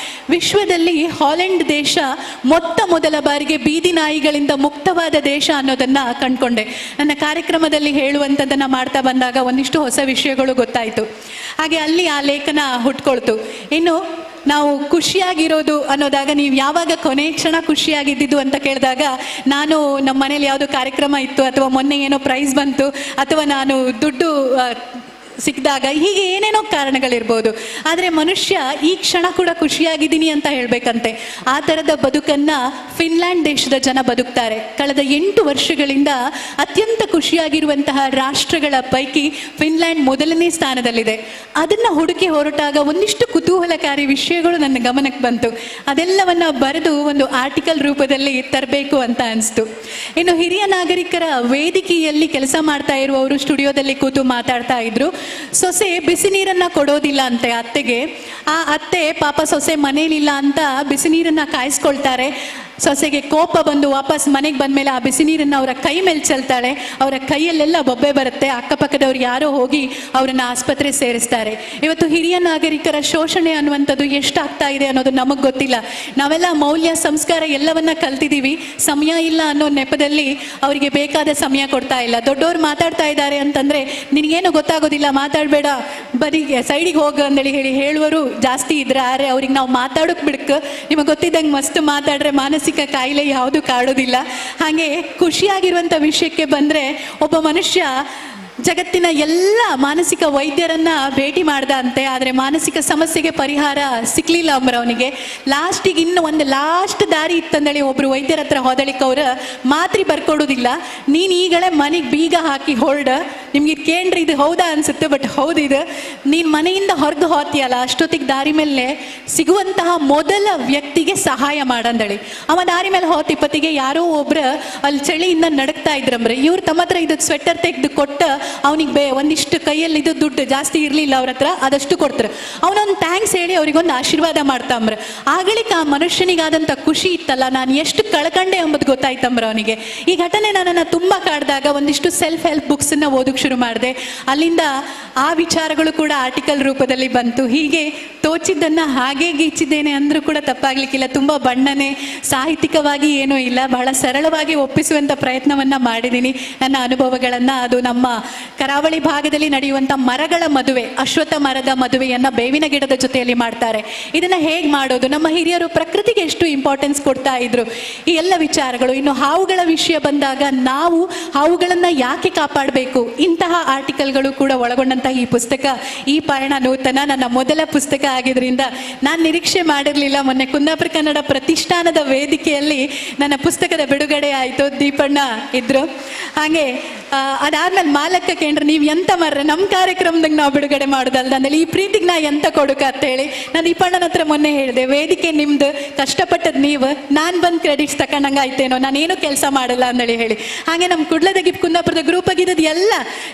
ವಿಶ್ವದಲ್ಲಿ ಹಾಲೆಂಡ್ ದೇಶ ಮೊತ್ತ ಮೊದಲ ಬಾರಿಗೆ ಬೀದಿ ನಾಯಿಗಳಿಂದ ಮುಕ್ತವಾದ ದೇಶ ಅನ್ನೋದನ್ನ ಕಂಡ್ಕೊಂಡೆ. ನನ್ನ ಕಾರ್ಯಕ್ರಮದಲ್ಲಿ ಹೇಳುವಂಥದ್ದನ್ನ ಮಾಡ್ತಾ ಬಂದಾಗ ಒಂದಿಷ್ಟು ಹೊಸ ವಿಷಯಗಳು ಗೊತ್ತಾಯಿತು. ಹಾಗೆ ಅಲ್ಲಿ ಆ ಲೇಖನ ಹುಟ್ಕೊಳ್ತು. ಇನ್ನು ನಾವು ಖುಷಿಯಾಗಿರೋದು ಅನ್ನೋದಾಗ, ನೀವು ಯಾವಾಗ ಕೊನೆ ಕ್ಷಣ ಖುಷಿಯಾಗಿದ್ದಿದ್ದು ಅಂತ ಕೇಳಿದಾಗ, ನಾನು ನಮ್ಮ ಮನೇಲಿ ಯಾವುದೋ ಕಾರ್ಯಕ್ರಮ ಇತ್ತು, ಅಥವಾ ಮೊನ್ನೆ ಏನೋ ಪ್ರೈಸ್ ಬಂತು, ಅಥವಾ ನಾನು ದುಡ್ಡು ಸಿಕ್ಕಿದಾಗ, ಹೀಗೆ ಏನೇನೋ ಕಾರಣಗಳಿರ್ಬೋದು. ಆದರೆ ಮನುಷ್ಯ ಈ ಕ್ಷಣ ಕೂಡ ಖುಷಿಯಾಗಿದ್ದೀನಿ ಅಂತ ಹೇಳಬೇಕಂತೆ. ಆ ಥರದ ಬದುಕನ್ನು ಫಿನ್ಲ್ಯಾಂಡ್ ದೇಶದ ಜನ ಬದುಕ್ತಾರೆ. ಕಳೆದ 8 ವರ್ಷಗಳಿಂದ ಅತ್ಯಂತ ಖುಷಿಯಾಗಿರುವಂತಹ ರಾಷ್ಟ್ರಗಳ ಪೈಕಿ ಫಿನ್ಲ್ಯಾಂಡ್ ಮೊದಲನೇ ಸ್ಥಾನದಲ್ಲಿದೆ. ಅದನ್ನು ಹುಡುಕಿ ಹೊರಟಾಗ ಒಂದಿಷ್ಟು ಕುತೂಹಲಕಾರಿ ವಿಷಯಗಳು ನನ್ನ ಗಮನಕ್ಕೆ ಬಂತು. ಅದೆಲ್ಲವನ್ನ ಬರೆದು ಒಂದು ಆರ್ಟಿಕಲ್ ರೂಪದಲ್ಲಿ ತರಬೇಕು ಅಂತ ಅನಿಸ್ತು. ಇನ್ನು ಹಿರಿಯ ನಾಗರಿಕರ ವೇದಿಕೆಯಲ್ಲಿ ಕೆಲಸ ಮಾಡ್ತಾ ಇರುವವರು ಸ್ಟುಡಿಯೋದಲ್ಲಿ ಕೂತು ಮಾತಾಡ್ತಾ ಇದ್ರು. ಸೊಸೆ ಬಿಸಿ ನೀರನ್ನ ಕೊಡೋದಿಲ್ಲ ಅಂತೆ ಅತ್ತೆಗೆ. ಆ ಅತ್ತೆ ಪಾಪ ಸೊಸೆ ಮನೇಲಿಲ್ಲ ಅಂತ ಬಿಸಿ ನೀರನ್ನ ಕಾಯಿಸ್ಕೊಳ್ತಾರೆ. ಸೊಸೆಗೆ ಕೋಪ ಬಂದು ವಾಪಸ್ ಮನೆಗೆ ಬಂದಮೇಲೆ ಆ ಬಿಸಿ ನೀರನ್ನು ಅವರ ಕೈ ಮೇಲೆ ಚೆಲ್ತಾಳೆ. ಅವರ ಕೈಯಲ್ಲೆಲ್ಲ ಬೊಬ್ಬೆ ಬರುತ್ತೆ. ಅಕ್ಕಪಕ್ಕದವ್ರು ಯಾರೋ ಹೋಗಿ ಅವರನ್ನು ಆಸ್ಪತ್ರೆ ಸೇರಿಸ್ತಾರೆ. ಇವತ್ತು ಹಿರಿಯ ನಾಗರಿಕರ ಶೋಷಣೆ ಅನ್ನುವಂಥದ್ದು ಎಷ್ಟಾಗ್ತಾ ಇದೆ ಅನ್ನೋದು ನಮಗೆ ಗೊತ್ತಿಲ್ಲ. ನಾವೆಲ್ಲ ಮೌಲ್ಯ ಸಂಸ್ಕಾರ ಎಲ್ಲವನ್ನ ಕಲ್ತಿದ್ದೀವಿ. ಸಮಯ ಇಲ್ಲ ಅನ್ನೋ ನೆಪದಲ್ಲಿ ಅವರಿಗೆ ಬೇಕಾದ ಸಮಯ ಕೊಡ್ತಾ ಇಲ್ಲ. ದೊಡ್ಡವ್ರು ಮಾತಾಡ್ತಾ ಇದ್ದಾರೆ ಅಂತಂದರೆ ನಿನಗೇನು ಗೊತ್ತಾಗೋದಿಲ್ಲ, ಮಾತಾಡಬೇಡ, ಬದಿಗೆ ಸೈಡಿಗೆ ಹೋಗು ಅಂದೇಳಿ ಹೇಳಿ ಹೇಳುವರು ಜಾಸ್ತಿ ಇದ್ರೆ, ಆದರೆ ಅವ್ರಿಗೆ ನಾವು ಮಾತಾಡೋಕೆ ಬಿಡ್ಕ, ನಿಮಗೆ ಗೊತ್ತಿದ್ದಂಗೆ ಮಸ್ತ್ ಮಾತಾಡ್ರೆ ಮಾನಸಿಕ ಕಾಯಿಲೆ ಯಾವುದು ಕಾಡೋದಿಲ್ಲ. ಹಾಗೆ ಖುಷಿಯಾಗಿರುವಂಥ ವಿಷಯಕ್ಕೆ ಬಂದರೆ, ಒಬ್ಬ ಮನುಷ್ಯ ಜಗತ್ತಿನ ಎಲ್ಲ ಮಾನಸಿಕ ವೈದ್ಯರನ್ನ ಭೇಟಿ ಮಾಡ್ದ ಅಂತೆ. ಆದರೆ ಮಾನಸಿಕ ಸಮಸ್ಯೆಗೆ ಪರಿಹಾರ ಸಿಕ್ಲಿಲ್ಲ ಅಂಬ್ರ ಅವನಿಗೆ. ಲಾಸ್ಟಿಗೆ ಇನ್ನು ಒಂದು ಲಾಸ್ಟ್ ದಾರಿ ಇತ್ತಂದೇಳಿ ಒಬ್ರು ವೈದ್ಯರ ಹತ್ರ ಹೋದಳಿಕ್ ಅವ್ರ ಮಾತ್ರೆ ಬರ್ಕೊಡೋದಿಲ್ಲ, ನೀನು ಈಗಲೇ ಮನೆಗೆ ಬೀಗ ಹಾಕಿ ಹೊರಡ, ನಿಮ್ಗೆ ಇದು ಕೇಂದ್ರ ಇದು ಹೌದಾ ಅನ್ಸುತ್ತೆ, ಬಟ್ ಹೌದಿದು, ನೀನು ಮನೆಯಿಂದ ಹೊರಗೆ ಹೋಗ್ತೀಯಲ್ಲ ಅಷ್ಟೊತ್ತಿಗೆ ದಾರಿ ಮೇಲೆ ಸಿಗುವಂತಹ ಮೊದಲ ವ್ಯಕ್ತಿಗೆ ಸಹಾಯ ಮಾಡಂದಳಿ. ಅವ ದಾರಿ ಮೇಲೆ ಹೋತಿಪ್ಪತ್ತಿಗೆ ಯಾರೋ ಒಬ್ರು ಅಲ್ಲಿ ಚಳಿಯಿಂದ ನಡಕ್ತಾ ಇದ್ರಂಬ್ರೆ, ಇವ್ರು ತಮ್ಮ ಹತ್ರ ಇದು ಸ್ವೆಟರ್ ತೆಗೆದು ಕೊಟ್ಟ ಅವನಿಗೆ ಒಂದಿಷ್ಟು ಕೈಯಲ್ಲಿ ಇದು ದುಡ್ಡು ಜಾಸ್ತಿ ಇರಲಿಲ್ಲ ಅವ್ರ ಹತ್ರ, ಅದಷ್ಟು ಕೊಡ್ತಾರೆ. ಅವನೊಂದು thanks ಹೇಳಿ ಅವ್ರಿಗೊಂದು ಆಶೀರ್ವಾದ ಮಾಡ್ತಾಂಬ್ರ. ಆಗಲಿಕ್ಕೆ ಆ ಮನುಷ್ಯನಿಗಾದಂಥ ಖುಷಿ ಇತ್ತಲ್ಲ, ನಾನು ಎಷ್ಟು ಕಳ್ಕಂಡೆ ಎಂಬುದು ಗೊತ್ತಾಯ್ತಂಬ್ರ ಅವನಿಗೆ. ಈ ಘಟನೆ ನನ್ನನ್ನು ತುಂಬ ಕಾಡಿದಾಗ ಒಂದಿಷ್ಟು ಸೆಲ್ಫ್ ಹೆಲ್ಪ್ ಬುಕ್ಸನ್ನು ಓದೋಕ್ಕೆ ಶುರು ಮಾಡಿದೆ. ಅಲ್ಲಿಂದ ಆ ವಿಚಾರಗಳು ಕೂಡ ಆರ್ಟಿಕಲ್ ರೂಪದಲ್ಲಿ ಬಂತು. ಹೀಗೆ ತೋಚಿದ್ದನ್ನು ಹಾಗೇ ಗೀಚಿದ್ದೇನೆ ಅಂದರೂ ಕೂಡ ತಪ್ಪಾಗ್ಲಿಕ್ಕಿಲ್ಲ. ತುಂಬ ಬಣ್ಣನೆ ಸಾಹಿತ್ಯಿಕವಾಗಿ ಏನೂ ಇಲ್ಲ, ಬಹಳ ಸರಳವಾಗಿ ಒಪ್ಪಿಸುವಂಥ ಪ್ರಯತ್ನವನ್ನು ಮಾಡಿದ್ದೀನಿ ನನ್ನ ಅನುಭವಗಳನ್ನು. ಅದು ನಮ್ಮ ಕರಾವಳಿ ಭಾಗದಲ್ಲಿ ನಡೆಯುವಂಥ ಮರಗಳ ಮದುವೆ, ಅಶ್ವತ್ಥ ಮರದ ಮದುವೆಯನ್ನು ಬೇವಿನ ಗಿಡದ ಜೊತೆಯಲ್ಲಿ ಮಾಡ್ತಾರೆ. ಇದನ್ನು ಹೇಗೆ ಮಾಡೋದು, ನಮ್ಮ ಹಿರಿಯರು ಪ್ರಕೃತಿಗೆ ಎಷ್ಟು ಇಂಪಾರ್ಟೆನ್ಸ್ ಕೊಡ್ತಾ ಇದ್ರು, ಈ ಎಲ್ಲ ವಿಚಾರಗಳು. ಇನ್ನು ಹಾವುಗಳ ವಿಷಯ ಬಂದಾಗ ನಾವು ಹಾವುಗಳನ್ನು ಯಾಕೆ ಕಾಪಾಡಬೇಕು, ಇಂತಹ ಆರ್ಟಿಕಲ್ಗಳು ಕೂಡ ಒಳಗೊಂಡಂತಹ ಈ ಪುಸ್ತಕ ಈ ಪಯಣ ನೂತನ ನನ್ನ ಮೊದಲ ಪುಸ್ತಕ ಆಗಿದ್ರಿಂದ ನಾನು ನಿರೀಕ್ಷೆ ಮಾಡಿರಲಿಲ್ಲ. ಮೊನ್ನೆ ಕುಂದಾಪುರ ಕನ್ನಡ ಪ್ರತಿಷ್ಠಾನದ ವೇದಿಕೆಯಲ್ಲಿ ನನ್ನ ಪುಸ್ತಕದ ಬಿಡುಗಡೆ ಆಯಿತು, ದೀಪಣ್ಣ ಇದ್ರು. ಹಾಗೆ ಅದಾದ್ಮೇಲೆ ಮಾಲಕ್ಕ ಕೇಂದ್ರ ನೀವು ಎಂತ ಮರ್ರೆ ನಮ್ಮ ಕಾರ್ಯಕ್ರಮದಾಗ ನಾವು ಬಿಡುಗಡೆ ಮಾಡೋದಲ್ದ ಅಂದೇಳಿ ಈ ಪ್ರೀತಿಗೆ ನಾ ಎಂತ ಕೊಡುಕ ಅಂತೇಳಿ ನಾನು ದೀಪಣ್ಣನ ಹತ್ರ ಮೊನ್ನೆ ಹೇಳಿದೆ, ವೇದಿಕೆ ನಿಮ್ದು, ಕಷ್ಟಪಟ್ಟದ್ ನೀವು, ನಾನು ಬಂದು ಕ್ರೆಡಿಟ್ಸ್ ತಗೊಂಡಂಗೆ ಆಯ್ತೇನೋ, ನಾನೇನು ಕೆಲಸ ಮಾಡಲ್ಲ ಅಂದೇಳಿ ಹೇಳಿ. ಹಾಗೆ ನಮ್ಮ ಕುಡ್ಲದ ಕುಂದಾಪುರದ ಗ್ರೂಪ್ ಆಗಿದ್ದದ್ದು ಎಲ್ಲ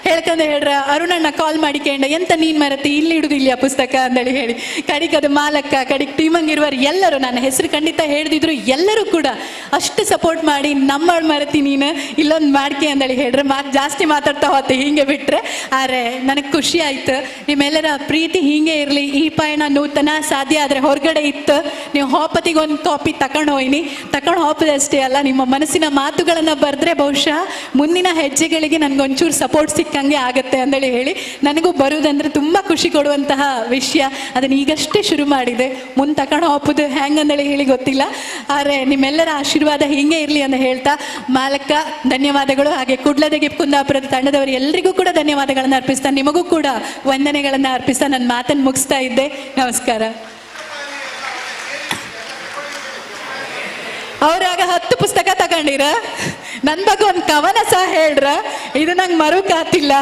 ಹೇಳ್ಕೊಂಡು ಹೇಳ್ರ, ಅರುಣಣ್ಣ ಕಾಲ್ ಮಾಡಿ ಕೇಂದ್ರ ಎಂತ ನೀನು ಮರತಿ ಇಲ್ಲಿ ಇಡುದಿಲ್ಲ ಪುಸ್ತಕ ಅಂದೇಳಿ ಹೇಳಿ, ಕಡಿಗೆ ಅದು ಮಾಲಕ್ಕ, ಕಡಿಗೆ ಟೀಮಂಗಿರುವರು ಎಲ್ಲರೂ ನನ್ನ ಹೆಸರು ಖಂಡಿತ ಹೇಳ್ದಿದ್ರು ಎಲ್ಲರೂ ಕೂಡ ಅಷ್ಟು ಸಪೋರ್ಟ್ ಮಾಡಿ ನಮ್ಮ ಮರತಿ ನೀನು ಇಲ್ಲೊಂದು ಮಾಡ್ಕೆ ಅಂದೇಳಿ ಹೇಳ್ರೆ. ಮಾತ್ರ ಮತ್ತೆ ಜಾಸ್ತಿ ಮಾತಾಡ್ತಾ ಹೋತೆ ಹೀಗೆ ಬಿಟ್ಟರೆ. ಆದರೆ ನನಗೆ ಖುಷಿ ಆಯಿತು, ನಿಮ್ಮೆಲ್ಲರ ಪ್ರೀತಿ ಹೀಗೆ ಇರಲಿ. ಈ ಪಯಣ ನೂತನ ಸಾಧ್ಯ ಆದರೆ ಹೊರಗಡೆ ಇತ್ತು, ನೀವು ಹೋಪತಿಗೆ ಒಂದು ಕಾಪಿ ತಗೊಂಡು ಹೋಯ್ನಿ, ತಗೊಂಡು ಹೋಪದಷ್ಟೇ ಅಲ್ಲ, ನಿಮ್ಮ ಮನಸ್ಸಿನ ಮಾತುಗಳನ್ನು ಬರೆದ್ರೆ ಬಹುಶಃ ಮುಂದಿನ ಹೆಜ್ಜೆಗಳಿಗೆ ನನಗೊಂಚೂರು ಸಪೋರ್ಟ್ ಸಿಕ್ಕಂಗೆ ಆಗುತ್ತೆ ಅಂತೇಳಿ ಹೇಳಿ ನನಗೂ ಬರುವುದಂದ್ರೆ ತುಂಬ ಖುಷಿ ಕೊಡುವಂತಹ ವಿಷಯ. ಅದನ್ನು ಈಗಷ್ಟೇ ಶುರು ಮಾಡಿದೆ, ಮುಂದೆ ತಗೊಂಡು ಹೋಪುದು ಹ್ಯಾಂಗಂದೇಳಿ ಹೇಳಿ ಗೊತ್ತಿಲ್ಲ. ಆದರೆ ನಿಮ್ಮೆಲ್ಲರ ಆಶೀರ್ವಾದ ಹೀಗೆ ಇರಲಿ ಅಂತ ಹೇಳ್ತಾ ಮಾಲಕ ಧನ್ಯವಾದಗಳು. ಹಾಗೆ ಕುಡ್ಲದ ಕುಂದಾಪುರದ ತಂಡದವರು ಎಲ್ರಿಗೂ ಕೂಡ ಧನ್ಯವಾದಗಳನ್ನು ಅರ್ಪಿಸ್ತಾ, ನಿಮಗೂ ಕೂಡ ವಂದನೆಗಳನ್ನು ಅರ್ಪಿಸ್ತಾ ನನ್ನ ಮಾತನ್ನು ಮುಗಿಸ್ತಾ ಇದ್ದೆ. ನಮಸ್ಕಾರ. ಅವ್ರಾಗ 10 ಪುಸ್ತಕ ತಗೊಂಡಿರ, ನನ್ನ ಬಗ್ಗೆ ಒಂದು ಕವನ ಸಹ ಹೇಳ್ರ, ಇದು ನಂಗೆ ಮರುಕಾತಿಲ್ಲ.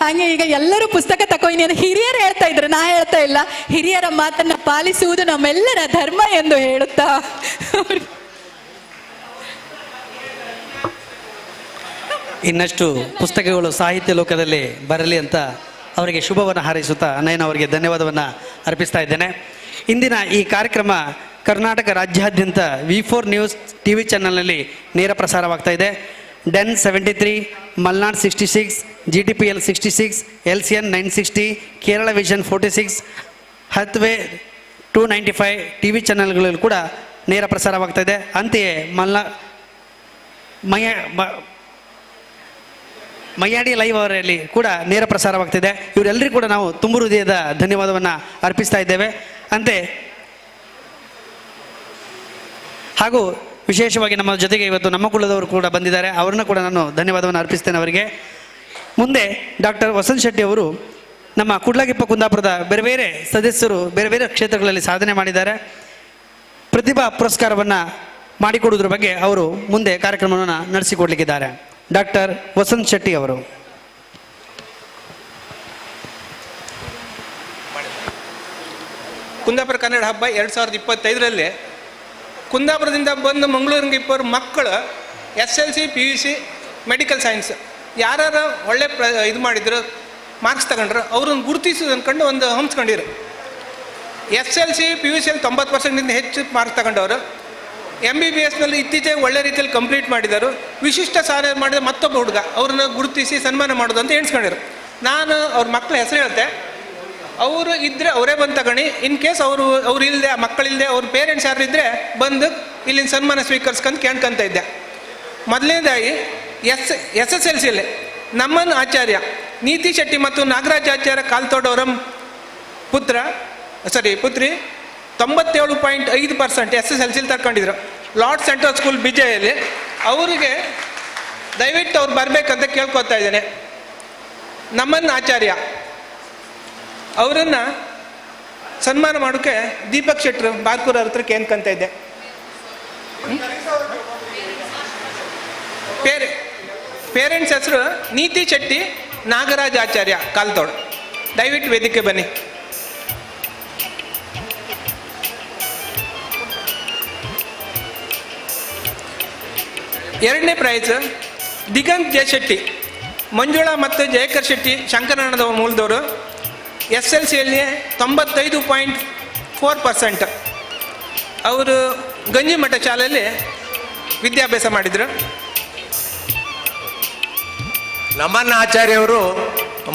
ಹಾಗೆ ಈಗ ಎಲ್ಲರೂ ಪುಸ್ತಕ ತಕೊಯ್ನಿ ಅಂತ ಹಿರಿಯರು ಹೇಳ್ತಾ ಇದ್ರು, ನಾ ಹೇಳ್ತಾ ಇಲ್ಲ. ಹಿರಿಯರ ಮಾತನ್ನ ಪಾಲಿಸುವುದು ನಮ್ಮೆಲ್ಲರ ಧರ್ಮ ಎಂದು ಹೇಳುತ್ತಾ ಇನ್ನಷ್ಟು ಪುಸ್ತಕಗಳು ಸಾಹಿತ್ಯ ಲೋಕದಲ್ಲಿ ಬರಲಿ ಅಂತ ಅವರಿಗೆ ಶುಭವನ್ನು ಹಾರೈಸುತ್ತಾ ನಯನ ಅವರಿಗೆ ಧನ್ಯವಾದವನ್ನು ಅರ್ಪಿಸ್ತಾ ಇದ್ದೇನೆ. ಇಂದಿನ ಈ ಕಾರ್ಯಕ್ರಮ ಕರ್ನಾಟಕ ರಾಜ್ಯಾದ್ಯಂತ V4 news T V ಚಾನಲ್ನಲ್ಲಿ ನೇರ ಪ್ರಸಾರವಾಗ್ತಾ ಇದೆ. Den 73, Malnad 66, GTPL 66, LCN 960, Kerala vision 46, Hathway 295 T V ಚಾನಲ್ಗಳಲ್ಲೂ ಕೂಡ ನೇರ ಪ್ರಸಾರವಾಗ್ತಾ ಇದೆ. ಅಂತೆಯೇ ಮಯ್ಯಾಡಿ ಲೈವ್ ಅವರಲ್ಲಿ ಕೂಡ ನೇರ ಪ್ರಸಾರವಾಗ್ತಿದೆ. ಇವರೆಲ್ಲರಿಗೂ ಕೂಡ ನಾವು ತುಂಬು ಹೃದಯದ ಧನ್ಯವಾದವನ್ನು ಅರ್ಪಿಸ್ತಾ ಇದ್ದೇವೆ. ಅಂತೆ ಹಾಗೂ ವಿಶೇಷವಾಗಿ ನಮ್ಮ ಜೊತೆಗೆ ಇವತ್ತು ನಮ್ಮ ಕುಲದವರು ಕೂಡ ಬಂದಿದ್ದಾರೆ, ಅವರನ್ನು ಕೂಡ ನಾನು ಧನ್ಯವಾದವನ್ನು ಅರ್ಪಿಸ್ತೇನೆ ಅವರಿಗೆ. ಮುಂದೆ ಡಾಕ್ಟರ್ ವಸಂತ್ ಶೆಟ್ಟಿ ಅವರು ನಮ್ಮ ಕುಡ್ಲಗಿಪ್ಪ ಕುಂದಾಪುರದ ಬೇರೆ ಬೇರೆ ಸದಸ್ಯರು ಬೇರೆ ಬೇರೆ ಕ್ಷೇತ್ರಗಳಲ್ಲಿ ಸಾಧನೆ ಮಾಡಿದ್ದಾರೆ. ಪ್ರತಿಭಾ ಪುರಸ್ಕಾರವನ್ನು ಮಾಡಿಕೊಡುವುದರ ಬಗ್ಗೆ ಅವರು ಮುಂದೆ ಕಾರ್ಯಕ್ರಮವನ್ನು ನಡೆಸಿಕೊಡ್ಲಿಕ್ಕಿದ್ದಾರೆ. ಡಾಕ್ಟರ್ ವಸಂತ್ ಶೆಟ್ಟಿ ಅವರು. ಕುಂದಾಪುರ ಕನ್ನಡ ಹಬ್ಬ 2025ರಲ್ಲಿ ಕುಂದಾಪುರದಿಂದ ಬಂದು ಮಂಗಳೂರಿಗೆ ಇಬ್ಬರು ಮಕ್ಕಳು SLC, PUC, medical science ಯಾರು ಒಳ್ಳೆ ಇದು ಮಾಡಿದ್ರು, ಮಾರ್ಕ್ಸ್ ತಗೊಂಡ್ರು, ಅವ್ರನ್ನ ಗುರುತಿಸೋದು ಅಂದ್ಕೊಂಡು ಒಂದು ಹಂಚ್ಕೊಂಡಿರು. SLC, PUCಯಲ್ಲಿ 90%ಗಿಂತ ಹೆಚ್ಚು ಮಾರ್ಕ್ಸ್ ತಗೊಂಡವರು, MBBSನಲ್ಲಿ ಇತ್ತೀಚೆಗೆ ಒಳ್ಳೆ ರೀತಿಯಲ್ಲಿ ಕಂಪ್ಲೀಟ್ ಮಾಡಿದರು, ವಿಶಿಷ್ಟ ಸಾಧನೆ ಮಾಡಿದ ಮತ್ತೊಬ್ಬ ಹುಡುಗ, ಅವ್ರನ್ನ ಗುರುತಿಸಿ ಸನ್ಮಾನ ಮಾಡೋದು ಅಂತ ಎಣಿಸ್ಕೊಂಡಿರು. ನಾನು ಅವ್ರ ಮಕ್ಕಳ ಹೆಸರು ಹೇಳ್ತೆ, ಅವರು ಇದ್ದರೆ ಅವರೇ ಬಂದು ತಗೊಳ್ಳಿ, ಇನ್ ಕೇಸ್ ಅವರು ಇಲ್ಲದೆ, ಆ ಮಕ್ಕಳಿಲ್ಲದೆ ಅವ್ರ ಪೇರೆಂಟ್ಸ್ ಯಾರು ಇದ್ದರೆ ಬಂದು ಇಲ್ಲಿನ ಸನ್ಮಾನ ಸ್ವೀಕರಿಸ್ಕೊಂಡು ಕೇಳ್ಕೊಂತ ಇದ್ದೆ. ಮೊದಲನೇದಾಗಿ SSLCಯಲ್ಲಿ ನಮ್ಮನ್ ಆಚಾರ್ಯ ನೀತಿ ಶೆಟ್ಟಿ ಮತ್ತು ನಾಗರಾಜ್ ಆಚಾರ್ಯ ಕಾಲ್ತೋಡವರ ಪುತ್ರಿ 97.5% SSLCಲಿ ತಗೊಂಡಿದ್ರು ಲಾರ್ಡ್ ಸೆಂಟ್ರಲ್ ಸ್ಕೂಲ್ ಬಿಜೆಯಲ್ಲಿ. ಅವರಿಗೆ ದಯವಿಟ್ಟು ಅವ್ರು ಬರಬೇಕಂತ ಕೇಳ್ಕೊತಾ ಇದ್ದೇನೆ. ನಮ್ಮನ್ ಆಚಾರ್ಯ ಅವರನ್ನು ಸನ್ಮಾನ ಮಾಡೋಕ್ಕೆ ದೀಪಕ್ ಶೆಟ್ಟರು ಬಾರ್ಕೂರ್ ಅವ್ರ ಹತ್ರ ಕೇಳ್ಕೊಂತ ಇದ್ದೆ. ಪೇರೆಂಟ್ಸ್ ಹೆಸರು ನೀತಿ ಶೆಟ್ಟಿ, ನಾಗರಾಜ್ ಆಚಾರ್ಯ ಕಾಲ್ತೋಡ್. ದಯವಿಟ್ಟು ವೇದಿಕೆ ಬನ್ನಿ. ಎರಡನೇ ಪ್ರೈಸ್ ದಿಗಂತ್ ಜೆ ಶೆಟ್ಟಿ, ಮಂಜುಳಾ ಮತ್ತು ಜಯಕರ್ ಶೆಟ್ಟಿ ಶಂಕರನಾಳದ ಮೂಲದವರು. SLCಯಲ್ಲಿ 95.4%. ಅವರು ಗಂಜಿಮಠ ಶಾಲೆಯಲ್ಲಿ ವಿದ್ಯಾಭ್ಯಾಸ ಮಾಡಿದರು. ನಮನ್ ಆಚಾರ್ಯವರು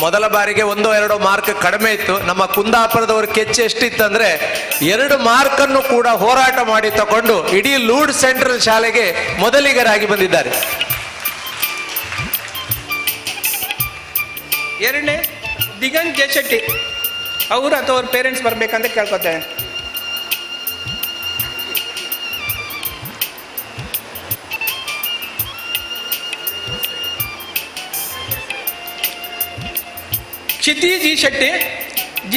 ಮೊದಲ ಬಾರಿಗೆ 1-2 ಮಾರ್ಕ್ ಕಡಿಮೆ ಇತ್ತು. ನಮ್ಮ ಕುಂದಾಪುರದವರು ಕೆಚ್ಚು ಎಷ್ಟಿತ್ತಂದ್ರೆ 2 ಮಾರ್ಕನ್ನು ಕೂಡ ಹೋರಾಟ ಮಾಡಿ ತಗೊಂಡು ಇಡೀ ಲೂಡ್ ಸೆಂಟ್ರಲ್ ಶಾಲೆಗೆ ಮೊದಲಿಗರಾಗಿ ಬಂದಿದ್ದಾರೆ. ಎರಡನೇ ದಿಗಂತ್ ಜೆ ಶೆಟ್ಟಿ ಅವರು ಅಥವಾ ಅವ್ರ ಪೇರೆಂಟ್ಸ್ ಬರಬೇಕಂತ ಕೇಳ್ಕೊತೇನೆ. Kshiti G Shetty, G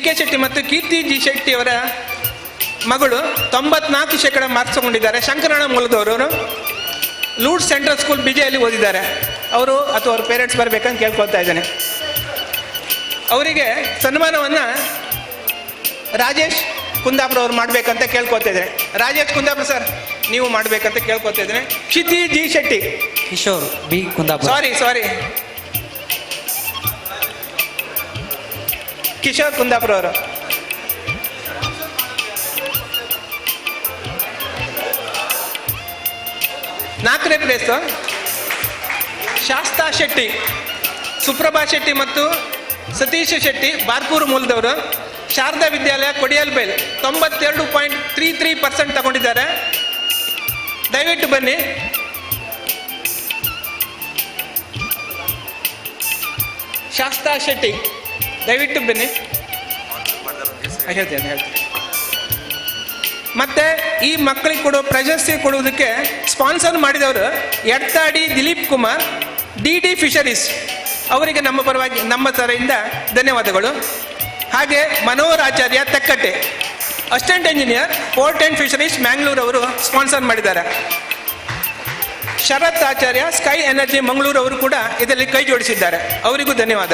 K Shetty ಮತ್ತು ಕೀರ್ತಿ ಜಿ ಶೆಟ್ಟಿ ಅವರ ಮಗಳು 94% ಮಾರ್ಕ್ಸ್ ತಗೊಂಡಿದ್ದಾರೆ. ಶಂಕರಣ್ಣ ಮೂಲದವರು, ಲೂಡ್ ಸೆಂಟ್ರಲ್ ಸ್ಕೂಲ್ ಬಿಜೆಯಲ್ಲಿ ಓದಿದ್ದಾರೆ. ಅವರು ಅಥವಾ ಅವ್ರ ಪೇರೆಂಟ್ಸ್ ಬರಬೇಕಂತ ಕೇಳ್ಕೊಳ್ತಾ ಇದ್ದೇನೆ. ಅವರಿಗೆ ಸನ್ಮಾನವನ್ನು ರಾಜೇಶ್ ಕುಂದಾಪುರ ಅವ್ರು ಮಾಡಬೇಕಂತ ಕೇಳ್ಕೊತಾ ಇದ್ದೇನೆ. ರಾಜೇಶ್ ಕುಂದಾಪುರ ಸರ್, ನೀವು ಮಾಡಬೇಕಂತ ಕೇಳ್ಕೊತಾ ಇದ್ದೇನೆ. Kshiti G Shetty, Kishore B Kundapura, sorry Kishore Kundapura ಅವರು. ನಾಲ್ಕನೇ ಪ್ಲೇಸು ಶಾಸ್ತಾ ಶೆಟ್ಟಿ, ಸುಪ್ರಭಾ ಶೆಟ್ಟಿ ಮತ್ತು ಸತೀಶ್ ಶೆಟ್ಟಿ ಬಾರ್ಕೂರು ಮೂಲದವರು, ಶಾರದಾ ವಿದ್ಯಾಲಯ ಕೊಡಿಯಲ್ಬೈಲ್, 92.33% ತಗೊಂಡಿದ್ದಾರೆ. ದಯವಿಟ್ಟು ಬನ್ನಿ. ಶಾಸ್ತಾ ಶೆಟ್ಟಿ ದಯವಿಟ್ಟು ಬನ್ನಿ. ಹೇಳ್ತೇನೆ ಹೇಳ್ತೇನೆ. ಮತ್ತೆ ಈ ಮಕ್ಕಳಿಗೆ ಕೊಡೋ ಪ್ರಶಸ್ತಿ ಕೊಡುವುದಕ್ಕೆ ಸ್ಪಾನ್ಸರ್ ಮಾಡಿದವರು Edthadi Dilip Kumar, D D fisheries ಅವರಿಗೆ ನಮ್ಮ ಪರವಾಗಿ ನಮ್ಮ ತರೆಯಿಂದ ಧನ್ಯವಾದಗಳು. ಹಾಗೆ Manohar Acharya Tekkatte, assistant engineer, port and fisheries, Mangalore ಅವರು ಸ್ಪಾನ್ಸರ್ ಮಾಡಿದ್ದಾರೆ. ಶರತ್ ಆಚಾರ್ಯ, ಸ್ಕೈ ಎನರ್ಜಿ ಮಂಗಳೂರು ಅವರು ಕೂಡ ಇದರಲ್ಲಿ ಕೈ ಜೋಡಿಸಿದ್ದಾರೆ, ಅವರಿಗೂ ಧನ್ಯವಾದ.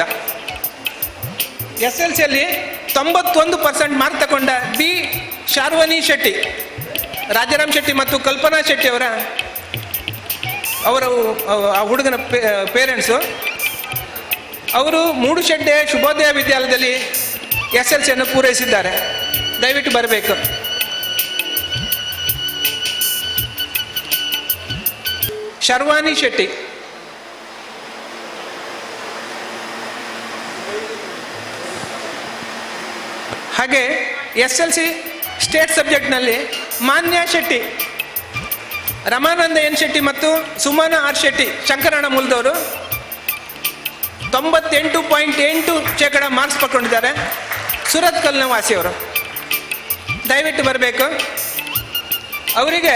SLCಯಲ್ಲಿ 91% ಮಾರ್ಕ್ ತಗೊಂಡ ಬಿ ಶಾರ್ವನಿ ಶೆಟ್ಟಿ, ರಾಜಾರಾಮ್ ಶೆಟ್ಟಿ ಮತ್ತು ಕಲ್ಪನಾ ಶೆಟ್ಟಿ ಅವರ ಅವರ ಆ ಹುಡುಗನ ಪೇರೆಂಟ್ಸು ಅವರು ಮೂಡುಶೆಡ್ಡೆ ಶುಭೋದಯ ವಿದ್ಯಾಲಯದಲ್ಲಿ SLCಯನ್ನು ಪೂರೈಸಿದ್ದಾರೆ. ದಯವಿಟ್ಟು ಬರಬೇಕು. ಶರ್ವಾನಿ ಶೆಟ್ಟಿ, ಹಾಗೆ SLC state ಸಬ್ಜೆಕ್ಟ್ನಲ್ಲಿ ಮಾನ್ಯ ಶೆಟ್ಟಿ, ರಮಾನಂದ ಎನ್ ಶೆಟ್ಟಿ ಮತ್ತು ಸುಮನ ಆರ್ ಶೆಟ್ಟಿ ಶಂಕರಣ್ಣ ಮೂಲದವರು 98.8% ಮಾರ್ಕ್ಸ್ ಪಡ್ಕೊಂಡಿದ್ದಾರೆ. ಸುರತ್ಕಲ್ನ ವಾಸಿಯವರು, ದಯವಿಟ್ಟು ಬರಬೇಕು. ಅವರಿಗೆ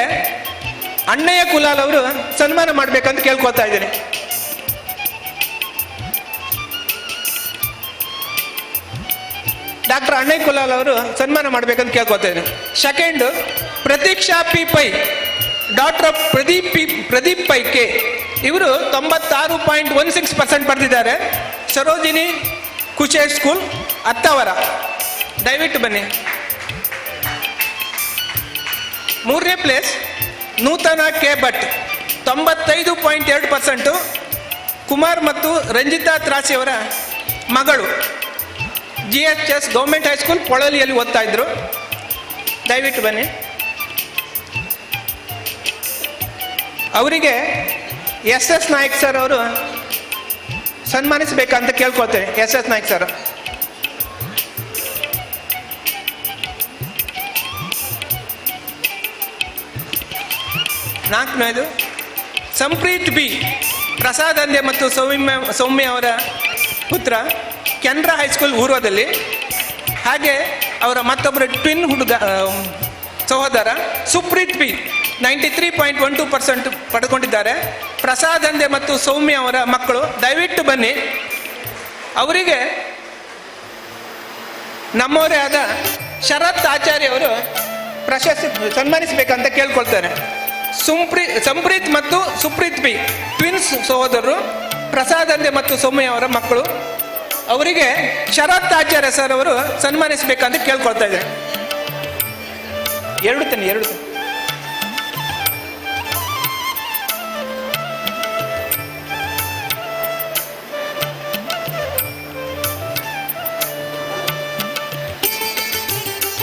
ಅಣ್ಣಯ್ಯ ಕುಲಾಲ್ ಅವರು ಸನ್ಮಾನ ಮಾಡಬೇಕಂತ ಕೇಳ್ಕೊತಾ ಇದ್ದೀನಿ. ಡಾಕ್ಟರ್ ಅಣ್ಣಯ್ಯ ಕುಲಾಲ್ ಅವರು ಸನ್ಮಾನ ಮಾಡಬೇಕಂತ ಕೇಳ್ಕೊತಾ ಇದ್ದೀನಿ. Second, Pratiksha P Pai, doctor of Pradeep Pai K, ಇವರು 96.16% ಪಡೆದಿದ್ದಾರೆ. ಸರೋಜಿನಿ ಕುಶೇ ಸ್ಕೂಲ್, ಅತ್ತಾವರ, ದಯವಿಟ್ಟು ಬನ್ನಿ. ಮೂರನೇ ಪ್ಲೇಸ್ ನೂತನ ಕೆ ಭಟ್, 95.2%, ಕುಮಾರ್ ಮತ್ತು ರಂಜಿತಾ ತ್ರಾಸಿಯವರ ಮಗಳು, GHS government high school ಪೊಳಲಿಯಲ್ಲಿ ಓದ್ತಾ ಇದ್ರು. ದಯವಿಟ್ಟು ಬನ್ನಿ. ಅವರಿಗೆ SS Nayak sir ಅವರು ಸನ್ಮಾನಿಸಬೇಕಂತ ಕೇಳ್ಕೊಳ್ತೇನೆ. SS Nayak sir. ನಾಲ್ಕನೇದು ಸಂಪ್ರೀತ್ ಬಿ ಪ್ರಸಾದ್ ಅಂದೆ ಮತ್ತು ಸೌಮ್ಯ ಅವರ ಪುತ್ರ, ಕೆನರಾ ಹೈಸ್ಕೂಲ್ ಊರ್ವದಲ್ಲಿ. ಹಾಗೆ ಅವರ ಮತ್ತೊಬ್ಬರ ಟ್ವಿನ್ ಹುಡುಗ ಸಹೋದರ ಸುಪ್ರೀತ್ ಬಿ 93.12% ಪಡ್ಕೊಂಡಿದ್ದಾರೆ. ಪ್ರಸಾದ್ ಅಂದೆ ಮತ್ತು ಸೌಮ್ಯ ಅವರ ಮಕ್ಕಳು, ದಯವಿಟ್ಟು ಬನ್ನಿ. ಅವರಿಗೆ ನಮ್ಮವರೇ ಆದ ಶರತ್ ಆಚಾರ್ಯ ಅವರು ಪ್ರಶಸ್ತಿ ಸನ್ಮಾನಿಸಬೇಕಂತ ಕೇಳ್ಕೊಳ್ತೇನೆ. ಸಂಪ್ರೀತ್ ಮತ್ತು ಸುಪ್ರೀತ್ ಬಿ ಟ್ವಿನ್ಸ್ ಸಹೋದರರು, ಪ್ರಸಾದ್ ಅಂದೆ ಮತ್ತು ಸೌಮ್ಯ ಅವರ ಮಕ್ಕಳು, ಅವರಿಗೆ ಶರತ್ ಆಚಾರ್ಯ ಸರ್ ಅವರು ಸನ್ಮಾನಿಸಬೇಕಂತ ಕೇಳ್ಕೊಳ್ತಾ ಇದ್ದಾರೆ. ಎರಡು ತನ್ನಿ.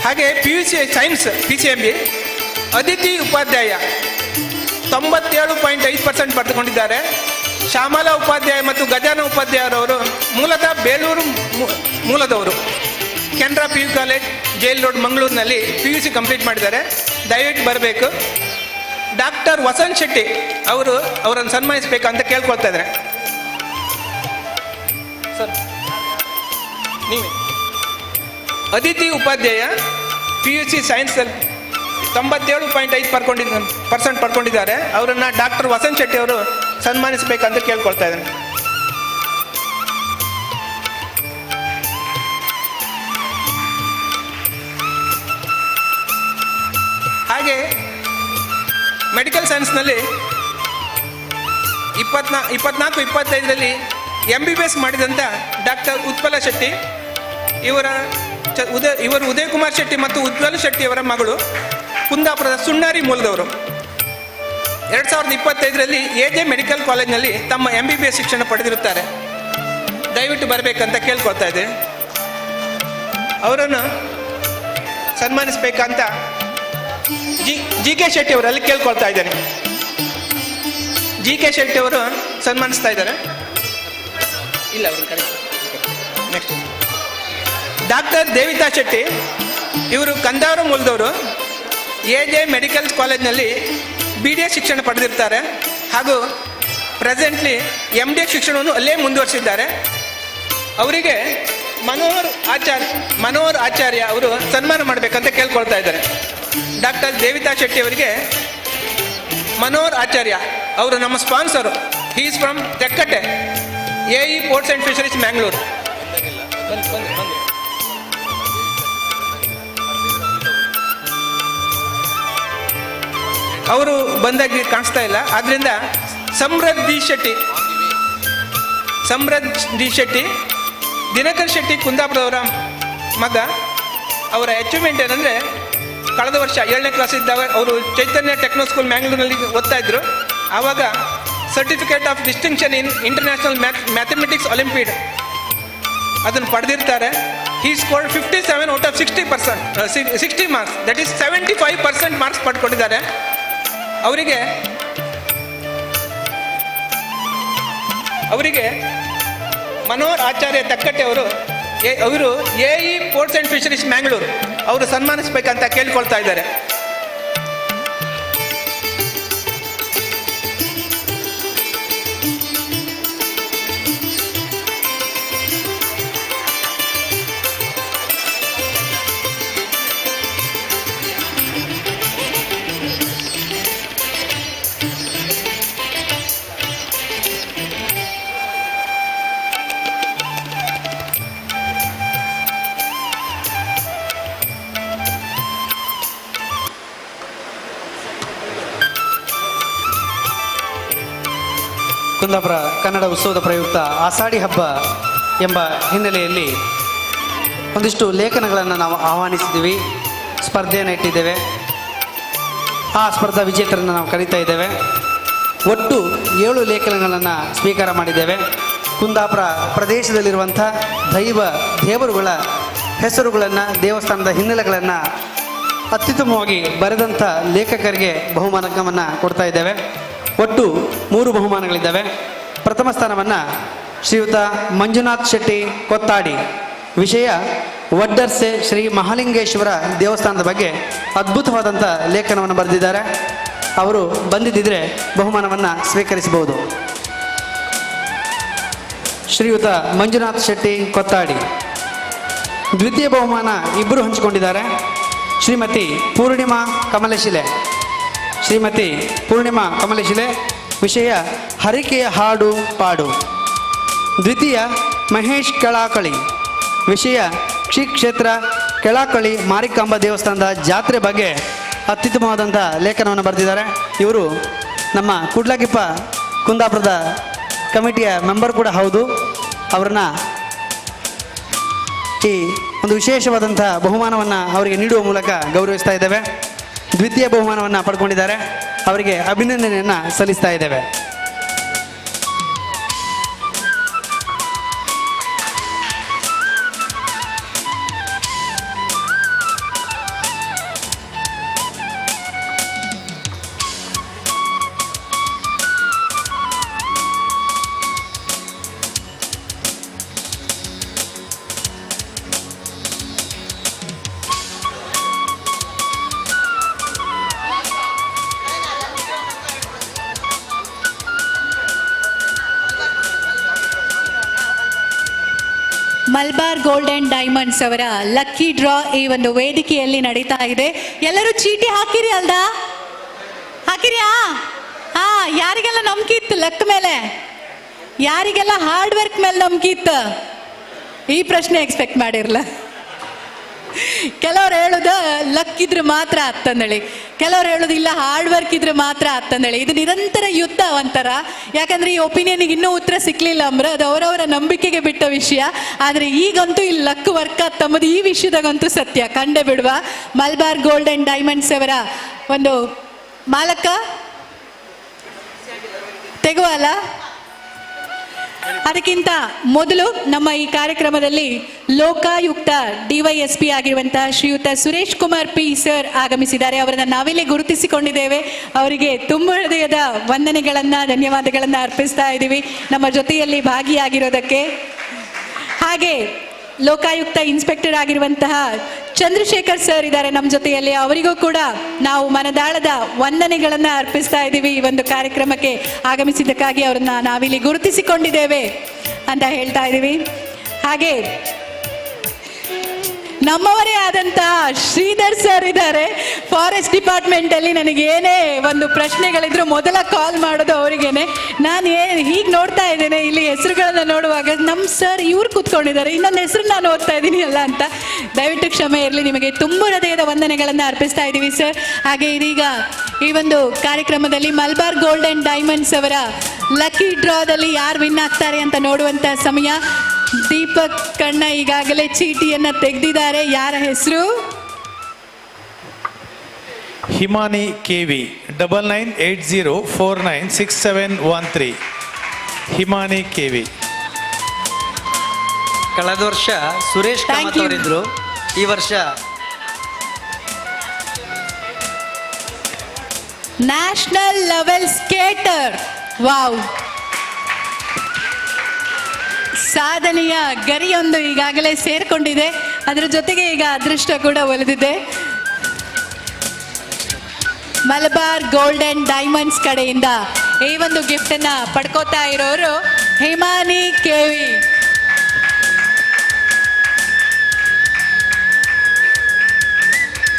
ಹಾಗೆ PUC science PCMB Aditi Upadhyaya 97.5% ಪಡೆದುಕೊಂಡಿದ್ದಾರೆ. ಶ್ಯಾಮಲಾ ಉಪಾಧ್ಯಾಯ ಮತ್ತು ಗಜಾನ ಉಪಾಧ್ಯಾಯರವರು ಮೂಲತಃ Belur ಮೂಲದವರು. Canara PU college, jail road, ಮಂಗಳೂರಿನಲ್ಲಿ PUC complete ಮಾಡಿದ್ದಾರೆ. ದಯವಿಟ್ಟು ಬರಬೇಕು. ಡಾಕ್ಟರ್ ವಸಂತ್ ಶೆಟ್ಟಿ ಅವರು ಅವರನ್ನು ಸನ್ಮಾನಿಸಬೇಕಂತ ಕೇಳ್ಕೊಳ್ತಾ ಇದ್ದಾರೆ. ಸರ್ ನೀವೇ. ಅದಿತಿ ಉಪಾಧ್ಯಾಯ PUC ಸೈನ್ಸಲ್ಲಿ 97.5% ಪಡ್ಕೊಂಡಿದ್ದಾರೆ. ಅವರನ್ನು ಡಾಕ್ಟರ್ ವಸಂತ್ ಶೆಟ್ಟಿ ಅವರು ಸನ್ಮಾನಿಸಬೇಕಂತ ಕೇಳ್ಕೊಳ್ತಾ ಇದ್ದೇನೆ. ಹಾಗೆ ಮೆಡಿಕಲ್ ಸೈನ್ಸ್ನಲ್ಲಿ 24, 25ರಲ್ಲಿ MBBS ಮಾಡಿದಂಥ ಡಾಕ್ಟರ್ ಉತ್ಪಲ ಶೆಟ್ಟಿ, ಇವರು ಉದಯಕುಮಾರ್ ಶೆಟ್ಟಿ ಮತ್ತು ಉಜ್ವಲ ಶೆಟ್ಟಿ ಅವರ ಮಗಳು, ಕುಂದಾಪುರದ ಸುಣ್ಣಾರಿ ಮೂಲದವರು. 2025ರಲ್ಲಿ AJ medical ಕಾಲೇಜ್ನಲ್ಲಿ ತಮ್ಮ MBBS ಶಿಕ್ಷಣ ಪಡೆದಿರುತ್ತಾರೆ. ದಯವಿಟ್ಟು ಬರಬೇಕಂತ ಕೇಳ್ಕೊಳ್ತಾ ಇದ್ದೇನೆ. ಅವರನ್ನು ಸನ್ಮಾನಿಸಬೇಕಂತ ಜಿ ಕೆ ಶೆಟ್ಟಿ ಅವರಲ್ಲಿ ಕೇಳ್ಕೊಳ್ತಾ ಇದ್ದೇನೆ. ಜಿ ಕೆ ಶೆಟ್ಟಿ ಅವರು ಸನ್ಮಾನಿಸ್ತಾ ಇದ್ದಾರೆ. ಇಲ್ಲ, ಅವ್ರನ್ನ ಕರೆಸಿ. ನೆಕ್ಸ್ಟ್ ಡಾಕ್ಟರ್ ದೇವಿತಾ ಶೆಟ್ಟಿ, ಇವರು ಕಂದಾವರ ಮೂಲದವರು. ಎ ಜೆ ಮೆಡಿಕಲ್ ಕಾಲೇಜ್ನಲ್ಲಿ BDS ಶಿಕ್ಷಣ ಪಡೆದಿರ್ತಾರೆ ಹಾಗೂ ಪ್ರೆಸೆಂಟ್ಲಿ MD ಶಿಕ್ಷಣವನ್ನು ಅಲ್ಲೇ ಮುಂದುವರಿಸಿದ್ದಾರೆ. ಅವರಿಗೆ ಮನೋಹರ್ ಆಚಾರ್ಯ ಅವರು ಸನ್ಮಾನ ಮಾಡಬೇಕಂತ ಕೇಳ್ಕೊಳ್ತಾ ಇದ್ದಾರೆ. ಡಾಕ್ಟರ್ ದೇವಿತಾ ಶೆಟ್ಟಿ ಅವರಿಗೆ ಮನೋಹರ್ ಆಚಾರ್ಯ ಅವರು ನಮ್ಮ sponsor. He is from Tekkatte, AE Ports and Fisheries, Mangalore. ಬನ್ನಿ ಬನ್ನಿ ಬನ್ನಿ. ಅವರು ಬಂದಾಗಿ ಕಾಣಿಸ್ತಾ ಇಲ್ಲ. ಆದ್ರಿಂದ ಸಮೃದ್ಧಿ ಶೆಟ್ಟಿ, ಸಮೃದ್ಧಿ ಶೆಟ್ಟಿ, ದಿನಕರ್ ಶೆಟ್ಟಿ ಕುಂದಾಪುರದವರ ಮಗ. ಅವರ ಅಚೀವ್ಮೆಂಟ್ ಏನಂದರೆ, ಕಳೆದ ವರ್ಷ ಏಳನೇ ಕ್ಲಾಸ್ ಇದ್ದಾಗ ಅವರು ಚೈತನ್ಯ ಟೆಕ್ನೋ ಸ್ಕೂಲ್ ಮ್ಯಾಂಗ್ಳೂರಿನಲ್ಲಿ ಓದ್ತಾ ಇದ್ರು. ಆವಾಗ Certificate of Distinction in International Mathematics Olympiad ಅದನ್ನು ಪಡೆದಿರ್ತಾರೆ. He scored 57 out of 60%, 60 marks, that is 75% marks ಪಡ್ಕೊಂಡಿದ್ದಾರೆ. ಅವರಿಗೆ ಅವರಿಗೆ ಮನೋಹರ್ ಆಚಾರ್ಯ ತಕ್ಕಟ್ಟೆ ಅವರು, ಅವರು AE Ports and Fisheries, Mangalore, ಅವರು ಸನ್ಮಾನಿಸ್ಬೇಕಂತ ಕೇಳ್ಕೊಳ್ತಾ ಇದ್ದಾರೆ. ಕುಂದಾಪುರ ಕನ್ನಡ ಉತ್ಸವದ ಪ್ರಯುಕ್ತ ಆಷಾಢಿ ಹಬ್ಬ ಎಂಬ ಹಿನ್ನೆಲೆಯಲ್ಲಿ ಒಂದಿಷ್ಟು ಲೇಖನಗಳನ್ನು ನಾವು ಆಹ್ವಾನಿಸಿದ್ದೀವಿ, ಸ್ಪರ್ಧೆಯನ್ನು ಇಟ್ಟಿದ್ದೇವೆ. ಆ ಸ್ಪರ್ಧಾ ವಿಜೇತರನ್ನು ನಾವು ಕರೀತಾ ಇದ್ದೇವೆ. ಒಟ್ಟು ಏಳು ಲೇಖನಗಳನ್ನು ಸ್ವೀಕಾರ ಮಾಡಿದ್ದೇವೆ. ಕುಂದಾಪುರ ಪ್ರದೇಶದಲ್ಲಿರುವಂಥ ದೈವ ದೇವರುಗಳ ಹೆಸರುಗಳನ್ನು, ದೇವಸ್ಥಾನದ ಹಿನ್ನೆಲೆಗಳನ್ನು ಅತ್ಯುತ್ತಮವಾಗಿ ಬರೆದಂಥ ಲೇಖಕರಿಗೆ ಬಹುಮಾನವನ್ನು ಕೊಡ್ತಾ ಇದ್ದೇವೆ. ಒಟ್ಟು ಮೂರು ಬಹುಮಾನಗಳಿದ್ದಾವೆ. ಪ್ರಥಮ ಸ್ಥಾನವನ್ನು ಶ್ರೀಯುತ ಮಂಜುನಾಥ್ ಶೆಟ್ಟಿ ಕೊತ್ತಾಡಿ, ವಿಷಯ ವಡ್ಡರ್ಸೆ ಶ್ರೀ ಮಹಾಲಿಂಗೇಶ್ವರ ದೇವಸ್ಥಾನದ ಬಗ್ಗೆ ಅದ್ಭುತವಾದಂಥ ಲೇಖನವನ್ನು ಬರೆದಿದ್ದಾರೆ. ಅವರು ಬಂದಿದ್ದಿದ್ರೆ ಬಹುಮಾನವನ್ನು ಸ್ವೀಕರಿಸಬಹುದು. ಶ್ರೀಯುತ ಮಂಜುನಾಥ್ ಶೆಟ್ಟಿ ಕೊತ್ತಾಡಿ. ದ್ವಿತೀಯ ಬಹುಮಾನ ಇಬ್ಬರು ಹಂಚಿಕೊಂಡಿದ್ದಾರೆ. ಶ್ರೀಮತಿ ಪೂರ್ಣಿಮಾ ಕಮಲಶಿಲೆ, ಶ್ರೀಮತಿ ಪೂರ್ಣಿಮಾ ಕಮಲಶಿಲೆ, ವಿಷಯ ಹರಿಕೆಯ ಹಾಡು ಪಾಡು. ದ್ವಿತೀಯ ಮಹೇಶ್ ಕೆಳಾಕಳಿ, ವಿಷಯ ಶ್ರೀ ಕ್ಷೇತ್ರ ಕೆಳಾಕಳಿ ಮಾರಿಕಾಂಬ ದೇವಸ್ಥಾನದ ಜಾತ್ರೆ ಬಗ್ಗೆ ಅತ್ಯುತ್ತಮವಾದಂಥ ಲೇಖನವನ್ನು ಬರೆದಿದ್ದಾರೆ. ಇವರು ನಮ್ಮ ಕುಡ್ಲಗಿಪ್ಪ ಕುಂದಾಪುರದ ಕಮಿಟಿಯ ಮೆಂಬರ್ ಕೂಡ ಹೌದು. ಅವರನ್ನು ಈ ಒಂದು ವಿಶೇಷವಾದಂಥ ಬಹುಮಾನವನ್ನು ಅವರಿಗೆ ನೀಡುವ ಮೂಲಕ ಗೌರವಿಸ್ತಾ ಇದ್ದೇವೆ. ದ್ವಿತೀಯ ಬಹುಮಾನವನ್ನು ಪಡ್ಕೊಂಡಿದ್ದಾರೆ. ಅವರಿಗೆ ಅಭಿನಂದನೆಯನ್ನು ಸಲ್ಲಿಸ್ತಾ ಇದ್ದೇವೆ. ಮಲ್ಬಾರ್ ಗೋಲ್ಡ್ ಅಂಡ್ ಡೈಮಂಡ್ಸ್ ಅವರ ಲಕ್ಕಿ ಡ್ರಾ ಈ ಒಂದು ವೇದಿಕೆಯಲ್ಲಿ ನಡೀತಾ ಇದೆ. ಎಲ್ಲರೂ ಚೀಟಿ ಹಾಕಿರಿ ಅಲ್ದಾ? ಹಾಕಿರಿಯಾ? ಹಾ, ಯಾರಿಗೆಲ್ಲ ನಂಬಿಕೆ ಇತ್ತು ಲಕ್ ಮೇಲೆ? ಯಾರಿಗೆಲ್ಲ ಹಾರ್ಡ್ ವರ್ಕ್ ಮೇಲೆ ನಂಬಿಕೆ ಇತ್ತು? ಈ ಪ್ರಶ್ನೆ ಎಕ್ಸ್ಪೆಕ್ಟ್ ಮಾಡಿರಲ್ಲ. ಕೆಲವ್ರು ಹೇಳೋದು ಲಕ್ ಇದ್ರೆ ಮಾತ್ರ ಆಗ್ತಂದೇಳಿ, ಕೆಲವ್ರು ಹೇಳೋದು ಇಲ್ಲ, ಹಾರ್ಡ್ ವರ್ಕ್ ಇದ್ರೆ ಮಾತ್ರ ಆಗ್ತಂದೇಳಿ. ಇದು ನಿರಂತರ ಯುದ್ಧ ಒಂಥರ. ಯಾಕಂದ್ರೆ ಈ ಒಪಿನಿಯನ್ಗೆ ಇನ್ನೂ ಉತ್ತರ ಸಿಕ್ಲಿಲ್ಲ ಅಂದ್ರೆ ಅದು ಅವರವರ ನಂಬಿಕೆಗೆ ಬಿಟ್ಟ ವಿಷಯ. ಆದ್ರೆ ಈಗಂತೂ ಇಲ್ಲಿ ಲಕ್ ವರ್ಕ್ ಆಗ್ತಂಬುದು ಈ ವಿಷಯದಾಗಂತೂ ಸತ್ಯ ಕಂಡೆ ಬಿಡುವ. ಮಲ್ಬಾರ್ ಗೋಲ್ಡ್ ಅಂಡ್ ಡೈಮಂಡ್ಸ್ ಅವರ ಒಂದು ಮಾಲಕ ತೆಗುವಲ್ಲ. ಅದಕ್ಕಿಂತ ಮೊದಲು ನಮ್ಮ ಈ ಕಾರ್ಯಕ್ರಮದಲ್ಲಿ ಲೋಕಾಯುಕ್ತ ಡಿವೈಎಸ್ಪಿ ಆಗಿರುವಂತಹ ಶ್ರೀಯುತ ಸುರೇಶ್ ಕುಮಾರ್ ಪಿ ಸರ್ ಆಗಮಿಸಿದ್ದಾರೆ. ಅವರನ್ನು ನಾವಿಲ್ಲಿ ಗುರುತಿಸಿಕೊಂಡಿದ್ದೇವೆ. ಅವರಿಗೆ ತುಂಬ ಹೃದಯದ ವಂದನೆಗಳನ್ನ, ಧನ್ಯವಾದಗಳನ್ನ ಅರ್ಪಿಸ್ತಾ ಇದ್ದೀವಿ ನಮ್ಮ ಜೊತೆಯಲ್ಲಿ ಭಾಗಿಯಾಗಿರೋದಕ್ಕೆ. ಹಾಗೆ ಲೋಕಾಯುಕ್ತ ಇನ್ಸ್ಪೆಕ್ಟರ್ ಆಗಿರುವಂತಹ ಚಂದ್ರಶೇಖರ್ ಸರ್ ಇದ್ದಾರೆ ನಮ್ಮ ಜೊತೆಯಲ್ಲಿ. ಅವರಿಗೂ ಕೂಡ ನಾವು ಮನದಾಳದ ವಂದನೆಗಳನ್ನು ಅರ್ಪಿಸ್ತಾ ಇದ್ದೀವಿ. ಈ ಒಂದು ಕಾರ್ಯಕ್ರಮಕ್ಕೆ ಆಗಮಿಸಿದ್ದಕ್ಕಾಗಿ ಅವರನ್ನ ನಾವಿಲ್ಲಿ ಗುರುತಿಸಿಕೊಂಡಿದ್ದೇವೆ ಅಂತ ಹೇಳ್ತಾ ಇದ್ದೀವಿ. ಹಾಗೆ ನಮ್ಮವರೇ ಆದಂತಹ ಶ್ರೀಧರ್ ಸರ್ ಇದ್ದಾರೆ ಫಾರೆಸ್ಟ್ ಡಿಪಾರ್ಟ್ಮೆಂಟ್ ಅಲ್ಲಿ. ನನಗೆ ಏನೇ ಒಂದು ಪ್ರಶ್ನೆಗಳಿದ್ರು ಮೊದಲ ಕಾಲ್ ಮಾಡೋದು ಅವರಿಗೇನೆ. ನಾನು ಹೀಗೆ ನೋಡ್ತಾ ಇದ್ದೇನೆ ಇಲ್ಲಿ ಹೆಸರುಗಳನ್ನ ನೋಡುವಾಗ, ನಮ್ಮ ಸರ್ ಇವ್ರು ಕೂತ್ಕೊಂಡಿದ್ದಾರೆ, ಇನ್ನೊಂದು ಹೆಸರು ನಾನು ಓದ್ತಾ ಇದ್ದೀನಿ ಅಲ್ಲ ಅಂತ. ದಯವಿಟ್ಟು ಕ್ಷಮೆ ಇರಲಿ, ನಿಮಗೆ ತುಂಬ ಹೃದಯದ ವಂದನೆಗಳನ್ನು ಅರ್ಪಿಸ್ತಾ ಇದ್ದೀವಿ ಸರ್. ಹಾಗೆ ಇದೀಗ ಈ ಒಂದು ಕಾರ್ಯಕ್ರಮದಲ್ಲಿ ಮಲ್ಬಾರ್ ಗೋಲ್ಡ್ ಅಂಡ್ ಡೈಮಂಡ್ಸ್ ಅವರ ಲಕ್ಕಿ ಡ್ರಾದಲ್ಲಿ ಯಾರು ವಿನ್ ಆಗ್ತಾರೆ ಅಂತ ನೋಡುವಂತ ಸಮಯ. ದೀಪಕ್ ಕಣ್ಣ ಈಗಾಗಲೇ ಚೀಟಿಯನ್ನ ತೆಗೆದಿದ್ದಾರೆ. ಯಾರ ಹೆಸರು? Himani K V 9980496713. Himani K V. ಕಳೆದ ವರ್ಷ ಸುರೇಶ್ ಕಾಮತ್ ಅವರಿದ್ರು, ಈ ವರ್ಷ ನ್ಯಾಷನಲ್ ಲೆವೆಲ್ ಸ್ಕೇಟರ್. ವಾವ್, ಸಾಧನೆಯ ಗರಿಯೊಂದು ಈಗಾಗಲೇ ಸೇರ್ಕೊಂಡಿದೆ. ಅದರ ಜೊತೆಗೆ ಈಗ ಅದೃಷ್ಟ ಕೂಡ ಒಲಿದಿದೆ. ಮಲಬಾರ್ ಗೋಲ್ಡ್ ಅಂಡ್ ಡೈಮಂಡ್ಸ್ ಕಡೆಯಿಂದ ಈ ಒಂದು ಗಿಫ್ಟ್ ಅನ್ನ ಪಡ್ಕೋತಾ ಇರೋರು ಹಿಮಾನಿ ಕೆವಿ.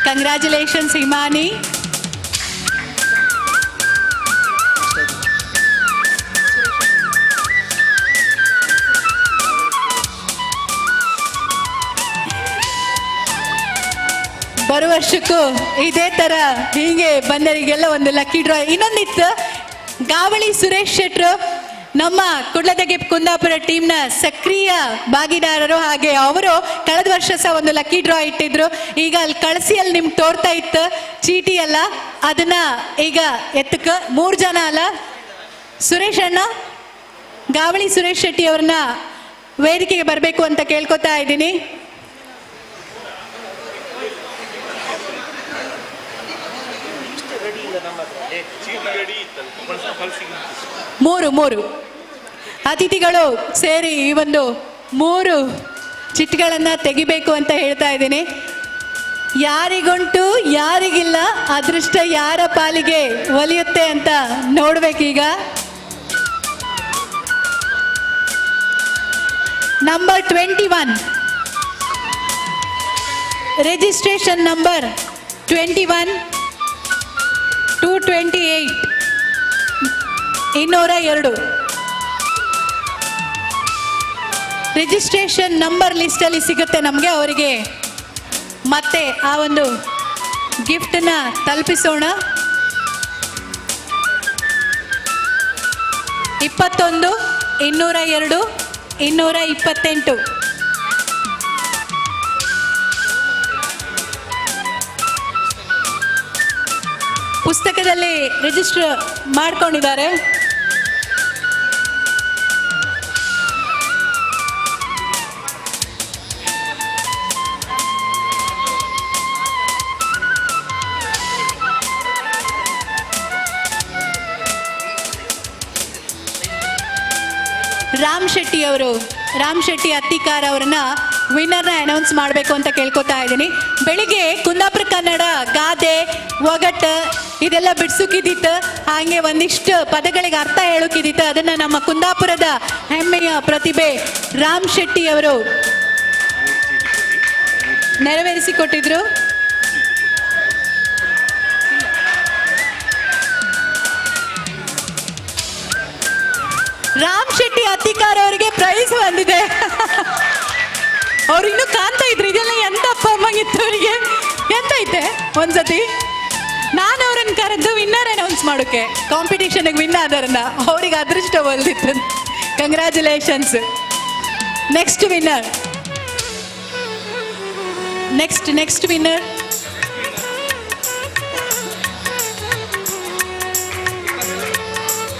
ಕಂಗ್ರ್ಯಾಚುಲೇಷನ್ಸ್ ಹಿಮಾನಿ. ಬರುವ ವರ್ಷಕ್ಕೂ ಇದೇ ತರ ಹೀಗೆ ಬಂದವರಿಗೆಲ್ಲ ಒಂದು ಲಕ್ಕಿ ಡ್ರಾ. ಇನ್ನೊಂದಿತ್ತು, ಗಾವಳಿ ಸುರೇಶ್ ಶೆಟ್ರು ನಮ್ಮ ಕುಡ್ಲದ ಕುಂದಾಪುರ ಟೀಮ್ನ ಸಕ್ರಿಯ ಭಾಗಿದಾರರು. ಹಾಗೆ ಅವರು ಕಳೆದ ವರ್ಷ ಸಹ ಒಂದು ಲಕ್ಕಿ ಡ್ರಾ ಇಟ್ಟಿದ್ರು. ಈಗ ಅಲ್ಲಿ ಕಳಸಿಯಲ್ಲಿ ನಿಮ್ಗೆ ತೋರ್ತಾ ಇತ್ತು ಚೀಟಿ ಅಲ್ಲ, ಅದನ್ನ ಈಗ ಎತ್ತಕ್ಕ 3 ಜನ ಅಲ್ಲ, ಸುರೇಶ್ ಅಣ್ಣ, ಗಾವಳಿ ಸುರೇಶ್ ಶೆಟ್ಟಿ ಅವ್ರನ್ನ ವೇದಿಕೆಗೆ ಬರಬೇಕು ಅಂತ ಕೇಳ್ಕೊತಾ ಇದ್ದೀನಿ. ಮೂರು ಅತಿಥಿಗಳು ಸೇರಿ ಈ ಒಂದು 3 ಚಿಟ್ಗಳನ್ನು ತೆಗಿಬೇಕು ಅಂತ ಹೇಳ್ತಾ ಇದ್ದೀನಿ. ಯಾರಿಗುಂಟು ಯಾರಿಗಿಲ್ಲ, ಅದೃಷ್ಟ ಯಾರ ಪಾಲಿಗೆ ಒಲಿಯುತ್ತೆ ಅಂತ ನೋಡ್ಬೇಕೀಗ. Number 21, registration number 21 228 202. Registration number ಲಿಸ್ಟಲ್ಲಿ ಸಿಗುತ್ತೆ ನಮಗೆ. ಅವರಿಗೆ ಮತ್ತೆ ಆ ಒಂದು ಗಿಫ್ಟನ್ನ ತಲುಪಿಸೋಣ. 21 202 228. ಪುಸ್ತಕದಲ್ಲಿ ರಿಜಿಸ್ಟರ್ ಮಾಡ್ಕೊಂಡಿದ್ದಾರೆ. ರಾಮ್ ಶೆಟ್ಟಿ ಅವರು, ರಾಮ್ ಶೆಟ್ಟಿ ಅತ್ತಿಕಾರ್ ಅವರನ್ನ ವಿನ್ನರ್ನ ಅನೌನ್ಸ್ ಮಾಡಬೇಕು ಅಂತ ಕೇಳ್ಕೊತಾ ಇದ್ದೀನಿ. ಬೆಳಿಗ್ಗೆ ಕುಂದಾಪುರ ಕನ್ನಡ ಗಾದೆ ಒಗಟ್ಟು ಇದೆಲ್ಲ ಬಿಡ್ಸುಕಿದ್ದಿತ್ತು, ಹಾಗೆ ಒಂದಿಷ್ಟು ಪದಗಳಿಗೆ ಅರ್ಥ ಹೇಳೋಕಿದ್ದಿತ್ತು. ಅದನ್ನು ನಮ್ಮ ಕುಂದಾಪುರದ ಹೆಮ್ಮೆಯ ಪ್ರತಿಭೆ ರಾಮ್ ಶೆಟ್ಟಿ ಅವರು ನೆರವೇರಿಸಿಕೊಟ್ಟಿದ್ರು. ರಾಮ್ ಶೆಟ್ಟಿ ಅತ್ತಿಕಾರ್ ಅವರಿಗೆ ಪ್ರೈಸ್ ಬಂದಿದೆ. ಅವ್ರು ಇನ್ನೂ ಕಾಣ್ತಾ ಇದ್ರು, ಇದೆಲ್ಲ ಎಂತ ಅಪ್ಪ ಅಮ್ಮಂಗಿತ್ತು ಅವರಿಗೆ, ಎಂತ ಐತೆ ಒಂದ್ಸತಿ ನಾನು ಅವ್ರನ್ನ ಕರೆದು ವಿನ್ನರ್ ಅನೌನ್ಸ್ ಮಾಡೋಕೆ, ಕಾಂಪಿಟೇಷನ್ಗೆ ವಿನ್ ಆದರನ್ನ, ಅವ್ರಿಗೆ ಅದೃಷ್ಟ ಒಲ್ದಿತ್ತು. Congratulations. Next winner, next next winner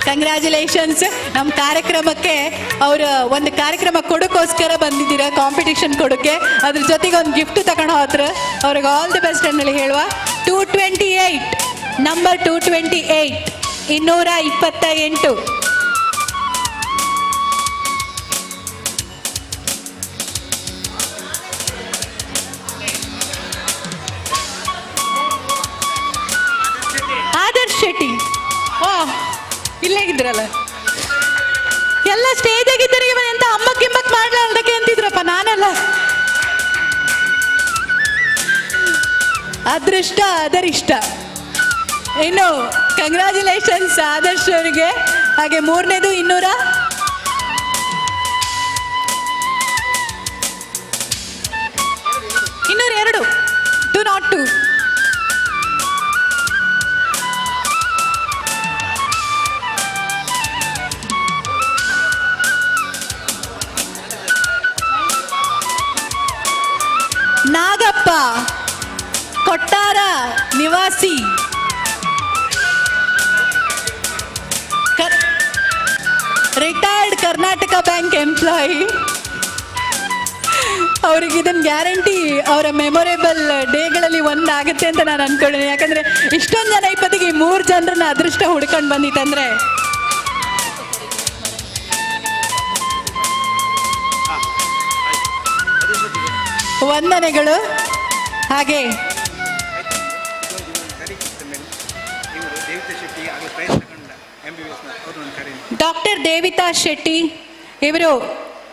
congratulations. ನಮ್ಮ ಕಾರ್ಯಕ್ರಮಕ್ಕೆ ಅವರು ಒಂದು ಕಾರ್ಯಕ್ರಮ ಕೊಡೋಕ್ಕೋಸ್ಕರ ಬಂದಿದ್ದೀರಾ, ಕಾಂಪಿಟೇಷನ್ ಕೊಡೋಕ್ಕೆ, ಅದ್ರ ಜೊತೆಗೆ ಒಂದು ಗಿಫ್ಟ್ ತಗೊಂಡು ಹೋದ್ರು. ಅವ್ರಿಗೆ ಆಲ್ the best ಅಂತೇಳಿ ಹೇಳುವ. 228 ನಂಬರ್ 228 228. ಆದರ್ಶ್ ಶೆಟ್ಟಿ, ವಾ ಇಲ್ಲೇ ಇದ್ರಲ್ಲ, ಎಲ್ಲ ಸ್ಟೇಜ್ ಆಗಿದ್ದಾರೆ. ಇವನ್ ಎಂತ ಅಂಬಕ್ ಗಿಂಬಕ್ ಮಾಡ್ಲಾರ್ದಕ್ಕೆ ಅಂತಿದ್ರಪ್ಪ, ನಾನಲ್ಲ. ಅದೃಷ್ಟ ಅದರಿಷ್ಟ. ಇನ್ನು ಕಂಗ್ರ್ಯಾಚುಲೇಷನ್ಸ್ ಆದರ್ಶ್ ಅವರಿಗೆ. ಹಾಗೆ ಮೂರನೇದು 200 202 202. ನಾಗಪ್ಪ ಕೊಟ್ಟಾರ ನಿವಾಸಿ, ರಿಟೈರ್ಡ್ ಕರ್ನಾಟಕ ಬ್ಯಾಂಕ್ ಎಂಪ್ಲಾಯಿ. ಅವ್ರಿಗೆ ಇದನ್ನು ಗ್ಯಾರಂಟಿ ಅವರ ಮೆಮೊರೇಬಲ್ ಡೇಗಳಲ್ಲಿ ಒಂದಾಗುತ್ತೆ ಅಂತ ನಾನು ಅನ್ಕೊಂಡಿದ್ದೀನಿ. ಯಾಕಂದರೆ ಇಷ್ಟೊಂದು ಜನ ಇಪ್ಪತ್ತಿಗೆ 3 ಜನರನ್ನ ಅದೃಷ್ಟ ಹುಡ್ಕೊಂಡು ಬಂದಿತ್ತಂದ್ರೆ. ವಂದನೆಗಳು. ಹಾಗೆ ಡಾಕ್ಟರ್ ದೇವಿತಾ ಶೆಟ್ಟಿ ಇವರು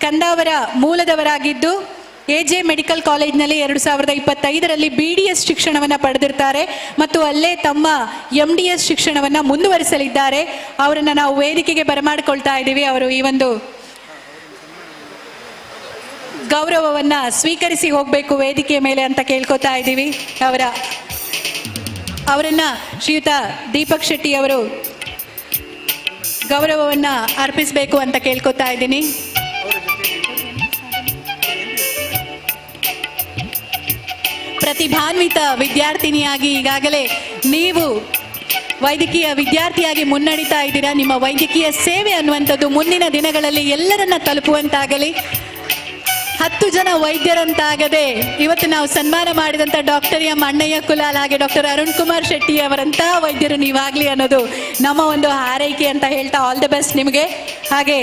ಕಂದಾವರ ಮೂಲದವರಾಗಿದ್ದು ಎ ಜೆ ಮೆಡಿಕಲ್ ಕಾಲೇಜ್ನಲ್ಲಿ 2025ರಲ್ಲಿ BDS ಶಿಕ್ಷಣವನ್ನು ಪಡೆದಿರ್ತಾರೆ ಮತ್ತು ಅಲ್ಲೇ ತಮ್ಮ MDS ಶಿಕ್ಷಣವನ್ನು ಮುಂದುವರಿಸಲಿದ್ದಾರೆ. ಅವರನ್ನು ನಾವು ವೇದಿಕೆಗೆ ಬರಮಾಡಿಕೊಳ್ತಾ ಇದ್ದೀವಿ. ಅವರು ಈ ಒಂದು ಗೌರವವನ್ನು ಸ್ವೀಕರಿಸಿ ಹೋಗಬೇಕು ವೇದಿಕೆಯ ಮೇಲೆ ಅಂತ ಕೇಳ್ಕೊತಾ ಇದ್ದೀವಿ. ಅವರನ್ನು ಶ್ರೀಯುತ ದೀಪಕ್ ಶೆಟ್ಟಿ ಅವರು ಗೌರವವನ್ನು ಅರ್ಪಿಸಬೇಕು ಅಂತ ಕೇಳ್ಕೊತಾ ಇದ್ದೀನಿ. ಪ್ರತಿಭಾನ್ವಿತ ವಿದ್ಯಾರ್ಥಿನಿಯಾಗಿ ಈಗಾಗಲೇ ನೀವು ವೈದ್ಯಕೀಯ ವಿದ್ಯಾರ್ಥಿಯಾಗಿ ಮುನ್ನಡೀತಾ ಇದ್ದೀರಾ. ನಿಮ್ಮ ವೈದ್ಯಕೀಯ ಸೇವೆ ಅನ್ನುವಂಥದ್ದು ಮುಂದಿನ ದಿನಗಳಲ್ಲಿ ಎಲ್ಲರನ್ನ ತಲುಪುವಂತಾಗಲಿ. 10 ಜನ ವೈದ್ಯರಂತಾಗದೆ ಇವತ್ತು ನಾವು ಸನ್ಮಾನ ಮಾಡಿದಂಥ ಡಾಕ್ಟರ್ ಎಂ ಅಣ್ಣಯ್ಯ ಕುಲಾಲ್ ಹಾಗೆ ಡಾಕ್ಟರ್ ಅರುಣ್ ಕುಮಾರ್ ಶೆಟ್ಟಿ ಅವರಂಥ ವೈದ್ಯರು ನೀವಾಗಲಿ ಅನ್ನೋದು ನಮ್ಮ ಒಂದು ಹಾರೈಕೆ ಅಂತ ಹೇಳ್ತಾ ಆಲ್ the best ನಿಮಗೆ. ಹಾಗೆ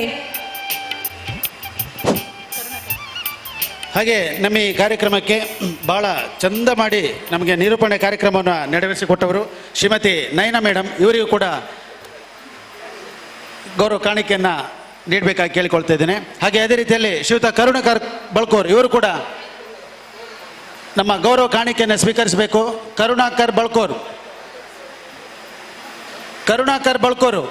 ಹಾಗೆ ನಮ್ಮ ಈ ಕಾರ್ಯಕ್ರಮಕ್ಕೆ ಭಾಳ ಚಂದ ಮಾಡಿ ನಮಗೆ ನಿರೂಪಣೆ ಕಾರ್ಯಕ್ರಮವನ್ನು ನೆರವೇರಿಸಿಕೊಟ್ಟವರು ಶ್ರೀಮತಿ ನಯನ ಮೇಡಮ್ ಇವರಿಗೂ ಕೂಡ ಗೌರವ ಕಾಣಿಕೆಯನ್ನು ನೀಡಬೇಕಾಗಿ ಕೇಳಿಕೊಳ್ತಾ ಇದ್ದೇನೆ. ಹಾಗೆ ಅದೇ ರೀತಿಯಲ್ಲಿ ಶ್ರೀಯುತ ಕರುಣಾಕರ್ ಬಳ್ಕೋರ್ ಇವರು ಕೂಡ ನಮ್ಮ ಗೌರವ ಕಾಣಿಕೆಯನ್ನು ಸ್ವೀಕರಿಸಬೇಕು. ಕರುಣಾಕರ್ ಬಳ್ಕೋರ್, ಕರುಣಾಕರ್ ಬಳ್ಕೋರು.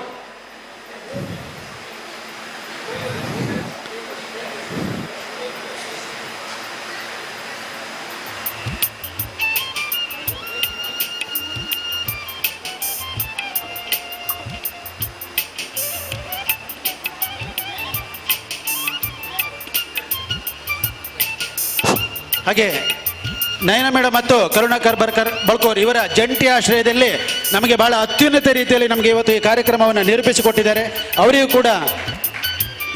ಹಾಗೆ ನಯನ ಮೇಡಮ್ ಮತ್ತು ಕರುಣಾಕರ್ ಬರ್ಕರ್ ಬಳ್ಕೋರ್ ಇವರ ಜಂಟಿ ಆಶ್ರಯದಲ್ಲಿ ನಮಗೆ ಬಹಳ ಅತ್ಯುನ್ನತ ರೀತಿಯಲ್ಲಿ ನಮಗೆ ಇವತ್ತು ಈ ಕಾರ್ಯಕ್ರಮವನ್ನು ನಿರೂಪಿಸಿಕೊಟ್ಟಿದ್ದಾರೆ. ಅವರಿಗೂ ಕೂಡ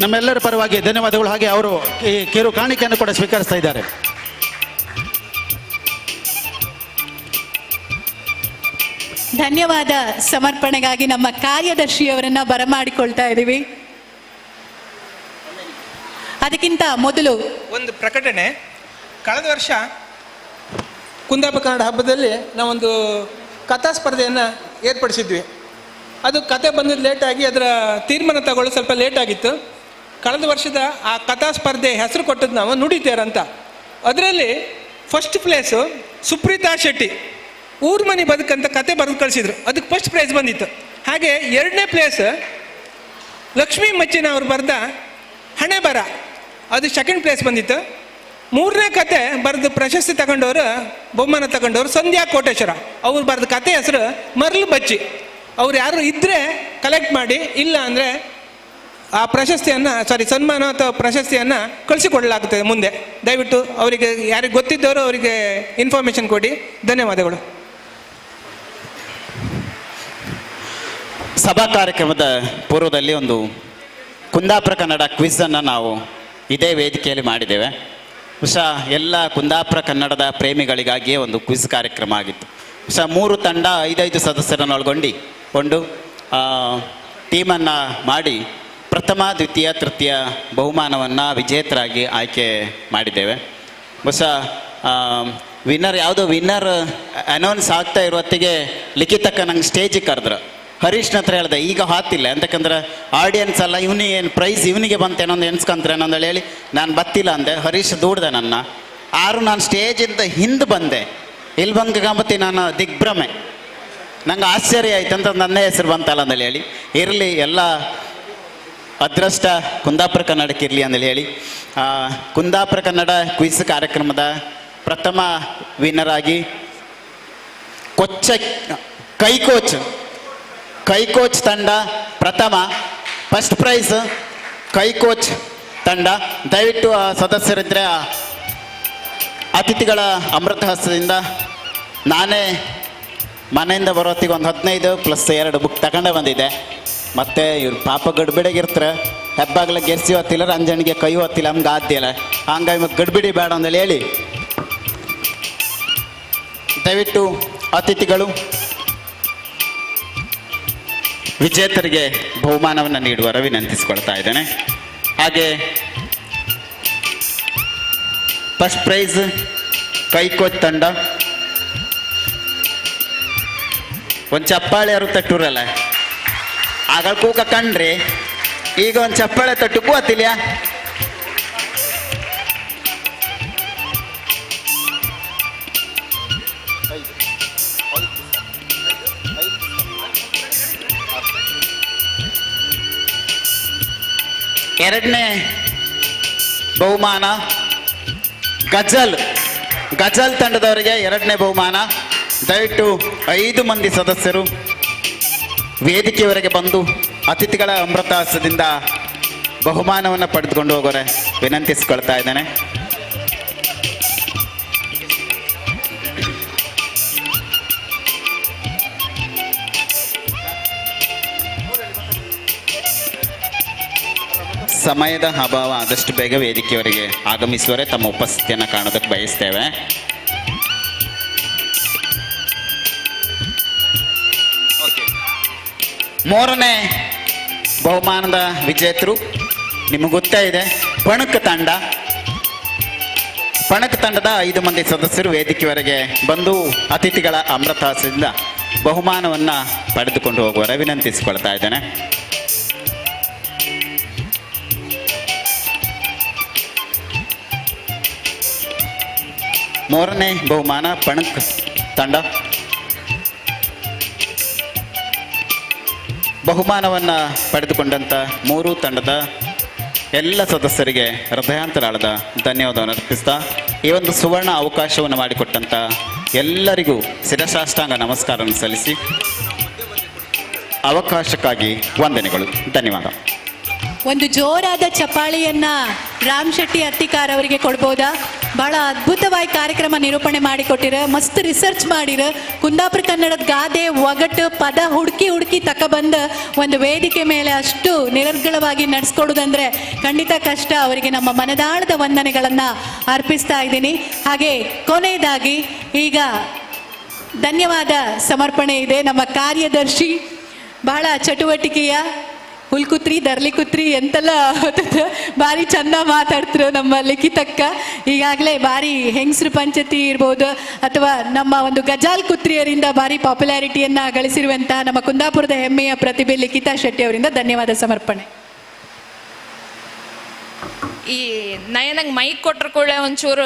ನಮ್ಮೆಲ್ಲರ ಪರವಾಗಿ ಧನ್ಯವಾದಗಳು. ಹಾಗೆ ಅವರು ಈ ಕಿರು ಕಾಣಿಕೆಯನ್ನು ಕೂಡ ಸ್ವೀಕರಿಸ್ತಾ ಇದ್ದಾರೆ. ಧನ್ಯವಾದ ಸಮರ್ಪಣೆಗಾಗಿ ನಮ್ಮ ಕಾರ್ಯದರ್ಶಿಯವರನ್ನ ಬರಮಾಡಿಕೊಳ್ತಾ ಇದ್ದೀವಿ. ಅದಕ್ಕಿಂತ ಮೊದಲು ಒಂದು ಪ್ರಕಟಣೆ. ಕಳೆದ ವರ್ಷ ಕುಂದಾಪುರ ಕನ್ನಡ ಹಬ್ಬದಲ್ಲಿ ನಾವೊಂದು ಕಥಾ ಸ್ಪರ್ಧೆಯನ್ನು ಏರ್ಪಡಿಸಿದ್ವಿ. ಅದು ಕತೆ ಬಂದಿದ್ದು ಲೇಟಾಗಿ ಅದರ ತೀರ್ಮಾನ ತಗೊಳ್ಳೋ ಸ್ವಲ್ಪ ಲೇಟಾಗಿತ್ತು. ಕಳೆದ ವರ್ಷದ ಆ ಕಥಾ ಸ್ಪರ್ಧೆ ಹೆಸರು ಕೊಟ್ಟದ್ದು ನಾವು ನುಡಿತೇರ ಅಂತ. ಅದರಲ್ಲಿ ಫಸ್ಟ್ ಪ್ಲೇಸು ಸುಪ್ರೀತಾ ಶೆಟ್ಟಿ ಊರ್ಮನಿ ಬದುಕಂತ ಕತೆ ಬರೆದು ಕಳಿಸಿದ್ರು, ಅದಕ್ಕೆ ಫಸ್ಟ್ ಪ್ರೈಸ್ ಬಂದಿತ್ತು. ಹಾಗೆ ಎರಡನೇ ಪ್ಲೇಸ್ ಲಕ್ಷ್ಮೀ ಮಚ್ಚಿನ ಅವರು ಬರೆದ ಹಣೆ ಬರ, ಅದು ಸೆಕೆಂಡ್ ಪ್ಲೇಸ್ ಬಂದಿತ್ತು. ಮೂರನೇ ಕತೆ ಬರೆದು ಪ್ರಶಸ್ತಿ ತಗೊಂಡವರು, ಬಹುಮಾನ ತಗೊಂಡವರು ಸಂಧ್ಯಾ ಕೋಟೇಶ್ವರ, ಅವ್ರು ಬರೆದ ಕತೆ ಹೆಸರು ಮರಳು ಬಚ್ಚಿ. ಅವ್ರು ಯಾರು ಇದ್ದರೆ ಕಲೆಕ್ಟ್ ಮಾಡಿ, ಇಲ್ಲ ಅಂದರೆ ಆ ಪ್ರಶಸ್ತಿಯನ್ನು, ಸಾರಿ ಸನ್ಮಾನ ಅಥವಾ ಪ್ರಶಸ್ತಿಯನ್ನು ಕಳಿಸಿಕೊಡಲಾಗುತ್ತದೆ ಮುಂದೆ. ದಯವಿಟ್ಟು ಅವರಿಗೆ ಯಾರಿಗೆ ಗೊತ್ತಿದ್ದವರು ಅವರಿಗೆ ಇನ್ಫಾರ್ಮೇಷನ್ ಕೊಡಿ. ಧನ್ಯವಾದಗಳು. ಸಭಾ ಕಾರ್ಯಕ್ರಮದ ಪೂರ್ವದಲ್ಲಿ ಒಂದು ಕುಂದಾಪುರ ಕನ್ನಡ ಕ್ವಿಝನ್ನು ನಾವು ಇದೇ ವೇದಿಕೆಯಲ್ಲಿ ಮಾಡಿದ್ದೇವೆ. ಬಹುಶಃ ಎಲ್ಲ ಕುಂದಾಪುರ ಕನ್ನಡದ ಪ್ರೇಮಿಗಳಿಗಾಗಿಯೇ ಒಂದು ಕ್ವಿಝ್ ಕಾರ್ಯಕ್ರಮ ಆಗಿತ್ತು. ಬಹುಶಃ 3 ತಂಡ 5-5 ಸದಸ್ಯರನ್ನು ಒಳಗೊಂಡು ಒಂದು ಟೀಮನ್ನು ಮಾಡಿ ಪ್ರಥಮ, ದ್ವಿತೀಯ, ತೃತೀಯ ಬಹುಮಾನವನ್ನು ವಿಜೇತರಾಗಿ ಆಯ್ಕೆ ಮಾಡಿದ್ದೇವೆ. ಬಹುಶಃ ವಿನ್ನರ್ ಯಾವುದೋ ವಿನ್ನರ್ ಅನೌನ್ಸ್ ಆಗ್ತಾ ಇರೋ ಹೊತ್ತಿಗೆ ಲಿಖಿತಕ್ಕ ನಂಗೆ ಸ್ಟೇಜಿಗೆ ಕರೆದ್ರು. ಹರೀಶ್ನ ಹತ್ರ ಹೇಳ್ದೆ, ಈಗ ಹಾತಿಲ್ಲ ಅಂತಕಂದ್ರೆ ಆಡಿಯನ್ಸ್ ಅಲ್ಲ, ಇವನಿಗೆ ಏನು ಪ್ರೈಸ್ ಇವನಿಗೆ ಬಂತೇನೋ ಒಂದು ಎನ್ಸ್ಕೊಂತಾರೆ ಅನ್ನೋದು ಹೇಳಿ ನಾನು ಬತ್ತಿಲ್ಲ ಅಂದೆ. ಹರೀಶ್ ದೂಡ್ದೆ ನನ್ನ. ಆರು ನಾನು ಸ್ಟೇಜಿಂದ ಹಿಂದೆ ಬಂದೆ. ಇಲ್ಲಿ ಬಂದು ಗಂಬತ್ತಿ ನಾನು ದಿಗ್ಭ್ರಮೆ, ನಂಗೆ ಆಶ್ಚರ್ಯ ಆಯ್ತು ಅಂತ ನನ್ನ ಹೆಸರು ಬಂತಲ್ಲ ಅಂದೇಳಿ ಹೇಳಿ. ಇರಲಿ, ಎಲ್ಲ ಅದೃಷ್ಟ ಕುಂದಾಪುರ ಕನ್ನಡಕ್ಕೆ ಇರಲಿ ಅಂದೇಳಿ ಹೇಳಿ ಕುಂದಾಪುರ ಕನ್ನಡ ಕ್ವಿಜ್ ಕಾರ್ಯಕ್ರಮದ ಪ್ರಥಮ ವಿನ್ನರ್ ಆಗಿ ಕೊಚ್ಚ ಕೈಕೋಚ್ ತಂಡ ಪ್ರಥಮ ಫಸ್ಟ್ ಪ್ರೈಸ್ ಕೈಕೋಚ್ ತಂಡ. ದಯವಿಟ್ಟು ಆ ಸದಸ್ಯರಿದ್ದರೆ ಆ ಅತಿಥಿಗಳ ಅಮೃತ ಹಸ್ತದಿಂದ ನಾನೇ ಮನೆಯಿಂದ ಬರೋತ್ತಿಗೆ ಒಂದು 15 + 2 ಬುಕ್ ತಗೊಂಡೇ ಬಂದಿದ್ದೆ. ಮತ್ತು ಇವ್ರು ಪಾಪ ಗಡ್ಬಿಡಿಗಿರ್ತಾರೆ, ಹೆಬ್ಬಾಗ್ಲ ಗೆರ್ಸಿ ಹೊತ್ತಿಲ್ಲ, ರಂಜನಿಗೆ ಕೈ ಹೊತ್ತಿಲ್ಲ, ನಮ್ಗೆ ಆದ್ಯಲ್ಲ, ಹಂಗಾಗಿ ಮತ್ತೆ ಗಡ್ಬಿಡಿ ಬೇಡ ಅಂದೇಳಿ ಹೇಳಿ ದಯವಿಟ್ಟು ಅತಿಥಿಗಳು ವಿಜೇತರಿಗೆ ಬಹುಮಾನವನ್ನು ನೀಡುವರ ವಿನಂತಿಸಿಕೊಳ್ತಾ ಇದ್ದೇನೆ. ಹಾಗೆ ಫಸ್ಟ್ ಪ್ರೈಸ್ ಕೈಕೋಚ್ ತಂಡ. ಒಂದು ಚಪ್ಪಾಳೆ ಯಾರು ತಟ್ಟೂರಲ್ಲ, ಆಗ ಕೂಕ ಕಣ್ರಿ, ಈಗ ಒಂದು ಚಪ್ಪಾಳೆ ತಟ್ಟು ಕೂತಿಲ್ಲ. ಎರಡನೇ ಬಹುಮಾನ ಗಜಲ್, ಗಜಲ್ ತಂಡದವರಿಗೆ ಎರಡನೇ ಬಹುಮಾನ. ದಯವಿಟ್ಟು 5 ಮಂದಿ ಸದಸ್ಯರು ವೇದಿಕೆಯವರೆಗೆ ಬಂದು ಅತಿಥಿಗಳ ಅಮೃತಾಸದಿಂದ ಬಹುಮಾನವನ್ನು ಪಡೆದುಕೊಂಡು ಹೋಗೋರೆ ವಿನಂತಿಸಿಕೊಳ್ತಾ ಇದ್ದೇನೆ. ಸಮಯದ ಅಭಾವ, ಆದಷ್ಟು ಬೇಗ ವೇದಿಕೆಯವರೆಗೆ ಆಗಮಿಸುವರೆ ತಮ್ಮ ಉಪಸ್ಥಿತಿಯನ್ನು ಕಾಣೋದಕ್ಕೆ ಬಯಸ್ತೇವೆ. ಮೂರನೇ ಬಹುಮಾನದ ವಿಜೇತರು ನಿಮಗೆ ಗೊತ್ತೇ ಇದೆ, ಪಣಕ್ ತಂಡ. ಪಣಕ್ ತಂಡದ 5 ಮಂದಿ ಸದಸ್ಯರು ವೇದಿಕೆಯವರೆಗೆ ಬಂದು ಅತಿಥಿಗಳ ಅಮೃತಾಸದಿಂದ ಬಹುಮಾನವನ್ನು ಪಡೆದುಕೊಂಡು ಹೋಗುವರೆ ವಿನಂತಿಸಿಕೊಳ್ತಾ ಇದ್ದೇನೆ. ಮೂರನೇ ಬಹುಮಾನ ಪಣಕ್ ತಂಡ. ಬಹುಮಾನವನ್ನು ಪಡೆದುಕೊಂಡಂಥ 3 ತಂಡದ ಎಲ್ಲ ಸದಸ್ಯರಿಗೆ ಹೃದಯಾಂತರಾಳದ ಧನ್ಯವಾದವನ್ನು ಅರ್ಪಿಸ್ತಾ ಈ ಒಂದು ಸುವರ್ಣ ಅವಕಾಶವನ್ನು ಮಾಡಿಕೊಟ್ಟಂಥ ಎಲ್ಲರಿಗೂ ಶಿರಸಾಷ್ಟಾಂಗ ನಮಸ್ಕಾರವನ್ನು ಸಲ್ಲಿಸಿ ಅವಕಾಶಕ್ಕಾಗಿ ವಂದನೆಗಳು. ಧನ್ಯವಾದ. ಒಂದು ಜೋರಾದ ಚಪಾಳಿಯನ್ನ ರಾಮ್ ಶೆಟ್ಟಿ ಅತ್ತಿಕಾರ್ ಅವರಿಗೆ ಕೊಡ್ಬೋದಾ? ಬಹಳ ಅದ್ಭುತವಾಗಿ ಕಾರ್ಯಕ್ರಮ ನಿರೂಪಣೆ ಮಾಡಿಕೊಟ್ಟಿರ, ಮಸ್ತ್ ರಿಸರ್ಚ್ ಮಾಡಿರ. ಕುಂದಾಪುರ ಕನ್ನಡದ ಗಾದೆ ಒಗಟು ಪದ ಹುಡುಕಿ ಹುಡುಕಿ ತಕ ಬಂದ ಒಂದು ವೇದಿಕೆ ಮೇಲೆ ಅಷ್ಟು ನಿರರ್ಗಳವಾಗಿ ನಡೆಸ್ಕೊಡೋದಂದ್ರೆ ಖಂಡಿತ ಕಷ್ಟ. ಅವರಿಗೆ ನಮ್ಮ ಮನದಾಳದ ವಂದನೆಗಳನ್ನು ಅರ್ಪಿಸ್ತಾ ಇದ್ದೀನಿ. ಹಾಗೆ ಕೊನೆಯದಾಗಿ ಈಗ ಧನ್ಯವಾದ ಸಮರ್ಪಣೆ ಇದೆ. ನಮ್ಮ ಕಾರ್ಯದರ್ಶಿ ಬಹಳ ಚಟುವಟಿಕೆಯ ಹುಲ್ಕುತ್ರಿ ದರ್ಲಿಕುತ್ರಿ ಎಂತೆಲ್ಲ ಭಾರಿ ಚಂದ ಮಾತಾಡ್ತರು ನಮ್ಮ ಲಿಖಿತಕ್ಕ. ಈಗಾಗಲೇ ಭಾರಿ ಹೆಂಗಸ್ರು ಪಂಚಾಯತಿ ಇರ್ಬೋದು ಅಥವಾ ನಮ್ಮ ಒಂದು ಗಜಾಲ್ ಕುತ್ರಿಯರಿಂದ ಭಾರಿ ಪಾಪ್ಯುಲಾರಿಟಿಯನ್ನು ಗಳಿಸಿರುವಂತಹ ನಮ್ಮ ಕುಂದಾಪುರದ ಹೆಮ್ಮೆಯ ಪ್ರತಿಭೆ ಲಿಖಿತಾ ಶೆಟ್ಟಿ ಅವರಿಂದ ಧನ್ಯವಾದ ಸಮರ್ಪಣೆ. ಈ ನಯನಂಗೆ ಮೈಕ್ ಕೊಟ್ರ ಕೂಡ ಒಂಚೂರು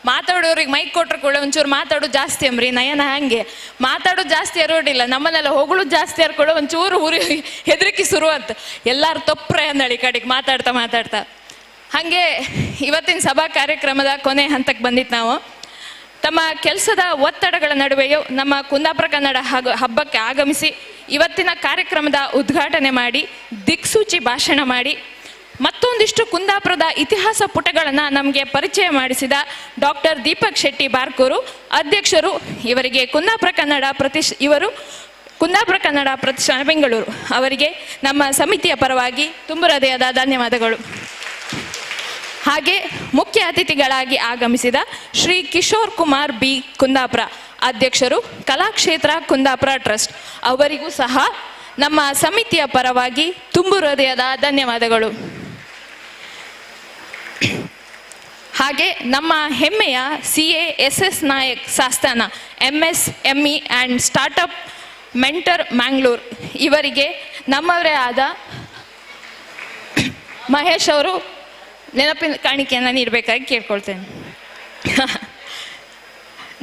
ಮಾತಾಡೋರಿಗೆ ಮೈಕ್ ಕೊಟ್ರ ಕೂಡ ಒಂಚೂರು ಮಾತಾಡೋದು ಜಾಸ್ತಿ ಅಂಬ್ರಿ. ನಯನ ಹಾಗೆ ಮಾತಾಡೋದು ಜಾಸ್ತಿ ಅರೋಡಿಲ್ಲ, ನಮ್ಮನ್ನೆಲ್ಲ ಹೊಗಳೋದು ಜಾಸ್ತಿ ಅರ್ಕೊಳ್ಳೋ ಒಂಚೂರು ಊರಿ ಹೆದರಿಕೆ ಶುರು ಅಂತ ಎಲ್ಲರೂ ತಪ್ಪರೆ ಅಂದಳಿ ಕಡೆಗೆ ಮಾತಾಡ್ತಾ ಮಾತಾಡ್ತಾ. ಹಾಗೆ ಇವತ್ತಿನ ಸಭಾ ಕಾರ್ಯಕ್ರಮದ ಕೊನೆ ಹಂತಕ್ಕೆ ಬಂದಿತ್ತು ನಾವು. ತಮ್ಮ ಕೆಲಸದ ಒತ್ತಡಗಳ ನಡುವೆಯೂ ನಮ್ಮ ಕುಂದಾಪುರ ಕನ್ನಡ ಹಾಗೂ ಹಬ್ಬಕ್ಕೆ ಆಗಮಿಸಿ ಇವತ್ತಿನ ಕಾರ್ಯಕ್ರಮದ ಉದ್ಘಾಟನೆ ಮಾಡಿ ದಿಕ್ಸೂಚಿ ಭಾಷಣ ಮಾಡಿ ಮತ್ತೊಂದಿಷ್ಟು ಕುಂದಾಪುರದ ಇತಿಹಾಸ ಪುಟಗಳನ್ನು ನಮಗೆ ಪರಿಚಯ ಮಾಡಿಸಿದ ಡಾಕ್ಟರ್ ದೀಪಕ್ ಶೆಟ್ಟಿ ಬಾರ್ಕೂರು ಅಧ್ಯಕ್ಷರು ಇವರಿಗೆ ಕುಂದಾಪುರ ಕನ್ನಡ ಇವರು ಕುಂದಾಪುರ ಕನ್ನಡ ಪ್ರತಿಷ್ಠಾನ ಬೆಂಗಳೂರು ಅವರಿಗೆ ನಮ್ಮ ಸಮಿತಿಯ ಪರವಾಗಿ ತುಂಬು ಹೃದಯದ ಧನ್ಯವಾದಗಳು. ಹಾಗೆ ಮುಖ್ಯ ಅತಿಥಿಗಳಾಗಿ ಆಗಮಿಸಿದ ಶ್ರೀ ಕಿಶೋರ್ ಕುಮಾರ್ ಬಿ ಕುಂದಾಪುರ ಅಧ್ಯಕ್ಷರು ಕಲಾಕ್ಷೇತ್ರ ಕುಂದಾಪುರ ಟ್ರಸ್ಟ್ ಅವರಿಗೂ ಸಹ ನಮ್ಮ ಸಮಿತಿಯ ಪರವಾಗಿ ತುಂಬು ಹೃದಯದ ಧನ್ಯವಾದಗಳು. ಹಾಗೆ ನಮ್ಮ ಹೆಮ್ಮೆಯ CA S S Nayak Sasthana MSME and startup mentor Mangalore ಇವರಿಗೆ ನಮ್ಮವರೇ ಆದ ಮಹೇಶ್ ಅವರು ನೆನಪಿನ ಕಾಣಿಕೆಯನ್ನು ನೀಡಬೇಕಾಗಿ ಕೇಳ್ಕೊಳ್ತೇನೆ.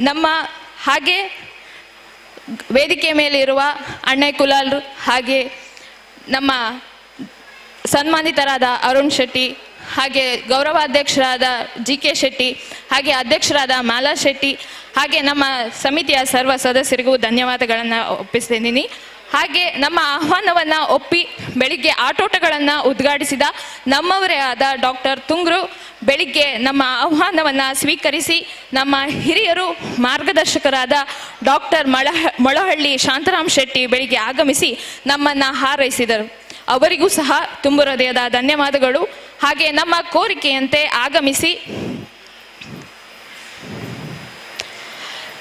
ನಮ್ಮ ಹಾಗೆ ವೇದಿಕೆ ಮೇಲಿರುವ ಅಣ್ಣಯ್ಯ ಕುಲಾಲ್ರು, ಹಾಗೆ ನಮ್ಮ ಸನ್ಮಾನಿತರಾದ ಅರುಣ್ ಶೆಟ್ಟಿ, ಹಾಗೆ ಗೌರವಾಧ್ಯಕ್ಷರಾದ ಜಿ ಕೆ ಶೆಟ್ಟಿ, ಹಾಗೆ ಅಧ್ಯಕ್ಷರಾದ ಮಾಲಾ ಶೆಟ್ಟಿ, ಹಾಗೆ ನಮ್ಮ ಸಮಿತಿಯ ಸರ್ವ ಸದಸ್ಯರಿಗೂ ಧನ್ಯವಾದಗಳನ್ನು ಒಪ್ಪಿಸ್ತಿದ್ದೀನಿ. ಹಾಗೆ ನಮ್ಮ ಆಹ್ವಾನವನ್ನು ಒಪ್ಪಿ ಬೆಳಿಗ್ಗೆ ಆಟೋಟಗಳನ್ನು ಉದ್ಘಾಟಿಸಿದ ನಮ್ಮವರೇ ಆದ ಡಾಕ್ಟರ್ ತುಂಗ್ರು ಬೆಳಿಗ್ಗೆ ನಮ್ಮ ಆಹ್ವಾನವನ್ನು ಸ್ವೀಕರಿಸಿ ನಮ್ಮ ಹಿರಿಯರು ಮಾರ್ಗದರ್ಶಕರಾದ ಡಾಕ್ಟರ್ ಮೊಳಹಳ್ಳಿ ಶಾಂತರಾಮ್ ಶೆಟ್ಟಿ ಬೆಳಿಗ್ಗೆ ಆಗಮಿಸಿ ನಮ್ಮನ್ನು ಹಾರೈಸಿದರು. ಅವರಿಗೂ ಸಹ ತುಂಬು ಹೃದಯದ ಧನ್ಯವಾದಗಳು. ಹಾಗೆ ನಮ್ಮ ಕೋರಿಕೆಯಂತೆ ಆಗಮಿಸಿ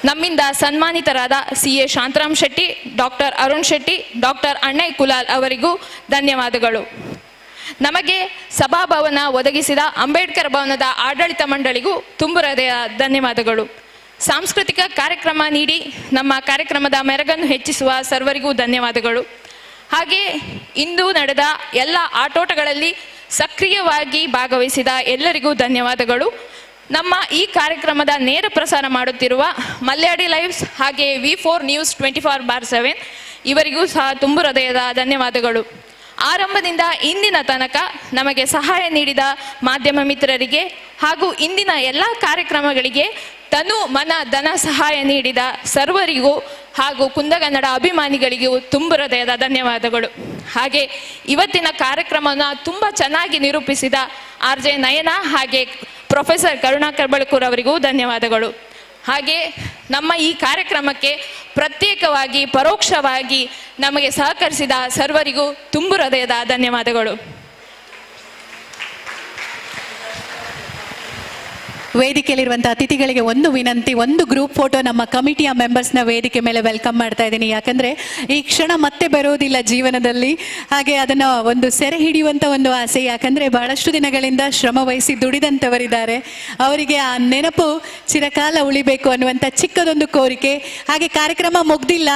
ನಮ್ಮಿಂದ ಸನ್ಮಾನಿತರಾದ CA Shantaram Shetty, doctor Arun Shetty, doctor Annaiah Kulal ಅವರಿಗೂ ಧನ್ಯವಾದಗಳು. ನಮಗೆ ಸಭಾಭವನ ಒದಗಿಸಿದ ಅಂಬೇಡ್ಕರ್ ಭವನದ ಆಡಳಿತ ಮಂಡಳಿಗೂ ತುಂಬು ಹೃದಯ ಧನ್ಯವಾದಗಳು. ಸಾಂಸ್ಕೃತಿಕ ಕಾರ್ಯಕ್ರಮ ನೀಡಿ ನಮ್ಮ ಕಾರ್ಯಕ್ರಮದ ಮೆರಗನ್ನು ಹೆಚ್ಚಿಸುವ ಸರ್ವರಿಗೂ ಧನ್ಯವಾದಗಳು. ಹಾಗೆ ಇಂದು ನಡೆದ ಎಲ್ಲ ಆಟೋಟಗಳಲ್ಲಿ ಸಕ್ರಿಯವಾಗಿ ಭಾಗವಹಿಸಿದ ಎಲ್ಲರಿಗೂ ಧನ್ಯವಾದಗಳು. ನಮ್ಮ ಈ ಕಾರ್ಯಕ್ರಮದ ನೇರ ಪ್ರಸಾರ ಮಾಡುತ್ತಿರುವ ಮಲ್ಯಾಡಿ ಲೈವ್ಸ್ ಹಾಗೆ V4 news 24/7 ಇವರಿಗೂ ಸಹ ತುಂಬು ಹೃದಯದ ಧನ್ಯವಾದಗಳು. ಆರಂಭದಿಂದ ಇಂದಿನ ತನಕ ನಮಗೆ ಸಹಾಯ ನೀಡಿದ ಮಾಧ್ಯಮ ಮಿತ್ರರಿಗೆ ಹಾಗೂ ಇಂದಿನ ಎಲ್ಲ ಕಾರ್ಯಕ್ರಮಗಳಿಗೆ ತನು ಮನ ಧನ ಸಹಾಯ ನೀಡಿದ ಸರ್ವರಿಗೂ ಹಾಗೂ ಕುಂದಗನ್ನಡ ಅಭಿಮಾನಿಗಳಿಗೂ ತುಂಬು ಹೃದಯದ ಧನ್ಯವಾದಗಳು. ಹಾಗೆ ಇವತ್ತಿನ ಕಾರ್ಯಕ್ರಮವನ್ನು ತುಂಬ ಚೆನ್ನಾಗಿ ನಿರೂಪಿಸಿದ RJ ನಯನ ಹಾಗೆ ಪ್ರೊಫೆಸರ್ ಕರುಣಾಕರ್ ಬಳ್ಕೂರ್ ಅವರಿಗೂ ಧನ್ಯವಾದಗಳು. ಹಾಗೆ ನಮ್ಮ ಈ ಕಾರ್ಯಕ್ರಮಕ್ಕೆ ಪ್ರತ್ಯೇಕವಾಗಿ ಪರೋಕ್ಷವಾಗಿ ನಮಗೆ ಸಹಕರಿಸಿದ ಸರ್ವರಿಗೂ ತುಂಬು ಹೃದಯದ ಧನ್ಯವಾದಗಳು. ವೇದಿಕೆಯಲ್ಲಿರುವಂಥ ಅತಿಥಿಗಳಿಗೆ ಒಂದು ವಿನಂತಿ, ಒಂದು ಗ್ರೂಪ್ ಫೋಟೋ ನಮ್ಮ ಕಮಿಟಿಯ ಮೆಂಬರ್ಸ್ನ ವೇದಿಕೆ ಮೇಲೆ welcome ಮಾಡ್ತಾ ಇದ್ದೀನಿ. ಯಾಕಂದರೆ ಈ ಕ್ಷಣ ಮತ್ತೆ ಬರೋದಿಲ್ಲ ಜೀವನದಲ್ಲಿ, ಹಾಗೆ ಅದನ್ನು ಒಂದು ಸೆರೆ ಹಿಡಿಯುವಂಥ ಒಂದು ಆಸೆ. ಯಾಕಂದರೆ ಬಹಳಷ್ಟು ದಿನಗಳಿಂದ ಶ್ರಮ ವಹಿಸಿ ದುಡಿದಂಥವರಿದ್ದಾರೆ, ಅವರಿಗೆ ಆ ನೆನಪು ಚಿರಕಾಲ ಉಳಿಬೇಕು ಅನ್ನುವಂಥ ಚಿಕ್ಕದೊಂದು ಕೋರಿಕೆ. ಹಾಗೆ ಕಾರ್ಯಕ್ರಮ ಮುಗ್ದಿಲ್ಲ,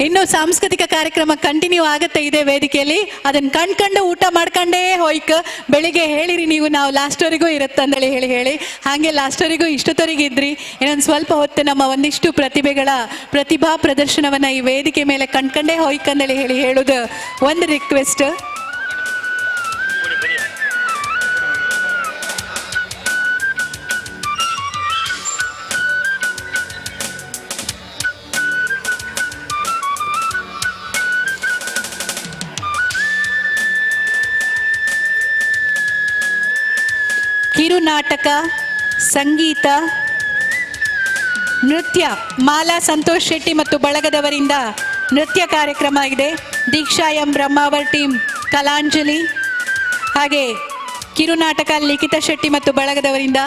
ಇನ್ನು ಸಾಂಸ್ಕೃತಿಕ ಕಾರ್ಯಕ್ರಮ ಕಂಟಿನ್ಯೂ ಆಗುತ್ತೆ ಇದೇ ವೇದಿಕೆಯಲ್ಲಿ. ಅದನ್ನು ಕಣ್ಕಂಡು ಊಟ ಮಾಡ್ಕೊಂಡೇ ಹೋಯ್ಕ ಬೆಳಿಗ್ಗೆ ಹೇಳಿರಿ ನೀವು, ನಾವು ಲಾಸ್ಟ್ವರೆಗೂ ಇರುತ್ತಂದೇಳಿ ಹೇಳಿ ಹೇಳಿ ಹಾಗೆ ಲಾಸ್ಟ್ವರೆಗೂ ಇಷ್ಟೊತ್ತವರೆಗೆ ಇದ್ರಿ. ಇನ್ನೊಂದು ಸ್ವಲ್ಪ ಹೊತ್ತು ನಮ್ಮ ಒಂದಿಷ್ಟು ಪ್ರತಿಭೆಗಳ ಪ್ರತಿಭಾ ಪ್ರದರ್ಶನವನ್ನು ಈ ವೇದಿಕೆ ಮೇಲೆ ಕಣ್ಕಂಡೇ ಹೋಯ್ಕಂದೇಳಿ ಹೇಳಿ ಹೇಳೋದು ಒಂದು ರಿಕ್ವೆಸ್ಟ್. ಕಿರುನಾಟಕ, ಸಂಗೀತ, ನೃತ್ಯ ಮಾಲಾ ಸಂತೋಷ್ ಶೆಟ್ಟಿ ಮತ್ತು ಬಳಗದವರಿಂದ ನೃತ್ಯ ಕಾರ್ಯಕ್ರಮ ಇದೆ. ದೀಕ್ಷಾ ಎಂ ಬ್ರಹ್ಮಾವರ್ ಟೀಮ್ ಕಲಾಂಜಲಿ, ಹಾಗೆ ಕಿರುನಾಟಕ ಲಿಖಿತ ಶೆಟ್ಟಿ ಮತ್ತು ಬಳಗದವರಿಂದ.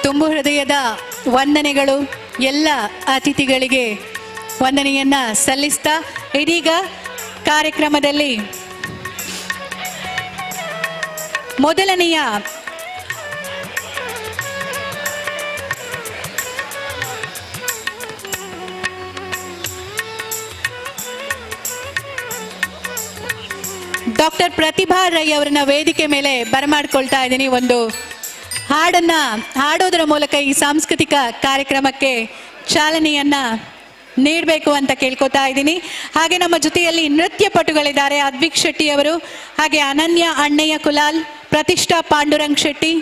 ತುಂಬು ಹೃದಯದ ವಂದನೆಗಳು ಎಲ್ಲ ಅತಿಥಿಗಳಿಗೆ ವಂದನೆಯನ್ನ ಸಲ್ಲಿಸ್ತಾ ಇದೀಗ ಕಾರ್ಯಕ್ರಮದಲ್ಲಿ ಮೊದಲನೆಯ ಡಾಕ್ಟರ್ ಪ್ರತಿಭಾ ರೈ ಅವರನ್ನ ವೇದಿಕೆ ಮೇಲೆ ಬರಮಾಡ್ಕೊಳ್ತಾ ಇದ್ದೀನಿ. ಒಂದು ಹಾಡನ್ನ ಹಾಡೋದರ ಮೂಲಕ ಈ ಸಾಂಸ್ಕೃತಿಕ ಕಾರ್ಯಕ್ರಮಕ್ಕೆ ಚಾಲನೆಯನ್ನ ನೀಡಬೇಕು ಅಂತ ಕೇಳ್ಕೊತಾ ಇದ್ದೀನಿ. ಹಾಗೆ ನಮ್ಮ ಜೊತೆಯಲ್ಲಿ ನೃತ್ಯ ಪಟುಗಳಿದ್ದಾರೆ ಅದ್ವಿಕ್ ಶೆಟ್ಟಿ ಅವರು, ಹಾಗೆ ಅನನ್ಯ Annayya Kulal, Pratishtha Pandurang Shetty,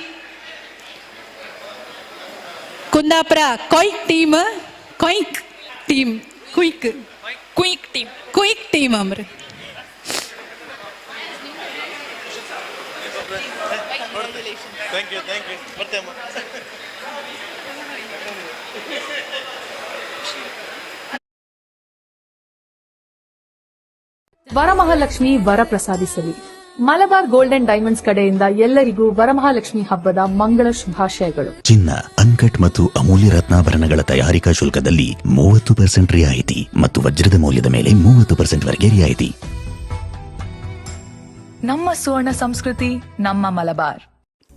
Kundapura quick team, quick team, quick Quick team. Quick team ಅಮ್ರಿ. Thank you, thank you. ಬರ್ತೇಮ್ಮ. ವರಮಹಾಲಕ್ಷ್ಮಿ ವರ ಪ್ರಸಾದಿಸಲಿ. ಮಲಬಾರ್ ಗೋಲ್ಡ್ ಅಂಡ್ ಡೈಮಂಡ್ಸ್ ಕಡೆಯಿಂದ ಎಲ್ಲರಿಗೂ ವರಮಹಾಲಕ್ಷ್ಮಿ ಹಬ್ಬದ ಮಂಗಳ ಶುಭಾಶಯಗಳು. ಚಿನ್ನ, ಅನ್ಕಟ್ ಮತ್ತು ಅಮೂಲ್ಯ ರತ್ನಾಭರಣಗಳ ತಯಾರಿಕಾ ಶುಲ್ಕದಲ್ಲಿ 30% ರಿಯಾಯಿತಿ ಮತ್ತು ವಜ್ರದ ಮೌಲ್ಯದ ಮೇಲೆ 30% ವರೆಗೆ ರಿಯಾಯಿತಿ. ನಮ್ಮ ಸುವರ್ಣ ಸಂಸ್ಕೃತಿ, ನಮ್ಮ Malabar.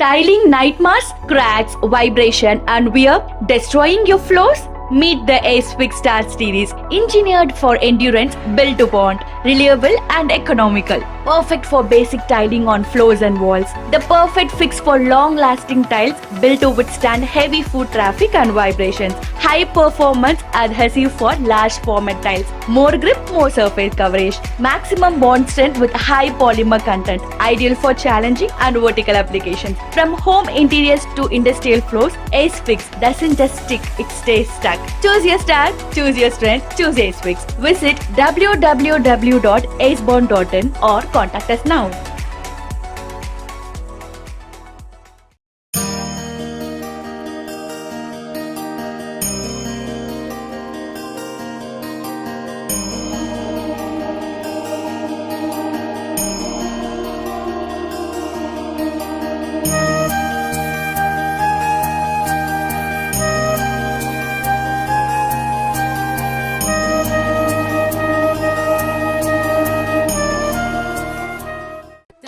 Tiling nightmares, cracks, vibration and wear destroying your floors? Meet the Ace Fix Star Series, engineered for endurance, built to bond, reliable and economical. Perfect for basic tiling on floors and walls. The perfect fix for long-lasting tiles built to withstand heavy foot traffic and vibrations. High performance adhesive for large format tiles. More grip, more surface coverage. Maximum bond strength with high polymer content. Ideal for challenging and vertical applications. From home interiors to industrial floors, Ace Fix doesn't just stick, it stays stuck. Choose your star, choose your strength, choose Ace Fix. Visit www.acebond.in or contact us now.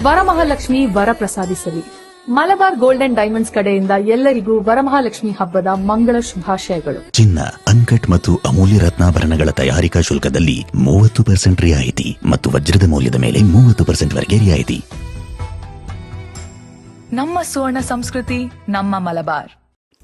Varamahalakshmi ವರ ಪ್ರಸಾದಿಸಲಿ. Malabar gold and diamonds ಕಡೆಯಿಂದ ಎಲ್ಲರಿಗೂ ವರಮಹಾಲಕ್ಷ್ಮಿ ಹಬ್ಬದ ಮಂಗಳ ಶುಭಾಶಯಗಳು. ಚಿನ್ನ, uncut ಮತ್ತು ಅಮೂಲ್ಯ ರತ್ನಾಭರಣಗಳ ತಯಾರಿಕಾ ಶುಲ್ಕದಲ್ಲಿ 30% ರಿಯಾಯಿತಿ ಮತ್ತು ವಜ್ರದ ಮೌಲ್ಯದ ಮೇಲೆ 30% ವರೆಗೆ ರಿಯಾಯಿತಿ. ನಮ್ಮ ಸುವರ್ಣ ಸಂಸ್ಕೃತಿ, ನಮ್ಮ Malabar.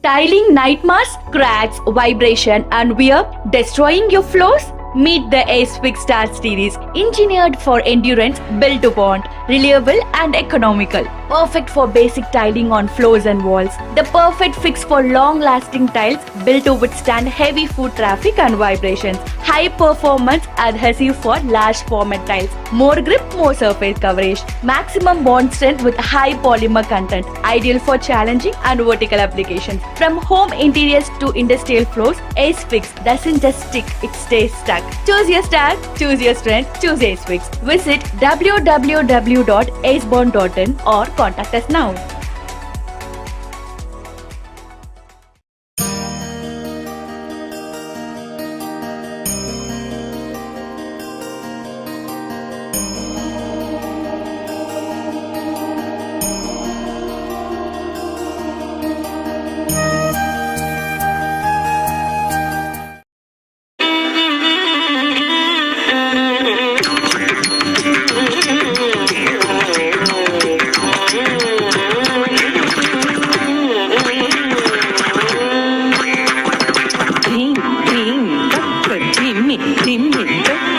Tiling nightmares, cracks, vibration and wear destroying your floors? Meet the Ace Fix Star Series, engineered for endurance, built to bond, reliable and economical. Perfect for basic tiling on floors and walls. The perfect fix for long-lasting tiles built to withstand heavy foot traffic and vibrations. High performance adhesive for large format tiles. More grip, more surface coverage. Maximum bond strength with high polymer content. Ideal for challenging and vertical applications. From home interiors to industrial floors, Ace Fix doesn't just stick, it stays stuck. Choose your star, choose your strength, choose Ace Fix. Visit www.acebond.in or contact us now. ಧೀಂ ಧೀಂ ತಕ್ಕ ಧಿಮ್ಮಿ ಧಿಮ್ಮಿ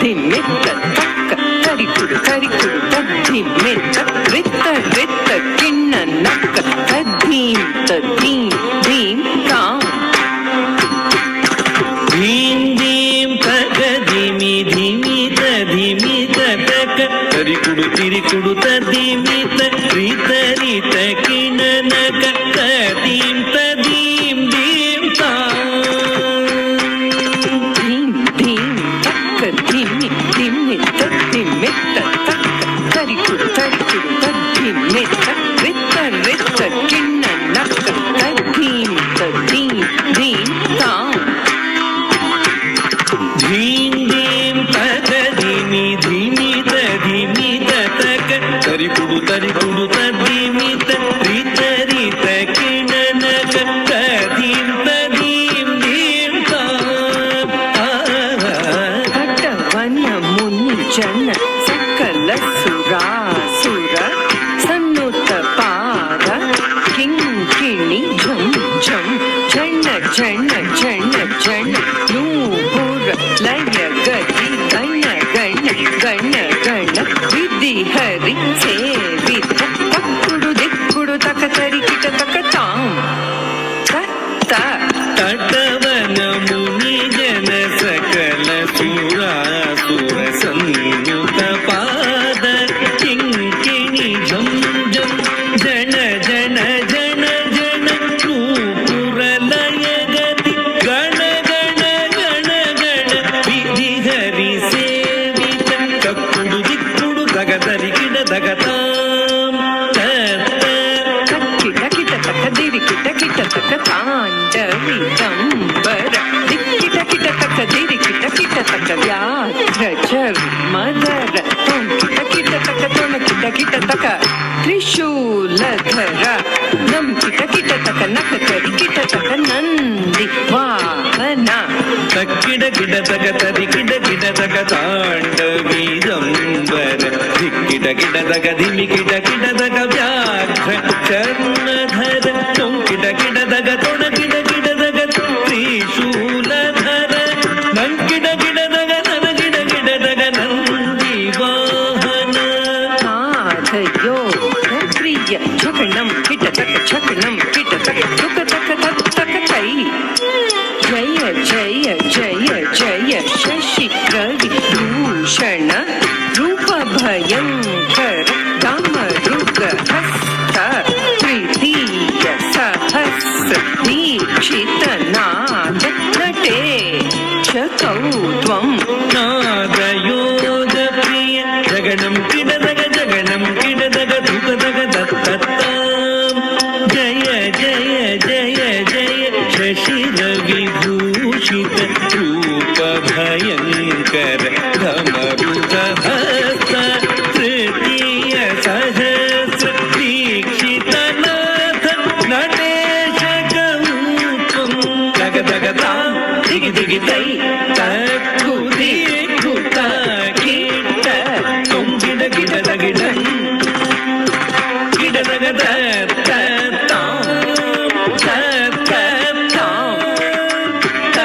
ಧಿಮ್ಮಿತ್ತ ತಕ್ಕ ತರಿಕುಡು ತರಿಕುಡು ತದ್ಧಿಮ್ಮಿತ್ತ ರಿತ್ತ ರಿತ್ತ ಕಿಣ್ಣ ನಕ್ಕ ತದ್ಧೀಂ ತದ್ಧೀಂ ಧೀಂ ತಾಂ. ಧೀಂ ಧೀಂ ತಕ ಧಿಮಿ ಧಿಮಿ ತ ಧಿಮಿ ತ ತಕ ತರಿಕುಡು ತಿರಿಕುಡು ತದ್ಧಿಮಿತ ರಿತ ರಿತ ಕಿಣ ನಕ ತದೀಂ ತದೀಂ ಧೀಂ ತಾಂ. ಧೀಂ ಧೀಂ ತಕ್ಕ ಧಿಮ್ಮಿ ಧಿಮ್ಮಿ ತದ್ಧಿಮ್ಮಿತ್ತ ತಕ್ಕ ತರಿಕುಡು ತರಿಕುಡು ತದ್ಧಿಮ್ಮಿತ್ತ ರಿತ್ತ ರಿತ್ತ ಕಿಣ್ಣ ನಕ್ಕ ತದ್ಧೀಂ ತದ್ಧೀಂ ಧೀಂ ತಾಂ. ಧೀಂ ಧೀಂ ತಕ ಧಿಮಿ ಧಿಮಿ ತ ಧಿಮಿ ತ ತಕ ತರಿಕುಡು ತರಿಕುಡು ತದ್ಧಿಮಿತ ರಿತ ರಿತ ಕಿಣ ನಕ ತದೀಂ ತದೀಂ ಧೀಂ ತಾಂ. ಕಟವನ ಮುನಿ ಜನ ಸಕಲ ಸುರಾಸುರ ಸನ್ನುತ ಪಾದ ಕಿಂಕಿಣಿ ಝಂ ಝಂ ಝಣ ಝಣ ಝಣ ಝಣ ನೂಪುರ ಲಯ ಗತಿ ಗಣ ಗಣ ಗಣ ಗಣ ವಿಧಿ ಹರಿ ಸೇವಿತ ತಕ್ಕುಡು ದಿಕ್ಕುಡು ತಕತರಿ. ತಕ ತಾಂಡವಿದಂಬರ ದಿಕ್ಕಿಟ ಕಿಟ ತಕ ದಿರಿ ಕಿಟ ಕಿಟ ತಕ ವ್ಯಾಘ್ರ ಚರ್ಮಧರ ತೊಂಕಿಟ ಕಿಟ ತಕ ತೊಣ ಕಿಟ ಕಿಟ ತಕ ತ್ರಿಶೂಲಧರ ನಂ ಕಿಟ ಕಿಟ ತಕ ನಕ ತರಿ ಕಿಟ ತಕ ನಂದಿ ವಾಹನ. ತಕ್ಕಿಡ ಗಿಡ ತಗ ತರಿ ಗಿಡ ಗಿಡ ತಗ ತಾಂಡವೀರಂಬರ ಧಿಕ್ಕಿಡ ಗಿಡ ತಗ ಧಿಮಿ ಗಿಡ ಗಿಡ ತಗ ವ್ಯಾಘ್ರ ಚರ್ಮಧರ ತೊಂಕಿಡ ಗಿಡ ತಗ ತೊಣ ಗಿಡ ಗಿಡ ತಗ ತ್ರಿಶೂಲಧರ ನಂಕಿಡ ಗಿಡ ತಗ ನನ ಗಿಡ ಗಿಡ ತಗ ನಂದಿ ವಾಹನ. ನಾದಯೋಗ ಪ್ರಿಯ ಝಕಣಂ ಕಿಟ ತಕ ಝಕಣಂ ಕಿಟ ತಕ ಠುಕ ತಕ ತಕ್ ತಕ ತೈ ಜಯ ಜಯ ಜಯ ಜಯ ಶಶಿ ರವಿ ಭೂಷಣ ರೂಪ ಭಯಂಕರ ಡಮರುಗ ಹಸ್ತ ತೃತೀಯ ಸಹಸ್ರ ದೀಕ್ಷಿತ ನಾದ ನಟೇಶ ಕೌತ್ವಂ. ನಾದಯೋಗ ಪ್ರಿಯ ಜಗಣಂ ಕಿಡದಗ ಜಗಣಂ ಕಿಡದಗ ಧುಕದಗ ದತ್ತತ್ತಾಂ ಜಯ ಜಯ ಜಯ ಜಯ ಶಶಿ ರವಿ ಭೂಷಿತ ರೂಪ ಭಯಂಕರ ಧಮರುಗ ಹಸ್ತ ತೃತೀಯ ಸಹಸ್ರ ದೀಕ್ಷಿತ ನಾಥ ನಟೇಶ ಕೌತ್ವಂ ದಗ ದಗ ತಾಂ ದಿಗಿ ದಿಗಿ ತೈ ತಕ್ಕು ದಿಕ್ಕು ತ ಕಿಟ್ಟ ತೊಂಗಿಡ ಗಿಡದ ಗಿಡ ಗಿಡದ ಗದ ತ ತಾಂ ತ ತ ತಾಂ ತ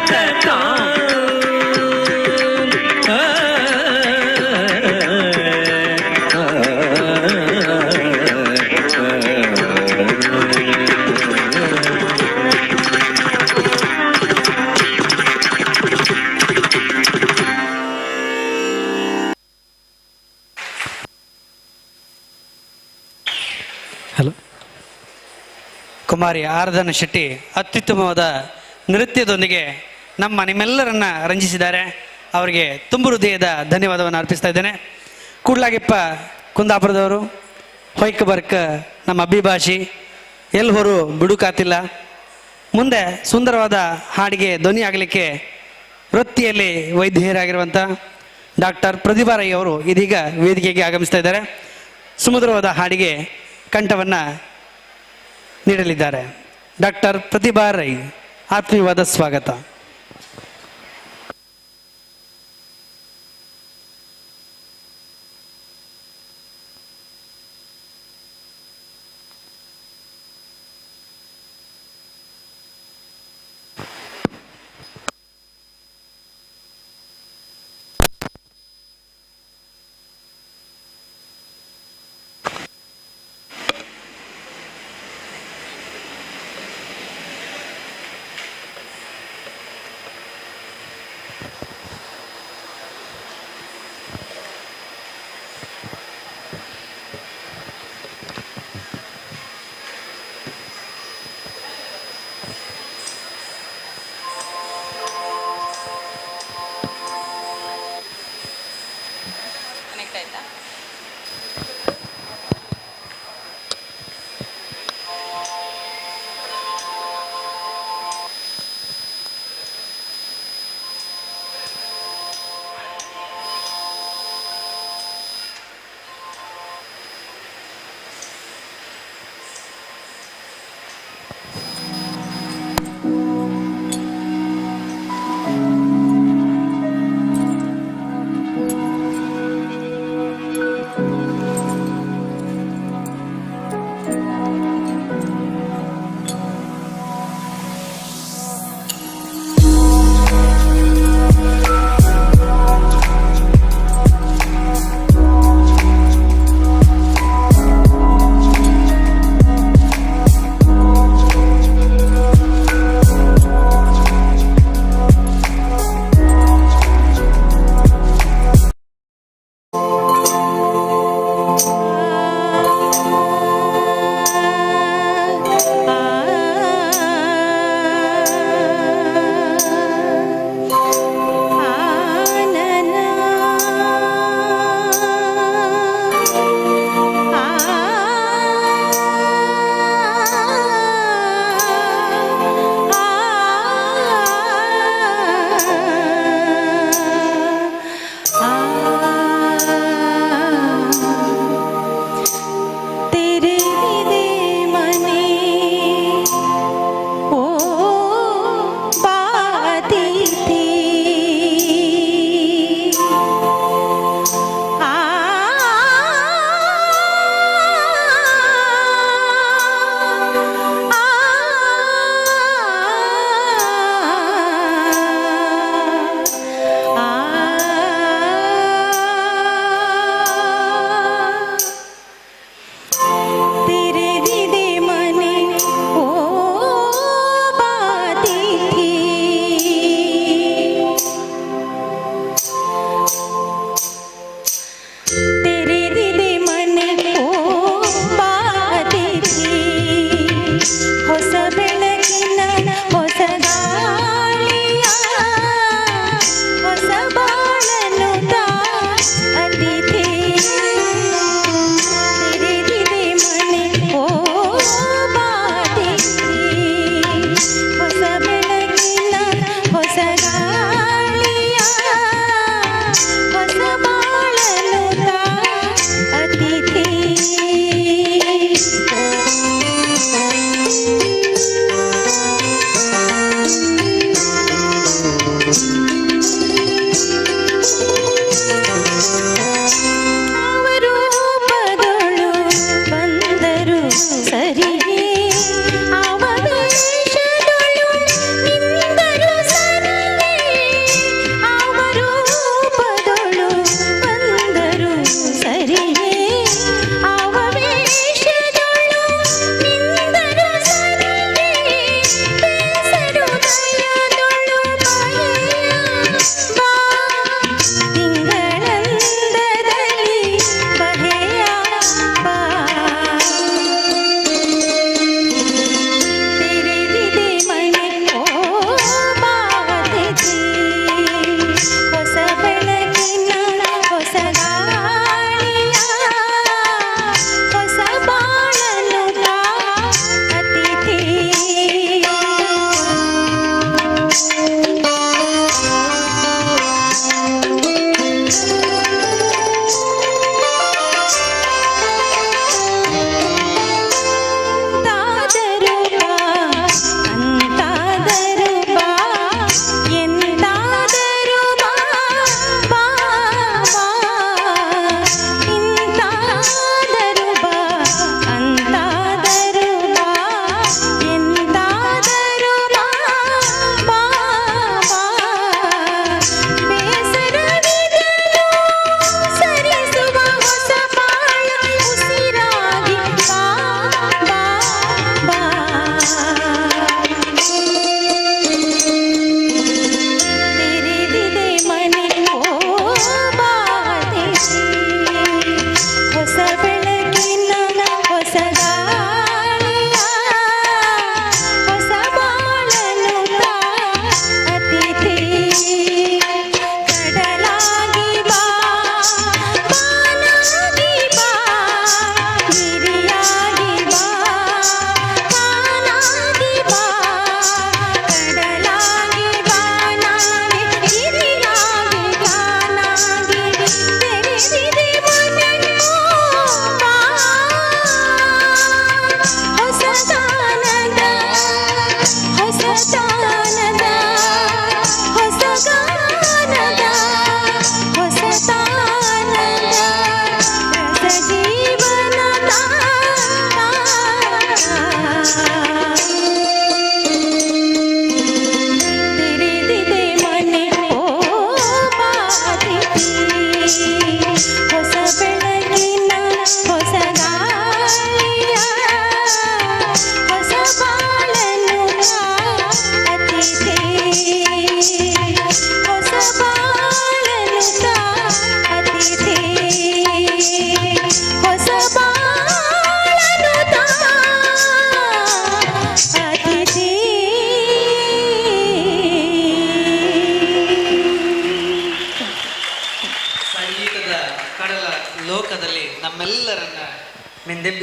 ತ ತಾಂ ಆ ಹಲೋ, ಕುಮಾರಿ ಆರಾಧನಾ ಶೆಟ್ಟಿ ಅತ್ಯುತ್ತಮವಾದ ನೃತ್ಯದೊಂದಿಗೆ ನಮ್ಮ ನಿಮ್ಮೆಲ್ಲರನ್ನ ರಂಜಿಸಿದ್ದಾರೆ. ಅವರಿಗೆ ತುಂಬು ಹೃದಯದ ಧನ್ಯವಾದವನ್ನು ಅರ್ಪಿಸ್ತಾ ಇದ್ದೇನೆ. ಕೂಡ್ಲಾಗಿಪ್ಪ ಕುಂದಾಪುರದವರು ಹೊಯ್ಕ ಬರ್ಕ ನಮ್ಮ ಅಭಿಭಾಷಿ ಎಲ್ಲಿ ಹೊರು ಬಿಡುಕಾತಿಲ್ಲ. ಮುಂದೆ ಸುಂದರವಾದ ಹಾಡಿಗೆ ಧ್ವನಿ ಆಗಲಿಕ್ಕೆ ವೃತ್ತಿಯಲ್ಲಿ ವೈದ್ಯರಾಗಿರುವಂಥ ಡಾಕ್ಟರ್ ಪ್ರತಿಭಾ ರೈ ಅವರು ಇದೀಗ ವೇದಿಕೆಗೆ ಆಗಮಿಸ್ತಾ ಇದ್ದಾರೆ. ಸುಮಧುರವಾದ ಹಾಡಿಗೆ ಕಂಠವನ್ನು ನೀಡಲಿದ್ದಾರೆ. ಡಾಕ್ಟರ್ ಪ್ರತಿಭಾ ರೈ, ಆತ್ಮೀಯವಾದ ಸ್ವಾಗತ. ಕನೆಕ್ಟ್ ಆಯ್ತಾ?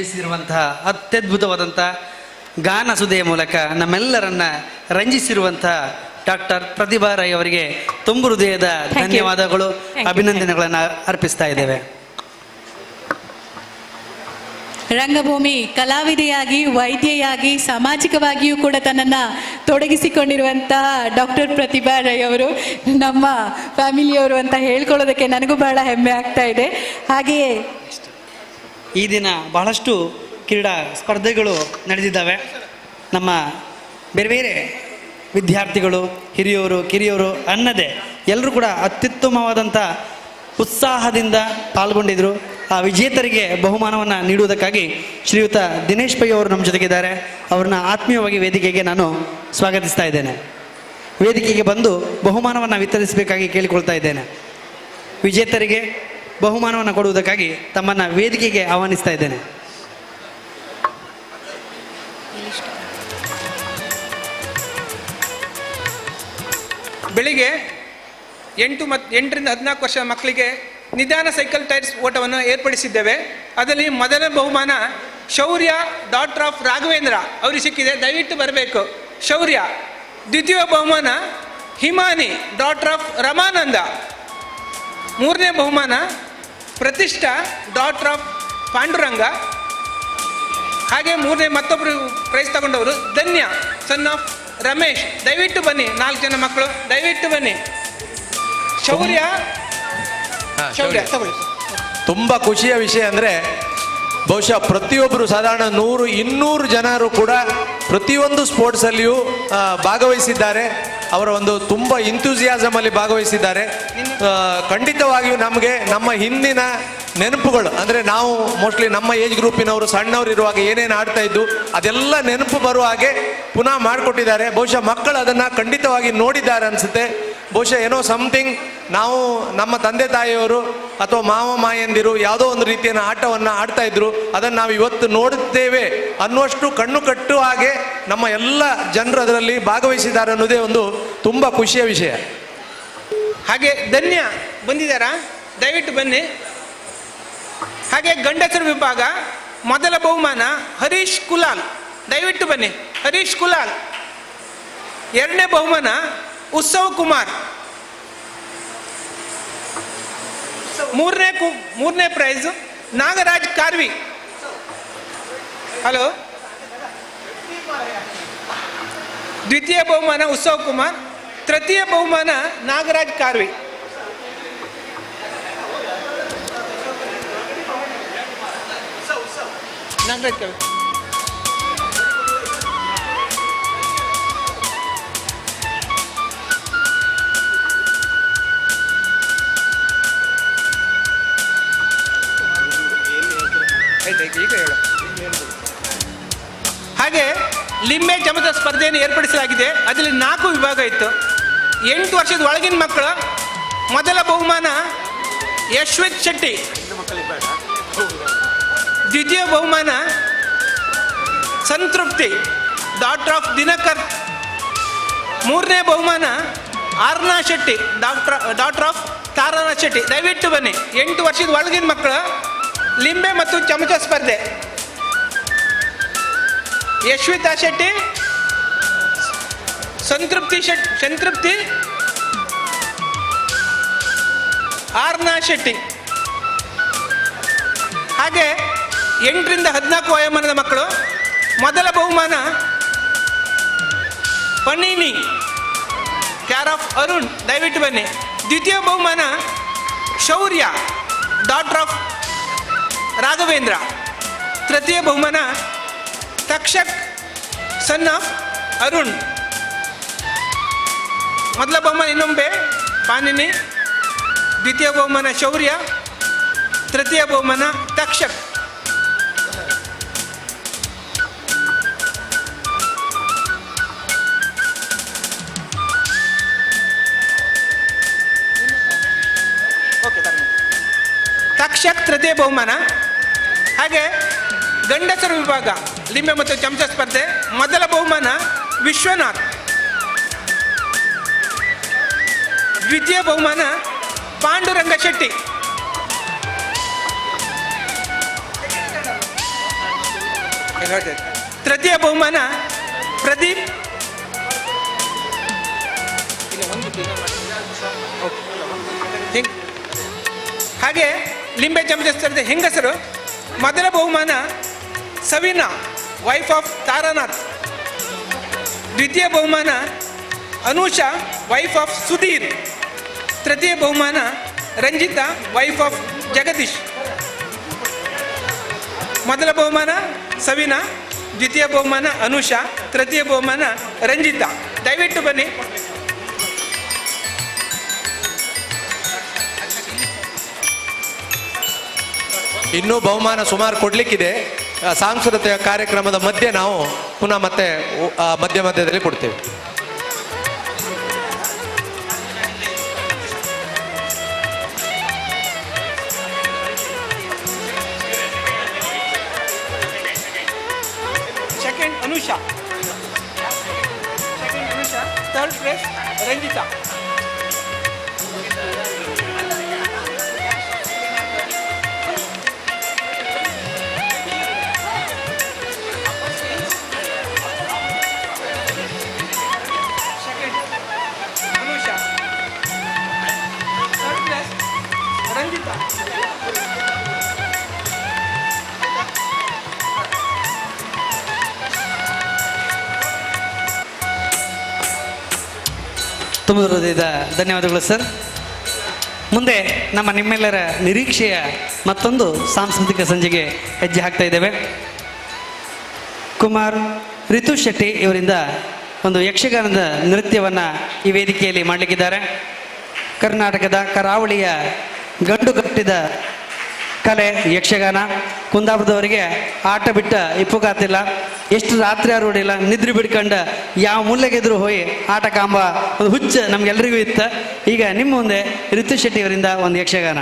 ರಂಜಿಸಿರುವಂತಹ ಅತ್ಯದ್ಭುತವಾದಂಥ ಗಾನ ಸುಧೆಯ ಮೂಲಕ ನಮ್ಮೆಲ್ಲರನ್ನ ರಂಜಿಸಿರುವಂತಹ ಡಾಕ್ಟರ್ ಪ್ರತಿಭಾ ರೈ ಅವರಿಗೆ ತುಂಬು ಹೃದಯದ Thank you. ಧನ್ಯವಾದಗಳು, Thank you. ಅಭಿನಂದನೆಗಳನ್ನು ಅರ್ಪಿಸ್ತಾ ಇದ್ದೇವೆ. ರಂಗಭೂಮಿ ಕಲಾವಿದೆಯಾಗಿ, ವೈದ್ಯೆಯಾಗಿ, ಸಾಮಾಜಿಕವಾಗಿಯೂ ಕೂಡ ತನ್ನನ್ನು ತೊಡಗಿಸಿಕೊಂಡಿರುವಂತಹ ಡಾಕ್ಟರ್ ಪ್ರತಿಭಾ ರೈ ಅವರು ನಮ್ಮ ಫ್ಯಾಮಿಲಿಯವರು ಅಂತ ಹೇಳ್ಕೊಳ್ಳೋದಕ್ಕೆ ನನಗೂ ಬಹಳ ಹೆಮ್ಮೆ ಆಗ್ತಾ ಇದೆ. ಹಾಗೆಯೇ ಈ ದಿನ ಬಹಳಷ್ಟು ಕ್ರೀಡಾ ಸ್ಪರ್ಧೆಗಳು ನಡೆದಿದ್ದಾವೆ. ನಮ್ಮ ಬೇರೆ ಬೇರೆ ವಿದ್ಯಾರ್ಥಿಗಳು, ಹಿರಿಯವರು, ಕಿರಿಯವರು ಅನ್ನದೇ ಎಲ್ಲರೂ ಕೂಡ ಅತ್ಯುತ್ತಮವಾದಂಥ ಉತ್ಸಾಹದಿಂದ ಪಾಲ್ಗೊಂಡಿದ್ದರು. ಆ ವಿಜೇತರಿಗೆ ಬಹುಮಾನವನ್ನು ನೀಡುವುದಕ್ಕಾಗಿ ಶ್ರೀಯುತ ದಿನೇಶ್ ಪೈ ಅವರು ನಮ್ಮ ಜೊತೆಗಿದ್ದಾರೆ. ಅವ್ರನ್ನ ಆತ್ಮೀಯವಾಗಿ ವೇದಿಕೆಗೆ ನಾನು ಸ್ವಾಗತಿಸ್ತಾ ಇದ್ದೇನೆ. ವೇದಿಕೆಗೆ ಬಂದು ಬಹುಮಾನವನ್ನು ವಿತರಿಸಬೇಕಾಗಿ ಕೇಳಿಕೊಳ್ತಾ ಇದ್ದೇನೆ. ವಿಜೇತರಿಗೆ ಬಹುಮಾನವನ್ನು ಕೊಡುವುದಕ್ಕಾಗಿ ತಮ್ಮನ್ನು ವೇದಿಕೆಗೆ ಆಹ್ವಾನಿಸ್ತಾ ಇದ್ದೇನೆ. ಬೆಳಿಗ್ಗೆ 8 ಮತ್ತು 8ರಿಂದ 14 ವರ್ಷದ ಮಕ್ಕಳಿಗೆ ನಿಧಾನ ಸೈಕಲ್ ಟೈರ್ಸ್ ಓಟವನ್ನು ಏರ್ಪಡಿಸಿದ್ದೇವೆ. ಅದರಲ್ಲಿ ಮೊದಲ ಬಹುಮಾನ ಶೌರ್ಯ ಡಾಟರ್ ಆಫ್ ರಾಘವೇಂದ್ರ ಅವರಿಗೆ ಸಿಕ್ಕಿದೆ, ದಯವಿಟ್ಟು ಬರಬೇಕು ಶೌರ್ಯ. ದ್ವಿತೀಯ ಬಹುಮಾನ ಹಿಮಾನಿ ಡಾಟರ್ ಆಫ್ ರಮಾನಂದ. ಮೂರನೇ ಬಹುಮಾನ ಪ್ರತಿಷ್ಠಾ ಡಾಟರ್ ಆಫ್ ಪಾಂಡುರಂಗ. ಹಾಗೆ ಮೂರನೇ ಮತ್ತೊಬ್ಬರು ಪ್ರೈಸ್ ತಗೊಂಡವರು ಧನ್ಯ ಸನ್ ಆಫ್ ರಮೇಶ್. ದಯವಿಟ್ಟು ಬನ್ನಿ, 4 ಜನ ಮಕ್ಕಳು ದಯವಿಟ್ಟು ಬನ್ನಿ. ಶೌರ್ಯ, ಶೌರ್ಯ ತಗೊಳ್ಳಿ. ತುಂಬ ಖುಷಿಯ ವಿಷಯ ಅಂದರೆ ಬಹುಶಃ ಪ್ರತಿಯೊಬ್ಬರು ಸಾಧಾರಣ 100-200 ಜನರು ಕೂಡ ಪ್ರತಿಯೊಂದು ಸ್ಪೋರ್ಟ್ಸಲ್ಲಿಯೂ ಭಾಗವಹಿಸಿದ್ದಾರೆ. ಅವರ ಒಂದು ತುಂಬ ಇಂಥೂಸಿಯಾಸಮಲ್ಲಿ ಭಾಗವಹಿಸಿದ್ದಾರೆ. ಖಂಡಿತವಾಗಿಯೂ ನಮಗೆ ನಮ್ಮ ಹಿಂದಿನ ನೆನಪುಗಳು ಅಂದರೆ ನಾವು ಮೋಸ್ಟ್ಲಿ ನಮ್ಮ ಏಜ್ ಗ್ರೂಪಿನವರು ಸಣ್ಣವರು ಇರುವಾಗ ಏನೇನು ಆಡ್ತಾ ಇದ್ದು ಅದೆಲ್ಲ ನೆನಪು ಬರುವ ಹಾಗೆ ಪುನಃ ಮಾಡಿಕೊಟ್ಟಿದ್ದಾರೆ. ಬಹುಶಃ ಮಕ್ಕಳು ಅದನ್ನು ಖಂಡಿತವಾಗಿ ನೋಡಿದ್ದಾರೆ ಅನಿಸುತ್ತೆ. ಬಹುಶಃ ಏನೋ ಸಮಥಿಂಗ್ ನಾವು ನಮ್ಮ ತಂದೆ ತಾಯಿಯವರು ಅಥವಾ ಮಾವ ಮಾಯಂದಿರು ಯಾವುದೋ ಒಂದು ರೀತಿಯ ಆಟವನ್ನು ಆಡ್ತಾ ಇದ್ರು, ಅದನ್ನು ನಾವು ಇವತ್ತು ನೋಡುತ್ತೇವೆ ಅನ್ನುವಷ್ಟು ಕಣ್ಣು ಕಟ್ಟುವ ಹಾಗೆ ನಮ್ಮ ಎಲ್ಲ ಜನರು ಅದರಲ್ಲಿ ಭಾಗವಹಿಸಿದ್ದಾರೆ ಅನ್ನೋದೇ ಒಂದು ತುಂಬ ಖುಷಿಯ ವಿಷಯ. ಹಾಗೆ ಧನ್ಯ ಬಂದಿದ್ದಾರಾ? ದಯವಿಟ್ಟು ಬನ್ನಿ. ಹಾಗೆ ಗಂಡಸರ ವಿಭಾಗ ಮೊದಲ ಬಹುಮಾನ ಹರೀಶ್ ಕುಲಾಲ್, ದಯವಿಟ್ಟು ಬನ್ನಿ ಹರೀಶ್ ಕುಲಾಲ್. ಎರಡನೇ ಬಹುಮಾನ ಉತ್ಸವ್ ಕುಮಾರ್. ಮೂರನೇ ಪ್ರೈಸ್ ನಾಗರಾಜ್ ಕಾರ್ವಿ. ಹಲೋ, ದ್ವಿತೀಯ ಬಹುಮಾನ ಉತ್ಸವ್ ಕುಮಾರ್, ತೃತೀಯ ಬಹುಮಾನ ನಾಗರಾಜ್ ಕಾರ್ವಿ. ನಾಗರಾಜ್ ಕಾರ್ವಿ. ಈಗ ಹೇಳು. ಹಾಗೆ ಲಿಂಬೆ ಚಮಚ ಸ್ಪರ್ಧೆಯನ್ನು ಏರ್ಪಡಿಸಲಾಗಿದೆ. ಅದರಲ್ಲಿ 4 ವಿಭಾಗ ಇತ್ತು. 8 ವರ್ಷದ ಒಳಗಿನ ಮಕ್ಕಳ ಮೊದಲ ಬಹುಮಾನ ಯಶ್ವಿತ್ ಶೆಟ್ಟಿ, ದ್ವಿತೀಯ ಬಹುಮಾನ ಸಂತೃಪ್ತಿ ಡಾಕ್ಟರ್ ಆಫ್ ದಿನಕರ್, ಮೂರನೇ ಬಹುಮಾನ ಆರ್ನಾ ಶೆಟ್ಟಿ ಡಾಕ್ಟರ್ ಆಫ್ ತಾರಾನಾ ಶೆಟ್ಟಿ. ದಯವಿಟ್ಟು ಬನ್ನಿ. 8 ವರ್ಷದ ಒಳಗಿನ ಮಕ್ಕಳ ಲಿಂಬೆ ಮತ್ತು ಚಮಚ ಸ್ಪರ್ಧೆ. ಯಶ್ವಿತಾ ಶೆಟ್ಟಿ, ಸಂತೃಪ್ತಿ ಶೆಟ್ಟಿ, ಸಂತೃಪ್ತಿ, ಆರ್ನಾ ಶೆಟ್ಟಿ. ಹಾಗೆ 8ರಿಂದ 14 ವಯೋಮಾನದ ಮಕ್ಕಳು ಮೊದಲ ಬಹುಮಾನ ಪಣಿನಿ ಕ್ಯಾರ್ ಆಫ್ ಅರುಣ್, ದಯವಿಟ್ಟು ಬನ್ನಿ. ದ್ವಿತೀಯ ಬಹುಮಾನ ಶೌರ್ಯ ಡಾಟರ್ ಆಫ್ ರಾಘವೇಂದ್ರ, ತೃತೀಯ ಬಹುಮಾನ ತಕ್ಷಕ್ ಸನ್ ಆಫ್ ಅರುಣ್. ಮೊದಲ ಬಹುಮಾನ ಇನ್ನೊಂಬೆ ಪಾನಿನಿ, ದ್ವಿತೀಯ ಬಹುಮಾನ ಶೌರ್ಯ, ತೃತೀಯ ಬಹುಮಾನ ತಕ್ಷಕ್. ತಕ್ಷಕ್ ತೃತೀಯ ಬಹುಮಾನ. ಹಾಗೆ ಗಂಡಸರ ವಿಭಾಗ ಲಿಂಬೆ ಮತ್ತು ಚಮಚ ಸ್ಪರ್ಧೆ ಮೊದಲ ಬಹುಮಾನ ವಿಶ್ವನಾಥ್, ದ್ವಿತೀಯ ಬಹುಮಾನ ಪಾಂಡುರಂಗ ಶೆಟ್ಟಿ. ತೃತೀಯ ಬಹುಮಾನ ಪ್ರದೀಪ್. ಹಾಗೆ ಲಿಂಬೆ ಚಮಚ ಸ್ಪರ್ಧೆ ಹೆಂಗಸರು ಮೊದಲ ಬಹುಮಾನ ಸವಿನಾ ವೈಫ್ ಆಫ್ ತಾರಾನಾಥ್, ದ್ವಿತೀಯ ಬಹುಮಾನ ಅನುಷಾ ವೈಫ್ ಆಫ್ ಸುಧೀರ್, ತೃತೀಯ ಬಹುಮಾನ ರಂಜಿತಾ ವೈಫ್ ಆಫ್ ಜಗದೀಶ್. ಮೊದಲ ಬಹುಮಾನ ಸವಿನಾ, ದ್ವಿತೀಯ ಬಹುಮಾನ ಅನುಷಾ, ತೃತೀಯ ಬಹುಮಾನ ರಂಜಿತಾ. ದಯವಿಟ್ಟು ಬನ್ನಿ. ಇನ್ನೂ ಬಹುಮಾನ ಸುಮಾರು ಕೊಡಲಿಕ್ಕಿದೆ. ಸಾಂಸ್ಕೃತಿಕ ಕಾರ್ಯಕ್ರಮದ ಮಧ್ಯೆ ನಾವು ಪುನಃ ಮತ್ತೆ ಮಧ್ಯ ಮಧ್ಯದಲ್ಲಿ ಕೊಡ್ತೇವೆ. Second Anusha, second Anusha, third place Ranjitha. Second Anusha, third place Ranjitha. ತುಂಬ ಹೃದಯದ ಧನ್ಯವಾದಗಳು ಸರ್. ಮುಂದೆ ನಮ್ಮ ನಿಮ್ಮೆಲ್ಲರ ನಿರೀಕ್ಷೆಯ ಮತ್ತೊಂದು ಸಾಂಸ್ಕೃತಿಕ ಸಂಜೆಗೆ ಹೆಜ್ಜೆ ಹಾಕ್ತಾ ಇದ್ದೇವೆ. ಕುಮಾರ್ ರಿತು ಶೆಟ್ಟಿ ಇವರಿಂದ ಒಂದು ಯಕ್ಷಗಾನದ ನೃತ್ಯವನ್ನು ಈ ವೇದಿಕೆಯಲ್ಲಿ ಮಾಡಲಿಕ್ಕಿದ್ದಾರೆ. ಕರ್ನಾಟಕದ ಕರಾವಳಿಯ ಗಂಡು ಕಟ್ಟಿದ ಕಲೆ ಯಕ್ಷಗಾನ. ಕುಂದಾಪುರದವರಿಗೆ ಆಟ ಬಿಟ್ಟ ಇಪ್ಪುಗಾತಿಲ್ಲ, ಎಷ್ಟು ರಾತ್ರಿ ಆರು ಹೊಡಿಲ್ಲ, ನಿದ್ರೆ ಬಿಡ್ಕಂಡ ಯಾವ ಮೂಲೆಗೆದ್ರು ಹೋಗಿ ಆಟ ಕಾಂಬ ಒಂದು ಹುಚ್ಚ ನಮ್ಗೆಲ್ರಿಗೂ ಇತ್ತು. ಈಗ ನಿಮ್ಮ ಮುಂದೆ ರಿತು ಶೆಟ್ಟಿ ಅವರಿಂದ ಒಂದು ಯಕ್ಷಗಾನ.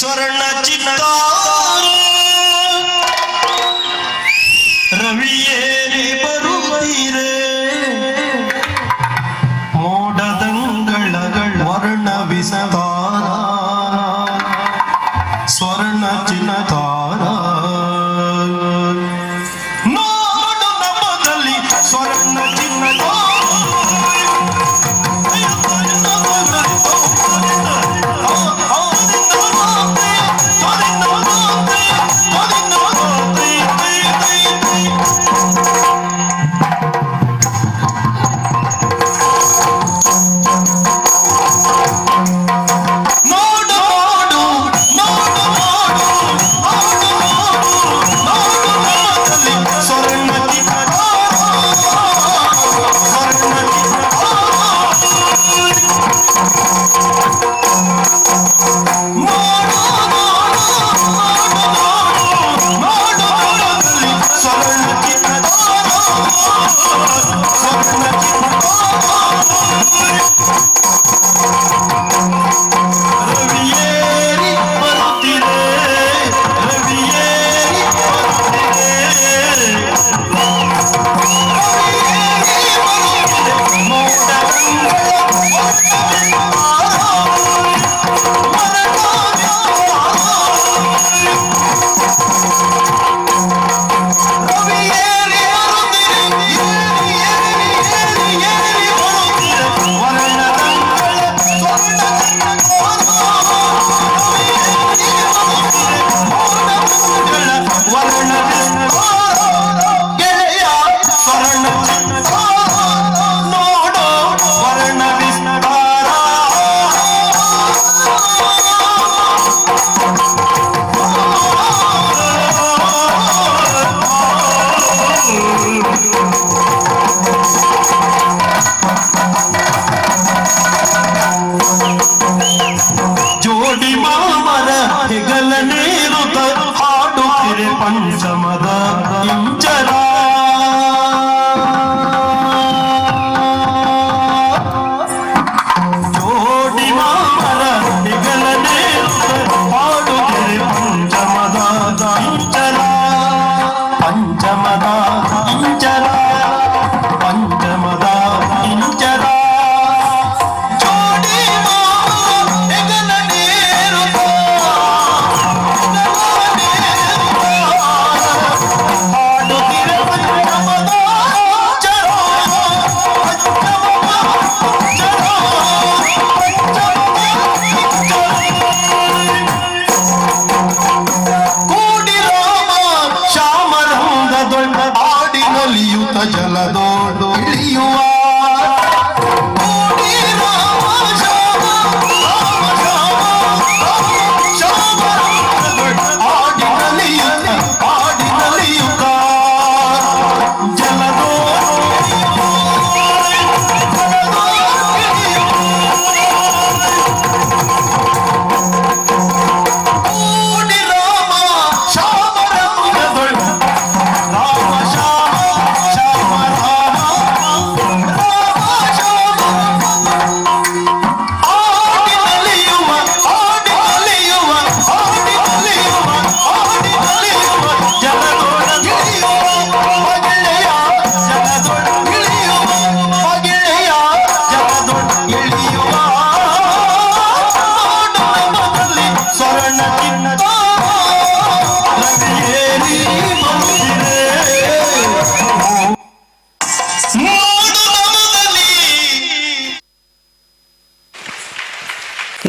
ಸ್ವರ್ಣ ಚಿತ್ತಾರ ರವಿಯೇರಿ ಬರುತ್ತೀರೆ, ಮೋಡದಂಗಳ ವರ್ಣ ವಿಸ್ತಾರ ಸ್ವರ್ಣ ಚಿತ್ತಾರ. ನೋಡು ನಮದಲ್ಲಿ ಸ್ವರ್ಣ ಚಿನ್ನ. Oh, ಜೋಡಿ ಮಾಮರ ಹೆಗಲ ನೇರುತ ಹಾಡುತ್ತಿರೆ ಪಂಚಮದ ಇಂಚರ. ಜೋಡಿ ಮಾಮರ ಹೆಗಲ ನೇರುತ ಹಾಡುತ್ತಿರೆ ಪಂಚಮದ ಇಂಚರ, ಪಂಚಮದ ಇಂಚರ, ಪಂಚಮದ ಇಂಚರ. ಜೋಡಿ ಮಾಮರ ಹೆಗಲ ನೇರುತ ಹಾಡುತ್ತಿರೆ ಪಂಚಮದ ಇಂಚರ, ಕೂಡಿ ರಾಮ ಶ್ಯಾಮರಂಗದೊಳ್ ಆಡಿನಲಿಯುತ ಜಲದೋಡು ಇಳಿಯುವ. ಕೂಡಿ ರಾಮ ಶ್ಯಾಮ ರಾಮ ಶ್ಯಾಮ ರಾಮ ಶ್ಯಾಮರಂಗದೊಳ್ ಆಡಿನಲಿಯುತ ಆಡಿನಲಿಯುತ ಜಲದೋಡು ಕೂಡಿ ರಾಮ ಶ್ಯಾಮರಂಗದೊಳ್ ರಾಮ ಶ್ಯಾಮ ಶ್ಯಾಮ ರಾಮ ರಾಮ ಶ್ಯಾಮ ಆಡಿನಲಿಯುವ ಆಡಿನಲಿಯುವ ಆಡಿನಲಿಯುವ ಆಡಿನಲಿಯುವ ಜಲದೊಳಗಿಳಿಯುವ ಮಗಿಳೆಯ ಜಲದೊಳಗಿಳಿಯುವ ಮಗಿಳೆಯ ಜಲದೊಳಗಿಳಿಯುವ ನಮದಲ್ಲಿ ಸ್ವರ್ಣ ಚಿನ್ನ ಲವಿಯೇರಿ ಬಂದಿರೆ. ಮೂಡು ನಮದಲ್ಲಿ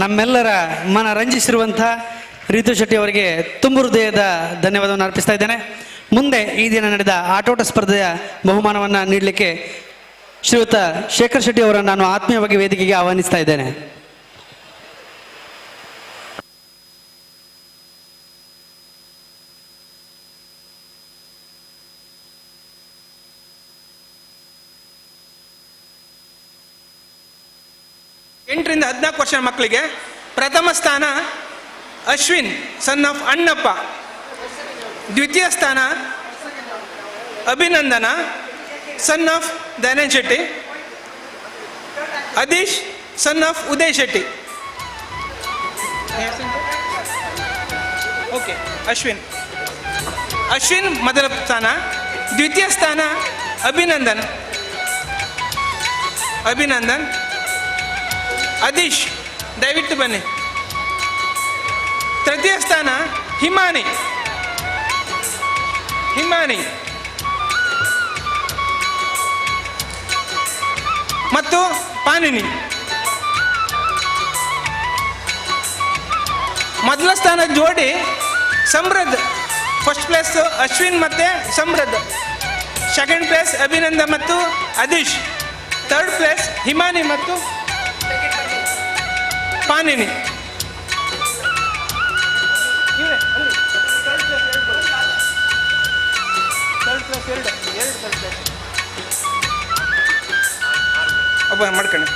ನಮ್ಮೆಲ್ಲರ ಮನ ರಂಜಿಸಿರುವಂಥ ರೀತು ಶೆಟ್ಟಿ ಅವರಿಗೆ ತುಂಬು ಹೃದಯದ ಧನ್ಯವಾದವನ್ನು ಅರ್ಪಿಸ್ತಾ ಇದ್ದೇನೆ. ಮುಂದೆ ಈ ದಿನ ನಡೆದ ಆಟೋಟ ಸ್ಪರ್ಧೆಯ ಬಹುಮಾನವನ್ನು ನೀಡಲಿಕ್ಕೆ ಶ್ರೀಯುತ ಶೇಖರ್ ಶೆಟ್ಟಿ ಅವರನ್ನು ನಾನು ಆತ್ಮೀಯವಾಗಿ ವೇದಿಕೆಗೆ ಆಹ್ವಾನಿಸ್ತಾ ಇದ್ದೇನೆ. ಎಂಟರಿಂದ 14 ವರ್ಷ ಮಕ್ಕಳಿಗೆ ಪ್ರಥಮ ಸ್ಥಾನ ಅಶ್ವಿನ್ ಸನ್ ಆಫ್ ಅಣ್ಣಪ್ಪ, ದ್ವಿತೀಯ ಸ್ಥಾನ Abhinandana son of Dayanand Shetty, Adeesh son of Uday Shetty. Okay, Ashwin Ashwin ಮೊದಲ ಸ್ಥಾನ, ದ್ವಿತೀಯ ಸ್ಥಾನ ಅಭಿನಂದನ್ ಅಭಿನಂದನ್ ಅದೀಶ್, ದಯವಿಟ್ಟು ಬನ್ನಿ. ತೃತೀಯ ಸ್ಥಾನ ಹಿಮಾನಿ ಹಿಮಾನಿ ಮತ್ತು ಪಾನಿನಿ. ಮೊದಲ ಸ್ಥಾನ ಜೋಡಿ ಸಮೃದ್ಧ, ಫಸ್ಟ್ ಪ್ಲೇಸ್ ಅಶ್ವಿನ್ ಮತ್ತು ಸಮೃದ್ಧ, ಸೆಕೆಂಡ್ ಪ್ಲೇಸ್ ಅಭಿನಂದ ಮತ್ತು ಅದೀಶ್, ಥರ್ಡ್ ಪ್ಲೇಸ್ ಹಿಮಾನಿ ಮತ್ತು ಪಾನಿನಿ. ಒಬ್ಬ ಮಾಡ್ಕೊಂಡು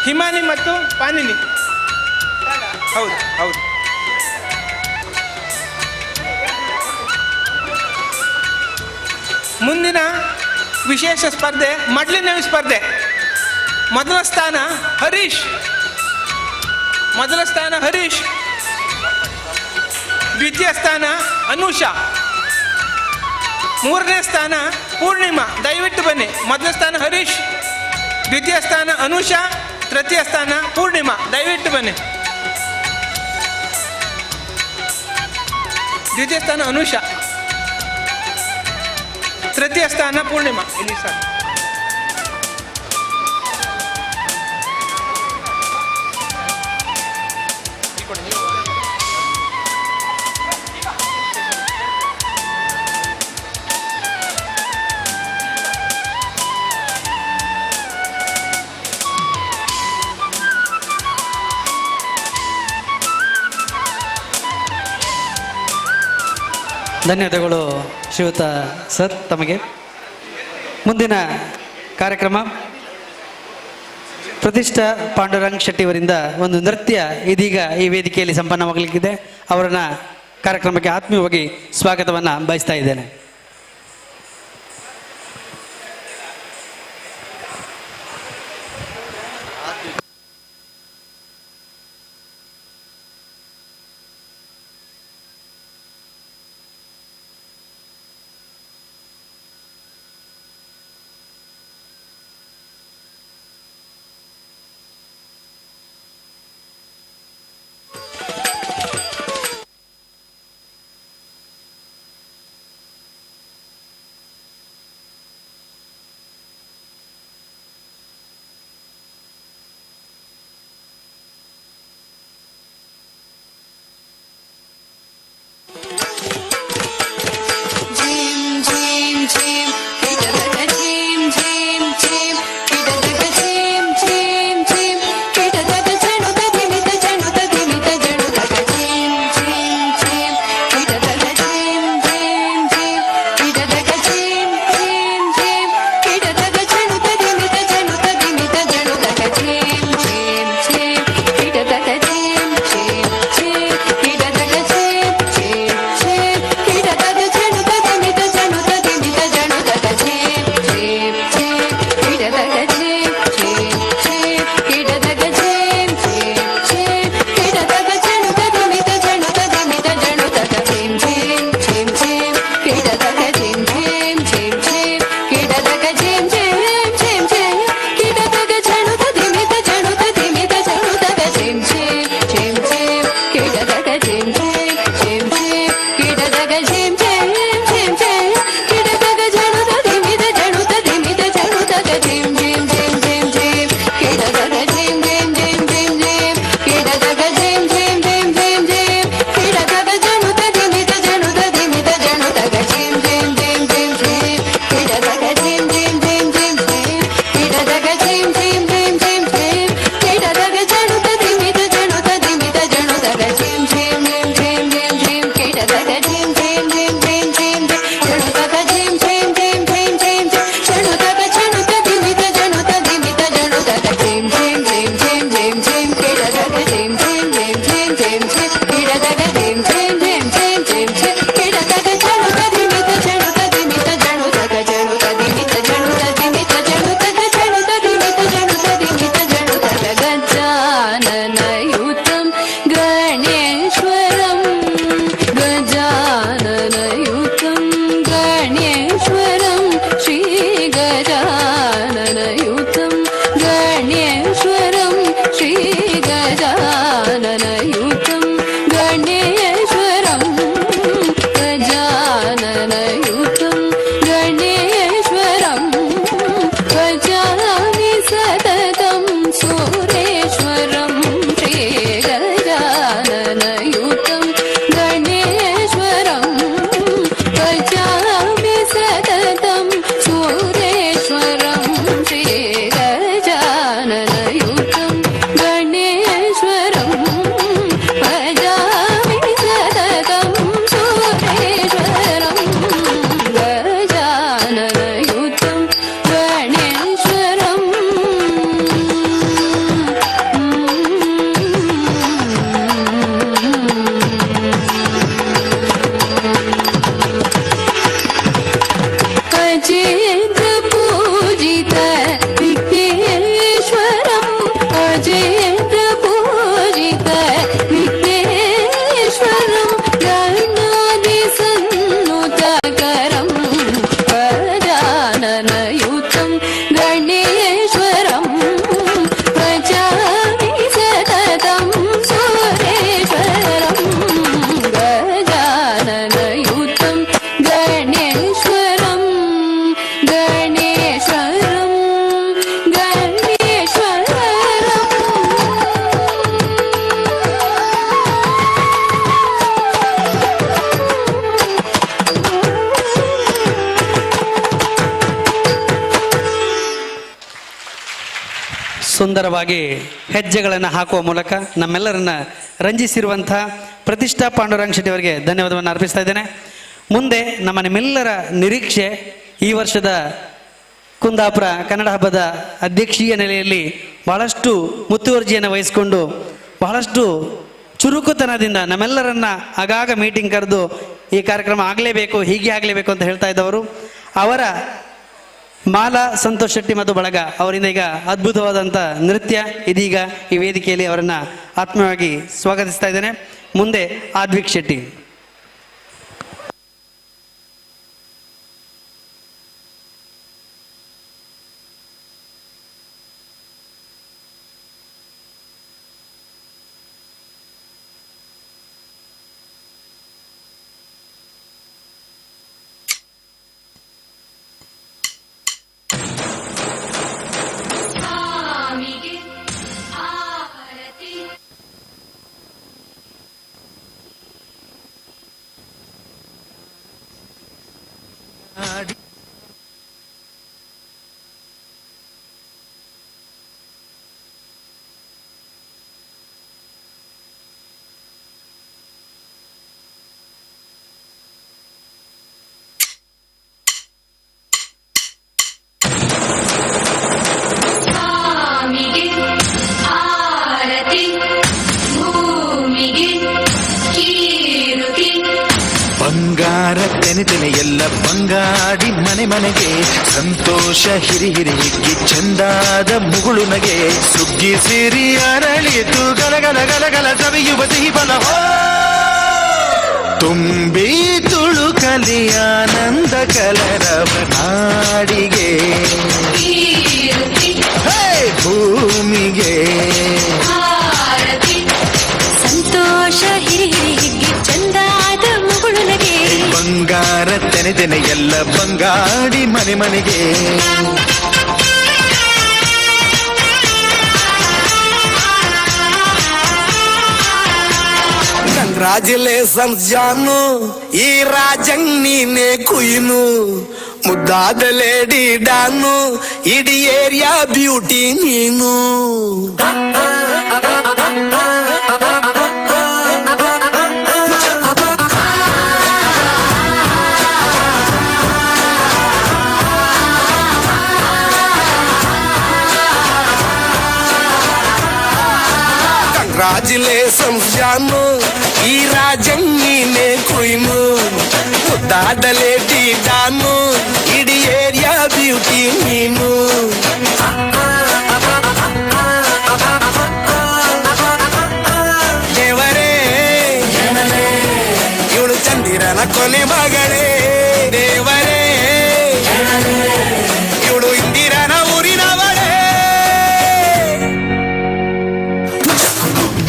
ಹಿಮಾನಿ ಮತ್ತು ಪಾನಿನಿ. ಹೌದು ಹೌದು. ಮುಂದಿನ ವಿಶೇಷ ಸ್ಪರ್ಧೆ ಮಡ್ಲಿನ ಸ್ಪರ್ಧೆ. ಮೊದಲ ಸ್ಥಾನ ಹರೀಶ್, ಮೊದಲ ಸ್ಥಾನ ಹರೀಶ್, ದ್ವಿತೀಯ ಸ್ಥಾನ ಅನುಷಾ, ಮೂರನೇ ಸ್ಥಾನ ಪೂರ್ಣಿಮಾ. ದಯವಿಟ್ಟು ಬನ್ನಿ. ಮೊದಲ ಸ್ಥಾನ ಹರೀಶ್, ದ್ವಿತೀಯ ಸ್ಥಾನ ಅನುಷಾ, ತೃತೀಯ ಸ್ಥಾನ ಪೂರ್ಣಿಮಾ. ದಯವಿಟ್ಟು ಬನ್ನಿ. ದ್ವಿತೀಯ ಸ್ಥಾನ ಅನುಷಾ, ತೃತೀಯ ಸ್ಥಾನ ಪೂರ್ಣಿಮಾ. ಇಲ್ಲಿ ಸರ್. ಧನ್ಯವಾದಗಳು ಶ್ರೀಯುತ ಸರ್ ತಮಗೆ. ಮುಂದಿನ ಕಾರ್ಯಕ್ರಮ ಪ್ರತಿಷ್ಠಾ ಪಾಂಡುರಂಗ್ ಶೆಟ್ಟಿಯವರಿಂದ ಒಂದು ನೃತ್ಯ ಇದೀಗ ಈ ವೇದಿಕೆಯಲ್ಲಿ ಸಂಪನ್ನವಾಗಲಿಕ್ಕಿದೆ. ಅವರನ್ನ ಕಾರ್ಯಕ್ರಮಕ್ಕೆ ಆತ್ಮೀಯವಾಗಿ ಸ್ವಾಗತವನ್ನು ಬಯಸ್ತಾ ಇದ್ದೇನೆ. ಸುಂದರವಾಗಿ ಹೆಜ್ಜೆಗಳನ್ನು ಹಾಕುವ ಮೂಲಕ ನಮ್ಮೆಲ್ಲರನ್ನ ರಂಜಿಸಿರುವಂಥ ಪ್ರತಿಷ್ಠಾ ಪಾಂಡುರಂಗ ಶೆಟ್ಟಿ ಅವರಿಗೆ ಧನ್ಯವಾದವನ್ನು ಅರ್ಪಿಸ್ತಾ ಇದ್ದೇನೆ. ಮುಂದೆ ನಮ್ಮ ನಿಮ್ಮೆಲ್ಲರ ನಿರೀಕ್ಷೆ ಈ ವರ್ಷದ ಕುಂದಾಪುರ ಕನ್ನಡ ಹಬ್ಬದ ಅಧ್ಯಕ್ಷೀಯ ನೆಲೆಯಲ್ಲಿ ಬಹಳಷ್ಟು ಮುತುವರ್ಜಿಯನ್ನು ವಹಿಸಿಕೊಂಡು ಬಹಳಷ್ಟು ಚುರುಕುತನದಿಂದ ನಮ್ಮೆಲ್ಲರನ್ನ ಆಗಾಗ ಮೀಟಿಂಗ್ ಕರೆದು ಈ ಕಾರ್ಯಕ್ರಮ ಆಗಲೇಬೇಕು, ಹೀಗೆ ಆಗಲೇಬೇಕು ಅಂತ ಹೇಳ್ತಾ ಇದ್ದವರು ಅವರ ಮಾಲಾ ಸಂತೋಷ್ ಶೆಟ್ಟಿ ಮತ್ತು ಬಳಗ ಅವರಿಂದ ಈಗ ಅದ್ಭುತವಾದಂಥ ನೃತ್ಯ ಇದೀಗ ಈ ವೇದಿಕೆಯಲ್ಲಿ ಅವರನ್ನು ಆತ್ಮೀಯವಾಗಿ ಸ್ವಾಗತಿಸ್ತಾ ಇದ್ದೇನೆ. ಮುಂದೆ ಆದ್ವಿಕ್ ಶೆಟ್ಟಿ. ಬಂಗಾರ ತೆನೆ ತೆನೆ ಎಲ್ಲ ಬಂಗಾಡಿ ಮನೆ ಮನೆಗೆ ಸಂತೋಷ ಹಿರಿ ಹಿರಿ ಹಿಗ್ಗಿ ಚಂದಾದ ಮುಗುಳು ನಗೆ ಸುಗ್ಗಿ ಸಿರಿ ಅರಳಿತು ಗಲಗಲ ಗಲಗಲ ಸವಿಯುವ ಸಿಹಿ ಫಲ ತುಂಬಿ ತುಳುಕಲಿ ಆನಂದ ಕಲರವ ನಾಡಿಗೆ ಭೂಮಿಗೆ ಸಂತೋಷ ಹಿರಿ ಹಿರಿ ಹಿಗ್ಗಿ ಚಂದಾದ ಮುಗುಳು ನಗೆ ಬಂಗಾರ ತೆನೆ ತೆನೆ ಎಲ್ಲ ಬಂಗಾಡಿ ಮನೆ ಮನೆಗೆ. ಕಂಗ್ರಾಚುಲೇಷನ್ಸ್ ಜಾನು, ಈ ರಾಜಂಗ್ ನೀನೆ ಕುಯಿನು, ಮುದ್ದಾದ ಲೇಡಿ ಡಾನು, ಇಡೀ ಏರಿಯಾ ಬ್ಯೂಟಿ ನೀನು. ಕಂಗ್ರಾಚುಲೇಷನ್ಸ್ ಜಾನು, ಈ ರಾಜಂಗ್ ನೀನೆ ಕುಯಿನು, ಮುದ್ದಾದ ಲೇಡಿ ಡಾನು, ಇಡೀ ಏರಿಯಾ ಬ್ಯೂಟಿ ನೀನು. ದೇವರೇ ಇವಳು ಚಂದಿರನ ಕೊನೆ ಮಗಳೇ, ದೇವರೇ ಇವಳು ಇಂದಿರನ ಊರಿನವಳೇ.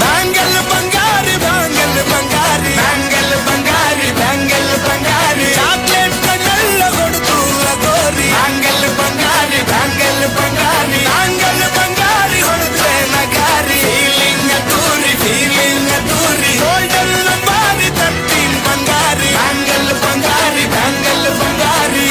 ಬ್ಯಾಂಗಲ್ ಬಂಗಾರಿ ಬ್ಯಾಂಗಲ್ ಬಂಗಾರಿ ಬ್ಯಾಂಗಲ್ ಬಂಗಾರಿ ಬ್ಯಾಂಗಲ್ ಬಂಗಾರಿ ಚಾಕ್ಲೇಟ್ ಕಣ್ಣೆಲ್ಲ ಕೊಡ್ತು ಲಗೋರಿ ಬ್ಯಾಂಗಲ್ ಬಂಗಾರಿ ಬ್ಯಾಂಗಲ್ ಬಂಗಾರಿ ಬ್ಯಾಂಗಲ್ ಬಂಗಾರಿ ಹೊಡೆದ್ರೆ ನಗಾರಿ ಫೀಲಿಂಗ್ ತೂರಿ ಫೀಲಿಂಗ್ ತೂರಿ ಗೋಲ್ಡನ್ ನಂಬಾರಿ 13 ಬಂಗಾರಿ ಬ್ಯಾಂಗಲ್ ಬಂಗಾರಿ ಬ್ಯಾಂಗಲ್ ಬಂಗಾರಿ.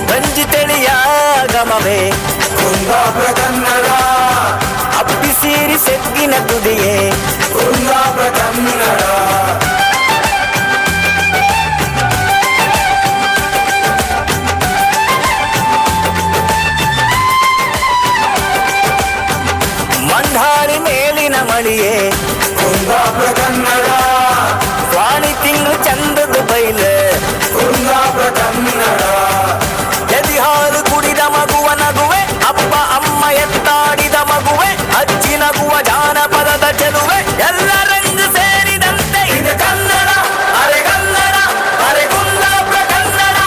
ಬಂಜಿ ತಿಳಿಯ ಗಮವೇ ಕುಂದಾಪುರ ಕನ್ನಡ, ಅಪ್ಪಿ ಸೀರಿ ಸೆಗ್ಗಿನ ತುದಿಯೇ ಕುಂದಾಪುರ ಕನ್ನಡ. ಮಂಧಾರಿ ಮೇಲಿನ ಮಳಿಯೇ ಕುಂದಾಪುರ ಕನ್ನಡ, ಸ್ವಾಣಿ ತಿಂಗಳು ಚಂದದ ಬೈಲೆ ಕುಂದಾಪುರ ಕನ್ನಡ. ಎದಿ ಹಾಲು ಕುಡಿದ ಮಗುವ ನಗುವೆ, ಅಪ್ಪ ಅಮ್ಮ ಎತ್ತಾಡಿದ ಮಗುವೆ, ಅಜ್ಜಿ ನಗುವ ಜಾನಪದದ ಚೆಲುವೆ, ಎಲ್ಲ ರಂಗು ಸೇರಿದಂತೆ ಇದು ಕನ್ನಡ. ಅರೆ ಕನ್ನಡ, ಅರೆ ಕುಂದಾಪುರ ಕನ್ನಡ.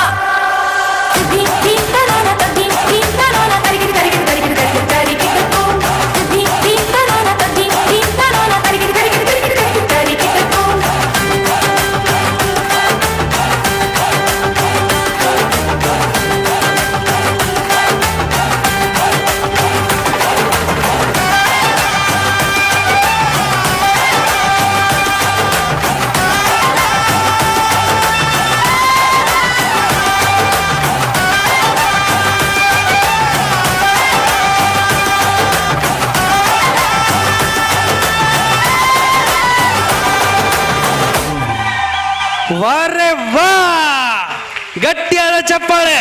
ಗಟ್ಟಿಯಾದ ಚಪ್ಪಾಳೆ.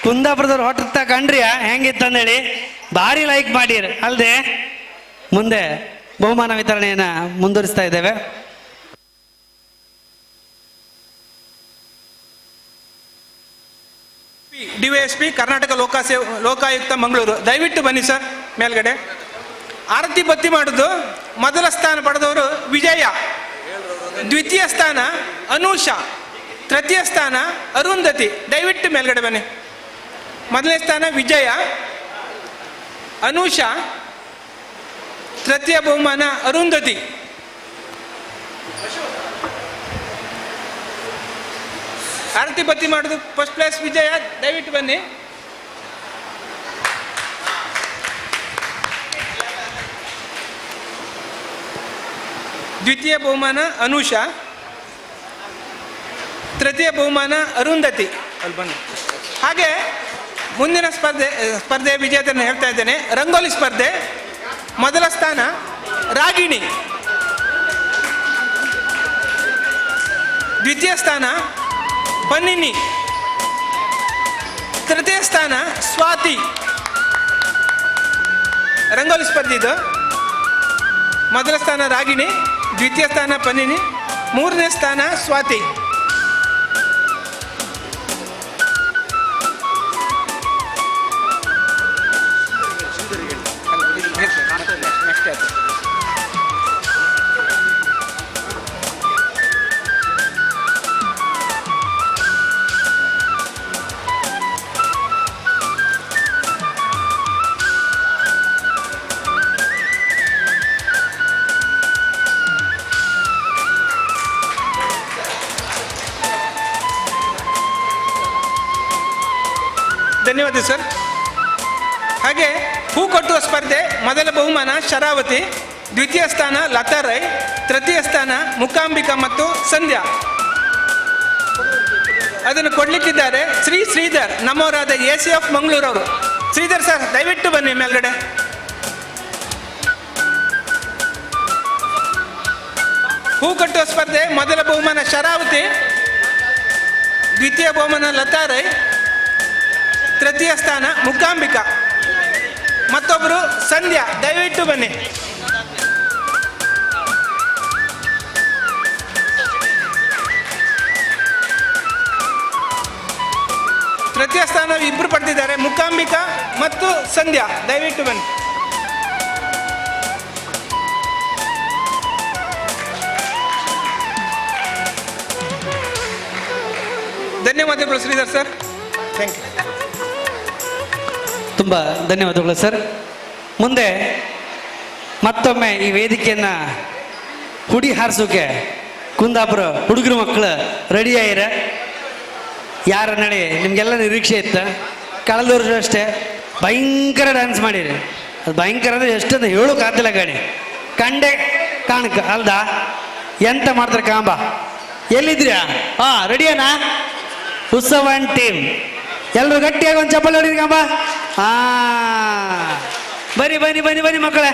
ಕುಂದಾಪುರದವ್ರು ಹೊಟ್ಟೆ ಕಂಡ್ರಿಯ ಹೆಂಗಿತ್ತಂದೇಳಿ ಭಾರಿ ಲೈಕ್ ಮಾಡಿರಿ. ಅಲ್ಲದೆ ಮುಂದೆ ಬಹುಮಾನ ವಿತರಣೆಯನ್ನು ಮುಂದುವರಿಸ್ತಾ ಇದ್ದೇವೆ. ಡಿವೈಎಸ್ಪಿ ಕರ್ನಾಟಕ ಲೋಕಾಯುಕ್ತ ಮಂಗಳೂರು, ದಯವಿಟ್ಟು ಬನ್ನಿ ಸರ್ ಮೇಲ್ಗಡೆ. ಆರತಿ ಬತ್ತಿ ಮಾಡುದು ಮೊದಲ ಸ್ಥಾನ ಪಡೆದವರು ವಿಜಯ, ದ್ವಿತೀಯ ಸ್ಥಾನ ಅನೂಷಾ, ತೃತೀಯ ಸ್ಥಾನ ಅರುಂಧತಿ. ದಯವಿಟ್ಟು ಮೇಲ್ಗಡೆ ಬನ್ನಿ. ಮೊದಲನೇ ಸ್ಥಾನ ವಿಜಯ, ಅನೂಷಾ, ತೃತೀಯ ಬಹುಮಾನ ಅರುಂಧತಿ. ಆರತಿ ಬತ್ತಿ ಮಾಡುದು ಫಸ್ಟ್ ಪ್ಲೇಸ್ ವಿಜಯ, ದಯವಿಟ್ಟು ಬನ್ನಿ. ದ್ವಿತೀಯ ಬಹುಮಾನ ಅನೂಷಾ, ತೃತೀಯ ಬಹುಮಾನ ಅರುಂಧತಿ. ಅಲ್ಲಿ ಬನ್ನಿ. ಹಾಗೆ ಮುಂದಿನ ಸ್ಪರ್ಧೆಯ ವಿಜೇತರನ್ನು ಹೇಳ್ತಾ ಇದ್ದೇನೆ. ರಂಗೋಲಿ ಸ್ಪರ್ಧೆ ಮೊದಲ ಸ್ಥಾನ ರಾಗಿಣಿ, ದ್ವಿತೀಯ ಸ್ಥಾನ ಪನ್ನಿನಿ, ತೃತೀಯ ಸ್ಥಾನ ಸ್ವಾತಿ. ರಂಗೋಲಿ ಸ್ಪರ್ಧೆ ಇದು. ಮೊದಲ ಸ್ಥಾನ ರಾಗಿಣಿ, ದ್ವಿತೀಯ ಸ್ಥಾನ ಪನ್ನಿನಿ, ಮೂರನೇ ಸ್ಥಾನ ಸ್ವಾತಿ. ಧನ್ಯವಾದ ಸರ್. ಹಾಗೆ ಹೂ ಕಟ್ಟುವ ಸ್ಪರ್ಧೆ ಮೊದಲ ಬಹುಮಾನ ಶರಾವತಿ, ದ್ವಿತೀಯ ಸ್ಥಾನ ಲತಾ ರೈ, ತೃತೀಯ ಸ್ಥಾನ ಮೂಕಾಂಬಿಕಾ ಮತ್ತು ಸಂಧ್ಯಾ. ಅದನ್ನು ಕೊಡಲಿಕ್ಕಿದ್ದಾರೆ ಶ್ರೀ ಶ್ರೀಧರ್, ನಮ್ಮವರಾದ ಎ ಸಿ ಎಫ್ ಮಂಗಳೂರವರು. ಶ್ರೀಧರ್ ಸರ್, ದಯವಿಟ್ಟು ಬನ್ನಿ ಮೇಲ್ಗಡೆ. ಹೂ ಕಟ್ಟುವ ಸ್ಪರ್ಧೆ ಮೊದಲ ಬಹುಮಾನ ಶರಾವತಿ, ದ್ವಿತೀಯ ಬಹುಮಾನ ಲತಾ ರೈ, ತೃತೀಯ ಸ್ಥಾನ ಮೂಕಾಂಬಿಕಾ, ಮತ್ತೊಬ್ಬರು ಸಂಧ್ಯಾ. ದಯವಿಟ್ಟು ಬನ್ನಿ. ತೃತೀಯ ಸ್ಥಾನ ಇಬ್ಬರು ಪಡೆದಿದ್ದಾರೆ, ಮೂಕಾಂಬಿಕಾ ಮತ್ತು ಸಂಧ್ಯಾ. ದಯವಿಟ್ಟು ಬನ್ನಿ. ಧನ್ಯವಾದಗಳು ಶ್ರೀಧರ್ ಸರ್. Thank you. ತುಂಬ ಧನ್ಯವಾದಗಳು ಸರ್. ಮುಂದೆ ಮತ್ತೊಮ್ಮೆ ಈ ವೇದಿಕೆಯನ್ನು ಹುಡಿ ಹಾರಿಸೋಕೆ ಕುಂದಾಪುರ ಹುಡುಗರು ಮಕ್ಕಳು ರೆಡಿ ಆಯಿರ. ಯಾರ ನಡೆ ನಿಮಗೆಲ್ಲ ನಿರೀಕ್ಷೆ ಇತ್ತು. ಕಳೆದ ವರ್ಷ ಅಷ್ಟೇ ಭಯಂಕರ ಡ್ಯಾನ್ಸ್ ಮಾಡಿರಿ. ಅದು ಭಯಂಕರ ಅಂದರೆ ಎಷ್ಟಂತ ಹೇಳೋಕ್ಕಾಗ್ತಿಲ್ಲ ಗಣಿ. ಕಂಡೆ ಕಾಣಕ್ಕೆ ಅಲ್ದ ಎಂತ ಮಾಡ್ತಾರೆ ಕಾಂಬ. ಎಲ್ಲಿದ್ರ್ಯಾ? ಹಾಂ, ರೆಡಿಯಾನಾ? ಉತ್ಸವ ಟೀಮ್ ಎಲ್ಲರೂ ಗಟ್ಟಿಯಾಗಿ ಒಂದು ಚಪ್ಪಲಿ ಹೊಡೀರಿ ಕಾಂಬ. ಹಾಂ, ಬನ್ನಿ ಬನ್ನಿ ಬನ್ನಿ ಬನ್ನಿ ಮಕ್ಕಳೇ.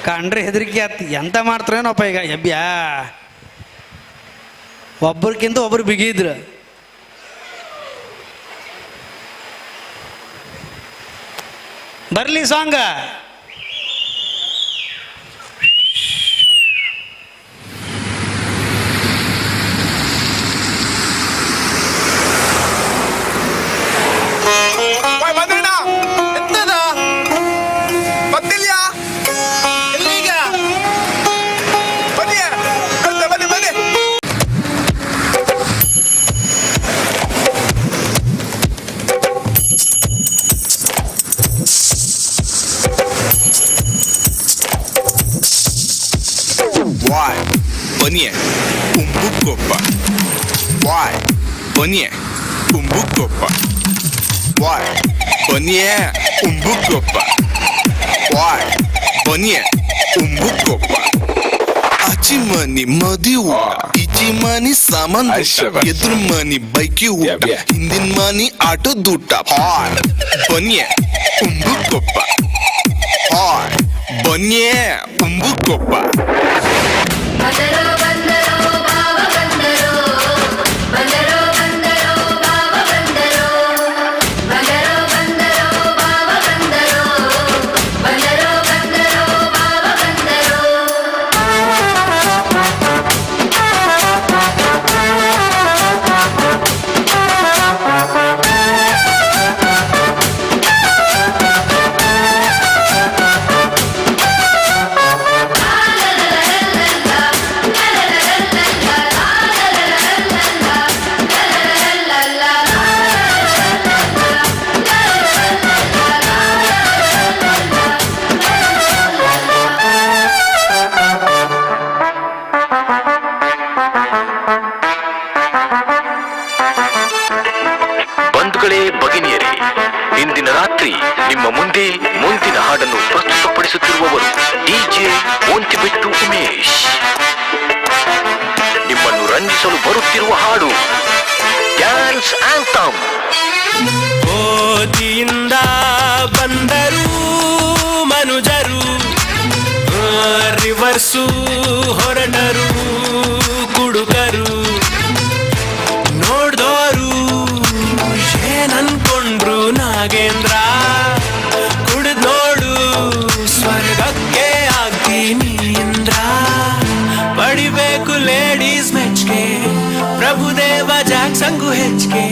ಕಂಡ್ರೆ ಹೆದರಿಕೆ ಆತ್. ಎಂತ ಮಾಡ್ತಾರೇನಪ್ಪ ಈಗ ಹೆಬ್ಬ್ಯಾ. ಒಬ್ಬರಿಗಿಂತ ಒಬ್ರು ಬಿಗಿ ಇದ್ರು. ಬರ್ಲಿ ಸಾಂಗ್. ಬನಿಯೆ ಉಂಬುಕೊಪ್ಪ ವಾಯ್ ಬನಿಯೆ ಉಂಬುಕೊಪ್ಪ ವಾಯ್ ಬನಿಯೆ ಉಂಬುಕೊಪ್ಪ ವಾಯ್ ಬನಿಯೆ ಉಂಬುಕೊಪ್ಪ. ಆಚಿ ಮನಿ ಮದಿ ಊಟ, ಈಚಿ ಮನಿ ಸಾಮಾನ್, ಎದುರು ಮನಿ ಬೈಕಿ ಊಟ, ಹಿಂದಿನ ಮನಿ ಆಟೋದೂಟ. ಹಾಯ್ ಬನ್ನಿ ಉಂಬುಕೊಪ್ಪ, ಹಾಯ್ ಬನ್ನಿ ಉಂಬುಕೊಪ್ಪ. ಬಂಧುಗಳೇ, ಭಗಿನಿಯರೇ, ಇಂದಿನ ರಾತ್ರಿ ನಿಮ್ಮ ಮುಂದೆ ಮುಂದಿನ ಹಾಡನ್ನು ಪ್ರಸ್ತುತಪಡಿಸುತ್ತಿರುವವರು ಡಿಜೆ ಒಂತಿಬೆಟ್ಟು ಉಮೇಶ್. ನಿಮ್ಮನ್ನು ರಂಜಿಸಲು ಬರುತ್ತಿರುವ ಹಾಡು ಡ್ಯಾನ್ಸ್ ಆಂಥಮ್. ಕೋತಿಯಿಂದ ಬಂದರು ಮನುಜರು, ರಿವರ್ಸು ಹೊರಟರು ಕುಡುಕರು. ನೋಡ್ದೋರು ಏನನ್ಕೊಂಡ್ರು ನಾಗೇಂದ್ರ, ಕುಡಿದ್ ನೋಡು ಸ್ವರ್ಗಕ್ಕೆ ಆಗ್ತೀನಿ ಇಂದ್ರ. ಪಡಿಬೇಕು ಲೇಡೀಸ್ ಮೆಚ್ಗೆ, ಪ್ರಭುದೇವ ಜಾಕ್ಸಂಗು ಹೆಚ್ಚಿಗೆ.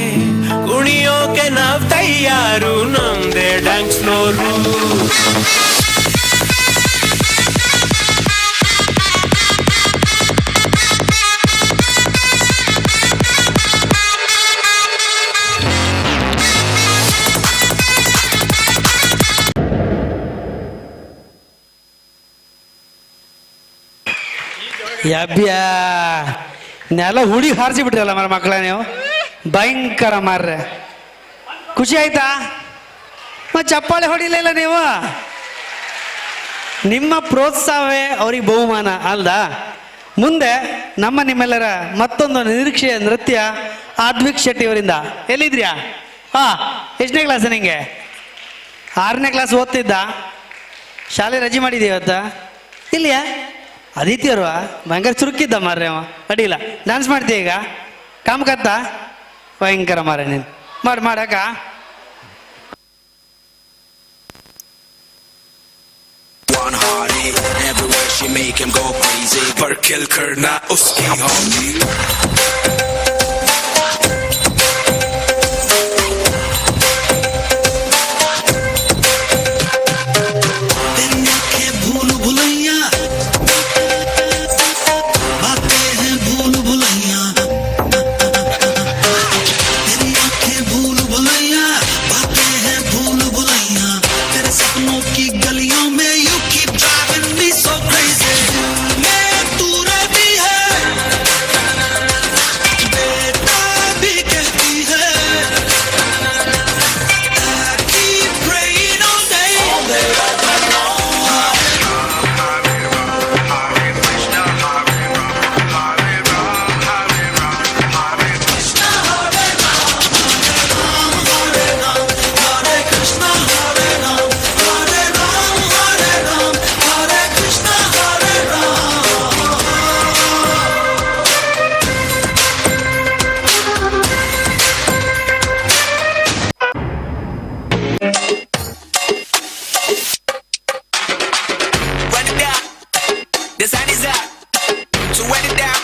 ಕುಣಿಯೋಕೆ ನಾವ್ ತಯ್ಯಾರು, ನಮ್ದೇ ಡ್ಯಾನ್ಸ್ ಫ್ಲೋರು. ಯಬ್ಯಾ, ನೆಲ ಹುಡಿ ಹಾರಿಸಿ ಬಿಟ್ರಲ್ಲ ಮರ ಮಕ್ಕಳ ನೀವು, ಭಯಂಕರ ಮಾರ್ರೆ. ಖುಷಿ ಆಯ್ತಾ? ಮತ್ತೆ ಚಪ್ಪಾಳೆ ಹೊಡಿಲಿಲ್ಲ ನೀವು. ನಿಮ್ಮ ಪ್ರೋತ್ಸಾಹವೇ ಅವ್ರಿಗೆ ಬಹುಮಾನ ಅಲ್ದಾ? ಮುಂದೆ ನಮ್ಮ ನಿಮ್ಮೆಲ್ಲರ ಮತ್ತೊಂದು ನಿರೀಕ್ಷೆಯ ನೃತ್ಯ ಆದ್ವಿಕ್ ಶೆಟ್ಟಿ ಅವರಿಂದ. ಎಲ್ಲಿದ್ರ್ಯಾ? ಹಾ, ಎಷ್ಟನೇ ಕ್ಲಾಸ್ ನಿಂಗೆ? 6ನೇ ಕ್ಲಾಸ್ ಓದ್ತಿದ್ದ? ಶಾಲೆ ರಜೆ ಮಾಡಿದ್ದೀಯ ಇವತ್ತ? ಇಲ್ಲಿಯಾ? ಆದಿತ್ಯರ್ವಾ ಭಯಂಕರ ಚುರುಕಿದ್ದ ಮಾರ್ರೆ ಅವ. ಅಡ್ಡಿಲ್ಲ, ಡ್ಯಾನ್ಸ್ ಮಾಡ್ತೀಯ ಈಗ? ಕಾಮಕತ್ತ ಭಯಂಕರ ಮಾರ್ರೆ ನೀನು. ಮಾಡಿ ಮಾಡಕ್ಕ. One heartache, everywhere she make him go crazy. पर kill करना उसकी hobby. तेरी आंखें भूल भुलैया, बातें हैं भूल भुलैया. तेरी आंखें भूल भुलैया, बातें हैं भूल भुलैया. तेरे सपनों की गलियों में you keep driving me so crazy. मैं तू रहती है, बेटा भी कहती है. I keep praying all day, all day long. Run it down. The sun is up. So wet it down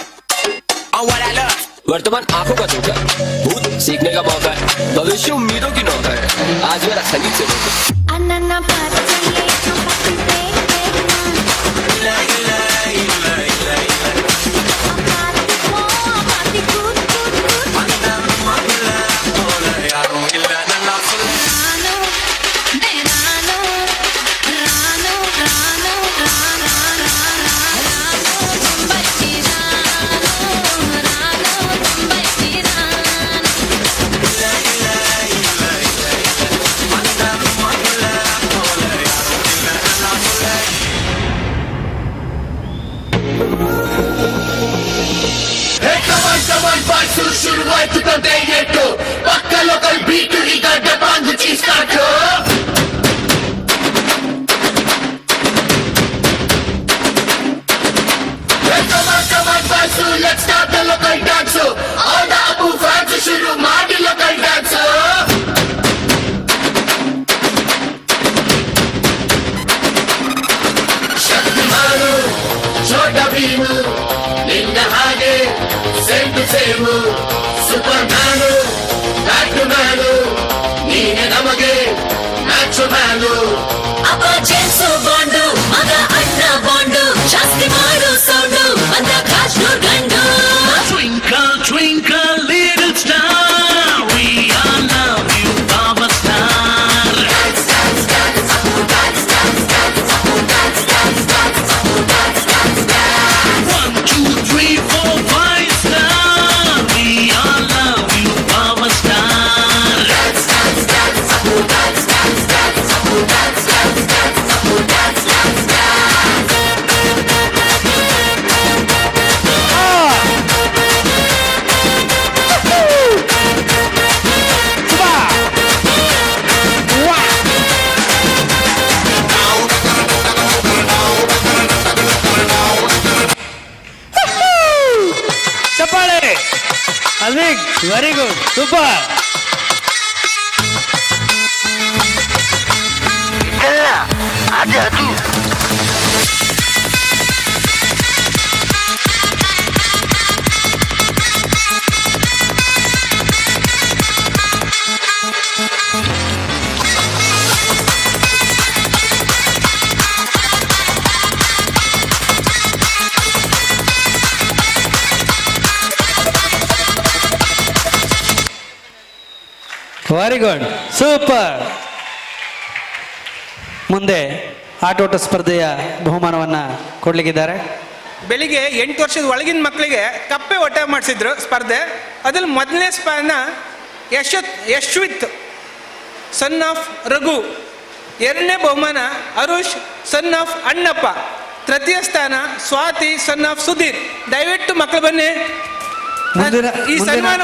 on what I love. वर्तमान आंखों का धोखा है, भूत सीखने का मौका है, भविष्य उम्मीदों की नौका है। आज मेरा संगीत से धोखा। La Same, superman, batman, ನೀನೆ ನಮಗೆ ಮ್ಯಾಚ್ ಮ್ಯಾನು. ಅಪ್ಪ ಜೇಮ್ಸ್ ಬಾಂಡು, ಮಗ ಅಣ್ಣ ಬಾಂಡು, ಜಾಸ್ತಿ ಮಾಡು ಸೌಂಡು, ಬಂದ ಕಾಶ್ನೂರ್ ಗಂಡು. Twinkle, twinkle, little star, we all love you, Baba Star. Dance, dance, dance, Appu, dance, dance, dance, Appu, dance, dance, dance, Appu, dance, dance, dance. 1, 2, 3, 4, 5 star, we all love you, Baba Star. Dance, dance, dance, Appu, dance, dance, dance, Appu, dance, dance, dance, Appu, dance, dance, dance. ಚಪ್ಪಾಳೆ. ಅಲ್ವಿಕ್, very good, super. ಇದಲ್ಲ, ಅದು ಅದು. Very good, super. ಮುಂದೆ ಆಟೋಟ ಸ್ಪರ್ಧೆಯ ಬಹುಮಾನವನ್ನ ಕೊಡ್ಲಿಕ್ಕಿದ್ದಾರೆ. ಬೆಳಿಗ್ಗೆ 8 ವರ್ಷದ ಒಳಗಿನ ಮಕ್ಕಳಿಗೆ ಕಪ್ಪೆ ಹೊಟ್ಟೆ ಮಾಡಿಸಿದ್ರು ಸ್ಪರ್ಧೆ. ಅದ್ರಲ್ಲಿ ಮೊದಲನೇ ಸ್ಥಾನ ಯಶ್ವಿತ್ ಸನ್ ಆಫ್ ರಘು, ಎರಡನೇ ಬಹುಮಾನ ಅರುಷ್ ಸನ್ ಆಫ್ ಅಣ್ಣಪ್ಪ, ತೃತೀಯ ಸ್ಥಾನ ಸ್ವಾತಿ ಸನ್ ಆಫ್ ಸುಧೀರ್. ದಯವಿಟ್ಟು ಮಕ್ಕಳು ಬನ್ನಿ. ಈ ಸನ್ಮಾನ,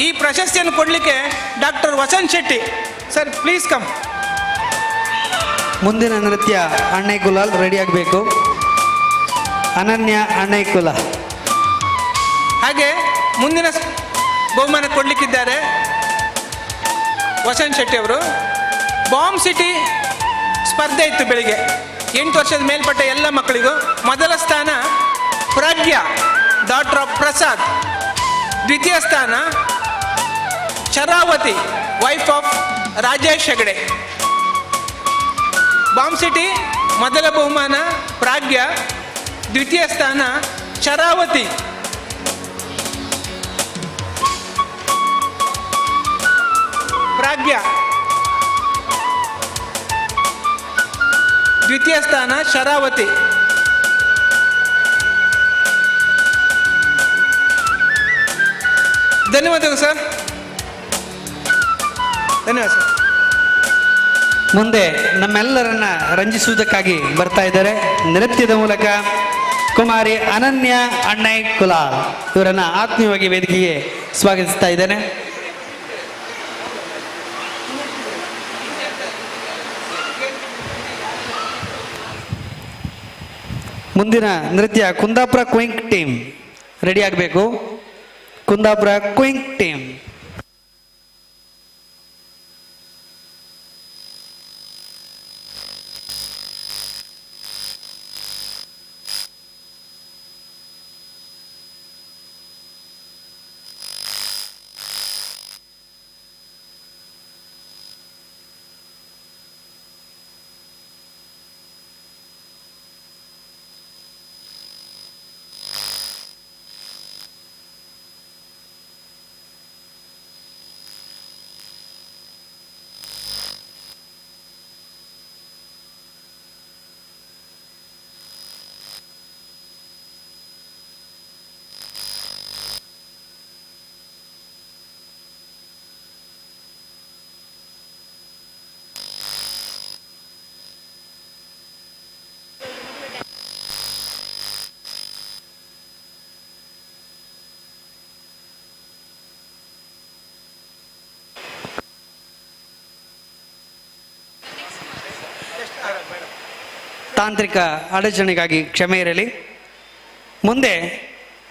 ಈ ಪ್ರಶಸ್ತಿಯನ್ನು ಕೊಡಲಿಕ್ಕೆ doctor Vasanth Shetty sir, please come. ಮುಂದಿನ ನೃತ್ಯ ಅಣ್ಣೈ ಕುಲಾಲ್ ರೆಡಿ ಆಗಬೇಕು. ಅನನ್ಯ ಅಣ್ಣೈ ಕುಲಾಲ್. ಹಾಗೆ ಮುಂದಿನ ಬಹುಮಾನ ಕೊಡಲಿಕ್ಕಿದ್ದಾರೆ ವಸಂತ್ ಶೆಟ್ಟಿ ಅವರು. ಬಾಂಬ್ ಸಿಟಿ ಸ್ಪರ್ಧೆ ಇತ್ತು ಬೆಳಿಗ್ಗೆ 8 ವರ್ಷದ ಮೇಲ್ಪಟ್ಟ ಎಲ್ಲ ಮಕ್ಕಳಿಗೂ. ಮೊದಲ ಸ್ಥಾನ ಪ್ರಜ್ಞಾ ಡಾಕ್ಟರ್ ಆಫ್ ಪ್ರಸಾದ್, ದ್ವಿತೀಯ ಸ್ಥಾನ Sharavati wife of Rajesh Hegde. Bomb city ಮೊದಲ ಬಹುಮಾನ ಪ್ರಾಗ್ಯ, ದ್ವಿತೀಯ ಸ್ಥಾನ ಶರಾವತಿ. ಪ್ರಾಗ್ಯ, ದ್ವಿತೀಯ ಸ್ಥಾನ ಶರಾವತಿ. ಧನ್ಯವಾದಗಳು ಸರ್, ಧನ್ಯವಾದ ಸರ್. ಮುಂದೆ ನಮ್ಮೆಲ್ಲರನ್ನ ರಂಜಿಸುವುದಕ್ಕಾಗಿ ಬರ್ತಾ ಇದ್ದಾರೆ ನೃತ್ಯದ ಮೂಲಕ ಕುಮಾರಿ ಅನನ್ಯ ಅಣ್ಣೈ ಕುಲಾಲ್. ಇವರನ್ನ ಆತ್ಮೀಯವಾಗಿ ವೇದಿಕೆಗೆ ಸ್ವಾಗತಿಸ್ತಾ ಇದ್ದೇನೆ. ಮುಂದಿನ ನೃತ್ಯ ಕುಂದಾಪುರ ಕ್ವಿಂಕ್ ಟೀಮ್ ರೆಡಿ ಆಗಬೇಕು. ಕುಂದಾಪುರ ಕ್ವಿಂಕ್ ಟೀಮ್. ತಾಂತ್ರಿಕ ಅಡಚಣೆಗಾಗಿ ಕ್ಷಮೆ ಇರಲಿ. ಮುಂದೆ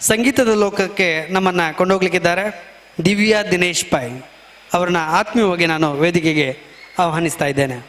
ಸಂಗೀತದ ಲೋಕಕ್ಕೆ ನಮ್ಮನ್ನು ಕೊಂಡೋಗ್ಲಿಕ್ಕಿದ್ದಾರೆ ದಿವ್ಯಾ ದಿನೇಶ್ ಪೈ ಅವರನ್ನ ಆತ್ಮೀಯವಾಗಿ ನಾನು ವೇದಿಕೆಗೆ ಆಹ್ವಾನಿಸ್ತಾ ಇದ್ದೇನೆ.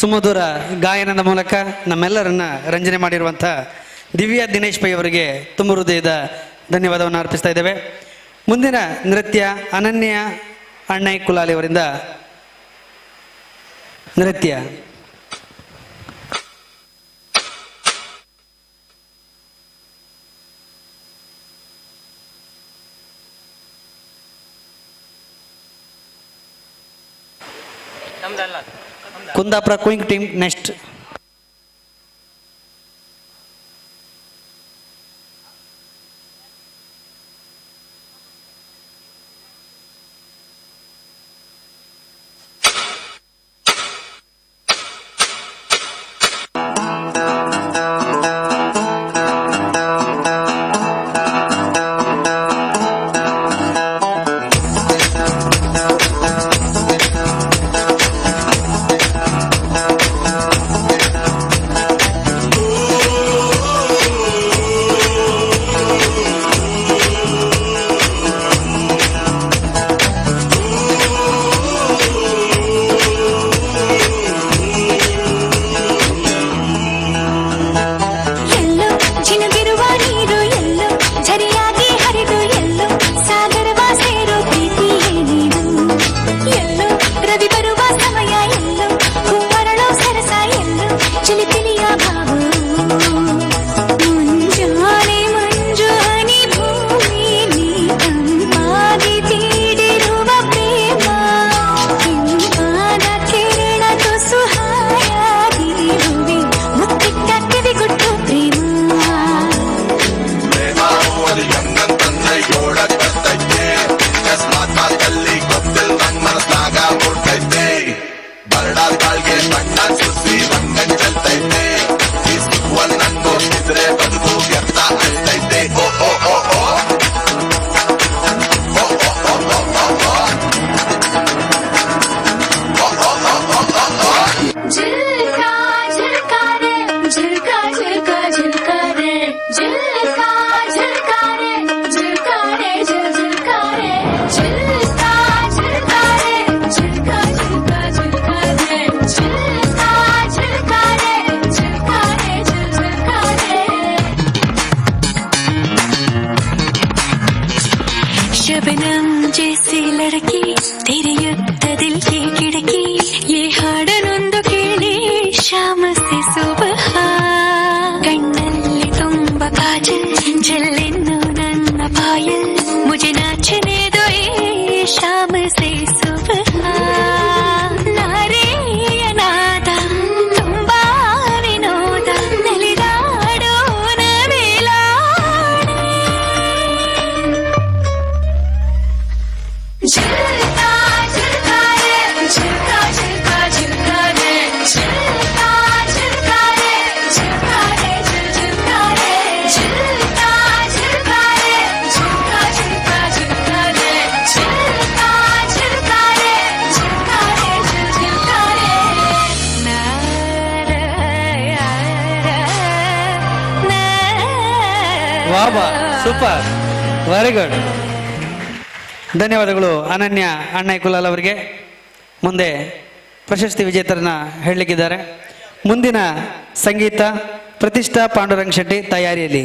ಸುಮಧುರ ಗಾಯನದ ಮೂಲಕ ನಮ್ಮೆಲ್ಲರನ್ನ ರಂಜನೆ ಮಾಡಿರುವಂಥ ದಿವ್ಯಾ ದಿನೇಶ್ ಪೈ ಅವರಿಗೆ ತುಂಬ ಹೃದಯದ ಧನ್ಯವಾದವನ್ನು ಅರ್ಪಿಸ್ತಾ ಇದ್ದೇವೆ. ಮುಂದಿನ ನೃತ್ಯ ಅನನ್ಯ ಅಣ್ಣೈ ಕುಲಾಲಿ ಅವರಿಂದ ನೃತ್ಯ. Kundapura queen team next. ಎಲ್ಲೋ ಜಿನುಗಿರುವ ನೀರು, ಎಲ್ಲೋ ಝರಿಯಾಗಿ ಹರಿದು, ಎಲ್ಲೋ ಸಾಗರವ ಸೇರೋ ಪ್ರೀತಿಯೇ ನೀನು. ಎಲ್ಲೋ ರವಿ ಬರುವ ಸಮಯ, ಎಲ್ಲೋ ಹೂವರಳೋ ಸರಸ, ಎಲ್ಲೋ ಚಿಲಿಪಿಲಿಯ ಭಾವ. ಮುಂಜಾನೆ ಮಂಜು ಹನಿ ಭೂಮಿ ನೀ ತಂಪಾಗಿ ತೀಡಿರುವ ಪ್ರೇಮ, ಇಂಪಾದ ಕಿರಣ ತುಸು ಹಾಯಾಗಿ ಇರುವೆ, ಮುತ್ತಿಟ್ಟ ಕಿವಿಗುಟ್ಟು ಪ್ರೇಮ. ಹೆಂಗಂತಂದ್ರೆ ಏಳಕ್ ಬರ್ತೈತೆ, ಅಕಸ್ಮಾತ್ ಮಾತಲ್ಲಿ ಗೊತ್ತಿಲ್ ನಂಗ್ ಮನಸ್ನಾಗ ಹುಡ್ತೈತೆ. ಬರಡಾದ ಕಾಳ್ಗೆ ಬಣ್ಣ ಸುಸಿ ರಂಗನ್ ಚೆಲ್ತೈತೆ. ಈ ಸುಖವನ್ ನಂಗ್ ನೋಡ್ತಿದ್ರೆ ಬದುಕು ವ್ಯರ್ಥ ಅನ್ಸ್ತೈತೆ. ಓ ಓ ಓ ಓ ಓ ಓ ಓ ಓ ಓ ಓ ಓ ಓ ಓ ಓ ಓ. झिलका झिलका रे, झिलका झिलका झिलका रे, झिलका झिलका रे, झिलका रे झिल झिलका रे, झिलका झिलका रे, झिलका झिलका झिलका रे, झिलका झिलका रे, झिलका रे झिल झिलका रे. शबनम जैसी लड़की तेरे युद्ध दिल की खिड़की, ये ಹಾಡನೊಂದು ಕೇಳಿ ಶಾಮ ಸೆ ಸುಬಹ. ಕಣ್ಣಲ್ಲಿ ತುಂಬ ಕಾಜಲ್ ಜಲ್ಲೆನ್ನು ನನ್ನ ಪಾಯಲ್, ಮುಜೆ ನಾಚನೆ ದೋ ಏ ಶಾಮ ಸೆ ಸುಬಹ. ನಾರೆಯ ನಾದ ತುಂಬಾ ವಿನೋದ, ನಲಿದಾಡೋಣ ಮೇಲಾಡೆ. झिलका झिलका रे, झिलका झिलका झिलका रे, झिलका झिलका रे, झिलका रे झिल झिलका रे, झिलका झिलका रे, झिलका झिलका झिलका रे, झिलका झिलका रे, झिलका रे झिल झिलका रे. ವಾಬಾ, ಸೂಪರ್, ವೆರಿ ಗುಡ್. ಧನ್ಯವಾದಗಳು ಅನನ್ಯ ಅಣ್ಣಯ್ಯ ಕುಲಾಲ್ ಅವರಿಗೆ. ಮುಂದೆ ಪ್ರಶಸ್ತಿ ವಿಜೇತರನ್ನ ಹೇಳಲಿಕ್ಕಿದ್ದಾರೆ. ಮುಂದಿನ ಸಂಗೀತ ಪ್ರತಿಷ್ಠಾ ಪಾಂಡುರಂಗ ಶೆಟ್ಟಿ ತಯಾರಿಯಲ್ಲಿ.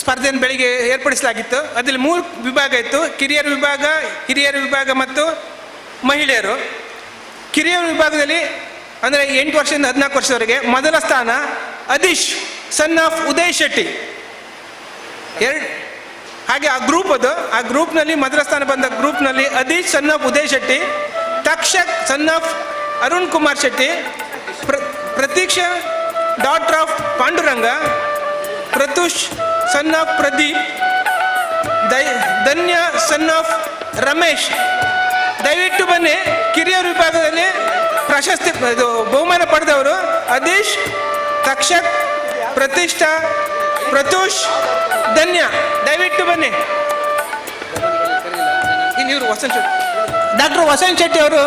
ಸ್ಪರ್ಧೆಯನ್ನು ಬೆಳಿಗ್ಗೆ ಏರ್ಪಡಿಸಲಾಗಿತ್ತು. ಅದರಲ್ಲಿ ಮೂರು ವಿಭಾಗ ಇತ್ತು: ಕಿರಿಯರ ವಿಭಾಗ, ಹಿರಿಯರ ವಿಭಾಗ ಮತ್ತು ಮಹಿಳೆಯರು. ಕಿರಿಯರ ವಿಭಾಗದಲ್ಲಿ ಅಂದರೆ 8 ವರ್ಷದಿಂದ 14 ವರ್ಷದವರೆಗೆ ಮೊದಲ ಸ್ಥಾನ ಅದೀಶ್ ಸನ್ ಆಫ್ ಉದಯ್ ಶೆಟ್ಟಿ. ಎರಡು ಹಾಗೆ ಆ ಗ್ರೂಪ್ ಅದು, ಆ ಗ್ರೂಪ್ನಲ್ಲಿ ಮೊದಲ ಸ್ಥಾನ ಬಂದ ಗ್ರೂಪ್ನಲ್ಲಿ ಅದೀಶ್ son of Uday Shetty, Takshak son of Arun Kumar Shetty, Pratiksha daughter of Panduranga, Pratyush son of Pradeep, Dhanya son of Ramesh. ದಯವಿಟ್ಟು ಬನ್ನಿ. ಕಿರಿಯರ ವಿಭಾಗದಲ್ಲಿ ಪ್ರಶಸ್ತಿ ಇದು ಬಹುಮಾನ ಪಡೆದವರು ಅದೀಶ್, ತಕ್ಷಕ್, ಪ್ರತಿಷ್ಠಾ, ಪ್ರತ್ಯೂಷ್, ಧನ್ಯ. ದಯವಿಟ್ಟು ಬನ್ನಿ. ಇನ್ನು ಇವರು ವಸಂತ್ ಶೆಟ್ಟಿ, ಡಾಕ್ಟರ್ ವಸಂತ್ ಶೆಟ್ಟಿ ಅವರು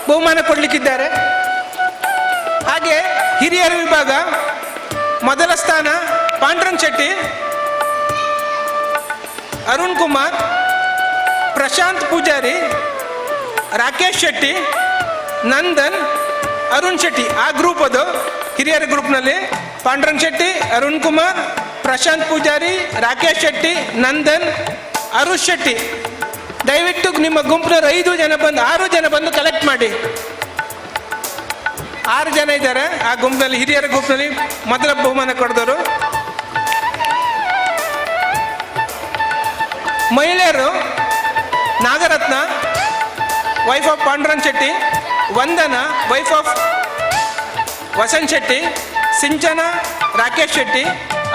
ಬಹುಮಾನ ಕೊಡಲಿಕ್ಕಿದ್ದಾರೆ. ಹಾಗೆ ಹಿರಿಯರ ವಿಭಾಗ ಮೊದಲ ಸ್ಥಾನ ಪಾಂಡುರಂಗ್ ಶೆಟ್ಟಿ, ಅರುಣ್ ಕುಮಾರ್, ಪ್ರಶಾಂತ್ ಪೂಜಾರಿ, ರಾಕೇಶ್ ಶೆಟ್ಟಿ, ನಂದನ್, ಅರುಣ್ ಶೆಟ್ಟಿ. ಆ ಗ್ರೂಪ್ ಅದು ಹಿರಿಯರ ಗ್ರೂಪ್ನಲ್ಲಿ ಪಾಂಡುರಂಗ್ ಶೆಟ್ಟಿ, ಅರುಣ್ ಕುಮಾರ್, ಪ್ರಶಾಂತ್ ಪೂಜಾರಿ, ರಾಕೇಶ್ ಶೆಟ್ಟಿ, ನಂದನ್, ಅರುಣ್ ಶೆಟ್ಟಿ. ದಯವಿಟ್ಟು ನಿಮ್ಮ ಗುಂಪಿನವರು 5 ಜನ ಬಂದು, 6 ಜನ ಬಂದು ಕಲೆಕ್ಟ್ ಮಾಡಿ. 6 ಜನ ಇದ್ದಾರೆ ಆ ಗುಂಪಿನಲ್ಲಿ, ಹಿರಿಯರ ಗುಂಪಿನಲ್ಲಿ ಮೊದಲ ಬಹುಮಾನ ಕೊಡಿದವರು. ಮಹಿಳೆಯರು Nagaratna, wife of Pandurang Shetty, Vandana, wife of Vasant Shetty, Sinchana, Rakesh Shetty,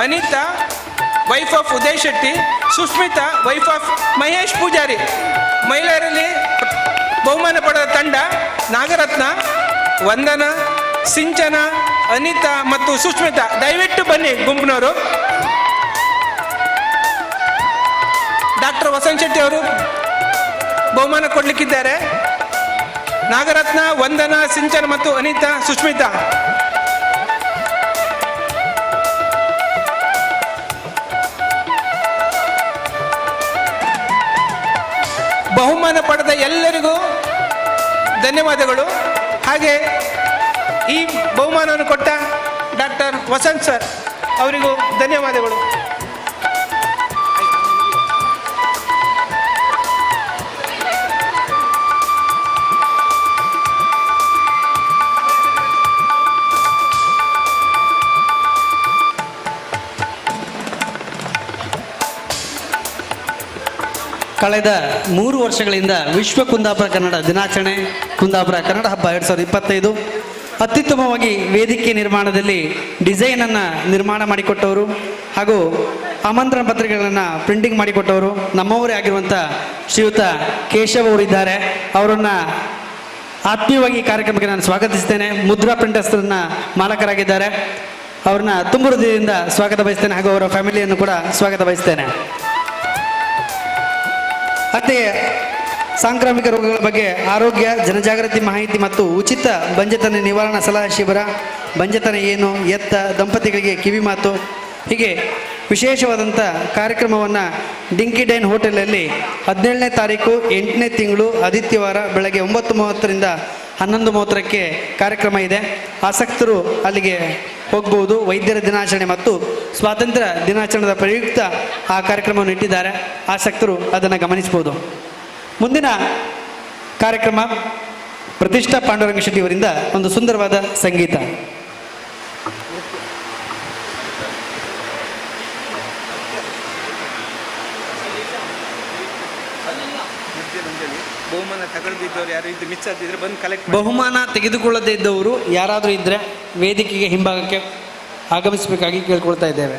Anita, wife of Uday Shetty, Sushmita, wife of Mahesh Poojary. ಮಹಿಳೆಯರಲ್ಲಿ ಬಹುಮಾನ ಪಡೆದ ತಂಡ ನಾಗರತ್ನ, ವಂದನಾ, ಸಿಂಚನ, ಅನಿತಾ ಮತ್ತು ಸುಷ್ಮಿತಾ. ದಯವಿಟ್ಟು ಬನ್ನಿ ಗುಂಪಿನವರು. ಡಾಕ್ಟರ್ ವಸಂತ್ ಶೆಟ್ಟಿ ಅವರು ಬಹುಮಾನ ಕೊಡಲಿಕ್ಕಿದ್ದಾರೆ. ನಾಗರತ್ನ, ವಂದನಾ, ಸಿಂಚನ ಮತ್ತು ಅನಿತಾ, ಸುಷ್ಮಿತಾ. ಬಹುಮಾನ ಪಡೆದ ಎಲ್ಲರಿಗೂ ಧನ್ಯವಾದಗಳು. ಹಾಗೆ ಈ ಬಹುಮಾನವನ್ನು ಕೊಟ್ಟ ಡಾಕ್ಟರ್ ವಸಂತ್ ಸರ್ ಅವರಿಗೂ ಧನ್ಯವಾದಗಳು. ಕಳೆದ 3 ವರ್ಷಗಳಿಂದ ವಿಶ್ವ ಕುಂದಾಪುರ ಕನ್ನಡ ದಿನಾಚರಣೆ, ಕುಂದಾಪುರ ಕನ್ನಡ ಹಬ್ಬ 2025 ಅತ್ಯುತ್ತಮವಾಗಿ ವೇದಿಕೆ ನಿರ್ಮಾಣದಲ್ಲಿ ಡಿಸೈನನ್ನು ನಿರ್ಮಾಣ ಮಾಡಿಕೊಟ್ಟವರು ಹಾಗೂ ಆಮಂತ್ರಣ ಪತ್ರಿಕೆಗಳನ್ನು ಪ್ರಿಂಟಿಂಗ್ ಮಾಡಿಕೊಟ್ಟವರು ನಮ್ಮವರೇ ಆಗಿರುವಂಥ ಶ್ರೀಯುತ ಕೇಶವ್ ಅವರಿದ್ದಾರೆ. ಅವರನ್ನು ಆತ್ಮೀಯವಾಗಿ ಈ ಕಾರ್ಯಕ್ರಮಕ್ಕೆ ನಾನು ಸ್ವಾಗತಿಸ್ತೇನೆ. ಮುದ್ರಾ ಪ್ರಿಂಟರ್ಸ್ನ ಮಾಲಕರಾಗಿದ್ದಾರೆ. ಅವ್ರನ್ನ ತುಂಬ ಹೃದಯದಿಂದ ಸ್ವಾಗತ ಬಯಸ್ತೇನೆ ಹಾಗೂ ಅವರ ಫ್ಯಾಮಿಲಿಯನ್ನು ಕೂಡ ಸ್ವಾಗತ ಬಯಸ್ತೇನೆ. ಅತ್ತೆ ಸಾಂಕ್ರಾಮಿಕ ರೋಗಗಳ ಬಗ್ಗೆ ಆರೋಗ್ಯ ಜನಜಾಗೃತಿ ಮಾಹಿತಿ ಮತ್ತು ಉಚಿತ ಬಂಜೆತನ ನಿವಾರಣಾ ಸಲಹಾ ಶಿಬಿರ, ಬಂಜೆತನ ಏನು, ಎತ್ತ, ದಂಪತಿಗಳಿಗೆ ಕಿವಿ ಮಾತು, ಹೀಗೆ ವಿಶೇಷವಾದಂಥ ಕಾರ್ಯಕ್ರಮವನ್ನು ಡಿಂಕಿ ಡೈನ್ ಹೋಟೆಲಲ್ಲಿ 17ನೇ ತಾರೀಕು 8ನೇ ತಿಂಗಳು ಆದಿತ್ಯವಾರ ಬೆಳಗ್ಗೆ 9:30ರಿಂದ 11:30ಕ್ಕೆ ಕಾರ್ಯಕ್ರಮ ಇದೆ. ಆಸಕ್ತರು ಅಲ್ಲಿಗೆ ಹೋಗ್ಬೋದು. ವೈದ್ಯರ ದಿನಾಚರಣೆ ಮತ್ತು ಸ್ವಾತಂತ್ರ್ಯ ದಿನಾಚರಣೆಯ ಪ್ರಯುಕ್ತ ಆ ಕಾರ್ಯಕ್ರಮವನ್ನು ಇಟ್ಟಿದ್ದಾರೆ. ಆಸಕ್ತರು ಅದನ್ನು ಗಮನಿಸ್ಬೋದು. ಮುಂದಿನ ಕಾರ್ಯಕ್ರಮ ಪ್ರತಿಷ್ಠಾ ಪಾಂಡುರಂಗ ಶೆಟ್ಟಿ ಅವರಿಂದ ಒಂದು ಸುಂದರವಾದ ಸಂಗೀತ. ಬಹುಮಾನ ತಗೊಳ್ದಿದ್ದವ್ರು ಯಾರು ಇದ್ದು ಮಿಸ್ ಆಗಿದ್ರೆ ಬಂದು ಕಲೆಕ್ಟ್. ಬಹುಮಾನ ತೆಗೆದುಕೊಳ್ಳದೇ ಇದ್ದವರು ಯಾರಾದರೂ ಇದ್ದರೆ ವೇದಿಕೆಗೆ ಹಿಂಭಾಗಕ್ಕೆ ಆಗಮಿಸಬೇಕಾಗಿ ಕೇಳ್ಕೊಳ್ತಾ ಇದ್ದೇವೆ.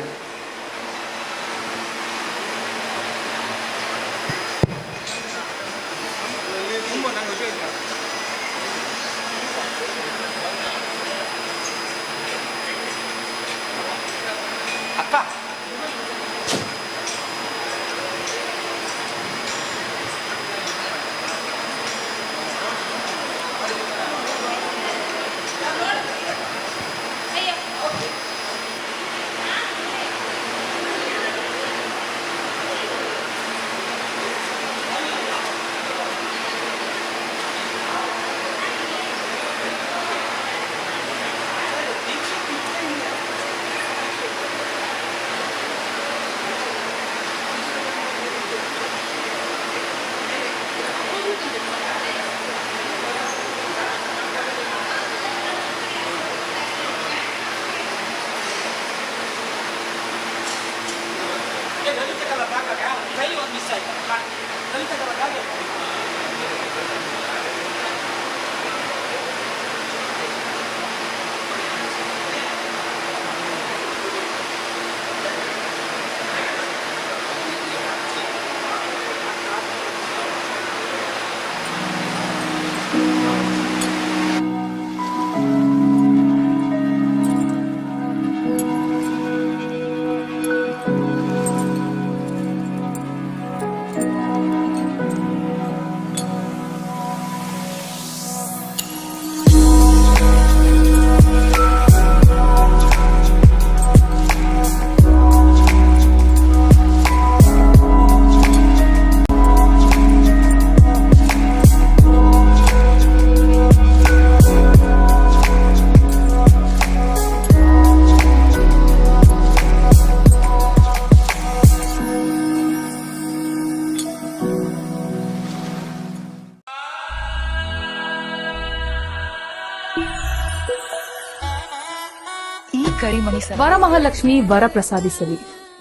ಕರಿಮಣಿ ಸರ. ವರಮಹಾಲಕ್ಷ್ಮಿ ವರ ಪ್ರಸಾದಿಸಲಿ.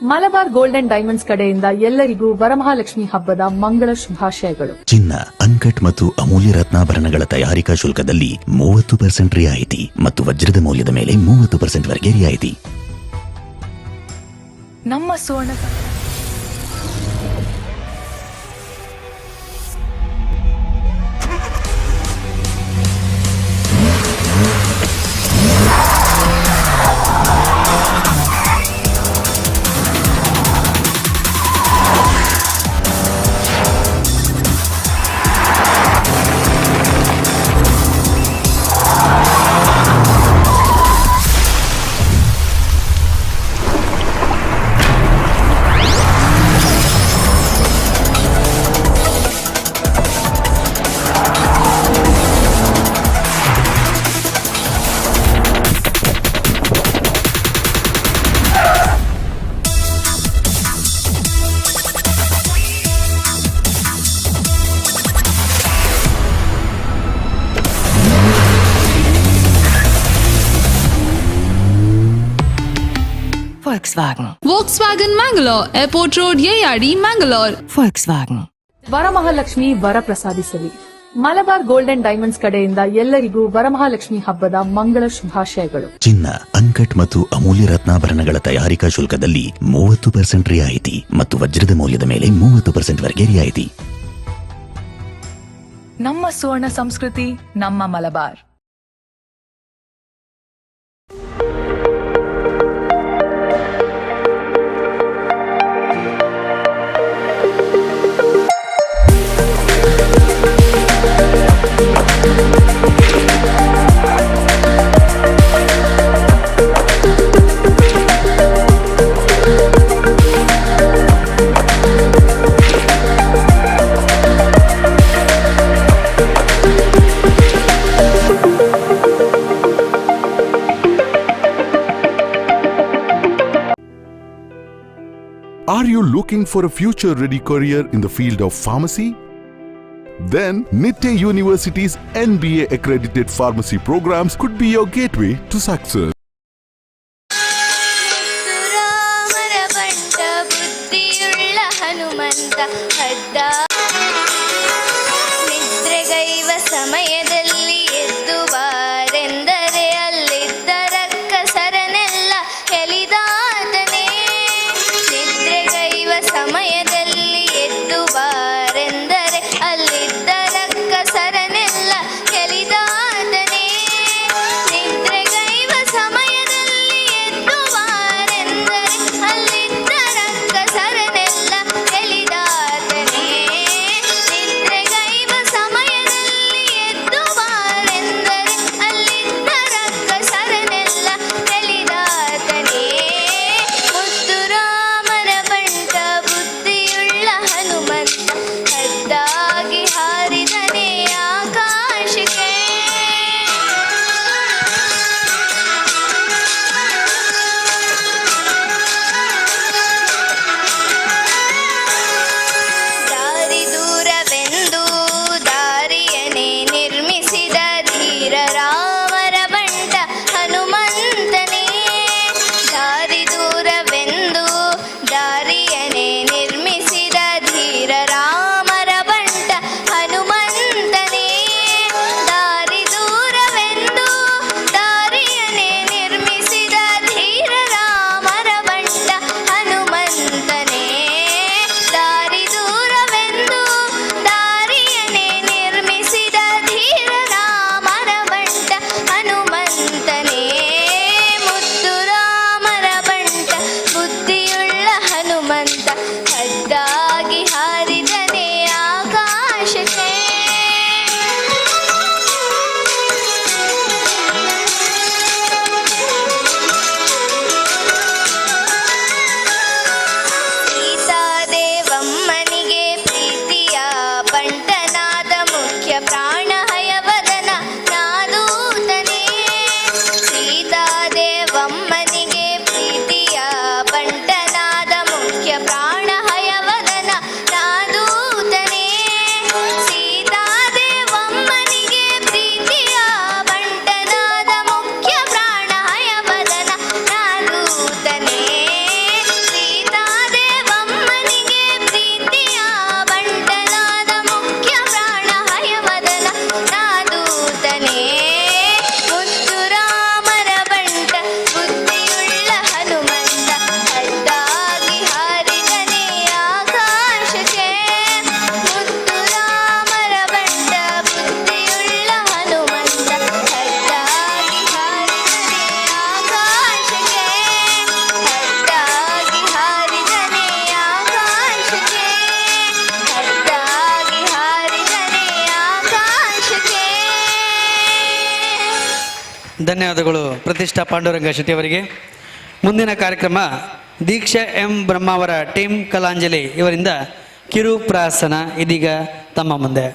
ಮಲಬಾರ್ ಗೋಲ್ಡ್ ಅಂಡ್ ಡೈಮಂಡ್ಸ್ ಕಡೆಯಿಂದ ಎಲ್ಲರಿಗೂ ವರಮಹಾಲಕ್ಷ್ಮಿ ಹಬ್ಬದ ಮಂಗಳ ಶುಭಾಶಯಗಳು. ಚಿನ್ನ, ಅನ್ಕಟ್ ಮತ್ತು ಅಮೂಲ್ಯ ರತ್ನಾಭರಣಗಳ ತಯಾರಿಕಾ ಶುಲ್ಕದಲ್ಲಿ 30% ರಿಯಾಯಿತಿ ಮತ್ತು ವಜ್ರದ ಮೌಲ್ಯದ ಮೇಲೆ 30% ವರೆಗೆ ರಿಯಾಯಿತಿ. ನಮ್ಮ ಸುವರ್ಣ Volkswagen. Volkswagen Mangalore, Airport Road, Yeyadi, Mangalore. Volkswagen. Varamahalakshmi ವರ ಪ್ರಸಾದಿಸಲಿ. ಮಲಬಾರ್ ಗೋಲ್ಡ್ ಅಂಡ್ ಡೈಮಂಡ್ಸ್ ಕಡೆಯಿಂದ ಎಲ್ಲರಿಗೂ ವರಮಹಾಲಕ್ಷ್ಮಿ ಹಬ್ಬದ ಮಂಗಳ ಶುಭಾಶಯಗಳು. ಚಿನ್ನ, ಅನ್ಕಟ್ ಮತ್ತು ಅಮೂಲ್ಯ ರತ್ನಾಭರಣಗಳ ತಯಾರಿಕಾ ಶುಲ್ಕದಲ್ಲಿ 30% ರಿಯಾಯಿತಿ ಮತ್ತು ವಜ್ರದ ಮೌಲ್ಯದ ಮೇಲೆ 30% ವರೆಗೆ ರಿಯಾಯಿತಿ. ನಮ್ಮ ಸುವರ್ಣ ಸಂಸ್ಕೃತಿ, ನಮ್ಮ Malabar. Are you looking for a future ready career in the field of pharmacy? Then Nitte University's NBA accredited pharmacy programs could be your gateway to success. ರಾಮರ ಬಂಟ ಬುದ್ಧಿಯುಳ್ಳ ಹನುಮಂತ ಹದ್ದ ನಿದ್ರೆಗೈವ ಸಮಯದಲ್ಲಿ ಎದ್ದು ಬಾರೆಂದರೆ ಅಲ್ಲಿದ್ದ ರಕ್ಕಸರನೆಲ್ಲ ಎಲಿದಾತನೇ. ನಿದ್ರೆಗೈವ ಸಮಯದಲ್ಲಿ ಎದ್ದು ಬಾರೆಂದರೆ ಅಲ್ಲಿದ್ದ ರಕ್ಕಸರನೆಲ್ಲ ಎಲಿದಾತನೇ. ನಿದ್ರೆಗೈವ ಸಮಯದಲ್ಲಿ ದೂತನೇ. ಸೀತಾದೇವಮ್ಮನಿಗೆ ಪ್ರೀತಿಯ ಬಂಟನಾದ ಮುಖ್ಯ ಪ್ರಾಣ ಹಯವದನ ನಾದೂತನೇ. ಮುದ್ದು ರಾಮರ ಬಂಟ ಬುದ್ಧಿಯುಳ್ಳ ಹನುಮಂತ ಅಡ್ಡಾಗಿ ಹಾರಿದನೇ ಆಕಾಶಕ್ಕೆ. ಮುದ್ದು ರಾಮರ ಬಂಟ ಬುದ್ಧಿಯುಳ್ಳ ಹನುಮಂತ ಅಡ್ಡಾಗಿ ಹಾರಿದನೇ ಆಕಾಶಕ್ಕೆ. ಅಡ್ಡಾಗಿ ಹಾರಿದನೇ ಆಕಾಶಕ್ಕೆ. ಅಡ್ಡಾಗಿ ಹಾರಿದನೇ ಆಕಾಶಕ್ಕೆ. ಧನ್ಯವಾದಗಳು ಪ್ರತಿಷ್ಠಾ ಪಾಂಡುರಂಗ ಶೆಟ್ಟಿ ಅವರಿಗೆ. ಮುಂದಿನ ಕಾರ್ಯಕ್ರಮ ದೀಕ್ಷಾ ಎಂ ಬ್ರಹ್ಮ ಅವರ ಟೀಮ್ ಕಲಾಂಜಲಿ ಇವರಿಂದ ಕಿರುಪ್ರಾಸನ ಇದೀಗ ತಮ್ಮ ಮುಂದೆ.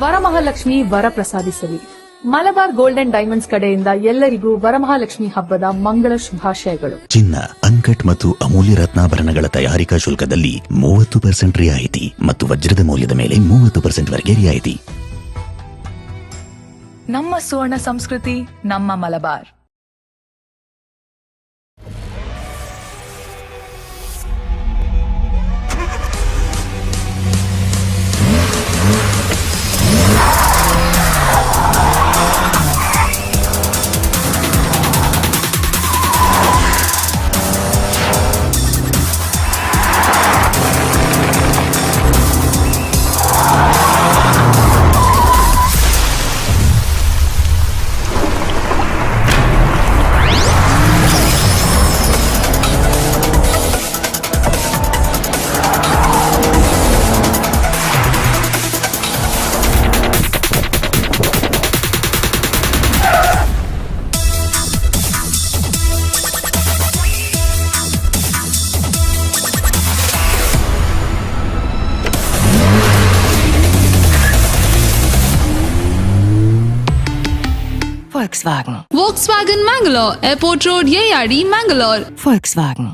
ವರಮಹಾಲಕ್ಷ್ಮಿ ವರ ಪ್ರಸಾದಿಸಲಿ. ಮಲಬಾರ್ ಗೋಲ್ಡ್ ಅಂಡ್ ಡೈಮಂಡ್ಸ್ ಕಡೆಯಿಂದ ಎಲ್ಲರಿಗೂ ವರಮಹಾಲಕ್ಷ್ಮಿ ಹಬ್ಬದ ಮಂಗಳ ಶುಭಾಶಯಗಳು. ಚಿನ್ನ, ಅನ್ಕಟ್ ಮತ್ತು ಅಮೂಲ್ಯ ರತ್ನಾಭರಣಗಳ ತಯಾರಿಕಾ ಶುಲ್ಕದಲ್ಲಿ 30% ರಿಯಾಯಿತಿ ಮತ್ತು ವಜ್ರದ ಮೌಲ್ಯದ ಮೇಲೆ 30% ವರೆಗೆ ರಿಯಾಯಿತಿ. ನಮ್ಮ ಸುವರ್ಣ ಸಂಸ್ಕೃತಿ, ನಮ್ಮ Malabar. Volkswagen. Volkswagen Mangalore, Airport Road, Yeyadi, Mangalore. Volkswagen.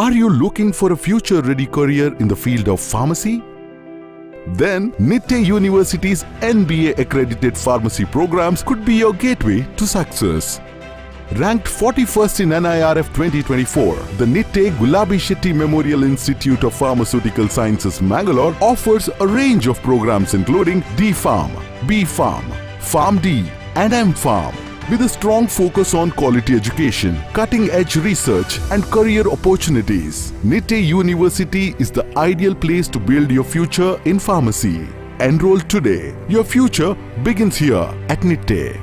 Are you looking for a future ready career in the field of pharmacy? Then Nitte University's NBA accredited pharmacy programs could be your gateway to success. Ranked 41st in NIRF 2024, the Nitte Gulabi Shetty Memorial Institute of Pharmaceutical Sciences, Mangalore offers a range of programs including D Pharm, B Pharm, Pharm D, and M Pharm. With a strong focus on quality education, cutting edge research, and career opportunities, Nitte University is the ideal place to build your future in pharmacy. Enroll today. Your future begins here at Nitte.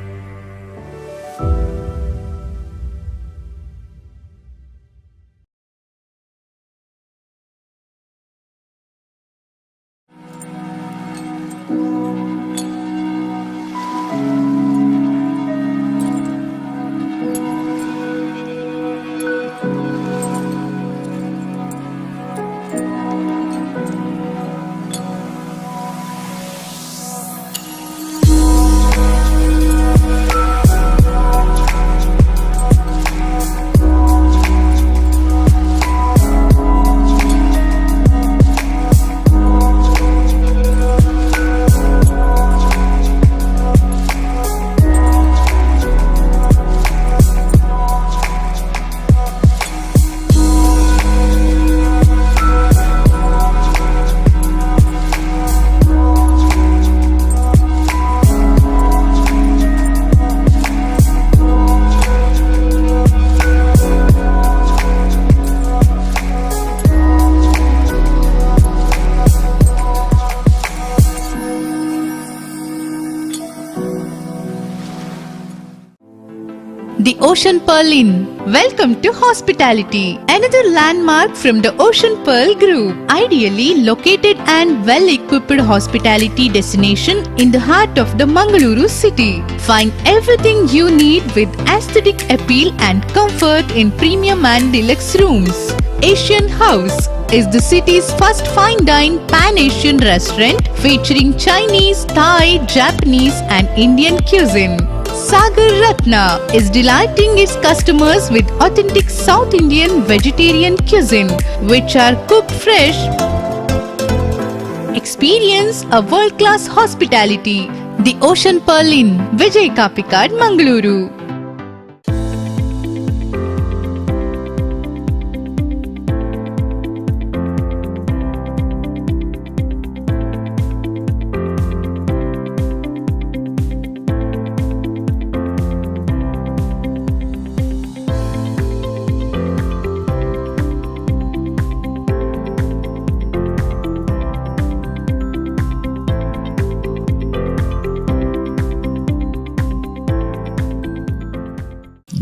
The Ocean Pearl Inn. Welcome to hospitality. Another landmark from the Ocean Pearl Group. Ideally located and well-equipped hospitality destination in the heart of the Mangaluru city. Find everything you need with aesthetic appeal and comfort in premium and deluxe rooms. Asian House is the city's first fine dine pan-Asian restaurant featuring Chinese, Thai, Japanese and Indian cuisine. Sagar Ratna is delighting its customers with authentic South Indian vegetarian cuisine, which are cooked fresh. Experience a world-class hospitality. The Ocean Pearl Inn, Vijay Kapikad, Mangaluru.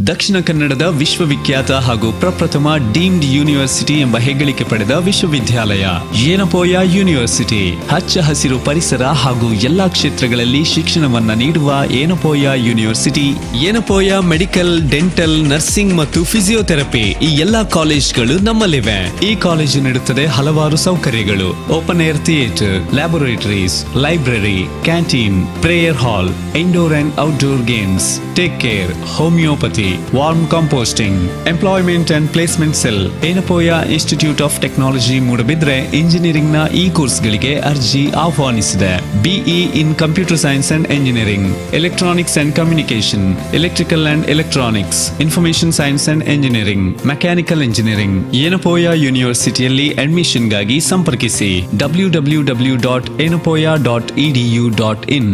ದಕ್ಷಿಣ ಕನ್ನಡದ ವಿಶ್ವವಿಖ್ಯಾತ ಹಾಗೂ ಪ್ರಪ್ರಥಮ deemed university ಎಂಬ ಹೆಗ್ಗಳಿಕೆ ಪಡೆದ ವಿಶ್ವವಿದ್ಯಾಲಯ ಯೇನಪೋಯ university. ಹಚ್ಚ ಹಸಿರು ಪರಿಸರ ಹಾಗೂ ಎಲ್ಲಾ ಕ್ಷೇತ್ರಗಳಲ್ಲಿ ಶಿಕ್ಷಣವನ್ನ ನೀಡುವ Yenepoya university Yenepoya medical, dental, nursing ಮತ್ತು ಫಿಸಿಯೋಥೆರಪಿ ಈ ಎಲ್ಲಾ ಕಾಲೇಜ್ಗಳು ನಮ್ಮಲ್ಲಿವೆ. ಈ ಕಾಲೇಜು ನೀಡುತ್ತದೆ ಹಲವಾರು ಸೌಕರ್ಯಗಳು: open air theatre, laboratories, library, canteen, prayer hall, indoor and outdoor games, take care, homeopathy, worm composting, employment and placement cell. Yenepoya institute of technology Moodbidri ಇಂಜಿನಿಯರಿಂಗ್ನ ಈ ಕೋರ್ಸ್ಗಳಿಗೆ ಅರ್ಜಿ ಆಹ್ವಾನಿಸಿದೆ. BE in computer science and engineering, electronics and communication, electrical and electronics, information science and engineering, mechanical engineering. Yenepoya ಯೂನಿವರ್ಸಿಟಿಯಲ್ಲಿ ಅಡ್ಮಿಷನ್ಗಾಗಿ ಸಂಪರ್ಕಿಸಿ www.yenepoya.edu.in.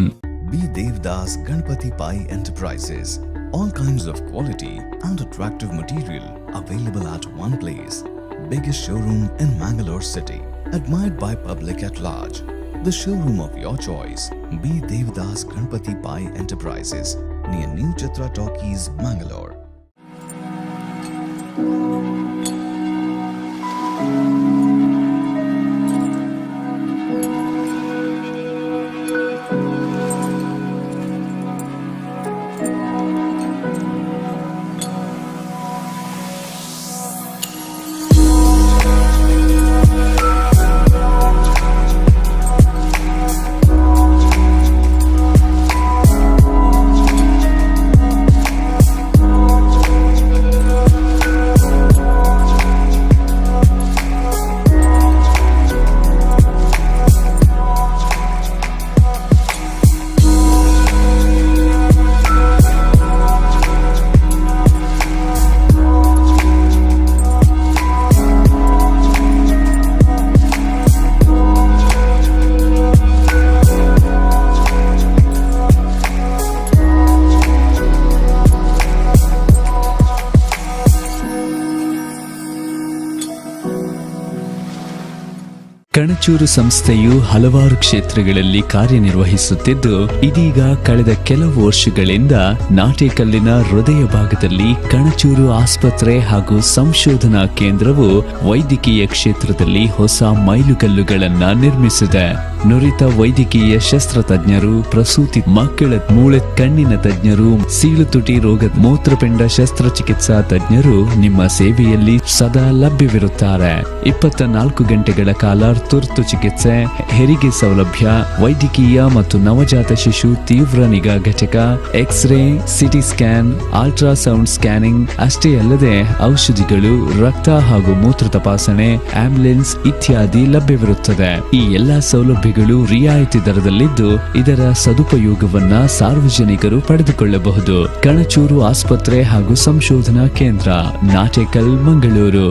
B. Devdas Ganpati Pai Enterprises. All kinds of quality and attractive material available at one place. Biggest showroom in Mangalore city. Admired by public at large. The showroom of your choice. B. Devdas Ganpati Pai Enterprises. Near New Chitra Talkies, Mangalore. Kanachur ಸಂಸ್ಥೆಯು ಹಲವಾರು ಕ್ಷೇತ್ರಗಳಲ್ಲಿ ಕಾರ್ಯನಿರ್ವಹಿಸುತ್ತಿದ್ದು, ಇದೀಗ ಕಳೆದ ಕೆಲವು ವರ್ಷಗಳಿಂದ ನಾಟೇಕಲ್ಲಿನ ಹೃದಯ ಭಾಗದಲ್ಲಿ ಕಣಚೂರು ಆಸ್ಪತ್ರೆ ಹಾಗೂ ಸಂಶೋಧನಾ ಕೇಂದ್ರವು ವೈದ್ಯಕೀಯ ಕ್ಷೇತ್ರದಲ್ಲಿ ಹೊಸ ಮೈಲುಗಲ್ಲುಗಳನ್ನು ನಿರ್ಮಿಸಿದೆ. ನುರಿತ ವೈದ್ಯಕೀಯ ಶಸ್ತ್ರತಜ್ಞರು, ಪ್ರಸೂತಿ, ಮಕ್ಕಳ, ಮೂಳೆ, ಕಣ್ಣಿನ ತಜ್ಞರು, ಸೀಳುತುಟಿ ರೋಗ, ಮೂತ್ರಪಿಂಡ ಶಸ್ತ್ರಚಿಕಿತ್ಸಾ ತಜ್ಞರು ನಿಮ್ಮ ಸೇವೆಯಲ್ಲಿ ಸದಾ ಲಭ್ಯವಿರುತ್ತಾರೆ. 24 ಗಂಟೆಗಳ ಕಾಲ ತುರ್ತು ಚಿಕಿತ್ಸೆ, ಹೆರಿಗೆ ಸೌಲಭ್ಯ, ವೈದ್ಯಕೀಯ ಮತ್ತು ನವಜಾತ ಶಿಶು ತೀವ್ರ ನಿಗಾ ಘಟಕ, X-ray, CT scan, ultrasound scanning ಅಷ್ಟೇ ಅಲ್ಲದೆ ಔಷಧಿಗಳು, ರಕ್ತ ಹಾಗೂ ಮೂತ್ರ ತಪಾಸಣೆ, ಆಂಬ್ಯುಲೆನ್ಸ್ ಇತ್ಯಾದಿ ಲಭ್ಯವಿರುತ್ತದೆ. ಈ ಎಲ್ಲಾ ಸೌಲಭ್ಯಗಳು ರಿಯಾಯಿತಿ ದರದಲ್ಲಿದ್ದು ಇದರ ಸದುಪಯೋಗವನ್ನ ಸಾರ್ವಜನಿಕರು ಪಡೆದುಕೊಳ್ಳಬಹುದು. ಕಣಚೂರು ಆಸ್ಪತ್ರೆ ಹಾಗೂ ಸಂಶೋಧನಾ ಕೇಂದ್ರ, Natekal, Mangaluru.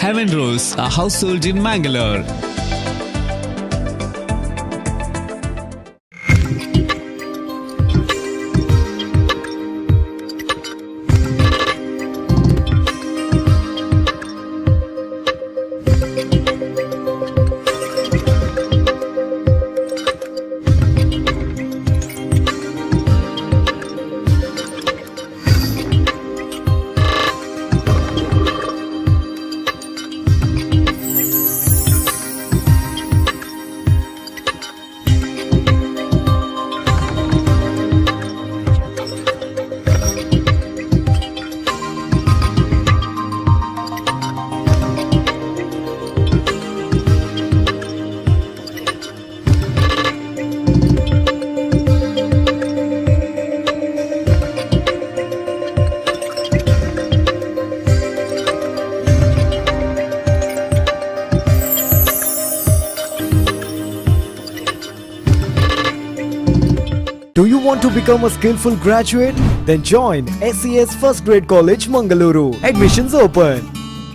Heaven Rose, a household in Mangalore. Do you want to become a skillful graduate? Then join SES First Grade College, Mangaluru. Admissions open.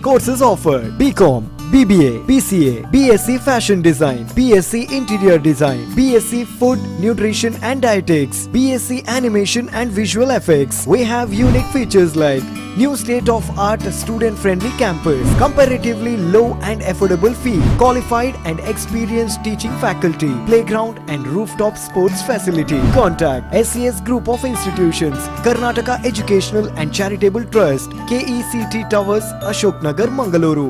Courses offered: BCom, BBA, BCA, BSc Fashion Design, BSc Interior Design, BSc Food, Nutrition and Dietetics, BSc Animation and Visual Effects. We have unique features like new state-of-art student-friendly campus, comparatively low and affordable fee, qualified and experienced teaching faculty, playground and rooftop sports facility. Contact SES Group of Institutions, Karnataka Educational and Charitable Trust, KECT Towers, Ashok Nagar, Mangaluru.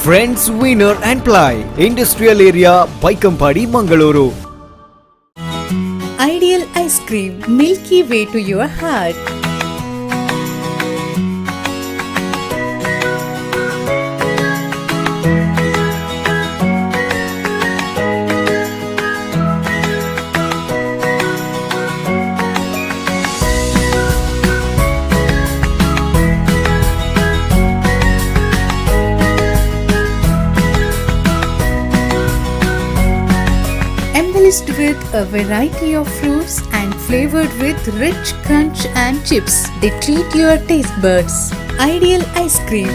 Friends Winner and Ply, Industrial Area, Baikampadi, Mangaluru. Ideal Ice Cream, Milky Way to your heart. Iced with a variety of fruits and flavored with rich crunch and chips. They treat your taste buds. Ideal Ice Cream.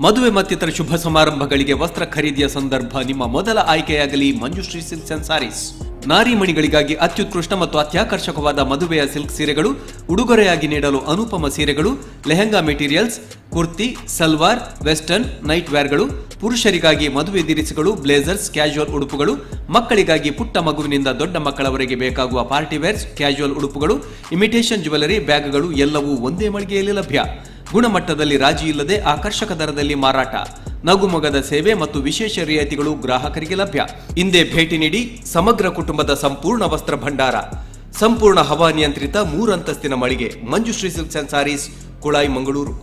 ಮದುವೆ ಮತ್ತಿತರ ಶುಭ ಸಮಾರಂಭಗಳಿಗೆ ವಸ್ತ್ರ ಖರೀದಿಯ ಸಂದರ್ಭ ನಿಮ್ಮ ಮೊದಲ ಆಯ್ಕೆಯಾಗಲಿ Manjushree silks and saris. ನಾರಿಮಣಿಗಳಿಗಾಗಿ ಅತ್ಯುತ್ಕೃಷ್ಟ ಮತ್ತು ಅತ್ಯಾಕರ್ಷಕವಾದ ಮದುವೆಯ ಸಿಲ್ಕ್ ಸೀರೆಗಳು, ಉಡುಗೊರೆಯಾಗಿ ನೀಡಲು ಅನುಪಮ ಸೀರೆಗಳು, lehenga materials, kurti, salwar, western, night ವೇರ್ಗಳು, ಪುರುಷರಿಗಾಗಿ ಮದುವೆ ದಿರಿಸುಗಳು, ಬ್ಲೇಸರ್ಸ್, ಕ್ಯಾಶುವಲ್ ಉಡುಪುಗಳು, ಮಕ್ಕಳಿಗಾಗಿ ಪುಟ್ಟ ಮಗುವಿನಿಂದ ದೊಡ್ಡ ಮಕ್ಕಳವರೆಗೆ ಬೇಕಾಗುವ ಪಾರ್ಟಿ ವೇರ್ಸ್, ಕ್ಯಾಶುವಲ್ ಉಡುಪುಗಳು, ಇಮಿಟೇಷನ್ ಜ್ಯುವೆಲರಿ, ಬ್ಯಾಗ್ಗಳು ಎಲ್ಲವೂ ಒಂದೇ ಮಳಿಗೆಯಲ್ಲಿ ಲಭ್ಯ. ಗುಣಮಟ್ಟದಲ್ಲಿ ರಾಜಿ ಇಲ್ಲದೆ ಆಕರ್ಷಕ ದರದಲ್ಲಿ ಮಾರಾಟ, ನಗುಮೊಗದ ಸೇವೆ ಮತ್ತು ವಿಶೇಷ ರಿಯಾಯಿತಿಗಳು ಗ್ರಾಹಕರಿಗೆ ಲಭ್ಯ. ಇಂದೇ ಭೇಟಿ ನೀಡಿ ಸಮಗ್ರ ಕುಟುಂಬದ ಸಂಪೂರ್ಣ ವಸ್ತ್ರ ಭಂಡಾರ. ಸಂಪೂರ್ಣ ಹವಾನಿಯಂತ್ರಿತ ಮೂರಂತಸ್ತಿನ ಮಳಿಗೆ, Manjushree silks and Sarees, Kulai, Mangaluru.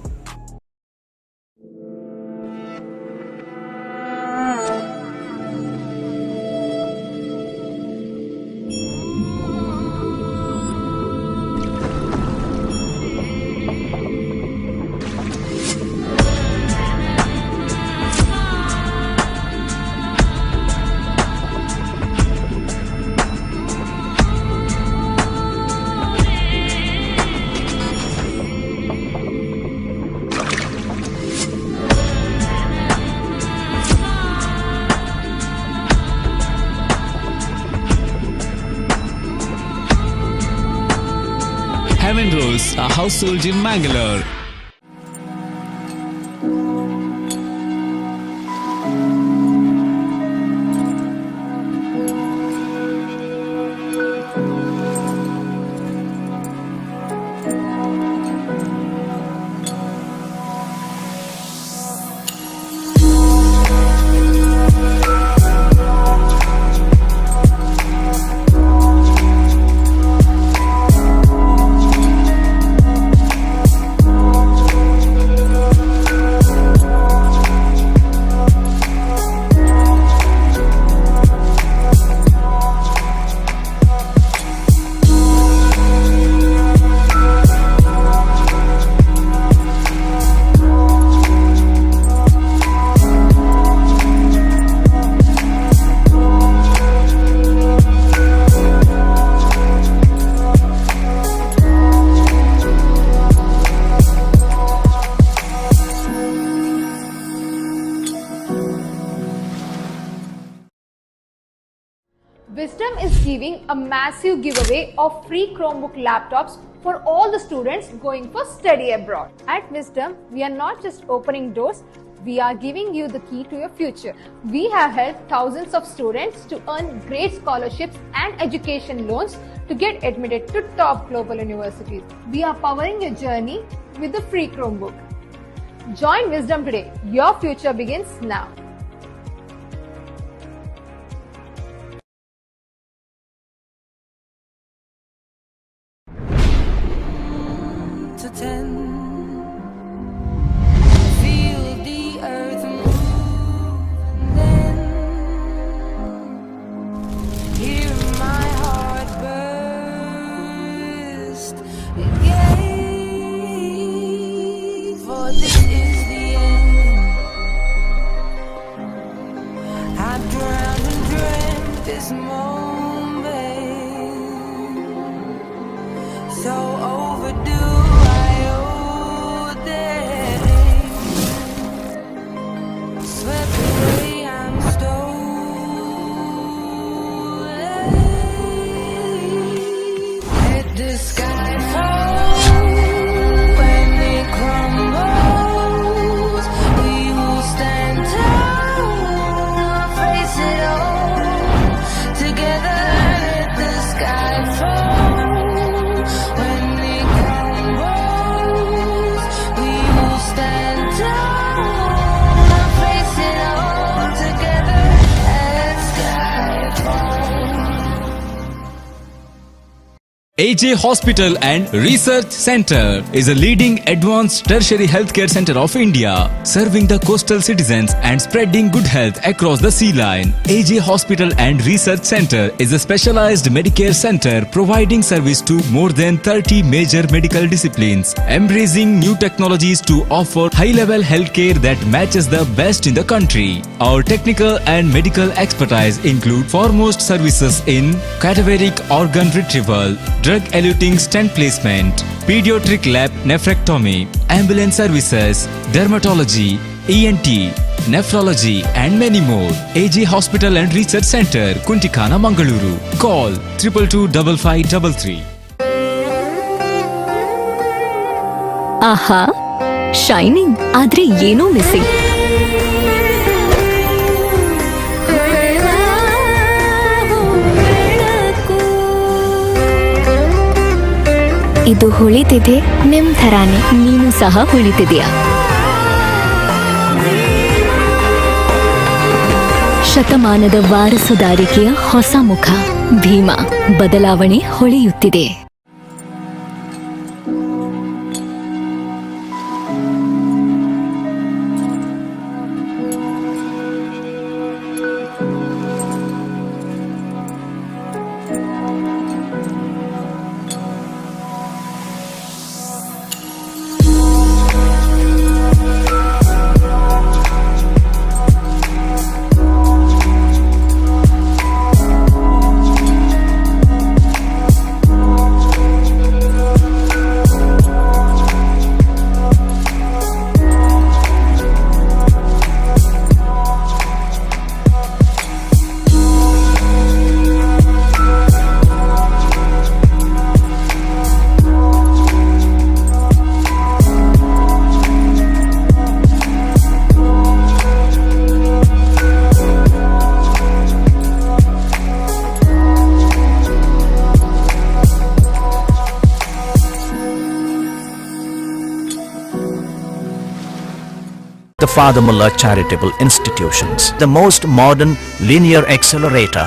Heaven Rose, a household in Mangalore. Wisdom is giving a massive giveaway of free Chromebook laptops for all the students going for study abroad. At Wisdom, we are not just opening doors, we are giving you the key to your future. We have helped thousands of students to earn great scholarships and education loans to get admitted to top global universities. We are powering your journey with the free Chromebook. Join Wisdom today. Your future begins now. To 10. Feel the earth move and then hear my heart burst again. For this is the end. I've drowned and dreamt this moment. So overdue, I owe them. Swept away, I'm stolen. Let the sky fall when it crumbles. We will stand tall, face it all together. Let the sky fall when it crumbles. AJ Hospital and Research Center is a leading advanced tertiary healthcare center of India, serving the coastal citizens and spreading good health across the sea line. AJ Hospital and Research Center is a specialized Medicare center providing service to more than 30 major medical disciplines, embracing new technologies to offer high-level healthcare that matches the best in the country. Our technical and medical expertise include foremost services in cadaveric organ retrieval, drug eluting stent placement, pediatric lap nephrectomy, ambulance services, dermatology, ENT, nephrology, and many more. AJ Hospital and Research Center, Kuntikana, Mangaluru. Call 222 5533. ಆಹಾ, shining, ಆದ್ರೆ ಏನೋ missing. ಇದು ಹೊಳಿತಿದೆ ನಿಮ್ ಥರಾನೇ. ನೀನು ಸಹ ಹೊಳಿತಿದೀಯ. ಶತಮಾನದ ವಾರಸುದಾರಿಕೆಯ ಹೊಸ ಮುಖ ಭೀಮಾ. ಬದಲಾವಣೆ ಹೊಳೆಯುತ್ತಿದೆ. The Father Muller Charitable Institutions, the most modern linear accelerator,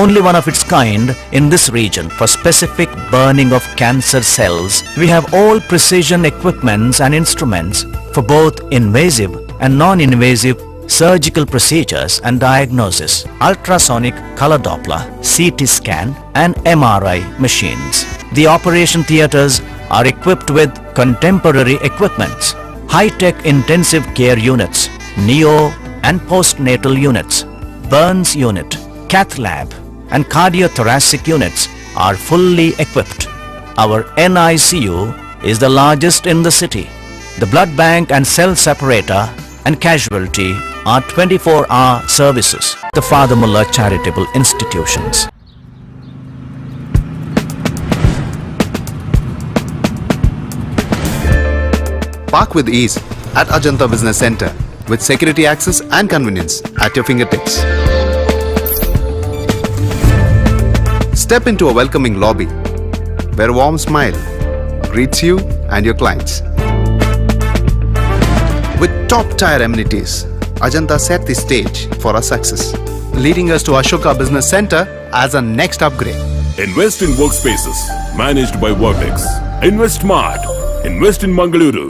only one of its kind in this region for specific burning of cancer cells. We have all precision equipments and instruments for both invasive and non-invasive surgical procedures and diagnosis, ultrasonic color Doppler, CT scan and MRI machines. The operation theaters are equipped with contemporary equipments, high-tech intensive care units, neo and postnatal units, burns unit, cath lab and cardiothoracic units are fully equipped. Our NICU is the largest in the city. The blood bank and cell separator and casualty are 24-hour services. The Father Muller Charitable Institutions. Park with ease at Ajanta Business Center with security access and convenience at your fingertips. Step into a welcoming lobby where a warm smile greets you and your clients. With top tier amenities, Ajanta set the stage for our success, leading us to Ashoka Business Center as our next upgrade. Invest in workspaces managed by Vertex. Invest smart. Invest in Mangaluru.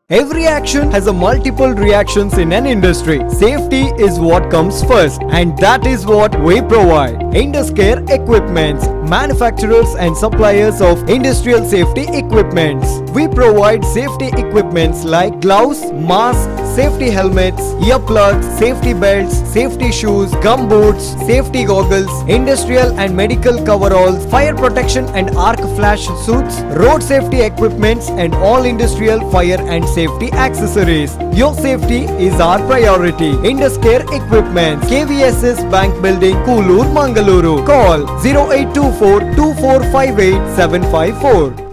Every action has a multiple reactions in an industry. Safety is what comes first, and that is what we provide. Induscare Equipments, manufacturers and suppliers of industrial safety equipments. We provide safety equipments like gloves, masks, safety helmets, earplugs, safety belts, safety shoes, gum boots, safety goggles, industrial and medical coveralls, fire protection and arc flash suits, road safety equipments, and all industrial fire and safety accessories. Your safety is our priority. Induscare Equipments, KVSS Bank Building, Kulur, Mangaluru. Call 0824 2458 754.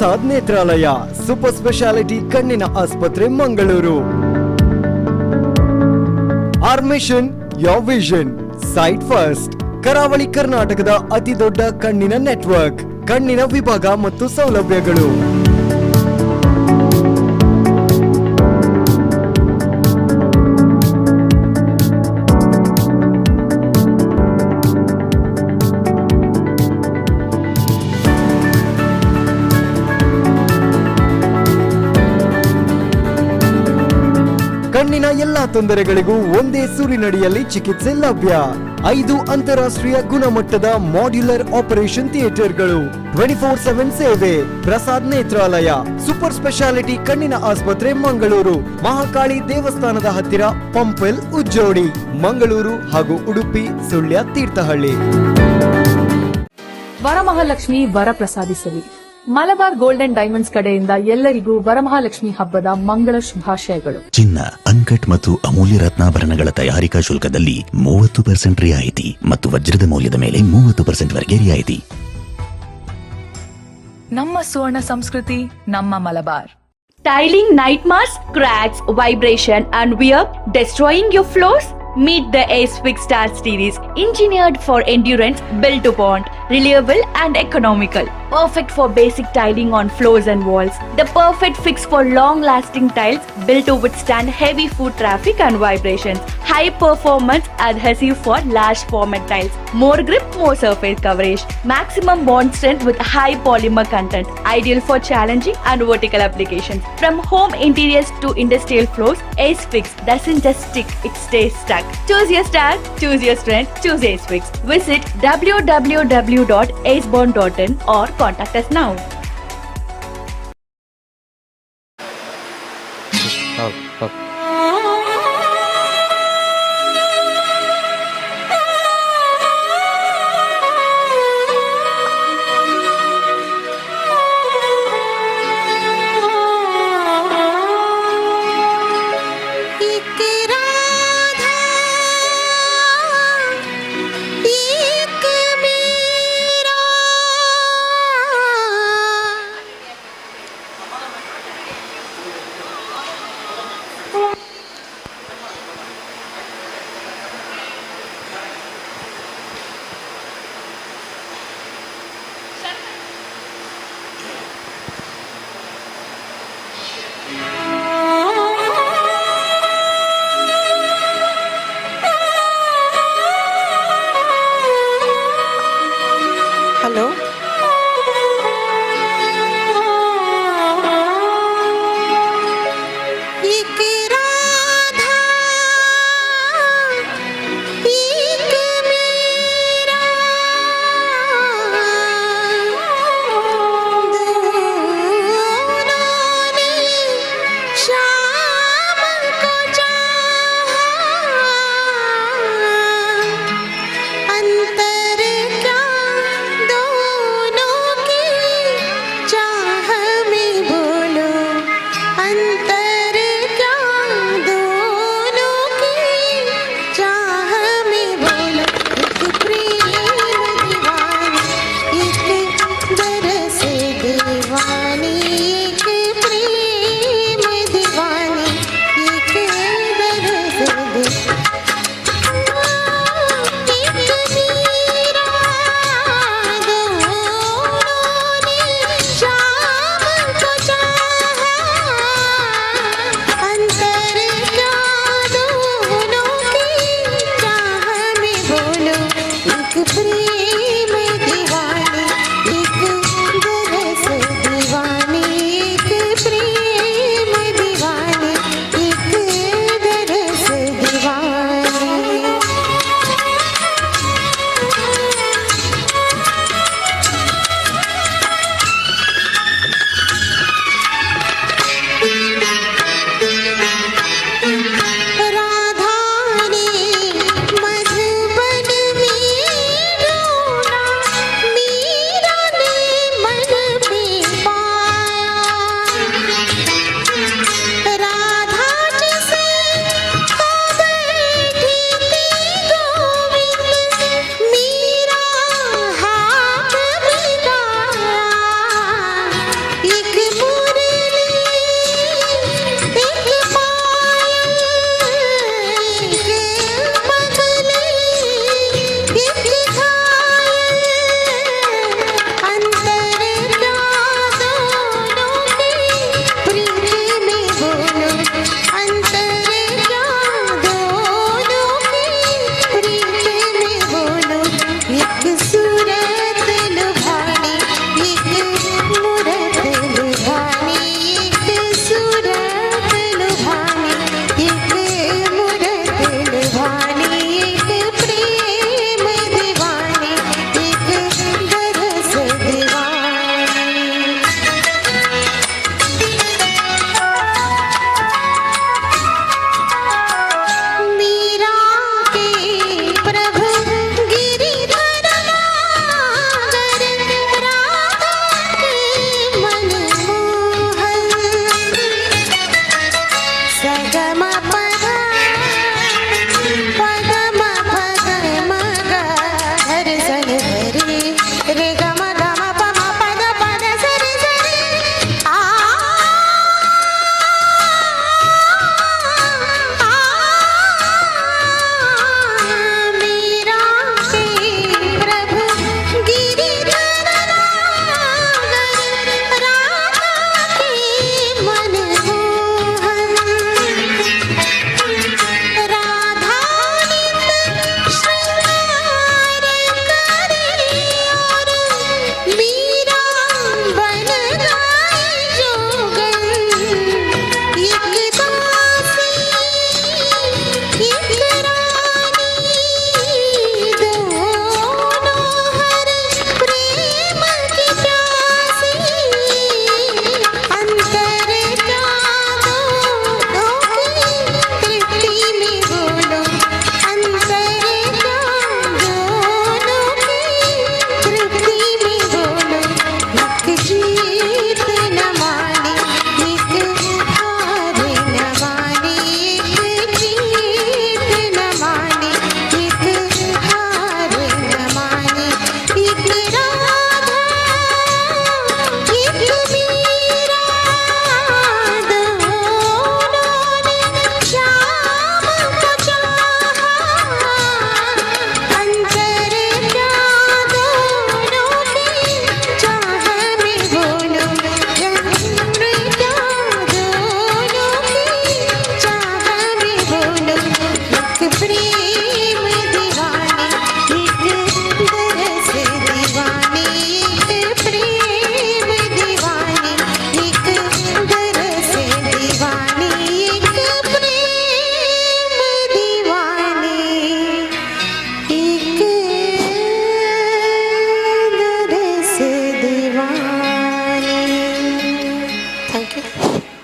Prasad ನೇತ್ರಾಲಯ super speciality ಕಣ್ಣಿನ ಆಸ್ಪತ್ರೆ, Mangaluru. Our mission, your vision, sight first. ಕರಾವಳಿ ಕರ್ನಾಟಕದ ಅತಿ ದೊಡ್ಡ ಕಣ್ಣಿನ network, ಕಣ್ಣಿನ ವಿಭಾಗ ಮತ್ತು ಸೌಲಭ್ಯಗಳು. ಕಣ್ಣಿನ ಎಲ್ಲಾ ತೊಂದರೆಗಳಿಗೂ ಒಂದೇ ಸೂರಿನಡಿಯಲ್ಲಿ ಚಿಕಿತ್ಸೆ ಲಭ್ಯ. 5 ಅಂತಾರಾಷ್ಟ್ರೀಯ ಗುಣಮಟ್ಟದ ಮಾಡ್ಯುಲರ್ ಆಪರೇಷನ್ ಥಿಯೇಟರ್ಗಳು, 24/7 ಸೇವೆ. ಪ್ರಸಾದ್ ನೇತ್ರಾಲಯ ಸೂಪರ್ ಸ್ಪೆಷಾಲಿಟಿ ಕಣ್ಣಿನ ಆಸ್ಪತ್ರೆ, ಮಂಗಳೂರು, ಮಹಾಕಾಳಿ ದೇವಸ್ಥಾನದ ಹತ್ತಿರ, ಪಂಪೆಲ್, ಉಜ್ಜೋಡಿ, ಮಂಗಳೂರು ಹಾಗೂ ಉಡುಪಿ, ಸುಳ್ಯ, ತೀರ್ಥಹಳ್ಳಿ. ವರಮಹಾಲಕ್ಷ್ಮಿ ವರ ಪ್ರಸಾದಿಸಲಿ. ಮಲಬಾರ್ ಗೋಲ್ಡ್ ಅಂಡ್ ಡೈಮಂಡ್ಸ್ ಕಡೆಯಿಂದ ಎಲ್ಲರಿಗೂ ವರಮಹಾಲಕ್ಷ್ಮಿ ಹಬ್ಬದ ಮಂಗಳ ಶುಭಾಶಯಗಳು. ಚಿನ್ನ, ಅನ್ಕಟ್ ಮತ್ತು ಅಮೂಲ್ಯ ರತ್ನಾಭರಣಗಳ ತಯಾರಿಕಾ ಶುಲ್ಕದಲ್ಲಿ 30% ರಿಯಾಯಿತಿ ಮತ್ತು ವಜ್ರದ ಮೌಲ್ಯದ ಮೇಲೆ 30% ವರೆಗೆ ರಿಯಾಯಿತಿ. ನಮ್ಮ ಸುವರ್ಣ ಸಂಸ್ಕೃತಿ, ನಮ್ಮ Malabar. Tiling nightmares, cracks, vibration, and wear destroying your floors? Meet the Ace Fix Star Series, engineered for endurance, built to bond, reliable and economical. Perfect for basic tiling on floors and walls. The perfect fix for long-lasting tiles built to withstand heavy foot traffic and vibrations. High performance adhesive for large format tiles. More grip, more surface coverage. Maximum bond strength with high polymer content. Ideal for challenging and vertical applications. From home interiors to industrial floors, Ace Fix doesn't just stick, it stays stuck. Choose your star, choose your strength, choose Ace Fix. Visit www.acebond.in or contact us now. एक राधा, एक मीरा.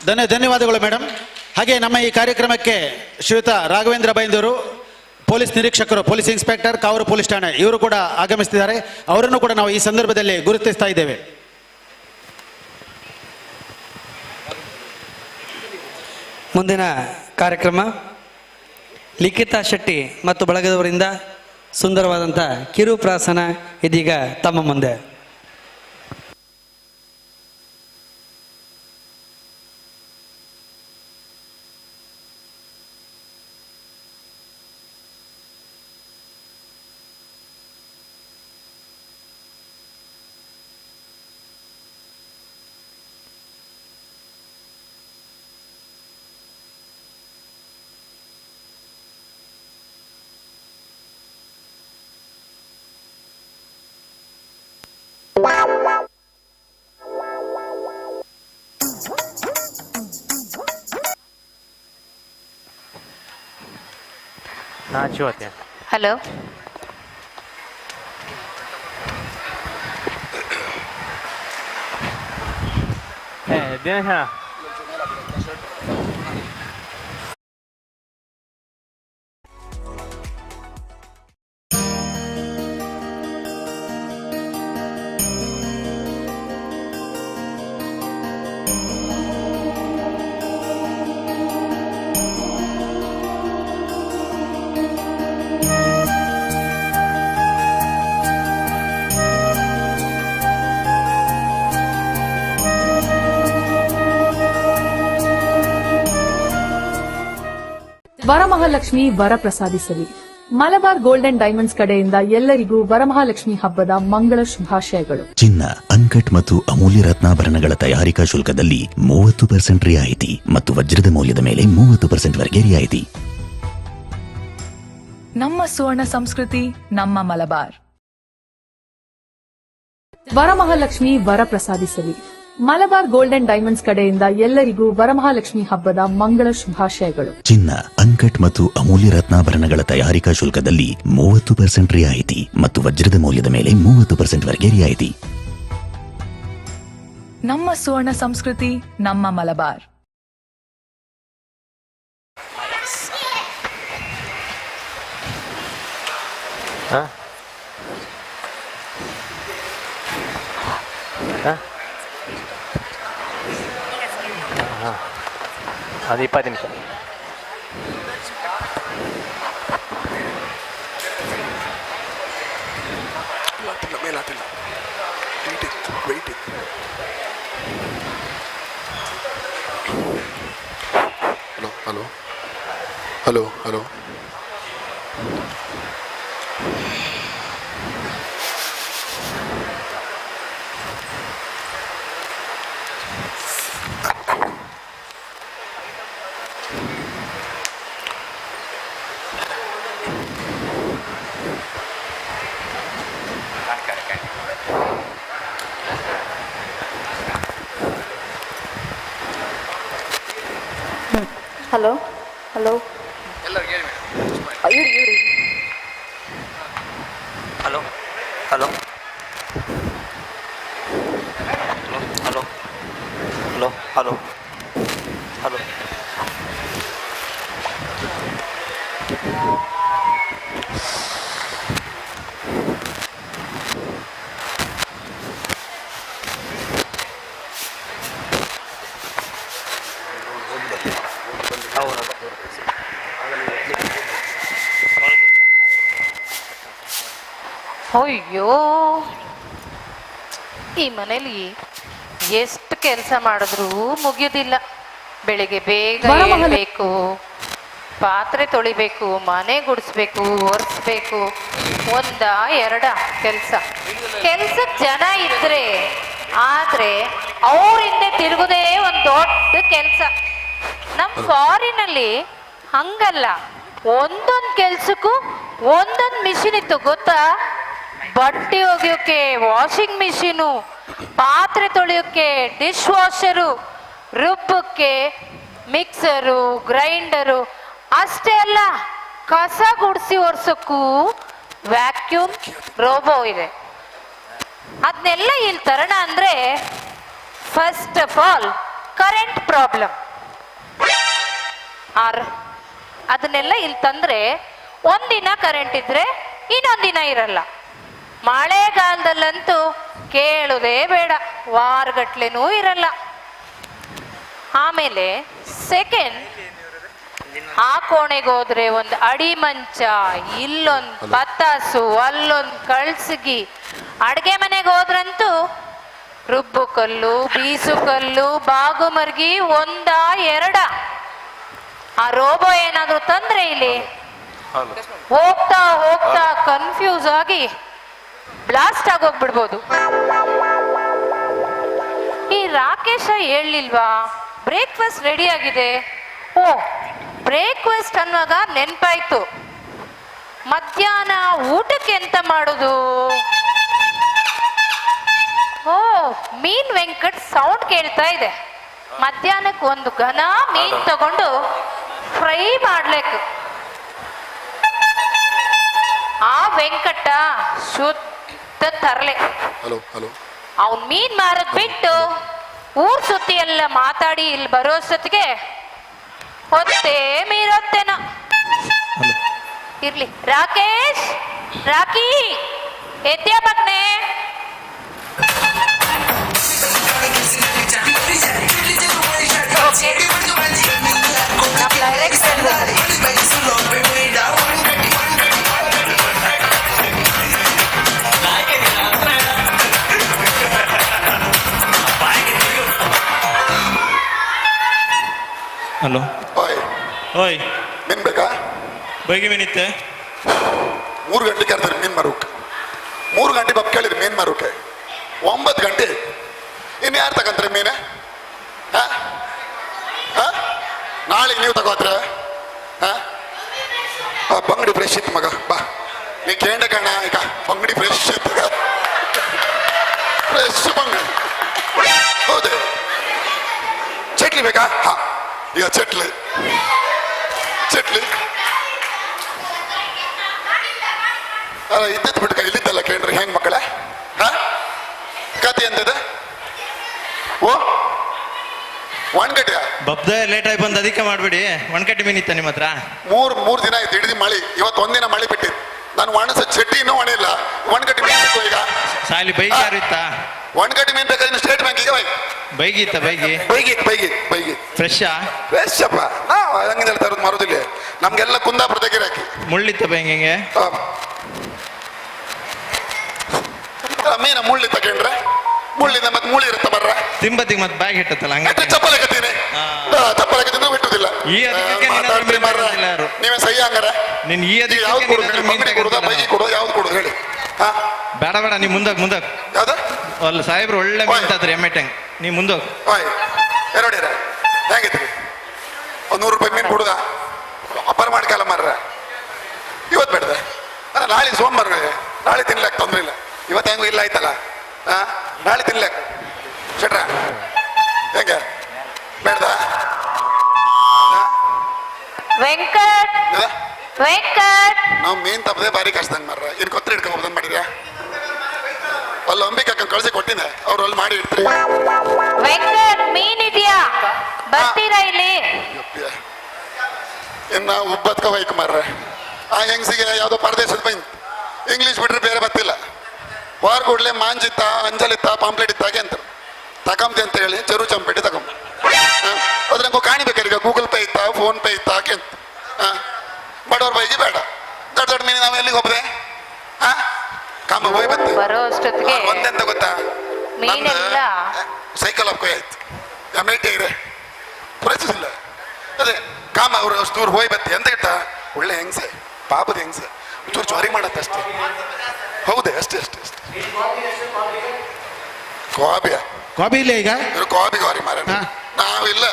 ಧನ್ಯವಾದಗಳು madam. ಹಾಗೆ ನಮ್ಮ ಈ ಕಾರ್ಯಕ್ರಮಕ್ಕೆ Shriyuta Raghavendra Byndoor, police ನಿರೀಕ್ಷಕರು, police inspector, Kavoor police ಠಾಣೆ, ಇವರು ಕೂಡ ಆಗಮಿಸ್ತಿದ್ದಾರೆ. ಅವರನ್ನು ಕೂಡ ನಾವು ಈ ಸಂದರ್ಭದಲ್ಲಿ ಗುರುತಿಸ್ತಾ ಇದ್ದೇವೆ. ಮುಂದಿನ ಕಾರ್ಯಕ್ರಮ ಲಿಖಿತಾ ಶೆಟ್ಟಿ ಮತ್ತು ಬಳಗದವರಿಂದ ಸುಂದರವಾದಂಥ ಕಿರುಪ್ರಾಸನ ಇದೀಗ ತಮ್ಮ ಮುಂದೆ. ಹಲೋ, ವರಮಹಾಲಕ್ಷ್ಮಿ ವರ ಪ್ರಸಾದಿಸಲಿ. ಮಲಬಾರ್ gold and diamonds ಕಡೆಯಿಂದ ಎಲ್ಲರಿಗೂ ವರಮಹಾಲಕ್ಷ್ಮಿ ಹಬ್ಬದ ಮಂಗಳ ಶುಭಾಶಯಗಳು. ಚಿನ್ನ, ಅನ್ಕಟ್ ಮತ್ತು ಅಮೂಲ್ಯ ರತ್ನಾಭರಣಗಳ ತಯಾರಿಕಾ ಶುಲ್ಕದಲ್ಲಿ 30% ರಿಯಾಯಿತಿ ಮತ್ತು ವಜ್ರದ ಮೌಲ್ಯದ ಮೇಲೆ 30% ವರೆಗೆ ರಿಯಾಯಿತಿ. ನಮ್ಮ ಸುವರ್ಣ ಸಂಸ್ಕೃತಿ, ನಮ್ಮ ಮಲಬಾರ್. ವರಮಹಾಲಕ್ಷ್ಮಿ ವರ ಪ್ರಸಾದಿಸಲಿ. ಮಲಬಾರ್ gold and diamonds ಕಡೆಯಿಂದ ಎಲ್ಲರಿಗೂ ವರಮಹಾಲಕ್ಷ್ಮಿ ಹಬ್ಬದ ಮಂಗಳ ಶುಭಾಶಯಗಳು. ಚಿನ್ನ, ಅನ್ಕಟ್ ಮತ್ತು ಅಮೂಲ್ಯ ರತ್ನಾಭರಣಗಳ ತಯಾರಿಕಾ ಶುಲ್ಕದಲ್ಲಿ 30% ರಿಯಾಯಿತಿ ಮತ್ತು ವಜ್ರದ ಮೌಲ್ಯದ ಮೇಲೆ 30% ವರೆಗೆ ರಿಯಾಯಿತಿ. ನಮ್ಮ ಸುವರ್ಣ ಸಂಸ್ಕೃತಿ, ನಮ್ಮ ಮಲಬಾರ್. ಅದು 20 ನಿಮಿಷ. Hello hello hello hello. Hello hello, ಇವ್ರು ಇವ್ರು. Hello hello hello hello hello hello. ಅಯ್ಯೋ, ಈ ಮನೇಲಿ ಎಷ್ಟು ಕೆಲಸ ಮಾಡಿದ್ರೂ ಮುಗಿಯೋದಿಲ್ಲ. ಬೆಳಿಗ್ಗೆ ಬೇಗ ಏಳಬೇಕು, ಪಾತ್ರೆ ತೊಳಿಬೇಕು, ಮನೆ ಗುಡಿಸ್ಬೇಕು, ಒರೆಸ್ಬೇಕು, ಒಂದ ಎರಡ ಕೆಲಸ. ಕೆಲ್ಸಕ್ಕೆ ಜನ ಇದ್ರೆ ಆದ್ರೆ ಅವರಿಂದ ತಿರುಗುದೇ ಒಂದು ದೊಡ್ಡ ಕೆಲಸ. ನಮ್ಮ ಫಾರಿನಲ್ಲಿ ಹಂಗಲ್ಲ, ಒಂದೊಂದು ಕೆಲ್ಸಕ್ಕೂ ಒಂದೊಂದು ಮಿಷಿನ್ ಇತ್ತು ಗೊತ್ತಾ? ಬಟ್ಟೆ ಒಗೆಯೋಕೆ ವಾಷಿಂಗ್ ಮಿಷಿನು, ಪಾತ್ರೆ ತೊಳೆಯೋಕೆ ಡಿಶ್ ವಾಷರು, ರುಬ್ಬಕ್ಕೆ ಮಿಕ್ಸರು, ಗ್ರೈಂಡರು. ಅಷ್ಟೇ ಅಲ್ಲ, ಕಸ ಗುಡಿಸಿ ಒರೆಸೋಕ್ಕೂ ವ್ಯಾಕ್ಯೂಮ್ ರೋಬೋ ಇದೆ. ಅದನ್ನೆಲ್ಲ ಇಲ್ಲಿ ತರೋಣ ಅಂದರೆ first of all Current problem R ಅದನ್ನೆಲ್ಲ ಇಲ್ಲಿ ತಂದ್ರೆ ಒಂದಿನ ಕರೆಂಟ್ ಇದ್ರೆ ಇನ್ನೊಂದಿನ ಇರಲ್ಲ. ಮಳೆಗಾಲದಲ್ಲಂತೂ ಕೇಳುವುದೇ ಬೇಡ, ವಾರಗಟ್ಲೆನೂ ಇರಲ್ಲ. ಆಮೇಲೆ ಸೆಕೆಂಡ್, ಆ ಕೋಣೆಗೆ ಹೋದ್ರೆ ಒಂದು ಅಡಿ ಮಂಚ, ಇಲ್ಲೊಂದು ಪತ್ತಾಸು, ಅಲ್ಲೊಂದು ಕಳ್ಸಗಿ. ಅಡ್ಗೆ ಮನೆಗೆ ಹೋದ್ರಂತೂ ರುಬ್ಬು ಕಲ್ಲು, ಬೀಸು ಕಲ್ಲು, ಬಾಗುಮರ್ಗಿ, ಒಂದ ಎರಡ. ಆ ರೋಬೋ ಏನಾದ್ರೂ ತಂದ್ರೆ ಇಲ್ಲಿ ಹೋಗ್ತಾ ಹೋಗ್ತಾ ಕನ್ಫ್ಯೂಸ್ ಆಗಿ ಬ್ಲಾಸ್ಟ್ ಆಗೋಗ್ಬಿಡ್ಬೋದು. ಈ ರಾಕೇಶ ಹೇಳಲಿಲ್ವಾ ಬ್ರೇಕ್ಫಾಸ್ಟ್ ರೆಡಿ ಆಗಿದೆ? ಓ, ಬ್ರೇಕ್ಫಾಸ್ಟ್ ಅನ್ನುವಾಗ ನೆನಪಾಯ್ತು, ಮಧ್ಯಾಹ್ನ ಊಟಕ್ಕೆ ಎಂತ ಮಾಡೋದು? ಓ, ಮೀನ್ ವೆಂಕಟ್ ಸೌಂಡ್ ಕೇಳ್ತಾ ಇದೆ. ಮಧ್ಯಾಹ್ನಕ್ಕೆ ಒಂದು ಘನ ಮೀನ್ ತಗೊಂಡು ಫ್ರೈ ಮಾಡ್ಬೇಕು. ಆ ವೆಂಕಟ ಶುದ್ಧ ತರಲೆ. ಅವನ್ ಮೀನ್ ಮಾರದ್ ಬಿಟ್ಟು ಊರ್ ಸುತ್ತಿ ಎಲ್ಲ ಮಾತಾಡಿ ಇಲ್ಲಿ ಬರೋಷ್ಟೊತ್ತಿಗೆ ಹೊತ್ತೇ ಮೀರತ್ತೇನ. ಇರ್ಲಿ. ರಾಕೇಶ್, ರಾಕಿ, ಎದ್ಯಾ ಮಗ್ನೆ? ಹಲೋ. ಓಯ್, ಮೀನ್ ಬೇಕಾ? ಬೈಗೆ ಮೀನಿತ್ತೆ? 3 ಗಂಟೆಗೆ ಕರ್ತಾರೆ ಮೀನ್ ಮಾರೋಕೆ. 3 ಗಂಟೆ ಬಪ್ ಕೇಳಿರಿ ಮೀನ್ ಮಾರೋಕೆ. 9 ಗಂಟೆ ಇನ್ನು ಯಾರು ತಗೊಂತಾರೆ ಮೀನು? ನಾಳೆಗೆ ನೀವು ತಗೋತ್ರ? ಬಂಗಡಿ ಫ್ರೆಶ್ ಇತ್ತು ಮಗ, ಬಾ. ನೀ ಕೇಂಡ ಕಣ, ಈಗ ಬಂಗಡಿ ಫ್ರೆಶ್ ಇತ್ತು, ಫ್ರೆಶ್ ಬಂಗಡಿ. ಹೌದು, ಚಟ್ಲಿ ಬೇಕಾ? ಹಾ, ಈಗ ಚಟ್ಲಿ ಚಟ್ಲಿ ಅಲ್ಲ, ಇದ್ದಿದ್ದು ಬಿಟ್ಕ ಇಲ್ಲಿದ್ದಲ್ಲ ಕೇಳ್ರಿ ಹೆಂಗ್ ಮಕ್ಕಳೇ? ಹಾ, ಕತೆ ಎಂತದ? ಓ, ಒಣಗಟ್ಟಿಯ ಬಬ್ದ ಲೇಟ್ ಆಗಿ ಬಂದು ಅದಕ್ಕೆ ಮಾಡ್ಬೇಡಿ. ಒಣಗಟ್ಟಿ ಮೀನಿತ್ತ ನಿಮ್ಮ ಹತ್ರ? ಮೂರ್ ದಿನ ಆಯ್ತು ಹಿಡಿದು ಮಳಿ, ಇವತ್ತು ಒಂದಿನ ಮಳಿ ಬಿಟ್ಟಿತ್ತು. ನಾನು ಒಣಸ ಚಟ್ಟಿ ಇನ್ನೂ ಒಣಗಿಲ್ಲ, ಒಣಗಟ್ಟಿ ಮೀನು ಸಿಕ್ಕೋ ಈಗ. ಸಾಲಿ ಬೈಕ್ ಯಾರು ಇತ್ತಾ? ಒಣಗಟ್ಟಿ ಮೀನು ಬೇಕಾದ್ರೆ ಸ್ಟೇಟ್ ಬ್ಯಾಂಕಿಗೆ ಬೈ. ಬೈಗಿ ಇತ್ತ? ಬೈಗಿ ಬೈಗಿ ಬೈಗಿ ಬೈಗಿ ಫ್ರೆಶಾ? ಫ್ರೆಶ್ ಅಪ್ಪ, ನಾವು ಹಂಗಿಂದ ತರೋದು ಮಾರೋದಿಲ್ಲ. ನಮ್ಗೆಲ್ಲ ಕುಂದಾಪುರದ ಗಿರಾಕಿ. ಮುಳ್ಳಿತ್ತ ಬೈಂಗೆ? ಮೀನ ಮುಳ್ಳಿ ತಗೊಂಡ್ರೆ ಮುಳ್ಳಿಂದ ಮತ್ತೆ ಮುಳ್ಳಿ ಇರುತ್ತೆ ಬರ್ರ. ತಿಂಬತ್ತಿಗೆ ಮತ್ತೆ ಬ್ಯಾಗ್ ಹಿಟ್ಟತ್ತಲ್ಲ ಹಂಗೆ. ಚಪ್ಪಲ್ ಹಾಕತ್ತೀನಿ, ಚಪ್ಪಲ್ ಹಾಕತ್ತಿದ್ರೆ ಬಿಟ್ಟುದಿಲ್ಲ. ನೀವೇ ಸಹಿ ಹಂಗಾರ. ನೀನ್ ಈ ಯಾವ್ದು ಕೊಡುದು? ಬಂಗಡಿ ಕೊಡುದ, ಬೈಗಿ ಕೊಡುದ, ಯಾವ್ದು ಕೊಡುದು ಹೇಳಿ? ಬೇಡ ಬೇಡ, ನೀ ಮುಂದೋಗ್ ಮುಂದೋಗ್. ಯಾವ್ದು? ಅಲ್ಲ ಸಾಹೇಬ್ರು ಒಳ್ಳೆ ಮೀನ್ ತಾತ್ರಿ ಎಮ್ಮೆ ಟ್ಯಾಂಕ್, ನೀ ಮುಂದೋಗ್. ನೋಡಿರ ಹೆಂಗಿತ್ರಿ? 100 ರೂಪಾಯಿ ಮೀನು ಕೊಡುದ? ಅಪಾರ ಮಾಡ್ಕಲ್ಲ ಮಾರ್ರ. ಇವತ್ತು ಬೇಡದ ಅಲ್ಲ, ನಾಳೆ ಸೋಮವಾರ, ನಾಳೆ ತಿನ್ಲಕ್ ತೊಂದ್ರೆ ಇಲ್ಲ. ಇವತ್ತು ಹೆಂಗು ಇಲ್ಲ ಆಯ್ತಲ್ಲ, ನಾಳೆ ತಿನ್ಲಕ್ ಶೆಟ್ರ ಹೆಂಗೆ ಬೇಡದ? ವೆಂಕಟ್, ವೆಂಕಟ್, ನಾವು ಮೀನ್ ತಪ್ಪದೆ ಬಾರಿ ಕಷ್ಟದಂಗೆ ಮಾರ್ರ. ಇನ್ ಕೊತ್ತರಿ ಹಿಡ್ಕೊಂಡ್ ಮಾಡಿದ್ಯಾ? ಅಲ್ಲಿ ಅಂಬಿಕೆ ಕಳ್ಸಿ ಕೊಟ್ಟಿದ್ದೆ, ಅವ್ರು ಅಲ್ಲಿ ಮಾಡಿ ಇಡ್ತೀರಿ. ವೆಂಕಟ್, ಮೀನ್ ಇದೆಯಾ? ಬರ್ತೀರಾ ಇಲ್ಲಿ? ಇನ್ನ ಉಬ್ಬತ್ಕ ಹೋಯ್ಕು ಮಾರ್ರ. ಆ ಹೆಂಗಸಿಗೆ ಯಾವುದೋ ಪರದೇಶದ ಬಂತು, ಇಂಗ್ಲೀಷ್ ಬಿಟ್ರೆ ಬೇರೆ ಬರ್ತಿಲ್ಲ. ವಾರ ಕೂಡಲೇ ಮಾಂಜಿತ್ತ, ಅಂಜಲಿತ್ತ, ಪಾಂಪ್ಲೆಟ್ ಇತ್ತಾಗೆ ಅಂತ ತಕೊಂಬೆ ಅಂತ ಹೇಳಿ ಚೆರು ಚಂಪೆಟ್ಟಿ ತಗೊಂಬ. ಅದ್ರ ನಂಗೆ ಕಾಣಿಬೇಕಾರೆ ಈಗ ಗೂಗಲ್ ಪೇ ಇತ್ತ, ಫೋನ್ ಪೇ ಇತ್ತ ಹಾಗೆ ಅಂತ. ಬಡವ್ರ ಬೈಗೆ ಬೇಡ, ದೊಡ್ಡ ದೊಡ್ಡ ಮೀನು ನಾವು ಎಲ್ಲಿಗೆ ಹೋಗ್ದೆ? ಹಾ, ಕಾಮ ಹೋಯ್ ಬತ್ತೆ. ಬರೋ ಅಷ್ಟೊತ್ತಿಗೆ ಒಂದೆಂತ ಗೊತ್ತಾ, ಮೀನೆಲ್ಲ ಸೈಕಲ್ ಹಾಕೋ ಆಯ್ತು, M I T ಇದೆ ಪರಿಚಿಸಿಲ್ಲ. ಅದೇ ಕಾಮ ಅವರು ಅಷ್ಟು ದೂರ ಹೋಯ್ ಬತ್ತೆ ಅಂತ ಹೇಳ್ತಾ. ಒಳ್ಳೆ ಹೆಂಗಸೆ, ಪಾಪದ ಹೆಂಗಸೆ, ಚೂರು ಜ್ವಾರಿ ಮಾಡತ್ತೆ ಅಷ್ಟೇ. ಹೌದೇ, ಅಷ್ಟೇ ಅಷ್ಟೇ ಅಷ್ಟೇ. ಕಾಬಿಯ ಕಾಬಿ ಇಲ್ಲ ಈಗ? ಕಾಬಿ ಗಾರಿ ಮಾರ ನಾವಿಲ್ಲ.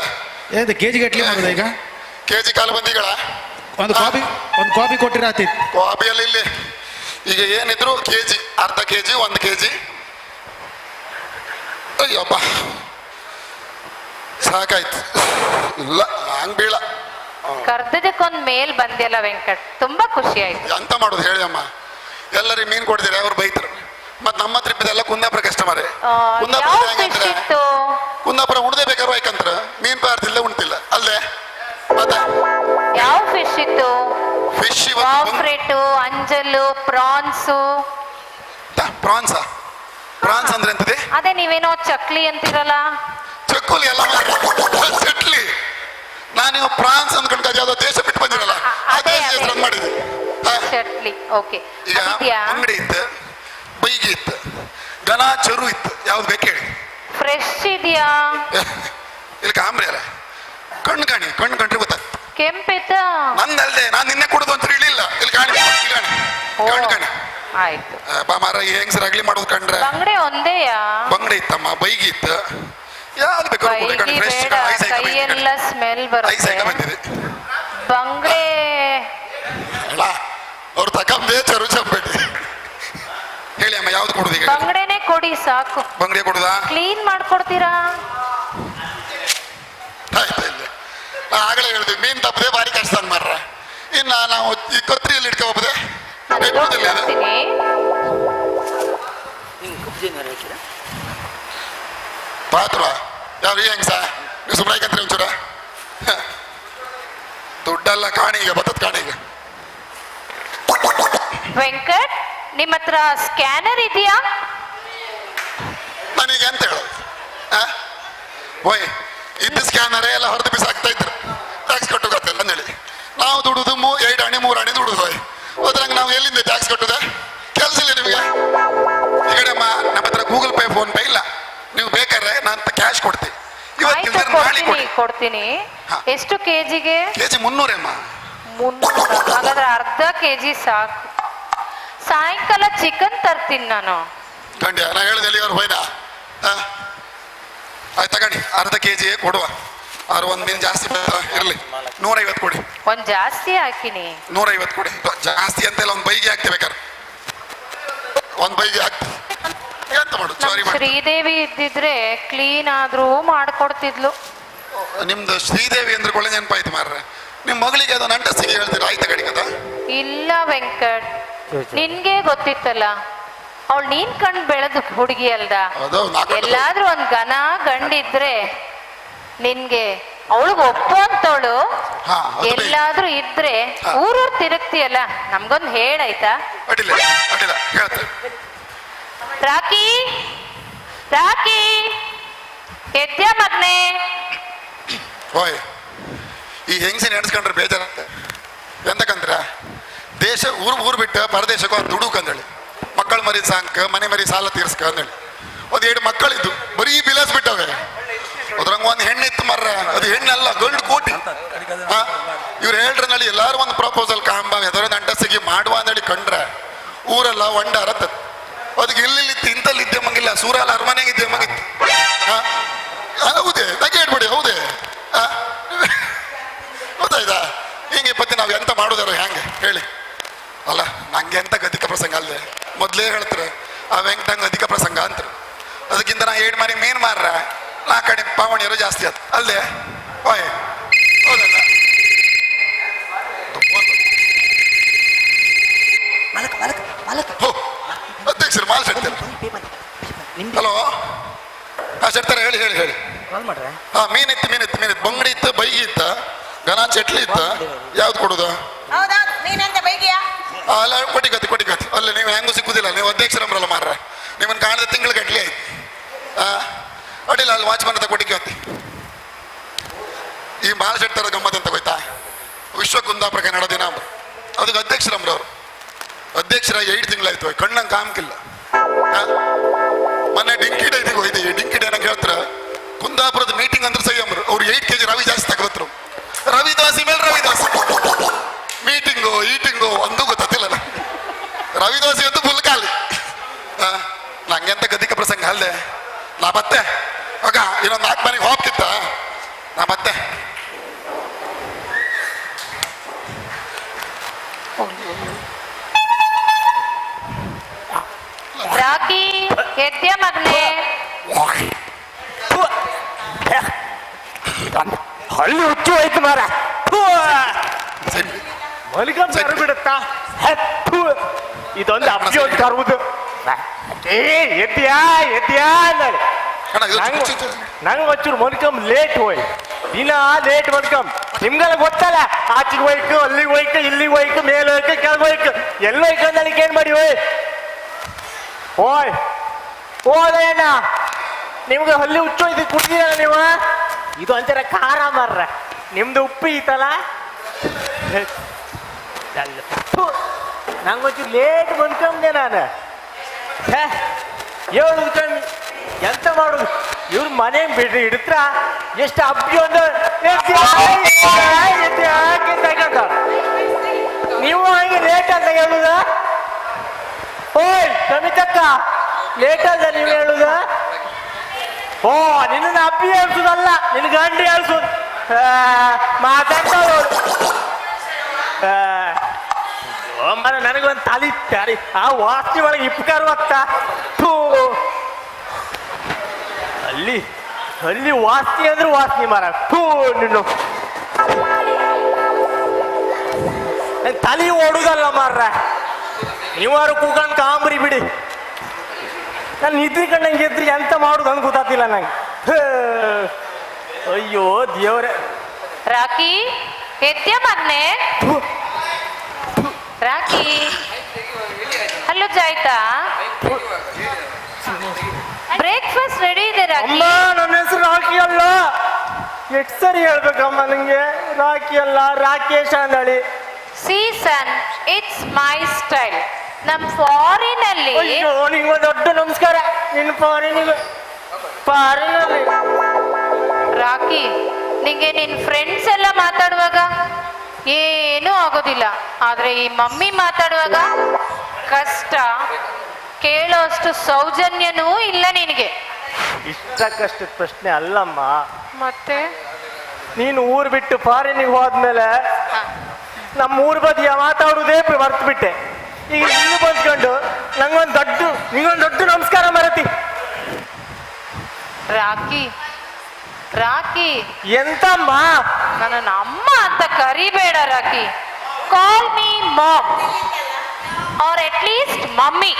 ಏನು ಕೆಜಿ ಗಟ್ಲಿ ಮಾಡೋದು ಈಗ? ಕೆಜಿ ಕಾಲು ಬಂದಿಗಳ ಒಂದು ಕಾಬಿ, ಒಂದು ಕಾಬಿ ಕೊಟ್ಟಿರ ಆತಿತ್ತು. ಕಾಬಿಯಲ್ಲಿ ಇಲ್ಲಿ ಈಗ ಏನಿದ್ರು ಕೆಜಿ, ಅರ್ಧ ಕೆಜಿ, 1 ಕೆಜಿ. ಅಯ್ಯಪ್ಪ ಸಾಕಾಯ್ತು. ಇಲ್ಲ ಹಂಗ್ ಬೀಳ. ಕರ್ದದಕ್ಕೊಂದ್ ಮೇಲ್ ಬಂದಿಲ್ಲ ವೆಂಕಟ್, ತುಂಬಾ ಖುಷಿ ಆಯ್ತು. ಎಂತ ಮಾಡೋದು ಹೇಳಿ ಅಮ್ಮ, ಎಲ್ಲರಿಗೂ ಮೀನ್ ಕೊಡ್ತೀರಿ, ಅವ್ರು ಬೈತಾರೆ. ಮತ್ತೆ ನಮ್ಮ ಹತ್ರ ಇದ್ದೆಲ್ಲ ಕುಂದಾಪುರ ಕಸ್ಟಮರ್. ಕುಂದಾಪುರ ಯಾವ ಹೆಂಗಂದ್ರೆ ಫಿಶ್ ಇತ್ತು? ಕುಂದಾಪುರ ಉಣ್ದೇ ಬೇಕಾದ್ರು ಯಾಕಂದ್ರ ಮೀನ್ ಪದಾರ್ಥ ಉಣ್ತಿಲ್ಲ ಅಲ್ಲೇ. ಮತ್ತೆ ಯಾವ ಫಿಶ್ ಇತ್ತು? ಫಿಶ್ ಪಾಫ್ರೆಟ್, ಅಂಜಲ್ಲು, ಪ್ರಾನ್ಸು. ಪ್ರಾನ್ಸ್? ಪ್ರಾನ್ಸ್ ಅಂದ್ರೆ ಎಂತದೆ? ಅದೇ ನೀವೇನೋ ಚಕ್ಲಿ ಅಂತೀರಲ್ಲ. ಚಕ್ಕುಲಿ ಅಲ್ಲ, ಚಟ್ಲಿ. ನಾನು ಪ್ರಾನ್ಸ್ ಅಂದ್ಕೊಂಡು ಅದು ಯಾವ್ದೋ ದೇಶ ಬಿಟ್ಟು ಬಂದಿರಲ್ಲ, ಆ ದೇಶ ಹೆಸರು ಮಾಡಿದೆ. ಚಟ್ಲಿ, ಓಕೆ. ಈಗ ಅಂಗಡಿ ಇತ್ತು, ಬೈಗಿ ಇತ್ತು, ಘನ ಚರು ಇತ್ತು, ಯಾವ್ದು ಬೇಕು ಹೇಳಿ. ಫ್ರೆಶ್ ಇದೆಯಾ? ಇಲ್ಲಿ ಕಾಮ್ರಿ ಅಲ್ಲ, ಕಣ್ಣು ಕಾಣಿ, ಕಣ್ಣು ಕಂಡ್ರೆ ಗೊತ್ತಾಗ್ತದೆ. ಕೆಂಪಿತ್ತ? ನಂದಲ್ದೆ, ನಾನು ನಿನ್ನೆ ಕುಡಿದು ಅಂತ ಹೇಳಿಲ್ಲ. ಇಲ್ಲಿ ಕಾಣಿ, ಇಲ್ಲಿ ಕಾಣಿ, ಕಣ್ಣು ಕಾಣಿ. ಆಯ್ತು. ಬಾ ಮಾರ, ಹೆಂಗಸರು ಅಗ್ಲಿ ಮಾಡೋದು ಕಂಡ್ರೆ. ಬಂಗಡೆ ಒಂದೇಯಾ? ಬಂಗಡೆ ಇತ್ತಮ್ಮ, ಬೈಗಿ ಇತ್ತು, ಯಾವ್ದು ಬೇಕು. ಬೈಗಿ ಬೇಡ, ಕೈಯೆಲ್ಲ ಸ್ಮೆಲ್ ಬರುತ್ತೆ. ಬಂದಿದೆ ಬಂಗಡೆ. ಅಲ್ಲ, ಅವ್ರು ತಕಂಬೆ ಚರು ಚಂಪೇಟಿ. ಹೇಳಿ ಅಮ್ಮ, ಯಾವ್ದು ಕೊಡುದು ಈಗ? ಬಂಗಡೆನೆ ಕೊಡಿ ಸಾಕು. ಬಂಗಡೆ ಕೊಡುದಾ? ಕ್ಲೀನ್ ಮಾಡ್ಕೊಡ್ತೀರಾ? ಆಯ್ತು, ಇಲ್ಲಿ ನಾ ಆಗಲೇ ಹೇಳಿದ್ವಿ, ಮೀನ್ ತಪ್ಪದೆ ಭಾರಿ ಕಷ್ಟ ಮಾರ್ರ. ಇನ್ನ ನಾವು ಈ ಕತ್ರಿಯಲ್ಲಿ ಇಟ್ಕೋಬೋದೆ? ಪಾತ್ರ ಯಾರು ಹೆಂಗ್ಸ ನೀವು ಸುಮ್ಮನೆ ಯಾಕಂತ್ರಿ ಒಂಚೂರ ದುಡ್ಡೆಲ್ಲ ಕಾಣಿ ಈಗ ಬತ್ತದ ಕಾಣಿ ಈಗ. ವೆಂಕಟ್, ನಿಮ್ಮ ಹತ್ರ ಸ್ಕ್ಯಾನರ್ ಇದೆಯಾ? ನಾನೀಗ ಎಂತ ಹೇಳೋದು? ಓಯ್, ಇದ್ದ ಸ್ಕ್ಯಾನರೇ ಎಲ್ಲ ಹೊರದು ಬಿಸಾಕ್ತಾ ಇದ್ರು, ಟ್ಯಾಕ್ಸ್ ಕಟ್ಟು ಗೊತ್ತಿಲ್ಲ ಅಂದೇಳಿ. ನಾವು ದುಡುದು 2 ಆಣೆ 3 ಆಣೆ ದುಡುದು ಹೋಯ್, ಹೋದ್ರಂಗೆ ನಾವು ಎಲ್ಲಿಂದ ಟ್ಯಾಕ್ಸ್ ಕಟ್ಟುದ? ಕೆಲಸ ಇಲ್ಲ ನಿಮಗೆ. ಈ ಕಡೆ ಅಮ್ಮ, ನಮ್ಮ ಹತ್ರ ಗೂಗಲ್ ಪೇ ಫೋನ್ ಪೇ ಇಲ್ಲ, ನೀವು ಬೇಕಾದ್ರೆ ನಾನು ಕ್ಯಾಶ್ ಕೊಡ್ತೀನಿ. ಆಯ್ತು, ಕೊಡ್ತೀನಿ ಕೊಡ್ತೀನಿ. ಎಷ್ಟು ಕೆಜಿಗೆ? ಕೆಜಿ 300 ಅಮ್ಮ. 300? ಹಾಗಾದ್ರೆ ಅರ್ಧ ಕೆಜಿ ಸಾಕು. ಸಾಯಂಕಾಲ ಚಿಕನ್ ತರ್ತೀನಿ ನಾನು. ಖಂಡಿತ ನಾ ಹೇಳಿದೆ ಎಲ್ಲಿಗಾರು ಹೋಯ್ನಾ? ಆಯ್ತು ತಗಣಿ, ಅರ್ಧ ಕೆಜಿ ಕೊಡುವ. ಆರು ಒಂದು ಮೀನು ಜಾಸ್ತಿ ಇರಲಿ, 150 ಕೊಡಿ. ಒಂದ್ ಜಾಸ್ತಿ ಹಾಕಿನಿ. 150 ಕೊಡಿ. ಜಾಸ್ತಿ ಅಂತೆಲ್ಲ ಒಂದು ಬೈಗೆ ಹಾಕ್ತಿ, ಬೇಕಾದ್ರೆ ಒಂದು ಬೈಗೆ ಹಾಕ್ತಿ. ಎಂತ ಮಾಡುದು? ಸಾರಿ ಮಾಡಿ. ಶ್ರೀದೇವಿ ಇದ್ದಿದ್ರೆ ಕ್ಲೀನ್ ಆದ್ರೂ ಮಾಡ್ಕೊಡ್ತಿದ್ಲು. ನಿಮ್ದು ಶ್ರೀದೇವಿ ಅಂದ್ರೆ ಕೊಳ್ಳೆ ನೆನಪಾಯ್ತು ಮಾರ್ರೆ. ನಿಮ್ ಮಗಳಿಗೆ ಅದು ನಂಟಸ್ತಿಗೆ ಹೇಳ್ತೀರಾ? ಆಯ್ತಾ ಕಡಿ ಕಥಾ? ಇಲ್ಲ ವೆಂಕಟ್, ನಿನ್ಗೆ ಗೊತ್ತಿತ್ತಲ್ಲ, ಅವಳು ನೀನ್ ಕಂಡ್ ಬೆಳೆದ ಹುಡುಗಿ ಅಲ್ದ? ಎಲ್ಲಾದ್ರೂ ಒಂದ್ ಘನ ಗಂಡಿದ್ರೆ ನಿನ್ಗೆ ಅವಳಿಗೆ ಒಪ್ಪು ಅಂತವಳು ಎಲ್ಲಾದ್ರೂ ಇದ್ರೆ ಊರೂರ್ ತಿರುಗ್ತಿಯಲ್ಲ, ನಮ್ಗೊಂದ್ ಹೇಳಾಯ್ತಾ? ರಾಕಿ, ರಾಕಿ ಎದ್ಯ ಮಗ್ನೆ. ಓಯ್, ಈ ಹೆಂಗಸಿನ ಎಣಸ್ಕೊಂಡ್ರೆ ಬೇಜಾರಂತೆ. ಎಂತಕಂದ್ರ ದೇಶ ಊರು ಊರು ಬಿಟ್ಟು ಪರದೇಶಕ್ಕೆ ಒಂದು ದುಡುಕಂದೇಳಿ, ಮಕ್ಕಳ ಮರಿ ಸಾಂಕ, ಮನೆ ಮರಿ ಸಾಲ ತೀರ್ಸ್ಕ ಅಂದೇಳಿ. ಒಂದ್ 2 ಮಕ್ಕಳಿದ್ದು ಬರೀ ಬಿಲಾಸ್ ಬಿಟ್ಟವೆ. ಅದ್ರಂಗ ಒಂದ್ ಹೆಣ್ಣಿತ್ತು ಮರ್ರ, ಅದು ಹೆಣ್ಣಲ್ಲ ಗಂಡು ಕೋಟಿ. ಇವ್ರು ಹೇಳ್ರನಲ್ಲಿ ಎಲ್ಲಾರು ಒಂದು ಪ್ರಪೋಸಲ್ ಕಾಂಬ ಎದರ ಅಂಟಸಿಗೆ ಮಾಡುವ ಅಂದೇಳಿ ಕಂಡ್ರೆ ಊರೆಲ್ಲ ಒಂಡಾರ. ಅದಕ್ಕೆ ಎಲ್ಲೆಲ್ಲಿತ್ತು ಇಂತಲ್ಲಿ ಇದ್ದೆ ಮಂಗಿಲ್ಲ, ಸೂರಾಲ ಅರಮನೆಗೆ ಇದ್ದೆ ಮಂಗಿತ್ತು. ಹೌದೇ, ನಗೆ ಹೇಳ್ಬಿಡಿ. ಹೌದೇ, ಗೊತ್ತಾಯ್ತಾ? ಹಿಂಗೆ ಪತ್ತೆ ನಾವು ಎಂತ ಮಾಡೋದಾರ ಹೆಂಗೆ ಹೇಳಿ? ಅಲ್ಲ, ನಂಗೆ ಎಂತ ಗದಿಕ ಪ್ರಸಂಗ ಅಲ್ಲದೆ ಮೊದಲೇ ಹೇಳ್ತಾರೆ ಆ ವೆಂಕಟಂಗ್ ಅಧಿಕ ಪ್ರಸಂಗ ಅಂತಾರೆ. ಅದಕ್ಕಿಂತ ನಾ 7 ಮನೆ ಮೀನು ಮಾರ್ರ 4 ಕಡೆ ಪಾವಣಿಯರು ಜಾಸ್ತಿ ಆಯ್ತು ಅಲ್ಲದೆ. ಓಯ್, ಹೌದಲ್ಲ? ಅಧ್ಯಕ್ಷರು ಮಾಲ್ ಶೆಡ್ತಾರೆ. ಹಲೋ, ಹಾ ಶೆಡ್ತಾರೆ, ಹೇಳಿ ಹೇಳಿ ಹೇಳಿ. ಹಾ, ಮೀನಿತ್ತು ಮೀನಿತ್ತು ಮೀನಿತ್ತು, ಬಂಗಡಿ ಇತ್ತು, ಬೈಗಿ ಇತ್ತು, ಘನ ಚಟ್ಲಿ ಇತ್ತು, ಯಾವ್ದು ಕೊಡುದು? ಅಲ್ಲ, ಕೊಟ್ಟಿಗತಿ ಕೊಟ್ಟಿಗತಿ. ಅಲ್ಲ, ನೀವು ಹೆಂಗೂ ಸಿಕ್ಕುದಿಲ್ಲ, ನೀವು ಅಧ್ಯಕ್ಷರಮ್ರಲ್ಲ ಮಾರ್ರ, ನಿಮ್ಮನ್ನು ಕಾಣದ ತಿಂಗಳು ಗಟ್ಲಿ ಆಯ್ತು. ಅಡ್ಡಿಲ್ಲ, ಅಲ್ಲಿ ವಾಚ್ಮನ್ ಅಂತ ಕೊಟ್ಟಿಗತಿ. ಈ ಮಾಲ್ ಶೆಟ್ಟರ ಗಮ್ಮತ್ ಅಂತ ಗೊತ್ತಾ? ವಿಶ್ವ ಕುಂದಾಪುರ ಕನ್ನಡ ದಿನ ಅದಕ್ಕೆ ಅಧ್ಯಕ್ಷರಮ್ರವರು. ಅಧ್ಯಕ್ಷರಾಗಿ 8 ತಿಂಗಳಾಯ್ತು, ಕಣ್ಣಂಗೆ ಕಾಮಕಿಲ್ಲ. ಮೊನ್ನೆ ಡಿಂಕಿ ಡೈನಿಗೆ ಹೋಯ್ತು. ಡಿಂಕಿ ಡೈನಾಗ ಹೇಳ್ತಾರ ಕುಂದಾಪುರದ ಮೀಟಿಂಗ್ ಅಂದ್ರೆ ಸಹಿ ಅಂಬ್ರು. ಅವ್ರು 8 ಕೆಜಿ ರವಿ ಜಾಸ್ತಿ ತಗೋತ್ರು. ರವಿದಾಸಿ ಮೇಲೆ ರವಿದಾಸಿ, ಮೀಟಿಂಗು ಈಟಿಂಗು ಒಂದೂ ಗೊತ್ತಿಲ್ಲ. ರವಿದಾಸಿ ಅಂತೂ ಫುಲ್ ಖಾಲಿ. ನಂಗೆಂತ ಗದಿಕ ಪ್ರಸಂಗ ಅಲ್ಲದೆ. ನಾ ಬತ್ತೆ ಆಗ ಇನ್ನೊಂದು 4 ಮನೆಗೆ ಹೋಗ್ತಿತ್ತ. ನಾ ಬತ್ತೆ. ರಾಕಿ ಎದ್ಯ ಮಗ್ನೆ. ಹಳ್ಳಿ ಹುಚ್ಚು ಹೋಯ್ತು ಮಾರ. ಮಲಿಕಂ ಬಿಡುತ್ತಾ? ಇದೊಂದು ಅಬ್ಜಿ ಒಂದು ಕರುವುದು. ಏ ಎದ್ಯಾ ಎದ್ಯಾ ಅಂದಾಳೆ. ನಂಗೆ ಒಂಚೂರು ಮನ್ಕಮ್ ಲೇಟ್ ಹೋಯ್, ದಿನ ಲೇಟ್ ಮನ್ಕಮ್. ನಿಮ್ಗೆಲ್ಲ ಗೊತ್ತಲ್ಲ, ಆಚೆಗೆ ಹೋಯ್ಕು, ಅಲ್ಲಿಗೆ ಹೋಯ್ಕು, ಇಲ್ಲಿಗೆ ಹೋಯ್ಕು, ಮೇಲೆ ಹೋಯ್ಕು, ಕೆಳಗೆ ಹೋಯ್ಕು, ಎಲ್ಲ ಹೋಯ್ಕು ಅಂದಳಿಗೆ ಏನ್ ಮಾಡಿ ಹೋಯ್ ಓಯ್ ಹೋದಣ್ಣ. ನಿಮ್ಗೆ ಹಲ್ಲಿ ಹುಚ್ಚು ಇದು ಕುಡ್ದಿರಲ್ಲ ನೀವು, ಇದು ಒಂಥರ ಖಾರ ಮಾರ್ರ, ನಿಮ್ದು ಉಪ್ಪು ಐತಲ್ಲ. ನಂಗೊಂಚೂರು ಲೇಟ್ ಬಂದ್ಕೊಂಡೆ ನಾನು. ಹೇಳುದು ಕಮ್ಮಿ, ಎಂತ ಮಾಡುದು? ಇವ್ರ ಮನೆ ಬಿಡ್ರಿ ಹಿಡಿತ್ರ ಎಷ್ಟು ಅಬ್ಬಿ ಒಂದು ನೀವು ಹಂಗೆ ಲೇಟ್ ಅಂತ ಹೇಳುದ? ಓಯ್ ಕಮಿತಕ್ಕ, ಲೇಟ್ ಅಲ್ಲ ನೀವು ಹೇಳುದ? ಓ ನಿನ್ನ ಅಬ್ಬಿ ಹೇಳ್ಸುದಲ್ಲ, ನಿನ್ನ ಗಂಡಿ ಹೇಳ್ಸುದು. ಮಾತಾಡ್ತಾ ಮರ ನನಗೊಂದು ತಲೆ ತ್ಯಾರಿ ಆ ವಾಸನೆ ಒಳಗೆ ಇಪ್ಕಾರ ಆಗ್ತಾ. ಅಲ್ಲಿ ಅಲ್ಲಿ ವಾಸನೆ ಅಂದ್ರೆ ವಾಸನೆ ಮರ. ಥೂ ನಿನ್ನು ತಲೆ ಓಡುದಲ್ಲ ಮಾರ್ರ. ನೀವಾರು ಕೂಗಂಡ್ ಕಾಂಬ್ರಿ ಬಿಡಿ, ನಾನು ನಿದ್ರಿ ಕಂಡಂಗೆ ಎದ್ರಿ ಎಂತ ಮಾಡುದು ಅಂತ ಗೊತ್ತಾಗ್ತಿಲ್ಲ ನಂಗೆ. ಅಯ್ಯೋ ದೇವ್ರೆ. ರಾಕಿ ಎದ್ಯ ಮಗ್ನೆ? ರಾಕಿ ಹಲೋ, ಜಾಯ್ತಾ? ಬ್ರೇಕ್ಫಾಸ್ಟ್ ರೆಡಿ ಇದೆ ರಾಕಿ. ಅಮ್ಮ, ನನ್ನ ಹೆಸರು ರಾಕಿ ಅಲ್ಲ. ಎಷ್ಟು ಸರಿ ಹೇಳ್ಬೇಕಮ್ಮ ನಿಂಗೆ? ರಾಕಿ ಅಲ್ಲ, ರಾಕೇಶ ಅಂದಳಿ. See son, it's my style. ನಮ್ ಫಾರಿನ್ ಅಲ್ಲಿ. ಅಯ್ಯೋ ನಿಂಗೆ ದೊಡ್ಡ ನಮಸ್ಕಾರ. ನಿನ್ನ ಫಾರಿನ್ ಫಾರಿನ್ ಅಲ್ಲಿ. ರಾಕಿ, ನಿಂಗೆ ನಿನ್ ಫ್ರೆಂಡ್ಸ್ ಎಲ್ಲ ಮಾತಾಡುವಾಗ ಏನೂ ಆಗೋದಿಲ್ಲ, ಆದ್ರೆ ಈ ಮಮ್ಮಿ ಮಾತಾಡುವಾಗ ಕಷ್ಟ. ಕೇಳೋಷ್ಟು ಸೌಜನ್ಯನೂ ಇಲ್ಲ ನಿನಗೆ. ಇಷ್ಟಕ್ಕಷ್ಟು ಪ್ರಶ್ನೆ ಅಲ್ಲಮ್ಮ. ಮತ್ತೆ ನೀನು ಊರು ಬಿಟ್ಟು ಫಾರಿನಿಗೆ ಹೋದ್ಮೇಲೆ ನಮ್ಮ ಊರ್ ಬದಿಯ ಮಾತಾಡುವುದೇ ಮರ್ತು ಬಿಟ್ಟೆ. ಈಗ ಇಲ್ಲಿ ಬಂದ್ಕೊಂಡು ನಂಗೊಂದು ದೊಡ್ಡ ನಿಂಗೊಂದು ದೊಡ್ಡ ನಮಸ್ಕಾರ ಮರತಿ. ರಾಕಿ ರಾಕಿ ಎಂತಮ್ಮ? ನನ್ನ ಅಮ್ಮ ಅಂತ ಕರಿಬೇಡ Rocky. Call me mom or at least mummy.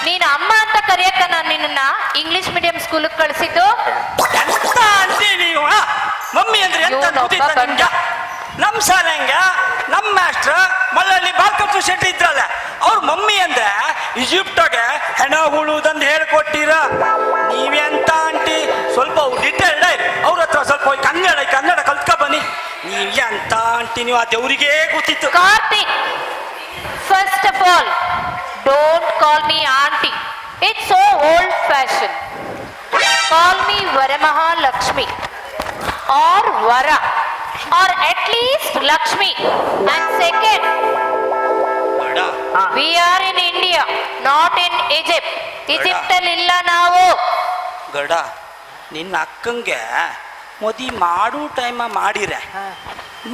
ನೀನು ಅಮ್ಮ ಅಂತ ಕರೆಯಕ್ಕ ನಾನು ನಿನ್ನ ಇಂಗ್ಲಿಷ್ ಮೀಡಿಯಂ ಸ್ಕೂಲಿಗೆ ಕಳಿಸಿದ್ದು. ಎಂತ ಅಂತೀ ನೀವು? ಮಮ್ಮಿ ಅಂದ್ರೆ ಎಂತ ಗೊತ್ತಿತ್ತ ನಿಮ್ಗೆ? ನಮ್ಮ ಶಾಲೆಂಗ ನಮ್ಮ ಮಾಸ್ಟ್ರ್ ಮಲ್ಲಳ್ಳಿ ಬಾಲ್ಕೃಷ್ಣ ಶೆಟ್ಟಿ ಇದ್ರಲ್ಲ, ಅವ್ರ ಮಮ್ಮಿ ಅಂದ್ರೆ ಈಜಿಪ್ಟಾಗೆ ಹೆಣ ಉಳುವುದಂದು ಹೇಳ್ಕೊಟ್ಟಿರ. ನೀವೆಂತ ಆಂಟಿ, ಸ್ವಲ್ಪ ಡಿಟೇಲ್ಡ್ ಅವ್ರ ಹತ್ರ ಸ್ವಲ್ಪ ಹೋಗಿ ಕನ್ನಡ ಕನ್ನಡ ಕಲ್ತ್ಕೊ ಬನ್ನಿ. ನೀವು ಎಂತ ಆಂಟಿ ನೀವು, ಆ ದೇವರಿಗೆ ಗೊತ್ತಿತ್ತು. Karthik, first of all don't call me aunty, it's so old fashion. Call me Varamahalakshmi or Vara or at least Lakshmi. And second, we are in India, not in Egypt. Egypt ಅಲ್ಲಿ ಇಲ್ಲ ನಾವು. ಗಡ, ನಿನ್ನ ಅಕ್ಕಂಗೆ ಮದಿ ಮಾಡೋ time ಮಾಡಿರ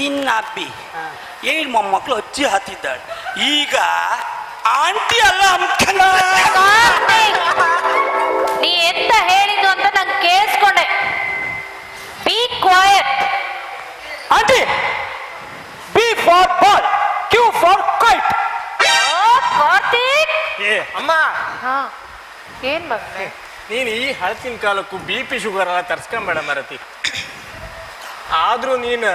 ನಿನ್ನ ಅಬ್ಬಿ 7 ಮೊಮ್ಮಕ್ಕಳು ಅಜ್ಜಿ ಹತ್ತಿದ್ದಾಳೆ. ಈಗ ಆಂಟಿ ಅಲ್ಲ ಅಮ್ಕನ. ನೀ ಎಂತ ಹೇಳಿದ್ದು ಅಂತ ನಾನು ಕೇಳಿಸ್ಕೊಂಡೆ. Be quiet. Aunty, B for ball, Q for kite. Karthik. ಏ ಅಮ್ಮ, ಏನ್ ಮಗನೇ ನೀನು ಈ ಹಳತಿನ ಕಾಲಕ್ಕೂ B P sugar ಎಲ್ಲ ತರ್ಸ್ಕೊಂಬೇಡ ಮರತಿ. ಆದ್ರೂ ನೀನು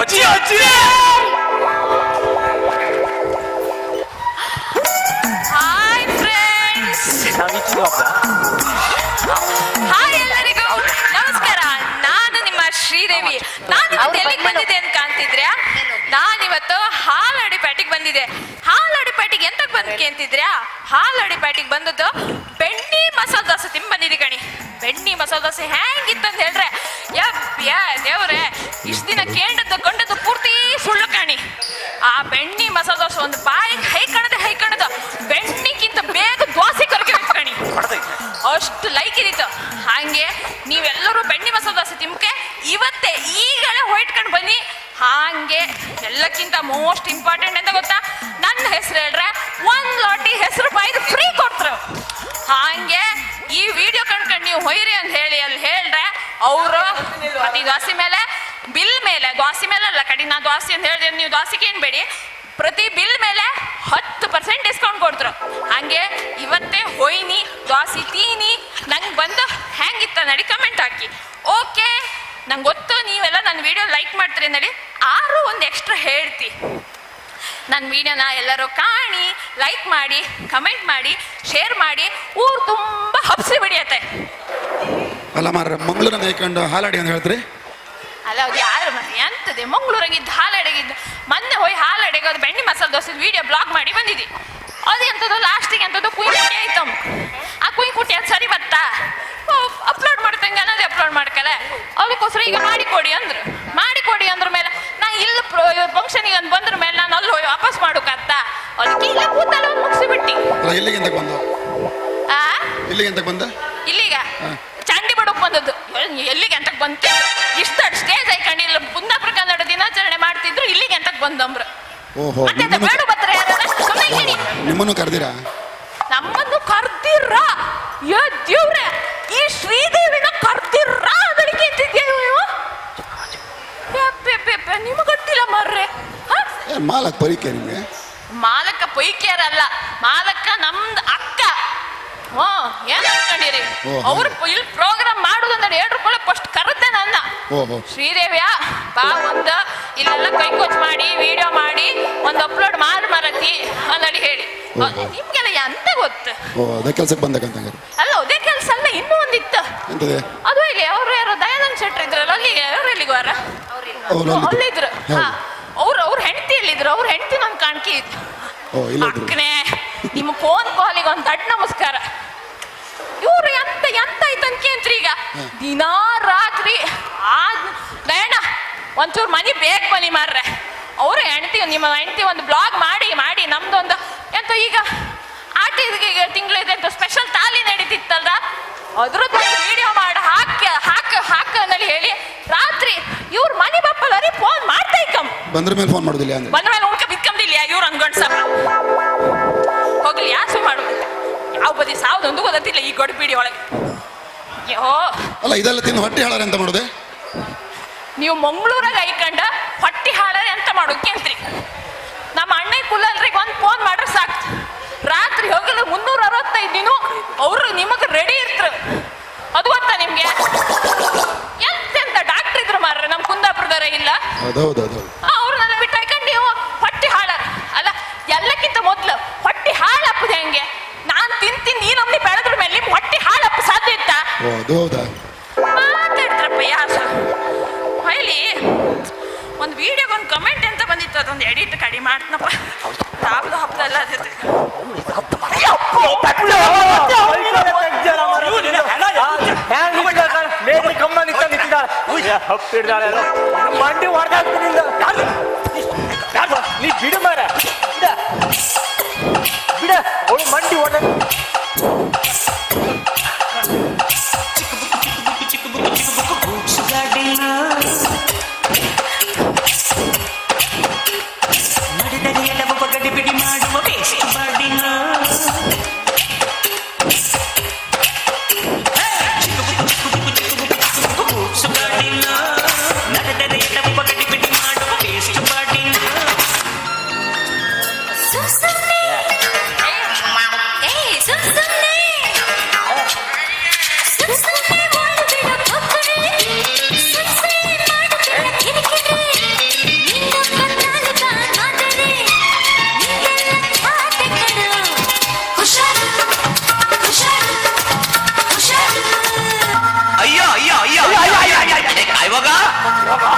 ಅಜ್ಜಿ ಅಜ್ಜಿ. Hi friends, hi ಎಲ್ಲರಿಗೂ ನಮಸ್ಕಾರ. ನಾನು ನಿಮ್ಮ ಶ್ರೀದೇವಿ. ನಾನು ಎಲ್ಲಿಗೆ ಬಂದಿದ್ದೆ ಅಂತ ಕಾಣ್ತಿದ್ರ್ಯಾ? ನಾನಿವತ್ತು ಹಾಲಾಡಿ ಪೇಟೆಗೆ ಬಂದಿದ್ದೆ. ಹಾಲಾಡಿ ಪೇಟೆಗೆ ಎಂತಕ್ ಬಂದ್ಕೆ ಅಂತಿದ್ರ್ಯಾ? ಹಾಲಾಡಿ ಪೇಟೆಗೆ ಬಂದದ್ದು ಬೆಣ್ಣಿ ಮಸಾಲೆ ದೋಸೆ ತಿಂದು ಬಂದಿದ್ದೆ ಕಣಿ. ಬೆಣ್ಣಿ ಮಸಾಲೆ ದೋಸೆ ಹೆಂಗಿತ್ತು ಅಂತ ಹೇಳ್ರೆ, ಯಪ್ಪ ದೇವ್ರೆ, ಇಷ್ಟು ದಿನ ಕೇಂಡದ್ದು ಕೊಂಡದ್ದು ಪೂರ್ತಿ ಸುಳ್ಳು ಕಾಣಿ. ಆ ಬೆಣ್ಣಿ ಮಸಾಲೆ ದೋಸೆ ಒಂದು ಬಾಯಿಗೆ ಹೈಕಣದೆ ಹೈಕಣದು ಬೆಣ್ಣಿಗಿಂತ ಬೇಗ ದೋಸೆ ಕರಗಿ ಕಣಿ, ಅಷ್ಟು ಲೈಕ್ ಇದ್ದಿತ್ತು. ಹಾಗೆ ನೀವೆಲ್ಲರೂ ಬೆಣ್ಣೆ ಮಸಾಲೆ ದೋಸೆ ತಿಮ್ಕೆ ಇವತ್ತೇ ಈಗಲೇ ಹೊಯ್ಟ್ಕೊಂಡು ಬನ್ನಿ. ಹಾಗೆ ಎಲ್ಲಕ್ಕಿಂತ ಮೋಸ್ಟ್ ಇಂಪಾರ್ಟೆಂಟ್ ಅಂತ ಗೊತ್ತಾ, ನನ್ನ ಹೆಸರು ಹೇಳ್ರೆ 1 ಲಾಟಿ ಹೆಸರು ಬಾಯ್ದು ಫ್ರೀ ಕೊಡ್ತಾರೆ. ಹಾಗೆ ಈ ವಿಡಿಯೋ ಕಂಡ್ಕೊಂಡು ನೀವು ಹೊಯ್ರಿ ಅಂತ ಹೇಳಿ ಅಲ್ಲಿ ಹೇಳ್ರೆ ಅವರು ಪ್ರತಿ ದೋಸೆ ಮೇಲೆ ಬಿಲ್ ಮೇಲೆ, ದೋಸೆ ಮೇಲೆ ಅಲ್ಲ ಕಡಿ, ನಾ ದೋಸೆ ಅಂತ ಹೇಳಿದ್ರೆ ನೀವು ದೋಸೆಗೆ ಏನ್ ಬೇಡಿ, ಪ್ರತಿ ಬಿಲ್ ಮೇಲೆ 10% ಡಿಸ್ಕೌಂಟ್ ಕೊಡ್ತರು. ಹಂಗೆ ಇವತ್ತೇ ಹೊಯ್ನಿ ದೋಸೆ ತೀನಿ, ನಂಗೆ ಬಂದು ಹ್ಯಾಂಗಿತ್ತ ನಡಿ ಕಮೆಂಟ್ ಹಾಕಿ. ಓಕೆ, ನಂಗೆ ಗೊತ್ತು ನೀವೆಲ್ಲ ನನ್ನ ವಿಡಿಯೋ ಲೈಕ್ ಮಾಡ್ತೀರಿ ನಡಿ, ಆರು ಒಂದು ಎಕ್ಸ್ಟ್ರಾ ಹೇಳ್ತಿ. ನನ್ನ ವಿಡಿಯೋನ ಎಲ್ಲರೂ ಕಾಣಿ, ಲೈಕ್ ಮಾಡಿ, ಕಮೆಂಟ್ ಮಾಡಿ, ಶೇರ್ ಮಾಡಿ, ಊರು ತುಂಬ ಹಬ್ಸಿ ಬಿಡಿಯತ್ತೆ. ಅಲ್ಲ ಮಾರ್ರೆ, ಮಂಗಳೂರಿಂದ ಹಾಕೊಂಡು ಹಾಲಾಡಿ ಅಂತ ಹೇಳ್ತೀರಿ? ಅಲ್ಲ ಅದು ಯಾರು ಮತ್ತೆ ಎಂತದೆ ಮಂಗಳೂರಾಗಿದ್ದು ಹಾಲಡೆಗಿದ್ದು, ಮೊನ್ನೆ ಹೋಗಿ ಹಾಲಡೆಗೆ ಅದು ಬೆಣ್ಣೆ ಮಸಾಲೆ ದೋಸೆ ವಿಡಿಯೋ ಬ್ಲಾಗ್ ಮಾಡಿ ಬಂದಿದ್ದಿ. ಅದು ಎಂಥದ್ದು ಲಾಸ್ಟಿಗೆ ಎಂಥದ್ದು ಕುಯ್ ಕುಟಿ ಆಯ್ತಮ್ಮ. ಆ ಕುಯ್ ಕುಟಿ ಅದು ಸರಿ ಬತ್ತಾ ಅಪ್ಲೋಡ್ ಮಾಡ್ತಂಗೆ ಅನ್ನೋದೇ ಅಪ್ಲೋಡ್ ಮಾಡ್ಕಲ್ಲ, ಅದಕ್ಕೋಸ್ಕರ ಈಗ ಮಾಡಿಕೊಡಿ ಅಂದ್ರು. ಮಾಡಿಕೊಡಿ ಅಂದ್ರ ಮೇಲೆ ನಾ ಇಲ್ಲಿ ಫಂಕ್ಷನಿಗೆ ಅಂತ ಬಂದ್ರ ಮೇಲೆ ನಾನು ಅಲ್ಲಿ ಹೋಗಿ ವಾಪಸ್ ಮಾಡೋಕತ್ತ, ಅದಕ್ಕೆ ಇಲ್ಲ ಕೂತಲ್ಲ ಒಂದು ಮುಗಿಸಿಬಿಟ್ಟಿ. ಅಲ್ಲ ಇಲ್ಲಿಗೆ ಎಂತಕ್ಕೆ ಬಂದು? ಆ ಇಲ್ಲಿಗೆ ಎಂತಕ್ಕೆ ಬಂದ? ಇಲ್ಲಿಗ ಚಂಡಿ ಬಡಕ್ ಬಂದದ್ದು. ಎಲ್ಲಿಗೆ ಅಂತ ಬಂತು? ಇಷ್ಟು ಸ್ಟೇಜ್ ಹಾಕೊಂಡಿಲ್ಲ, ಕುಂದಾಪುರ ಕನ್ನಡ ದಿನಾಚರಣೆ ಮಾಡ್ತಿದ್ರು, ಇಲ್ಲಿಗೆ ಅಂತ ಬಂದಂಬ್ರು. ಓಹೋ, ಮತ್ತೆ ಬೇಡ ಬತ್ರೆ ಸುಮ್ಮನೆ ಹೇಳಿ. ನಿಮ್ಮನ್ನು ಕರೆದಿರಾ? ನಮ್ಮನ್ನು ಕರ್ದಿರ? ಯೋ ದೇವ್ರೆ, ಈ ಶ್ರೀದೇವಿನ ಕರ್ದಿರ ಅದಕ್ಕೆ ಅಂತಿದ್ಯಾ ನೀವು? ನಿಮಗೆ ಗೊತ್ತಿಲ್ಲ ಮಾರ್ರೆ. ಮಾಲಕ್ ಪರೀಕ್ಷೆ ನಿಮಗೆ? ಮಾಲಕ ಪೈಕಿಯರಲ್ಲ, ಮಾಲಕ ನಮ್ದು ಅಕ್ಕ. ಹ್ಞೂ, ಏನ್ ಅನ್ಕೊಂಡಿರಿ? ಅವ್ರು ಇಲ್ಲಿ ಪ್ರೋಗ್ರಾಮ್ ಮಾಡುದಂದ್ರೆ 2 ರೂಪಾಯಿ ಫಸ್ಟ್ ಕರೆದೆ ನನ್ನ. ಶ್ರೀದೇವಿಯ ಬಾ, ಒಂದು ಇಲ್ಲೆಲ್ಲ ಕೈ ಕೋಚ್ ಮಾಡಿ ವಿಡಿಯೋ ಮಾಡಿ ಒಂದು ಅಪ್ಲೋಡ್ ಮಾಡಿ ಮರತಿ ಅನ್ನಡಿ ಹೇಳಿ. ನಿಮ್ಗೆಲ್ಲ ಎಂತ ಗೊತ್ತು? ಅದೇ ಕೆಲಸಕ್ಕೆ ಬಂದಕ್ಕಂತ? ಅಲ್ಲ ಅದೇ ಕೆಲಸ ಅಲ್ಲ, ಇನ್ನೂ ಒಂದಿತ್ತು. ಅದು ಇಲ್ಲಿ ಅವ್ರು ಯಾರೋ ದಯಾನಂದ್ ಶೆಟ್ರ್ ಇದ್ರಲ್ಲ ಅಲ್ಲಿ, ಅವ್ರು ಎಲ್ಲಿಗೆ ಅಲ್ಲಿದ್ರು. ಹಾ, ಅವ್ರು ಅವ್ರ ಹೆಂಡತಿ ಎಲ್ಲಿದ್ರು? ಅವ್ರ ಹೆಂಡತಿ ನನ್ ಕಾಣ್ಕಿ ಇದ್ರು. ಅಕ್ಕನೆ ನಿಮ್ಮ ಫೋನ್ ಕಾಲಿಗೆ ಒಂದು ದೊಡ್ಡ ನಮಸ್ಕಾರ. ಇವ್ರು ಎಂತ ಎಂತ ಆಯ್ತು ಅನ್ಕೇಂತ್ರಿ ಈಗ ದಿನಾ ರಾತ್ರಿ ಆದ್ ದಯಣ್ಣ ಒಂಚೂರು ಮನೆ ಬೇಗ ಬನ್ನಿ ಮಾರ್ರೆ. ಅವ್ರ ಹೆಂಡತಿ ನಿಮ್ಮ ಹೆಂಡತಿ ಒಂದು ಬ್ಲಾಗ್ ಮಾಡಿ ಮಾಡಿ ನಮ್ದೊಂದು ಎಂತ ಈಗ ಆಟ ತಿಂಗಳಿದೆ ಅಂತ ಸ್ಪೆಷಲ್ ತಾಲಿ ನಡೀತಿತ್ತಲ್ರ, ಅದ್ರದ್ದು ಒಂದು ವಿಡಿಯೋ ಮಾಡಿ ಹಾಕಿ ಹಾಕ ಹಾಕ ಅನ್ನಲ್ಲಿ ಹೇಳಿ ರಾತ್ರಿ ಇವ್ರ ಮನೆ ಬಪ್ಪಲ್ಲರಿ ಫೋನ್ ಮಾಡ್ತಾ ಇಕ್ಕಮ್. ಬಂದ್ರ ಮೇಲೆ ಫೋನ್ ಮಾಡೋದಿಲ್ಲ ಅಂದ್ರೆ? ಬಂದ್ರ ಮೇಲೆ ಉಳ್ಕ ಬಿತ್ಕಂದಿಲ್ಲ ಇವ್ರು ಅನ್ಗೊಂಡ್ಸಪ್ಪ. ಹೋಗ್ಲಿ ಯಾಸು ಮಾಡುದು ಯಾವ ಬದಿ ಸಾವ್ದೊಂದು ಗೊತ್ತಿಲ್ಲ ಈ ಗೊಡ್ಬಿಡಿ ಒಳಗೆ. ಅಯ್ಯೋ ಅಲ್ಲ ಇದೆಲ್ಲ ತಿಂದು ಹೊಟ್ಟೆ ಹಾಳಾರೆ ಅಂತ ಮಾಡುದೆ? ನೀವು ಮಂಗಳೂರಾಗ ಐಕಂಡ ಹೊಟ್ಟೆ ಹಾಳಾರೆ ಅಂತ ಮಾಡೋಕೆ ಅಂತ್ರಿ. ನಮ್ಮ ಅಣ್ಣ ಕುಲ್ಲಲ್ರಿಗೆ ಒಂದು ಫೋನ್ ಮಾಡ್ರೆ ಸಾಕು, ರಾತ್ರಿ ಹೋಗಲು 365 ದಿನ ಅವರು ನಿಮಗೆ ರೆಡಿ ಇರ್ತಾರೆ. ಅದು ಗೊತ್ತಾ ನಿಮ್ಗೆ? ಎಂತೆಂತ ಡಾಕ್ಟರ್ ಇದ್ರು ಮಾರ್ರೆ ನಮ್ಮ ಕುಂದಾಪುರದವರೇ ಇಲ್ಲ, ಅವ್ರನ್ನೆಲ್ಲ ಬಿಟ್ಟು ಹಾಕೊಂಡು ನೀವು ಹೊಟ್ಟೆ ಹಾಳ. ಅಲ್ಲ ಎಲ್ಲಕ್ಕಿಂತ ಮೊದಲು ಹೊಟ್ಟೆ ಹಾಳಪ್ಪದ ಹೆಂಗೆ? ನಾನು ತಿಂತೀನಿ ಈ ನಮ್ನಿ ಬೆಳೆದ್ರ ಮೇಲೆ ನಿಮ್ ಹೊಟ್ಟೆ ಹಾಳಪ್ಪ ಸಾಧ್ಯ ಇತ್ತಾ? ಮಾತಾಡ್ತಾರಪ್ಪ ಯಾರು ಇಲ್ಲಿ. ಒಂದು ವಿಡಿಯೋಗೊಂದು ಕಮೆಂಟ್ ಅಂತ ಬಂದಿತ್ತು, ಅದೊಂದು ಎಡಿಟ್ ಕಡಿಮೆ ಮಾಡ್ತನಪ್ಪ. ತಾಪದ ಹಬ್ಬದಲ್ಲ ಅದೇ. ಮಂಡಿ ಹೊಡೆದಾಗ್ತೀನಿ ನೀ ಬಿಡು ಮಾರ, ಬಿಡ ಅವಳು ಮಂಡಿ ಹೊಡೆದ. ಗಡಿಬಿಡಿ ಮಾಡುವ ವೇಸ್ಟ್ ಬಾಡಿನ ನಡೆದರೆ ಎಡವ ಗಡಿಬಿಡಿ ಮಾಡುವ ವೇಸ್ಟ್ ಬಾಡಿನ. ಅಯ್ಯೋ ಅಯ್ಯೋ ಅಯ್ಯೋ ಇವಾಗ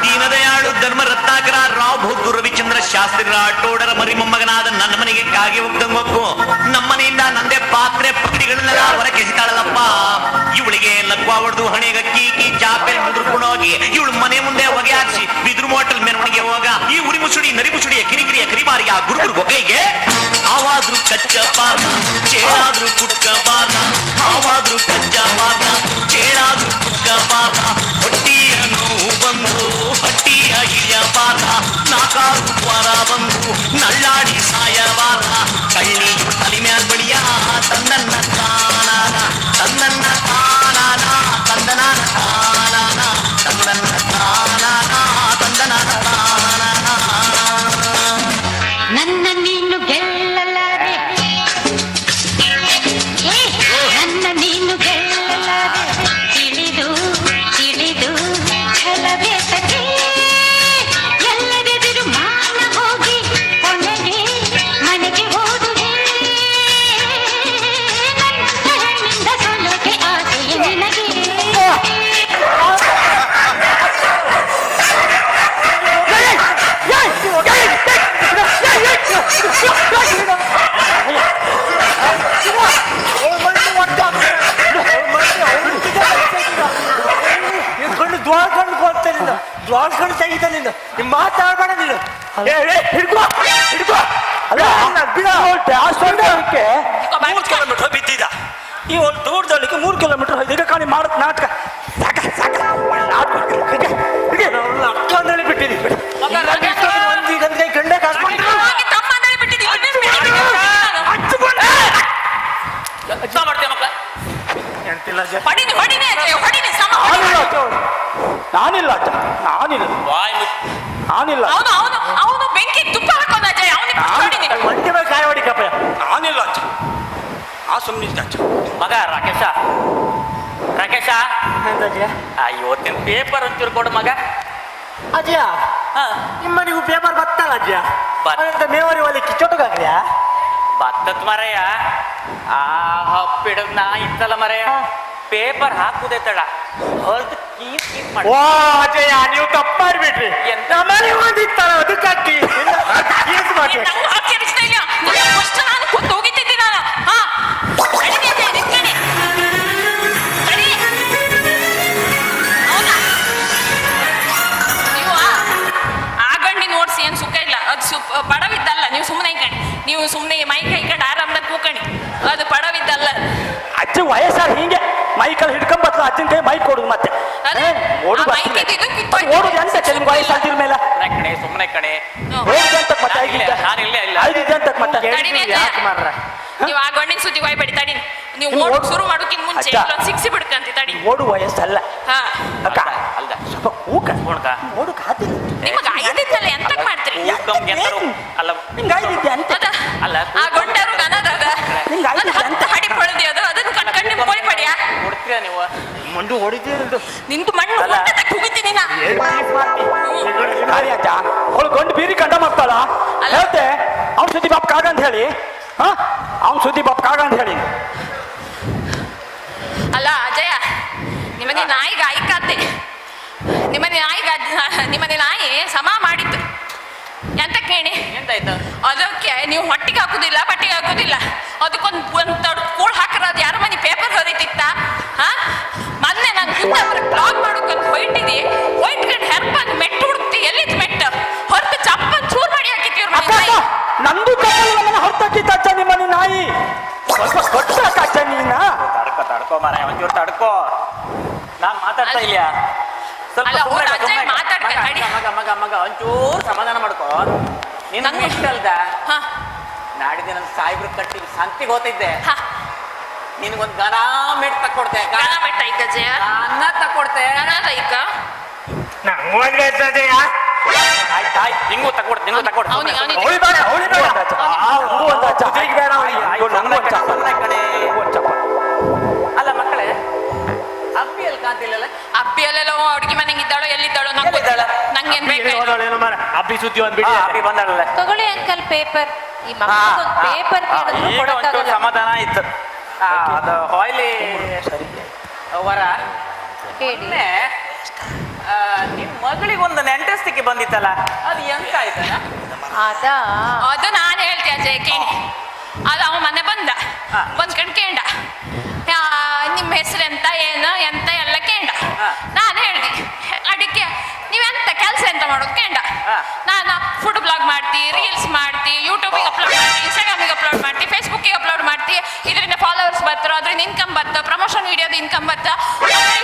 ದೀನದಯಾಳು ಧರ್ಮ ರತ್ನಾಕರ ರಾವ್ ಬಹದ್ದೂರ್ ರವಿಚಂದ್ರ ಶಾಸ್ತ್ರಿ ರಾಠೋಡರ ಮರಿ ಮೊಮ್ಮಗನಾದ ನನ್ನ ಮನೆಗೆ ಕಾಗೆ ಹೋಗ್ದಂಗೊಕ್ಕು ನಮ್ಮನೆಯಿಂದ ನಂದೇ ಪಾತ್ರೆ ಪಗಡಿಗಳನ್ನೆಲ್ಲ ಹೊರಕೆಸಿತಾಳಲ್ಲಪ್ಪ. ಇವಳಿಗೆ ಲಕ್ವಾ ಹೊಡೆದು ಹಣೆಗೆ ಕೀಕಿ ಚಾಪೆ ಮುದುರ್ಕೊಂಡು ಹೋಗಿ ಇವಳು ಮನೆ ಮುಂದೆ ಹೊಗೆ ಹಾರಿಸಿ ಬಿದ್ರು ಮೋಟಲ್ ಮೆರವಣಿಗೆ ಹೋಗ ಈ ಉರಿ ಮುಸುಡಿ ನರಿ ಮುಸುಡಿಯ ಕಿರಿಕಿರಿಯ ಕಿರಿಬಾರಿಯ ಗುರುಗುರು ಗೊಗೈಗೆ ಹಾವಾದ್ರೂ ಕಚ್ಚಬಾರ್ದ ಚೇಳಾದ್ರೂ ಕುಕ್ಕಬಾರ್ದ ಹಾವಾದ್ರೂ ಕಚ್ಚಬಾರ್ದ ಚೇಳಾದ್ರೂ ಕುಕ್ಕಬಾರ್ದ ಹೊಟ್ಟಿಯ ನೋವು ಬಂದು ಹೊಟ್ಟಿಯ ಇಳಿಯಬಾರ್ದ ನಾಕಾರು ದ್ವಾರ ಬಂದು ನಳ್ಳಾಡಿ ಸಾಯಬಾರ್ದ ಕಳ್ಳಿ ತಲೆ ಮ್ಯಾಲ್ ಬಳಿಯ ತಂದನ್ನ ತಾನಾನ ತಂದನ್ನ ತಾನಾನ ತಂದನಾನ ತಾನಾನ ತಂದನ್ನ ತಾನಾನ ತಂದನಾನ ತಾನಾನ. ನನ್ನ ಜ್ವಾಳ್ಸ್ಕೊಂಡು ತೆಗಿತ ನೀನು, ನೀನ್ ಮಾತಾಡ್ಬೇಡ ನೀನು. ಹಿಡ್ಕೋ ಹಿಡ್ಕೋ. 3 ಕಿಲೋಮೀಟರ್ ಬಿದ್ದಿದ್ದ ಈ ಒಂದು ದೂರದಲ್ಲಿಗೆ 3 ಕಿಲೋಮೀಟರ್ ಹೋಗಿದ್ದೆ ಕಾಣಿ ಮಾಡತ್ ನಾಟಕ. ಸಾಕ ಸಾಕ ಅಕ್ಕ ಅಂದೇಳಿ ಬಿಟ್ಟಿದ್ದೀನಿ. ಗಂಡ ನಾನಿಲ್ಲ ಅಜ್ಜ, ನಾನಿಲ್ಲ, ನಾನಿಲ್ಲ. ಅವನು ಬೆಂಕಿ ತುಪ್ಪ ಹಾಕೋನ ಅಜಯ್, ಅವನಿಗೆ ಒಂಟಿ ಮೇಲೆ ಕಾಯ ಹೊಡಿಕಪ್ಪ. ನಾನಿಲ್ಲ ಅಜ್ಜ, ಆ ಸುಮ್ಮನೆ ಅಜ್ಜ. ಮಗ ರಾಕೇಶ, ರಾಕೇಶ, ಇವತ್ತಿನ ಪೇಪರ್ ಒಂಚೂರು ಕೊಡು ಮಗ. ಅಜ್ಜ, ನಿಮ್ಮನಿಗೂ ಪೇಪರ್ ಬತ್ತಲ್ಲ ಅಜ್ಜ? ಮೇವರಿ ಒಲೆ ಕಿಚ್ಚೋಟಗಾಗ್ರಿಯಾ ಬತ್ತತ್ ಮರೆಯ. ಆ ಹಪ್ಪಿಡದ್ ನಾ ಇತ್ತಲ್ಲ ಮರೆಯ, ಪೇಪರ್ ಹಾಕುದೇ ತಡ ಹೊರದು ಕೀಪ್ ಕೀಪ್ ಮಾಡಿ. ವಾ ಅಜಯ, ನೀವು ತಪ್ಪು ಮಾಡ್ಬಿಟ್ರಿ. ನಮ್ಮನೆ ಒಂದಿತ್ತಲ್ಲ, ಅದಕ್ಕೆ ಹಾಕಿ ಕೇಸ್ ಮಾಡಿ. ನಾನು ಕೂತು ಹೋಗಿದ್ದೆ ನಾನು. ಹಾ, ನೀವು ಆ ಗಂಡಿ ನೋಡ್ಸಿ ಏನ್ ಸುಖ ಇಲ್ಲ. ಅದು ಪಡವಿದ್ದಲ್ಲ, ನೀವು ಸುಮ್ಮನೆ ಕಣಿ, ನೀವು ಸುಮ್ಮನೆ ಮೈಕ್ ಹೈಕಂಡು ಆರಾಮ್ದಾಗ ಕೂಕಣಿ, ಅದು ಪಡವಿದ್ದಲ್ಲ. ಅಜ್ಜ ವಯಸ್ಸಾರ ಹಿಂಗೆ ಮೈಕಲ್ಲಿ ಹಿಡ್ಕೊಂಬತ್ಲ, ಅಜ್ಜನ ಕೈ ಮೈಕ್ ಕೊಡುದು ಮತ್ತೆ ಓಡುದು ಎಂತ ನಿಮ್ಗೆ ವಯಸ್ಸಾದಿರ ಮೇಲೆ? ಕಣೆ ಸುಮ್ಮನೆ ಕಣೆ, ನೀವು ಆ ಗಂಡಿನ ಸುದ್ದಿ ಹೋಯ್ಬೇಡಿ ತಡಿ. ನೀವು ಓಡೋಕ್ ಶುರು ಮಾಡೋಕ್ಕಿಂತ ಮುಂಚೆ ಇಲ್ಲೊಂದು ಸಿಕ್ಸಿ ಬಿಡ್ಕಂತಿ ತಡಿ. ಓಡು ವಯಸ್ಸಲ್ಲ ಅಕ್ಕ, ಅಲ್ದ ಸ್ವಲ್ಪ ಊಕ ಓಡಕ್ ಆತಿಲ್ಲ ನಿಮಗೆ ಐದಿತ್ತಲ್ಲ, ಎಂತಕ್ ಮಾಡ್ತೀರಿ? ಅಲ್ಲ ನಿಂಗೆ ಐದಿದ್ದೆ ಅಂತ ಅಲ್ಲ, ಆ ಗೊಂಡರು ಗನದ ಅದು ಹಡಿ ಪೊಳ್ದಿ, ಅದು ಅದನ್ನ ಕಟ್ಕೊಂಡು ನಿಮ್ ಕೋಳಿ ಪಡಿಯಾ ಕೊಡ್ತೀರಾ ನೀವು? ಮಂಡು ಹೊಡಿತೀರ ನಿಂತು ಮಣ್ಣು ಹೋಗಿದ್ದೀನಿ ನಾ. ಅಜ್ಜ, ಅವಳು ಗಂಡು ಬೀರಿ ಕಂಡ ಮಾಡ್ತಾಳ ಹೇಳ್ತೆ, ಅವ್ನ ಸುದ್ದಿ ಬಾಪ್ ಕಾಗ ಅಂತ ಹೇಳಿ. ಹಾ, ಅವ್ನ ಸುದ್ದಿ ಬಾಪ್ ಕಾಗ ಅಂತ ಹೇಳಿ. ಅಲ್ಲ ಅಜಯ, ನಿಮ್ಮನೆ ನಾಯಿಗೆ ಐಕಾತೆ, ನಿಮ್ಮನೆ ನಾಯಿಗೆ, ನಿಮ್ಮನೆ ನಾಯಿ ಸಮ ಮಾಡಿತ್ತು ಎಂತ ಕೇಳಿ? ಅದಕ್ಕೆ ನೀವು ಹೊಟ್ಟಿಗೆ ಹಾಕುದಿಲ್ಲ, ಬಟ್ಟಿಗೆ ಹಾಕುದಿಲ್ಲ, ಅದಕ್ಕೊಂದು ಒಂದು ತಡ್ ಕೂಳ್ ಹಾಕರ ಅದು ಯಾರ ಮನೆ ಪೇಪರ್ ಹೊರಿತಿತ್ತ? ಹಾ, ಮೊನ್ನೆ ನಾನು ಕುಂದಾಪುರ ಬ್ಲಾಗ್ ಮಾಡೋಕಂತ ಹೊಯ್ಟಿದಿ, ಹೊಯ್ಟ್ಕೊಂಡು ಹೆರ್ಪಂದ್ ಮೆಟ್ಟು ಹುಡುಕ್ತಿ, ಎಲ್ಲಿತ್ತು ಮೆಟ್ಟು? ಹೊರತು ಚಪ್ಪನ್ ಚೂರ್ ಮಾಡಿ ಹಾಕಿತ್ತು ಇವ್ರ ಮನೆ ನಾಯಿ. ನಂದು ಕಪ್ಪಲ್ ಹೊರತಾಕಿತ್ತ ಅಜ್ಜ ನಿಮ್ಮನೆ ನಾಯಿ. ಸ್ವಲ್ಪ ಕೊಟ್ಟಾಕ ಅಜ್ಜ ನೀನ. ತಡ್ಕೋ ತಡ್ಕೋ ಮಾರಾಯ, ಒಂಚೂರು ತಡ್ಕೋ, ನಾನ್ ಮಾತಾಡ್ತಾ ಇಲ್ಲ. ಸ್ವಲ್ಪ ಮಗ ಮಗ ಮಗ ಒಂಚೂರು ಸಮಾಧಾನ ಮಾಡ್ಕೋ. ನಿನ್ನ ಇಷ್ಟ ಅಲ್ದ ನಾಡಿದ್ದೆ ನನ್ನ ಸಾಹೇಬ್ರ ಕಟ್ಟಿ ಸಂತಿಗೆ ಹೋಗ್ತಿದ್ದೆ, ನಿನ್ಗೊಂದ್ ಗನ ಮೆಟ್ ತಕ್ಕೊಡ್ತೆ. ಗನ ಮೆಟ್ಟ ಐಕ ಜಯ? ಅನ್ನ ತಕ್ಕೊಡ್ತೆ. ಐಕ ಆಯ್ತು ಆಯ್ತು, ನಿಂಗೂ ತಕ್ಕೊಡ್ತೆ, ನಿಂಗೂ ತಕ್ಕೊಡ್ತೆ. ಅಲ್ಲ ಮಕ್ಕಳೇ, ಅಬ್ಬಿಯಲ್ಲಿ ಕಾಂತಿಲ್ಲ? ಅಬ್ಬಿಯಲ್ಲೆಲ್ಲ ಅಡುಗೆ ಮನೆಗೆ ಇದ್ದಾಳೋ ಎಲ್ಲಿದ್ದಾಳೋ ನಂಗೆ ನಂಗೇನ್ ಬೇಕು? ಅಬ್ಬಿ ಸುದ್ದಿ ಒಂದ್ ಬಿಡಿ, ಅಬ್ಬಿ ಬಂದಾಳಲ್ಲ. ತಗೊಳ್ಳಿ ಅಂಕಲ್ ಪೇಪರ್. ಈ ಮಕ್ಕಳಿಗೊಂದು ಪೇಪರ್ ಕೇಳಿದ್ರು ಕೊಡಕ್ಕಾಗಲ್ಲ. ಸಮಾಧಾನ ಆಯ್ತು. ಅದು ಹೊಯ್ಲಿ ವರ ಹೇಳಿ, ನಿಮ್ ಮಗಳಿಗೊಂದು ನೆಂಟಸ್ತಿಕೆ ಬಂದಿತ್ತಲ್ಲ, ಅದು ಎಂತ ಆಯ್ತಲ್ಲ? ಅದು ನಾನು ಹೇಳ್ತೆ ಅಜಯ್ ಕೇಳಿ. ಅದು ಅವ ಮನೆ ಬಂದ, ಬಂದ್ಕಂಡು ಕೇಂಡ, ನಿಮ್ಮ ಹೆಸರೆಂತ ಏನು ಎಂತ ಎಲ್ಲ ಕೇಂಡ. ನಾನು ಹೇಳ್ದೆ, ಅದಕ್ಕೆ ನೀವೆಂತ ಕೆಲಸ ಎಂತ ಮಾಡೋದು ಕೇಂಡ. ನಾನು ಫುಡ್ ಬ್ಲಾಗ್ ಮಾಡ್ತಿ, ರೀಲ್ಸ್ ಮಾಡ್ತಿ, ಯೂಟ್ಯೂಬಿಗೆ ಅಪ್ಲೋಡ್ ಮಾಡ್ತಿ, ಇನ್ಸ್ಟಾಗ್ರಾಮಿಗೆ ಅಪ್ಲೋಡ್ ಮಾಡ್ತಿ, ಫೇಸ್ಬುಕ್ಕಿಗೆ ಅಪ್ಲೋಡ್ ಮಾಡ್ತಿ, ಇದರಿಂದ ಫಾಲೋವರ್ಸ್ ಬತ್ತರೋ, ಅದರಿಂದ ಇನ್ಕಮ್ ಬತ್ತ, ಪ್ರಮೋಷನ್ ವಿಡಿಯೋದ ಇನ್ಕಮ್ ಬತ್ತ,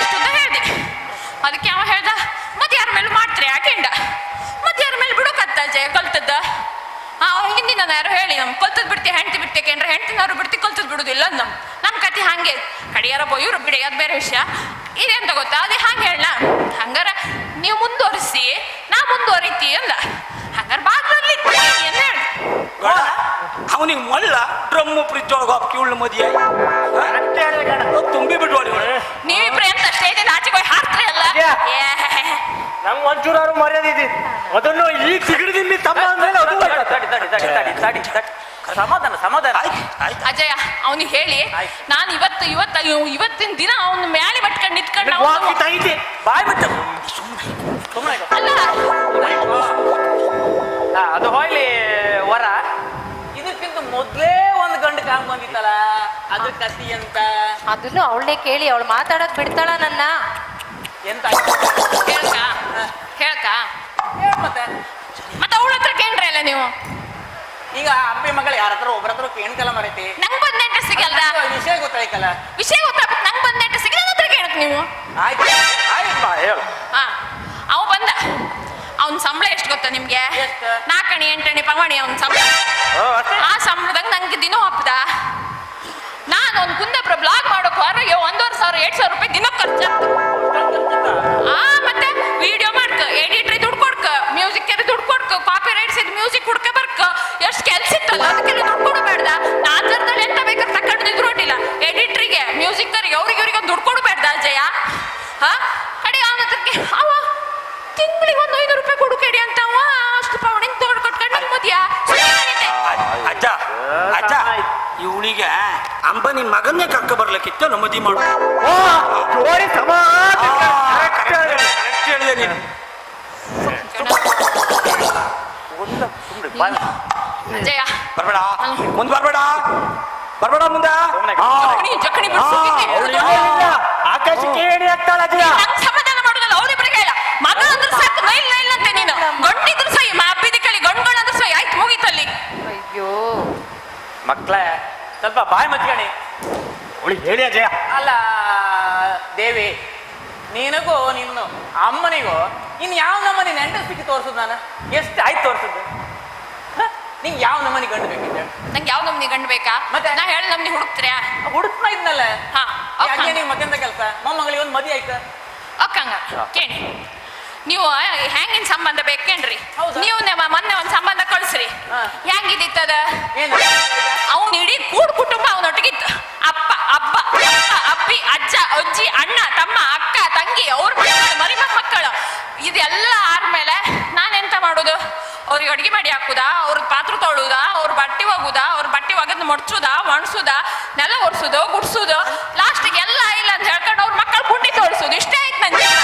ಇಷ್ಟು ಅಂತ ಹೇಳ್ದೆ. ಅದಕ್ಕೆ ಅವ ಹೇಳ್ದ, ಮತ್ತೆ ಯಾರ ಮೇಲೆ ಮಾಡ್ತೀರಿ ಯಾಕೆಂಡ? ಮತ್ತೆ ಯಾರ ಮೇಲೆ ಬಿಡೋಕತ್ತ ಜಯ ಕಲ್ತದ್ದ? ಹಿಂದಿನ ಯಾರು ಹೇಳಿ ನಮ್ ಕಲ್ತದ್ ಬಿಡ್ತಿ, ಹೆಂಡ್ತಿ ಬಿಡ್ತಿ ಕೇಂದ್ರ, ಹೆಂಡ್ತಿನವ್ರು ಬಿಡ್ತಿ, ಕಲ್ತದ್ ಬಿಡುದಿಲ್ಲ ನಮ್ ನಮ್ಮ ಕತೆ ಹಾಗೆ. ಕಡಿಯಾರ ಇವ್ರು ಬಿಡಿ, ಅದು ಬೇರೆ ವಿಷಯ. ಇದೆಂತ ಗೊತ್ತಾ, ಅದೇ ಹಾಗೆ ಹೇಳ, ಹಂಗಾರ ನೀವು ಮುಂದುವರಿಸಿ, ನಾ ಮುಂದುವರಿತಿ ಅಂದ. ಹಂಗಾರೆ ಬಾಗ್ಲಲ್ಲಿ ಅಂತ ಹೇಳಿ ಅವನಿಗೆ ಮಳ್ಳ ಡ್ರಮ್ಮು ಫ್ರಿಜ್ ಒಳಗೆ ಹಾಕಿ ಉಳ್ಳು ಮದಿಯ ತುಂಬಿ ಬಿಡ್ವಾಡಿ. ನೀವಿಬ್ರು ಎಂತ ಸ್ಟೇಜಿಂದ ಆಚೆಗೆ ಹೋಗಿ ಹಾಕ್ತ್ರಿ ಅಲ್ಲ? ನಂಗೆ ಒಂಚೂರಾರು ಮರ್ಯಾದೆ ಇದೆ, ಅದನ್ನು ಈ ತಿಗಡದಿಂದ ತಮ್ಮ ಅಂದ್ಮೇಲೆ ಅದು ತಡಿ ತಡಿ ತಡಿ ತಡಿ ತಡಿ ತಡಿ, ಸಮಾಧಾನ ಸಮಾಧಾನ. ಅಜಯ, ಅವನಿಗೆ ಹೇಳಿ ನಾನು ಇವತ್ತು ಇವತ್ತು ಇವತ್ತಿನ ದಿನ ಅವನ ಮ್ಯಾಲೆ ಬಟ್ಕೊಂಡು ನಿಂತ್ಕೊಂಡು ಬಾಯ್ ಬಿಟ್ಟು ಸುಮ್ಮನೆ ಅಲ್ಲ. ಅದು ಹೊಯ್ಲಿ ವರ, ಇದಕ್ಕಿಂತ ಮೊದ್ಲೇ ಒಂದ್ ಗಂಡು ಕಾಂಗ್ ಬಂದಿತ್ತಲ್ಲ, ಅದ್ರ ಕತಿ ಎಂತ? ಅದನ್ನು ಅವಳನ್ನೇ ಕೇಳಿ, ಅವಳು ಮಾತಾಡಕ್ ಬಿಡ್ತಾಳ ನನ್ನ. ಎಂತ ಹೇಳ್ಕಾ? ಹೇಳ್ಕ ಮತ್ತೆ ಮತ್ತೆ ಅವಳ ಹತ್ರ ಕೇಳ್ರಿ ಅಲ್ಲ ನೀವು. ಈಗ ಅಪ್ಪಿ ಮಗಳು ಯಾರ ಹತ್ರ ಒಬ್ಬರ ಹತ್ರ ಕೇಳ್ಕಲ್ಲ ಮರೈತಿ. ನಂಗ್ ಬಂದ ಇಂಟ್ರೆಸ್ಟ್ ಸಿಗಲ್ದ? ವಿಷಯ ಗೊತ್ತಾಯ್ತಲ್ಲ. ವಿಷಯ ಗೊತ್ತಾಗ್ಬಿಟ್ಟು ನಂಗ್ ಬಂದ ಇಂಟ್ರೆಸ್ಟ್ ಸಿಗಲ್ಲ, ನನ್ನ ಹತ್ರ ಕೇಳಕ್ ನೀವು. ಆಯ್ತು ಆಯ್ತು ಬಾ ಹೇಳು. ಹಾ, ಅವ ಬಂದ. ಅವನ್ ಸಂಬಳ ಎಷ್ಟು ಗೊತ್ತಾ ನಿಮ್ಗೆ? 4 ಅಣಿ 8 ಅಣಿ ಪವಣಿ ಅವನ್ ಸಂಬಳ. ಆ ಸಂಬಳದಂಗ ನಂಗೆ ದಿನ ಹಪ್ಪದ. ನಾನು ಒಂದ್ ಕುಂದಾಪುರ ಬ್ಲಾಗ್ ಮಾಡೋಕ್ ಹೊರಗೆ 1,500 2,000 ರೂಪಾಯಿ ದಿನ ಖರ್ಚಾಗ್ತದೆ. ಆ ಮತ್ತೆ ವಿಡಿಯೋ ಮಾಡ್ಕ, ಎಡಿಟ್ರಿ ದುಡ್ಡು ಕೊಡ್ಕ, ಮ್ಯೂಸಿಕ್ ದುಡ್ಡು ಕೊಡ್ಕ, ಕಾಪಿ ರೈಟ್ಸ್ ಇದು ಮ್ಯೂಸಿಕ್ ಹುಡ್ಕ ಬರ್ಕ, ಎಷ್ಟು ಕೆಲ್ಸ ಇತ್ತಲ್ಲ ಅದಕ್ಕೆಲ್ಲ ದುಡ್ಡು ಕೊಡಬೇಡ್ದ. ನಾಲ್ಕರದಲ್ಲಿ ಎಂತ ಬೇಕಾದ್ರೆ ತಕೊಂಡಿದ್ರು ಅಡ್ಡಿಲ್ಲ, ಎಡಿಟ್ರಿಗೆ ಮ್ಯೂಸಿಕ್ಕರಿಗೆ ಅವ್ರಿಗೆ ಇವ್ರಿಗೆ ಒಂದು ದುಡ್ಡು ಕೊಡಬೇಡ್ದ ಅಜಯ. ಹಾ ಕಡೆ ಅವನ ಹತ್ರಕ್ಕೆ ಅವ ತಿಂಗಳಿಗೆ ಒಂದು 500 ರೂಪಾಯಿ ಕೊಡು ಕೇಳಿ ಅಂತ ಅವ ಅಷ್ಟು ಪವಣಿನ ತಗೊಂಡು ಕೊಟ್ಕೊಂಡು ನಂಗೆ ಮದ್ಯಾ. ಅಜ್ಜ ಅಜ್ಜ, ಇವಳಿಗೆ ಅಂಬನಿ ಮಗನ್ನೇ ಕರ್ಕ ಬರ್ಲಿಕ್ಕಿತ್ತು ನಮ್ಮದಿ ಮಾಡು. ಹೇಳಿದೆ ನೀನು. ಜಯ ಬರ್ಬೇಡ ಮುಂದೆ, ಬರ್ಬೇಡ ಬರ್ಬೇಡ ಮುಂದೆ. ಆಕಾಶಕ್ಕೆ ಏಣಿ ಆಗ್ತಾಳ ಅಜಯ. ನಂಗ್ ಸಮಾಧಾನ ಮಾಡೋದಲ್ಲ ಅವ್ರಿಬ್ರಿಗೆ ಹೇಳ. ಮಗ ಅಂದ್ರೆ ಸಾಕು ನೈಲ್ ನೈಲ್ ಅಂತೆ ನೀನು. ಗಂಡಿದ್ರು ಸೈ ಅಬ್ಬಿದ ಕಳಿ ಗಂಡ್ಗಳಂದ್ರೆ ಸೈ ಆಯ್ತು ಮುಗೀತಲ್ಲಿ. ಅಯ್ಯೋ ಮಕ್ಳೇ ಸ್ವಲ್ಪ ಬಾಯಿ ಮಚ್ಕಣಿ. ಅವಳಿಗೆ ಹೇಳಿ ಅಜಯ. ಅಲ್ಲ ದೇವಿ, ನಿನಗೂ ನಿನ್ನ ಅಮ್ಮನಿಗೂ ಇನ್ ಯಾವ ನಮ್ಮನೆ ನೆಂಟಸ್ತಿಗೆ ತೋರ್ಸುದು ನಾನು? ಎಷ್ಟು ಆಯ್ತು ತೋರ್ಸುದು? ನಿಂಗೆ ಯಾವ ನಮ್ಮನೆ ಗಂಡು ಬೇಕಿದ್ದೆ? ನಂಗೆ ಯಾವ ನಮ್ನಿ ಗಂಡು ಬೇಕಾ? ಮತ್ತೆ ನಾ ಹೇಳ ನಮ್ನಿ ಹುಡುಕ್ತೀರಾ? ಹುಡುಕ್ತಾ ಇದ್ನಲ್ಲ. ಹಾ, ನಿಂಗೆ ಮತ್ತೆಂತ ಕೆಲಸ? ಮೊಮ್ಮಗಳಿಗೆ ಒಂದು ಮದಿ ಆಯ್ತು. ಒಕ್ಕಂಗ ಕೇಳಿ, ನೀವು ಹ್ಯಾಂಗಿನ ಸಂಬಂಧ ಬೇಕೇನ್ರಿ? ನೀವು ನಮ್ಮ ಮೊನ್ನೆ ಒಂದ್ ಸಂಬಂಧ ಕಳ್ಸ್ರಿ, ಹೆಂಗಿದಿತ್ತದ? ಅವ್ನ ಇಡೀ ಕೂಡ್ ಕುಟುಂಬ ಅವನೊಟ್ಟಿಗಿತ್ತು. ಅಪ್ಪ ಅಬ್ಬ ಅಪ್ಪ ಅಪ್ಪಿ ಅಜ್ಜ ಅಜ್ಜಿ ಅಣ್ಣ ತಮ್ಮ ಅಕ್ಕ ತಂಗಿ ಅವ್ರ ಮಕ್ಕಳು ಮರಿ ಮಕ್ಕಳು ಇದೆಲ್ಲ ಆದ್ಮೇಲೆ ನಾನೆಂತ ಮಾಡೋದು? ಅವ್ರಿಗೆ ಅಡ್ಗೆ ಮಾಡಿ ಹಾಕುದಾ, ಅವ್ರ ಪಾತ್ರೆ ತೊಳುದಾ, ಅವ್ರ ಬಟ್ಟೆ ಒಗುದಾ, ಅವ್ರ ಬಟ್ಟೆ ಒಗದ್ ಮಡ್ಚುದಾ, ಒಣಸುದಾ, ನೆಲ ಒರೆಸೋದು, ಗುಡ್ಸುದು, ಲಾಸ್ಟಿಗೆ ಎಲ್ಲ ಇಲ್ಲ ಅಂತ ಹೇಳ್ಕೊಂಡು ಅವ್ರ ಮಕ್ಕಳು ಪುಂಡಿ ತೋರಿಸೋದು. ಇಷ್ಟೇ ಆಯ್ತು ನನ್ನ ಜೀವನ.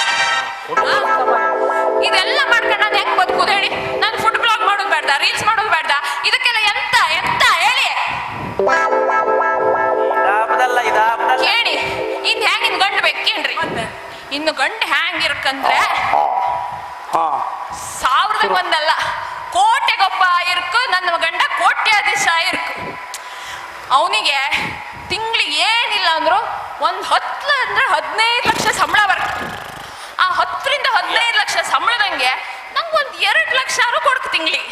ಇದೆಲ್ಲ ಮಾಡ್ಕೊಂಡು ನಾನು ಹೆಂಗ್ ಬದುಕುದು ಹೇಳಿ? ನಾನು ಫುಡ್ ಬ್ಲಾಗ್ ಮಾಡೋದು ಬೇಡ, ರೀಲ್ಸ್ ಮಾಡೋದು ಬೇಡ, ಇದಕ್ಕೆಲ್ಲ ಎಂತ ಎಂತ ಹೇಳಿ ಕೇಳಿ. ಇನ್ ಹ್ಯಾಂಗಿನ್ ಗಂಡು ಬೇಕೇನ್ರಿ? ಇನ್ನು ಗಂಡು ಹ್ಯಾಂಗಿರ್ಕಂದ್ರೆ ಸಾವಿರದಾಗ ಒಂದಲ್ಲ ಕೋಟೆಗೊಬ್ಬ ಇರ್ಕು ನನ್ನ ಗಂಡ, ಕೋಟ್ಯಾಧೀಶ ಇರ್ಕು. ಅವನಿಗೆ ತಿಂಗಳಿಗೆ ಏನಿಲ್ಲ ಅಂದ್ರು ಒಂದು 10 ಅಂದ್ರೆ 15 ಲಕ್ಷ ಸಂಬಳ ಬರ್ತದೆ. ಆ 10 ರಿಂದ 15 ಲಕ್ಷ ಸಂಬಳದಂಗೆ ನಂಗೆ ಒಂದು 2 ಲಕ್ಷ ಕೊಡ್ಕು ತಿಂಗಳಿಗೆ.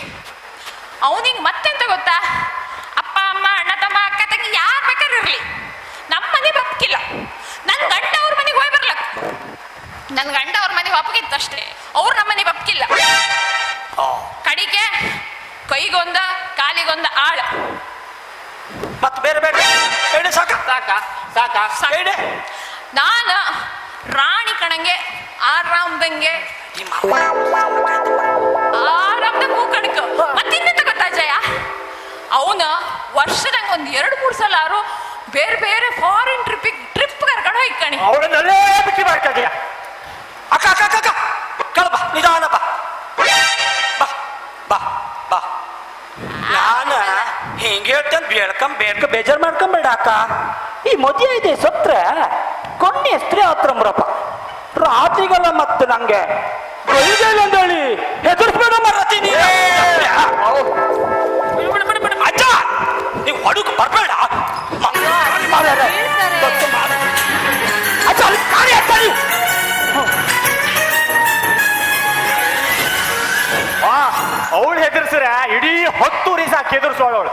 ಅವನಿಗೆ ಮತ್ತೆಂತ ಗೊತ್ತಾ? ಅಪ್ಪ ಅಮ್ಮ ಅಣ್ಣ ತಮ್ಮ ಅಕ್ಕ ತಂಗಿ ಯಾರು ಬೇಕಾದ್ರೂ ಇರಲಿ, ನಮ್ಮ ಮನೆ ಬಪ್ಕಿಲ್ಲ. ನನ್ನ ಗಂಡ ಅವ್ರ ಮನೆಗೆ ಹೋಗಿ ಬರ್ಲಕ್, ನನ್ನ ಗಂಡ ಅವ್ರ ಮನೆಗೆ ಒಪ್ಪಗಿತ್ತಷ್ಟೇ, ಅವ್ರು ನಮ್ಮ ಮನೆ ಬಪ್ಕಿಲ್ಲ. ಕಡಿಗೆ ಕೈಗೊಂದ ಕಾಲಿಗೊಂದ ಆಳ. ಮತ್ತೆ ಬೇರೆ ಬೇಡ ಹೇಳಿ, ಸಾಕ ಸಾಕ ಸಾಕ ಹೇಳಿ. ನಾನು ರಾಣಿ ಕಣಂಗೆ ಆರಾಮ್ದಂಗೆ ಆರಾಮ್ದಂಗೆ ಕಣಕ್. ಮತ್ತಿನ್ನೆಂತ ಗೊತ್ತಾ ಜಯ, ಅವನ ವರ್ಷದಂಗ ಒಂದ್ 2-3 ಸಲ ಆರು ಬೇರೆ ಬೇರೆ ಫಾರಿನ್ ಟ್ರಿಪ್ ಟ್ರಿಪ್ ಕರ್ಕೊಂಡು ಹೋಯ್ಕಣಿ. ಅವಳನ್ನಲ್ಲೇ ಬಿಟ್ಟು ಮಾಡ್ತಾ ಇದೀಯ. ಅಕ್ಕ ಅಕ್ಕ ಅಕ್ಕ ಅಕ್ಕ ಕಳಬ ನಿಧಾನ ಬಾ ಬಾ ಬಾ ಬಾ. ನಾನ ಹಿಂಗೆ ಹೇಳ್ತೇನೆ, ಬೇಳ್ಕಂ ಬೇಳ್ಕ ಬೇಜಾರು ಮಾಡ್ಕೊಂಬೇಡ ಅಕ್ಕ. ಈ ಮದುವೆ ಇದೆ ಸತ್ರ ಕೊನ್ನೆ ಸ್ತ್ರೀ ಹತ್ರ ರಾತ್ರಿಗಲ್ಲ ಮತ್ತೆ ನಂಗೆ ಅಂದೇಳಿ ಹೆದರ್ಸ್ಬೇಡ ಮರತಿ ನೀನು. ಅಜ್ಜ ನೀವು ಹೊಡಕ್ ಬರ್ಬೇಡ. ಅಜ್ಜ ಅಲ್ಲಿ ಕಾರಿ ಅಜ್ಜ ನೀವು. ಅವಳು ಹೆದರ್ಸ್ರ ಇಡೀ 10 ರೀಸ ಹಾಕಿ ಹೆದರ್ಸೋಳು ಅವಳು.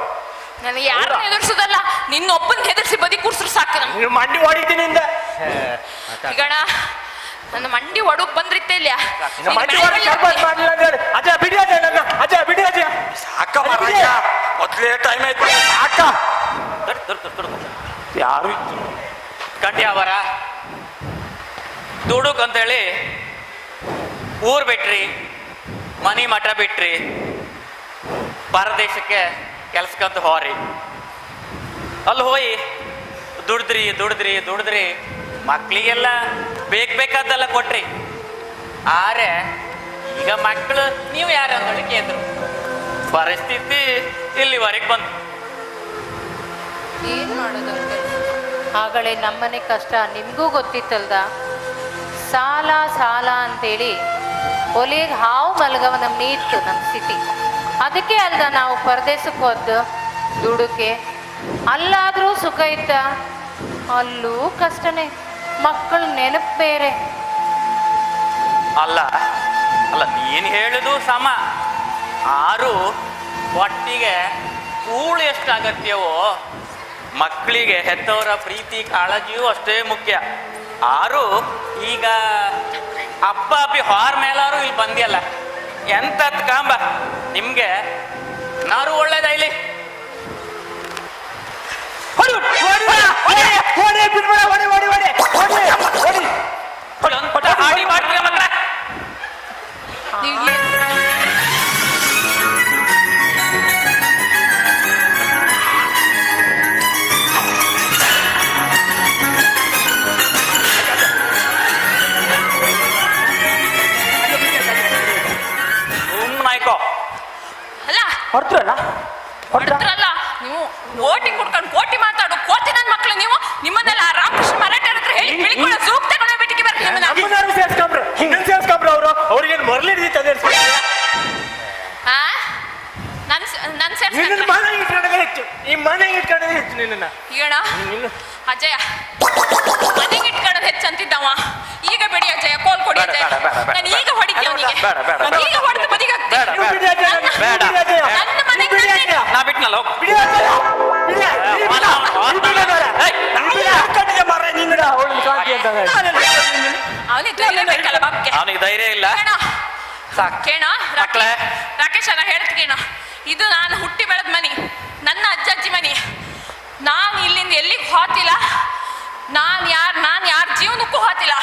ನನಗೆ ಯಾರು ಹೆದರ್ಸೋದಲ್ಲ, ನಿನ್ನೊಬ್ಬನ್ ಹೆದರ್ಸಿ ಬದಿ ಕೂರ್ಸ್ರು ಸಾಕು ನಂಗೆ. ನೀನು ಮಂಡಿ ಹೊಡಿತೀನಿ ಇಂದ. ಈಗಣ ನನ್ನ ಮಂಡಿ ಒಡಕ್ ಬಂದ್ರಿತ್ತೆ ಇಲ್ಲ. ನಿನ್ನ ಮಂಡಿ ಹೊಡಿ ಶರ್ಬತ್ ಮಾಡ್ಲಿಲ್ಲ ಅಂತ ಹೇಳಿ. ಅಜ್ಜ ಬಿಡಿ ಅಜ್ಜ ನನ್ನ, ಅಜ್ಜ ಬಿಡಿ ಅಜ್ಜ. ಅಕ್ಕ ಮಾರಾಯ, ಮೊದ್ಲೇ ಟೈಮ್ ಆಯ್ತು ಅಕ್ಕ ಯಾರು ಕಂಡಿ ಅವರ ದುಡುಕ್ ಅಂತೇಳಿ ಊರು ಬಿಟ್ರಿ, ಮನಿ ಮಠ ಬಿಟ್ರಿ, ಪರದೇಶಕ್ಕೆ ಕೆಲ್ಸಕ್ಕಂತ ಹೋರಿ. ಅಲ್ಲಿ ಹೋಗಿ ದುಡಿದ್ರಿ ದುಡಿದ್ರಿ ದುಡಿದ್ರಿ, ಮಕ್ಕಳಿಗೆಲ್ಲ ಬೇಕು ಬೇಕಾದ್ದೆಲ್ಲ ಕೊಟ್ರಿ. ಆರೆ ಈಗ ಮಕ್ಕಳು ನೀವು ಯಾರು ಅಂತೇಳಿ ಕೇಳಿದ್ರು. ಪರಿಸ್ಥಿತಿ ಇಲ್ಲಿವರೆಗೆ ಬಂತು. ಏನು ಮಾಡೋದು ಅಂಕಲ್? ಆಗಲೇ ನಮ್ಮನೆ ಕಷ್ಟ ನಿಮಗೂ ಗೊತ್ತಿತ್ತಲ್ದ. ಸಾಲ ಸಾಲ ಅಂತೇಳಿ ಒಲಿಗೆ ಹಾವು ಮಲಗವ ನಮ್ಮ ಇತ್ತು ನಮ್ಮ ಸ್ಥಿತಿ. ಅದಕ್ಕೆ ಅಲ್ದ ನಾವು ಪರದೇಶಕ್ಕೆ ಹೋದ್ದು ದುಡುಕೆ. ಅಲ್ಲಾದರೂ ಸುಖ ಇತ್ತ? ಅಲ್ಲೂ ಕಷ್ಟನೇ, ಮಕ್ಕಳು ನೆನಪು ಬೇರೆ. ಅಲ್ಲ ಅಲ್ಲ, ನೀನು ಹೇಳುದು ಸಮ. ಆರು ಒಟ್ಟಿಗೆ ಕೂಳು ಎಷ್ಟು ಅಗತ್ಯವೋ ಮಕ್ಕಳಿಗೆ ಹೆತ್ತವರ ಪ್ರೀತಿ ಕಾಳಜಿಯೂ ಅಷ್ಟೇ ಮುಖ್ಯ. ಆರು ಈಗ ಅಪ್ಪ ಅಪ್ಪಿ ಹೊರ ಮೇಲಾರು ಇಲ್ಲಿ ಬಂದಿಯಲ್ಲ, ಎಂತತ್ ಕಾಂಬ ನಿಮ್ಗೆ ನಾರು ಒಳ್ಳೇದ ಇಲ್ಲಿ. ಹಾಡಿ ಮಾಡ್ತೀರ ಮಕ್ಕಳ. ಹೊಡ್ತ್ರಲ್ಲ ಹೊಡ್ತ್ರಲ್ಲ ನೀವು, ಓಟಿ ಕುಡ್ಕೊಂಡು ಕೋಟಿ ಮಾತಾಡು ಕೋಟಿ ನನ್ನ ಮಕ್ಕಳು ನೀವು. ನಿಮ್ಮನ್ನೆಲ್ಲ ರಾಮಕೃಷ್ಣ ಮರಾಠರ ಹತ್ರ ಹೇಳಿ ಬಿಳಿಕೊಳ್ಳೋ ಸೂಕ್ತ ತಗೊಂಡು ಬಿಟ್ಟಿಗೆ ಬರ್ತೀನಿ ನಿಮ್ಮನ್ನ. ನಮ್ಮನ್ನಾರು ಸೇರ್ಸ್ಕೊಂಬ್ರು, ಹಿಂಗನ್ ಸೇರ್ಸ್ಕೊಂಬ್ರು ಅವರು. ಅವ್ರಿಗೇನು ಮರಳಿ ಹಿಡಿದಿತ್ತು ಆ? ನನ್ ನನ್ ನಿನ್ನ ಮನೆಗೆ ಇಟ್ಕೊಂಡಾಗ ಹೆಚ್ಚು, ಈ ಮನೆಗೆ ಇಟ್ಕೊಂಡಾಗ ಹೆಚ್ಚು ನಿನ್ನ. ಈಗಣ ಅಜಯ ಮನೆಗೆ ಇಟ್ಕೊಳ್ಳೋದು ಹೆಚ್ಚಂತಿದ್ದವ. ಈಗ ಬಿಡಿ ಅಜಯ, ಕೋಲ್ ಕೊಡಿ ಅಜಯ. ನಾನು ಈಗ ಹೊಡಿತೀನಿ ಅವನಿಗೆ, ಈಗ ಹೊಡೆದು ಬದಿಗೆ ಹಾಕ್ತೀನಿ. ನನ್ನ ಮನೆಗೆ ನಾ ಬಿಟ್ನಲ್ಲ ಹೋಗು. ಅವನಿಗೆ ಧೈರ್ಯ ಬೇಕಲ್ಲ ಬಾಪ್ಗೆ. ಅವನಿಗೆ ಧೈರ್ಯ ಇಲ್ಲ. ಕೇಣ ರಾಕೇಶ್ ಅಣ್ಣ ಹೇಳ್ತೀನಿ, ಇದು ನಾನು ಹುಟ್ಟಿ ಬೆಳೆದ ಮನಿ, ನನ್ನ ಅಜ್ಜಜ್ಜಿ ಮನಿ. ನಾನು ಇಲ್ಲಿಂದ ಎಲ್ಲಿಗೆ ಹೋತಿಲ್ಲ, ನಾನು ಯಾರ ಜೀವನಕ್ಕೂ ಹೋತಿಲ್ಲ.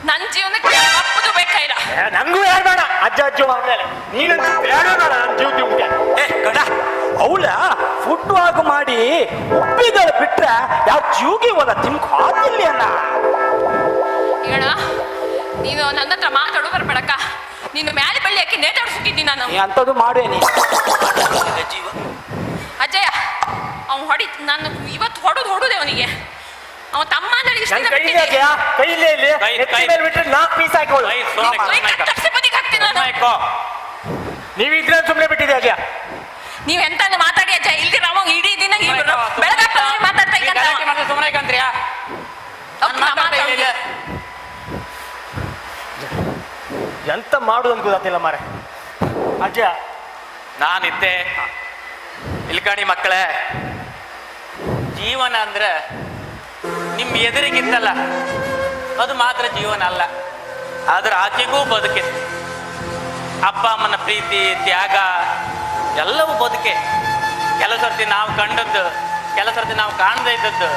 ನನ್ನ ಜೀವನಕ್ಕೆ ಅಪ್ಪದು ಬೇಕಾಗಿಲ್ಲ. ನಂಗೂ ಯಾರು ಬೇಡ, ಅಜ್ಜ ಅಜ್ಜ ಆದ್ಮೇಲೆ ನೀನಂತೂ ಬೇಡ ಬೇಡ ನನ್ನ ಜೀವ ನಿಮ್ಗೆ. ಏ ಗಡ, ಅವಳ ಫುಡ್ ವಾಕ್ ಮಾಡಿ ಉಪ್ಪಿದಳು ಬಿಟ್ರೆ ಯಾವ ಜೀವಗೆ ಹೋದ ತಿನ್ಕ ಹಾಕಿಲ್ಲ ಅಣ್ಣ. ಹೇಳ, ನೀನು ನನ್ನ ಹತ್ರ ಮಾತಾಡು ಬರ್ಬೇಡಕ್ಕ. ನೀನು ಮ್ಯಾಲೆ ಬಳ್ಳಿ ಹಾಕಿ ನೇತಾಡ್ಸುತ್ತಿದ್ದೀನಿ ನಾನು. ಅಂಥದ್ದು ಮಾಡುವೆ ನೀ. ಅಜಯ ಅವ್ನು ಹೊಡಿ, ನಾನು ಇವತ್ತು ಹೊಡೋದು ಹೊಡೋದೆ ಅವನಿಗೆ. ಅವ ತಮ್ಮ ಅಂದ್ರೆ ಇಷ್ಟು ದಿನ ಬಿಟ್ಟಿದ್ದೆ. ಕೈಲೇ ಇಲ್ಲಿ ಎತ್ತಿ ಮೇಲೆ ಬಿಟ್ರೆ 4 ಪೀಸ್ ಹಾಕೋಳು. ಕೈ ಕತ್ತರಿಸಿ ಬದಿಗೆ ಹಾಕ್ತೀನಿ ನಾನು. ನೀವಿದ್ರೆ ಸುಮ್ಮನೆ ಬಿಟ್ಟಿದೆ ಅಜಯ. ನೀವ್ ಎಂತ ಮಾತಾಡಿ ಅಜಯ, ಇಲ್ದಿರ ಅವ ಇಡೀ ದಿನ ಬೆಳಗಾಪ ಮಾತಾಡ್ತಾ ಇದ್ದಂತ ಅವ. ಸುಮ್ಮನೆ ಕಂತ್ರಿಯಾ? ಎಂತ ಮಾಡುದು ಅಂತ ಗೊತ್ತಾಗ್ತಿಲ್ಲ ಮಾರೆ ಅಜಯ. ನಾನಿದ್ದೆ ಇಲ್ಕಣಿ ಮಕ್ಕಳೇ, ಜೀವನ ಅಂದ್ರೆ ನಿಮ್ಮ ಎದುರಿಗಿತ್ತಲ್ಲ ಅದು ಮಾತ್ರ ಜೀವನ ಅಲ್ಲ, ಆದ್ರೆ ಆಚೆಗೂ ಬದುಕಿತ್ತು. ಅಪ್ಪ ಅಮ್ಮನ ಪ್ರೀತಿ ತ್ಯಾಗ ಎಲ್ಲವೂ ಬದುಕೆ. ಕೆಲವು ಸರ್ತಿ ನಾವು ಕಂಡದ್ದು, ಕೆಲವು ಸರ್ತಿ ನಾವು ಕಾಣದೇ ಇದ್ದದ್ದು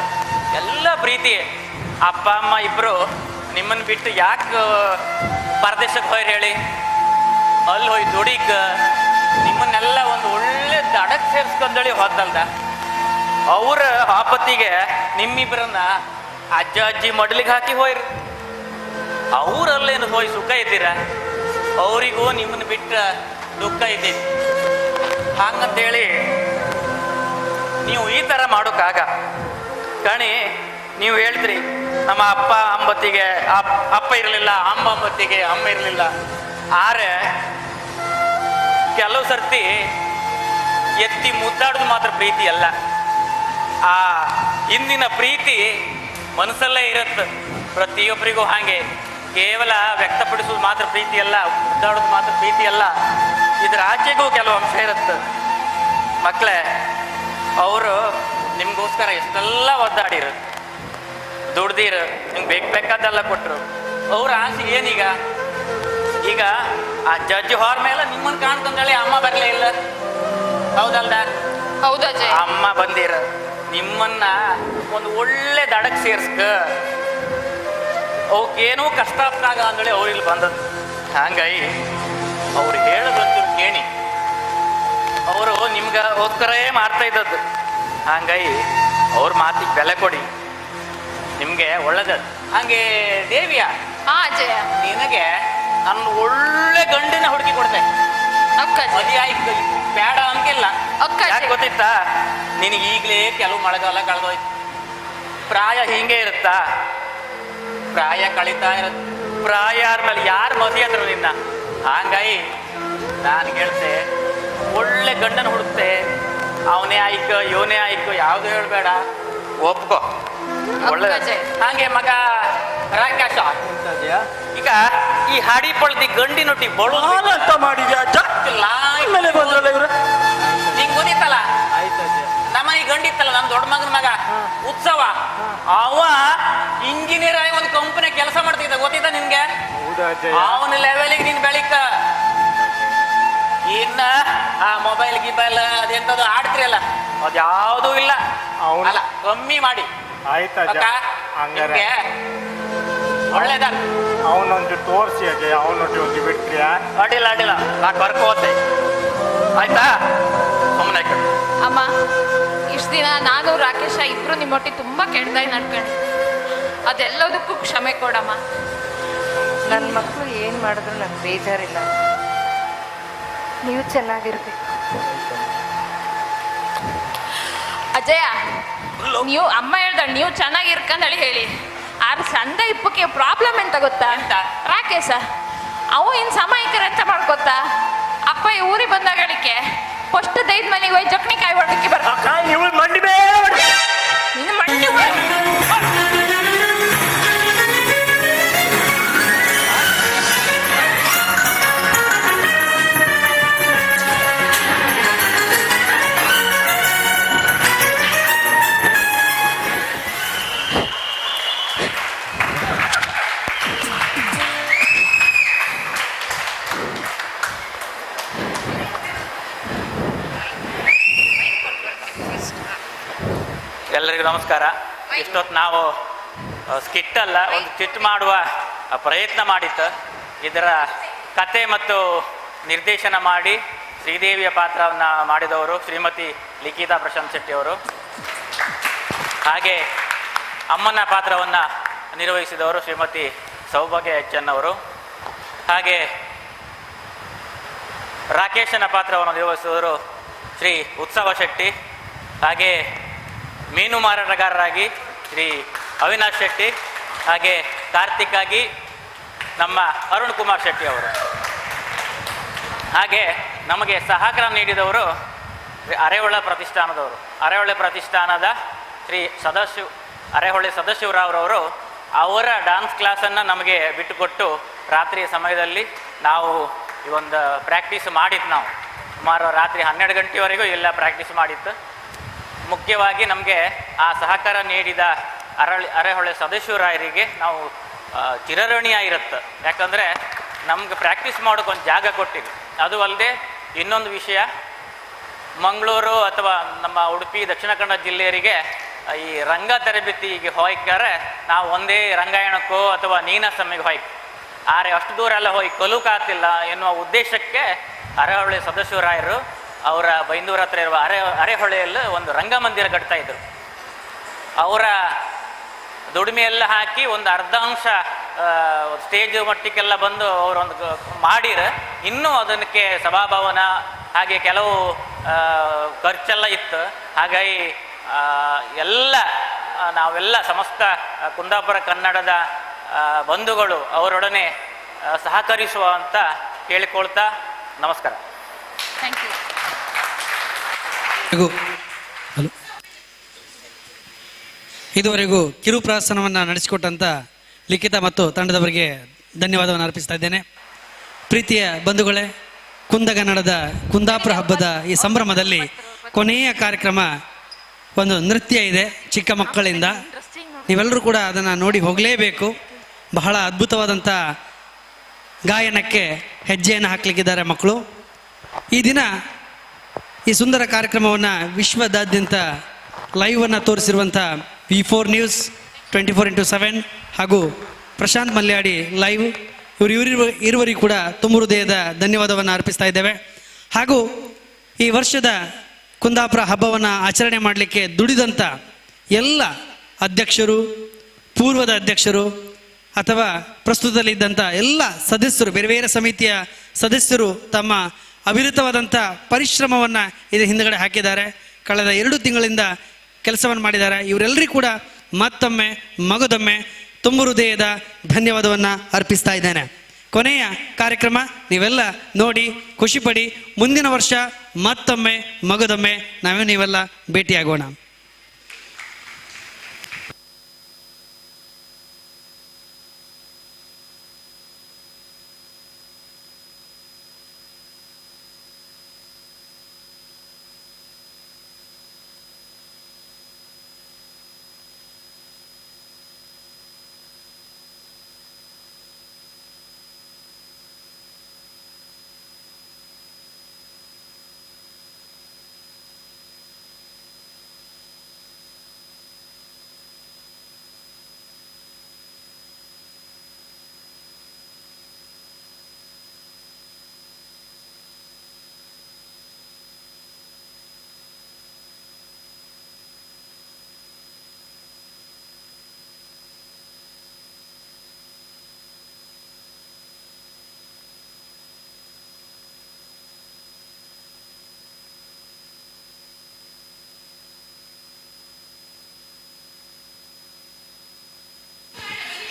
ಎಲ್ಲ ಪ್ರೀತಿ. ಅಪ್ಪ ಅಮ್ಮ ಇಬ್ಬರು ನಿಮ್ಮನ್ನು ಬಿಟ್ಟು ಯಾಕೆ ಪರದೇಶಕ್ಕೆ ಹೋಯ್ರಿ ಹೇಳಿ? ಅಲ್ಲಿ ಹೋಗಿ ದುಡಿಕ ನಿಮ್ಮನ್ನೆಲ್ಲ ಒಂದು ಒಳ್ಳೆ ದಡಕ್ಕೆ ಸೇರಿಸ್ಕೊಂಡೇಳಿ ಹೋದಲ್ದ. ಅವರ ಆಪತ್ತಿಗೆ ನಿಮ್ಮಿಬ್ಬರನ್ನ ಅಜ್ಜ ಅಜ್ಜಿ ಮಡಲಿಗೆ ಹಾಕಿ ಹೋಯ್ರಿ. ಅವರಲ್ಲೇನು ಹೋಗಿ ಸುಖ ಇದ್ದೀರ? ಅವರಿಗೂ ನಿಮ್ಮನ್ನು ಬಿಟ್ಟ ದುಃಖ ಇದ್ದಿತ್ತು. ಹಾಗಂತೇಳಿ ನೀವು ಈ ಥರ ಮಾಡೋಕ್ಕಾಗ ಕಣಿ. ನೀವು ಹೇಳ್ತೀರಿ ನಮ್ಮ ಅಪ್ಪ ಅಂಬತ್ತಿಗೆ ಅಪ್ಪ ಇರಲಿಲ್ಲ, ಅಮ್ಮ ಅಂಬತ್ತಿಗೆ ಅಮ್ಮ ಇರಲಿಲ್ಲ. ಆರೆ ಕೆಲವು ಸರ್ತಿ ಎತ್ತಿ ಮುದ್ದಾಡೋದು ಮಾತ್ರ ಪ್ರೀತಿ ಅಲ್ಲ, ಆ ಹಿಂದಿನ ಪ್ರೀತಿ ಮನಸ್ಸಲ್ಲೇ ಇರುತ್ತೆ ಪ್ರತಿಯೊಬ್ಬರಿಗೂ. ಹಾಗೆ ಕೇವಲ ವ್ಯಕ್ತಪಡಿಸೋದು ಮಾತ್ರ ಪ್ರೀತಿ ಅಲ್ಲ, ಮುದ್ದಾಡೋದು ಮಾತ್ರ ಪ್ರೀತಿ ಅಲ್ಲ, ಇದರ ಆಚೆಗೂ ಕೆಲವು ಅಂಶ ಇರುತ್ತೆ. ಮಕ್ಕಳೇ, ಅವರು ನಿಮಗೋಸ್ಕರ ಎಷ್ಟೆಲ್ಲ ಒದ್ದಾಡಿರು, ದುಡ್ದಿರು, ನಿಮ್ಗೆ ಬೇಕು ಬೇಕಾದ್ದೆಲ್ಲ ಕೊಟ್ಟರು. ಅವ್ರ ಆಸೆ ಏನೀಗ? ಈಗ ಆ ಜಡ್ಜ್ ಹೊರ ಮೇಲೆ ನಿಮ್ಮನ್ನು ಕಾಣ್ಕೊಂಡೇಳಿ ಅಮ್ಮ ಬರಲೇ ಇಲ್ಲ, ಹೌದಲ್ದ? ಹೌದು. ಅಮ್ಮ ಬಂದಿರ ನಿಮ್ಮನ್ನ ಒಂದು ಒಳ್ಳೆ ದಡಕ್ಕೆ ಸೇರ್ಸ್ಕ, ಅವಕ್ಕೇನೂ ಕಷ್ಟ ಆಗ ಅಂದೇಳಿ ಅವ್ರು ಇಲ್ಲಿ ಬಂದದ್ದು. ಹಂಗಾಗಿ ಅವ್ರು ಹೇಳೋದಂತೂ ಕೇಳಿ, ಅವರು ನಿಮ್ಗೆ ಓದ್ಕರೇ ಮಾಡ್ತಾ ಇದ್ದದ್ದು. ಹಂಗಾಗಿ ಅವ್ರ ಮಾತಿಗೆ ಬೆಲೆ ಕೊಡಿ, ನಿಮಗೆ ಒಳ್ಳೇದದು. ಹಂಗೆ ದೇವಿಯ, ನಿನಗೆ ನನ್ನ ಒಳ್ಳೆ ಗಂಡಿನ ಹುಡುಕಿ ಕೊಡ್ತೇನೆ. ಮದುವೆ ಆಯ್ತು ಬೇಡ ಅಂತಿಲ್ಲ. ಯಾಕೆ ಗೊತ್ತಿತ್ತಾ ನಿನಗೆ? ಈಗಲೇ ಕೆಲವು ಮಳೆಗಾಲ ಕಳೆದೋಯ್ತು. ಪ್ರಾಯ ಹಿಂಗೆ ಇರುತ್ತಾ? ಪ್ರಾಯ ಕಳೀತಾ ಇರುತ್ತೆ. ಪ್ರಾಯ ಆದ್ಮೇಲೆ ಯಾರು ಮದುವೆ ಆದ್ರು ನಿನ್ನ? ಹಂಗಾಗಿ ನಾನು ಹೇಳ್ತೆ, ಒಳ್ಳೆ ಗಂಡನ ಹುಡುಕ್ತೆ, ಅವನೇ ಆಯ್ಕ ಇವನೇ ಆಯ್ಕ ಯಾವುದು ಹೇಳ್ಬೇಡ, ಒಪ್ಕೋ ಒಳ್ಳೆ. ಹಾಗೆ ಮಗ ರಾಕೇಶ, ಈಗ ಈ ಹಾಡಿ ಪಳ್ದಿ ಗಂಡಿನೊಟ್ಟಿ ಬಳು ಅಂತ ಮಾಡಿದ್ಯಾ ಅಜ್ಜ? ಮೇಲೆ ಬಂದ್ರಲ್ಲ ಇವ್ರು. ನಿಂಗೆ ಗೊತ್ತಿತ್ತಲ್ಲ, ನಮ್ಮನೆ ಗಂಡಿತ್ತಲ್ಲ ನಮ್ಮ ದೊಡ್ಡ ಮಗನ ಮಗ ಉತ್ಸವ, ಅವ ಇಂಜಿನಿಯರ್ ಆಗಿ ಒಂದು ಕಂಪನಿ ಕೆಲಸ ಮಾಡ್ತಿದ್ದ, ಗೊತ್ತಿತ್ತ ನಿನ್ಗೆ? ಅವನ ಲೆವೆಲ್ಗೆ ನೀನ್ ಬೆಳಿಕ. ಇನ್ನ ಆ ಮೊಬೈಲ್ ಗಿಬೈಲ್ ಅದೆಂತದು ಆಡ್ತಿರಲ್ಲ, ಅದ್ಯಾವುದೂ ಇಲ್ಲ, ಅಲ್ಲ ಕಮ್ಮಿ ಮಾಡಿ. ಆಯ್ತಜ್ಜ, ಒಳ್ಳೇದ ಅವನೊಂದು ತೋರಿಸಿ ಅಜಯ್, ಅವನೊಟ್ಟಿ ಒಂದು ಬಿಟ್ರಿಯಾ? ಅಡ್ಡಿಲ್ಲ ಅಡ್ಡಿಲ್ಲ, ನಾ ಕರ್ಕೋತೆ ಆಯ್ತಾ? ಸುಮ್ಮನೆ ಅಮ್ಮ, ಇಷ್ಟು ದಿನ ನಾನು ರಾಕೇಶ ಇಬ್ರು ನಿಮ್ಮೊಟ್ಟಿಗೆ ತುಂಬಾ ಕೆಡ್ದಾಗಿ ನಡ್ಕೊಂಡು, ಅದೆಲ್ಲದಕ್ಕೂ ಕ್ಷಮೆ ಕೊಡಮ್ಮ. ನನ್ನ ಮಕ್ಕಳು ಏನು ಮಾಡಿದ್ರು ನಂಗೆ ಬೇಜಾರಿಲ್ಲ, ನೀವು ಚೆನ್ನಾಗಿರ್ಬೇಕು. ಅಜಯ, ನೀವು ಅಮ್ಮ ಹೇಳ್ದ ನೀವು ಚೆನ್ನಾಗಿರ್ಕಂದಳಿ ಹೇಳಿ. ಆದ್ರೆ ಸಂದ ಇಪ್ಪಕ್ಕೆ ಪ್ರಾಬ್ಲಮ್ ಎಂತ ಗೊತ್ತಾ ಅಂತ, ರಾಕೇಶ ಅವು ಇನ್ ಸಮಯಕರ ಎಂತ ಮಾಡ್ಕೊತಾ, ಅಪ್ಪ ಈ ಊರಿಗೆ ಬಂದಾಗಳಿಕೆ ಫಸ್ಟ್ ದೈದ ಮನೆಗೆ ಹೋಗಿ ಜಕ್ನಿ ಕಾಯಿ ಹೊಡಕ್ಕೆ ಬರ್ತಾನೆ. ನಿನ್ನ ಮಂಡಿ ಎಲ್ಲರಿಗೂ ನಮಸ್ಕಾರ. ಇಷ್ಟೊತ್ತು ನಾವು ಸ್ಕಿಟ್ ಅಲ್ಲ, ಒಂದು ಚಿಟ್ ಮಾಡುವ ಪ್ರಯತ್ನ ಮಾಡಿತ್ತು. ಇದರ ಕತೆ ಮತ್ತು ನಿರ್ದೇಶನ ಮಾಡಿ ಶ್ರೀದೇವಿಯ ಪಾತ್ರವನ್ನು ಮಾಡಿದವರು ಶ್ರೀಮತಿ ಲಿಖಿತಾ ಪ್ರಶಾಂತ್ ಶೆಟ್ಟಿ ಅವರು, ಹಾಗೆ ಅಮ್ಮನ ಪಾತ್ರವನ್ನು ನಿರ್ವಹಿಸಿದವರು ಶ್ರೀಮತಿ ಸೌಭಾಗ್ಯ ಎಚ್ ಎನ್ ಅವರು, ಹಾಗೆ ರಾಕೇಶನ ಪಾತ್ರವನ್ನು ನಿರ್ವಹಿಸಿದವರು ಶ್ರೀ ಉತ್ಸವ ಶೆಟ್ಟಿ, ಹಾಗೆ ಮೀನು ಮಾರಾಟಗಾರರಾಗಿ ಶ್ರೀ ಅವಿನಾಶ್ ಶೆಟ್ಟಿ, ಹಾಗೆ ಕಾರ್ತಿಕ್ ಆಗಿ ನಮ್ಮ ಅರುಣ್ ಕುಮಾರ್ ಶೆಟ್ಟಿ ಅವರು, ಹಾಗೆ ನಮಗೆ ಸಹಕಾರ ನೀಡಿದವರು ಅರೆಹೊಳೆ ಪ್ರತಿಷ್ಠಾನದವರು. ಅರೆಹೊಳೆ ಪ್ರತಿಷ್ಠಾನದ ಶ್ರೀ ಸದಾಶಿವ ಅರೆಹೊಳೆ ಸದಾಶಿವರಾವ್ರವರು ಅವರ ಡಾನ್ಸ್ ಕ್ಲಾಸನ್ನು ನಮಗೆ ಬಿಟ್ಟುಕೊಟ್ಟು ರಾತ್ರಿಯ ಸಮಯದಲ್ಲಿ ನಾವು ಈ ಒಂದು ಪ್ರಾಕ್ಟೀಸ್ ಮಾಡಿದ್ದು. ನಾವು ಸುಮಾರು ರಾತ್ರಿ 12 ಗಂಟೆವರೆಗೂ ಎಲ್ಲ ಪ್ರಾಕ್ಟೀಸ್ ಮಾಡಿತ್ತು. ಮುಖ್ಯವಾಗಿ ನಮಗೆ ಆ ಸಹಕಾರ ನೀಡಿದ ಅರೆಹೊಳೆ ಸದಾಶಿವರಾಯರಿಗೆ ನಾವು ಚಿರಋಣಿಯಾಗಿರುತ್ತೆ. ಯಾಕಂದರೆ ನಮ್ಗೆ ಪ್ರಾಕ್ಟೀಸ್ ಮಾಡೋಕ್ಕೊಂದು ಜಾಗ ಕೊಟ್ಟಿದೆ. ಅದು ಅಲ್ಲದೆ ಇನ್ನೊಂದು ವಿಷಯ, ಮಂಗಳೂರು ಅಥವಾ ನಮ್ಮ ಉಡುಪಿ ದಕ್ಷಿಣ ಕನ್ನಡ ಜಿಲ್ಲೆಯರಿಗೆ ಈ ರಂಗ ತರಬೇತಿಗೆ ಹೋಯ್ಕಾರೆ ನಾವು ಒಂದೇ ರಂಗಾಯಣಕ್ಕೋ ಅಥವಾ ನೀನಾಸಮ್ಮಿಗೆ ಹೋಯ್ಕ್, ಆದರೆ ಅಷ್ಟು ದೂರ ಎಲ್ಲ ಹೋಗಿ ಕಲುಕಾತಿಲ್ಲ ಎನ್ನುವ ಉದ್ದೇಶಕ್ಕೆ ಅರೆಹೊಳೆ ಸದಾಶಿವರಾಯರು ಅವರ ಬೈಂದೂರ ಹತ್ರ ಇರುವ ಅರೆಹೊಳೆಯಲ್ಲಿ ಒಂದು ರಂಗಮಂದಿರ ಕಟ್ತಾ ಇದ್ದರು. ಅವರ ದುಡಿಮೆಯೆಲ್ಲ ಹಾಕಿ ಒಂದು ಅರ್ಧ ಅಂಶ ಸ್ಟೇಜ್ ಮಟ್ಟಕ್ಕೆಲ್ಲ ಬಂದು ಅವರೊಂದು ಮಾಡಿರ, ಇನ್ನೂ ಅದಕ್ಕೆ ಸಭಾಭವನ ಹಾಗೆ ಕೆಲವು ಖರ್ಚೆಲ್ಲ ಇತ್ತು. ಹಾಗಾಗಿ ಎಲ್ಲ ನಾವೆಲ್ಲ ಸಮಸ್ತ ಕುಂದಾಪುರ ಕನ್ನಡದ ಬಂಧುಗಳು ಅವರೊಡನೆ ಸಹಕರಿಸುವ ಅಂತ ಕೇಳಿಕೊಳ್ತಾ ನಮಸ್ಕಾರ. Thank you. ಇದುವರೆಗೂ ಕಿರುಪ್ರಾಸನವನ್ನು ನಡೆಸಿಕೊಟ್ಟಂಥ ಲಿಖಿತ ಮತ್ತು ತಂಡದವರಿಗೆ ಧನ್ಯವಾದವನ್ನು ಅರ್ಪಿಸ್ತಾ ಇದ್ದೇನೆ. ಪ್ರೀತಿಯ ಬಂಧುಗಳೇ, ಕುಂದಗನ್ನಡದ ಕುಂದಾಪುರ ಹಬ್ಬದ ಈ ಸಂಭ್ರಮದಲ್ಲಿ ಕೊನೆಯ ಕಾರ್ಯಕ್ರಮ ಒಂದು ನೃತ್ಯ ಇದೆ ಚಿಕ್ಕ ಮಕ್ಕಳಿಂದ. ನೀವೆಲ್ಲರೂ ಕೂಡ ಅದನ್ನು ನೋಡಿ ಹೋಗಲೇಬೇಕು. ಬಹಳ ಅದ್ಭುತವಾದಂಥ ಗಾಯನಕ್ಕೆ ಹೆಜ್ಜೆಯನ್ನು ಹಾಕಲಿಕ್ಕಿದ್ದಾರೆ ಮಕ್ಕಳು. ಈ ದಿನ ಈ ಸುಂದರ ಕಾರ್ಯಕ್ರಮವನ್ನು ವಿಶ್ವದಾದ್ಯಂತ ಲೈವನ್ನು ತೋರಿಸಿರುವಂಥ V4 news 24x7 ಹಾಗೂ ಪ್ರಶಾಂತ್ ಮಲ್ಯಾಡಿ ಲೈವ್ ಇವರು ಇರುವರಿಗೂ ಕೂಡ ತುಂಬ ಹೃದಯದ ಧನ್ಯವಾದವನ್ನು ಅರ್ಪಿಸ್ತಾ ಇದ್ದೇವೆ. ಹಾಗೂ ಈ ವರ್ಷದ ಕುಂದಾಪುರ ಹಬ್ಬವನ್ನು ಆಚರಣೆ ಮಾಡಲಿಕ್ಕೆ ದುಡಿದಂಥ ಎಲ್ಲ ಅಧ್ಯಕ್ಷರು, ಪೂರ್ವದ ಅಧ್ಯಕ್ಷರು ಅಥವಾ ಪ್ರಸ್ತುತದಲ್ಲಿದ್ದಂಥ ಎಲ್ಲ ಸದಸ್ಯರು, ಬೇರೆ ಬೇರೆ ಸಮಿತಿಯ ಸದಸ್ಯರು ತಮ್ಮ ಅವಿರತವಾದಂಥ ಪರಿಶ್ರಮವನ್ನು ಇದರ ಹಿಂದುಗಡೆ ಹಾಕಿದ್ದಾರೆ. ಕಳೆದ 2 ತಿಂಗಳಿಂದ ಕೆಲಸವನ್ನು ಮಾಡಿದ್ದಾರೆ. ಇವರೆಲ್ಲರಿಗೂ ಕೂಡ ಮತ್ತೊಮ್ಮೆ ಮಗದೊಮ್ಮೆ ತುಂಬ ಹೃದಯದ ಧನ್ಯವಾದವನ್ನು ಅರ್ಪಿಸ್ತಾ ಇದ್ದೇನೆ. ಕೊನೆಯ ಕಾರ್ಯಕ್ರಮ ನೀವೆಲ್ಲ ನೋಡಿ ಖುಷಿಪಡಿ. ಮುಂದಿನ ವರ್ಷ ಮತ್ತೊಮ್ಮೆ ಮಗದೊಮ್ಮೆ ನಾವೇ ನೀವೆಲ್ಲ ಭೇಟಿಯಾಗೋಣ.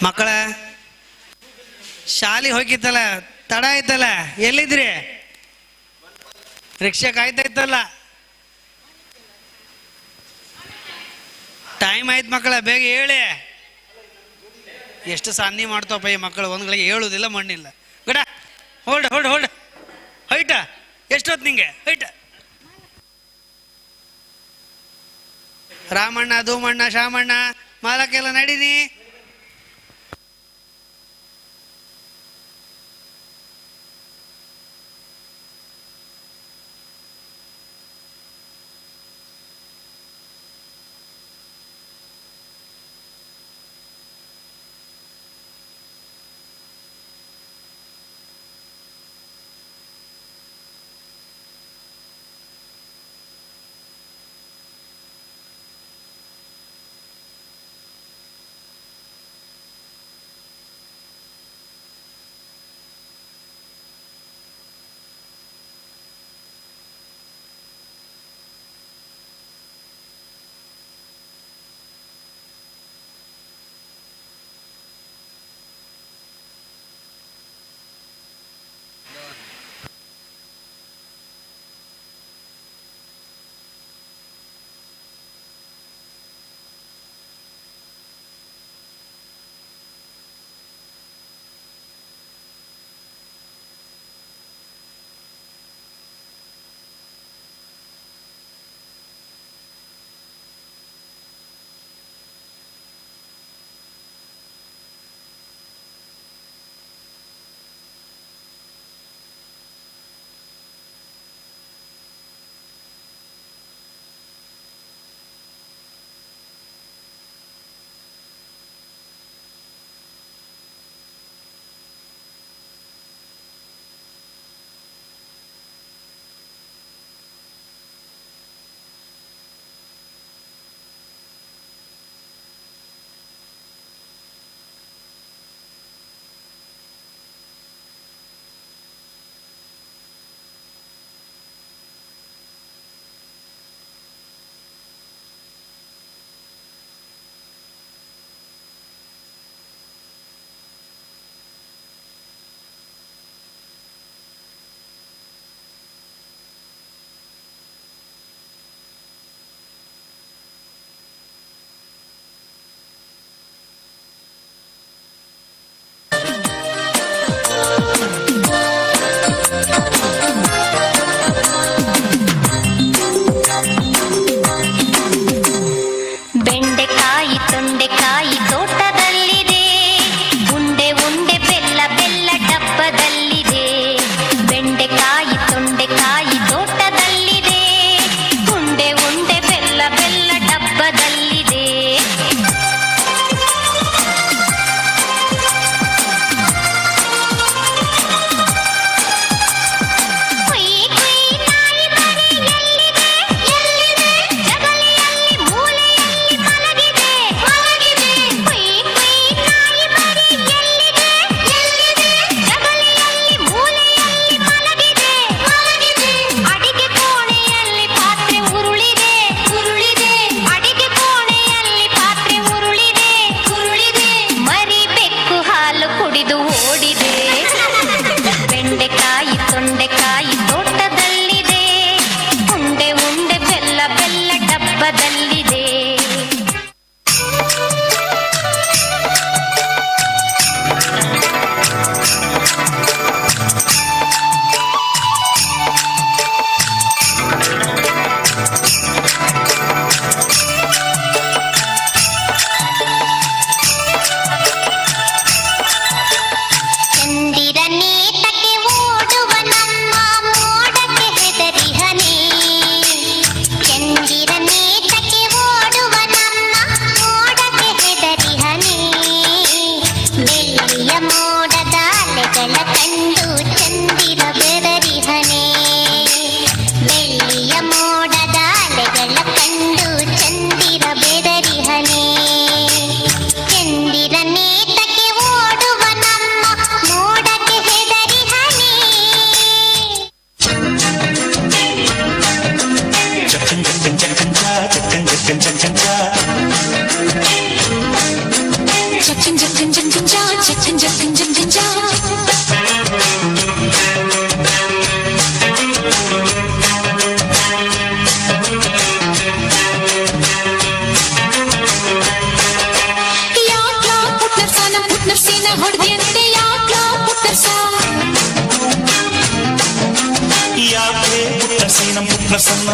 ಮಕ್ಕಳ ಶಾಲೆ ಹೋಗಿತ್ತಲ್ಲ, ತಡ ಆಯ್ತಲ್ಲ, ಎಲ್ಲಿದ್ರಿ? ರಿಕ್ಷಾ ಕಾಯ್ತಾ ಇತ್ತಲ್ಲ, ಟೈಮ್ ಆಯ್ತು ಮಕ್ಕಳ, ಬೇಗ ಹೇಳಿ. ಎಷ್ಟು ಸಾನ್ನಿ ಮಾಡ್ತಾವಪ್ಪ ಈ ಮಕ್ಕಳು, ಒಂದ್ಗಳಿಗೆ ಹೇಳುವುದಿಲ್ಲ ಮಣ್ಣಿಲ್ಲ. ಗಿಡ ಹೋಲ್ಡ್ ಹೋಲ್ಡ್ ಹೋಲ್ಡ್ ಹೈಟ ಎಷ್ಟೊತ್ತು ನಿಂಗೆ ಹೈಟ? ರಾಮಣ್ಣ ಧೂಮಣ್ಣ ಶಾಮಣ್ಣ ಮಾಲಕ್ಕೆಲ್ಲ ನಡೀನಿ.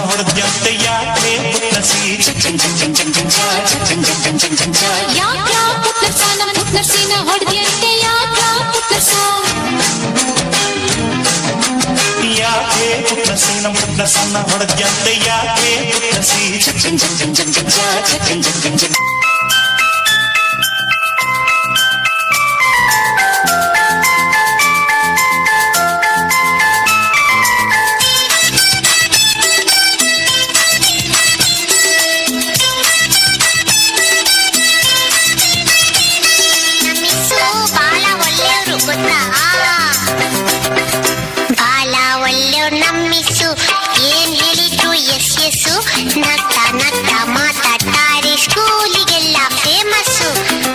ಹೊಡೆದ್ಯಂತೆ ಯಾಕೆ ಪುಟ್ನಸಿ? ಯಾಕ ಪುಟ್ನಸ ನಮ್ಮ ಪುಟ್ನಸಿನ ಹೊಡೆದ್ಯಂತೆ ಯಾಕ ಪುಟ್ನಸ? ಯಾಕೆ ಪುಟ್ನಸಿ ನಮ್ಮ ಪುಟ್ನಸನ್ನ ಹೊಡೆದ್ಯಂತೆ ಯಾಕೆ ಪುಟ್ನಸಿ? ಮಿಸ್ಸು ಬಾಳ ಒಳ್ಳೆಯವರು ಗೊತ್ತಾ? ಬಾಳ ಒಳ್ಳೆಯವ್ರು ನಮ್ಮ ಮಿಸ್ಸು, ಏನ್ ಹೇಳಿದ್ರು ಎಸ್ ಎಸ್ಸು. ನಗ್ತಾ ನಗ್ತಾ ಮಾತಾಡ್ತಾರೆ, ಸ್ಕೂಲಿಗೆಲ್ಲ ಫೇಮಸ್ಸು.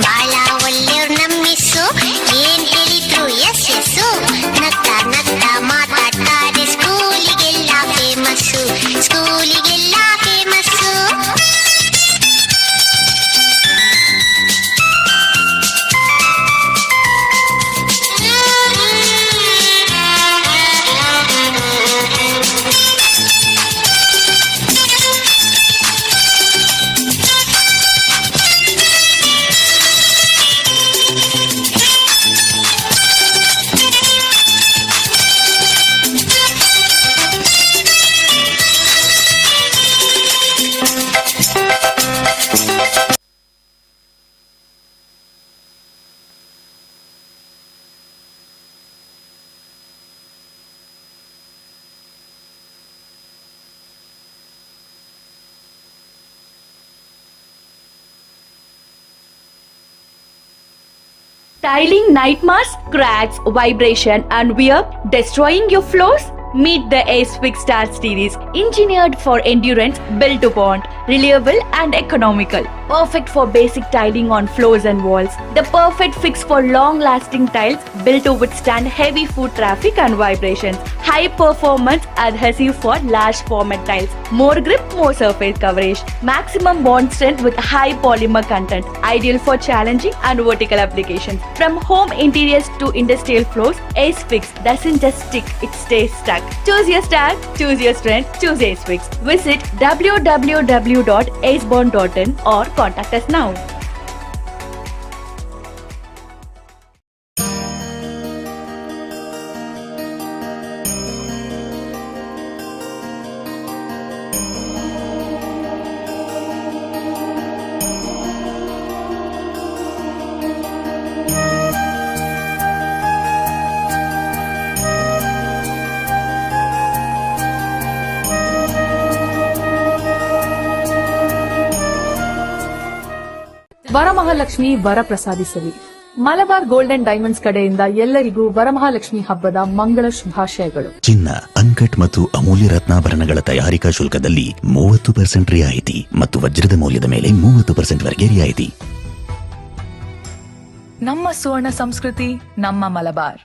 ಬಾಳ ಒಳ್ಳೆಯವ್ರು ನಮ್ಮ ಮಿಸ್ಸು, ಏನ್ ಹೇಳಿದ್ರು ಎಸ್ ಎಸ್ಸು. ನಗ್ತಾ ನಗ್ತಾ ಮಾತಾಡ್ತಾರೆ, ಸ್ಕೂಲಿಗೆಲ್ಲ ಫೇಮಸ್ಸು, ಸ್ಕೂಲಿಗೆಲ್ಲ famous. Tiling nightmares, cracks, vibration and wear destroying your floors? Meet the Ace Fix Star Series, engineered for endurance, built to bond, reliable and economical. Perfect for basic tiling on floors and walls. The perfect fix for long-lasting tiles built to withstand heavy foot traffic and vibrations. High performance adhesive for large format tiles. More grip, more surface coverage. Maximum bond strength with high polymer content. Ideal for challenging and vertical applications. From home interiors to industrial floors, Ace Fix doesn't just stick, it stays stuck. Choose your style, choose your strength, choose Ace Fix. Visit www.acebond.in or contact us now. Varamahalakshmi ವರ ಪ್ರಸಾದಿಸಲಿ. Malabar gold and diamonds ಕಡೆಯಿಂದ ಎಲ್ಲರಿಗೂ ವರಮಹಾಲಕ್ಷ್ಮಿ ಹಬ್ಬದ ಮಂಗಳ ಶುಭಾಶಯಗಳು. ಚಿನ್ನ, uncut ಮತ್ತು ಅಮೂಲ್ಯ ರತ್ನಾಭರಣಗಳ ತಯಾರಿಕಾ ಶುಲ್ಕದಲ್ಲಿ 30% ರಿಯಾಯಿತಿ ಮತ್ತು ವಜ್ರದ ಮೌಲ್ಯದ ಮೇಲೆ 30% ವರೆಗೆ ರಿಯಾಯಿತಿ. ನಮ್ಮ ಸುವರ್ಣ ಸಂಸ್ಕೃತಿ, ನಮ್ಮ ಮಲಬಾರ್.